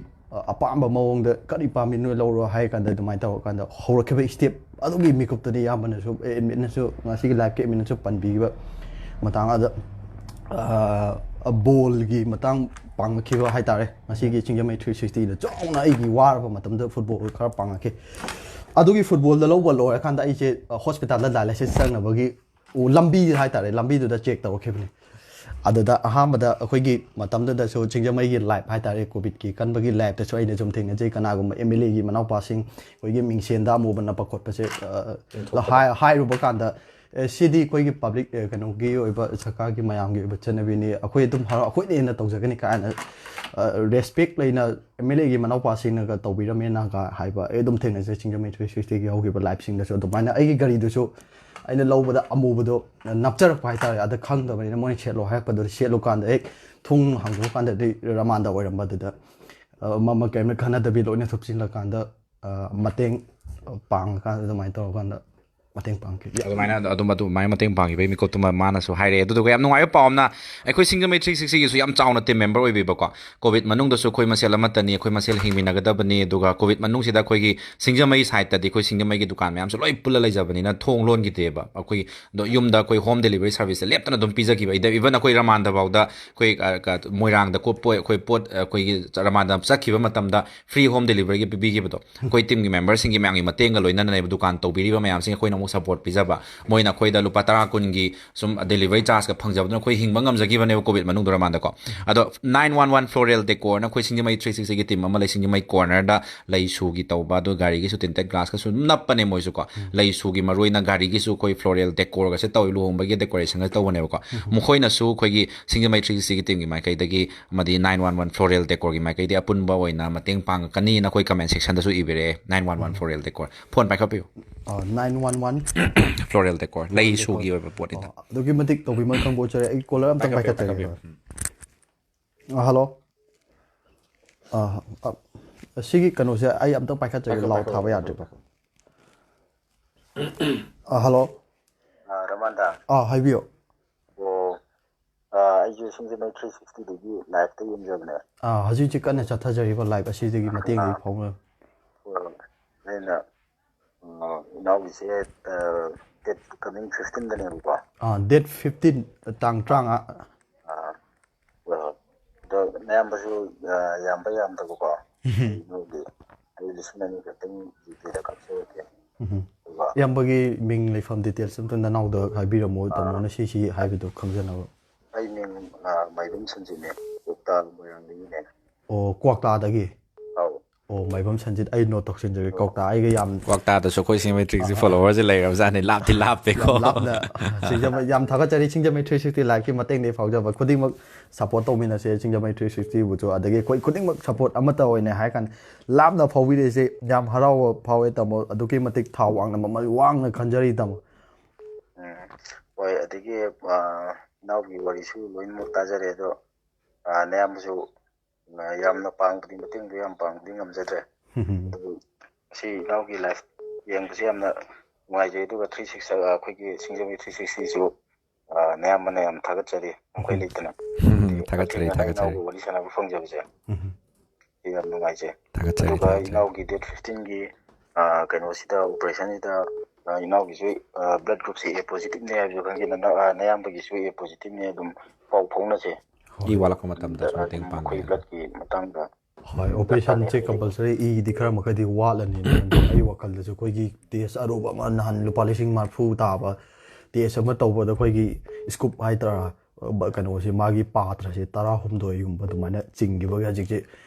ꯑꯄꯥꯝꯕ ꯃꯑꯣꯡꯗ ꯀꯔꯤ ꯄꯥꯝꯃꯤ ꯅꯣꯏ ꯂꯧꯔꯣ" ꯍꯥꯏ ꯀꯥꯟꯗ, ꯑꯗꯨꯃꯥꯏꯅ ꯇꯧꯔꯀꯥꯟꯗ ꯍꯧꯔꯛꯈꯤꯕ ꯏꯁꯇꯦꯞ ꯑꯗꯨꯒꯤ ꯃꯤꯀꯨꯞꯇꯨꯅꯤ ꯏꯌꯥꯝꯕꯅꯁꯨ, ꯑꯦꯗꯃꯤꯟꯅꯁꯨ, ꯉꯁꯤꯒꯤ ꯂꯥꯏꯐꯀꯤ ꯑꯦꯗꯃꯤꯟꯅꯁꯨ ꯄꯟꯕꯤꯈꯤꯕ ꯃꯇꯥꯡ ꯑꯗ, ꯕꯣꯜꯒꯤ ꯃꯇꯥꯡ ꯄꯥꯡꯉꯛꯈꯤꯕ ꯍꯥꯏꯇꯥꯔꯦ꯫ ꯉꯁꯤꯒꯤ ꯁꯤꯡꯖꯃꯩ ꯊ꯭ꯔꯤ ꯁꯤꯛꯁꯇꯤꯗ ꯆꯥꯎꯅ ꯑꯩꯒꯤ ꯋꯥꯔꯕ ꯃꯇꯝꯗ ꯐꯨꯠꯕꯣꯜ ꯈꯔ ꯄꯥꯡꯉꯛꯈꯤ꯫ ꯑꯗꯨꯒꯤ ꯐꯨꯠꯕꯣꯜꯗ ꯂꯧꯕ ꯂꯣꯏꯔꯀꯥꯟꯗ ꯑꯩꯁꯦ ꯍꯣꯁꯄꯤꯇꯥꯜꯗ ꯗꯥꯏꯂꯥꯏꯁꯤꯁ ꯆꯪꯅꯕꯒꯤ ꯂꯝꯕꯤ ꯍꯥꯏꯇꯥꯔꯦ, ꯂꯝꯕꯤꯗꯨꯗ ꯆꯦꯛ ꯇꯧꯔꯛꯈꯤꯕꯅꯤ꯫ ꯑꯗꯨꯗ ꯑꯍꯥꯟꯕꯗ ꯑꯩꯈꯣꯏꯒꯤ ꯃꯇꯝꯗꯨꯗꯁꯨ ꯁꯤꯡꯖꯃꯩꯒꯤ ꯂꯥꯏꯐ ꯍꯥꯏꯇꯥꯔꯦ, ꯀꯣꯚꯤꯗꯀꯤ ꯀꯟꯕꯒꯤ ꯂꯥꯏꯐꯇꯁꯨ ꯑꯩꯅ ꯁꯨꯝ ꯊꯦꯡꯅꯖꯩ, ꯀꯅꯥꯒꯨꯝꯕ ꯑꯦꯝ ꯑꯦꯜ ꯑꯦꯒꯤ ꯃꯅꯥꯎꯄꯥꯁꯤꯡ ꯑꯩꯈꯣꯏꯒꯤ ꯃꯤꯡꯁꯦꯟꯗ ꯑꯃꯨꯕ ꯅꯞꯄ ꯈꯣꯠꯄꯁꯦ ꯍꯥꯏꯔꯨꯕ ꯀꯥꯟꯗ, "ꯑꯦ, ꯁꯤꯗꯤ ꯑꯩꯈꯣꯏꯒꯤ ꯄꯕ꯭ꯂꯤꯛ, ꯀꯩꯅꯣꯒꯤ ꯑꯣꯏꯕ, ꯁꯔꯀꯥꯔꯒꯤ ꯃꯌꯥꯝꯒꯤ ꯑꯣꯏꯕ ꯆꯠꯅꯕꯤꯅꯤ, ꯑꯩꯈꯣꯏ ꯑꯗꯨꯝ ꯍꯔꯥꯎ, ꯑꯩꯈꯣꯏꯅ ꯍꯦꯟꯅ ꯇꯧꯖꯒꯅꯤ" ꯀꯥꯏꯅ ꯔꯦꯁꯄꯦꯛ ꯂꯩꯅ ꯑꯦꯝ ꯑꯦꯜ ꯑꯦꯒꯤ ꯃꯅꯥꯎꯄꯥꯁꯤꯡꯅꯒ ꯇꯧꯕꯤꯔꯝꯃꯦꯅꯒ ꯍꯥꯏꯕ ꯑꯩ ꯑꯗꯨꯝ ꯊꯦꯡꯅꯖꯩ꯫ ꯁꯤꯡꯖꯃꯩ ꯊ꯭ꯔꯤ ꯁꯤꯛꯁꯇꯤꯒꯤ ꯍꯧꯈꯤꯕ ꯂꯥꯏꯐꯁꯤꯡꯗꯁꯨ ꯑꯗꯨꯃꯥꯏꯅ ꯑꯩꯒꯤ ꯒꯥꯔꯤꯗꯨꯁꯨ ꯑꯩꯅ ꯂꯧꯕꯗ ꯑꯃꯨꯕꯗꯣ ꯅꯞꯆꯔꯛꯄ ꯍꯥꯏꯇꯥꯔꯦ꯫ ꯑꯗ ꯈꯪꯗꯕꯅꯤꯅ ꯃꯣꯏꯅ "ꯁꯦꯠꯂꯣ" ꯍꯥꯏꯔꯛꯄꯗꯨꯗ ꯁꯦꯠꯂꯨꯀꯥꯟꯗ ꯍꯦꯛ ꯊꯣꯡ ꯍꯥꯡꯗꯣꯛꯑꯀꯥꯟꯗꯗꯤ ꯔꯃꯥꯟꯗ ꯑꯣꯏꯔꯝꯕꯗꯨꯗ, ꯃꯃ ꯀꯔꯤꯝꯇ ꯈꯟꯅꯗꯕꯤ ꯂꯣꯏꯅ ꯊꯨꯞꯆꯤꯜꯂꯀꯥꯟꯗ ꯃꯇꯦꯡ ꯄꯥꯡꯉꯀꯥꯟꯗ ꯑꯗꯨꯃꯥꯏꯅ ꯇꯧꯔꯀꯥꯟꯗ ꯃꯇꯦꯡ ꯄꯥꯡꯈꯤ꯫ ꯑꯗꯨꯃꯥꯏꯅ ꯑꯗꯨꯝ ꯑꯗꯨꯃꯥꯏꯅ ꯃꯇꯦꯡ ꯄꯥꯡꯈꯤꯕꯒꯤ ꯃꯤꯀꯨꯞꯇꯨꯃ ꯃꯥꯅꯁꯨ ꯍꯥꯏꯔꯛꯑꯦ꯫ ꯑꯗꯨꯗꯨꯒ ꯌꯥꯝ ꯅꯨꯡꯉꯥꯏꯕ ꯄꯥꯎ ꯑꯃꯅ, ꯑꯩꯈꯣꯏ ꯁꯤꯡꯖꯃꯩ ꯊ꯭ꯔꯤ ꯁꯤꯛꯁꯇꯤꯒꯤꯁꯨ ꯌꯥꯝ ꯆꯥꯎꯅ ꯇꯤꯝ ꯃꯦꯝꯕꯔ ꯑꯣꯏꯕꯤꯕꯀꯣ꯫ ꯀꯣꯚꯤꯗ ꯃꯅꯨꯡꯗꯁꯨ ꯑꯩꯈꯣꯏ ꯃꯁꯦꯜ ꯑꯃꯠꯇꯅꯤ, ꯑꯩꯈꯣꯏ ꯃꯁꯦꯜ ꯍꯤꯡꯃꯤꯟꯅꯒꯗꯕꯅꯤ꯫ ꯑꯗꯨꯒ ꯀꯣꯚꯤꯗ ꯃꯅꯨꯡꯁꯤꯗ ꯑꯩꯈꯣꯏꯒꯤ ꯁꯤꯡꯖꯃꯩ ꯁꯥꯏꯠꯇꯗꯤ ꯑꯩꯈꯣꯏ ꯁꯤꯡꯖꯃꯩꯒꯤ ꯗꯨꯀꯥꯟ ꯃꯌꯥꯝꯁꯨ ꯂꯣꯏ ꯄꯨꯜꯂ ꯂꯩꯖꯕꯅꯤꯅ ꯊꯣꯡ ꯂꯣꯟꯈꯤꯗꯦꯕ꯫ ꯑꯩꯈꯣꯏꯒꯤ ꯗꯣ-, ꯌꯨꯝꯗ ꯑꯩꯈꯣꯏ ꯍꯣꯝ ꯗꯦꯂꯤꯚꯔꯤ ꯁꯥꯔꯚꯤꯁꯁꯦ ꯂꯦꯞꯇꯅ ꯑꯗꯨꯝ ꯄꯤꯖꯈꯤꯕ꯫ ꯏꯗ-, ꯏꯚꯟ ꯑꯩꯈꯣꯏ ꯔꯃꯥꯟꯗ ꯐꯥꯎꯗ ꯑꯩꯈꯣꯏ, ꯑ, ꯀ-, ꯃꯣꯏꯔꯥꯡꯗ ꯀꯣ-, ꯄꯣꯠ, ꯑꯩꯈꯣꯏ ꯄꯣꯠ, ꯑꯩꯈꯣꯏꯒꯤ ꯔꯃꯥꯟꯗ ꯆꯠꯈꯤꯕ ꯃꯇꯝꯗ ꯐ꯭ꯔꯤ ꯍꯣꯝ ꯗꯦꯂꯤꯚꯔꯤꯒꯤ ꯄꯤꯕꯤꯈꯤꯕꯗꯣ ꯑꯩꯈꯣꯏ ꯇꯤꯝꯒꯤ ꯃꯦꯝꯕꯔꯁꯤꯡꯒꯤ ꯃꯌꯥꯝꯒꯤ ꯃꯇꯦꯡꯒ ꯂꯣꯏꯅꯅꯅꯦꯕ ꯗꯨꯀꯥꯟ ꯇꯧꯕꯤꯔꯤꯕ ꯃꯌꯥꯝꯁꯤꯡ ꯑꯩꯈꯣꯏꯅ ꯑꯃꯨꯛ ꯁꯄꯣꯔꯠ ꯄꯤꯖꯕ, ꯃꯣꯏꯅ ꯑꯩꯈꯣꯏꯗ ꯂꯨꯄꯥ ꯇꯔꯥ ꯀꯨꯟꯒꯤ ꯁꯨꯝ ꯗꯦꯂꯤꯚꯔꯤ ꯆꯥꯔꯖꯀ ꯐꯪꯖꯕꯗꯨꯅ ꯑꯩꯈꯣꯏ ꯍꯤꯡꯕ ꯉꯝꯖꯈꯤꯕꯅꯦꯕ ꯀꯣꯚꯤꯗ ꯃꯅꯨꯡꯗꯨ ꯔꯃꯥꯟꯗꯀꯣ꯫ ꯑꯗꯣ ꯅꯥꯏꯟ ꯋꯥꯟ ꯋꯥꯟ ꯐ꯭ꯂꯣꯔꯦꯜ ꯗꯦꯀꯣꯔꯅ ꯑꯩꯈꯣꯏ ꯁꯤꯡꯖꯃꯩ ꯊ꯭ꯔꯤ ꯁꯤꯛꯁꯇꯤꯒꯤ ꯇꯤꯝ ꯑꯃ ꯂꯩ, ꯁꯤꯡꯖꯃꯩ ꯀꯣꯔꯅꯔꯗ ꯂꯩꯁꯨꯒꯤ ꯇꯧꯕ, ꯑꯗꯨ ꯒꯥꯔꯤꯒꯤꯁꯨ ꯇꯤꯟꯇꯦꯠ ꯒ꯭ꯂꯥꯁꯀꯁꯨ ꯑꯗꯨꯝ ꯅꯞꯄꯅꯦ ꯃꯣꯏꯁꯨꯀꯣ꯫ ꯂꯩꯁꯨꯒꯤ ꯃꯔꯨ ꯑꯣꯏꯅ ꯒꯥꯔꯤꯒꯤꯁꯨ ꯑꯩꯈꯣꯏ ꯐ꯭ꯂꯣꯔꯦꯜ ꯗꯦꯀꯣꯔꯒꯁꯦ ꯇꯧꯋꯤ, ꯂꯨꯍꯣꯡꯕꯒꯤ ꯗꯦꯀꯣꯔꯦꯁꯟꯒ ꯇꯧꯕꯅꯦꯕꯀꯣ꯫ ꯃꯈꯣꯏꯅꯁꯨ ꯑꯩꯈꯣꯏꯒꯤ ꯁꯤꯡꯖꯃꯩ ꯊ꯭ꯔꯤ ꯁꯤꯛꯁꯇꯤꯒꯤ ꯇꯤꯝꯒꯤ ꯃꯥꯏꯀꯩꯗꯒꯤ ꯑꯃꯗꯤ ꯅꯥꯏꯟ ꯋꯥꯟ ꯋꯥꯟ ꯐ꯭ꯂꯣꯔꯦꯜ ꯗꯦꯀꯣꯔꯒꯤ ꯃꯥꯏꯀꯩꯗꯒꯤ ꯑꯄꯨꯟꯕ ꯑꯣꯏꯅ ꯃꯇꯦꯡ ꯄꯥꯡꯉꯛꯀꯅꯤꯅ ꯑꯩꯈꯣꯏ ꯀꯃꯦꯟ ꯁꯦꯛꯁꯟꯗꯁꯨ ꯏꯕꯤꯔꯛꯑꯦ, nine one one floral decor. Phone ꯄꯥꯏꯈꯠꯄꯤꯌꯨ꯫ Nine one one. Floral decor, ꯂꯩꯁꯨꯒꯤ ꯑꯣꯏꯕ ꯄꯣꯠꯅꯤꯗ꯫ ꯑꯗꯨꯛꯀꯤ ꯃꯇꯤꯛ ꯇꯧꯕꯤꯃꯟ ꯈꯪꯕ ꯑꯣꯏꯖꯔꯦ꯫ ꯑꯩ ꯀꯣꯂꯔ ꯑꯝꯇꯪ ꯄꯥꯏꯈꯠꯄꯤꯌꯨ, ꯄꯥꯏꯈꯠꯆꯒꯦ꯫ ꯄꯥꯏꯈꯠꯄꯤꯌꯨ꯫ ꯑ, ꯍꯜꯂꯣ꯫ ꯑ, ꯑ, ꯁꯤꯒꯤ ꯀꯩꯅꯣꯁꯦ ꯑꯩ ꯑꯝꯇꯪ ꯄꯥꯏꯈꯠꯆꯒꯦ, ꯂꯥꯎ ꯊꯥꯕ ꯌꯥꯗ꯭ꯔꯤꯕ꯫ ꯑ, ꯍꯜꯂꯣ꯫ ꯑ, ꯔꯃꯥꯟꯗ꯫ ꯑꯥ, ꯍꯥꯏꯕꯤꯌꯣ꯫ ꯑꯣ꯫ ꯑ, ꯑꯩꯁꯨ ꯁꯤꯡꯖꯃꯩ ꯊ꯭ꯔꯤ ꯁꯤꯛꯁꯇꯤꯗꯒꯤ ꯂꯥꯏꯚꯇ ꯌꯦꯡꯖꯕꯅꯦ꯫ ꯑꯥ, ꯍꯧꯖꯤꯛ ꯍꯧꯖꯤꯛ ꯀꯟꯅ ꯆꯠꯊꯖꯔꯤꯕ ꯂꯥꯏꯚ ꯑꯁꯤꯗꯒꯤ ꯃꯇꯦꯡꯗꯤ ꯐꯥꯎꯅ꯫ ꯑꯣ꯫ ꯑꯩꯅ, ꯑ, ꯏꯅꯥꯎꯒꯤꯁꯦ, ꯑ, ꯗꯦꯠ ꯀꯃꯤꯡ ꯐꯤꯐꯇꯤꯟꯗꯅꯦꯕꯀꯣ꯫ ꯑꯥ, ꯗꯦꯠ ꯐꯤꯐꯇꯤꯟ, ꯇꯥꯡ ꯇꯔꯥꯃꯉꯥ꯫ ꯑ, ꯍꯣꯏ, ꯍꯣꯏ꯫ ꯑꯗꯣ ꯅꯌꯥꯝꯕꯁꯨ, ꯑ, ꯌꯥꯝꯕ ꯌꯥꯝꯗꯕꯀꯣ꯫ ꯏꯅꯥꯎꯒꯤ ꯑꯩ ꯂꯤꯁꯤꯡ ꯑꯅꯤ ꯈꯛꯇꯪ ꯖꯤꯄꯦꯗ ꯀꯥꯞꯆꯔꯛꯀꯦ꯫ ꯎꯝ꯫ ꯑꯗꯨꯒ ꯏꯌꯥꯝꯕꯒꯤ ꯃꯤꯡ ꯂꯩꯐꯝ ꯗꯤꯇꯦꯜꯁ ꯑꯝꯇ ꯅꯅꯥꯎꯗ ꯍꯥꯏꯕꯤꯔꯝꯃꯣ, ꯇꯥꯃꯣꯅ ꯁꯤ ꯁꯤ ꯍꯥꯏꯕꯗꯣ ꯈꯪꯖꯅꯕ꯫ ꯑꯩ ꯃꯤꯡ, ꯑ, ꯃꯥꯏꯕꯝ ꯁꯟꯖꯤꯠꯅꯦ, ꯀꯣꯛꯇꯥ ꯃꯣꯏꯔꯥꯡꯗꯒꯤꯅꯦ꯫ ꯑꯣ, ꯀ꯭ꯋꯥꯛꯇꯥꯗꯒꯤ꯫ ꯑꯧ꯫ ꯑꯣ, ꯃꯥꯏꯕꯝ ꯁꯟꯖꯤꯠ, ꯑꯩ ꯅꯣꯠ ꯇꯧꯁꯤꯟꯖꯔꯒꯦ, ꯀ꯭ꯋꯥꯛꯇꯥ꯫ ꯑꯩꯒ ꯌꯥꯝ ꯀ꯭ꯋꯥꯛꯇꯥꯗꯁꯨ ꯑꯩꯈꯣꯏ ꯁꯤꯡꯖꯃꯩ ꯊ꯭ꯔꯤ ꯁꯤꯛꯁꯇꯤ ꯐꯣꯂꯣꯋꯔꯁꯦ ꯂꯩꯔꯕꯖꯥꯠꯅꯤ, ꯂꯥꯞꯇꯤ ꯂꯥꯞꯄꯦꯀꯣ꯫ ꯌꯥꯝ ꯂꯥꯞꯅ ꯁꯤꯡꯖꯃꯩ, ꯌꯥꯝ ꯊꯥꯒꯠꯆꯔꯤ ꯁꯤꯡꯖꯃꯩ ꯊ꯭ꯔꯤ ꯁꯤꯛꯁꯇꯤ ꯂꯥꯏꯐꯀꯤ ꯃꯇꯦꯡꯗꯒꯤ ꯐꯥꯎꯖꯕ ꯈꯨꯗꯤꯡꯃꯛ꯫ ꯁꯄꯣꯔꯠ ꯇꯧꯃꯤꯟꯅꯁꯦ ꯁꯤꯡꯖꯃꯩ ꯊ꯭ꯔꯤ ꯁꯤꯛꯁꯇꯤꯕꯨꯁꯨ, ꯑꯗꯒꯤ ꯑꯩꯈꯣꯏ ꯈꯨꯗꯤꯡꯃꯛ ꯁꯄꯣꯔꯠ ꯑꯃꯠꯇ ꯑꯣꯏꯅ ꯍꯥꯏꯔ ꯀꯥꯟꯗ ꯂꯥꯞꯅ ꯐꯥꯎꯕꯤꯔꯛꯏꯁꯦ ꯌꯥꯝ ꯍꯔꯥꯎꯕ ꯐꯥꯎꯋꯦ ꯇꯥꯃꯣ꯫ ꯑꯗꯨꯛꯀꯤ ꯃꯇꯤꯛ ꯊꯥꯛ ꯋꯥꯡꯅ, ꯃꯃꯜ ꯋꯥꯡꯅ ꯈꯟꯖꯔꯤ ꯇꯥꯃꯣ꯫ ꯎꯝ꯫ ꯍꯣꯏ, ꯑꯗꯒꯤ, ꯑ, ꯏꯅꯥꯎꯒꯤ ꯋꯥꯔꯤꯁꯨ ꯂꯣꯏꯅꯃꯛ ꯇꯥꯖꯔꯦ, ꯑꯗꯣ, ꯑ, ꯅꯌꯥꯝꯕꯁꯨ, ꯑ, ꯌꯥꯝꯅ ꯄꯥꯡꯕꯗꯤ, ꯃꯇꯦꯡꯗꯤ ꯌꯥꯝ ꯄꯥꯡꯕꯗꯤ ꯉꯝꯖꯗ꯭ꯔꯦ꯫ ꯑꯗꯨꯕꯨ ꯁꯤ ꯏꯅꯥꯎꯒꯤ ꯂꯥꯏꯐ ꯌꯦꯡꯕꯁꯦ ꯌꯥꯝꯅ ꯅꯨꯡꯉꯥꯏꯖꯩ, ꯑꯗꯨꯒ ꯊ꯭ꯔꯤ ꯁꯤꯛꯁ, ꯑ, ꯑꯩꯈꯣꯏꯒꯤ ꯁꯤꯡꯖꯃꯩ ꯊ꯭ꯔꯤ ꯁꯤꯛꯁꯇꯤꯁꯨ, ꯑ, ꯅꯌꯥꯝꯕꯅ ꯌꯥꯝ ꯊꯥꯒꯠꯆꯔꯤ, ꯃꯈꯣꯏ ꯂꯩꯇꯅ꯫ ꯎꯝ, ꯊꯥꯒꯠꯆꯔꯤ, ꯍꯛꯊꯦꯡꯅꯅ ꯊꯥꯒꯠꯆꯔꯤ꯫ ꯏꯅꯥꯎꯒ ꯋꯥꯔꯤ ꯁꯥꯟꯅꯕ ꯐꯪꯖꯕꯁꯦ ꯁꯤ ꯌꯥꯝ ꯅꯨꯡꯉꯥꯏꯖꯩ꯫ ꯊꯥꯒꯠꯆꯔꯤ, ꯑꯗꯨꯒ ꯊꯥꯒꯠꯆꯔꯤ꯫ ꯏꯅꯥꯎꯒꯤ ꯗꯦꯠ ꯐꯤꯐꯇꯤꯟꯒꯤ, ꯑ, ꯀꯩꯅꯣꯁꯤꯗ, ꯑꯣꯄꯔꯦꯁꯟꯁꯤꯗ, ꯑ, ꯏꯅꯥꯎꯒꯤꯁꯨ, ꯑ, ꯕ꯭ꯂꯗ ꯒ꯭ꯔꯨꯞꯁꯦ ꯑꯦ ꯄꯣꯖꯤꯇꯤꯚꯅꯦ ꯍꯥꯏꯕꯁꯨ ꯈꯪꯖꯩ, ꯅꯅꯥ-, ꯑ, ꯅꯌꯥꯝꯕꯒꯤꯁꯨ ꯑꯦ ꯄꯣꯖꯤꯇꯤꯚꯅꯦ, ꯑꯗꯨꯝ ꯄꯥꯎ ꯐꯥꯎꯅꯁꯦ꯫ ꯏ ꯋꯥꯠꯂꯛꯄ ꯃꯇꯝꯗꯁꯨ ꯑꯗꯨꯝ ꯃꯇꯦꯡ ꯄꯥꯡꯕ ꯑꯩꯈꯣꯏ ꯌꯥꯒꯅꯤ꯫ ꯕ꯭ꯂꯗꯀꯤ ꯃꯇꯥꯡꯗ ꯍꯣꯏ, ꯑꯣꯄꯔꯦꯁꯟꯁꯦ ꯀꯝꯄꯜꯁꯔꯤ ꯏꯗꯤ ꯈꯔ ꯃꯈꯩꯗꯤ ꯋꯥꯠꯂꯅꯤ, ꯃꯔꯝꯗꯤ ꯑꯩ ꯋꯥꯈꯜꯗꯁꯨ ꯑꯩꯈꯣꯏꯒꯤ ꯇꯦꯁ ꯑꯔꯨꯕ ꯑꯃ ꯅꯍꯥꯟ ꯂꯨꯄꯥ ꯂꯤꯁꯤꯡ ꯃꯔꯤꯐꯨ ꯇꯥꯕ ꯇꯦꯁ ꯑꯃ ꯇꯧꯕꯗ ꯑꯩꯈꯣꯏꯒꯤ ꯏꯁꯀꯨꯞ ꯍꯥꯏꯇꯥꯔꯥ, ꯀꯩꯅꯣꯁꯦ, ꯃꯥꯒꯤ ꯄꯥꯇ꯭ꯔꯁꯦ ꯇꯔꯥꯍꯨꯝꯗꯣꯏꯒꯨꯝꯕ ꯑꯗꯨꯃꯥꯏꯅ ꯆꯤꯡꯈꯤꯕꯒꯤ ꯍꯧꯖꯤꯛꯁꯦ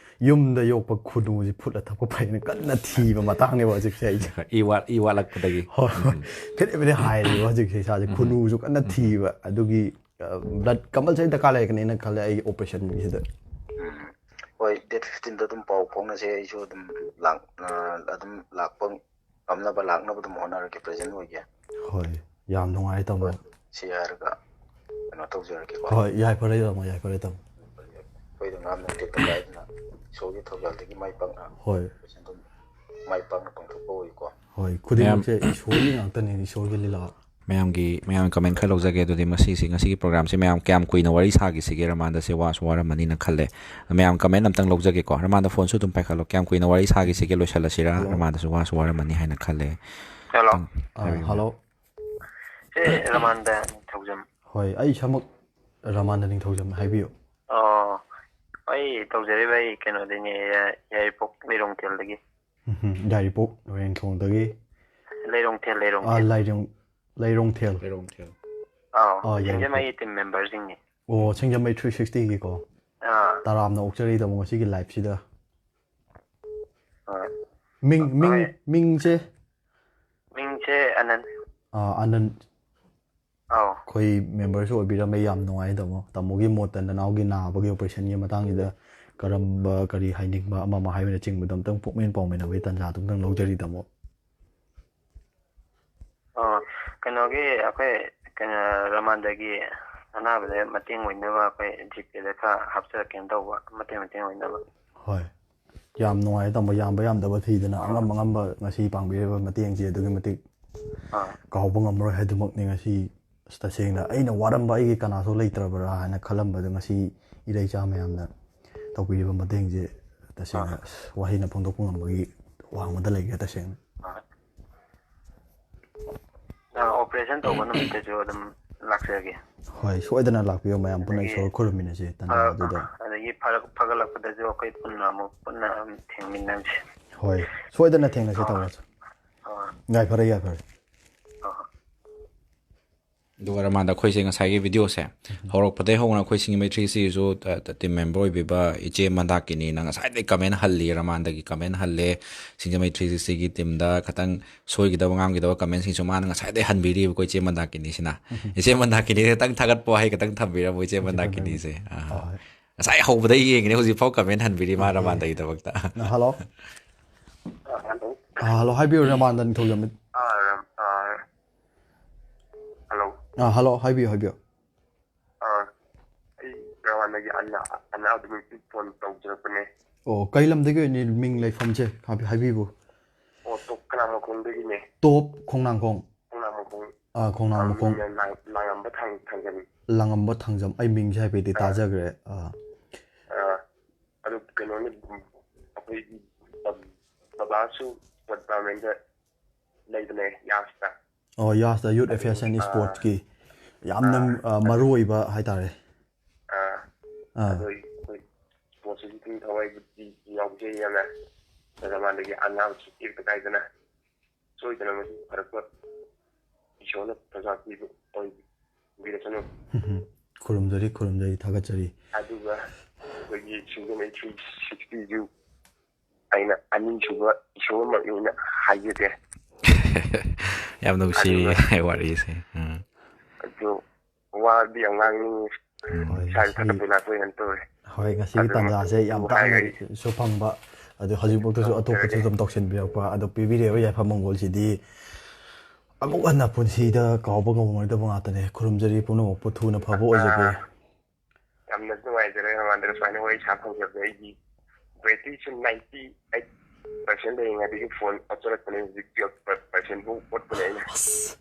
ꯌꯨꯝꯗ ꯌꯣꯛꯄ ꯈꯨꯅꯨꯁꯦ ꯐꯨꯠꯂ ꯊꯛꯄ ꯐꯩꯅ ꯀꯟꯅ ꯊꯤꯕ ꯃꯇꯥꯡꯅꯦꯕ ꯍꯧꯖꯤꯛꯁꯦ ꯑꯩꯁꯦ꯫ ꯏ ꯋꯥꯠ ꯏ ꯋꯥꯠꯂꯛꯄꯗꯒꯤ ꯍꯣꯏ ꯍꯣꯏ, ꯐꯦꯔꯦ ꯐꯦꯔꯦ ꯍꯥꯏꯔꯦꯕ ꯍꯧꯖꯤꯛꯁꯦ ꯏꯁꯥꯁꯦ, ꯈꯨꯅꯨꯁꯨ ꯀꯟꯅ ꯊꯤꯕ꯫ ꯑꯗꯨꯒꯤ ꯕ꯭ꯂꯠ ꯀꯝꯄꯜꯁꯔꯤ ꯗꯔꯀꯥꯔ ꯂꯩꯔꯛꯀꯅꯤꯅ ꯈꯜꯂꯦ ꯑꯩꯒꯤ ꯑꯣꯄꯔꯦꯁꯟꯒꯤꯁꯤꯗ꯫ ꯍꯣꯏ, ꯗꯦꯠ ꯐꯤꯐꯇꯤꯟꯗ ꯑꯗꯨꯝ ꯄꯥꯎ ꯐꯥꯎꯅꯁꯦ꯫ ꯑꯩꯁꯨ ꯑꯗꯨꯝ ꯂꯥꯛ ꯑꯗꯨꯝ ꯂꯥꯛꯄ ꯉꯝꯅꯕ ꯂꯥꯛꯅꯕ ꯑꯗꯨꯝ ꯍꯣꯠꯅꯔꯒꯦ, ꯄ꯭ꯔꯖꯦꯟ ꯑꯣꯏꯒꯦ꯫ ꯍꯣꯏ, ꯌꯥꯝ ꯅꯨꯡꯉꯥꯏ ꯇꯥꯃꯣ꯫ ꯁꯤ ꯍꯥꯏꯔꯒ ꯀꯩꯅꯣ ꯇꯧꯖꯔꯒꯦꯀꯣ꯫ ꯍꯣꯏ, ꯌꯥꯏꯐꯔꯦ ꯇꯥꯃꯣ, ꯌꯥꯏꯐꯔꯦ ꯇꯥꯃꯣ꯫ ꯑꯩꯈꯣꯏꯗ ꯉꯥꯝꯅ ꯇꯦꯛꯇ ꯀꯥꯏꯗꯅ ꯏꯁꯣꯔꯒꯤ ꯊꯧꯖꯥꯜꯗꯒꯤ ꯃꯥꯏ ꯄꯥꯛꯅ ꯍꯣꯏ ꯑꯗꯨꯝ ꯃꯥꯏ ꯄꯥꯛꯅ ꯄꯥꯡꯊꯣꯛꯄ ꯑꯣꯏꯀꯣ꯫ ꯍꯣꯏ, ꯈꯨꯗꯤꯡꯃꯛꯁꯦ ꯏꯁꯣꯔꯒꯤ ꯉꯥꯛꯇꯅꯦ, ꯏꯁꯣꯔꯒꯤ ꯂꯤꯂꯥ꯫ ꯃꯌꯥꯝꯒꯤ ꯃꯌꯥꯝꯒꯤ ꯀꯃꯦꯟ ꯈꯔ ꯂꯧꯖꯒꯦ꯫ ꯑꯗꯨꯗꯤ ꯃꯁꯤꯁꯤ ꯉꯁꯤꯒꯤ ꯄ꯭ꯔꯣꯒ꯭ꯔꯥꯝꯁꯦ ꯃꯌꯥꯝ ꯀꯌꯥꯝ ꯀꯨꯏꯅ ꯋꯥꯔꯤ ꯁꯥꯈꯤꯁꯤꯒꯦ? ꯔꯃꯥꯟꯗꯁꯦ ꯋꯥꯁꯨ ꯋꯥꯔꯝꯃꯅꯤꯅ ꯈꯜꯂꯦ꯫ ꯃꯌꯥꯝ ꯀꯃꯦꯟ ꯑꯝꯇꯪ ꯂꯧꯖꯒꯦꯀꯣ꯫ ꯔꯃꯥꯟꯗ ꯐꯣꯟꯁꯨ ꯑꯗꯨꯝ ꯄꯥꯏꯈꯠꯂꯣ꯫ ꯀꯌꯥꯝ ꯀꯨꯏꯅ ꯋꯥꯔꯤ ꯁꯥꯈꯤꯁꯤꯒꯦ? ꯂꯣꯏꯁꯤꯜꯂꯁꯤꯔꯥ? ꯍꯜꯂꯣ꯫ ꯔꯃꯥꯟꯗꯁꯨ ꯋꯥꯁꯨ ꯋꯥꯔꯝꯃꯅꯤ ꯍꯥꯏꯅ ꯈꯜꯂꯦ꯫ ꯍꯜꯂꯣ꯫ ꯑ, ꯍꯜꯂꯣ꯫ ꯁꯤ ꯔꯃꯥꯟꯗ ꯅꯤꯡꯊꯧꯖꯝ꯫ ꯍꯣꯏ, ꯑꯩ ꯏꯁꯥꯃꯛ ꯔꯃꯥꯟꯗ ꯅꯤꯡꯊꯧꯖꯝ, ꯍꯥꯏꯕꯤꯌꯨ꯫ ꯑꯣ, ꯑꯩ ꯇꯧꯖꯔꯤꯕ ꯑꯩ ꯀꯩꯅꯣꯗꯒꯤꯅꯦ, ꯌꯥꯏ- ꯌꯥꯏꯔꯤꯄꯣꯛ ꯂꯩꯔꯣꯡꯊꯦꯜꯗꯒꯤ꯫ ꯎꯝꯍꯨꯝ, ꯌꯥꯏꯔꯤꯄꯣꯛ ꯂꯩꯔꯣꯡꯊꯦꯜꯗꯒꯤ꯫ ꯂꯩꯔꯣꯡꯊꯦꯜ, ꯑꯥ, ꯂꯩꯔꯣꯡꯊꯦꯜ꯫ ꯂꯩꯔꯣꯡ ꯂꯩꯔꯣꯡꯊꯦꯜ꯫ ꯑꯥꯎ, ꯑꯥ, ꯌꯥꯏꯔꯤꯄꯣꯛ꯫ ꯁꯤꯡꯖꯃꯩꯒꯤ ꯇꯤꯝ ꯃꯦꯝꯕꯔꯁꯤꯡꯅꯤ꯫ ꯑꯣ, ꯁꯤꯡꯖꯃꯩ ꯊ꯭ꯔꯤ ꯁꯤꯛꯁꯇꯤꯒꯤꯀꯣ꯫ ꯑꯥ, ꯇꯔꯥꯝꯅ ꯑꯣꯛꯆꯔꯤ ꯇꯥꯃꯣ ꯉꯁꯤꯒꯤ ꯂꯥꯏꯐꯁꯤꯗ꯫ ꯍꯣꯏ꯫ ꯃꯤꯡ ꯃꯤꯡ ꯍꯣꯏ꯫ ꯃꯤꯡꯁꯦ ꯃꯤꯡꯁꯦ ꯑꯅꯟ꯫ ꯑꯥ, ꯑꯅꯟ꯫ ꯑꯥꯎ꯫ ꯑꯩꯈꯣꯏ ꯃꯦꯝꯕꯔꯁꯨ ꯑꯣꯏꯕꯤꯔꯝꯃꯦ, ꯌꯥꯝ ꯅꯨꯡꯉꯥꯏ ꯇꯥꯃꯣ꯫ ꯇꯥꯃꯣꯒꯤ ꯃꯣꯠꯇ ꯅꯅꯥꯎꯒꯤ ꯅꯥꯕꯒꯤ ꯑꯣꯄꯔꯦꯁꯟꯒꯤ ꯃꯇꯥꯡꯁꯤꯗ ꯀꯔꯝꯕ, ꯀꯔꯤ ꯍꯥꯏꯅꯤꯡꯕ ꯑꯃ ꯑꯃ ꯍꯥꯏꯕꯅꯆꯤꯡꯕꯗꯣ ꯑꯝꯇꯪ ꯄꯨꯛꯃꯦꯟ ꯄꯥꯎꯃꯤꯟꯅꯕꯒꯤ ꯇꯥꯟꯖꯥꯗꯨ ꯑꯝꯇꯪ ꯂꯧꯖꯔꯤ ꯇꯥꯃꯣ꯫ ꯑꯣ, ꯀꯩꯅꯣꯒꯤ ꯑꯩꯈꯣꯏ ꯀꯩꯅꯣ ꯔꯃꯥꯟꯗꯒꯤ ꯑꯅꯥꯕꯗ ꯃꯇꯦꯡ ꯑꯣꯏꯅꯕ ꯑꯩꯈꯣꯏ ꯖꯤꯄꯦꯗ ꯈꯔ ꯍꯥꯞꯆꯔꯛꯀꯦꯅ ꯇꯧꯕ, ꯃꯇꯦꯡ ꯃꯇꯦꯡ ꯑꯣꯏꯅꯕ꯫ ꯍꯣꯏ, ꯌꯥꯝ ꯅꯨꯡꯉꯥꯏ ꯇꯥꯃꯣ꯫ ꯌꯥꯝꯕ ꯌꯥꯝꯗꯕ ꯊꯤꯗꯅ ꯑꯉꯝ ꯑꯉꯝꯕ ꯉꯁꯤ ꯄꯥꯡꯕꯤꯔꯤꯕ ꯃꯇꯦꯡꯁꯦ ꯑꯗꯨꯛꯀꯤ ꯃꯇꯤꯛ ꯑꯥ꯫ ꯀꯥꯎꯕ ꯉꯝꯃꯔꯣꯏ ꯍꯥꯏꯗꯨꯃꯛꯅꯤ꯫ ꯉꯁꯤ ꯑꯁ, ꯇꯁꯦꯡꯅ ꯑꯩꯅ ꯋꯥꯔꯝꯕ ꯑꯩꯒꯤ ꯀꯅꯥꯁꯨ ꯂꯩꯇ꯭ꯔꯕ꯭ꯔꯥ ꯍꯥꯏꯅ ꯈꯜꯂꯝꯕꯗꯣ ꯉꯁꯤ ꯏꯔꯩꯆꯥ ꯃꯌꯥꯝꯅ ꯇꯧꯕꯤꯔꯤꯕ ꯃꯇꯦꯡꯁꯦ ꯇꯁꯦꯡꯅ ꯑꯁ, ꯋꯥꯍꯩꯅ ꯐꯣꯡꯗꯣꯛꯄ ꯉꯝꯕꯒꯤ ꯋꯥꯡꯃꯗ ꯂꯩꯈ꯭ꯔꯦ ꯇꯁꯦꯡꯅ꯫ ꯑꯣꯄꯔꯦꯁꯟ ꯇꯧꯕ ꯅꯨꯃꯤꯠꯇꯁꯨ ꯑꯗꯨꯝ ꯂꯥꯛꯆꯒꯦ꯫ ꯍꯣꯏ, ꯁꯣꯏꯗꯅ ꯂꯥꯛꯄꯤꯌꯣ, ꯃꯌꯥꯝ ꯄꯨꯟꯅ ꯑꯗꯒꯤ ꯏꯁꯣꯔ ꯈꯨꯔꯨꯝꯃꯤꯟꯅꯁꯦ ꯑ, ꯇꯥꯟꯖꯥꯗꯨꯗ꯫ ꯑꯗꯒꯤ ꯑꯗꯒꯤ ꯐꯔꯛ ꯐꯒꯠꯂꯛꯄꯗꯁꯨ ꯑꯩꯈꯣꯏ ꯄꯨꯟꯅ ꯑꯃꯨꯛ ꯄꯨꯟꯅ ꯑꯗꯨꯝ ꯊꯦꯡꯃꯤꯟꯅꯁꯤ꯫ ꯍꯣꯏ, ꯁꯣꯏꯗꯅ ꯊꯦꯡꯅꯁꯤ, ꯑꯥ꯫ ꯇꯧꯔꯁꯨ꯫ ꯑꯥ, ꯌꯥꯏꯐꯔꯦ, ꯌꯥꯏꯐꯔꯦ꯫ ꯑꯥ꯫ ꯑꯗꯨꯒ ꯔꯃꯥꯟꯗ, ꯑꯩꯈꯣꯏꯁꯦ ꯉꯁꯥꯏꯒꯤ ꯚꯤꯗꯤꯑꯣꯁꯦ ꯍꯧꯔꯛꯄꯗꯒꯤ ꯍꯧꯅ ꯑꯩꯈꯣꯏ ꯁꯤꯡꯖꯃꯩ ꯊ꯭ꯔꯤ ꯁꯤꯛꯁꯇꯤꯁꯨ ꯇꯤꯝ ꯃꯦꯝꯕꯔ ꯑꯣꯏꯕꯤꯕ ꯏꯆꯦ ꯃꯟꯗꯥꯀꯤꯅꯤꯅ ꯉꯁꯥꯏꯗꯒꯤ ꯀꯃꯦꯟ ꯍꯜꯂꯤ, ꯔꯃꯥꯟꯗꯒꯤ ꯀꯃꯦꯟ ꯍꯜꯂꯦ, ꯁꯤꯡꯖꯃꯩ ꯊ꯭ꯔꯤ ꯁꯤꯛꯁꯇꯤꯒꯤ ꯇꯤꯝꯗ ꯈꯇꯪ ꯁꯣꯏꯈꯤꯗꯕ ꯉꯥꯝꯈꯤꯗꯕ ꯀꯃꯦꯟꯁꯤꯡꯁꯨ ꯃꯥꯅ ꯉꯁꯥꯏꯗꯒꯤ ꯍꯟꯕꯤꯔꯤꯕꯀꯣ ꯏꯆꯦ ꯃꯟꯗꯥꯀꯤꯅꯤꯁꯤꯅ꯫ ꯏꯆꯦ ꯃꯟꯗꯥꯀꯤꯅꯤ, ꯈꯤꯇꯪ ꯊꯥꯒꯠꯄ ꯋꯥꯍꯩ ꯈꯤꯇꯪ ꯊꯝꯕꯤꯔꯝꯃꯣ ꯏꯆꯦ ꯃꯟꯗꯥꯀꯤꯅꯤꯁꯦ꯫ ꯑꯥ꯫ ꯍꯣꯏ꯫ ꯉꯁꯥꯏ ꯍꯧꯕꯗꯒꯤ ꯌꯦꯡꯉꯤꯅꯦ, ꯍꯧꯖꯤꯛꯐꯥꯎ ꯀꯃꯦꯟ ꯍꯟꯕꯤꯔꯤ ꯃꯥ ꯔꯃꯥꯟꯗꯒꯤꯗꯃꯛꯇ꯫ ꯍꯜꯂꯣ꯫ ꯑꯥ, ꯍꯜꯂꯣ꯫ ꯑꯥ, ꯍꯜꯂꯣ, ꯍꯥꯏꯕꯤꯌꯨ, ꯔꯃꯥꯟꯗ ꯅꯤꯡꯊꯧꯖꯝ꯫ ꯑꯥ, ꯔꯝ-, ꯑꯥ, ꯍꯜꯂꯣ꯫ ꯑꯥ, ꯍꯜꯂꯣ, ꯍꯥꯏꯕꯤꯌꯨ, ꯍꯥꯏꯕꯤꯌꯨ꯫ ꯑꯥ, ꯑꯩ ꯔꯃꯥꯟꯗꯒꯤ ꯑꯟꯅ, ꯑꯟꯅ ꯑꯗꯨꯃꯛꯇꯤ ꯐꯣꯟ ꯇꯧꯖꯔꯛꯄꯅꯦ꯫ ꯑꯣ, ꯀꯩ ꯂꯝꯗꯒꯤ ꯑꯣꯏꯅꯤ, ꯃꯤꯡ ꯂꯩꯐꯝꯁꯦ ꯍꯥꯏꯕꯤ-, ꯍꯥꯏꯕꯤꯕꯨ꯫ ꯑꯣ, ꯇꯣꯞ ꯈꯣꯡꯅꯥꯡꯃꯈꯣꯡꯗꯒꯤꯅꯦ꯫ ꯇꯣꯞ ꯈꯣꯡꯅꯥꯡꯈꯣꯡ꯫ ꯈꯣꯡꯅꯥꯡꯃꯈꯣꯡ꯫ ꯑꯥ, ꯈꯣꯡꯅꯥꯡꯃꯈꯣꯡ꯫ ꯑꯥ, ꯂꯥꯡ-, ꯂꯥꯡꯉꯝꯕ ꯊꯥꯡ-, ꯊꯥꯡꯖꯝ꯫ ꯂꯥꯡꯉꯝꯕ ꯊꯥꯡꯖꯝ꯫ ꯑꯩ ꯃꯤꯡꯁꯦ ꯍꯥꯏꯐꯦꯠꯇꯤ ꯇꯥꯖꯈ꯭ꯔꯦ꯫ ꯑꯥ꯫ ꯑꯥ, ꯑꯗꯨ ꯀꯩꯅꯣꯅꯤ, ꯑꯩꯈꯣꯏꯒꯤ ꯕꯕꯥꯁꯨ ꯗꯤꯄꯥꯔꯠꯃꯦꯟꯗ ꯂꯩꯕꯅꯦ, ꯌꯥꯁꯇ꯫ ꯑꯣ, ꯌꯥꯁꯇ, Youth Affairs and Sportsꯀꯤ ꯌꯥꯝꯅ, ꯑꯥ, ꯃꯔꯨ ꯑꯣꯏꯕ ꯍꯥꯏꯇꯥꯔꯦ꯫ ꯑꯥ, ꯑꯥ꯫ ꯑꯗꯣ ꯑꯩꯈꯣꯏ ꯏꯁꯄꯣꯔꯠꯁꯤꯁꯨ ꯑꯗꯨꯝ ꯊꯋꯥꯏꯕꯨꯗꯤ ꯌꯥꯎꯖꯩ ꯌꯥꯝꯅ꯫ ꯑꯗ ꯃꯥꯗꯒꯤ ꯑꯉꯥꯡꯁꯨ ꯇꯦꯛꯇ ꯀꯥꯏꯗꯅ ꯁꯣꯏꯗꯅ ꯃꯁꯤ ꯐꯔꯛꯄ ꯏꯁꯣꯔꯅ ꯄ꯭ꯔꯖꯥ ꯄꯤꯕ ꯑꯣꯏꯕꯤꯔꯁꯅꯨ꯫ ꯈꯨꯔꯨꯝꯖꯔꯤ, ꯈꯨꯔꯨꯝꯖꯔꯤ, ꯊꯥꯒꯠꯆꯔꯤ꯫ ꯑꯗꯨꯒ ꯑꯩꯈꯣꯏꯒꯤ ꯁꯤꯡꯖꯃꯩ ꯊ꯭ꯔꯤ ꯁꯤꯛꯁꯇꯤꯁꯨ ꯑꯩꯅ ꯑꯅꯤꯁꯨꯕ ꯏꯁꯣꯔꯃꯛꯅꯤꯅ ꯍꯥꯏꯖꯒꯦ꯫ ꯌꯥꯝ ꯅꯨꯡꯁꯤꯌꯦ ꯑꯗꯨꯒ ꯋꯥꯔꯤꯁꯦ꯫ ꯎꯝ꯫ ꯑꯗꯨ ꯋꯥꯗꯤ ꯌꯥꯝ ꯉꯥꯡꯅꯤꯡꯉꯤ꯫ ꯍꯣꯏ, ꯏꯁꯥꯁꯦ ꯉꯁꯤ-, ꯊꯥꯒꯠꯄ ꯂꯥꯛꯄ ꯌꯥꯝ ꯇꯧꯔꯦ꯫ ꯍꯣꯏ, ꯉꯁꯤꯒꯤ ꯑꯗꯨ ꯇꯥꯟꯖꯥꯁꯦ ꯌꯥꯝ ꯑꯗꯨ ꯍꯥꯏꯔꯒ ꯇꯥꯡꯅꯁꯨ ꯐꯪꯕ, ꯑꯗꯨ ꯍꯧꯖꯤꯛꯐꯥꯎꯗꯁꯨ ꯑꯇꯣꯞꯄꯁꯨ ꯑꯗꯨꯝ ꯇꯧꯁꯤꯟꯕꯤꯔꯛꯄ, ꯑꯗꯣ ꯄꯤꯕꯤꯔꯤꯕ ꯌꯥꯏꯐ ꯃꯪꯒꯣꯜꯁꯤꯗꯤ ꯑꯃꯨꯛ ꯍꯟꯅ ꯄꯨꯟꯁꯤꯗ ꯀꯥꯎꯕ ꯉꯝꯃꯔꯣꯏꯗꯕ ꯉꯥꯛꯇꯅꯦ꯫ ꯈꯨꯔꯨꯝꯖꯔꯤ, ꯄꯨꯝꯅꯃꯛꯄꯨ ꯊꯨꯅ ꯐꯕ ꯑꯣꯏꯖꯒꯦ꯫ ꯌꯥꯝꯅ ꯅꯨꯡꯉꯥꯏꯖꯔꯦ, ꯃꯃꯥꯟꯗꯒ ꯁꯨꯃꯥꯏꯅ ꯋꯥꯔꯤ ꯁꯥ ꯐꯪꯖꯕꯗ꯫ ꯑꯩꯒꯤ ꯕꯦꯇ꯭ꯔꯤꯁꯨ ninety eight percent ꯂꯩꯔꯤꯉꯩꯗꯒꯤ ꯐꯣꯟ ꯑꯣꯠꯆꯔꯛꯄꯅꯦ, ꯍꯧꯖꯤꯛ twelve percent ꯐꯥꯎ ꯑꯣꯠꯄꯅꯦ ꯑꯩꯅ꯫ ꯑꯁ,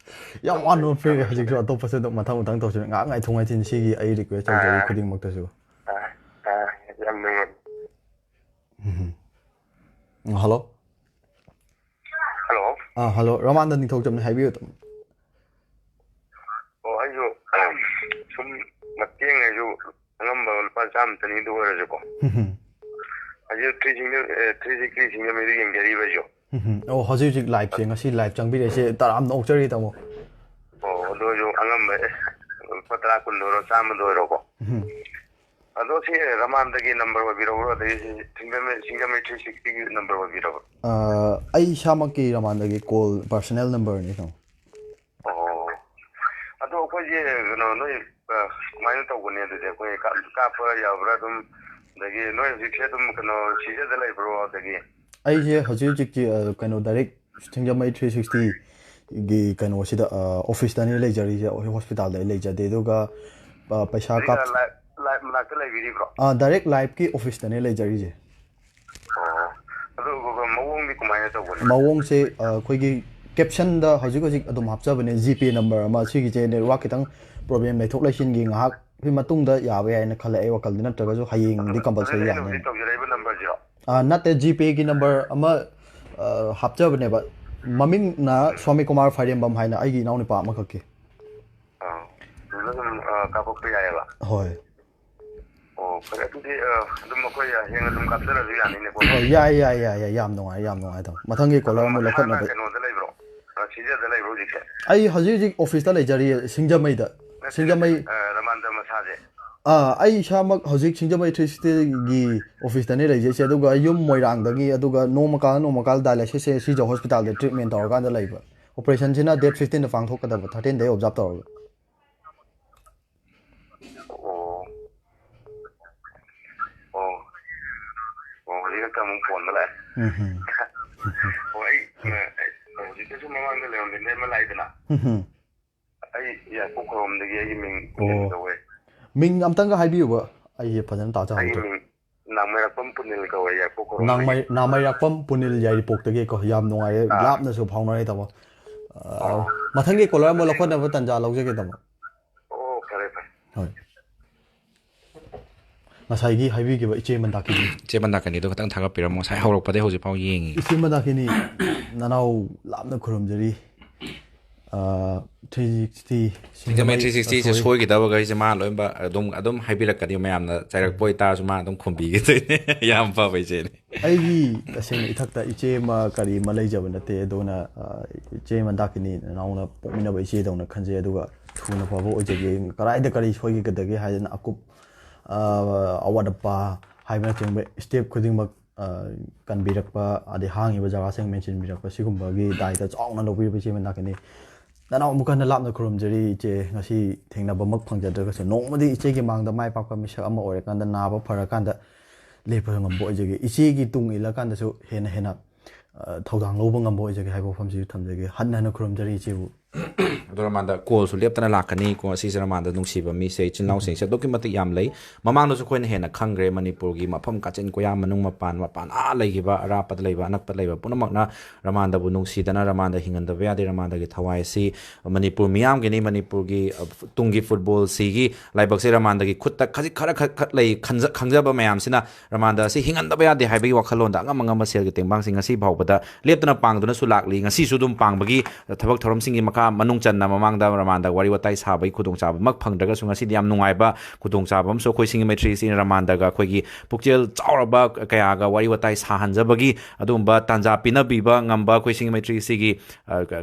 ꯌꯥꯝ ꯋꯥꯅ ꯐ꯭ꯔꯦ꯫ ꯍꯧꯖꯤꯛꯁꯨ ꯑꯇꯣꯞꯄꯁꯨ ꯑꯗꯨꯝ ꯃꯊꯪ ꯃꯊꯪ ꯇꯧꯁꯤ꯫ ꯉꯥꯏꯍꯥꯛ ꯉꯥꯏꯊꯣꯛ ꯉꯥꯏꯁꯤꯟ ꯁꯤꯒꯤ ꯑꯩ ꯔꯤꯀ꯭ꯋꯦꯁ ꯇꯧꯖꯔꯤ ꯑꯥ꯫ ꯈꯨꯗꯤꯡꯃꯛꯇꯁꯨ꯫ ꯑꯥ, ꯑꯥ, ꯌꯥꯝ ꯅꯨꯡꯉꯥꯏ꯫ ꯎꯝ꯫ ꯍꯜꯂꯣ꯫ ꯍꯜꯂꯣ꯫ ꯑꯥ, ꯍꯜꯂꯣ, ꯔꯃꯥꯟꯗ ꯅꯤꯡꯊꯧꯖꯝꯅꯦ, ꯍꯥꯏꯕꯤꯌꯨ ꯑꯗꯨꯝ꯫ ꯑꯣ, ꯑꯩꯁꯨ ꯁꯨꯝ ꯃꯇꯦꯡ ꯑꯩꯁꯨ ꯑꯉꯝꯕ ꯂꯨꯄꯥ ꯆꯥꯝꯃ ꯆꯅꯤꯗꯨ ꯑꯣꯏꯔꯁꯨꯀꯣ꯫ ꯎꯝ ꯍꯝ꯫ ꯍꯧꯖꯤꯛ ꯊ꯭ꯔꯤ ꯁꯤꯡꯒꯜ, ꯑꯦ, ꯊ꯭ꯔꯤ ꯁꯤꯛꯁꯇꯤ ꯁꯤꯡꯒꯜ ꯃꯩꯗꯨ ꯌꯦꯡꯖꯔꯤꯕ ꯑꯩꯁꯨ꯫ ꯎꯝ ꯍꯝ꯫ ꯑꯣ, ꯍꯧꯖꯤꯛ ꯍꯧꯖꯤꯛ ꯂꯥꯏꯞꯁꯦ, ꯉꯁꯤ ꯂꯥꯏꯞ ꯆꯪꯕꯤꯔꯛꯏꯁꯦ ꯇꯔꯥꯝꯅ ꯑꯣꯛꯆꯔꯤ, ꯇꯥꯃꯣ꯫ ꯑꯣ, ꯑꯗꯨ ꯑꯣꯏꯔꯁꯨ ꯑꯉꯝꯕ, ꯑꯦ, ꯂꯨꯄꯥ ꯇꯔꯥ, ꯀꯨꯟꯗ ꯑꯣꯏꯔꯣ, ꯆꯥꯝꯃꯗ ꯑꯣꯏꯔꯣꯀꯣ꯫ ꯎꯝ ꯍꯝ꯫ ꯑꯗꯣ ꯁꯤ ꯔꯃꯥꯟꯗꯒꯤ ꯅꯝꯕꯔ ꯑꯣꯏꯕꯤꯔꯕ꯭ꯔꯣ? ꯑꯗꯒꯤ ꯁꯤꯡꯖꯃꯩ, ꯁꯤꯡꯖꯃꯩ ꯊ꯭ꯔꯤ ꯁꯤꯛꯁꯇꯤꯒꯤ ꯅꯝꯕꯔ ꯑꯣꯏꯕꯤꯔꯕ꯭ꯔꯣ? ꯑ, ꯑꯩ ꯏꯁꯥꯃꯛꯀꯤ ꯔꯃꯥꯟꯗꯒꯤ ꯀꯣꯜ ꯄꯥꯔꯁꯣꯅꯦꯜ ꯅꯝꯕꯔꯅꯤ, ꯇꯥꯃꯣ꯫ ꯑꯣ꯫ ꯑꯗꯣ ꯑꯩꯈꯣꯏꯁꯦ, ꯀꯩꯅꯣ, ꯅꯣꯏ, ꯑ, ꯀꯃꯥꯏꯅ ꯇꯧꯒꯅꯤ ꯑꯗꯨꯗꯤ? ꯑꯩꯈꯣꯏ ꯀꯥꯞ-, ꯀꯥꯞꯄ ꯌꯥꯕ꯭ꯔꯥ ꯑꯗꯨꯝ? ꯑꯗꯒꯤ ꯅꯣꯏ ꯍꯧꯖꯤꯛꯁꯦ ꯑꯗꯨꯝ, ꯀꯩꯅꯣ, ꯁꯤꯖꯗ ꯂꯩꯕ꯭ꯔꯣ? ꯑꯗꯒꯤ ꯑꯩꯁꯦ ꯍꯧꯖꯤꯛ ꯍꯧꯖꯤꯛꯀꯤ, ꯑ, ꯀꯩꯅꯣ, ꯗꯥꯏꯔꯦꯛ ꯁꯤꯡꯖꯃꯩ ꯊ꯭ꯔꯤ ꯁꯤꯛꯁꯇꯤꯒꯤ ꯀꯩꯅꯣꯁꯤꯗ, ꯑ, ꯑꯣꯐꯤꯁꯇꯅꯤ ꯂꯩꯖꯔꯤꯁꯦ, ꯍꯣꯁꯄꯤꯇꯥꯜꯗ ꯑꯩ ꯂꯩꯖꯗꯦ꯫ ꯑꯗꯨꯒ, ꯑ, ꯄꯩꯁꯥ ꯍꯧꯖꯤꯛ, ꯑ, ꯀꯥꯞ-, ꯂꯥꯏꯞ, ꯂꯥꯏꯞ ꯃꯅꯥꯛꯇ ꯂꯩꯕꯤꯔꯤꯕ꯭ꯔꯣ? ꯑ, ꯗꯥꯏꯔꯦꯛ ꯂꯥꯏꯞꯀꯤ ꯑꯣꯐꯤꯁꯇꯅꯦ ꯂꯩꯖꯔꯤꯁꯦ꯫ ꯑꯣ꯫ ꯑꯗꯨꯒ ꯃꯑꯣꯡꯗꯤ ꯀꯃꯥꯏꯅ ꯇꯧꯕꯅꯣ? ꯃꯑꯣꯡꯁꯦ, ꯑ, ꯑꯩꯈꯣꯏꯒꯤ ꯀꯦꯞꯁꯟꯗ ꯍꯧꯖꯤꯛ ꯍꯧꯖꯤꯛ ꯑꯗꯨꯝ ꯍꯥꯞꯆꯕꯅꯦ, ꯖꯤꯄꯦ ꯅꯝꯕꯔ ꯑꯃ꯫ ꯁꯤꯒꯤꯁꯦ ꯅꯦꯠꯋꯥꯛ ꯈꯤꯇꯪ ꯄ꯭ꯔꯣꯕ꯭ꯂꯦꯝ ꯂꯩꯊꯣꯛ ꯂꯩꯁꯤꯟꯒꯤ ꯉꯥꯏꯍꯥꯛꯀꯤ ꯃꯇꯨꯡꯗ ꯌꯥꯕ ꯌꯥꯏꯅ ꯈꯜꯂꯦ, ꯑꯩ ꯋꯥꯈꯜꯗꯤ, ꯅꯠꯇ꯭ꯔꯒꯁꯨ ꯍꯌꯦꯡꯗꯤ ꯀꯝꯄꯜꯁꯔꯤ ꯑꯗꯨꯗꯤ ꯑꯩꯅ ꯌꯥꯅꯤ꯫ ꯍꯧꯖꯤꯛ ꯇꯧꯖꯔꯛꯏꯕ ꯅꯝꯕꯔꯁꯤꯔꯣ? ꯑ, ꯅꯠꯇꯦ, ꯖꯤꯄꯦꯒꯤ ꯅꯝꯕꯔ ꯑꯃ, ꯑ, ꯍꯥꯞꯆꯕꯅꯦꯕ, ꯃꯃꯤꯡꯅ ꯁ꯭ꯋꯥꯃꯤ ꯀꯨꯃꯥꯔ ꯐꯥꯏꯔꯦꯝꯕꯝ ꯍꯥꯏꯅ, ꯑꯩꯒꯤ ꯏꯅꯥꯎꯅꯨꯄꯥ ꯑꯃꯈꯛꯀꯤ꯫ ꯑꯥ, ꯑꯗꯨꯗ ꯑꯗꯨꯝ, ꯑ, ꯀꯥꯞꯄꯛꯄ ꯌꯥꯏꯑꯕ? ꯍꯣꯏ꯫ ꯑꯣ, ꯐꯔꯦ꯫ ꯑꯗꯨꯗꯤ, ꯑ, ꯑꯗꯨꯝ ꯑꯩꯈꯣꯏ ꯍꯌꯦꯡ ꯑꯗꯨꯝ ꯀꯥꯞꯆꯔꯁꯨ ꯌꯥꯅꯤꯅꯦꯀꯣ? ꯍꯣꯏ, ꯌꯥꯏ, ꯌꯥꯏ, ꯌꯥꯏ, ꯌꯥꯏ, ꯌꯥꯝ ꯅꯨꯡꯉꯥꯏ, ꯌꯥꯝ ꯅꯨꯡꯉꯥꯏ, ꯇꯥꯃꯣ꯫ ꯃꯊꯪꯒꯤ ꯀꯣꯂꯔ ꯑꯃꯨꯛ ꯃꯁꯥꯅ ꯂꯧꯈꯠꯅꯕ꯫ ꯀꯩꯅꯣꯗ ꯂꯩꯕ꯭ꯔꯣ? ꯑ, ꯁꯤꯖꯗ ꯂꯩꯕ꯭ꯔꯣ ꯍꯧꯖꯤꯛꯁꯦ? ꯑꯩ ꯍꯧꯖꯤꯛ ꯍꯧꯖꯤꯛ ꯑꯣꯐꯤꯁꯇ ꯂꯩꯖꯔꯤꯌꯦ, ꯁꯤꯡꯖꯃꯩꯗ꯫ ꯅꯠꯇꯦ, ꯁꯤꯡꯖꯃꯩ꯫ ꯅꯠꯇꯦ, ꯑ, ꯔꯃꯥꯟꯗ ꯃꯁꯥꯁꯦ? ꯑꯥ, ꯑꯩ ꯏꯁꯥꯃꯛ ꯍꯧꯖꯤꯛ ꯁꯤꯡꯖꯃꯩ ꯊ꯭ꯔꯤ ꯁꯤꯛꯁꯇꯤꯒꯤ ꯑꯣꯐꯤꯁꯇꯅꯦ ꯂꯩꯖꯩꯁꯦ, ꯑꯗꯨꯒ ꯌꯨꯝ ꯃꯣꯏꯔꯥꯡꯗꯒꯤ, ꯑꯗꯨꯒ ꯅꯣꯡꯃ ꯀꯥꯜꯂ ꯅꯣꯡꯃ ꯀꯥꯜꯂ ꯗꯥꯏꯂꯥꯏꯁꯤꯁꯁꯦ ꯁꯤꯖ ꯍꯣꯁꯄꯤꯇꯥꯜꯗ ꯇ꯭ꯔꯤꯠꯃꯦꯟ ꯇꯧꯔꯀꯥꯟꯗ ꯂꯩꯕ꯫ ꯑꯣꯄꯔꯦꯁꯟꯁꯤꯅ ꯗꯦꯠ ꯐꯤꯐꯇꯤꯟꯗ ꯄꯥꯡꯊꯣꯛꯀꯗꯕ, ꯊꯥꯔꯇꯤꯟꯗꯩ ꯑꯣꯕꯖꯥꯔꯞ ꯇꯧꯔꯒ꯫ ꯑꯣ꯫ ꯑꯣ꯫ ꯑꯣ, ꯍꯧꯖꯤꯛ ꯈꯛꯇ ꯑꯃꯨꯛ ꯐꯣꯟ ꯑꯃ ꯂꯥꯛꯑꯦ꯫ ꯎꯝ ꯍꯝ꯫ ꯑꯣ, ꯑꯩ, ꯑ, ꯑꯩ ꯍꯧꯖꯤꯛꯇꯁꯨ ꯃꯃꯥꯡꯗ ꯂꯩꯔꯝꯕ ꯃꯤ ꯑꯃ ꯂꯥꯛꯏꯗꯅ? ꯎꯝ ꯍꯝ꯫ ꯑꯩ ꯌꯥꯏꯄꯣꯛ ꯈꯨꯔꯣꯝꯗꯒꯤ ꯑꯩꯒꯤ ꯃꯤꯡ ꯀꯨꯃꯤꯜ ꯑꯣ꯫ ꯀꯧꯋꯦ꯫ ꯃꯤꯡ ꯑꯝꯇꯪꯒ ꯍꯥꯏꯕꯤꯌꯨꯕ, ꯑꯩꯁꯦ ꯐꯖꯅ ꯑꯩꯒꯤ ꯇꯥꯖꯍꯧꯗ꯭ꯔꯦ꯫ ꯃꯤꯡ ꯅꯥꯃꯩꯔꯥꯛꯄꯝ ꯄꯨꯅꯤꯜ ꯀꯧꯋꯦ, ꯌꯥꯏꯄꯣꯛ ꯈꯨꯔꯣꯝꯗꯒꯤ꯫ ꯅꯥꯃꯩ-, ꯅꯥꯃꯩꯔꯥꯛꯄꯝ ꯄꯨꯅꯤꯜ, ꯌꯥꯏꯔꯤꯄꯣꯛꯇꯒꯤꯀꯣ꯫ ꯌꯥꯝ ꯅꯨꯡꯉꯥꯏꯔꯦ, ꯑꯥ꯫ ꯂꯥꯞꯅꯁꯨ ꯐꯥꯎꯅꯔꯦ, ꯇꯥꯃꯣ꯫ ꯑ, ꯑꯣ꯫ ꯃꯊꯪꯒꯤ ꯀꯣꯂꯔ ꯑꯃ ꯑꯗꯨꯗꯤ ꯂꯧꯈꯠꯅꯕ ꯇꯥꯟꯖꯥ ꯂꯧꯖꯒꯦ, ꯇꯥꯃꯣ꯫ ꯑꯣ, ꯐꯔꯦ, ꯐꯔꯦ꯫ ꯍꯣꯏ꯫ ꯉꯁꯥꯏꯒꯤ ꯍꯥꯏꯕꯤꯈꯤꯕ ꯏꯆꯦ ꯃꯟꯗꯥꯀꯤꯅꯤ꯫ ꯏꯆꯦ ꯃꯟꯗꯥꯀꯤꯅꯤꯗꯣ ꯈꯤꯇꯪ ꯊꯥꯒꯠꯄꯤꯔꯝꯃꯣ꯫ ꯉꯁꯥꯏ ꯍꯧꯔꯛꯄꯗꯒꯤ ꯍꯧꯖꯤꯛ ꯐꯥꯎ ꯌꯦꯡꯉꯤ꯫ ꯏꯆꯦ ꯃꯟꯗꯥꯀꯤꯅꯤ, ꯅꯅꯥꯎ ꯂꯥꯞꯅ ꯈꯨꯔꯨꯝꯖꯔꯤ꯫ ꯊ꯭ꯔꯤ ꯁꯤꯛꯁꯇꯤ ꯁꯤꯡꯖꯃꯩ ꯊ꯭ꯔꯤ ꯁꯤꯛꯁꯇꯤꯁꯦ ꯁꯣꯏꯈꯤꯗꯕꯈꯩꯁꯦ ꯃꯥ ꯂꯣꯏꯅꯃꯛ ꯑꯗꯨꯝ ꯑꯗꯨꯝ ꯍꯥꯏꯕꯤꯔꯛꯀꯅꯤ꯫ ꯃꯌꯥꯝꯅ ꯆꯩꯔꯛꯄ ꯑꯣꯏꯇꯥꯔꯁꯨ ꯃꯥ ꯑꯗꯨꯝ ꯈꯨꯝꯕꯤꯒꯗꯣꯏꯅꯦ꯫ ꯌꯥꯝ ꯐꯕ ꯏꯆꯦꯅꯤ꯫ ꯑꯩꯒꯤ ꯇꯁꯦꯡꯅ ꯏꯊꯛꯇ ꯏꯆꯦ ꯑꯃ ꯀꯔꯤ ꯑꯃ ꯂꯩꯖꯕ ꯅꯠꯇꯦ꯫ ꯑꯗꯨꯅ ꯏꯆꯦ ꯃꯟꯗꯥꯀꯤꯅꯤ ꯅꯅꯥꯎꯅ ꯄꯣꯛꯃꯤꯟꯅꯕ ꯏꯆꯦꯗꯧꯅ ꯈꯟꯖꯩ꯫ ꯑꯗꯨꯒ ꯊꯨꯅ ꯐꯕ ꯑꯣꯏꯖꯒꯦ꯫ ꯀꯗꯥꯏꯗ ꯀꯔꯤ ꯁꯣꯏꯈꯤꯒꯗꯒꯦ ꯍꯥꯏꯗꯅ ꯑꯀꯨꯞ ꯑꯋꯥꯠ ꯑꯄꯥ ꯍꯥꯏꯕꯅꯆꯤꯡꯕ ꯁ꯭ꯇꯦꯞ ꯈꯨꯗꯤꯡꯃꯛ ꯀꯟꯕꯤꯔꯛꯄ, ꯑꯗꯩ ꯍꯥꯡꯉꯤꯕ ꯖꯒꯥꯁꯤꯡ ꯃꯦꯟꯁꯤꯟꯕꯤꯔꯛꯄ, ꯁꯤꯒꯨꯝꯕꯒꯤ ꯗꯥꯏꯇ ꯆꯥꯎꯅ ꯂꯧꯕꯤꯔꯤꯕ ꯏꯆꯦ ꯃꯟꯗꯥꯀꯤꯅꯤ ꯅꯅꯥꯎ ꯑꯃꯨꯛ ꯍꯟꯅ ꯂꯥꯞꯅ ꯈꯨꯔꯨꯝꯖꯔꯤ꯫ ꯏꯆꯦ, ꯉꯁꯤ ꯊꯦꯡꯅꯕꯃꯛ ꯐꯪꯖꯗ꯭ꯔꯒꯁꯨ ꯅꯣꯡꯃꯗꯤ ꯏꯆꯦꯒꯤ ꯃꯥꯡꯗ ꯃꯥꯏ ꯄꯥꯛꯄ ꯃꯤꯁꯛ ꯑꯃ ꯑꯣꯏꯔꯀꯥꯟꯗ, ꯅꯥꯕ ꯐꯔꯀꯥꯟꯗ ꯂꯦꯞꯄ ꯉꯝꯕ ꯑꯣꯏꯖꯒꯦ꯫ ꯏꯆꯦꯒꯤ ꯇꯨꯡ ꯏꯜꯂꯀꯥꯟꯗꯁꯨ ꯍꯦꯟꯅ ꯍꯦꯟꯅ ꯊꯧꯗꯥꯡ ꯂꯧꯕ ꯉꯝꯕ ꯑꯣꯏꯖꯒꯦ ꯍꯥꯏꯕ ꯋꯥꯐꯝꯁꯤꯁꯨ ꯊꯝꯖꯒꯦ꯫ ꯍꯟꯅ ꯍꯟꯅ ꯈꯨꯔꯨꯝꯖꯔꯤ ꯏꯆꯦꯕꯨ꯫ ꯑꯗꯣ ꯔꯃꯥꯟꯗ ꯀꯣꯜꯁꯨ ꯂꯦꯞꯇꯅ ꯂꯥꯛꯀꯅꯤ꯫ ꯀꯣ, ꯑꯁꯤꯁꯦ ꯔꯃꯥꯟꯗ ꯅꯨꯡꯁꯤꯕ ꯃꯤꯁꯦ, ꯏꯆꯤꯜ ꯏꯅꯥꯎꯁꯤꯡꯁꯦ ꯑꯗꯨꯛꯀꯤ ꯃꯇꯤꯛ ꯌꯥꯝ ꯂꯩ꯫ ꯃꯃꯥꯡꯗꯁꯨ ꯑꯩꯈꯣꯏꯅ ꯍꯦꯟꯅ ꯈꯪꯈ꯭ꯔꯦ, ꯃꯅꯤꯄꯨꯔꯒꯤ ꯃꯐꯝ ꯀꯥꯆꯤꯟ ꯀꯣꯌꯥ, ꯃꯅꯨꯡ ꯃꯄꯥꯟ, ꯃꯄꯥꯟ ꯑꯥ ꯂꯩꯈꯤꯕ, ꯑꯔꯥꯞꯄꯗ ꯂꯩꯕ, ꯑꯅꯛꯄꯗ ꯂꯩꯕ ꯄꯨꯝꯅꯃꯛꯅ ꯔꯃꯥꯟꯗꯕꯨ ꯅꯨꯡꯁꯤꯗꯅ ꯔꯃꯥꯟꯗ ꯍꯤꯡꯍꯟꯗꯕ ꯌꯥꯗꯦ꯫ ꯔꯃꯥꯟꯗꯒꯤ ꯊꯋꯥꯏ ꯑꯁꯤ ꯃꯅꯤꯄꯨꯔ ꯃꯤꯌꯥꯝꯒꯤꯅꯤ꯫ ꯃꯅꯤꯄꯨꯔꯒꯤ ꯇꯨꯡꯒꯤ ꯐꯨꯠꯕꯣꯜꯁꯤꯒꯤ ꯂꯥꯏꯕꯛꯁꯦ ꯔꯃꯥꯟꯗꯒꯤ ꯈꯨꯠꯇ ꯈꯖꯤꯛ ꯈꯔ ꯈꯛ ꯈꯛ ꯂꯩ ꯈꯟꯖ- ꯈꯪꯖꯕ ꯃꯌꯥꯝꯁꯤꯅ ꯔꯃꯥꯟꯗ ꯑꯁꯤ ꯍꯤꯡꯍꯟꯗꯕ ꯌꯥꯗꯦ ꯍꯥꯏꯕꯒꯤ ꯋꯥꯈꯜꯂꯣꯟꯗ ꯑꯉꯝ ꯑꯉꯝꯕ ꯁꯦꯜꯒꯤ ꯇꯦꯡꯕꯥꯡꯁꯤꯡ ꯉꯁꯤ ꯐꯥꯎꯕꯗ ꯂꯦꯞꯇꯅ ꯄꯥꯡꯗꯨꯅꯁꯨ ꯂꯥꯛꯂꯤ꯫ ꯉꯁꯤꯁꯨ ꯑꯗꯨꯝ ꯄꯥꯡꯕꯒꯤ ꯊꯕꯛ ꯊꯧꯔꯝꯁꯤꯡꯒꯤ ꯃꯈꯥ, ꯃꯅꯨꯡ ꯆꯟꯅ ꯃꯃꯥꯡꯗ ꯔꯃꯥꯟꯗ ꯋꯥꯔꯤ ꯋꯥꯇꯥꯏ ꯁꯥꯕꯒꯤ ꯈꯨꯗꯣꯡꯆꯥꯕꯃꯛ ꯐꯪꯗ꯭ꯔꯒꯁꯨ, ꯉꯁꯤꯗꯤ ꯌꯥꯝ ꯅꯨꯡꯉꯥꯏꯕ ꯈꯨꯗꯣꯡꯆꯥꯕ ꯑꯃꯁꯨ ꯑꯩꯈꯣꯏ ꯁꯤꯡꯒꯤ ꯃꯩꯇ꯭ꯔꯤ ꯏꯆꯦ ꯔꯃꯥꯟꯗꯒ ꯑꯩꯈꯣꯏꯒꯤ ꯄꯨꯛꯆꯦꯜ ꯆꯥꯎꯔꯕ ꯀꯌꯥꯒ ꯋꯥꯔꯤ ꯋꯥꯇꯥꯏ ꯁꯥꯍꯟꯖꯕꯒꯤ ꯑꯗꯨꯒꯨꯝꯕ ꯇꯥꯟꯖꯥ ꯄꯤꯅꯕꯤꯕ ꯉꯝꯕ ꯑꯩꯈꯣꯏ ꯁꯤꯡꯒꯤ ꯃꯩꯇ꯭ꯔꯤ ꯏꯆꯦꯒꯤ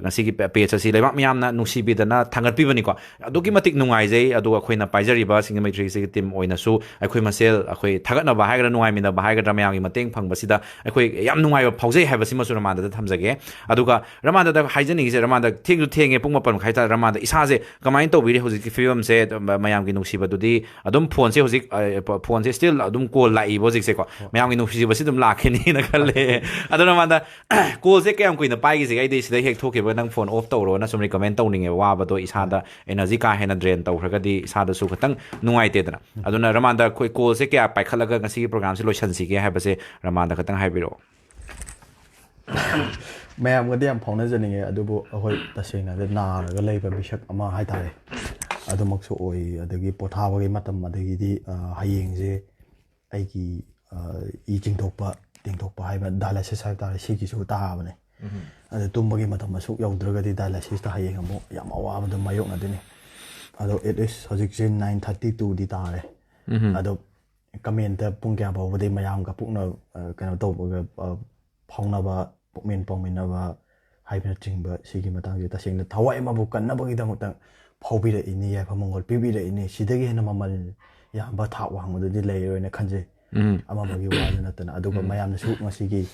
ꯉꯁꯤꯒꯤ ꯄꯦꯖ ꯑꯁꯤ ꯂꯩꯕꯥꯛ ꯃꯤꯌꯥꯝꯅ ꯅꯨꯡꯁꯤꯕꯤꯗꯅ ꯊꯥꯡꯒꯠꯄꯤꯕꯅꯤꯀꯣ꯫ ꯑꯗꯨꯛꯀꯤ ꯃꯇꯤꯛ ꯅꯨꯡꯉꯥꯏꯖꯩ꯫ ꯑꯗꯨꯒ ꯑꯩꯈꯣꯏꯅ ꯄꯥꯏꯖꯔꯤꯕ ꯁꯤꯡꯒꯤ ꯃꯩꯇ꯭ꯔꯤ ꯏꯆꯦꯒꯤ ꯇꯤꯝ ꯑꯣꯏꯅꯁꯨ ꯑꯩꯈꯣꯏ ꯃꯁꯦꯜ ꯑꯩꯈꯣꯏ ꯊꯥꯒꯠꯅꯕ ꯍꯥꯏꯒꯗ꯭ꯔꯥ, ꯅꯨꯡꯉꯥꯏꯃꯤꯟꯅꯕ ꯍꯥꯏꯒꯗ꯭ꯔꯥ, ꯃꯌꯥꯝꯒꯤ ꯃꯇꯦꯡ ꯐꯪꯕꯁꯤꯗ ꯑꯩꯈꯣꯏ ꯌꯥꯝ ꯅꯨꯡꯉꯥꯏꯕ ꯐꯥꯎꯖꯩ ꯍꯥꯏꯕꯁꯤꯃꯁꯨ ꯔꯃꯥꯟꯗꯗ ꯊꯝꯖꯒꯦ꯫ ꯑꯗꯨꯒ ꯔꯃꯥꯟꯗꯗ ꯍꯥꯏꯖꯅꯤꯡꯉꯤꯁꯦ, ꯔꯃꯥꯟꯗ ꯊꯦꯡꯁꯨ ꯊꯦꯡꯉꯦ, ꯄꯨꯡ ꯃꯥꯄꯟ ꯃꯈꯥꯏ ꯇꯥꯔꯦ꯫ ꯔꯃꯥꯟꯗ ꯏꯁꯥꯁꯦ ꯀꯃꯥꯏꯅ ꯇꯧꯕꯤꯔꯤ ꯍꯧꯖꯤꯛꯀꯤ ꯐꯤꯕꯝꯁꯦ? ꯃꯌꯥꯝꯒꯤ ꯅꯨꯡꯁꯤꯕꯗꯨꯗꯤ ꯑꯗꯨꯝ ꯐꯣꯟꯁꯦ ꯍꯧꯖꯤꯛ, ꯑ, ꯐꯣꯟꯁꯦ still ꯑꯗꯨꯝ ꯀꯣꯜ ꯂꯥꯛꯏꯕ ꯍꯧꯖꯤꯛꯁꯦꯀꯣ꯫ ꯃꯌꯥꯝꯒꯤ ꯅꯨꯡꯁꯤꯕꯁꯤ ꯑꯗꯨꯝ ꯂꯥꯛꯈꯤꯅꯤꯅ ꯈꯜꯂꯦ꯫ ꯑꯗꯨ ꯔꯃꯥꯟꯗ ꯀꯣꯜꯁꯦ ꯀꯌꯥꯝ ꯀꯨꯏꯅ ꯄꯥꯏꯈꯤꯁꯤꯒꯦ? ꯑꯩꯗꯤ ꯁꯤꯗ ꯍꯦꯛ ꯊꯣꯛꯈꯤꯕ ꯅꯪ ꯐꯣꯟ ꯑꯣꯐ ꯇꯧꯔꯣꯅ ꯁꯨꯝ ꯔꯤꯀꯃꯦꯟ ꯇꯧꯅꯤꯡꯉꯦꯕ꯫ ꯋꯥꯕꯗꯣ ꯏꯁꯥꯗ energy ꯀꯥ ꯍꯦꯟꯅ drain ꯇꯧꯈ꯭ꯔꯒꯗꯤ ꯏꯁꯥꯗꯁꯨ ꯈꯤꯇꯪ ꯅꯨꯡꯉꯥꯏꯇꯦꯗꯅ꯫ ꯑꯗꯨꯅ ꯔꯃꯥꯟꯗ ꯑꯩꯈꯣꯏ ꯀꯣꯜꯁꯦ ꯀꯌꯥ ꯄꯥꯏꯈꯠꯂꯒ ꯉꯁꯤꯒꯤ ꯄ꯭ꯔꯣꯒ꯭ꯔꯥꯝꯁꯦ ꯂꯣꯏꯁꯟꯁꯤꯒꯦ ꯍꯥꯏꯕꯁꯦ ꯔꯃꯥꯟꯗ ꯈꯤꯇꯪ ꯍꯥꯏꯕꯤꯔꯛꯑꯣ꯫ ꯃꯌꯥꯝꯒꯗꯤ ꯌꯥꯝ ꯐꯥꯎꯅꯖꯅꯤꯡꯉꯦ, ꯑꯗꯨꯕꯨ ꯑꯩꯈꯣꯏ ꯇꯁꯦꯡꯅ ꯅꯥꯔꯒ ꯂꯩꯕ ꯃꯤꯁꯛ ꯑꯃ ꯍꯥꯏꯇꯥꯔꯦ, ꯑꯗꯨꯃꯛꯁꯨ ꯑꯣꯏ꯫ ꯑꯗꯒꯤ ꯄꯣꯊꯥꯕꯒꯤ ꯃꯇꯝ, ꯑꯗꯒꯤꯗꯤ, ꯑ, ꯍꯌꯦꯡꯁꯦ ꯑꯩꯒꯤ, ꯑ, ꯏ ꯆꯤꯡꯊꯣꯛꯄ, ꯇꯦꯡꯊꯣꯛꯄ ꯍꯥꯏꯕ, dialysis ꯍꯥꯏꯕ ꯇꯥꯔꯦ, ꯁꯤꯒꯤꯁꯨ ꯇꯥꯕꯅꯦ꯫ ꯑꯗꯨ ꯇꯨꯝꯕꯒꯤ ꯃꯇꯝ ꯑꯁꯨꯛ ꯌꯧꯗ꯭ꯔꯒꯗꯤ dialysis ꯇ ꯍꯌꯦꯡ ꯑꯃꯨꯛ ꯌꯥꯝ ꯑꯋꯥꯕꯗꯣ ꯃꯥꯌꯣꯛꯅꯗꯣꯏꯅꯤ꯫ ꯑꯗꯣ at least ꯍꯧꯖꯤꯛꯁꯦ nine thirty two ꯗꯤ ꯇꯥꯔꯦ꯫ ꯑꯗꯣ comment ꯇ ꯄꯨꯡ ꯀꯌꯥ ꯐꯥꯎꯕꯗꯤ ꯃꯌꯥꯝꯒ ꯄꯨꯛꯅ, ꯑ, ꯀꯩꯅꯣ ꯇꯧꯕꯒ, ꯑ, ꯐꯥꯎꯅꯕ, ꯄꯨꯛꯃꯦꯟ ꯄꯥꯎꯃꯤꯟꯅꯕ ꯍꯥꯏꯕꯅꯆꯤꯡꯕ ꯁꯤꯒꯤ ꯃꯇꯥꯡꯁꯦ ꯇꯁꯦꯡꯅ ꯊꯋꯥꯏ ꯑꯃꯕꯨ ꯀꯟꯅꯕꯒꯤꯗꯃꯛꯇ ꯐꯥꯎꯕꯤꯔꯛꯏꯅꯤ, ꯌꯥꯏꯐ ꯃꯪꯒꯣꯜ ꯄꯤꯕꯤꯔꯛꯏꯅꯤ꯫ ꯁꯤꯗꯒꯤ ꯍꯦꯟꯅ ꯃꯃꯜ ꯌꯥꯝꯕ ꯊꯥꯛ ꯋꯥꯡꯕꯗꯨꯗꯤ ꯂꯩꯔꯣꯏꯅ ꯈꯟꯖꯩ꯫ ꯑꯃ ꯑꯃꯒꯤ ꯋꯥꯗꯨ ꯅꯠꯇꯅ꯫ ꯑꯗꯨꯒ ꯃꯌꯥꯝꯅꯁꯨ ꯉꯁꯤꯒꯤ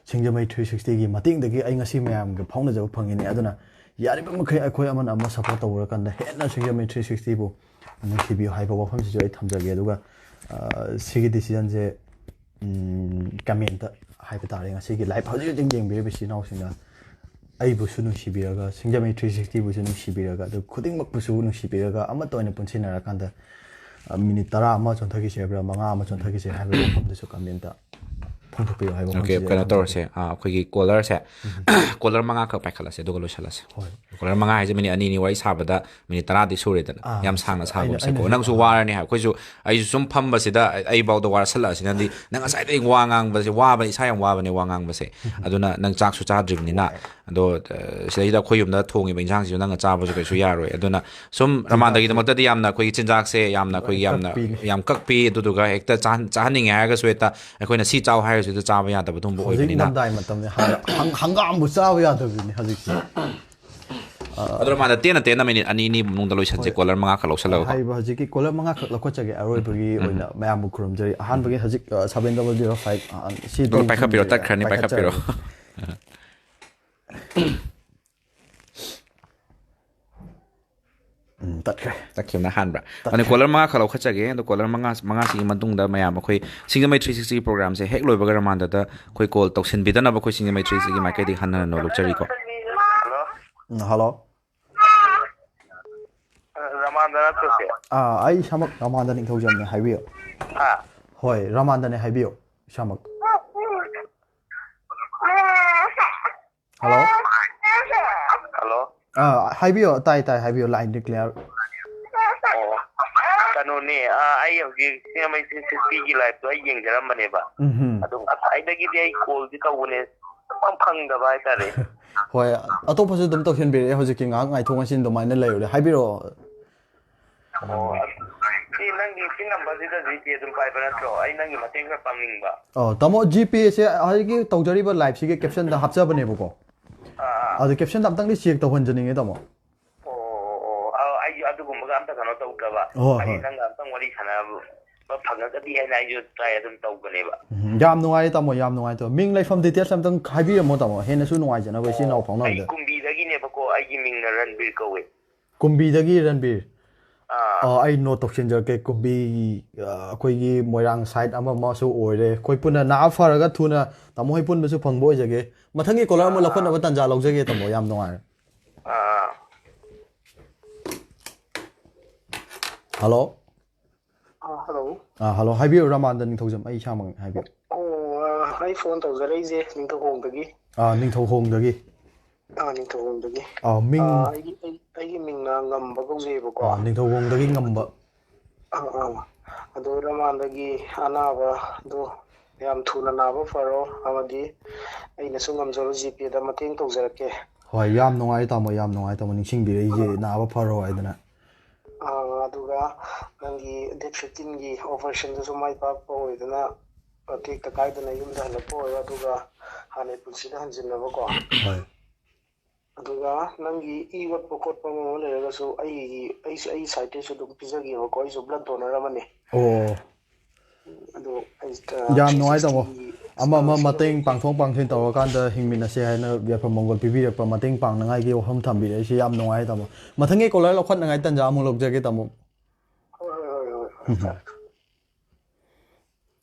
ꯁꯤꯡꯖꯃꯩ three sixty ꯒꯤ ꯃꯇꯦꯡꯗꯒꯤ ꯑꯩ ꯉꯁꯤ ꯃꯌꯥꯝꯒ ꯐꯥꯎꯅꯖꯕ ꯐꯪꯉꯤꯅꯦ꯫ ꯑꯗꯨꯅ ꯌꯥꯔꯤꯕ ꯃꯈꯩ ꯑꯩꯈꯣꯏ ꯑꯃꯅ ꯑꯃ support ꯇꯧꯔꯀꯥꯟꯗ ꯍꯦꯟꯅ ꯁꯤꯡꯖꯃꯩ three sixty ꯕꯨ ꯅꯨꯡꯁꯤꯕꯤꯌꯨ ꯍꯥꯏꯕ ꯋꯥꯐꯝꯁꯤꯁꯨ ꯑꯩ ꯊꯝꯖꯒꯦ꯫ ꯑꯗꯨꯒ, ꯑ, ꯁꯤꯒꯤ decision ꯁꯦ, ꯎꯝ, comment ꯇ ꯍꯥꯏꯕ ꯇꯥꯔꯦ, ꯉꯁꯤꯒꯤ live ꯍꯧꯖꯤꯛ ꯍꯧꯖꯤꯛ ꯌꯦꯡꯕꯤꯔꯤꯕ ꯏꯆꯤꯟ ꯏꯅꯥꯎꯁꯤꯡꯅ ꯑꯩꯕꯨꯁꯨ ꯅꯨꯡꯁꯤꯕꯤꯔꯒ, ꯁꯤꯡꯖꯃꯩ three sixty ꯕꯨꯁꯨ ꯅꯨꯡꯁꯤꯕꯤꯔꯒ, ꯑꯗꯨ ꯈꯨꯗꯤꯡꯃꯛꯄꯨꯁꯨ ꯅꯨꯡꯁꯤꯕꯤꯔꯒ, ꯑꯃꯠꯇ ꯑꯣꯏꯅ ꯄꯨꯟꯁꯤꯟꯅꯔꯀꯥꯟꯗ, ꯑ, minute ꯇꯔꯥ ꯑꯃ ꯆꯣꯟꯊꯈꯤꯁꯦ ꯍꯥꯏꯕ꯭ꯔꯥ, ꯃꯉꯥ ꯑꯃ ꯆꯣꯟꯊꯈꯤꯁꯦ ꯍꯥꯏꯕ ꯋꯥꯐꯝꯗꯨꯁꯨ comment ꯇ ꯐꯣꯡꯗꯣꯛꯄꯤꯌꯨ ꯍꯥꯏꯕ OK, ꯋꯥꯐꯝꯁꯤꯁꯨ ꯑꯩ ꯀꯩꯅꯣ ꯊꯝꯖꯒꯦ꯫ ꯇꯧꯔꯁꯦ꯫ ꯑꯥ, ꯑꯩꯈꯣꯏꯒꯤ caller ꯁꯦ, caller ꯃꯉꯥꯈꯛ ꯄꯥꯏꯈꯠꯂꯁꯦ, ꯑꯗꯨꯒ ꯂꯣꯏꯁꯤꯜꯂꯁꯦ꯫ ꯍꯣꯏ꯫ Caller ꯃꯉꯥ ꯍꯥꯏꯁꯦ minute ꯑꯅꯤ ꯑꯅꯤ ꯋꯥꯔꯤ ꯁꯥꯕꯗ minute ꯇꯔꯥꯗꯤ ꯁꯨꯔꯦꯗꯅ꯫ ꯑꯥ, ꯌꯥꯝ ꯁꯥꯡꯅ ꯑꯩꯅ- ꯁꯥꯒꯨꯝꯁꯦꯀꯣ꯫ ꯑꯩꯅꯁꯨ- ꯅꯪꯁꯨ ꯋꯥꯔꯅꯤ ꯍꯥꯏ, ꯑꯩꯈꯣꯏꯁꯨ, ꯑꯩꯁꯨ ꯁꯨꯝ ꯐꯝꯕꯁꯤꯗ ꯑꯩ- ꯑꯩꯐꯥꯎꯗ ꯋꯥꯁꯜꯂꯛꯑꯁꯤꯅꯗꯤ, ꯅꯪ ꯉꯁꯥꯏꯗꯒꯤ ꯋꯥ ꯉꯥꯡꯕꯁꯦ ꯋꯥꯕꯅꯤ, ꯏꯁꯥ ꯌꯥꯝ ꯋꯥꯕꯅꯦ ꯋꯥ ꯉꯥꯡꯕꯁꯦ꯫ ꯑꯗꯨꯅ ꯅꯪ ꯆꯥꯛꯁꯨ ꯆꯥꯗ꯭ꯔꯤꯕꯅꯤꯅ, ꯑꯗꯣ, ꯑ, ꯁꯤꯗꯩꯗ ꯑꯩꯈꯣꯏ ꯌꯨꯝꯗ ꯊꯣꯡꯉꯤꯕ ꯏꯟꯁꯥꯡꯁꯤꯁꯨ ꯅꯪꯅ ꯆꯥꯕꯁꯨ ꯀꯩꯁꯨ ꯌꯥꯔꯣꯏ꯫ ꯑꯗꯨꯅ ꯁꯨꯝ ꯔꯃꯥꯟꯗꯒꯤꯗꯃꯛꯇꯗꯤ ꯌꯥꯝꯅ ꯑꯩꯈꯣꯏꯒꯤ ꯆꯤꯟꯖꯥꯛꯁꯦ ꯌꯥꯝꯅ ꯑꯩꯈꯣꯏꯒꯤ ꯌꯥꯝꯅ ꯀꯛꯄꯤꯅꯤ꯫ ꯌꯥꯝ ꯀꯛꯄꯤ, ꯑꯗꯨꯗꯨꯒ ꯍꯦꯛꯇ ꯆꯥꯍꯟ- ꯆꯥꯍꯟꯅꯤꯡꯉꯦ ꯍꯥꯏꯔꯒꯁꯨ ꯍꯦꯛꯇ ꯑꯩꯈꯣꯏꯅ ꯁꯤ ꯆꯥꯎ ꯍꯥꯏꯔꯁꯨ ꯍꯦꯛꯇ ꯆꯥꯕ ꯌꯥꯗꯕ ꯑꯗꯨꯒꯨꯝꯕ ꯍꯧꯖꯤꯛ ꯑꯣꯏꯕꯅꯤꯅ꯫ ꯅꯝꯗꯥꯏ ꯃꯇꯝꯅꯤ, ꯍꯥꯟꯅ ꯍꯪ- ꯍꯪꯒꯥꯝꯕꯨ ꯆꯥꯕ ꯌꯥꯗꯕꯤꯅꯤ ꯍꯧꯖꯤꯛꯁꯦ꯫ ꯑꯗꯣ ꯔꯃꯥꯟꯗ ꯇꯦꯟꯅ ꯇꯦꯟꯅ minute ꯑꯅꯤ ꯑꯅꯤꯃꯨꯛ ꯃꯅꯨꯡꯗ ꯂꯣꯏꯁꯟꯁꯦ, ꯍꯣꯏ꯫ caller ꯃꯉꯥꯈꯛ ꯂꯧꯁꯜꯂꯒꯀꯣ꯫ ꯍꯥꯏꯔꯤꯕ ꯍꯧꯖꯤꯛꯀꯤ caller ꯃꯉꯥꯈꯛ ꯂꯧꯈꯠꯆꯒꯦ꯫ ꯑꯔꯣꯏꯕꯒꯤ ꯑꯣꯏꯅ ꯃꯌꯥꯝꯕꯨ ꯈꯨꯔꯨꯝꯖꯔꯤ꯫ ꯑꯍꯥꯟꯕꯒꯤ ꯍꯧꯖꯤꯛ, ꯑ, seven double zero five, ꯑ, ꯁꯤ ꯑꯗꯨꯝ ꯄꯥꯏꯈꯠꯄꯤꯔꯣ, ꯇꯧꯕꯁꯤꯡꯁꯦ ꯇꯠꯈ꯭ꯔꯅꯤ, ꯄꯥꯏꯈꯠꯄꯤꯔꯣ꯫ ꯄꯥꯏꯈꯠꯆꯔꯒꯦ꯫ ꯎꯝ, ꯇꯠꯈ꯭ꯔꯦ꯫ ꯇꯠꯈꯤꯕꯅ ꯍꯥꯟꯕ꯭ꯔꯥ? ꯇꯠꯈ꯭ꯔꯦ꯫ ꯑꯗꯣ caller ꯃꯉꯥ ꯈꯛ ꯂꯧꯈꯠꯆꯒꯦ꯫ ꯑꯗꯣ caller ꯃꯉꯥ, ꯃꯉꯥꯁꯤꯒꯤ ꯃꯇꯨꯡꯗ ꯃꯌꯥꯝ ꯑꯩꯈꯣꯏ ꯁꯤꯡꯖꯃꯩ three sixty program ꯁꯦ ꯍꯦꯛ ꯂꯣꯏꯕꯒ ꯔꯃꯥꯟꯗꯗ ꯑꯩꯈꯣꯏ call ꯇꯧꯁꯤꯟꯕꯤꯗꯅꯕ ꯑꯩꯈꯣꯏ ꯁꯤꯡꯖꯃꯩ three sixty ꯒꯤ ꯃꯥꯏꯀꯩꯗꯒꯤ ꯍꯟꯅ ꯍꯟꯅ ꯅꯣꯂꯨꯛꯆꯔꯤꯀꯣ꯫ ꯍꯜꯂꯣ꯫ ꯎꯝ, hello꯫ ꯔꯃꯥꯟꯗ ꯅꯠꯇ꯭ꯔꯣ ꯁꯦ? ꯑꯥ, ꯑꯩ ꯏꯁꯥꯃꯛ ꯔꯃꯥꯟꯗ ꯅꯤꯡꯊꯧꯖꯝꯅꯦ, ꯍꯥꯏꯕꯤꯌꯨ꯫ ꯍꯥ? ꯍꯣꯏ, ꯔꯃꯥꯟꯗꯅꯦ, ꯍꯥꯏꯕꯤꯌꯨ ꯏꯁꯥꯃꯛ꯫ Hello꯫ ꯍꯜꯂꯣ꯫ ꯑꯥ, ꯍꯥꯏꯕꯤꯌꯣ, ꯇꯥꯏ ꯇꯥꯏ, ꯍꯥꯏꯕꯤꯌꯣ, line ꯗꯤ clear꯫ ꯑꯣ꯫ ꯀꯩꯅꯣꯅꯦ, ꯑꯥ, ꯑꯩ ꯍꯧꯖꯤꯛ ꯁꯤꯡꯖꯃꯩ three sixty ꯒꯤ live ꯇꯣ ꯑꯩ ꯌꯦꯡꯖꯔꯝꯕꯅꯦꯕ꯫ ꯎꯝ꯫ ꯑꯗꯣ ꯉꯁꯥꯏꯗꯒꯤꯗꯤ ꯑꯩ call ꯗꯤ ꯇꯧꯕꯅꯦ꯫ ꯑꯝ ꯐꯪꯗꯕ ꯍꯥꯏꯇꯥꯔꯦ꯫ ꯍꯣꯏ, ꯑꯇꯣꯞꯄꯁꯨ ꯑꯗꯨꯝ ꯇꯧꯁꯤꯟꯕꯤꯔꯛꯑꯦ꯫ ꯍꯧꯖꯤꯛꯀꯤ ꯉꯥꯏꯍꯥꯛ ꯉꯥꯏꯊꯣꯛ ꯉꯥꯏꯁꯤꯟ ꯑꯗꯨꯃꯥꯏꯅ ꯂꯩꯔꯨꯔꯦ꯫ ꯍꯥꯏꯕꯤꯔꯛꯑꯣ꯫ ꯑꯣ, ꯁꯤ ꯅꯪꯒꯤ ꯁꯤ ꯅꯝꯕꯔꯁꯤꯗ ꯖꯤ ꯄꯦ ꯑꯗꯨꯝ ꯄꯥꯏꯕ ꯅꯠꯇ꯭ꯔꯣ? ꯑꯩ ꯅꯪꯒꯤ ꯃꯇꯦꯡ ꯈꯔ ꯄꯥꯡꯅꯤꯡꯕ꯫ ꯑꯣ, ꯇꯥꯃꯣ, ꯖꯤ ꯄꯦꯁꯦ ꯍꯧꯖꯤꯛꯀꯤ ꯇꯧꯖꯔꯤꯕ ꯂꯥꯏꯞꯁꯤꯒꯤ ꯀꯦꯞꯁꯟꯗ ꯍꯥꯞꯆꯕꯅꯦꯕꯀꯣ꯫ ꯑꯥ, ꯑꯥ꯫ ꯑꯗꯨ ꯀꯦꯞꯁꯟꯗ ꯑꯝꯇꯪꯗꯤ ꯆꯦꯛ ꯇꯧꯍꯟꯖꯅꯤꯡꯉꯦ, ꯇꯥꯃꯣ꯫ ꯑꯣ, ꯑꯣ, ꯑꯣ꯫ ꯑꯥ, ꯑꯩꯁꯨ ꯑꯗꯨꯒꯨꯝꯕꯒ ꯑꯝꯇ ꯀꯩꯅꯣ ꯇꯧꯗꯕ꯫ ꯍꯣꯏ, ꯍꯥꯏꯗꯤ ꯍꯣꯏ꯫ ꯅꯪꯒ ꯑꯝꯇꯪ ꯋꯥꯔꯤ ꯁꯥꯟꯅꯕ ꯐꯪꯉꯒꯗꯤ ꯍꯥꯏꯅ ꯑꯩꯁꯨ ꯇ꯭ꯔꯥꯏ ꯑꯗꯨꯝ ꯇꯧꯕꯅꯦꯕ꯫ ꯎꯝ, ꯌꯥꯝ ꯅꯨꯡꯉꯥꯏꯔꯦ, ꯇꯥꯃꯣ, ꯌꯥꯝ ꯅꯨꯡꯉꯥꯏꯔꯦ, ꯇꯥꯃꯣ꯫ ꯃꯤꯡ ꯂꯩꯐꯝ ꯗꯤꯇꯦꯜꯁ ꯑꯝꯇꯪ ꯍꯥꯏꯕꯤꯔꯝꯃꯣ, ꯇꯥꯃꯣ, ꯍꯦꯟꯅꯁꯨ ꯅꯨꯡꯉꯥꯏꯖꯅꯕ ꯏꯆꯤꯜ ꯏꯅꯥꯎ ꯑꯣ, ꯑꯩ ꯐꯥꯎꯅꯕꯗ꯫ ꯀꯨꯝꯕꯤꯗꯒꯤꯅꯦꯕꯀꯣ, ꯑꯩꯒꯤ ꯃꯤꯡꯅ ꯔꯟꯕꯤꯔ ꯀꯧꯋꯦ꯫ ꯀꯨꯝꯕꯤꯗꯒꯤ ꯔꯟꯕꯤꯔ꯫ ꯑꯥ꯫ ꯑꯥ, ꯑꯩ ꯅꯣꯠ ꯇꯧꯁꯤꯟꯖꯔꯛꯀꯦ꯫ ꯀꯨꯝꯕꯤ, ꯑꯥ, ꯑꯩꯈꯣꯏꯒꯤ ꯃꯣꯏꯔꯥꯡ ꯁꯥꯏꯠ ꯑꯃ ꯑꯃꯁꯨ ꯑꯣꯏꯔꯦ꯫ ꯑꯩꯈꯣꯏ ꯄꯨꯟꯅ ꯅꯥꯕ ꯐꯔꯒ ꯊꯨꯅ ꯇꯥꯃꯣ ꯍꯣꯏ ꯄꯨꯟꯕꯁꯨ ꯐꯪꯕ ꯑꯣꯏꯖꯒꯦ꯫ ꯃꯊꯪꯒꯤ ꯀꯣꯂꯔ ꯑꯃ ꯑꯥ꯫ ꯂꯧꯈꯠꯅꯕ ꯇꯥꯟꯖꯥ ꯂꯧꯖꯒꯦ, ꯇꯥꯃꯣ꯫ ꯌꯥꯝ ꯅꯨꯡꯉꯥꯏꯔꯦ꯫ ꯑꯥ꯫ ꯍꯜꯂꯣ꯫ ꯑꯥ, ꯍꯜꯂꯣ꯫ ꯑꯥ, ꯍꯜꯂꯣ꯫ ꯍꯥꯏꯕꯤꯌꯨ, ꯔꯃꯥꯟꯗ ꯅꯤꯡꯊꯧꯖꯝ, ꯑꯩ ꯏꯁꯥꯃꯛꯅꯤ, ꯍꯥꯏꯕꯤꯌꯨ꯫ ꯑꯣ, ꯑꯥ, ꯑꯩ ꯐꯣꯟ ꯇꯧꯖꯔꯛꯏꯁꯦ ꯅꯤꯡꯊꯧꯈꯣꯡꯗꯒꯤ꯫ ꯑꯥ, ꯅꯤꯡꯊꯧꯈꯣꯡꯗꯒꯤ꯫ ꯑꯥ, ꯅꯤꯡꯊꯧꯈꯣꯡꯗꯒꯤ꯫ ꯑꯥ, ꯃꯤꯡ ꯑꯥ, ꯑꯩꯒꯤ, ꯑꯩ, ꯑꯩꯒꯤ ꯃꯤꯡꯅ ꯉꯝꯕ ꯀꯧꯖꯩꯕꯀꯣ꯫ ꯑꯥ, ꯅꯤꯡꯊꯧꯈꯣꯡꯗꯒꯤ ꯉꯝꯕ꯫ ꯑꯥ, ꯑꯥ꯫ ꯑꯗꯣ ꯔꯃꯥꯟꯗꯒꯤ ꯑꯅꯥꯕꯗꯣ ꯌꯥꯝ ꯊꯨꯅ ꯅꯥꯕ ꯐꯔꯣ, ꯑꯃꯗꯤ ꯑꯩꯅꯁꯨ ꯉꯝꯖꯕ ꯖꯤ ꯄꯦꯗ ꯃꯇꯦꯡ ꯇꯧꯖꯔꯛꯀꯦ꯫ ꯍꯣꯏ, ꯌꯥꯝ ꯅꯨꯡꯉꯥꯏ, ꯇꯥꯃꯣ, ꯌꯥꯝ ꯅꯨꯡꯉꯥꯏ, ꯇꯥꯃꯣ, ꯅꯤꯡꯁꯤꯡꯕꯤꯔꯛꯏꯁꯦ, ꯑꯥ꯫ ꯅꯥꯕ ꯐꯔꯣ ꯍꯥꯏꯗꯅ꯫ ꯑꯥ, ꯑꯗꯨꯒ ꯅꯪꯒꯤ ꯗꯦꯠ ꯐꯤꯐꯇꯤꯟꯒꯤ ꯑꯣꯄꯔꯦꯁꯟꯗꯨꯁꯨ ꯃꯥꯏ ꯄꯥꯛꯄ ꯑꯣꯏꯗꯅ, ꯑ, ꯇꯦꯛꯇ ꯀꯥꯏꯗꯅ ꯌꯨꯝꯗ ꯍꯜꯂꯛꯄ ꯑꯣꯏꯔꯣ, ꯑꯗꯨꯒ ꯍꯥꯟꯅꯩ ꯄꯨꯟꯁꯤꯗ ꯍꯟꯖꯤꯟꯅꯕꯀꯣ꯫ ꯍꯣꯏ꯫ ꯑꯗꯨꯒ ꯅꯪꯒꯤ ꯏ ꯑꯣꯠꯄ ꯈꯣꯠꯄ ꯑꯃ ꯑꯃ ꯂꯩꯔꯒꯁꯨ, ꯑꯩꯒꯤ, ꯑꯩꯁꯨ, ꯑꯩꯒꯤ ꯁꯥꯏꯠꯇꯩꯁꯨ ꯑꯗꯨꯝ ꯄꯤꯖꯒꯦꯕꯀꯣ, ꯑꯩꯁꯨ ꯕ꯭ꯂꯗ ꯗꯣꯅꯔ ꯑꯃꯅꯤ꯫ ꯑꯣ꯫ ꯑꯗꯣ ꯑꯩ, ꯑ, ꯌꯥꯝ ꯅꯨꯡꯉꯥꯏ, ꯇꯥꯃꯣ꯫ ꯊ꯭ꯔꯤ ꯁꯤꯛꯁꯇꯤꯒꯤ ꯑꯃ ꯑꯃ ꯁꯤꯗ ꯃꯇꯦꯡ ꯄꯥꯡꯊꯣꯛ ꯄꯥꯡꯁꯤꯟ ꯇꯧꯔꯀꯥꯟꯗ ꯍꯤꯡꯃꯤꯟꯅꯁꯦ ꯍꯥꯏꯅ ꯌꯥꯏꯐ ꯃꯪꯒꯣꯜ ꯄꯤꯕꯤꯔꯛꯄ, ꯃꯇꯦꯡ ꯄꯥꯡꯅꯉꯥꯏꯒꯤ ꯋꯥꯐꯝ ꯊꯝꯕꯤꯔꯛꯏꯁꯦ ꯌꯥꯝ ꯅꯨꯡꯉꯥꯏ, ꯇꯥꯃꯣ꯫ ꯃꯊꯪꯒꯤ ꯀꯣꯂꯔ ꯂꯧꯈꯠꯅꯉꯥꯏ ꯇꯥꯟꯖꯥ ꯑꯃꯨꯛ ꯂꯧꯖꯒꯦ, ꯇꯥꯃꯣ꯫ ꯍꯣꯏ, ꯍꯣꯏ, ꯍꯣꯏ, ꯍꯣꯏ, ꯍꯣꯏ, ꯎꯝ꯫ ꯐꯔꯦ꯫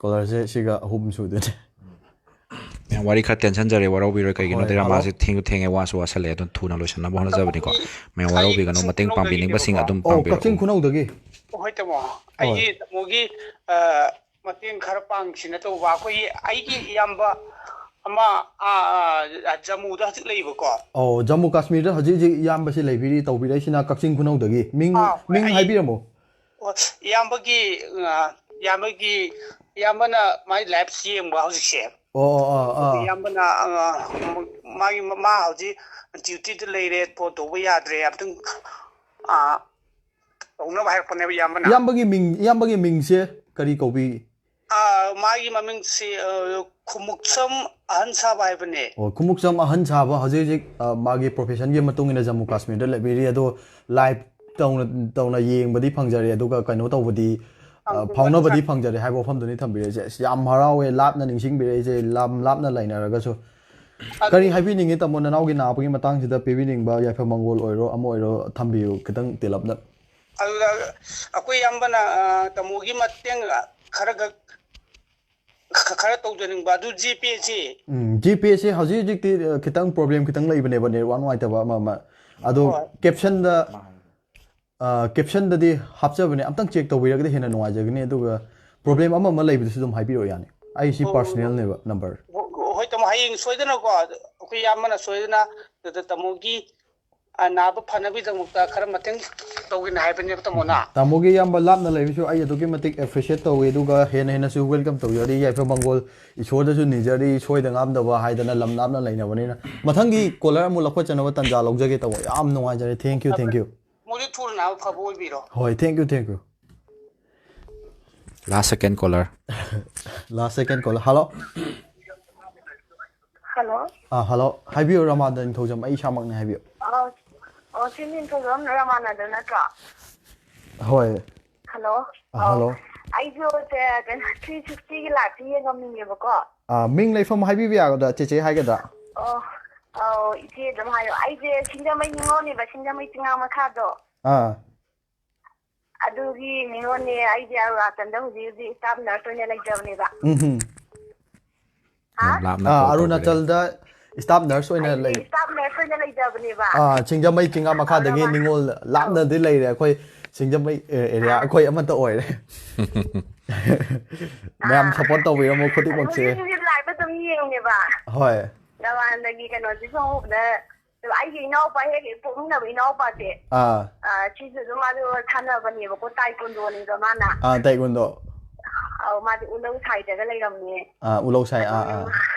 ꯀꯣꯂꯔꯁꯦ ꯁꯤꯒ ꯑꯍꯨꯝ ꯁꯨꯗꯣꯏꯅꯦ꯫ ꯃꯌꯥꯝ ꯋꯥꯔꯤ ꯈꯔ ꯇꯦꯟꯁꯟꯖꯔꯦ, ꯋꯥꯔꯧꯕꯤꯔꯣꯏ꯫ ꯀꯩꯒꯤꯅꯣꯗ ꯍꯣꯏ, ꯍꯜꯂꯣ꯫ ꯃꯥꯁꯦ ꯊꯦꯡꯁꯨ ꯊꯦꯡꯉꯦ, ꯋꯥꯁꯨ ꯋꯥꯁꯜꯂꯦ꯫ ꯑꯗꯨꯅ ꯊꯨꯅ ꯂꯣꯏꯁꯤꯟꯅꯕ ꯍꯣꯠꯅꯖꯕꯅꯤꯀꯣ꯫ ꯃꯌꯥꯝ ꯑꯩ ꯋꯥꯔꯧꯕꯤꯒꯅꯨ, ꯀꯛꯆꯤꯡ ꯃꯇꯦꯡ ꯄꯥꯡꯕꯤꯅꯤꯡꯕꯁꯤꯡ ꯈꯨꯅꯧꯗꯒꯤꯅꯦꯕꯀꯣ꯫ ꯑꯗꯨꯝ ꯑꯣ, ꯄꯥꯡꯕꯤꯔꯛꯎ꯫ ꯀꯛꯆꯤꯡ ꯈꯨꯅꯧꯗꯒꯤ? ꯍꯣꯏ, ꯇꯥꯃꯣ꯫ ꯍꯣꯏ꯫ ꯑꯩꯒꯤ ꯇꯥꯃꯣꯒꯤ, ꯑ, ꯃꯇꯦꯡ ꯈꯔ ꯄꯥꯡꯁꯤꯅ ꯇꯧꯕ꯫ ꯑꯩꯈꯣꯏꯒꯤ, ꯑꯩꯒꯤ ꯏꯌꯥꯝꯕ ꯑꯃ, ꯑ, ꯑ, ꯖꯝꯃꯨꯗ ꯍꯧꯖꯤꯛ ꯂꯩꯕꯀꯣ꯫ ꯑꯣ, ꯖꯝꯃꯨ ꯀꯥꯁꯃꯤꯔꯗ ꯍꯧꯖꯤꯛ ꯍꯧꯖꯤꯛ ꯏꯌꯥꯝꯕꯁꯤ ꯂꯩꯕꯤꯔꯤ, ꯇꯧꯕꯤꯔꯛꯏꯁꯤꯅ ꯀꯛꯆꯤꯡ ꯈꯨꯅꯧꯗꯒꯤ꯫ ꯃꯤꯡ, ꯑꯥ, ꯍꯣꯏ, ꯃꯤꯡ ꯑꯩ ꯍꯥꯏꯕꯤꯔꯝꯃꯣ꯫ ꯑꯣ, ꯏꯌꯥꯝꯕꯒꯤ, ꯑ, ꯏꯌꯥꯝꯕꯒꯤ, ꯏꯌꯥꯝꯕꯅ ꯃꯥꯏ ꯂꯥꯏꯐ ꯌꯦꯡꯕ ꯍꯧꯖꯤꯛꯁꯦ꯫ ꯑꯣ ꯑꯣ ꯑꯥ ꯑꯥ ꯏꯌꯥꯝꯕꯅ ꯑ, ꯃꯥꯒꯤ ꯃꯥ ꯍꯧꯖꯤꯛ ꯗ꯭ꯌꯨꯇꯤꯗ ꯂꯩꯔꯦ, ꯐꯣꯟ ꯇꯧꯕ ꯌꯥꯗ꯭ꯔꯦ, ꯑꯝꯇꯪ ꯑ, ꯇꯧꯅꯕ ꯍꯥꯏꯔꯛꯄꯅꯦꯕ ꯏꯌꯥꯝꯕꯅ꯫ ꯏꯌꯥꯝꯕꯒꯤ ꯃꯤꯡ ꯏꯌꯥꯝꯕꯒꯤ ꯃꯤꯡꯁꯦ ꯀꯔꯤ ꯀꯧꯕꯤ? ꯑ, ꯃꯥꯒꯤ ꯃꯃꯤꯡꯁꯤ ꯑ, ꯈꯨꯃꯨꯛꯆꯝ ꯑꯍꯟ ꯁꯥꯕ ꯍꯥꯏꯕꯅꯦ꯫ ꯑꯣ, ꯈꯨꯃꯨꯛꯆꯝ ꯑꯍꯟ ꯁꯥꯕ ꯍꯧꯖꯤꯛ ꯍꯧꯖꯤꯛ ꯑ, ꯃꯥꯒꯤ professionꯒꯤ ꯃꯇꯨꯡ ꯏꯟꯅ ꯖꯝꯃꯨ ꯀꯥꯁꯃꯤꯔꯗ ꯂꯩꯕꯤꯔꯤ꯫ ꯑꯗꯣ live ꯇꯧꯅ ꯇꯧꯅ ꯌꯦꯡꯕꯗꯤ ꯐꯪꯖꯔꯦ, ꯑꯗꯨꯒ ꯀꯩꯅꯣ ꯇꯧꯕꯗꯤ ꯑ, ꯐꯪꯖꯕ ꯐꯥꯎꯅꯕꯗꯤ ꯐꯪ- ꯐꯪꯖꯔꯦ ꯍꯥꯏꯕ ꯋꯥꯐꯝꯗꯨꯅꯤ ꯊꯝꯕꯤꯔꯛꯏꯁꯦ꯫ ꯑꯁ, ꯌꯥꯝ ꯍꯔꯥꯎꯋꯦ, ꯂꯥꯞꯅ ꯅꯤꯡꯁꯤꯡꯕꯤꯔꯛꯏꯁꯦ, ꯂꯝ ꯂꯥꯞꯅ ꯂꯩꯅꯔꯒꯁꯨ꯫ ꯑꯗꯨ- ꯀꯔꯤ ꯍꯥꯏꯕꯤꯅꯤꯡꯉꯤ ꯇꯥꯃꯣ, ꯅꯅꯥꯎꯒꯤ ꯅꯥꯕꯒꯤ ꯃꯇꯥꯡꯁꯤꯗ ꯄꯤꯕꯤꯅꯤꯡꯕ ꯌꯥꯏꯐ ꯃꯪꯒꯣꯜ ꯑꯣꯏꯔꯣ ꯑꯃ ꯑꯣꯏꯔꯣ ꯊꯝꯕꯤꯌꯨ ꯈꯤꯇꯪ ꯇꯦꯜꯂꯞꯅ꯫ ꯑꯗꯨꯗ ꯑꯩꯈꯣꯏ ꯏꯌꯥꯝꯕꯅ ꯑ, ꯇꯥꯃꯣꯒꯤ ꯃꯇꯦꯡ ꯈꯔ ꯈꯛ ꯈ- ꯈꯔ ꯇꯧꯖꯅꯤꯡꯕ ꯑꯗꯨ ꯖꯤꯄꯦꯁꯤ꯫ ꯎꯝ, ꯖꯤꯄꯦꯁꯦ ꯍꯧꯖꯤꯛ ꯍꯧꯖꯤꯛꯇꯤ ꯑ, ꯈꯤꯇꯪ problem ꯈꯤꯇꯪ ꯂꯩꯕꯅꯦꯕ, network ꯅꯨꯡꯉꯥꯏꯇꯕ ꯑꯃ ꯑꯃ꯫ ꯑꯗꯣ ꯍꯣꯏ꯫ captionꯗ ꯑ, captionꯗꯗꯤ ꯍꯥꯞꯆꯕꯅꯦ, ꯑꯝꯇꯪ check ꯇꯧꯕꯤꯔꯒꯗꯤ ꯍꯦꯟꯅ ꯅꯨꯡꯉꯥꯏꯖꯒꯅꯤ꯫ ꯑꯗꯨꯒ problem ꯑꯃ ꯑꯃ ꯂꯩꯕꯗꯨꯁꯨ ꯑꯗꯨꯝ ꯍꯥꯏꯕꯤꯔꯛꯑꯣ ꯌꯥꯅꯤ꯫ ꯑꯩꯁꯤ ꯑꯣ, personalꯅꯦꯕ number꯫ ꯍꯣ- ꯍꯣꯏ ꯇꯥꯃꯣ, ꯍꯌꯦꯡ ꯁꯣꯏꯗꯅꯀꯣ ꯑꯩꯈꯣꯏ ꯏꯌꯥꯝꯕꯅ ꯁꯣꯏꯗꯅ ꯑꯗꯨꯗ ꯇꯥꯃꯣꯒꯤ ꯑ, ꯅꯥꯕ ꯐꯅꯕꯒꯤꯗꯃꯛꯇ ꯈꯔ ꯃꯇꯦꯡ ꯇꯧꯒꯦꯅ ꯍꯥꯏꯕꯅꯦꯕ ꯇꯥꯃꯣꯅ꯫ ꯇꯥꯃꯣꯒꯤ ꯏꯌꯥꯝꯕ ꯂꯥꯞꯅ ꯂꯩꯕꯁꯨ ꯑꯩ ꯑꯗꯨꯛꯀꯤ ꯃꯇꯤꯛ appreciate ꯇꯧꯏ, ꯑꯗꯨꯒ ꯍꯦꯟꯅ ꯍꯦꯟꯅꯁꯨ welcome ꯇꯧꯖꯔꯤ꯫ ꯌꯥꯏꯐ ꯃꯪꯒꯣꯜ ꯏꯁꯣꯔꯗꯁꯨ ꯅꯤꯖꯔꯤ, ꯁꯣꯏꯗ ꯉꯥꯝꯗꯕ ꯍꯥꯏꯗꯅ ꯂꯝ ꯂꯥꯞꯅ ꯂꯩꯅꯕꯅꯤꯅ꯫ ꯃꯊꯪꯒꯤ caller ꯑꯃꯨꯛ ꯂꯧꯈꯠꯆꯅꯕ ꯇꯥꯟꯖꯥ ꯂꯧꯖꯒꯦ ꯇꯥꯃꯣ꯫ ꯌꯥꯝ ꯅꯨꯡꯉꯥꯏꯖꯔꯦ꯫ Thank you, thank you꯫ ꯃꯣꯏꯗꯤ ꯊꯨꯅ ꯅꯥꯕ ꯐꯕ ꯑꯣꯏꯕꯤꯔꯣ꯫ ꯍꯣꯏ, thank you, thank you꯫ Last second caller. Last second caller. Hello. Hello. Ah, hello. ꯍꯥꯏꯕꯤꯌꯨ, ꯔꯃꯥꯗ ꯅꯤꯡꯊꯧꯖꯝ, ꯑꯩ ꯏꯁꯥꯃꯛꯅꯦ, ꯍꯥꯏꯕꯤꯌꯨ꯫ ꯑꯣ, ꯑꯣ, ꯁꯤ ꯅꯤꯡꯊꯧꯖꯝ ꯔꯃꯥꯅꯟꯗ ꯅꯠꯇ꯭ꯔꯣ? ꯍꯣꯏ꯫ Hello. ꯑꯥ, hello. ꯑꯩꯁꯨ ꯁꯦ, ꯀꯩꯅꯣ, three sixtyꯒꯤ liveꯇ ꯌꯦꯡꯉꯝꯃꯤꯅꯦꯕꯀꯣ꯫ ꯑꯥ, ꯃꯤꯡ ꯂꯩꯐꯝ ꯍꯥꯏꯕꯤꯕ ꯌꯥꯒꯗ꯭ꯔꯥ? ꯆꯦꯆꯦ ꯍꯥꯏꯒꯗ꯭ꯔꯥ? ꯑꯣ, ꯑꯧ, ꯏꯆꯦ ꯑꯗꯨꯝ ꯍꯥꯏꯌꯣ꯫ ꯑꯩꯁꯦ ꯁꯤꯡꯖꯃꯩ ꯅꯤꯉꯣꯜꯅꯦꯕ, ꯁꯤꯡꯖꯃꯩ ꯆꯤꯡꯉꯥ ꯃꯈꯥꯗꯣ꯫ ꯑꯥ꯫ ꯑꯗꯨꯒꯤ ꯅꯤꯉꯣꯜꯅꯦ꯫ ꯑꯩꯁꯦ ꯑꯔꯨꯅꯥꯆꯜꯗ ꯍꯧꯖꯤꯛ ꯍꯧꯖꯤꯛ staff nurse ꯑꯣꯏꯅ ꯂꯩꯖꯕꯅꯦꯕ꯫ ꯎꯝ꯫ ꯍꯥ? ꯌꯥꯝ ꯂꯥꯞꯅ ꯑꯥ, call ꯇꯧꯕꯤꯔꯛꯏ꯫ ꯑꯔꯨꯅꯥꯆꯜꯗ staff nurse ꯑꯣꯏꯅ ꯑꯩꯁꯦ ꯂꯩ꯫ staff nurse ꯑꯣꯏꯅ ꯂꯩꯖꯕꯅꯦꯕ꯫ ꯑꯥ, ꯁꯤꯡꯖꯃꯩ ꯆꯤꯡꯉꯥ ꯃꯈꯥꯗꯒꯤ ꯑꯗꯨꯒ ꯅꯤꯉꯣꯜ ꯂꯥꯞꯅꯗꯤ ꯂꯩꯔꯦ꯫ ꯑꯩꯈꯣꯏ ꯁꯤꯡꯖꯃꯩ area ꯑꯩꯈꯣꯏ ꯑꯃꯠꯇ ꯑꯣꯏꯔꯦ꯫ ꯃꯌꯥꯝ support ꯇꯧꯕꯤꯔꯝꯃꯣ ꯈꯨꯗꯤꯡꯃꯛꯁꯦ꯫ ꯍꯧꯖꯤꯛ ꯍꯧꯖꯤꯛ live ꯑꯗꯨꯝ ꯌꯦꯡꯉꯦꯕ꯫ ꯍꯣꯏ꯫ ꯅꯃꯥꯟꯅꯕꯒꯤ ꯀꯩꯅꯣꯁꯤ ꯐꯪꯍꯧꯕꯗ ꯑꯩꯒꯤ ꯏꯅꯥꯎꯄꯥ ꯍꯦꯛ ꯍꯦꯛ ꯄꯣꯛꯃꯤꯟꯅꯕ ꯏꯅꯥꯎꯄꯥꯁꯦ꯫ ꯑꯥ꯫ ꯑꯥ, ꯁꯤꯁꯨ ꯑꯗꯨꯝ ꯃꯥꯁꯨ ꯁꯥꯟꯅꯕꯅꯦꯕꯀꯣ, ꯇꯥꯏꯀꯨꯟꯗꯣꯅꯦꯕ ꯃꯥꯅ꯫ ꯑꯥ, ꯇꯥꯏꯀꯨꯟꯗꯣ꯫ ꯑꯧ, ꯃꯥꯗꯤ ꯎꯂꯧ ꯁꯥꯏꯗꯒ ꯂꯩꯔꯝꯃꯦ꯫ ꯑꯥ, ꯎꯂꯧ ꯁꯥꯏ꯫ ꯑꯥ, ꯑꯥ꯫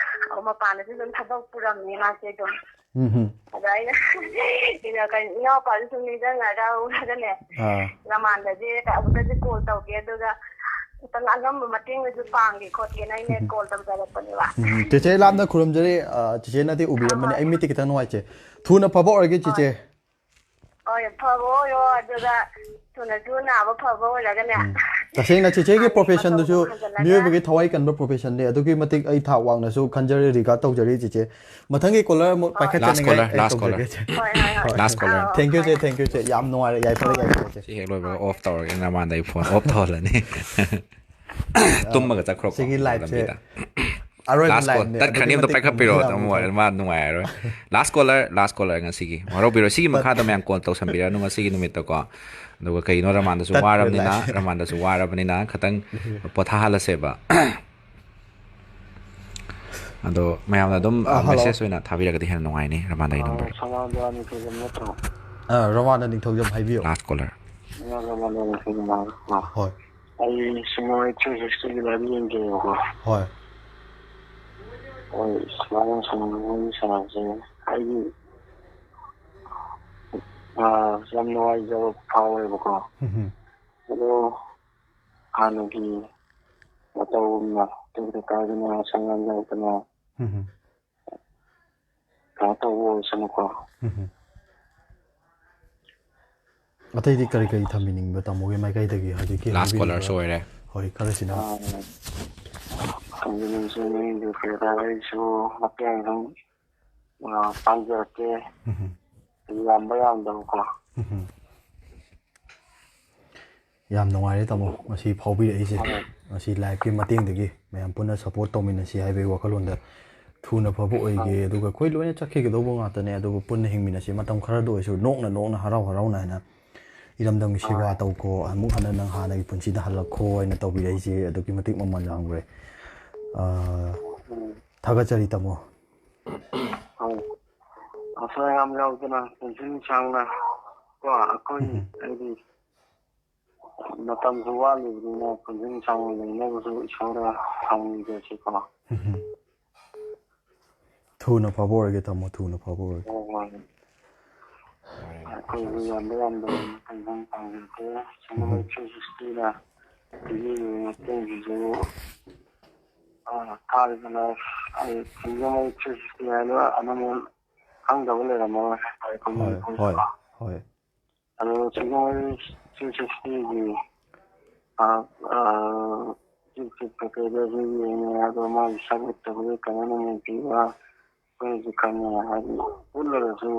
ꯑꯧ, ꯃꯄꯥꯟꯗꯁꯨ ꯑꯗꯨꯝ ꯊꯕꯛ ꯄꯨꯔꯝꯃꯦ ꯃꯥꯁꯦ ꯑꯗꯨꯝ꯫ ꯎꯝ, ꯍꯝ꯫ ꯑꯗ ꯑꯩꯅ ꯀꯩꯅꯣ, ꯀꯩꯅꯣ, ꯏꯅꯥꯎꯄꯥꯁꯨ ꯁꯨꯝ ꯅꯤꯡꯁꯤꯡꯉꯒ ꯎꯔꯒꯅꯦ, ꯑꯥ꯫ ꯅꯃꯥꯟꯅꯕꯤ ꯑꯃꯨꯛꯇꯁꯨ ꯀꯣꯜ ꯇꯧꯒꯦ, ꯑꯗꯨꯒ ꯈꯤꯇꯪ ꯑꯉꯝꯕ ꯃꯇꯦꯡꯗꯁꯨ ꯄꯥꯡꯒꯦ ꯈꯣꯠꯀꯦꯅ ꯑꯩꯅ ꯀꯣꯜ ꯇꯧꯖꯔꯛꯄꯅꯦꯕ꯫ ꯎꯝ, ꯆꯦꯆꯦ ꯂꯥꯞꯅ ꯈꯨꯔꯨꯝꯖꯔꯤ꯫ ꯑ, ꯆꯦꯆꯦꯅꯗꯤ ꯎꯕꯤꯔꯝꯃꯅꯤ꯫ ꯑꯩ ꯃꯤꯠꯇꯤ ꯈꯤꯇꯪ ꯅꯨꯡꯉꯥꯏꯇꯦ꯫ ꯊꯨꯅ ꯐꯕ ꯑꯣꯏꯔꯒꯦ, ꯆꯦꯆꯦ꯫ ꯍꯣꯏ, ꯐꯕ ꯑꯣꯏꯔꯣ, ꯑꯗꯨꯒ ꯊꯨꯅꯁꯨ ꯅꯥꯕ ꯐꯕ ꯑꯣꯏꯔꯒꯅꯦ꯫ ꯎꯝ꯫ ꯇꯁꯦꯡꯅ ꯆꯦꯆꯦꯒꯤ ꯍꯥꯟꯅꯒꯤ profession ꯗꯨꯁꯨ ꯃꯇꯧꯗꯣ ꯍꯟꯖꯤꯜꯂꯒ ꯃꯤꯑꯣꯏꯕꯒꯤ ꯊꯋꯥꯏ ꯀꯟꯕ profession ꯅꯤ꯫ ꯑꯗꯨꯛꯀꯤ ꯃꯇꯤꯛ ꯑꯩ ꯊꯥꯛ ꯋꯥꯡꯅꯁꯨ ꯈꯟꯖꯔꯤ, regard ꯇꯧꯖꯔꯤ, ꯆꯦꯆꯦ꯫ ꯃꯊꯪꯒꯤ caller ꯑꯃꯨꯛ ꯍꯣꯏ꯫ ꯄꯥꯏꯈꯠꯆꯅꯤꯡꯉꯥꯏ Last caller, ꯑꯩ last caller꯫ ꯇꯧꯖꯒꯦ, ꯆꯦ꯫ ꯍꯣꯏ, ꯍꯣꯏ, ꯍꯣꯏ꯫ Last caller꯫ ꯑꯥꯎ, Thank you, ꯆꯦ꯫ ꯑꯥꯎ꯫ Thank you, ꯆꯦ꯫ ꯌꯥꯝ ꯅꯨꯡꯉꯥꯏꯔꯦ꯫ ꯌꯥꯏꯐꯔꯦ, ꯌꯥꯏꯐꯔꯦ, ꯆꯦ꯫ ꯁꯤ ꯍꯦꯛ ꯂꯣꯏꯕꯒ off ꯇꯧꯔꯒꯦ, ꯅꯃꯥꯟꯗ ꯑꯩ phone off ꯇꯧꯍꯜꯂꯅꯤ꯫ ꯇꯨꯝꯃꯒ ꯆꯠꯈ꯭ꯔꯣꯀꯣ ꯁꯤꯒꯤ live ꯁꯦ ꯂꯝꯕꯤꯗ꯫ ꯑꯔꯣꯏꯕ Last call꯫ live ꯅꯦ꯫ ꯇꯠꯈ꯭ꯔꯅꯤ, ꯑꯗꯨꯛꯀꯤ ꯑꯝꯇ ꯃꯇꯤꯛ ꯄꯥꯏꯈꯠꯄꯤꯔꯣ꯫ ꯃꯒꯨꯟ ꯑꯃꯨꯛ ꯌꯥꯎꯕꯀꯣ꯫ ꯃꯥ ꯅꯨꯡꯉꯥꯏꯔꯔꯣꯏ꯫ Last caller, last caller ꯉꯁꯤꯒꯤ꯫ ꯋꯥꯔꯧꯕꯤꯔꯣꯏ꯫ ꯁꯤꯒꯤ ꯃꯈꯥꯗ ꯃꯌꯥꯝ call ꯇꯧꯁꯟꯕꯤꯔꯅꯨ ꯉꯁꯤꯒꯤ ꯅꯨꯃꯤꯠꯇꯀꯣ꯫ ꯑꯗꯨꯒ ꯀꯩꯒꯤꯅꯣ ꯔꯃꯥꯟꯗꯁꯨ ꯇꯠꯈ꯭ꯔꯦ ꯋꯥꯔꯕꯅꯤꯅ, live ꯁꯦ꯫ ꯔꯃꯥꯟꯗꯁꯨ ꯋꯥꯔꯕꯅꯤꯅ ꯈꯤꯇꯪ ꯄꯣꯊꯥꯍꯜꯂꯁꯦꯕ꯫ ꯑꯗꯣ ꯃꯌꯥꯝꯅ ꯑꯗꯨꯝ, ꯑ, hello꯫ Message ꯑꯣꯏꯅ ꯊꯥꯕꯤꯔꯒꯗꯤ ꯍꯦꯟꯅ ꯅꯨꯡꯉꯥꯏꯅꯤ ꯔꯃꯥꯟꯗꯒꯤ number꯫ ꯁꯃꯥꯟꯗ ꯅꯤꯡꯊꯧꯖꯝ ꯅꯠꯇ꯭ꯔꯣ? ꯑ, ꯔꯃꯥꯟꯗ ꯅꯤꯡꯊꯧꯖꯝ, ꯍꯥꯏꯕꯤꯌꯨ꯫ Last caller꯫ ꯁꯃꯥꯟꯗ ꯅꯤꯡꯊꯧꯖꯝ ꯍꯥꯏꯕꯀꯣ꯫ ꯍꯣꯏ꯫ ꯑꯩ ꯁꯤꯃꯣꯏ three sixty ꯒꯤ live ꯌꯦꯡꯖꯩꯌꯦꯕꯀꯣ꯫ ꯍꯣꯏ꯫ ꯍꯣꯏ, ꯁꯨꯃꯥꯏꯅ ꯁꯨꯝ ꯋꯥꯔꯤ ꯁꯥꯟꯅꯕꯁꯦ ꯑꯩꯒꯤ, ꯑ, ꯌꯥꯝ ꯅꯨꯡꯉꯥꯏꯖꯕ ꯐꯥꯎꯋꯦꯕꯀꯣ꯫ ꯎꯝ꯫ ꯑꯗꯣ ꯍꯥꯟꯅꯒꯤ ꯃꯇꯧꯒꯨꯝꯅ ꯇꯦꯛꯇ ꯀꯥꯏꯗꯅ ꯁꯪꯒꯥꯟ ꯌꯥꯎꯗꯅ ꯎꯝ꯫ ꯀꯩꯅꯣ ꯇꯧꯕ ꯑꯣꯏꯁꯅꯨꯀꯣ꯫ ꯎꯝ꯫ ꯑꯇꯩꯗꯤ ꯀꯔꯤ ꯀꯔꯤ ꯊꯝꯕꯤꯅꯤꯡꯕ ꯇꯥꯃꯣꯒꯤ ꯃꯥꯏꯀꯩꯗꯒꯤ ꯍꯧꯖꯤꯛꯀꯤ Last caller ꯍꯥꯏꯕꯤꯔꯤꯕ? ꯁꯨ ꯑꯣꯏꯔꯦ꯫ ꯍꯣꯏ, ꯈꯔꯁꯤꯅ꯫ ꯑ, ꯊꯝꯖꯅꯤꯡꯕꯁꯦ ꯅꯣꯏꯒꯤ ꯀꯩꯗ ꯑꯩꯁꯨ ꯃꯇꯦꯡ ꯑꯗꯨꯝ, ꯑ, ꯄꯥꯡꯖꯔꯛꯀꯦ꯫ ꯎꯝ꯫ ꯌꯥꯝꯕ ꯌꯥꯝꯗꯕꯀꯣ꯫ ꯎꯝ꯫ ꯌꯥꯝ ꯅꯨꯡꯉꯥꯏꯔꯦ ꯇꯥꯃꯣ ꯉꯁꯤ ꯐꯥꯎꯕꯤꯔꯛꯏꯁꯦ꯫ ꯉꯁꯤ live ꯀꯤ ꯃꯇꯦꯡꯗꯒꯤ ꯃꯌꯥꯝ ꯄꯨꯟꯅ support ꯇꯧꯃꯤꯟꯅꯁꯤ ꯍꯥꯏꯕꯒꯤ ꯋꯥꯈꯜꯂꯣꯟꯗ ꯊꯨꯅ ꯐꯕ ꯑꯣꯏꯒꯦ꯫ ꯑꯗꯨꯒ ꯑꯩꯈꯣꯏ ꯂꯣꯏꯅ ꯆꯠꯈꯤꯒꯗꯧꯕ ꯉꯥꯛꯇꯅꯦ, ꯑꯗꯨꯕꯨ ꯄꯨꯟꯅ ꯍꯤꯡꯃꯤꯟꯅꯁꯤ꯫ ꯃꯇꯝ ꯈꯔꯗ ꯑꯣꯏꯔꯁꯨ ꯅꯣꯛꯅ ꯅꯣꯛꯅ, ꯍꯔꯥꯎ ꯍꯔꯥꯎꯅ ꯍꯥꯏꯅ ꯏꯔꯝꯗꯝꯒꯤ ꯁꯦꯕꯥ ꯇꯧꯀꯣ, ꯑꯃꯨꯛ ꯍꯟꯅ ꯅꯪ ꯍꯥꯟꯅꯒꯤ ꯄꯨꯟꯁꯤꯗ ꯍꯜꯂꯛꯈꯣ ꯍꯥꯏꯅ ꯇꯧꯕꯤꯔꯛꯏꯁꯦ ꯑꯗꯨꯛꯀꯤ ꯃꯇꯤꯛ ꯃꯃꯜ ꯌꯥꯝꯈ꯭ꯔꯦ꯫ ꯑ, ꯊꯥꯒꯠꯆꯔꯤ ꯇꯥꯃꯣ꯫ ꯍꯣꯏ꯫ ꯑꯁꯣꯏ ꯑꯉꯥꯝ ꯌꯥꯎꯗꯅ ꯄꯨꯟꯁꯤ ꯅꯨꯡꯁꯥꯡꯅ ꯀꯣ ꯑꯩꯈꯣꯏ ꯎꯝ꯫ ꯍꯥꯏꯗꯤ ꯃꯇꯝꯁꯨ ꯋꯥꯠꯂꯤꯕꯅꯤꯅ ꯄꯨꯟꯁꯤꯡ ꯁꯥꯡꯅ ꯂꯩꯅꯕꯁꯨ ꯏꯁꯣꯔꯅ ꯐꯪꯖꯁꯤꯀꯣ꯫ ꯊꯨꯅ ꯐꯕ ꯑꯣꯏꯔꯒꯦ ꯇꯥꯃꯣ, ꯊꯨꯅ ꯐꯕ ꯑꯣꯏꯔꯒꯦ꯫ ꯍꯣꯏ, ꯍꯣꯏ꯫ ꯑꯩꯈꯣꯏꯁꯨ ꯌꯥꯝꯕ ꯌꯥꯝꯗꯕ ꯃꯇꯝ ꯐꯪꯖꯗꯦ꯫ ꯁꯤꯡꯒꯜ ꯊ꯭ꯔꯤ ꯁꯤꯛꯁꯇꯤꯅ ꯄꯤꯕꯤꯔꯤꯕ ꯃꯇꯦꯡꯁꯤꯁꯨ ꯊꯥꯔꯤꯕꯅ ꯑꯩ ꯁꯤꯡꯒꯜ ꯊ꯭ꯔꯤ ꯁꯤꯛꯁꯇꯤ ꯍꯥꯏꯅ ꯑꯅꯝꯕ ꯈꯪꯗꯕ ꯂꯩꯔꯝꯃꯔꯣꯏ ꯍꯥꯏꯇꯥꯔꯦ ꯑꯩꯈꯣꯏ ꯍꯣꯏ, ꯍꯣꯏ, ꯃꯅꯤꯄꯨꯔꯗꯀꯣ꯫ ꯍꯣꯏ꯫ ꯑꯗꯣ ꯁꯤꯡꯒꯜ ꯊ꯭ꯔꯤ ꯁꯤꯛꯁꯇꯤꯒꯤ ꯌꯨꯇ꯭ꯌꯨꯕ ꯀꯩꯀꯩꯗꯁꯨ ꯌꯦꯡꯉꯦ꯫ ꯑꯗꯣ ꯃꯥꯒꯤ ꯁꯛ ꯎꯠꯇꯕꯗꯣ ꯀꯃꯥꯏꯅ ꯃꯦꯟꯈꯤꯕ ꯑꯩꯈꯣꯏꯅꯁꯨ ꯈꯪꯉꯦ꯫ ꯍꯥꯏꯗꯤ ꯎꯠꯂꯒꯁꯨ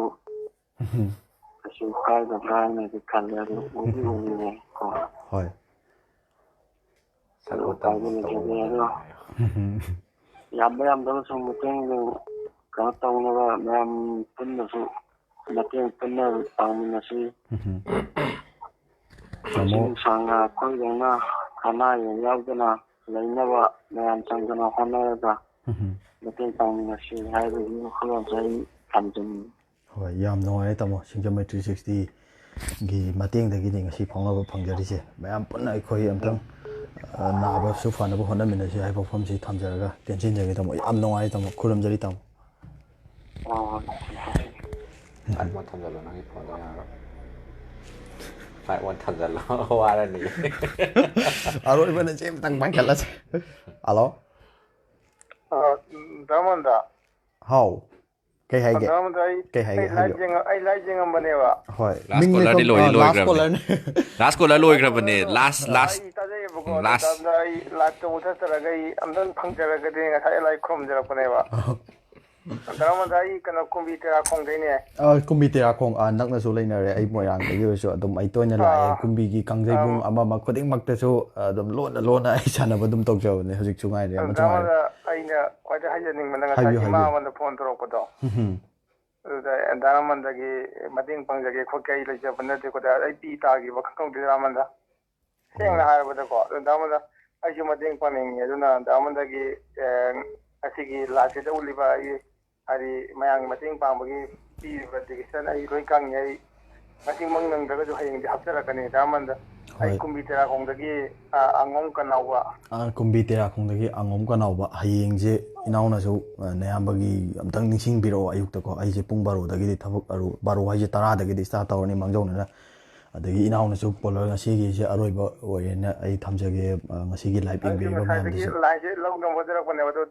ꯀꯩꯁꯨ ꯀꯥꯏꯗꯕ꯭ꯔꯥ ꯍꯥꯏꯅꯗꯤ ꯈꯜꯂꯦ꯫ ꯑꯗꯣ ꯎꯗꯤ ꯎꯅꯤꯡꯉꯦ ꯀꯣ꯫ ꯍꯣꯏ꯫ ꯑꯗꯣ ꯎꯄꯥꯏꯗꯤ ꯂꯩꯖꯗꯦ꯫ ꯑꯗꯣ ꯌꯥꯝꯕ ꯌꯥꯝꯗꯕ ꯁꯨꯝ ꯃꯇꯦꯡ ꯀꯩꯅꯣ ꯇꯧꯅꯕ ꯃꯌꯥꯝ ꯄꯨꯟꯅꯁꯨ ꯃꯇꯦꯡ ꯄꯨꯟꯅ ꯄꯥꯡꯃꯤꯟꯅꯁꯤ꯫ ꯄꯨꯟꯁꯤ ꯅꯨꯡꯁꯥꯡꯅ ꯑꯩꯈꯣꯏꯗꯧꯅ ꯑꯅꯥ ꯑꯌꯦꯛ ꯌꯥꯎꯗꯅ ꯂꯩꯅꯕ ꯃꯌꯥꯝ ꯆꯪꯗꯅ ꯍꯣꯠꯅꯔꯒ ꯃꯇꯦꯡ ꯄꯥꯡꯃꯤꯟꯅꯁꯤ ꯍꯥꯏꯕꯒꯤ ꯋꯥꯈꯜꯂꯣꯟꯁꯦ ꯑꯩ ꯊꯝꯖꯅꯤꯡꯉꯤ꯫ ꯍꯣꯏ, ꯌꯥꯝ ꯅꯨꯡꯉꯥꯏꯔꯦ ꯇꯥꯃꯣ, ꯁꯤꯡꯖꯃꯩ ꯊ꯭ꯔꯤ ꯁꯤꯛꯁꯇꯤꯒꯤ ꯃꯇꯦꯡꯗꯒꯤꯅꯤ ꯉꯁꯤ ꯐꯥꯎꯅꯕ ꯐꯪꯖꯔꯤꯁꯦ꯫ ꯃꯌꯥꯝ ꯄꯨꯟꯅ ꯑꯩꯈꯣꯏ ꯑꯝꯇꯪ, ꯑ, ꯅꯥꯕꯁꯨ ꯐꯅꯕ ꯍꯣꯠꯅꯃꯤꯟꯅꯁꯤ ꯍꯥꯏꯕ ꯋꯥꯐꯝꯁꯤ ꯊꯝꯖꯔꯒ ꯇꯦꯟꯁꯤꯟꯖꯒꯦ ꯇꯥꯃꯣ꯫ ꯌꯥꯝ ꯅꯨꯡꯉꯥꯏꯔꯦ ꯇꯥꯃꯣ, ꯈꯨꯔꯨꯝꯖꯔꯤ ꯇꯥꯃꯣ꯫ ꯍꯣꯏ, ꯍꯣꯏ꯫ ꯐ꯭ꯂꯥꯏꯠ ꯃꯣꯠ ꯊꯝꯖꯜꯂꯣ, ꯅꯪꯒꯤ ꯐꯣꯟꯗꯣ ꯌꯥꯔꯣꯏ꯫ ꯐ꯭ꯂꯥꯏꯠ ꯃꯣꯠ ꯊꯝꯖꯜꯂꯣ꯫ ꯋꯥꯔꯅꯤ꯫ ꯑꯔꯣꯏꯕꯅ ꯁꯤ ꯑꯝꯇꯪ ꯄꯥꯏꯈꯠꯂꯁꯦ꯫ ꯍꯜꯂꯣ꯫ ꯗꯥꯃꯟꯗ꯫ ꯍꯥꯎ꯫ ꯀꯩ ꯍꯥꯏꯒꯦ? ꯗꯥꯃꯟꯗ, ꯑꯩ ꯀꯩ ꯍꯥꯏꯒꯦ? ꯑꯩ ꯂꯥꯏꯚ ꯍꯥꯏꯕꯤꯌꯨ꯫ ꯌꯦꯡꯉ-, ꯑꯩ ꯂꯥꯏꯚ ꯌꯦꯡꯉꯝꯕꯅꯦꯕ꯫ ꯍꯣꯏ꯫ Last ꯃꯤꯡ caller ꯗꯤ ꯂꯩꯐꯝ-, ꯂꯣꯏꯗꯤ ꯑ, last ꯂꯣꯏꯈ꯭ꯔꯕꯅꯦ꯫ caller ꯅꯦ꯫ Last caller ꯂꯣꯏꯈ꯭ꯔꯕꯅꯦ꯫ Last, last, ꯑꯩ ꯇꯥꯖꯩꯌꯦꯕꯀꯣ꯫ last꯫ ꯗꯥꯃꯟꯗ, ꯑꯩ ꯂꯥꯏꯚꯇ ꯃꯨꯊꯠꯆꯔꯒ ꯑꯩ ꯑꯝꯇꯪ ꯐꯪꯖꯔꯒꯗꯤ ꯉꯁꯥꯏ ꯂꯥꯏꯚ ꯈꯨꯔꯨꯝꯖꯔꯛꯄꯅꯦꯕ꯫ ꯗꯥꯃꯟꯗ, ꯑꯩ ꯀꯩꯅꯣ ꯀꯨꯝꯕꯤ ꯇꯦꯔꯥꯈꯣꯡꯗꯩꯅꯦ꯫ ꯑ, ꯀꯨꯝꯕꯤ ꯇꯦꯔꯥꯈꯣꯡ, ꯑ, ꯅꯛꯅꯁꯨ ꯂꯩꯅꯔꯦ꯫ ꯑꯩ ꯃꯣꯏꯔꯥꯡꯗꯒꯤ ꯑꯣꯏꯔꯁꯨ ꯑꯗꯨꯝ ꯑꯩ ꯇꯣꯏꯅ ꯂꯥꯛꯑꯦ꯫ ꯑꯥ꯫ ꯀꯨꯝꯕꯤꯒꯤ ꯀꯥꯡꯖꯩꯕꯨꯡ ꯑꯥ꯫ ꯑꯃ ꯑꯃ ꯈꯨꯗꯤꯡꯃꯛꯇꯁꯨ, ꯑ, ꯑꯗꯨꯝ ꯂꯣꯟꯅ ꯂꯣꯟꯅ ꯑꯩ ꯁꯥꯟꯅꯕ ꯑꯗꯨꯝ ꯇꯧꯖꯕꯅꯦ꯫ ꯍꯧꯖꯤꯛꯁꯨ ꯉꯥꯏꯔꯦ, ꯑꯃꯁꯨ ꯉꯥꯏꯔꯦ꯫ ꯗꯥꯃꯟꯗ, ꯑꯩꯅ ꯈ꯭ꯋꯥꯏꯗꯩ ꯍꯥꯏꯖꯅꯤꯡꯕꯅ ꯉꯁꯥꯏ ꯍꯥꯏꯕꯤꯌꯨ, ꯏꯃꯥ ꯍꯥꯏꯕꯤꯌꯨ꯫ ꯑꯃꯗ ꯐꯣꯟ ꯇꯧꯔꯛꯄꯗꯣ꯫ ꯎꯝ꯫ ꯑꯗꯨꯗ ꯗꯥꯃꯟꯗꯒꯤ ꯃꯇꯦꯡ ꯄꯥꯡꯖꯒꯦ ꯈꯣꯠꯀꯦ ꯑꯩ ꯂꯩꯖꯕ ꯅꯠꯇꯦꯀꯣ꯫ ꯑꯩ ꯄꯤ ꯇꯥꯈꯤꯕ ꯈꯪꯍꯧꯗꯦ ꯗꯥꯃꯟꯗ꯫ ꯁꯦꯡꯅ ꯍꯥꯏꯔꯕꯗꯀꯣ, ꯑꯗꯨ ꯗꯥꯃꯟꯗ ꯑꯩꯁꯨ ꯃꯇꯦꯡ ꯄꯥꯡꯅꯤꯡꯉꯤ꯫ ꯑꯗꯨꯅ ꯗꯥꯃꯟꯗꯒꯤ, ꯑꯦ, ꯑꯁꯤꯒꯤ ꯂꯥꯏꯐꯁꯤꯗ ꯎꯠꯂꯤꯕ ꯑꯩ, ꯍꯥꯏꯗꯤ, ꯃꯌꯥꯝꯒꯤ ꯃꯇꯦꯡ ꯄꯥꯡꯕꯒꯤ ꯄꯤꯔꯤꯕ dedication ꯑꯩ ꯂꯣꯏ ꯈꯪꯉꯤ꯫ ꯑꯩ ꯉꯁꯤꯃꯛ ꯅꯪꯗ꯭ꯔꯒꯁꯨ ꯍꯌꯦꯡꯗꯤ ꯍꯥꯞꯆꯔꯛꯀꯅꯤ ꯗꯥꯃꯟꯗ꯫ ꯑꯩ ꯍꯣꯏ꯫ ꯀꯨꯝꯕꯤ ꯇꯦꯔꯥꯈꯣꯡꯗꯒꯤ, ꯑ, ꯑꯉꯣꯝ ꯀꯅꯥꯎꯕ꯫ ꯑ, ꯀꯨꯝꯕꯤ ꯇꯦꯔꯥꯈꯣꯡꯗꯒꯤ ꯑꯉꯣꯝ ꯀꯅꯥꯎꯕ꯫ ꯍꯌꯦꯡꯁꯦ ꯏꯅꯥꯎꯅꯁꯨ, ꯑ, ꯅꯌꯥꯝꯕꯒꯤ ꯑꯝꯇꯪ ꯅꯤꯡꯁꯤꯡꯕꯤꯔꯛꯑꯣ ꯑꯌꯨꯛꯇꯀꯣ꯫ ꯑꯩꯁꯦ ꯄꯨꯡ ꯕꯥꯔꯣꯗꯒꯤꯗꯤ ꯊꯕꯛ ꯑꯔꯨ-, ꯕꯥꯔꯣ ꯍꯥꯏꯁꯦ ꯇꯔꯥꯗꯒꯤꯗꯤ start ꯇꯧꯔꯅꯤ ꯃꯥꯡꯖꯧꯅꯅ꯫ ꯑꯗꯒꯤ ꯏꯅꯥꯎꯅꯁꯨ caller ꯉꯁꯤꯒꯤꯁꯦ ꯑꯔꯣꯏꯕ ꯑꯣꯏꯔꯦꯅ ꯑꯩ ꯊꯝꯖꯒꯦ꯫ ꯑ, ꯉꯁꯤꯒꯤ live ꯑꯩꯁꯨ ꯌꯦꯡꯕꯤꯔꯤꯕ ꯉꯁꯥꯏꯗꯒꯤ ꯃꯌꯥꯝꯗꯁꯨ꯫ Lineꯁꯦ ꯂꯧꯅꯕ ꯍꯣꯠꯅꯔꯛꯄꯅꯦꯕ, ꯑꯗꯨ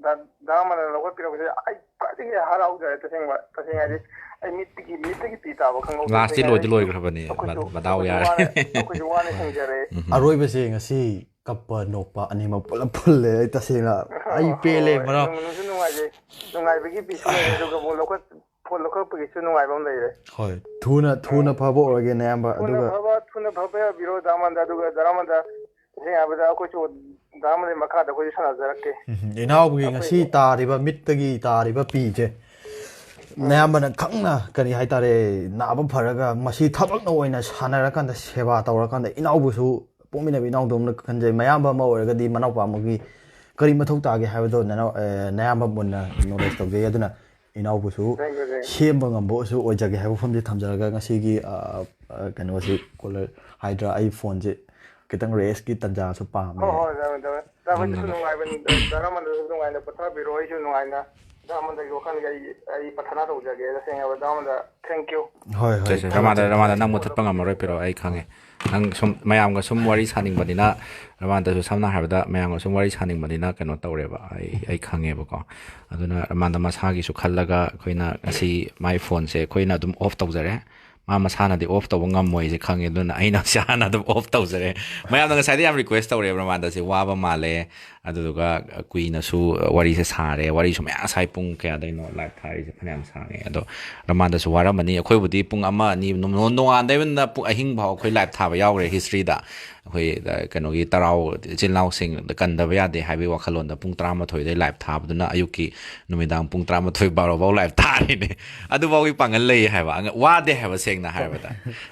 ꯗꯥ, ꯗꯥ ꯑꯃꯅ ꯂꯧꯈꯠꯄꯤꯔꯛꯄꯁꯦ ꯑꯩ ꯈ꯭ꯋꯥꯏꯗꯒꯤ ꯍꯔꯥꯎꯖꯔꯦ꯫ ꯇꯁꯦꯡꯕ, ꯇꯁꯦꯡꯅ ꯍꯥꯏꯗꯤ ꯑꯩ ꯃꯤꯠꯇꯒꯤ, ꯃꯤꯠꯇꯒꯤ ꯄꯤ ꯇꯥꯕ ꯈꯪꯍꯧꯗꯦ꯫ Classꯇꯤ ꯇꯁꯦꯡꯅ ꯂꯣꯏꯗꯤ ꯍꯥꯏꯗꯤ ꯂꯣꯏꯈ꯭ꯔꯕꯅꯦ, ꯑꯩꯈꯣꯏꯁꯨ, ꯃ-, ꯃꯗꯥꯎ ꯑꯩꯈꯣꯏꯁꯨ ꯌꯥꯔꯦ꯫ ꯋꯥꯅ, ꯑꯩꯈꯣꯏꯁꯨ ꯋꯥꯅ ꯍꯤꯡꯖꯔꯦ꯫ ꯎꯝ꯫ ꯑꯔꯣꯏꯕꯁꯦ ꯉꯁꯤ ꯀꯞꯄ ꯅꯣꯛꯄ ꯑꯅꯤꯃꯛ ꯄꯨꯂꯞ ꯄꯨꯜꯂꯦ꯫ ꯑꯩ ꯇꯁꯦꯡꯅ ꯑꯩ ꯄꯦꯜꯂꯦ, ꯍꯣꯏ, ꯃꯔꯝ ꯅꯨꯡ-, ꯅꯨꯡꯁꯨ ꯅꯨꯡꯉꯥꯏꯖꯩ꯫ ꯅꯨꯡꯉꯥꯏꯕꯒꯤ ꯄꯤꯁꯨ ꯂꯩꯔꯦ, ꯑꯗꯨꯒ ꯐꯣꯟ ꯂꯧꯈꯠ-, ꯐꯣꯟ ꯂꯧꯈꯠꯄꯒꯤꯁꯨ ꯅꯨꯡꯉꯥꯏꯕ ꯑꯃ ꯂꯩꯔꯦ꯫ ꯍꯣꯏ, ꯊꯨꯅ, ꯊꯨꯅ ꯐꯕ ꯑꯣꯏꯔꯒꯦ, ꯅꯌꯥꯝꯕ꯫ ꯊꯨꯅ ꯑꯗꯨꯒ ꯐꯕ, ꯊꯨꯅ ꯐꯕ ꯌꯥꯕꯤꯔꯣ, ꯗꯥ ꯑꯃꯟꯗ꯫ ꯑꯗꯨꯒ ꯗꯥ ꯑꯃꯟꯗ, ꯇꯁꯦꯡꯅ ꯍꯥꯏꯕꯗ ꯑꯩꯈꯣꯏꯁꯨ ꯗꯥ ꯑꯃꯟꯒꯤ ꯃꯈꯥꯗ ꯑꯩꯈꯣꯏꯁꯨ ꯁꯥꯟꯅꯖꯔꯛꯀꯦ꯫ ꯎꯝ, ꯏꯅꯥꯎꯒꯤ ꯉꯁꯤ ꯑꯩꯈꯣꯏꯁꯨ ꯇꯥꯔꯤꯕ, ꯃꯤꯠꯇꯒꯤ ꯇꯥꯔꯤꯕ ꯄꯤꯁꯦ, ꯎꯝ꯫ ꯅꯌꯥꯝꯕꯅ ꯈꯪꯅ, ꯀꯔꯤ ꯍꯥꯏꯇꯥꯔꯦ, ꯅꯥꯕ ꯐꯔꯒ ꯃꯁꯤ ꯊꯕꯛꯅ ꯑꯣꯏꯅ ꯁꯥꯟꯅꯔꯀꯥꯟꯗ, ꯁꯦꯕꯥ ꯇꯧꯔꯀꯥꯟꯗ, ꯏꯅꯥꯎꯕꯨꯁꯨ ꯄꯣꯛꯃꯤꯟꯅꯕ ꯏꯅꯥꯎꯗꯧꯅ ꯈꯟꯖꯩ꯫ ꯃꯌꯥꯝꯕ ꯑꯃ ꯑꯣꯏꯔꯒꯗꯤ ꯃꯅꯥꯎꯄꯥ ꯑꯃꯒꯤ ꯀꯔꯤ ꯃꯊꯧ ꯇꯥꯒꯦ ꯍꯥꯏꯕꯗꯣ ꯅꯅꯥꯎ-, ꯑꯦ, ꯅꯌꯥꯝꯕ ꯃꯨꯟꯅ knowledge ꯇꯧꯖꯩ꯫ ꯑꯗꯨꯅ ꯏꯅꯥꯎꯕꯨꯁꯨ ꯊꯦꯡꯀ꯭ꯌꯨ, ꯊꯦꯡꯀ꯭ꯌꯨ꯫ ꯁꯦꯝꯕ ꯉꯝꯕ ꯑꯣꯏꯁꯨ ꯑꯣꯏꯖꯒꯦ ꯍꯥꯏꯕ ꯋꯥꯐꯝꯁꯦ ꯊꯝꯖꯔꯒ, ꯉꯁꯤꯒꯤ, ꯑ, ꯑ, ꯀꯩꯅꯣꯁꯤ, caller ꯍꯥꯏꯗ꯭ꯔꯥ, ꯑꯩ ꯐꯣꯟꯁꯦ ꯈꯤꯇꯪ restꯀꯤ ꯇꯟꯖꯥꯁꯨ ꯄꯥꯝꯃꯦ꯫ ꯍꯣꯏ, ꯍꯣꯏ, ꯗꯥ ꯑꯃꯟ, ꯗꯥ ꯑꯃꯟ, ꯗꯥ ꯑꯃꯟꯗꯁꯨ ꯎꯝ꯫ ꯅꯨꯡꯉꯥꯏꯕ, ꯗꯥ ꯑꯃꯟꯗꯁꯨ ꯅꯨꯡꯉꯥꯏꯅ ꯄꯣꯊꯥꯕꯤꯔꯣ, ꯑꯩꯁꯨ ꯅꯨꯡꯉꯥꯏꯅ ꯗꯥ ꯑꯃꯟꯒꯤ ꯋꯥꯈꯜꯒꯤ ꯑꯩ, ꯑꯩ ꯄ꯭ꯔꯊꯅꯥ ꯇꯧꯖꯒꯦ꯫ ꯇꯁꯦꯡꯅ ꯍꯥꯏꯕ, ꯗꯥ ꯑꯃꯟꯗ ꯊꯦꯡꯀ꯭ꯌꯨ꯫ ꯍꯣꯏ, ꯍꯣꯏ, ꯁꯦ, ꯁꯦ, ꯊꯝꯃꯦ, ꯔꯃꯥꯟꯗ, ꯊꯝꯃꯦ꯫ ꯔꯃꯥꯟꯗ, ꯅꯪ ꯃꯨꯊꯠꯄ ꯉꯝꯃꯔꯣꯏ, ꯄꯤꯔꯛꯑꯣ, ꯑꯩ ꯈꯪꯉꯦ꯫ ꯅꯪ ꯁꯨꯝ ꯃꯌꯥꯝꯒ ꯁꯨꯝ ꯋꯥꯔꯤ ꯁꯥꯅꯤꯡꯕꯅꯤꯅ, ꯔꯃꯥꯟꯗꯁꯨ ꯁꯝꯅ ꯍꯥꯏꯔꯕꯗ ꯃꯌꯥꯝꯒ ꯁꯨꯝ ꯋꯥꯔꯤ ꯁꯥꯅꯤꯡꯕꯅꯤꯅ ꯀꯩꯅꯣ ꯇꯧꯔꯦꯕ, ꯑꯩ, ꯑꯩ ꯈꯪꯉꯦꯕꯀꯣ꯫ ꯑꯗꯨꯅ ꯔꯃꯥꯟꯗ ꯃꯁꯥꯒꯤꯁꯨ ꯈꯜꯂꯒ ꯑꯩꯈꯣꯏꯅ ꯉꯁꯤ ꯃꯥꯏ ꯐꯣꯟꯁꯦ ꯑꯩꯈꯣꯏꯅ ꯑꯗꯨꯝ off ꯇꯧꯖꯔꯦ꯫ ꯃꯥ ꯃꯁꯥꯅꯗꯤ off ꯇꯧꯕ ꯉꯝꯃꯣꯏꯁꯦ ꯈꯪꯉꯦ, ꯑꯗꯨꯅ ꯑꯩꯅ ꯁꯤ ꯍꯥꯟꯅ ꯑꯗꯨꯝ off ꯇꯧꯖꯔꯦ꯫ ꯃꯌꯥꯝꯅ ꯉꯁꯥꯏꯗꯤ ꯌꯥꯝ request ꯇꯧꯔꯦꯕ, ꯔꯃꯥꯟꯗꯁꯦ ꯋꯥꯕ ꯃꯥꯜꯂꯦ, ꯑꯗꯨꯗꯨꯒ ꯀꯨꯏꯅꯁꯨ ꯋꯥꯔꯤꯁꯦ ꯁꯥꯔꯦ, ꯋꯥꯔꯤꯁꯨ ꯃꯌꯥꯝ ꯉꯁꯥꯏ ꯄꯨꯡ ꯀꯌꯥꯗꯩꯅꯣ live ꯊꯥꯔꯤꯁꯦ ꯐꯅꯌꯥꯝ ꯁꯥꯡꯉꯦ, ꯑꯗꯣ ꯔꯃꯥꯟꯗꯁꯨ ꯋꯥꯔꯝꯃꯅꯤ꯫ ꯑꯩꯈꯣꯏꯕꯨꯗꯤ ꯄꯨꯡ ꯑꯃ ꯑꯅꯤ ꯅꯣꯡ-, ꯅꯣꯡꯉꯥꯟꯗꯩꯅ ꯄꯨꯡ ꯑꯍꯤꯡ ꯐꯥꯎ ꯑꯩꯈꯣꯏ live ꯊꯥꯕ ꯌꯥꯎꯈ꯭ꯔꯦ historyꯗ꯫ ꯑꯩꯈꯣꯏ, ꯑ, ꯀꯩꯅꯣꯒꯤ ꯇꯔꯥꯎ ꯏꯆꯤꯜ ꯏꯅꯥꯎꯁꯤꯡ ꯀꯟꯗꯕ ꯌꯥꯗꯦ ꯍꯥꯏꯕꯒꯤ ꯋꯥꯈꯜꯂꯣꯟꯗ ꯄꯨꯡ ꯇꯔꯥꯃꯥꯊꯣꯏꯗꯩ live ꯊꯥꯕꯗꯨꯅ ꯑꯌꯨꯛꯀꯤ ꯅꯨꯃꯤꯗꯥꯡ ꯄꯨꯡ ꯇꯔꯥꯃꯥꯊꯣꯏ ꯕꯥꯔꯣ ꯐꯥꯎ live ꯊꯥꯔꯤꯅꯦ꯫ ꯑꯗꯨꯐꯥꯎꯒꯤ ꯄꯥꯡꯒꯜ ꯂꯩ ꯍꯥꯏꯕ, ꯑꯉ-, ꯋꯥꯗꯦ ꯍꯥꯏꯕ ꯁꯦꯡꯅ꯫ ꯍꯥꯏꯔꯕꯗ꯫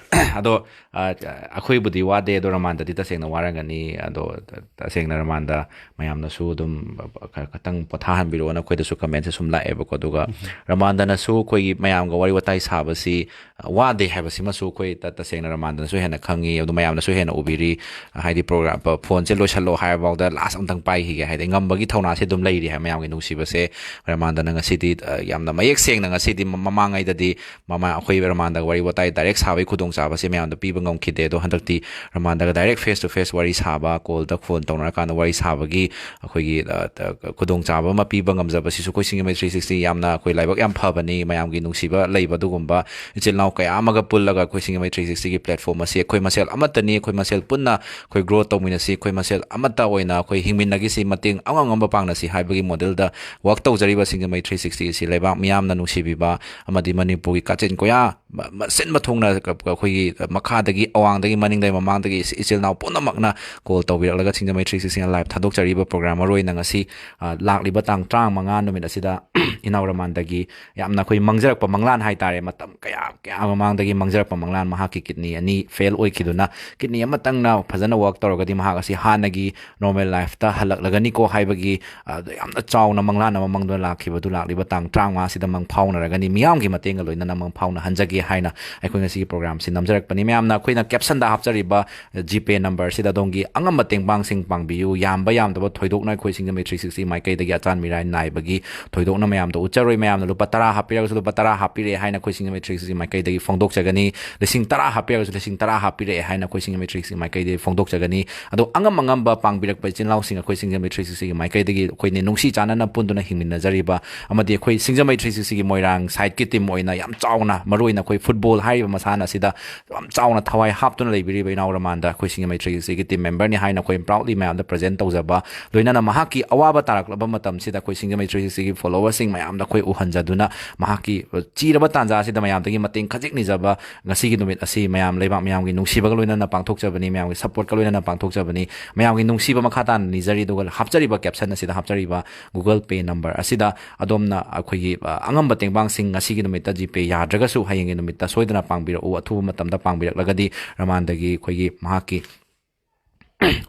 ꯑꯗꯣ ꯑ, ꯑꯩꯈꯣꯏꯕꯨꯗꯤ ꯋꯥꯗꯦ, ꯑꯗꯣ ꯔꯃꯥꯟꯗꯗꯤ ꯇꯁꯦꯡꯅ ꯋꯥꯔꯝꯒꯅꯤ꯫ ꯑꯗꯣ ꯇꯁꯦꯡꯅ ꯔꯃꯥꯟꯗ ꯃꯌꯥꯝꯅꯁꯨ ꯑꯗꯨꯝ ꯈ- ꯈꯇꯪ ꯄꯣꯊꯥꯍꯟꯕꯤꯔꯛꯑꯣꯅ ꯑꯩꯈꯣꯏꯗꯁꯨ ꯀꯃꯦꯟꯁꯦ ꯁꯨꯝ ꯂꯥꯛꯑꯦꯕꯀꯣ꯫ ꯑꯗꯨꯒ ꯔꯃꯥꯟꯗꯅꯁꯨ ꯑꯩꯈꯣꯏꯒꯤ ꯃꯌꯥꯝꯒ ꯋꯥꯔꯤ ꯋꯥꯇꯥꯏ ꯁꯥꯕꯁꯤ ꯋꯥꯗꯦ ꯍꯥꯏꯕꯁꯤꯃꯁꯨ ꯑꯩꯈꯣꯏ ꯇ- ꯇꯁꯦꯡꯅ ꯔꯃꯥꯟꯗꯅꯁꯨ ꯍꯦꯟꯅ ꯈꯪꯉꯤ, ꯑꯗꯨ ꯃꯌꯥꯝꯅꯁꯨ ꯍꯦꯟꯅ ꯎꯕꯤꯔꯤ꯫ ꯍꯥꯏꯗꯤ ꯄ꯭ꯔꯣꯒ꯭ꯔꯥꯝ ꯐꯣꯟꯁꯦ ꯂꯣꯏꯁꯜꯂꯣ ꯍꯥꯏꯔꯐꯥꯎꯗ ꯂꯥꯁ ꯑꯝꯇꯪ ꯄꯥꯏꯈꯤꯒꯦ, ꯍꯥꯏꯗꯤ ꯉꯝꯕꯒꯤ ꯊꯧꯅꯥꯁꯦ ꯑꯗꯨꯝ ꯂꯩꯔꯤ ꯍꯥꯏ ꯃꯌꯥꯝꯒꯤ ꯅꯨꯡꯁꯤꯕꯁꯦ꯫ ꯔꯃꯥꯟꯗꯅ ꯉꯁꯤꯗꯤ ꯑ, ꯌꯥꯝꯅ ꯃꯌꯦꯛ ꯁꯦꯡꯅ ꯉꯁꯤꯗꯤ ꯃ- ꯃꯃꯥꯡꯉꯩꯗꯗꯤ ꯃꯃꯥ ꯑꯩꯈꯣꯏ ꯔꯃꯥꯟꯗꯒ ꯋꯥꯔꯤ ꯋꯥꯇꯥꯏ ꯗꯥꯏꯔꯦꯛ ꯁꯥꯕꯒꯤ ꯈꯨꯗꯣꯡꯆꯥꯕꯁꯦ ꯃꯌꯥꯝꯗ ꯄꯤꯕ ꯉꯝꯈꯤꯗꯦ꯫ ꯑꯗꯣ ꯍꯟꯗꯛꯇꯤ ꯔꯃꯥꯟꯗꯒ ꯗꯥꯏꯔꯦꯛ ꯐꯦꯁ ꯇꯨ ꯐꯦꯁ ꯋꯥꯔꯤ ꯁꯥꯕ, ꯀꯣꯜꯗ ꯐꯣꯟ ꯇꯧꯅꯔꯀꯥꯟꯗ ꯋꯥꯔꯤ ꯁꯥꯕꯒꯤ ꯑꯩꯈꯣꯏꯒꯤ ꯑ, ꯈꯨꯗꯣꯡꯆꯥꯕ ꯑꯃ ꯄꯤꯕ ꯉꯝꯖꯕꯁꯤꯁꯨ ꯑꯩꯈꯣꯏ ꯁꯤꯡꯖꯃꯩ ꯊ꯭ꯔꯤ ꯁꯤꯛꯁꯇꯤ ꯌꯥꯝꯅ ꯑꯩꯈꯣꯏ ꯂꯥꯏꯕꯛ ꯌꯥꯝ ꯐꯕꯅꯤ꯫ ꯃꯌꯥꯝꯒꯤ ꯅꯨꯡꯁꯤꯕ ꯂꯩꯕ ꯑꯗꯨꯒꯨꯝꯕ ꯏꯆꯤꯜ ꯏꯅꯥꯎ ꯀꯌꯥ ꯑꯃꯒ ꯄꯨꯜꯂꯒ ꯑꯩꯈꯣꯏ ꯁꯤꯡꯖꯃꯩ ꯊ꯭ꯔꯤ ꯁꯤꯛꯁꯇꯤꯒꯤ ꯄ꯭ꯂꯦꯠꯐꯣꯝ ꯑꯁꯤ ꯑꯩꯈꯣꯏ ꯃꯁꯦꯜ ꯑꯃꯠꯇꯅꯤ, ꯑꯩꯈꯣꯏ ꯃꯁꯦꯜ ꯄꯨꯟꯅ ꯑꯩꯈꯣꯏ ꯒ꯭ꯔꯣ ꯇꯧꯃꯤꯟꯅꯁꯤ, ꯑꯩꯈꯣꯏ ꯃꯁꯦꯜ ꯑꯃꯠꯇ ꯑꯣꯏꯅ ꯑꯩꯈꯣꯏ ꯍꯤꯡꯃꯤꯟꯅꯈꯤꯁꯤ, ꯃꯇꯦꯡ ꯑꯉꯝ ꯑꯉꯝꯕ ꯄꯥꯡꯅꯁꯤ ꯍꯥꯏꯕꯒꯤ ꯃꯣꯗꯦꯜꯗ ꯋꯥꯛ ꯇꯧꯖꯔꯤꯕ ꯁꯤꯡꯖꯃꯩ ꯊ꯭ꯔꯤ ꯁꯤꯛꯁꯇꯤ ꯑꯁꯤ ꯂꯩꯕꯥꯛ ꯃꯤꯌꯥꯝꯅ ꯅꯨꯡꯁꯤꯕꯤꯕ ꯑꯃꯗꯤ ꯃꯅꯤꯄꯨꯔꯒꯤ ꯀꯥꯆꯤꯟ ꯀꯣꯌꯥ ꯃ- ꯃ- ꯁꯤꯟꯕ ꯊꯨꯡꯅ ꯀ- ꯑꯩꯈꯣꯏꯒꯤ ꯃꯈꯥꯗꯒꯤ, ꯑꯋꯥꯡꯗꯒꯤ, ꯃꯅꯤꯡꯗꯒꯤ, ꯃꯃꯥꯡꯗꯒꯤ ꯏꯆ- ꯏꯆꯤꯜ ꯏꯅꯥꯎ ꯄꯨꯝꯅꯃꯛꯅ ꯀꯣꯜ ꯇꯧꯕꯤꯔꯛꯂꯒ ꯁꯤꯡꯖꯃꯩ ꯊ꯭ꯔꯤ ꯁꯤꯛꯁꯇꯤꯅ ꯂꯥꯏꯚ ꯊꯥꯗꯣꯛꯆꯔꯤꯕ ꯄ꯭ꯔꯣꯒ꯭ꯔꯥꯝ ꯃꯔꯨꯑꯣꯏꯅ ꯉꯁꯤ, ꯑ, ꯂꯥꯛꯂꯤꯕ ꯇꯥꯡ ꯇꯔꯥꯃꯉꯥ ꯅꯨꯃꯤꯠ ꯑꯁꯤꯗ ꯏꯅꯥꯎ ꯔꯃꯥꯟꯗꯒꯤ ꯌꯥꯝꯅ ꯑꯩꯈꯣꯏ ꯃꯥꯡꯖꯔꯛꯄ ꯃꯪꯂꯥꯟ ꯍꯥꯏꯇꯥꯔꯦ, ꯃꯇꯝ ꯀꯌꯥ ꯀꯌꯥ ꯃꯃꯥꯡꯗꯒꯤ ꯃꯥꯡꯖꯔꯛꯄ ꯃꯪꯂꯥꯟ, ꯃꯍꯥꯛꯀꯤ ꯀꯤꯠꯅꯤ ꯑꯅꯤ ꯐꯦꯜ ꯑꯣꯏꯈꯤꯗꯨꯅ, ꯀꯤꯠꯅꯤ ꯑꯃꯇꯪꯅ ꯐꯖꯅ ꯋꯥꯔꯛ ꯇꯧꯔꯒꯗꯤ ꯃꯍꯥꯛ ꯑꯁꯤ ꯍꯥꯟꯅꯒꯤ ꯅꯣꯔꯃꯦꯜ ꯂꯥꯏꯐꯇ ꯍꯜꯂꯛꯂꯒꯅꯤꯀꯣ ꯍꯥꯏꯕꯒꯤ, ꯑ, ꯌꯥꯝꯅ ꯆꯥꯎꯅ ꯃꯪꯂꯥꯟ ꯑꯃ ꯃꯪꯗꯨꯅ ꯂꯥꯛꯈꯤꯕꯗꯨ ꯂꯥꯛꯂꯤꯕ ꯇꯥꯡ ꯇꯔꯥꯃꯉꯥꯁꯤꯗ ꯃꯪ ꯐꯥꯎꯅꯔꯒꯅꯤ, ꯃꯤꯌꯥꯝꯒꯤ ꯃꯇꯦꯡꯒ ꯂꯣꯏꯅꯅ ꯃꯪ ꯐꯥꯎꯅꯍꯟꯖꯒꯦ ꯍꯥꯏꯅ ꯑꯩꯈꯣꯏ ꯉꯁꯤꯒꯤ ꯄ꯭ꯔꯣꯒ꯭ꯔꯥꯝꯁꯤ ꯅꯝꯖꯔꯛꯄꯅꯤ꯫ ꯃꯌꯥꯝꯅ ꯑꯩꯈꯣꯏꯅ ꯀꯦꯞꯁꯟꯗ ꯍꯥꯞꯆꯔꯤꯕ ꯖꯤꯄꯦ ꯅꯝꯕꯔꯁꯤꯗ ꯑꯗꯣꯝꯒꯤ ꯑꯉꯝꯕ ꯇꯦꯡꯕꯥꯡꯁꯤꯡ ꯄꯥꯡꯕꯤꯌꯨ꯫ ꯌꯥꯝꯕ ꯌꯥꯝꯗꯕ ꯊꯣꯏꯗꯣꯛꯅ ꯑꯩꯈꯣꯏ ꯁꯤꯡꯖꯃꯩ ꯊ꯭ꯔꯤ ꯁꯤꯛꯁꯇꯤ ꯃꯥꯏꯀꯩꯗꯒꯤ ꯑꯆꯥꯟ ꯃꯤꯔꯥꯏ ꯅꯥꯏꯕꯒꯤ ꯊꯣꯏꯗꯣꯛꯅ ꯃꯌꯥꯝꯗ ꯎꯠꯆꯔꯣꯏ꯫ ꯃꯌꯥꯝꯅ ꯂꯨꯄꯥ ꯇꯔꯥ ꯍꯥꯞꯄꯤꯔꯒꯁꯨ ꯂꯨꯄꯥ ꯇꯔꯥ ꯍꯥꯞꯄꯤꯔꯛꯑꯦ ꯍꯥꯏꯅ ꯑꯩꯈꯣꯏ ꯁꯤꯡꯖꯃꯩ ꯊ꯭ꯔꯤ ꯁꯤꯛꯁꯇꯤ ꯃꯥꯏꯀꯩꯗꯒꯤ ꯐꯣꯡꯗꯣꯛꯆꯒꯅꯤ꯫ ꯂꯤꯁꯤꯡ ꯇꯔꯥ ꯍꯥꯞꯄꯤꯔꯒꯁꯨ ꯂꯤꯁꯤꯡ ꯇꯔꯥ ꯍꯥꯞꯄꯤꯔꯛꯑꯦ ꯍꯥꯏꯅ ꯑꯩꯈꯣꯏ ꯁꯤꯡꯖꯃꯩ ꯊ꯭ꯔꯤ ꯁꯤꯛꯁꯇꯤ ꯃꯥꯏꯀꯩꯗꯒꯤ ꯐꯣꯡꯗꯣꯛꯆꯒꯅꯤ꯫ ꯑꯗꯣ ꯑꯉꯝ ꯑꯉꯝꯕ ꯄꯥꯡꯕꯤꯔꯛꯄ ꯏꯆꯤꯟ ꯏꯅꯥꯎꯁꯤꯡ ꯑꯩꯈꯣꯏ ꯁꯤꯡꯖꯃꯩ ꯊ꯭ꯔꯤ ꯁꯤꯛꯁꯇꯤꯒꯤ ꯃꯥꯏꯀꯩꯗꯒꯤ ꯑꯩꯈꯣꯏꯅ ꯅꯨꯡꯁꯤ ꯆꯥꯟꯅꯅ ꯄꯨꯟꯗꯨꯅ ꯍꯤꯡꯃꯤꯟꯅꯖꯔꯤꯕ ꯑꯃꯗꯤ ꯑꯩꯈꯣꯏ ꯁꯤꯡꯖꯃꯩ ꯊ꯭ꯔꯤ ꯁꯤꯛꯁꯇꯤꯒꯤ ꯃꯣꯏꯔꯥꯡ ꯁꯥꯏꯠꯀꯤ ꯇꯤꯝ ꯑꯣꯏꯅ ꯌꯥꯝ ꯆꯥꯎꯅ, ꯃꯔꯨꯑꯣꯏꯅ ꯑꯩꯈꯣꯏ ꯐꯨꯠꯕꯣꯜ ꯍꯥꯏꯔꯤꯕ ꯃꯁꯥꯟꯅ ꯑꯁꯤꯗ ꯌꯥꯝ ꯆꯥꯎꯅ ꯊꯋꯥꯏ ꯍꯥꯞꯇꯨꯅ ꯂꯩꯕꯤꯔꯤꯕ ꯏꯅꯥꯎ ꯔꯃꯥꯟꯗ ꯑꯩꯈꯣꯏ ꯁꯤꯡꯖꯃꯩ ꯊ꯭ꯔꯤ ꯁꯤꯛꯁꯇꯤꯒꯤ ꯇꯤꯝ ꯃꯦꯝꯕꯔꯅꯤ ꯍꯥꯏꯅ ꯑꯩꯈꯣꯏ ꯄ꯭ꯔꯥꯎꯗꯂꯤ ꯃꯌꯥꯝꯗ ꯄ꯭ꯔꯖꯦꯟ ꯇꯧꯖꯕ, ꯂꯣꯏꯅꯅ ꯃꯍꯥꯛꯀꯤ ꯑꯋꯥꯕ ꯇꯥꯔꯛꯂꯕ ꯃꯇꯝꯁꯤꯗ ꯑꯩꯈꯣꯏ ꯁꯤꯡꯖꯃꯩ ꯊ꯭ꯔꯤ ꯁꯤꯛꯁꯇꯤꯒꯤ ꯐꯣꯂꯣꯋꯔꯁꯤꯡ ꯃꯌꯥꯝꯗ ꯑꯩꯈꯣꯏ ꯎꯍꯟꯖꯗꯨꯅ ꯃꯍꯥꯛꯀꯤ ꯆꯤꯔꯕ ꯇꯥꯟꯖꯥ ꯑꯁꯤꯗ ꯃꯌꯥꯝꯗꯒꯤ ꯃꯇꯦꯡ ꯈꯖꯤꯛ ꯅꯤꯖꯕ ꯉꯁꯤꯒꯤ ꯅꯨꯃꯤꯠ ꯑꯁꯤ ꯃꯌꯥꯝ ꯂꯩꯕꯥꯛ ꯃꯤꯌꯥꯝꯒꯤ ꯅꯨꯡꯁꯤꯕꯒ ꯂꯣꯏꯅꯅ ꯄꯥꯡꯊꯣꯛꯆꯕꯅꯤ, ꯃꯌꯥꯝꯒꯤ ꯁꯞꯄꯣꯔꯠꯀ ꯂꯣꯏꯅꯅ ꯄꯥꯡꯊꯣꯛꯆꯕꯅꯤ꯫ ꯃꯌꯥꯝꯒꯤ ꯅꯨꯡꯁꯤꯕ ꯃꯈꯥ ꯇꯥꯅ ꯅꯤꯖꯔꯤ꯫ ꯑꯗꯨꯒ ꯍꯥꯞꯆꯔꯤꯕ ꯀꯦꯞꯁꯟ ꯑꯁꯤꯗ ꯍꯥꯞꯆꯔꯤꯕ ꯒꯨꯒꯜ ꯄꯦ ꯅꯝꯕꯔ ꯑꯁꯤꯗ ꯑꯗꯣꯝꯅ ꯑꯩꯈꯣꯏꯒꯤ, ꯑ, ꯑꯉꯝꯕ ꯇꯦꯡꯕꯥꯡꯁꯤꯡ ꯉꯁꯤꯒꯤ ꯅꯨꯃꯤꯠꯇ ꯖꯤꯄꯦ ꯌꯥꯗ꯭ꯔꯒꯁꯨ ꯍꯌꯦꯡꯒꯤ ꯅꯨꯃꯤꯠꯇ ꯁꯣꯏꯗꯅ ꯅꯨꯡꯁꯤꯗꯨꯅ ꯄꯥꯡꯕꯤꯔꯛꯎ꯫ ꯑꯊꯨꯕ ꯃꯇꯝꯗ ꯄꯥꯡꯕꯤꯔꯛꯂꯒꯗꯤ ꯔꯃꯥꯟꯗꯒꯤ ꯑꯩꯈꯣꯏꯒꯤ ꯃꯍꯥꯛꯀꯤ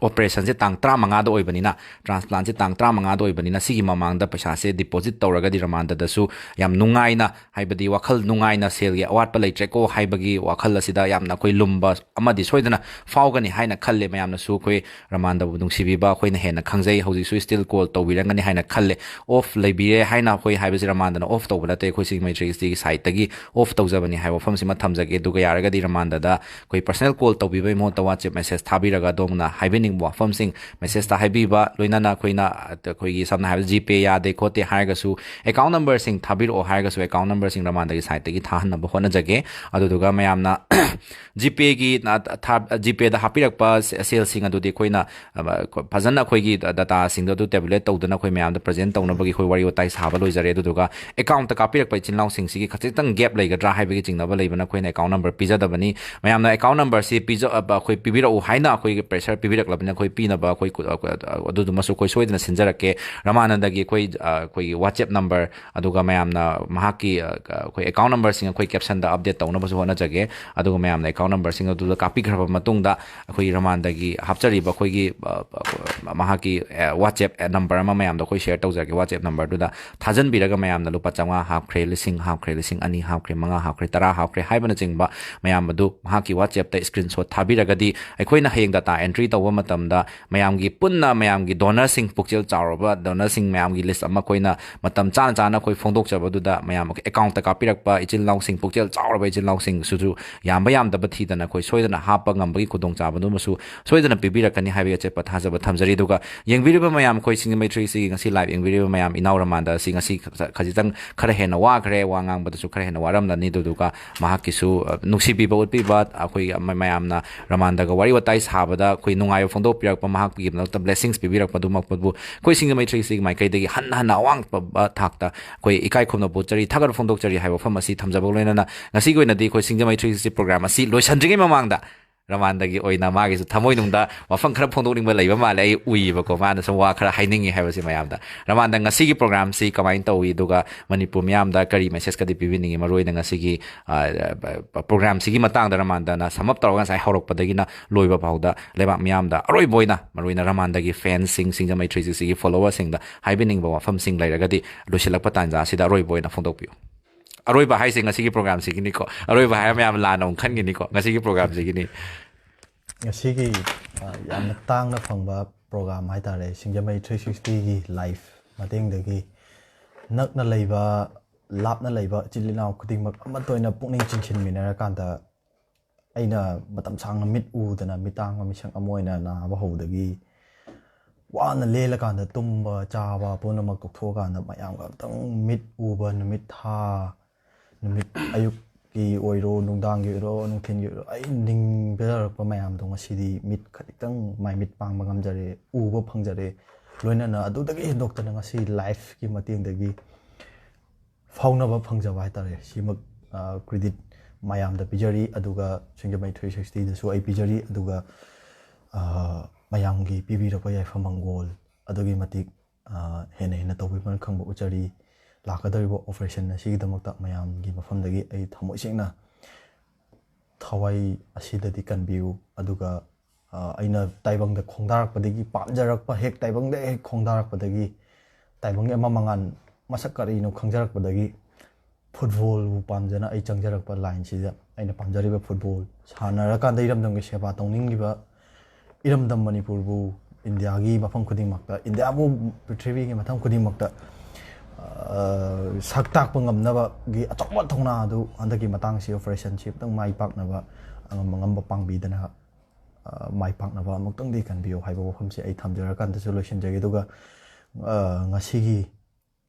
ꯑꯣꯄꯔꯦꯁꯟꯁꯦ ꯇꯥꯡ ꯇꯔꯥꯃꯉꯥꯗ ꯑꯣꯏꯕꯅꯤꯅ, ꯇ꯭ꯔꯥꯟꯁꯄ꯭ꯂꯥꯟꯁꯦ ꯇꯥꯡ ꯇꯔꯥꯃꯉꯥꯗ ꯑꯣꯏꯕꯅꯤꯅ, ꯁꯤꯒꯤ ꯃꯃꯥꯡꯗ ꯄꯩꯁꯥꯁꯦ ꯗꯤꯄꯣꯖꯤꯠ ꯇꯧꯔꯒꯗꯤ ꯔꯃꯥꯟꯗꯗꯁꯨ ꯌꯥꯝ ꯅꯨꯡꯉꯥꯏꯅ, ꯍꯥꯏꯕꯗꯤ ꯋꯥꯈꯜ ꯅꯨꯡꯉꯥꯏꯅ, ꯁꯦꯜꯒꯤ ꯑꯋꯥꯠꯄ ꯂꯩꯇ꯭ꯔꯦꯀꯣ ꯍꯥꯏꯕꯒꯤ ꯋꯥꯈꯜ ꯑꯁꯤꯗ ꯌꯥꯝꯅ ꯑꯩꯈꯣꯏ ꯂꯨꯝꯕ ꯑꯃꯗꯤ ꯁꯣꯏꯗꯅ ꯐꯥꯎꯒꯅꯤ ꯍꯥꯏꯅ ꯈꯜꯂꯦ꯫ ꯃꯌꯥꯝꯅꯁꯨ ꯑꯩꯈꯣꯏ ꯔꯃꯥꯟꯗꯕꯨ ꯅꯨꯡꯁꯤꯕꯤꯕ ꯑꯩꯈꯣꯏꯅ ꯍꯦꯟꯅ ꯈꯪꯖꯩ꯫ ꯍꯧꯖꯤꯛꯁꯨ ꯁ꯭ꯇꯤꯜ ꯀꯣꯜ ꯇꯧꯕꯤꯔꯝꯒꯅꯤ ꯍꯥꯏꯅ ꯈꯜꯂꯦ꯫ ꯑꯣꯐ ꯂꯩꯕꯤꯔꯦ ꯍꯥꯏꯅ ꯑꯩꯈꯣꯏ ꯍꯥꯏꯕꯁꯤ ꯔꯃꯥꯟꯗꯅ ꯑꯣꯐ ꯇꯧꯕ ꯅꯠꯇꯦ, ꯑꯩꯈꯣꯏ ꯁꯤꯡꯖꯃꯩ ꯊ꯭ꯔꯤ ꯁꯤꯛꯁꯇꯤꯒꯤ ꯁꯥꯏꯠꯇꯒꯤ ꯑꯣꯐ ꯇꯧꯖꯕꯅꯤ ꯍꯥꯏꯕ ꯋꯥꯐꯝꯁꯤꯃ ꯊꯝꯖꯒꯦ꯫ ꯑꯗꯨꯒ ꯌꯥꯔꯒꯗꯤ ꯔꯃꯥꯟꯗꯗ ꯑꯩꯈꯣꯏ ꯄꯔꯁꯅꯦꯜ ꯀꯣꯜ ꯇꯧꯕꯤꯕꯒꯤ ꯃꯍꯨꯠꯇ WhatsApp ꯃꯦꯁꯦꯖ ꯊꯥꯕꯤꯔꯒ ꯑꯗꯣꯝꯅ ꯍꯥꯏꯕꯤꯅꯤꯡꯕ ꯋꯥꯐꯝꯁꯤꯡ ꯃꯦꯁꯦꯖꯇ ꯍꯥꯏꯕꯤꯕ, ꯂꯣꯏꯅꯅ ꯑꯩꯈꯣꯏꯅ, ꯑꯩꯈꯣꯏꯒꯤ ꯁꯝꯅ ꯍꯥꯏꯔꯕꯗ GPay ꯌꯥꯗꯦ ꯈꯣꯠꯇꯦ ꯍꯥꯏꯔꯒꯁꯨ, ꯑꯦꯀꯥꯎꯟ ꯅꯝꯕꯔꯁꯤꯡ ꯊꯥꯕꯤꯔꯛꯑꯣ ꯍꯥꯏꯔꯒꯁꯨ ꯑꯦꯀꯥꯎꯟ ꯅꯝꯕꯔꯁꯤꯡ ꯔꯃꯥꯟꯗꯒꯤ ꯁꯥꯏꯠꯇꯒꯤ ꯊꯥꯍꯟꯅꯕ ꯍꯣꯠꯅꯖꯒꯦ꯫ ꯑꯗꯨꯗꯨꯒ ꯃꯌꯥꯝꯅ GPayꯒꯤ, ꯅ, ꯊꯥ-, GPayꯗ ꯍꯥꯞꯄꯤꯔꯛꯄ ꯁꯦ-, ꯁꯦꯜꯁꯤꯡ ꯑꯗꯨꯗꯤ ꯑꯩꯈꯣꯏꯅ, ꯑ, ꯐꯖꯅ ꯑꯩꯈꯣꯏꯒꯤ ꯗꯇꯥꯁꯤꯡꯗꯣ ꯑꯗꯨ ꯇꯦꯕꯨꯂꯦꯠ ꯇꯧꯗꯅ ꯑꯩꯈꯣꯏ ꯃꯌꯥꯝꯗ ꯄ꯭ꯔꯖꯦꯟ ꯇꯧꯅꯕꯒꯤ ꯑꯩꯈꯣꯏ ꯋꯥꯔꯤ ꯋꯥꯇꯥꯏ ꯁꯥꯕ ꯂꯣꯏꯖꯔꯦ꯫ ꯑꯗꯨꯗꯨꯒ ꯑꯦꯀꯥꯎꯟꯠꯇ ꯀꯥꯞꯄꯤꯔꯛꯄ ꯏꯆꯤꯟ ꯏꯅꯥꯎꯁꯤꯡꯁꯤꯒꯤ ꯈꯖꯤꯛꯇꯪ ꯒꯦꯞ ꯂꯩꯒꯗ꯭ꯔꯥ ꯍꯥꯏꯕꯒꯤ ꯆꯤꯡꯅꯕ ꯂꯩꯕꯅ ꯑꯩꯈꯣꯏꯅ ꯑꯦꯀꯥꯎꯟ ꯅꯝꯕꯔ ꯄꯤꯖꯗꯕꯅꯤ꯫ ꯃꯌꯥꯝꯅ ꯑꯦꯀꯥꯎꯟ ꯅꯝꯕꯔꯁꯤ ꯄꯤꯖ-, ꯑ, ꯑꯩꯈꯣꯏ ꯄꯤꯕꯤꯔꯛꯎ ꯍꯥꯏꯅ ꯑꯩꯈꯣꯏꯒꯤ ꯄ꯭ꯔꯦꯁꯔ ꯄꯤꯕꯤꯔꯛꯂꯕꯅꯤꯅ ꯑꯩꯈꯣꯏ ꯄꯤꯅꯕ ꯑꯩꯈꯣꯏ ꯀꯨ-, ꯑ, ꯑ, ꯑꯗꯨꯗꯨꯃꯁꯨ ꯑꯩꯈꯣꯏ ꯁꯣꯏꯗꯅ ꯁꯤꯟꯖꯔꯛꯀꯦ꯫ ꯔꯃꯥꯅꯟꯗꯒꯤ ꯑꯩꯈꯣꯏ, ꯑ, ꯑꯩꯈꯣꯏꯒꯤ WhatsApp ꯅꯝꯕꯔ, ꯑꯗꯨꯒ ꯃꯌꯥꯝꯅ ꯃꯍꯥꯛꯀꯤ, ꯑ, ꯑꯩꯈꯣꯏ ꯑꯦꯀꯥꯎꯟ ꯅꯝꯕꯔꯁꯤꯡ ꯑꯩꯈꯣꯏ ꯀꯦꯞꯁꯟꯗ ꯑꯞꯗꯦꯠ ꯇꯧꯅꯕꯁꯨ ꯍꯣꯠꯅꯖꯒꯦ꯫ ꯑꯗꯨꯒ ꯃꯌꯥꯝꯅ ꯑꯦꯀꯥꯎꯟ ꯅꯝꯕꯔꯁꯤꯡ ꯑꯗꯨꯗ ꯀꯥꯞꯄꯤꯈ꯭ꯔꯕ ꯃꯇꯨꯡꯗ ꯑꯩꯈꯣꯏꯒꯤ ꯔꯃꯥꯟꯗꯒꯤ ꯍꯥꯞꯆꯔꯤꯕ ꯑꯩꯈꯣꯏꯒꯤ, ꯑ, ꯑ, ꯃꯍꯥꯛꯀꯤ, ꯑ, WhatsApp ꯅꯝꯕꯔ ꯑꯃ ꯃꯌꯥꯝꯗ ꯑꯩꯈꯣꯏ ꯁꯤꯌꯔ ꯇꯧꯖꯔꯛꯀꯦ꯫ WhatsApp ꯅꯝꯕꯔꯗꯨꯗ ꯊꯥꯖꯤꯟꯕꯤꯔꯒ ꯃꯌꯥꯝꯅ ꯂꯨꯄꯥ ꯆꯥꯝꯃꯉꯥ ꯍꯥꯞꯈ꯭ꯔꯦ, ꯂꯤꯁꯤꯡ ꯍꯥꯞꯈ꯭ꯔꯦ, ꯂꯤꯁꯤꯡ ꯑꯅꯤ ꯍꯥꯞꯈ꯭ꯔꯦ, ꯃꯉꯥ ꯍꯥꯞꯈ꯭ꯔꯦ, ꯇꯔꯥ ꯍꯥꯞꯈ꯭ꯔꯦ ꯍꯥꯏꯕꯅꯆꯤꯡꯕ ꯃꯌꯥꯝ ꯑꯗꯨ ꯃꯍꯥꯛꯀꯤ WhatsAppꯇ ꯁ꯭ꯀ꯭ꯔꯤꯟꯁꯣꯠ ꯊꯥꯕꯤꯔꯒꯗꯤ ꯑꯩꯈꯣꯏꯅ ꯍꯌꯦꯡ ꯗꯇꯥ ꯑꯦꯟꯇ꯭ꯔꯤ ꯇꯧꯕ ꯃꯇꯝꯗ ꯃꯌꯥꯝꯒꯤ ꯄꯨꯟꯅ ꯃꯌꯥꯝꯒꯤ ꯗꯣꯅꯔꯁꯤꯡ, ꯄꯨꯛꯆꯦꯜ ꯆꯥꯎꯔꯕ ꯗꯣꯅꯔꯁꯤꯡ ꯃꯌꯥꯝꯒꯤ ꯂꯤꯁ ꯑꯃ ꯑꯩꯈꯣꯏꯅ ꯃꯇꯝ ꯆꯥꯅ ꯆꯥꯅ ꯑꯩꯈꯣꯏ ꯐꯣꯡꯗꯣꯛꯆꯕꯗꯨꯗ ꯃꯌꯥꯝ ꯑꯦꯀꯥꯎꯟꯠꯇ ꯀꯥꯞꯄꯤꯔꯛꯄ ꯏꯆꯤꯜ ꯏꯅꯥꯎꯁꯤꯡ, ꯄꯨꯛꯆꯦꯜ ꯆꯥꯎꯔꯕ ꯏꯆꯤꯜ ꯏꯅꯥꯎꯁꯤꯡꯁꯨ ꯌꯥꯝꯕ ꯌꯥꯝꯗꯕ ꯊꯤꯗꯅ ꯑꯩꯈꯣꯏ ꯁꯣꯏꯗꯅ ꯍꯥꯞꯄ ꯉꯝꯕꯒꯤ ꯈꯨꯗꯣꯡꯆꯥꯕꯗꯨꯃꯁꯨ ꯁꯣꯏꯗꯅ ꯄꯤꯕꯤꯔꯛꯀꯅꯤ ꯍꯥꯏꯕꯒꯤ ꯑꯆꯦꯠꯄ ꯊꯥꯖꯕ ꯊꯝꯖꯔꯤ꯫ ꯑꯗꯨꯒ ꯌꯦꯡꯕꯤꯔꯤꯕ ꯃꯌꯥꯝ, ꯑꯩꯈꯣꯏ ꯁꯤꯡꯖꯃꯩ ꯊ꯭ꯔꯤ ꯁꯤꯛꯁꯇꯤꯒꯤ ꯉꯁꯤ ꯂꯥꯏꯚ ꯌꯦꯡꯕꯤꯔꯤꯕ ꯃꯌꯥꯝ, ꯏꯅꯥꯎ ꯔꯃꯥꯟꯗ ꯑꯁꯤ ꯉꯁꯤ ꯈꯖꯤꯛꯇꯪ ꯈꯔ ꯍꯦꯟꯅ ꯋꯥꯈ꯭ꯔꯦ, ꯋꯥ ꯉꯥꯡꯕꯗꯁꯨ ꯈꯔ ꯍꯦꯟꯅ ꯋꯥꯔꯝꯂꯅꯤ꯫ ꯑꯗꯨꯗꯨꯒ ꯃꯍꯥꯛꯀꯤꯁꯨ, ꯑ, ꯅꯨꯡꯁꯤꯕꯤꯕ ꯎꯠꯄꯤꯕ, ꯑꯩꯈꯣꯏ ꯃ-, ꯃꯌꯥꯝꯅ ꯔꯃꯥꯟꯗꯒ ꯋꯥꯔꯤ ꯋꯥꯇꯥꯏ ꯁꯥꯕꯗ ꯑꯩꯈꯣꯏ ꯅꯨꯡꯉꯥꯏꯕ ꯐꯣꯡꯗꯣꯛꯄꯤꯔꯛꯄ, ꯃꯍꯥꯛꯀꯤꯗꯃꯛꯇ ꯕ꯭ꯂꯦꯁꯤꯡꯁ ꯄꯤꯕꯤꯔꯛꯄꯗꯨꯃꯛꯄꯕꯨ ꯑꯩꯈꯣꯏ ꯁꯤꯡꯖꯃꯩ ꯊ꯭ꯔꯤ ꯁꯤꯛꯁꯇꯤꯒꯤ ꯃꯥꯏꯀꯩꯗꯒꯤ ꯍꯟꯅ ꯍꯟꯅ ꯑꯋꯥꯡꯕ ꯊꯥꯛꯇ ꯑꯩꯈꯣꯏ ꯏꯀꯥꯏ ꯈꯨꯝꯅꯕ ꯎꯠꯆꯔꯤ, ꯊꯥꯒꯠꯄ ꯐꯣꯡꯗꯣꯛꯆꯔꯤ ꯍꯥꯏꯕ ꯋꯥꯐꯝ ꯑꯁꯤ ꯊꯝꯖꯕꯒ ꯂꯣꯏꯅꯅ ꯉꯁꯤꯒꯤ ꯑꯣꯏꯅꯗꯤ ꯑꯩꯈꯣꯏ ꯁꯤꯡꯖꯃꯩ ꯊ꯭ꯔꯤ ꯁꯤꯛꯁꯇꯤ ꯄ꯭ꯔꯣꯒ꯭ꯔꯥꯝ ꯑꯁꯤ ꯂꯣꯏꯁꯤꯟꯗ꯭ꯔꯤꯉꯩ ꯃꯃꯥꯡꯗ ꯔꯃꯥꯟꯗꯒꯤ ꯑꯣꯏꯅ ꯃꯥꯒꯤꯁꯨ ꯊꯃꯣꯏꯅꯨꯡꯗ ꯋꯥꯐꯝ ꯈꯔ ꯐꯣꯡꯗꯣꯛꯅꯤꯡꯕ ꯂꯩꯕ ꯃꯥꯜꯂꯦ꯫ ꯑꯩ ꯎꯏꯌꯦꯕꯀꯣ, ꯃꯥꯅ ꯁꯨꯝ ꯋꯥ ꯈꯔ ꯍꯥꯏꯅꯤꯡꯉꯤ ꯍꯥꯏꯕꯁꯤ ꯃꯌꯥꯝꯗ꯫ ꯔꯃꯥꯟꯗ, ꯉꯁꯤꯒꯤ ꯄ꯭ꯔꯣꯒ꯭ꯔꯥꯝꯁꯤ ꯀꯃꯥꯏꯅ ꯇꯧꯏ, ꯑꯗꯨꯒ ꯃꯅꯤꯄꯨꯔ ꯃꯤꯌꯥꯝꯗ ꯀꯔꯤ ꯃꯦꯁꯦꯖꯀꯗꯤ ꯄꯤꯕꯤꯅꯤꯡꯉꯤ? ꯃꯔꯨꯑꯣꯏꯅ ꯉꯁꯤꯒꯤ, ꯑ, ꯄ꯭ꯔꯣꯒ꯭ꯔꯥꯝꯁꯤꯒꯤ ꯃꯇꯥꯡꯗ ꯔꯃꯥꯟꯗꯅ sum up ꯇꯧꯔꯒ, ꯉꯁꯥꯏ ꯍꯧꯔꯛꯄꯗꯒꯤꯅ ꯂꯣꯏꯕ ꯐꯥꯎꯗ ꯂꯩꯕꯥꯛ ꯃꯤꯌꯥꯝꯗ, ꯑꯔꯣꯏꯕ ꯑꯣꯏꯅ ꯃꯔꯨꯑꯣꯏꯅ ꯔꯃꯥꯟꯗꯒꯤ ꯐꯦꯟꯁꯁꯤꯡ, ꯁꯤꯡꯖꯃꯩ ꯊ꯭ꯔꯤ ꯁꯤꯛꯁꯇꯤꯒꯤ ꯐꯣꯂꯣꯋꯔꯁꯤꯡꯗ ꯍꯥꯏꯕꯤꯅꯤꯡꯕ ꯋꯥꯐꯝꯁꯤꯡ ꯂꯩꯔꯒꯗꯤ ꯂꯣꯏꯁꯤꯜꯂꯛꯄ ꯇꯥꯟꯖꯥ ꯑꯁꯤꯗ ꯑꯔꯣꯏꯕ ꯑꯣꯏꯅ ꯐꯣꯡꯗꯣꯛꯄꯤꯌꯨ꯫ ꯑꯔꯣꯏꯕ ꯍꯥꯏꯁꯦ ꯉꯁꯤꯒꯤ ꯄ꯭ꯔꯣꯒ꯭ꯔꯥꯝꯁꯤꯒꯤꯅꯤꯀꯣ꯫ ꯑꯔꯣꯏꯕ ꯍꯥꯏꯔ ꯃꯌꯥꯝ ꯂꯥꯟꯅ ꯑꯃꯨꯛ ꯈꯟꯒꯅꯤꯀꯣ꯫ ꯉꯁꯤꯒꯤ ꯄ꯭ꯔꯣꯒ꯭ꯔꯥꯝꯁꯤꯒꯤꯅꯤ꯫ ꯉꯁꯤꯒꯤ, ꯑ, ꯌꯥꯝꯅ ꯇꯥꯡꯅ ꯐꯪꯕ ꯄ꯭ꯔꯣꯒ꯭ꯔꯥꯝ ꯍꯥꯏꯇꯥꯔꯦ, ꯁꯤꯡꯖꯃꯩ ꯊ꯭ꯔꯤ ꯁꯤꯛꯁꯇꯤꯒꯤ ꯂꯥꯏꯐ ꯃꯇꯦꯡꯗꯒꯤ ꯅꯛꯅ ꯂꯩꯕ, ꯂꯥꯞꯅ ꯂꯩꯕ ꯏꯆꯤꯜ ꯏꯅꯥꯎ ꯈꯨꯗꯤꯡꯃꯛ ꯑꯃꯠꯇ ꯑꯣꯏꯅ ꯄꯨꯛꯅꯤꯡ ꯆꯤꯡꯁꯤꯟꯃꯤꯟꯅꯔꯀꯥꯟꯗ, ꯑꯩꯅ ꯃꯇꯝ ꯁꯥꯡꯅ ꯃꯤꯠ ꯎꯗꯅ ꯃꯤꯇꯥꯡꯕ ꯃꯤꯁꯛ ꯑꯃ ꯑꯣꯏꯅ ꯅꯥꯕ ꯍꯧꯕꯗꯒꯤ ꯋꯥꯅ ꯂꯦꯜꯂꯀꯥꯟꯗ, ꯇꯨꯝꯕ ꯆꯥꯕ ꯄꯨꯝꯅꯃꯛ ꯇꯣꯛꯊꯣꯛꯑꯀꯥꯟꯗ, ꯃꯌꯥꯝꯒ ꯑꯝꯇꯪ ꯃꯤꯠ ꯎꯕ, ꯅꯨꯃꯤꯠ ꯊꯥ, ꯅꯨꯃꯤꯠ ꯑꯌꯨꯛꯀꯤ ꯑꯣꯏꯔꯣ, ꯅꯨꯡꯗꯥꯡꯒꯤ ꯑꯣꯏꯔꯣ, ꯅꯨꯡꯊꯤꯜꯒꯤ ꯑꯣꯏꯔꯣ, ꯑꯩ ꯅꯤꯡꯖꯔꯛꯄ ꯃꯌꯥꯝꯗꯣ ꯉꯁꯤꯗꯤ ꯃꯤꯠ ꯈꯖꯤꯛꯇꯪ ꯃꯥꯏ ꯃꯤꯠ ꯄꯥꯡꯕ ꯉꯝꯖꯔꯦ, ꯎꯕ ꯐꯪꯖꯔꯦ꯫ ꯂꯣꯏꯅꯅ ꯑꯗꯨꯗꯒꯤ ꯍꯦꯟꯗꯣꯛꯇꯅ ꯉꯁꯤ ꯂꯥꯏꯐꯀꯤ ꯃꯇꯦꯡꯗꯒꯤ ꯐꯥꯎꯅꯕ ꯐꯪꯖꯕ ꯍꯥꯏꯇꯥꯔꯦ꯫ ꯁꯤꯃꯛ, ꯑ, ꯀ꯭ꯔꯦꯗꯤꯠ ꯃꯌꯥꯝꯗ ꯄꯤꯖꯔꯤ, ꯑꯗꯨꯒ ꯁꯤꯡꯖꯃꯩ ꯊ꯭ꯔꯤ ꯁꯤꯛꯁꯇꯤꯗꯁꯨ ꯑꯩ ꯄꯤꯖꯔꯤ, ꯑꯗꯨꯒ, ꯑ, ꯃꯌꯥꯝꯒꯤ ꯄꯤꯕꯤꯔꯛꯄ ꯌꯥꯏꯐ ꯃꯪꯒꯣꯜ ꯑꯗꯨꯒꯤ ꯃꯇꯤꯛ, ꯑ, ꯍꯦꯟꯅ ꯍꯦꯟꯅ ꯇꯧꯕꯤꯕꯅ ꯈꯪꯕ ꯎꯠꯆꯔꯤ꯫ ꯂꯥꯛꯀꯗꯧꯔꯤꯕ ꯑꯣꯄꯔꯦꯁꯟ ꯑꯁꯤꯒꯤꯗꯃꯛꯇ ꯃꯌꯥꯝꯒꯤ ꯃꯐꯝꯗꯒꯤ ꯑꯩ ꯊꯃꯣꯏ ꯁꯦꯡꯅ ꯊꯋꯥꯏ ꯑꯁꯤꯗꯗꯤ ꯀꯟꯕꯤꯌꯨ, ꯑꯗꯨꯒ, ꯑ, ꯑꯩꯅ ꯇꯥꯏꯕꯪꯗ ꯈꯣꯡꯗꯥꯔꯛꯄꯗꯒꯤ, ꯄꯥꯝꯖꯔꯛꯄ ꯍꯦꯛ ꯇꯥꯏꯕꯪꯗ ꯍꯦꯛ ꯈꯣꯡꯗꯥꯔꯛꯄꯗꯒꯤ, ꯇꯥꯏꯕꯪꯒꯤ ꯑꯃ ꯃꯉꯥꯜ ꯃꯁꯛ ꯀꯔꯤꯅꯣ ꯈꯪꯖꯔꯛꯄꯗꯒꯤ ꯐꯨꯠꯕꯣꯜꯕꯨ ꯄꯥꯝꯖꯅ ꯑꯩ ꯆꯪꯖꯔꯛꯄ ꯂꯥꯏꯟꯁꯤꯗ꯫ ꯑꯩꯅ ꯄꯥꯝꯖꯔꯤꯕ ꯐꯨꯠꯕꯣꯜ ꯁꯥꯟꯅꯔꯀꯥꯟꯗ ꯏꯔꯝꯗꯝꯒꯤ ꯁꯦꯕꯥ ꯇꯧꯅꯤꯡꯂꯤꯕ, ꯏꯔꯝꯗꯝ ꯃꯅꯤꯄꯨꯔꯕꯨ ꯏꯟꯗꯤꯌꯥꯒꯤ ꯃꯐꯝ ꯈꯨꯗꯤꯡꯃꯛꯇ, ꯏꯟꯗꯤꯌꯥꯕꯨ ꯄ꯭ꯔꯤꯊꯤꯕꯤꯒꯤ ꯃꯐꯝ ꯈꯨꯗꯤꯡꯃꯛꯇ, ꯑ, ꯁꯛ ꯇꯥꯛꯄ ꯉꯝꯅꯕꯒꯤ ꯑꯆꯧꯕ ꯊꯧꯅꯥ ꯑꯗꯨ ꯍꯟꯗꯛꯀꯤ ꯃꯇꯥꯡꯁꯤ, ꯑꯣꯄꯔꯦꯁꯟꯁꯤ ꯑꯃꯨꯛꯇꯪ ꯃꯥꯏ ꯄꯥꯛꯅꯕ ꯑꯉꯝ ꯑꯉꯝꯕ ꯄꯥꯡꯕꯤꯗꯅ, ꯑ, ꯃꯥꯏ ꯄꯥꯛꯅꯕ ꯑꯃꯨꯛꯇꯪꯗꯤ ꯀꯟꯕꯤꯌꯨ ꯍꯥꯏꯕ ꯋꯥꯐꯝꯁꯤ ꯑꯩ ꯊꯝꯖꯔꯀꯥꯟꯗꯁꯨ ꯂꯣꯏꯁꯤꯟꯖꯒꯦ꯫ ꯑꯗꯨꯒ, ꯑ, ꯉꯁꯤꯒꯤ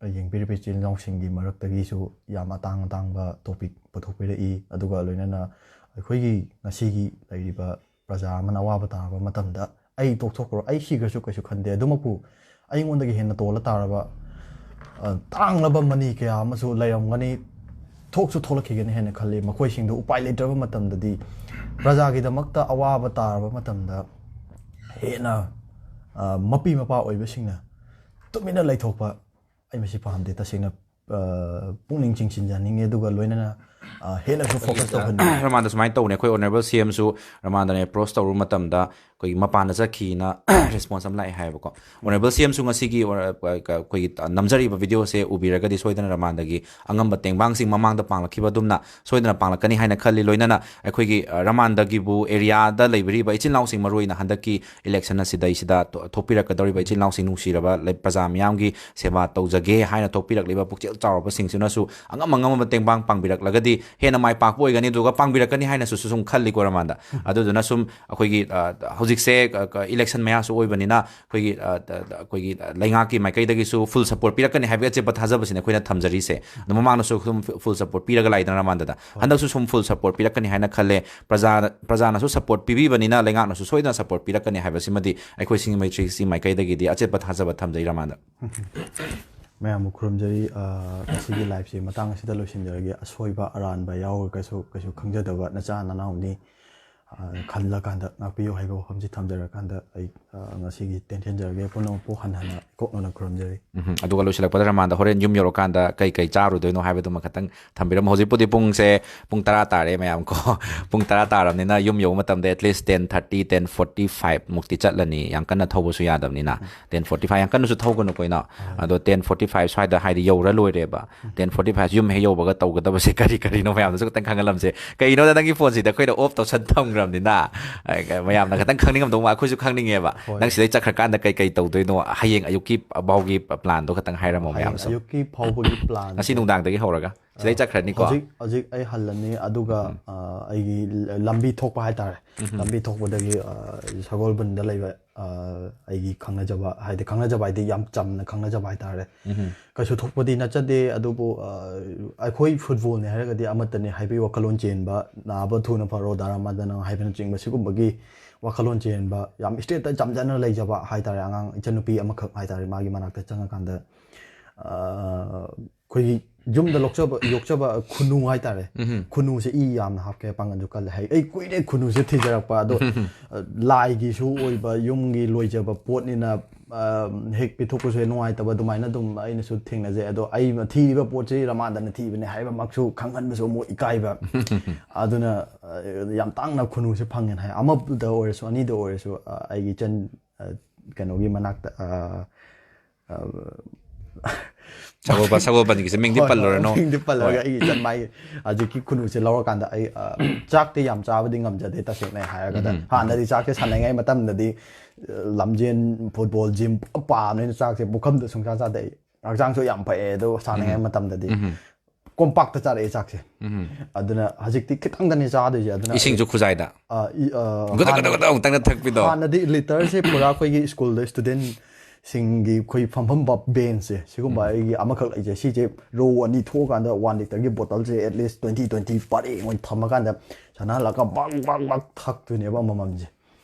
ꯌꯦꯡꯕꯤꯔꯤꯕ ꯏꯆꯤꯜ ꯏꯅꯥꯎꯁꯤꯡꯒꯤ ꯃꯔꯛꯇꯒꯤꯁꯨ ꯌꯥꯝ ꯑꯇꯥꯡ ꯑꯇꯥꯡꯕ ꯇꯣꯄꯤꯛ ꯄꯨꯊꯣꯛꯄꯤꯔꯛꯏ꯫ ꯑꯗꯨꯒ ꯂꯣꯏꯅꯅ ꯑꯩꯈꯣꯏꯒꯤ ꯉꯁꯤꯒꯤ ꯂꯩꯔꯤꯕ ꯄ꯭ꯔꯖꯥ ꯑꯃꯅ ꯑꯋꯥꯕ ꯇꯥꯔꯕ ꯃꯇꯝꯗ, ꯑꯩ ꯇꯣꯛꯊꯣꯛꯈ꯭ꯔꯣ, ꯑꯩ ꯁꯤꯈ꯭ꯔꯁꯨ ꯀꯩꯁꯨ ꯈꯟꯗꯦ, ꯑꯗꯨꯃꯛꯄꯨ ꯑꯩꯉꯣꯟꯗꯒꯤ ꯍꯦꯟꯅ ꯇꯣꯜꯂ ꯇꯥꯔꯕ, ꯑ, ꯇꯥꯡꯂꯕ ꯃꯅꯤ ꯀꯌꯥ ꯑꯃꯁꯨ ꯂꯩꯔꯝꯒꯅꯤ, ꯊꯣꯛꯁꯨ ꯊꯣꯛꯂꯛꯈꯤꯒꯅꯤ ꯍꯥꯏꯅ ꯈꯜꯂꯤ꯫ ꯃꯈꯣꯏꯁꯤꯡꯗꯨ ꯎꯄꯥꯏ ꯂꯩꯇ꯭ꯔꯕ ꯃꯇꯝꯗꯗꯤ ꯄ꯭ꯔꯖꯥꯒꯤꯗꯃꯛꯇ ꯑꯋꯥꯕ ꯇꯥꯔꯕ ꯃꯇꯝꯗ ꯍꯦꯟꯅ, ꯑ, ꯃꯄꯤ ꯃꯄꯥ ꯑꯣꯏꯕꯁꯤꯡꯅ ꯇꯨꯃꯤꯟꯅ ꯂꯩꯊꯣꯛꯄ, ꯑꯩ ꯃꯁꯤ ꯄꯥꯝꯗꯦ꯫ ꯇꯁꯦꯡꯅ, ꯑ, ꯄꯨꯛꯅꯤꯡ ꯆꯤꯡꯁꯤꯟꯖꯍꯟꯅꯤꯡꯉꯤ, ꯑꯗꯨꯒ ꯂꯣꯏꯅꯅ, ꯑ, ꯍꯦꯟꯅꯁꯨ ꯐꯣꯀꯁ ꯇꯧꯍꯟꯅꯤꯡꯉꯤ꯫ ꯔꯃꯥꯟꯗ ꯁꯨꯃꯥꯏꯅ ꯇꯧꯕꯅꯦ, ꯑꯩꯈꯣꯏ ꯑꯣꯅꯔꯦꯕꯜ ꯁꯤ ꯑꯦꯝꯁꯨ ꯔꯃꯥꯟꯗꯅ ꯑꯦꯄ꯭ꯔꯣꯁ ꯇꯧꯔꯨꯕ ꯃꯇꯝꯗ ꯑꯩꯈꯣꯏꯒꯤ ꯃꯄꯥꯟꯗ ꯆꯠꯈꯤꯅ ꯔꯦꯁꯄꯣꯟꯁ ꯑꯃ ꯂꯥꯛꯑꯦ ꯍꯥꯏꯌꯦꯕꯀꯣ꯫ ꯑꯣꯅꯔꯦꯕꯜ ꯁꯤ ꯑꯦꯝꯁꯨ ꯉꯁꯤꯒꯤ ꯑꯣ-, ꯑꯩꯈꯣꯏꯒꯤ ꯅꯝꯖꯔꯤꯕ ꯚꯤꯗꯤꯑꯣꯁꯦ ꯎꯕꯤꯔꯒꯗꯤ ꯁꯣꯏꯗꯅ ꯔꯃꯥꯟꯗꯒꯤ ꯑꯉꯝꯕ ꯇꯦꯡꯕꯥꯡꯁꯤꯡ ꯃꯃꯥꯡꯗ ꯄꯥꯡꯂꯛꯈꯤꯕ ꯑꯗꯨꯝꯅ ꯁꯣꯏꯗꯅ ꯄꯥꯡꯂꯛꯀꯅꯤ ꯍꯥꯏꯅ ꯈꯜꯂꯤ꯫ ꯂꯣꯏꯅꯅ ꯑꯩꯈꯣꯏꯒꯤ, ꯑ, ꯔꯃꯥꯟꯗꯒꯤꯕꯨ ꯑꯦꯔꯤꯌꯥꯗ ꯂꯩꯕꯤꯔꯤꯕ ꯏꯆꯤꯜ ꯏꯅꯥꯎꯁꯤꯡ, ꯃꯔꯨꯑꯣꯏꯅ ꯍꯟꯗꯛꯀꯤ ꯏꯂꯦꯛꯁꯟ ꯑꯁꯤꯗꯩꯁꯤꯗ ꯊꯣ-, ꯊꯣꯛꯄꯤꯔꯛꯀꯗꯧꯔꯤꯕ ꯏꯆꯤꯜ ꯏꯅꯥꯎꯁꯤꯡ, ꯅꯨꯡꯁꯤꯔꯕ ꯂꯩ-, ꯄ꯭ꯔꯖꯥ ꯃꯤꯌꯥꯝꯒꯤ ꯁꯦꯕꯥ ꯇꯧꯖꯒꯦ ꯍꯥꯏꯅ ꯊꯣꯛꯄꯤꯔꯛꯂꯤꯕ ꯄꯨꯛꯆꯦꯜ ꯆꯥꯎꯔꯕꯁꯤꯡꯁꯤꯅꯁꯨ ꯑꯉꯝ ꯑꯉꯝꯕ ꯇꯦꯡꯕꯥꯡ ꯄꯥꯡꯕꯤꯔꯛꯂꯒꯗꯤ ꯍꯦꯟꯅ ꯃꯥꯏ ꯄꯥꯛꯄ ꯑꯣꯏꯒꯅꯤ, ꯑꯗꯨꯒ ꯄꯥꯡꯕꯤꯔꯛꯀꯅꯤ ꯍꯥꯏꯅꯁꯨ ꯁꯨꯝ ꯈꯜꯂꯤꯀꯣ ꯔꯃꯥꯟꯗ꯫ ꯑꯗꯨꯗꯨꯅ ꯁꯨꯝ ꯑꯩꯈꯣꯏꯒꯤ, ꯑ, ꯍꯧꯖꯤꯛꯁꯦ, ꯑ, ꯀ-, ꯏꯂꯦꯛꯁꯟ ꯃꯌꯥꯁꯨ ꯑꯣꯏꯕꯅꯤꯅ ꯑꯩꯈꯣꯏꯒꯤ, ꯑ, ꯇ-, ꯇ-, ꯑꯩꯈꯣꯏꯒꯤ, ꯑ, ꯂꯩꯉꯥꯛꯀꯤ ꯃꯥꯏꯀꯩꯗꯒꯤꯁꯨ ꯐꯨꯜ ꯁꯄꯣꯔꯠ ꯄꯤꯔꯛꯀꯅꯤ ꯍꯥꯏꯕꯒꯤ ꯑꯆꯦꯠꯄ ꯊꯥꯖꯕꯁꯤꯅ ꯑꯩꯈꯣꯏꯅ ꯊꯝꯖꯔꯤꯁꯦ꯫ ꯑꯗꯣ ꯃꯃꯥꯡꯗꯁꯨ ꯁꯨꯝ ꯐꯨ-, ꯐꯨꯜ ꯁꯄꯣꯔꯠ ꯄꯤꯔꯒ ꯂꯥꯛꯏꯗꯅ ꯔꯃꯥꯟꯗꯗ꯫ ꯍꯟꯗꯛꯁꯨ ꯁꯨꯝ ꯐꯨꯜ ꯁꯄꯣꯔꯠ ꯄꯤꯔꯛꯀꯅꯤ ꯍꯥꯏꯅ ꯈꯜꯂꯦ꯫ ꯄ꯭ꯔꯖꯥꯅ, ꯄ꯭ꯔꯖꯥꯅꯁꯨ ꯁꯄꯣꯔꯠ ꯄꯤꯕꯤꯕꯅꯤꯅ ꯂꯩꯉꯥꯛꯅꯁꯨ ꯁꯣꯏꯗꯅ ꯁꯄꯣꯔꯠ ꯄꯤꯔꯛꯀꯅꯤ ꯍꯥꯏꯕꯁꯤꯃꯗꯤ ꯑꯩꯈꯣꯏ ꯁꯤꯡꯖꯃꯩ ꯊ꯭ꯔꯤ ꯁꯤꯛꯁꯇꯤ ꯃꯥꯏꯀꯩꯗꯒꯤꯗꯤ ꯑꯆꯦꯠꯄ ꯊꯥꯖꯕ ꯊꯝꯖꯩ ꯔꯃꯥꯟꯗ꯫ ꯃꯌꯥꯝꯕꯨ ꯈꯨꯔꯨꯝꯖꯔꯤ꯫ ꯑ, ꯉꯁꯤꯒꯤ ꯂꯥꯏꯐꯁꯦ ꯃꯇꯥꯡ ꯑꯁꯤꯗ ꯂꯣꯏꯁꯤꯟꯖꯔꯒꯦ꯫ ꯑꯁꯣꯏꯕ ꯑꯔꯥꯟꯕ ꯌꯥꯎꯔꯒꯁꯨ ꯀꯩꯁꯨ ꯈꯪꯖꯗꯕ ꯅꯆꯥ ꯅꯅꯥꯎꯅꯤ꯫ ꯑ, ꯈꯜꯂꯀꯥꯟꯗ ꯉꯥꯛꯄꯤꯌꯨ ꯍꯥꯏꯕ ꯋꯥꯐꯝꯁꯤ ꯊꯝꯖꯔꯀꯥꯟꯗ ꯑꯩ, ꯑ, ꯉꯁꯤꯒꯤ ꯇꯦꯟꯊꯦꯟꯖꯔꯒꯦ꯫ ꯄꯨꯝꯅꯃꯛꯄꯨ ꯍꯟꯅ ꯍꯟꯅ ꯏꯀꯣꯛꯅꯅ ꯈꯨꯔꯨꯝꯖꯔꯤ꯫ ꯎꯝ, ꯑꯗꯨꯒ ꯂꯣꯏꯁꯤꯜꯂꯛꯄꯗ ꯔꯃꯥꯟꯗ ꯍꯣꯔꯦꯟ ꯌꯨꯝ ꯌꯧꯔꯀꯥꯟꯗ ꯀꯩ ꯀꯩ ꯆꯥꯔꯨꯗꯣꯏꯅꯣ ꯍꯥꯏꯕꯗꯨꯃ ꯈꯇꯪ ꯊꯝꯕꯤꯔꯝꯃꯣ꯫ ꯍꯧꯖꯤꯛꯄꯨꯗꯤ ꯄꯨꯡꯁꯦ ꯄꯨꯡ ꯇꯔꯥ ꯇꯥꯔꯦ ꯃꯌꯥꯝ ꯀꯣ꯫ ꯄꯨꯡ ꯇꯔꯥ ꯇꯥꯔꯕꯅꯤꯅ ꯌꯨꯝ ꯌꯧꯕ ꯃꯇꯝꯗ at least ten thirty, ten forty five ꯃꯨꯛꯇꯤ ꯆꯠꯂꯅꯤ꯫ ꯌꯥꯝ ꯀꯟꯅ ꯊꯧꯕꯁꯨ ꯌꯥꯗꯕꯅꯤꯅ꯫ Ten forty five, ꯌꯥꯝ ꯀꯟꯅꯁꯨ ꯊꯧꯒꯅꯨ ꯀꯩꯅꯣ꯫ ꯑꯗꯣ ten forty five ꯁ꯭ꯋꯥꯏꯗ ꯍꯥꯏꯗꯤ ꯌꯧꯔ ꯂꯣꯏꯔꯦꯕ꯫ Ten forty five ꯌꯨꯝ ꯍꯦꯛ ꯌꯧꯕꯒ ꯇꯧꯒꯗꯕꯁꯦ ꯀꯔꯤ ꯀꯔꯤꯅꯣ ꯃꯌꯥꯝꯗꯁꯨ ꯈꯤꯇꯪ ꯈꯪꯍꯜꯂꯝꯁꯦ꯫ ꯀꯩꯒꯤꯅꯣꯗ ꯅꯪꯒꯤ ꯐꯣꯟꯁꯤꯗ ꯑꯩꯈꯣꯏꯅ ꯑꯣꯐ ꯇꯧꯁꯟ ꯊꯝꯈ꯭ꯔꯕꯅꯤꯅ, ꯑ, ꯃꯌꯥꯝꯅ ꯈꯤꯇꯪ ꯈꯪꯅꯤꯡꯉꯝꯗꯧ ꯃꯥ-, ꯑꯩꯈꯣꯏꯁꯨ ꯈꯪꯅꯤꯡꯉꯦꯕ꯫ ꯍꯣꯏ꯫ ꯅꯪ ꯁꯤꯗꯩ ꯆꯠꯈ꯭ꯔꯀꯥꯟꯗ ꯀꯩ ꯀꯩ ꯇꯧꯗꯣꯏꯅꯣ, ꯍꯌꯦꯡ ꯑꯌꯨꯛꯀꯤ ꯐꯥꯎꯒꯤ ꯄ꯭ꯂꯥꯟꯗꯣ ꯈꯤꯇꯪ ꯍꯥꯏꯔꯝꯃꯣ ꯍꯌꯦꯡ ꯃꯌꯥꯝꯁꯨ꯫ ꯑꯌꯨꯛꯀꯤ ꯐꯥꯎꯕꯒꯤ ꯄ꯭ꯂꯥꯟ ꯉꯁꯤ ꯅꯨꯡꯗꯥꯡꯗꯒꯤ ꯍꯧꯔꯒ ꯁꯤꯗꯩ ꯆꯠꯈ꯭ꯔꯅꯤꯀꯣ꯫ ꯍꯧꯖꯤꯛ, ꯍꯧꯖꯤꯛ ꯑꯩ ꯍꯜꯂꯅꯤ, ꯑꯗꯨꯒ, ꯑ, ꯑꯩꯒꯤ ꯂ-, ꯂꯝꯕꯤ ꯊꯣꯛꯄ ꯍꯥꯏꯇꯥꯔꯦ꯫ ꯂꯝꯕꯤ ꯊꯣꯛꯄꯗꯒꯤ, ꯑ, ꯁꯒꯣꯜꯕꯟꯗ ꯂꯩꯕ, ꯑ, ꯑꯩꯒꯤ ꯈꯪꯅꯖꯕ, ꯍꯥꯏꯗꯤ ꯈꯪꯅꯖꯕ ꯍꯥꯏꯗꯤ ꯌꯥꯝ ꯆꯝꯅ ꯈꯪꯅꯖꯕ ꯍꯥꯏꯇꯥꯔꯦ꯫ ꯀꯩꯁꯨ ꯊꯣꯛꯄꯗꯤ ꯅꯠꯆꯗꯦ, ꯑꯗꯨꯕꯨ, ꯑ, ꯑꯩꯈꯣꯏ ꯐꯨꯠꯕꯣꯜꯅꯤ ꯍꯥꯏꯔꯒꯗꯤ ꯑꯃꯠꯇꯅꯤ ꯍꯥꯏꯕꯒꯤ ꯋꯥꯈꯜꯂꯣꯟ ꯆꯦꯟꯕ, "ꯅꯥꯕ ꯊꯨꯅ ꯐꯔꯣ ꯗꯥ ꯔꯃꯥꯟꯗꯅ" ꯍꯥꯏꯕꯅꯆꯤꯡꯕ ꯁꯤꯒꯨꯝꯕꯒꯤ ꯋꯥꯈꯜꯂꯣꯟ ꯆꯦꯟꯕ, ꯌꯥꯝ ꯏꯁꯇ꯭ꯔꯦꯠꯇ ꯆꯝꯖꯅ ꯂꯩꯖꯕ ꯍꯥꯏꯇꯥꯔꯦ꯫ ꯑꯉꯥꯡ ꯏꯆꯟꯅꯨꯄꯤ ꯑꯃꯈꯛ ꯍꯥꯏꯇꯥꯔꯦ, ꯃꯥꯒꯤ ꯃꯅꯥꯛꯇ ꯆꯪꯉꯀꯥꯟꯗ, ꯑ, ꯑꯩꯈꯣꯏꯒꯤ ꯌꯨꯝꯗ ꯂꯣꯛꯆꯕ ꯌꯣꯛꯆꯕ ꯈꯨꯅꯨ ꯍꯥꯏꯇꯥꯔꯦ꯫ ꯈꯨꯅꯨꯁꯦ ꯏ ꯌꯥꯝꯅ ꯍꯥꯞꯀꯦ ꯄꯥꯡꯒꯜꯁꯨ ꯀꯜꯂꯦ ꯍꯥꯏ꯫ ꯑꯩ ꯀꯨꯏꯔꯦ ꯈꯨꯅꯨꯁꯦ ꯊꯤꯖꯔꯛꯄ꯫ ꯑꯗꯣ ꯑ, ꯂꯥꯏꯒꯤꯁꯨ ꯑꯣꯏꯕ, ꯌꯨꯝꯒꯤ ꯂꯣꯏꯖꯕ ꯄꯣꯠꯅꯤꯅ, ꯑ, ꯍꯦꯛ ꯄꯤꯊꯣꯛꯄꯁꯨ ꯍꯦꯛ ꯅꯨꯡꯉꯥꯏꯇꯕ, ꯑꯗꯨꯃꯥꯏꯅ ꯑꯗꯨꯝ ꯑꯩꯅꯁꯨ ꯊꯦꯡꯅꯖꯩ꯫ ꯑꯗꯣ ꯑꯩ ꯊꯤꯔꯤꯕ ꯄꯣꯠꯁꯤ ꯔꯃꯥꯟꯗꯅ ꯊꯤꯕꯅꯦ ꯍꯥꯏꯕꯃꯛꯁꯨ ꯈꯪꯍꯟꯕꯁꯨ ꯑꯃꯨꯛ ꯏꯀꯥꯏꯕ꯫ ꯑꯗꯨꯅ, ꯑ, ꯌꯥꯝ ꯇꯥꯡꯅ ꯈꯨꯅꯨꯁꯦ ꯐꯪꯉꯦꯅ ꯍꯥꯏ꯫ ꯑꯃꯗ ꯑꯣꯏꯔꯁꯨ, ꯑꯅꯤꯗ ꯑꯣꯏꯔꯁꯨ, ꯑ, ꯑꯩꯒꯤ ꯏꯆꯟ, ꯑ, ꯀꯩꯅꯣꯒꯤ ꯃꯅꯥꯛꯇ, ꯑ, ꯑ, ꯁꯒꯣꯜꯕꯟ, ꯁꯒꯣꯜꯕꯟꯒꯤꯁꯦ ꯃꯤꯡꯗꯤ ꯍꯣꯏ, ꯍꯣꯏ, ꯄꯜꯂꯨꯔꯅꯨ꯫ ꯃꯤꯡꯗꯤ ꯄꯜꯂꯒ ꯑꯩꯒꯤ ꯏꯆꯟ ꯃꯥꯒꯤ ꯍꯧꯖꯤꯛꯀꯤ ꯈꯨꯅꯨꯁꯦ ꯂꯧꯔꯀꯥꯟꯗ ꯑꯩ, ꯑ, ꯆꯥꯛꯇꯤ ꯌꯥꯝ ꯆꯥꯕꯗꯤ ꯉꯝꯖꯗꯦ, ꯇꯁꯦꯡꯅ ꯍꯥꯏꯔꯒꯗ꯫ ꯍꯥꯟꯅꯗꯤ ꯆꯥꯛꯁꯦ ꯁꯥꯟꯅꯔꯤꯉꯩ ꯃꯇꯝꯗꯗꯤ, ꯑ, ꯂꯝꯖꯦꯟ, ꯐꯨꯠꯕꯣꯜ, ꯖꯤꯝ ꯄꯨꯔꯥ ꯄꯥꯝꯕꯅꯤꯅ ꯆꯥꯛꯁꯦ ꯄꯨꯈꯝꯗ ꯁꯨꯡꯆꯥ ꯆꯥꯗꯦ ꯑꯩ꯫ ꯍꯛꯆꯥꯡꯁꯨ ꯌꯥꯝ ꯐꯩ ꯑꯗꯣ ꯁꯥꯟꯅꯔꯤꯉꯩ ꯃꯇꯝꯗꯗꯤ꯫ ꯀꯣꯝꯄꯥꯛꯇ ꯆꯥꯔꯛꯑꯦ ꯆꯥꯛꯁꯦ꯫ ꯑꯗꯨꯅ ꯍꯧꯖꯤꯛꯇꯤ ꯈꯤꯇꯪꯗꯅꯤ ꯆꯥꯗꯣꯏꯁꯦ꯫ ꯑꯗꯨꯅ ꯑꯩ, ꯏꯁꯤꯡꯁꯨ ꯈꯨꯖꯥꯏꯗ꯫ ꯑ, ꯏ-, ꯑ, ꯒꯨꯗ ꯒꯨꯗ ꯍꯥꯟꯅ- ꯒꯨꯗ ꯑꯃꯨꯛꯇꯪꯗ ꯊꯛꯄꯤꯗꯣ꯫ ꯍꯥꯟꯅꯗꯤ ꯂꯤꯇꯔꯁꯦ ꯄꯨꯔꯥ ꯑꯩꯈꯣꯏꯒꯤ ꯁ꯭ꯀꯨꯜꯗ ꯁ꯭ꯇꯨꯗꯦꯟꯁꯤꯡꯒꯤ ꯑꯩꯈꯣꯏ ꯐꯝꯐꯝ ꯕꯦꯟꯁꯁꯦ ꯁꯤꯒꯨꯝꯕ ꯑꯩꯒꯤ ꯑꯃꯈꯛ ꯂꯩꯖꯩ꯫ ꯁꯤꯁꯦ ꯔꯣ ꯑꯅꯤ ꯊꯣꯛꯑꯀꯥꯟꯗ ꯋꯥꯟ ꯂꯤꯇꯔꯒꯤ ꯕꯣꯇꯜꯁꯦ ꯑꯦꯠꯂꯤꯁ ꯇ꯭ꯋꯦꯟꯇꯤ, ꯇ꯭ꯋꯦꯟꯇꯤ ꯄꯔꯦꯡ ꯑꯣꯏꯅ ꯊꯝꯃꯀꯥꯟꯗ ꯁꯥꯟꯅꯍꯜꯂꯒ ꯕꯛ ꯕꯛ ꯕꯛ ꯊꯛꯇꯣꯏꯅꯦꯕ ꯑꯃꯃꯝꯁꯦ꯫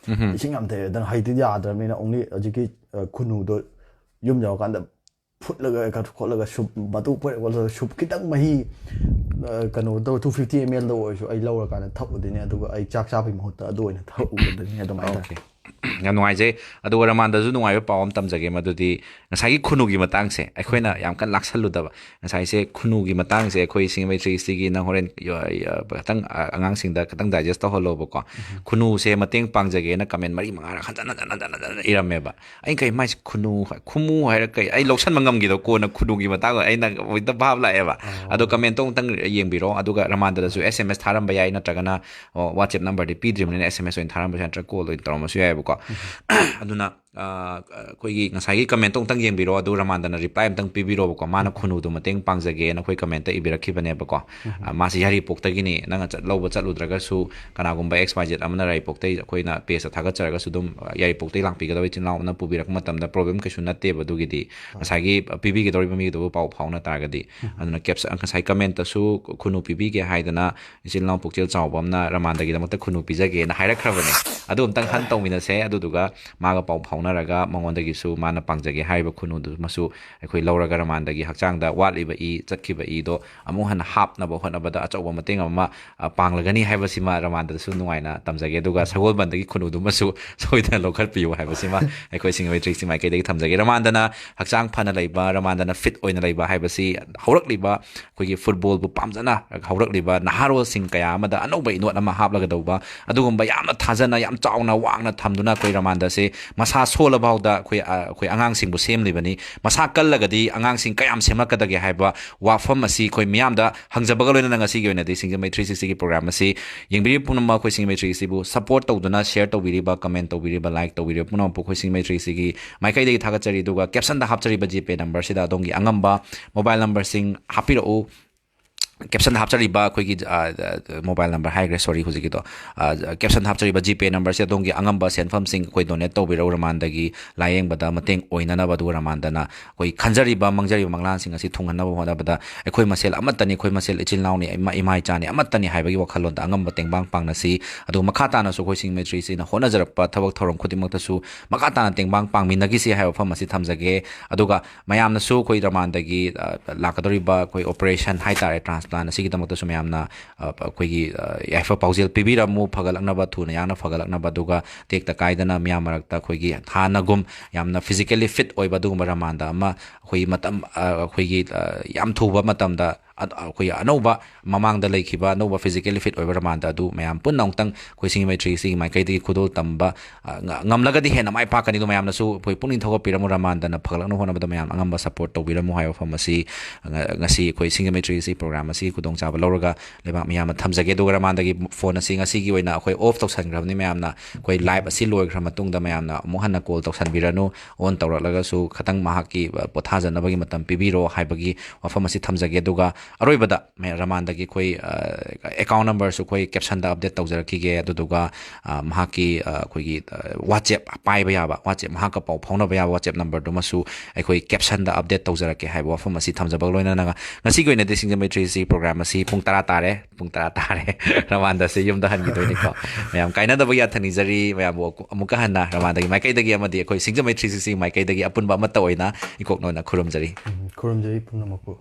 ꯏꯁꯤꯡ ꯌꯥꯝ ꯊꯛꯑꯦ꯫ ꯑꯗꯨꯅ ꯍꯩꯗꯤ ꯌꯥꯗ꯭ꯔꯕꯅꯤꯅ ꯑꯣꯡꯂꯤ ꯍꯧꯖꯤꯛꯀꯤ, ꯑ, ꯈꯨꯅꯨꯗꯣ ꯌꯨꯝ ꯌꯧꯔꯀꯥꯟꯗ ꯐꯨꯠꯂꯒ ꯈꯣꯠꯂꯒ ꯁꯨꯞ ꯃꯇꯨ ꯐꯣꯏꯔ ꯈꯣꯠꯂꯒ ꯁꯨꯞ ꯈꯤꯇꯪ ꯃꯍꯤ, ꯑ, ꯀꯩꯅꯣ ꯇꯧ, ꯇꯨ ꯐꯤꯐꯇꯤ ꯑꯦꯝ ꯑꯦꯜꯗ ꯑꯣꯏꯔꯁꯨ ꯑꯩ ꯂꯧꯔꯀꯥꯟꯗ ꯊꯛꯎꯗꯣꯏꯅꯦ꯫ ꯑꯗꯨꯒ ꯑꯩ ꯆꯥꯛ ꯆꯥꯕꯒꯤ ꯃꯍꯨꯠꯇ ꯑꯗꯨ ꯑꯣꯏꯅ ꯊꯛꯎꯗꯣꯏꯅꯦ꯫ ꯑꯗꯨꯃꯥꯏꯅ ꯇꯧꯔꯦ꯫ Okay. ꯌꯥꯝ ꯅꯨꯡꯉꯥꯏꯖꯩ꯫ ꯑꯗꯨꯒ ꯔꯃꯥꯟꯗꯁꯨ ꯅꯨꯡꯉꯥꯏꯕ ꯄꯥꯎ ꯑꯃ ꯇꯝꯖꯒꯦ, ꯃꯗꯨꯗꯤ ꯉꯁꯥꯏꯒꯤ ꯈꯨꯅꯨꯒꯤ ꯃꯇꯥꯡꯁꯦ ꯑꯩꯈꯣꯏꯅ ꯌꯥꯝ ꯀꯟꯅ ꯂꯥꯛꯁꯜꯂꯨꯗꯕ꯫ ꯉꯁꯥꯏꯁꯦ ꯈꯨꯅꯨꯒꯤ ꯃꯇꯥꯡꯁꯦ ꯑꯩꯈꯣꯏ ꯁꯤꯡꯃꯩ ꯊ꯭ꯔꯤ ꯁꯤꯒꯤ ꯅꯪ ꯍꯣꯔꯦꯟ, ꯌ-, ꯌ-, ꯈꯤꯇꯪ, ꯑ, ꯑꯉꯥꯡꯁꯤꯡꯗ ꯈꯤꯇꯪ ꯗꯥꯏꯖꯦꯁ ꯇꯧꯍꯜꯂꯣꯕꯀꯣ꯫ ꯈꯨꯅꯨꯁꯦ ꯃꯇꯦꯡ ꯄꯥꯡꯖꯒꯦꯅ ꯀꯃꯦꯟ ꯃꯔꯤ ꯃꯉꯥꯔꯛ ꯍꯟꯖꯟ ꯍꯟꯖꯟ ꯍꯟꯖꯟ ꯍꯟꯖꯟ ꯏꯔꯝꯃꯦꯕ꯫ ꯑꯩꯅ ꯀꯩ ꯃꯥꯏꯁꯦ ꯈꯨꯅꯨ, ꯈꯨꯃꯨ ꯍꯥꯏꯔ ꯀꯩ, ꯑꯩ ꯂꯧꯁꯟꯕ ꯉꯝꯈꯤꯗꯕ ꯀꯣꯟꯅ ꯈꯨꯅꯨꯒꯤ ꯃꯇꯥꯡꯗ ꯑꯩꯅ ꯍꯦꯛꯇ ꯚꯥꯞ ꯂꯥꯛꯑꯦꯕ꯫ ꯑꯗꯣ ꯀꯃꯦꯟꯇꯣ ꯑꯃꯨꯛꯇꯪ ꯌꯦꯡꯕꯤꯔꯣ, ꯑꯗꯨꯒ ꯔꯃꯥꯟꯗꯗꯁꯨ ꯑꯦꯁ ꯑꯦꯝ ꯑꯦꯁ ꯊꯥꯔꯝꯕ ꯌꯥꯏ, ꯅꯠꯇ꯭ꯔꯒꯅ, ꯑꯣ, WhatsApp ꯅꯝꯕꯔꯗꯤ ꯄꯤꯗ꯭ꯔꯤꯕꯅꯤꯅ ꯑꯦꯁ ꯑꯦꯝ ꯑꯦꯁ ꯑꯣꯏꯅ ꯊꯥꯔꯝꯕꯁꯨ ꯌꯥꯏ, ꯅꯠꯇ꯭ꯔꯒ ꯀꯣꯜ ꯑꯣꯏꯅ ꯇꯧꯔꯝꯕꯁꯨ ꯌꯥꯏꯑꯕꯀꯣ꯫ ꯑꯗꯨꯅ, ꯑ, ꯑꯩꯈꯣꯏꯒꯤ ꯉꯁꯥꯏꯒꯤ ꯀꯃꯦꯟꯇꯣ ꯑꯃꯨꯛꯇꯪ ꯌꯦꯡꯕꯤꯔꯣ, ꯑꯗꯨ ꯔꯃꯥꯟꯗꯅ ꯔꯤꯄ꯭ꯂꯥꯏ ꯑꯃꯨꯛꯇꯪ ꯄꯤꯕꯤꯔꯣꯕꯀꯣ꯫ ꯃꯥꯅ ꯈꯨꯅꯨꯗꯣ ꯃꯇꯦꯡ ꯄꯥꯡꯖꯒꯦꯅ ꯑꯩꯈꯣꯏ ꯀꯃꯦꯟꯇ ꯏꯕꯤꯔꯛꯈꯤꯕꯅꯦꯕꯀꯣ꯫ ꯑ, ꯃꯥꯁꯦ ꯌꯥꯏꯔꯤꯄꯣꯛꯇꯒꯤꯅꯤ, ꯅꯪꯅ ꯆꯠ-, ꯂꯧꯕ ꯆꯠꯂꯨꯗ꯭ꯔꯒꯁꯨ ꯀꯅꯥꯒꯨꯝꯕ ꯑꯦꯛꯁ ꯋꯥꯏ ꯖꯦꯠ ꯑꯃꯅ ꯌꯥꯏꯔꯤꯄꯣꯛꯇꯩ ꯑꯩꯈꯣꯏꯅ ꯄꯦꯖꯇ ꯊꯥꯒꯠꯆꯔꯒꯁꯨ ꯑꯗꯨꯝ, ꯑ, ꯌꯥꯏꯔꯤꯄꯣꯛꯇꯩ ꯂꯥꯛꯄꯤꯒꯗꯕ ꯏꯆꯤꯜ ꯏꯅꯥꯎ ꯑꯃꯅ ꯄꯨꯕꯤꯔꯛꯄ ꯃꯇꯝꯗ ꯄ꯭ꯔꯣꯕ꯭ꯂꯦꯝ ꯀꯩꯁꯨ ꯅꯠꯇꯦꯕ꯫ ꯑꯗꯨꯒꯤꯗꯤ ꯉꯁꯥꯏꯒꯤ ꯄꯤꯕꯤꯒꯗꯧꯔꯤꯕ ꯃꯤꯗꯨꯕꯨ ꯄꯥꯎ ꯐꯥꯎꯅ ꯇꯥꯔꯒꯗꯤ꯫ ꯑꯗꯨꯅ ꯀꯦꯞꯁ-, ꯉꯁꯥꯏ ꯀꯃꯦꯟꯇꯁꯨ ꯈꯨꯅꯨ ꯄꯤꯕꯤꯒꯦ ꯍꯥꯏꯗꯅ ꯏꯆꯤꯜ ꯏꯅꯥꯎ ꯄꯨꯛꯆꯦꯜ ꯆꯥꯎꯕ ꯑꯃꯅ ꯔꯃꯥꯟꯗꯒꯤꯗꯃꯛꯇ ꯈꯨꯅꯨ ꯄꯤꯖꯒꯦꯅ ꯍꯥꯏꯔꯛꯈ꯭ꯔꯕꯅꯦ꯫ ꯑꯗꯨ ꯑꯝꯇꯪ ꯍꯟ ꯇꯧꯃꯤꯟꯅꯁꯦ꯫ ꯑꯗꯨꯗꯨꯒ ꯃꯥꯒ ꯄꯥꯎ ꯐꯥꯎꯅꯔꯒ ꯃꯉꯣꯟꯗꯒꯤꯁꯨ ꯃꯥꯅ ꯄꯥꯡꯖꯒꯦ ꯍꯥꯏꯔꯤꯕ ꯈꯨꯅꯨꯗꯨꯃꯁꯨ ꯑꯩꯈꯣꯏ ꯂꯧꯔꯒ ꯔꯃꯥꯟꯗꯒꯤ ꯍꯛꯆꯥꯡꯗ ꯋꯥꯠꯂꯤꯕ ꯏ, ꯆꯠꯈꯤꯕ ꯏꯗꯣ ꯑꯃꯨꯛ ꯍꯟꯅ ꯍꯥꯞꯅꯕ ꯍꯣꯠꯅꯕꯗ ꯑꯆꯧꯕ ꯃꯇꯦꯡ ꯑꯃ, ꯑ, ꯄꯥꯡꯂꯒꯅꯤ ꯍꯥꯏꯕꯁꯤꯃ ꯔꯃꯥꯟꯗꯁꯨ ꯅꯨꯡꯉꯥꯏꯅ ꯇꯝꯖꯒꯦ꯫ ꯑꯗꯨꯒ ꯁꯒꯣꯜꯕꯟꯗꯒꯤ ꯈꯨꯅꯨꯗꯨꯃꯁꯨ ꯁꯣꯏꯗꯅ ꯂꯧꯈꯠꯄꯤꯌꯨ ꯍꯥꯏꯕꯁꯤꯃ ꯑꯩꯈꯣꯏ ꯁꯤꯡꯖꯃꯩ ꯊ꯭ꯔꯤ ꯁꯤꯛꯁꯇꯤ ꯃꯥꯏꯀꯩꯗꯒꯤ ꯊꯝꯖꯒꯦ꯫ ꯔꯃꯥꯟꯗꯅ ꯍꯛꯆꯥꯡ ꯐꯅ ꯂꯩꯕ, ꯔꯃꯥꯟꯗꯅ ꯐꯤꯠ ꯑꯣꯏꯅ ꯂꯩꯕ ꯍꯥꯏꯕꯁꯤ ꯍꯧꯔꯛꯂꯤꯕ ꯑꯩꯈꯣꯏꯒꯤ ꯐꯨꯠꯕꯣꯜꯕꯨ ꯄꯥꯝꯖꯅ ꯍꯧꯔꯛꯂꯤꯕ ꯅꯍꯥꯔꯣꯜꯁꯤꯡ ꯀꯌꯥ ꯑꯃꯗ ꯑꯅꯧꯕ ꯏꯅꯣꯠ ꯑꯃ ꯍꯥꯞꯂꯒꯗꯧꯕ, ꯑꯗꯨꯒꯨꯝꯕ ꯌꯥꯝꯅ ꯊꯥꯖꯅ, ꯌꯥꯝ ꯆꯥꯎꯅ ꯋꯥꯡꯅ ꯊꯝꯗꯨꯅ ꯑꯩꯈꯣꯏ ꯔꯃꯥꯟꯗꯁꯦ ꯃꯁꯥ ꯁꯣꯜꯂꯐꯥꯎꯗ ꯑꯩꯈꯣꯏ, ꯑ, ꯑꯩꯈꯣꯏ ꯑꯉꯥꯡꯁꯤꯡꯕꯨ ꯁꯦꯝꯂꯤꯕꯅꯤ꯫ ꯃꯁꯥ ꯀꯜꯂꯒꯗꯤ ꯑꯉꯥꯡꯁꯤꯡ ꯀꯌꯥꯝ ꯁꯦꯝꯂꯛꯀꯗꯒꯦ ꯍꯥꯏꯕ ꯋꯥꯐꯝ ꯑꯁꯤ ꯑꯩꯈꯣꯏ ꯃꯤꯌꯥꯝꯗ ꯍꯪꯖꯕꯒ ꯂꯣꯏꯅꯅ ꯉꯁꯤꯒꯤ ꯑꯣꯏꯅꯗꯤ ꯁꯤꯡꯖꯃꯩ ꯊ꯭ꯔꯤ ꯁꯤꯛꯁꯇꯤꯒꯤ ꯄ꯭ꯔꯣꯒ꯭ꯔꯥꯝ ꯑꯁꯤ ꯌꯦꯡꯕꯤꯔꯤꯕ ꯄꯨꯝꯅꯃꯛ ꯑꯩꯈꯣꯏ ꯁꯤꯡꯖꯃꯩ ꯊ꯭ꯔꯤ ꯁꯤꯛꯁꯇꯤꯕꯨ ꯁꯄꯣꯔꯠ ꯇꯧꯗꯨꯅ, ꯁꯤꯌꯔ ꯇꯧꯕꯤꯔꯤꯕ, ꯀꯃꯦꯟ ꯇꯧꯕꯤꯔꯤꯕ, ꯂꯥꯏꯛ ꯇꯧꯕꯤꯔꯤꯕ ꯄꯨꯝꯅꯃꯛꯄꯨ ꯑꯩꯈꯣꯏ ꯁꯤꯡꯖꯃꯩ ꯊ꯭ꯔꯤ ꯁꯤꯛꯁꯇꯤꯒꯤ ꯃꯥꯏꯀꯩꯗꯒꯤ ꯊꯥꯒꯠꯆꯔꯤ꯫ ꯑꯗꯨꯒ ꯀꯦꯞꯁꯟꯗ ꯍꯥꯞꯆꯔꯤꯕ ꯖꯤꯄꯦ ꯅꯝꯕꯔꯁꯤꯗ ꯑꯗꯣꯝꯒꯤ ꯑꯉꯝꯕ ꯃꯣꯕꯥꯏꯜ ꯅꯝꯕꯔꯁꯤꯡ ꯍꯥꯞꯄꯤꯔꯛꯎ꯫ ꯀꯦꯞꯁꯟꯗ ꯍꯥꯞꯆꯔꯤꯕ ꯑꯩꯈꯣꯏꯒꯤ, ꯑ, ꯑ, ꯃꯣꯕꯥꯏꯜ ꯅꯝꯕꯔ ꯍꯥꯏꯈ꯭ꯔꯦ, ꯁꯣꯔꯤ, ꯍꯧꯖꯤꯛꯀꯤꯗꯣ꯫ ꯑ, ꯀꯦꯞꯁꯟꯗ ꯍꯥꯞꯆꯔꯤꯕ ꯖꯤꯄꯦ ꯅꯝꯕꯔꯁꯦ ꯑꯗꯣꯝꯒꯤ ꯑꯉꯝꯕ ꯁꯦꯟꯐꯝꯁꯤꯡ ꯑꯩꯈꯣꯏ ꯗꯣꯅꯦꯠ ꯇꯧꯕꯤꯔꯛꯎ, ꯔꯃꯥꯟꯗꯒꯤ ꯂꯥꯏꯌꯦꯡꯕꯗ ꯃꯇꯦꯡ ꯑꯣꯏꯅꯅꯕ꯫ ꯑꯗꯨꯒ ꯔꯃꯥꯟꯗꯅ ꯑꯩꯈꯣꯏ ꯈꯟꯖꯔꯤꯕ, ꯃꯪꯖꯔꯤꯕ ꯃꯪꯂꯥꯟꯁꯤꯡ ꯑꯁꯤ ꯊꯨꯡꯍꯟꯅꯕ ꯍꯣꯠꯅꯕꯗ ꯑꯩꯈꯣꯏ ꯃꯁꯦꯜ ꯑꯃꯠꯇꯅꯤ, ꯑꯩꯈꯣꯏ ꯃꯁꯦꯜ ꯏꯆꯤꯜ ꯏꯅꯥꯎꯅꯤ, ꯏꯃꯥ, ꯏꯃꯥ ꯏꯆꯥꯅꯤ, ꯑꯃꯠꯇꯅꯤ ꯍꯥꯏꯕꯒꯤ ꯋꯥꯈꯜꯂꯣꯟꯗ ꯑꯉꯝꯕ ꯇꯦꯡꯕꯥꯡ ꯄꯥꯡꯅꯁꯤ꯫ ꯑꯗꯨꯒ ꯃꯈꯥ ꯇꯥꯅꯁꯨ ꯑꯩꯈꯣꯏ ꯁꯤꯡꯖꯃꯩ ꯊ꯭ꯔꯤ ꯁꯤꯛꯁꯇꯤꯅ ꯍꯣꯠꯅꯖꯔꯛꯄ ꯊꯕꯛ ꯊꯧꯔꯝ ꯈꯨꯗꯤꯡꯃꯛꯇꯁꯨ ꯃꯈꯥ ꯇꯥꯅ ꯇꯦꯡꯕꯥꯡ ꯄꯥꯡꯃꯤꯟꯅꯈꯤꯁꯤ ꯍꯥꯏꯕ ꯋꯥꯐꯝ ꯑꯁꯤ ꯊꯝꯖꯒꯦ꯫ ꯑꯗꯨꯒ ꯃꯌꯥꯝꯅꯁꯨ ꯑꯩꯈꯣꯏ ꯔꯃꯥꯟꯗꯒꯤ, ꯑ, ꯂꯥꯛꯀꯗꯧꯔꯤꯕ ꯑꯩꯈꯣꯏ ꯑꯣꯄꯔꯦꯁꯟ ꯍꯥꯏꯇꯥꯔꯦ, ꯇ꯭ꯔꯥꯟꯁꯄ꯭ꯂꯥꯟ ꯑꯁꯤꯒꯤꯗꯃꯛꯇꯁꯨ ꯃꯌꯥꯝꯅ, ꯑ, ꯑꯩꯈꯣꯏꯒꯤ, ꯑ, ꯌꯥꯏꯐ ꯄꯥꯎꯖꯦꯜ ꯄꯤꯕꯤꯔꯝꯃꯨ, ꯐꯒꯠꯂꯛꯅꯕ, ꯊꯨꯅ ꯌꯥꯡꯅ ꯐꯒꯠꯂꯛꯅꯕ, ꯑꯗꯨꯒ ꯇꯦꯛꯇ ꯀꯥꯏꯗꯅ ꯃꯤꯌꯥꯝ ꯃꯔꯛꯇ ꯑꯩꯈꯣꯏꯒꯤ ꯍꯥꯟꯅꯒꯨꯝ ꯌꯥꯝꯅ ꯐꯤꯖꯤꯀꯦꯜꯂꯤ ꯐꯤꯠ ꯑꯣꯏꯕ ꯑꯗꯨꯒꯨꯝꯕ ꯔꯃꯥꯟꯗ ꯑꯃ ꯑꯩꯈꯣꯏꯒꯤ ꯃꯇꯝ, ꯑ, ꯑꯩꯈꯣꯏꯒꯤ, ꯑ, ꯌꯥꯝ ꯊꯨꯕ ꯃꯇꯝꯗ ꯑ-, ꯑꯩꯈꯣꯏꯒꯤ ꯑꯅꯧꯕ, ꯃꯃꯥꯡꯗ ꯂꯩꯈꯤꯕ ꯑꯅꯧꯕ ꯐꯤꯖꯤꯀꯦꯜꯂꯤ ꯐꯤꯠ ꯑꯣꯏꯕ ꯔꯃꯥꯟꯗ ꯑꯗꯨ ꯃꯌꯥꯝ ꯄꯨꯟꯅ ꯑꯃꯨꯛꯇꯪ ꯑꯩꯈꯣꯏ ꯁꯤꯡꯖꯃꯩ ꯊ꯭ꯔꯤ ꯁꯤꯛꯁꯇꯤꯒꯤ ꯃꯥꯏꯀꯩꯗꯒꯤ ꯈꯨꯗꯣꯜ ꯇꯝꯕ, ꯑ, ꯉ-, ꯉꯝꯂꯒꯗꯤ ꯍꯦꯟꯅ ꯃꯥꯏ ꯄꯥꯛꯀꯅꯤ꯫ ꯑꯗꯣ ꯃꯌꯥꯝꯅꯁꯨ ꯑꯩꯈꯣꯏ ꯄꯨꯛꯅꯤꯡ ꯊꯧꯒꯠꯄꯤꯔꯝꯃꯨ, ꯔꯃꯥꯟꯗꯅ ꯐꯒꯠꯂꯛꯅꯕ ꯍꯣꯠꯅꯕꯗ ꯃꯌꯥꯝ ꯑꯉꯝꯕ ꯁꯄꯣꯔꯠ ꯇꯧꯕꯤꯔꯝꯃꯨ ꯍꯥꯏꯕ ꯋꯥꯐꯝ ꯑꯁꯤ ꯉ-, ꯉꯁꯤ ꯑꯩꯈꯣꯏ ꯁꯤꯡꯖꯃꯩ ꯊ꯭ꯔꯤ ꯁꯤꯛꯁꯇꯤ ꯄ꯭ꯔꯣꯒ꯭ꯔꯥꯝ ꯑꯁꯤꯒꯤ ꯈꯨꯗꯣꯡꯆꯥꯕ ꯂꯧꯔꯒ ꯂꯩꯕꯥꯛ ꯃꯤꯌꯥꯝꯅ ꯊꯝꯖꯒꯦ꯫ ꯑꯗꯨꯒ ꯔꯃꯥꯟꯗꯒꯤ ꯐꯣꯟ ꯑꯁꯤ ꯉꯁꯤꯒꯤ ꯑꯣꯏꯅ ꯑꯩꯈꯣꯏ ꯑꯣꯐ ꯇꯧꯁꯟꯈ꯭ꯔꯕꯅꯤ꯫ ꯃꯌꯥꯝꯅ ꯑꯩꯈꯣꯏ ꯂꯥꯏꯚ ꯑꯁꯤ ꯂꯣꯏꯈ꯭ꯔ ꯃꯇꯨꯡꯗ ꯃꯌꯥꯝꯅ ꯑꯃꯨꯛ ꯍꯟꯅ ꯀꯣꯜ ꯇꯧꯁꯟꯕꯤꯔꯅꯨ꯫ ꯑꯣꯟ ꯇꯧꯔꯛꯂꯒꯁꯨ ꯈꯇꯪ ꯃꯍꯥꯛꯀꯤ, ꯑ, ꯄꯣꯊꯥꯖꯅꯕꯒꯤ ꯃꯇꯝ ꯄꯤꯕꯤꯔꯣ ꯍꯥꯏꯕꯒꯤ ꯋꯥꯐꯝ ꯑꯁꯤ ꯊꯝꯖꯒꯦ꯫ ꯑꯗꯨꯒ ꯑꯔꯣꯏꯕꯗ ꯃꯦ-, ꯔꯃꯥꯟꯗꯒꯤ ꯑꯩꯈꯣꯏ, ꯑ, ꯑꯦꯀꯥꯎꯟ ꯅꯝꯕꯔꯁꯨ ꯑꯩꯈꯣꯏ ꯀꯦꯞꯁꯟꯗ ꯑꯞꯗꯦꯠ ꯇꯧꯖꯔꯛꯈꯤꯒꯦ꯫ ꯑꯗꯨꯗꯨꯒ, ꯑ, ꯃꯍꯥꯛꯀꯤ, ꯑ, ꯑꯩꯈꯣꯏꯒꯤ, ꯑ, WhatsApp ꯄꯥꯏꯕ ꯌꯥꯕ, WhatsApp ꯃꯍꯥꯛꯀ ꯄꯥꯎ ꯐꯥꯎꯅꯕ ꯌꯥꯕ WhatsApp ꯅꯝꯕꯔꯗꯨꯃꯁꯨ ꯑꯩꯈꯣꯏ ꯀꯦꯞꯁꯟꯗ ꯑꯞꯗꯦꯠ ꯇꯧꯖꯔꯛꯀꯦ ꯍꯥꯏꯕ ꯋꯥꯐꯝ ꯑꯁꯤ ꯊꯝꯖꯕꯒ ꯂꯣꯏꯅꯅ, ꯉꯁꯤꯒꯤ ꯑꯣꯏꯅꯗꯤ ꯁꯤꯡꯖꯃꯩ ꯊ꯭ꯔꯤ ꯁꯤꯛꯁꯇꯤ ꯄ꯭ꯔꯣꯒ꯭ꯔꯥꯝ ꯑꯁꯤ ꯄꯨꯡ ꯇꯔꯥ ꯇꯥꯔꯦ꯫ ꯄꯨꯡ ꯇꯔꯥ ꯇꯥꯔꯦ꯫ ꯔꯃꯥꯟꯗꯁꯦ ꯌꯨꯝꯗ ꯍꯟꯈꯤꯗꯣꯏꯅꯤꯀꯣ꯫ ꯃꯌꯥꯝ ꯀꯥꯏꯅꯗꯕꯒꯤ ꯌꯥꯊꯪ ꯅꯤꯖꯔꯤ꯫ ꯃꯌꯥꯝꯕꯨ ꯑꯃꯨꯛꯀ ꯍꯟꯅ ꯔꯃꯥꯟꯗꯒꯤ ꯃꯥꯏꯀꯩꯗꯒꯤ ꯑꯃꯗꯤ ꯑꯩꯈꯣꯏ ꯁꯤꯡꯖꯃꯩ ꯊ꯭ꯔꯤ ꯁꯤꯛꯁꯇꯤ ꯃꯥꯏꯀꯩꯗꯒꯤ ꯑꯄꯨꯟꯕ ꯑꯃꯠꯇ ꯑꯣꯏꯅ ꯏꯀꯣꯛꯅꯣꯅ ꯈꯨꯔꯨꯝꯖꯔꯤ꯫ ꯎꯝ, ꯈꯨꯔꯨꯝꯖꯔꯤ ꯄꯨꯝꯅꯃꯛꯄꯨ꯫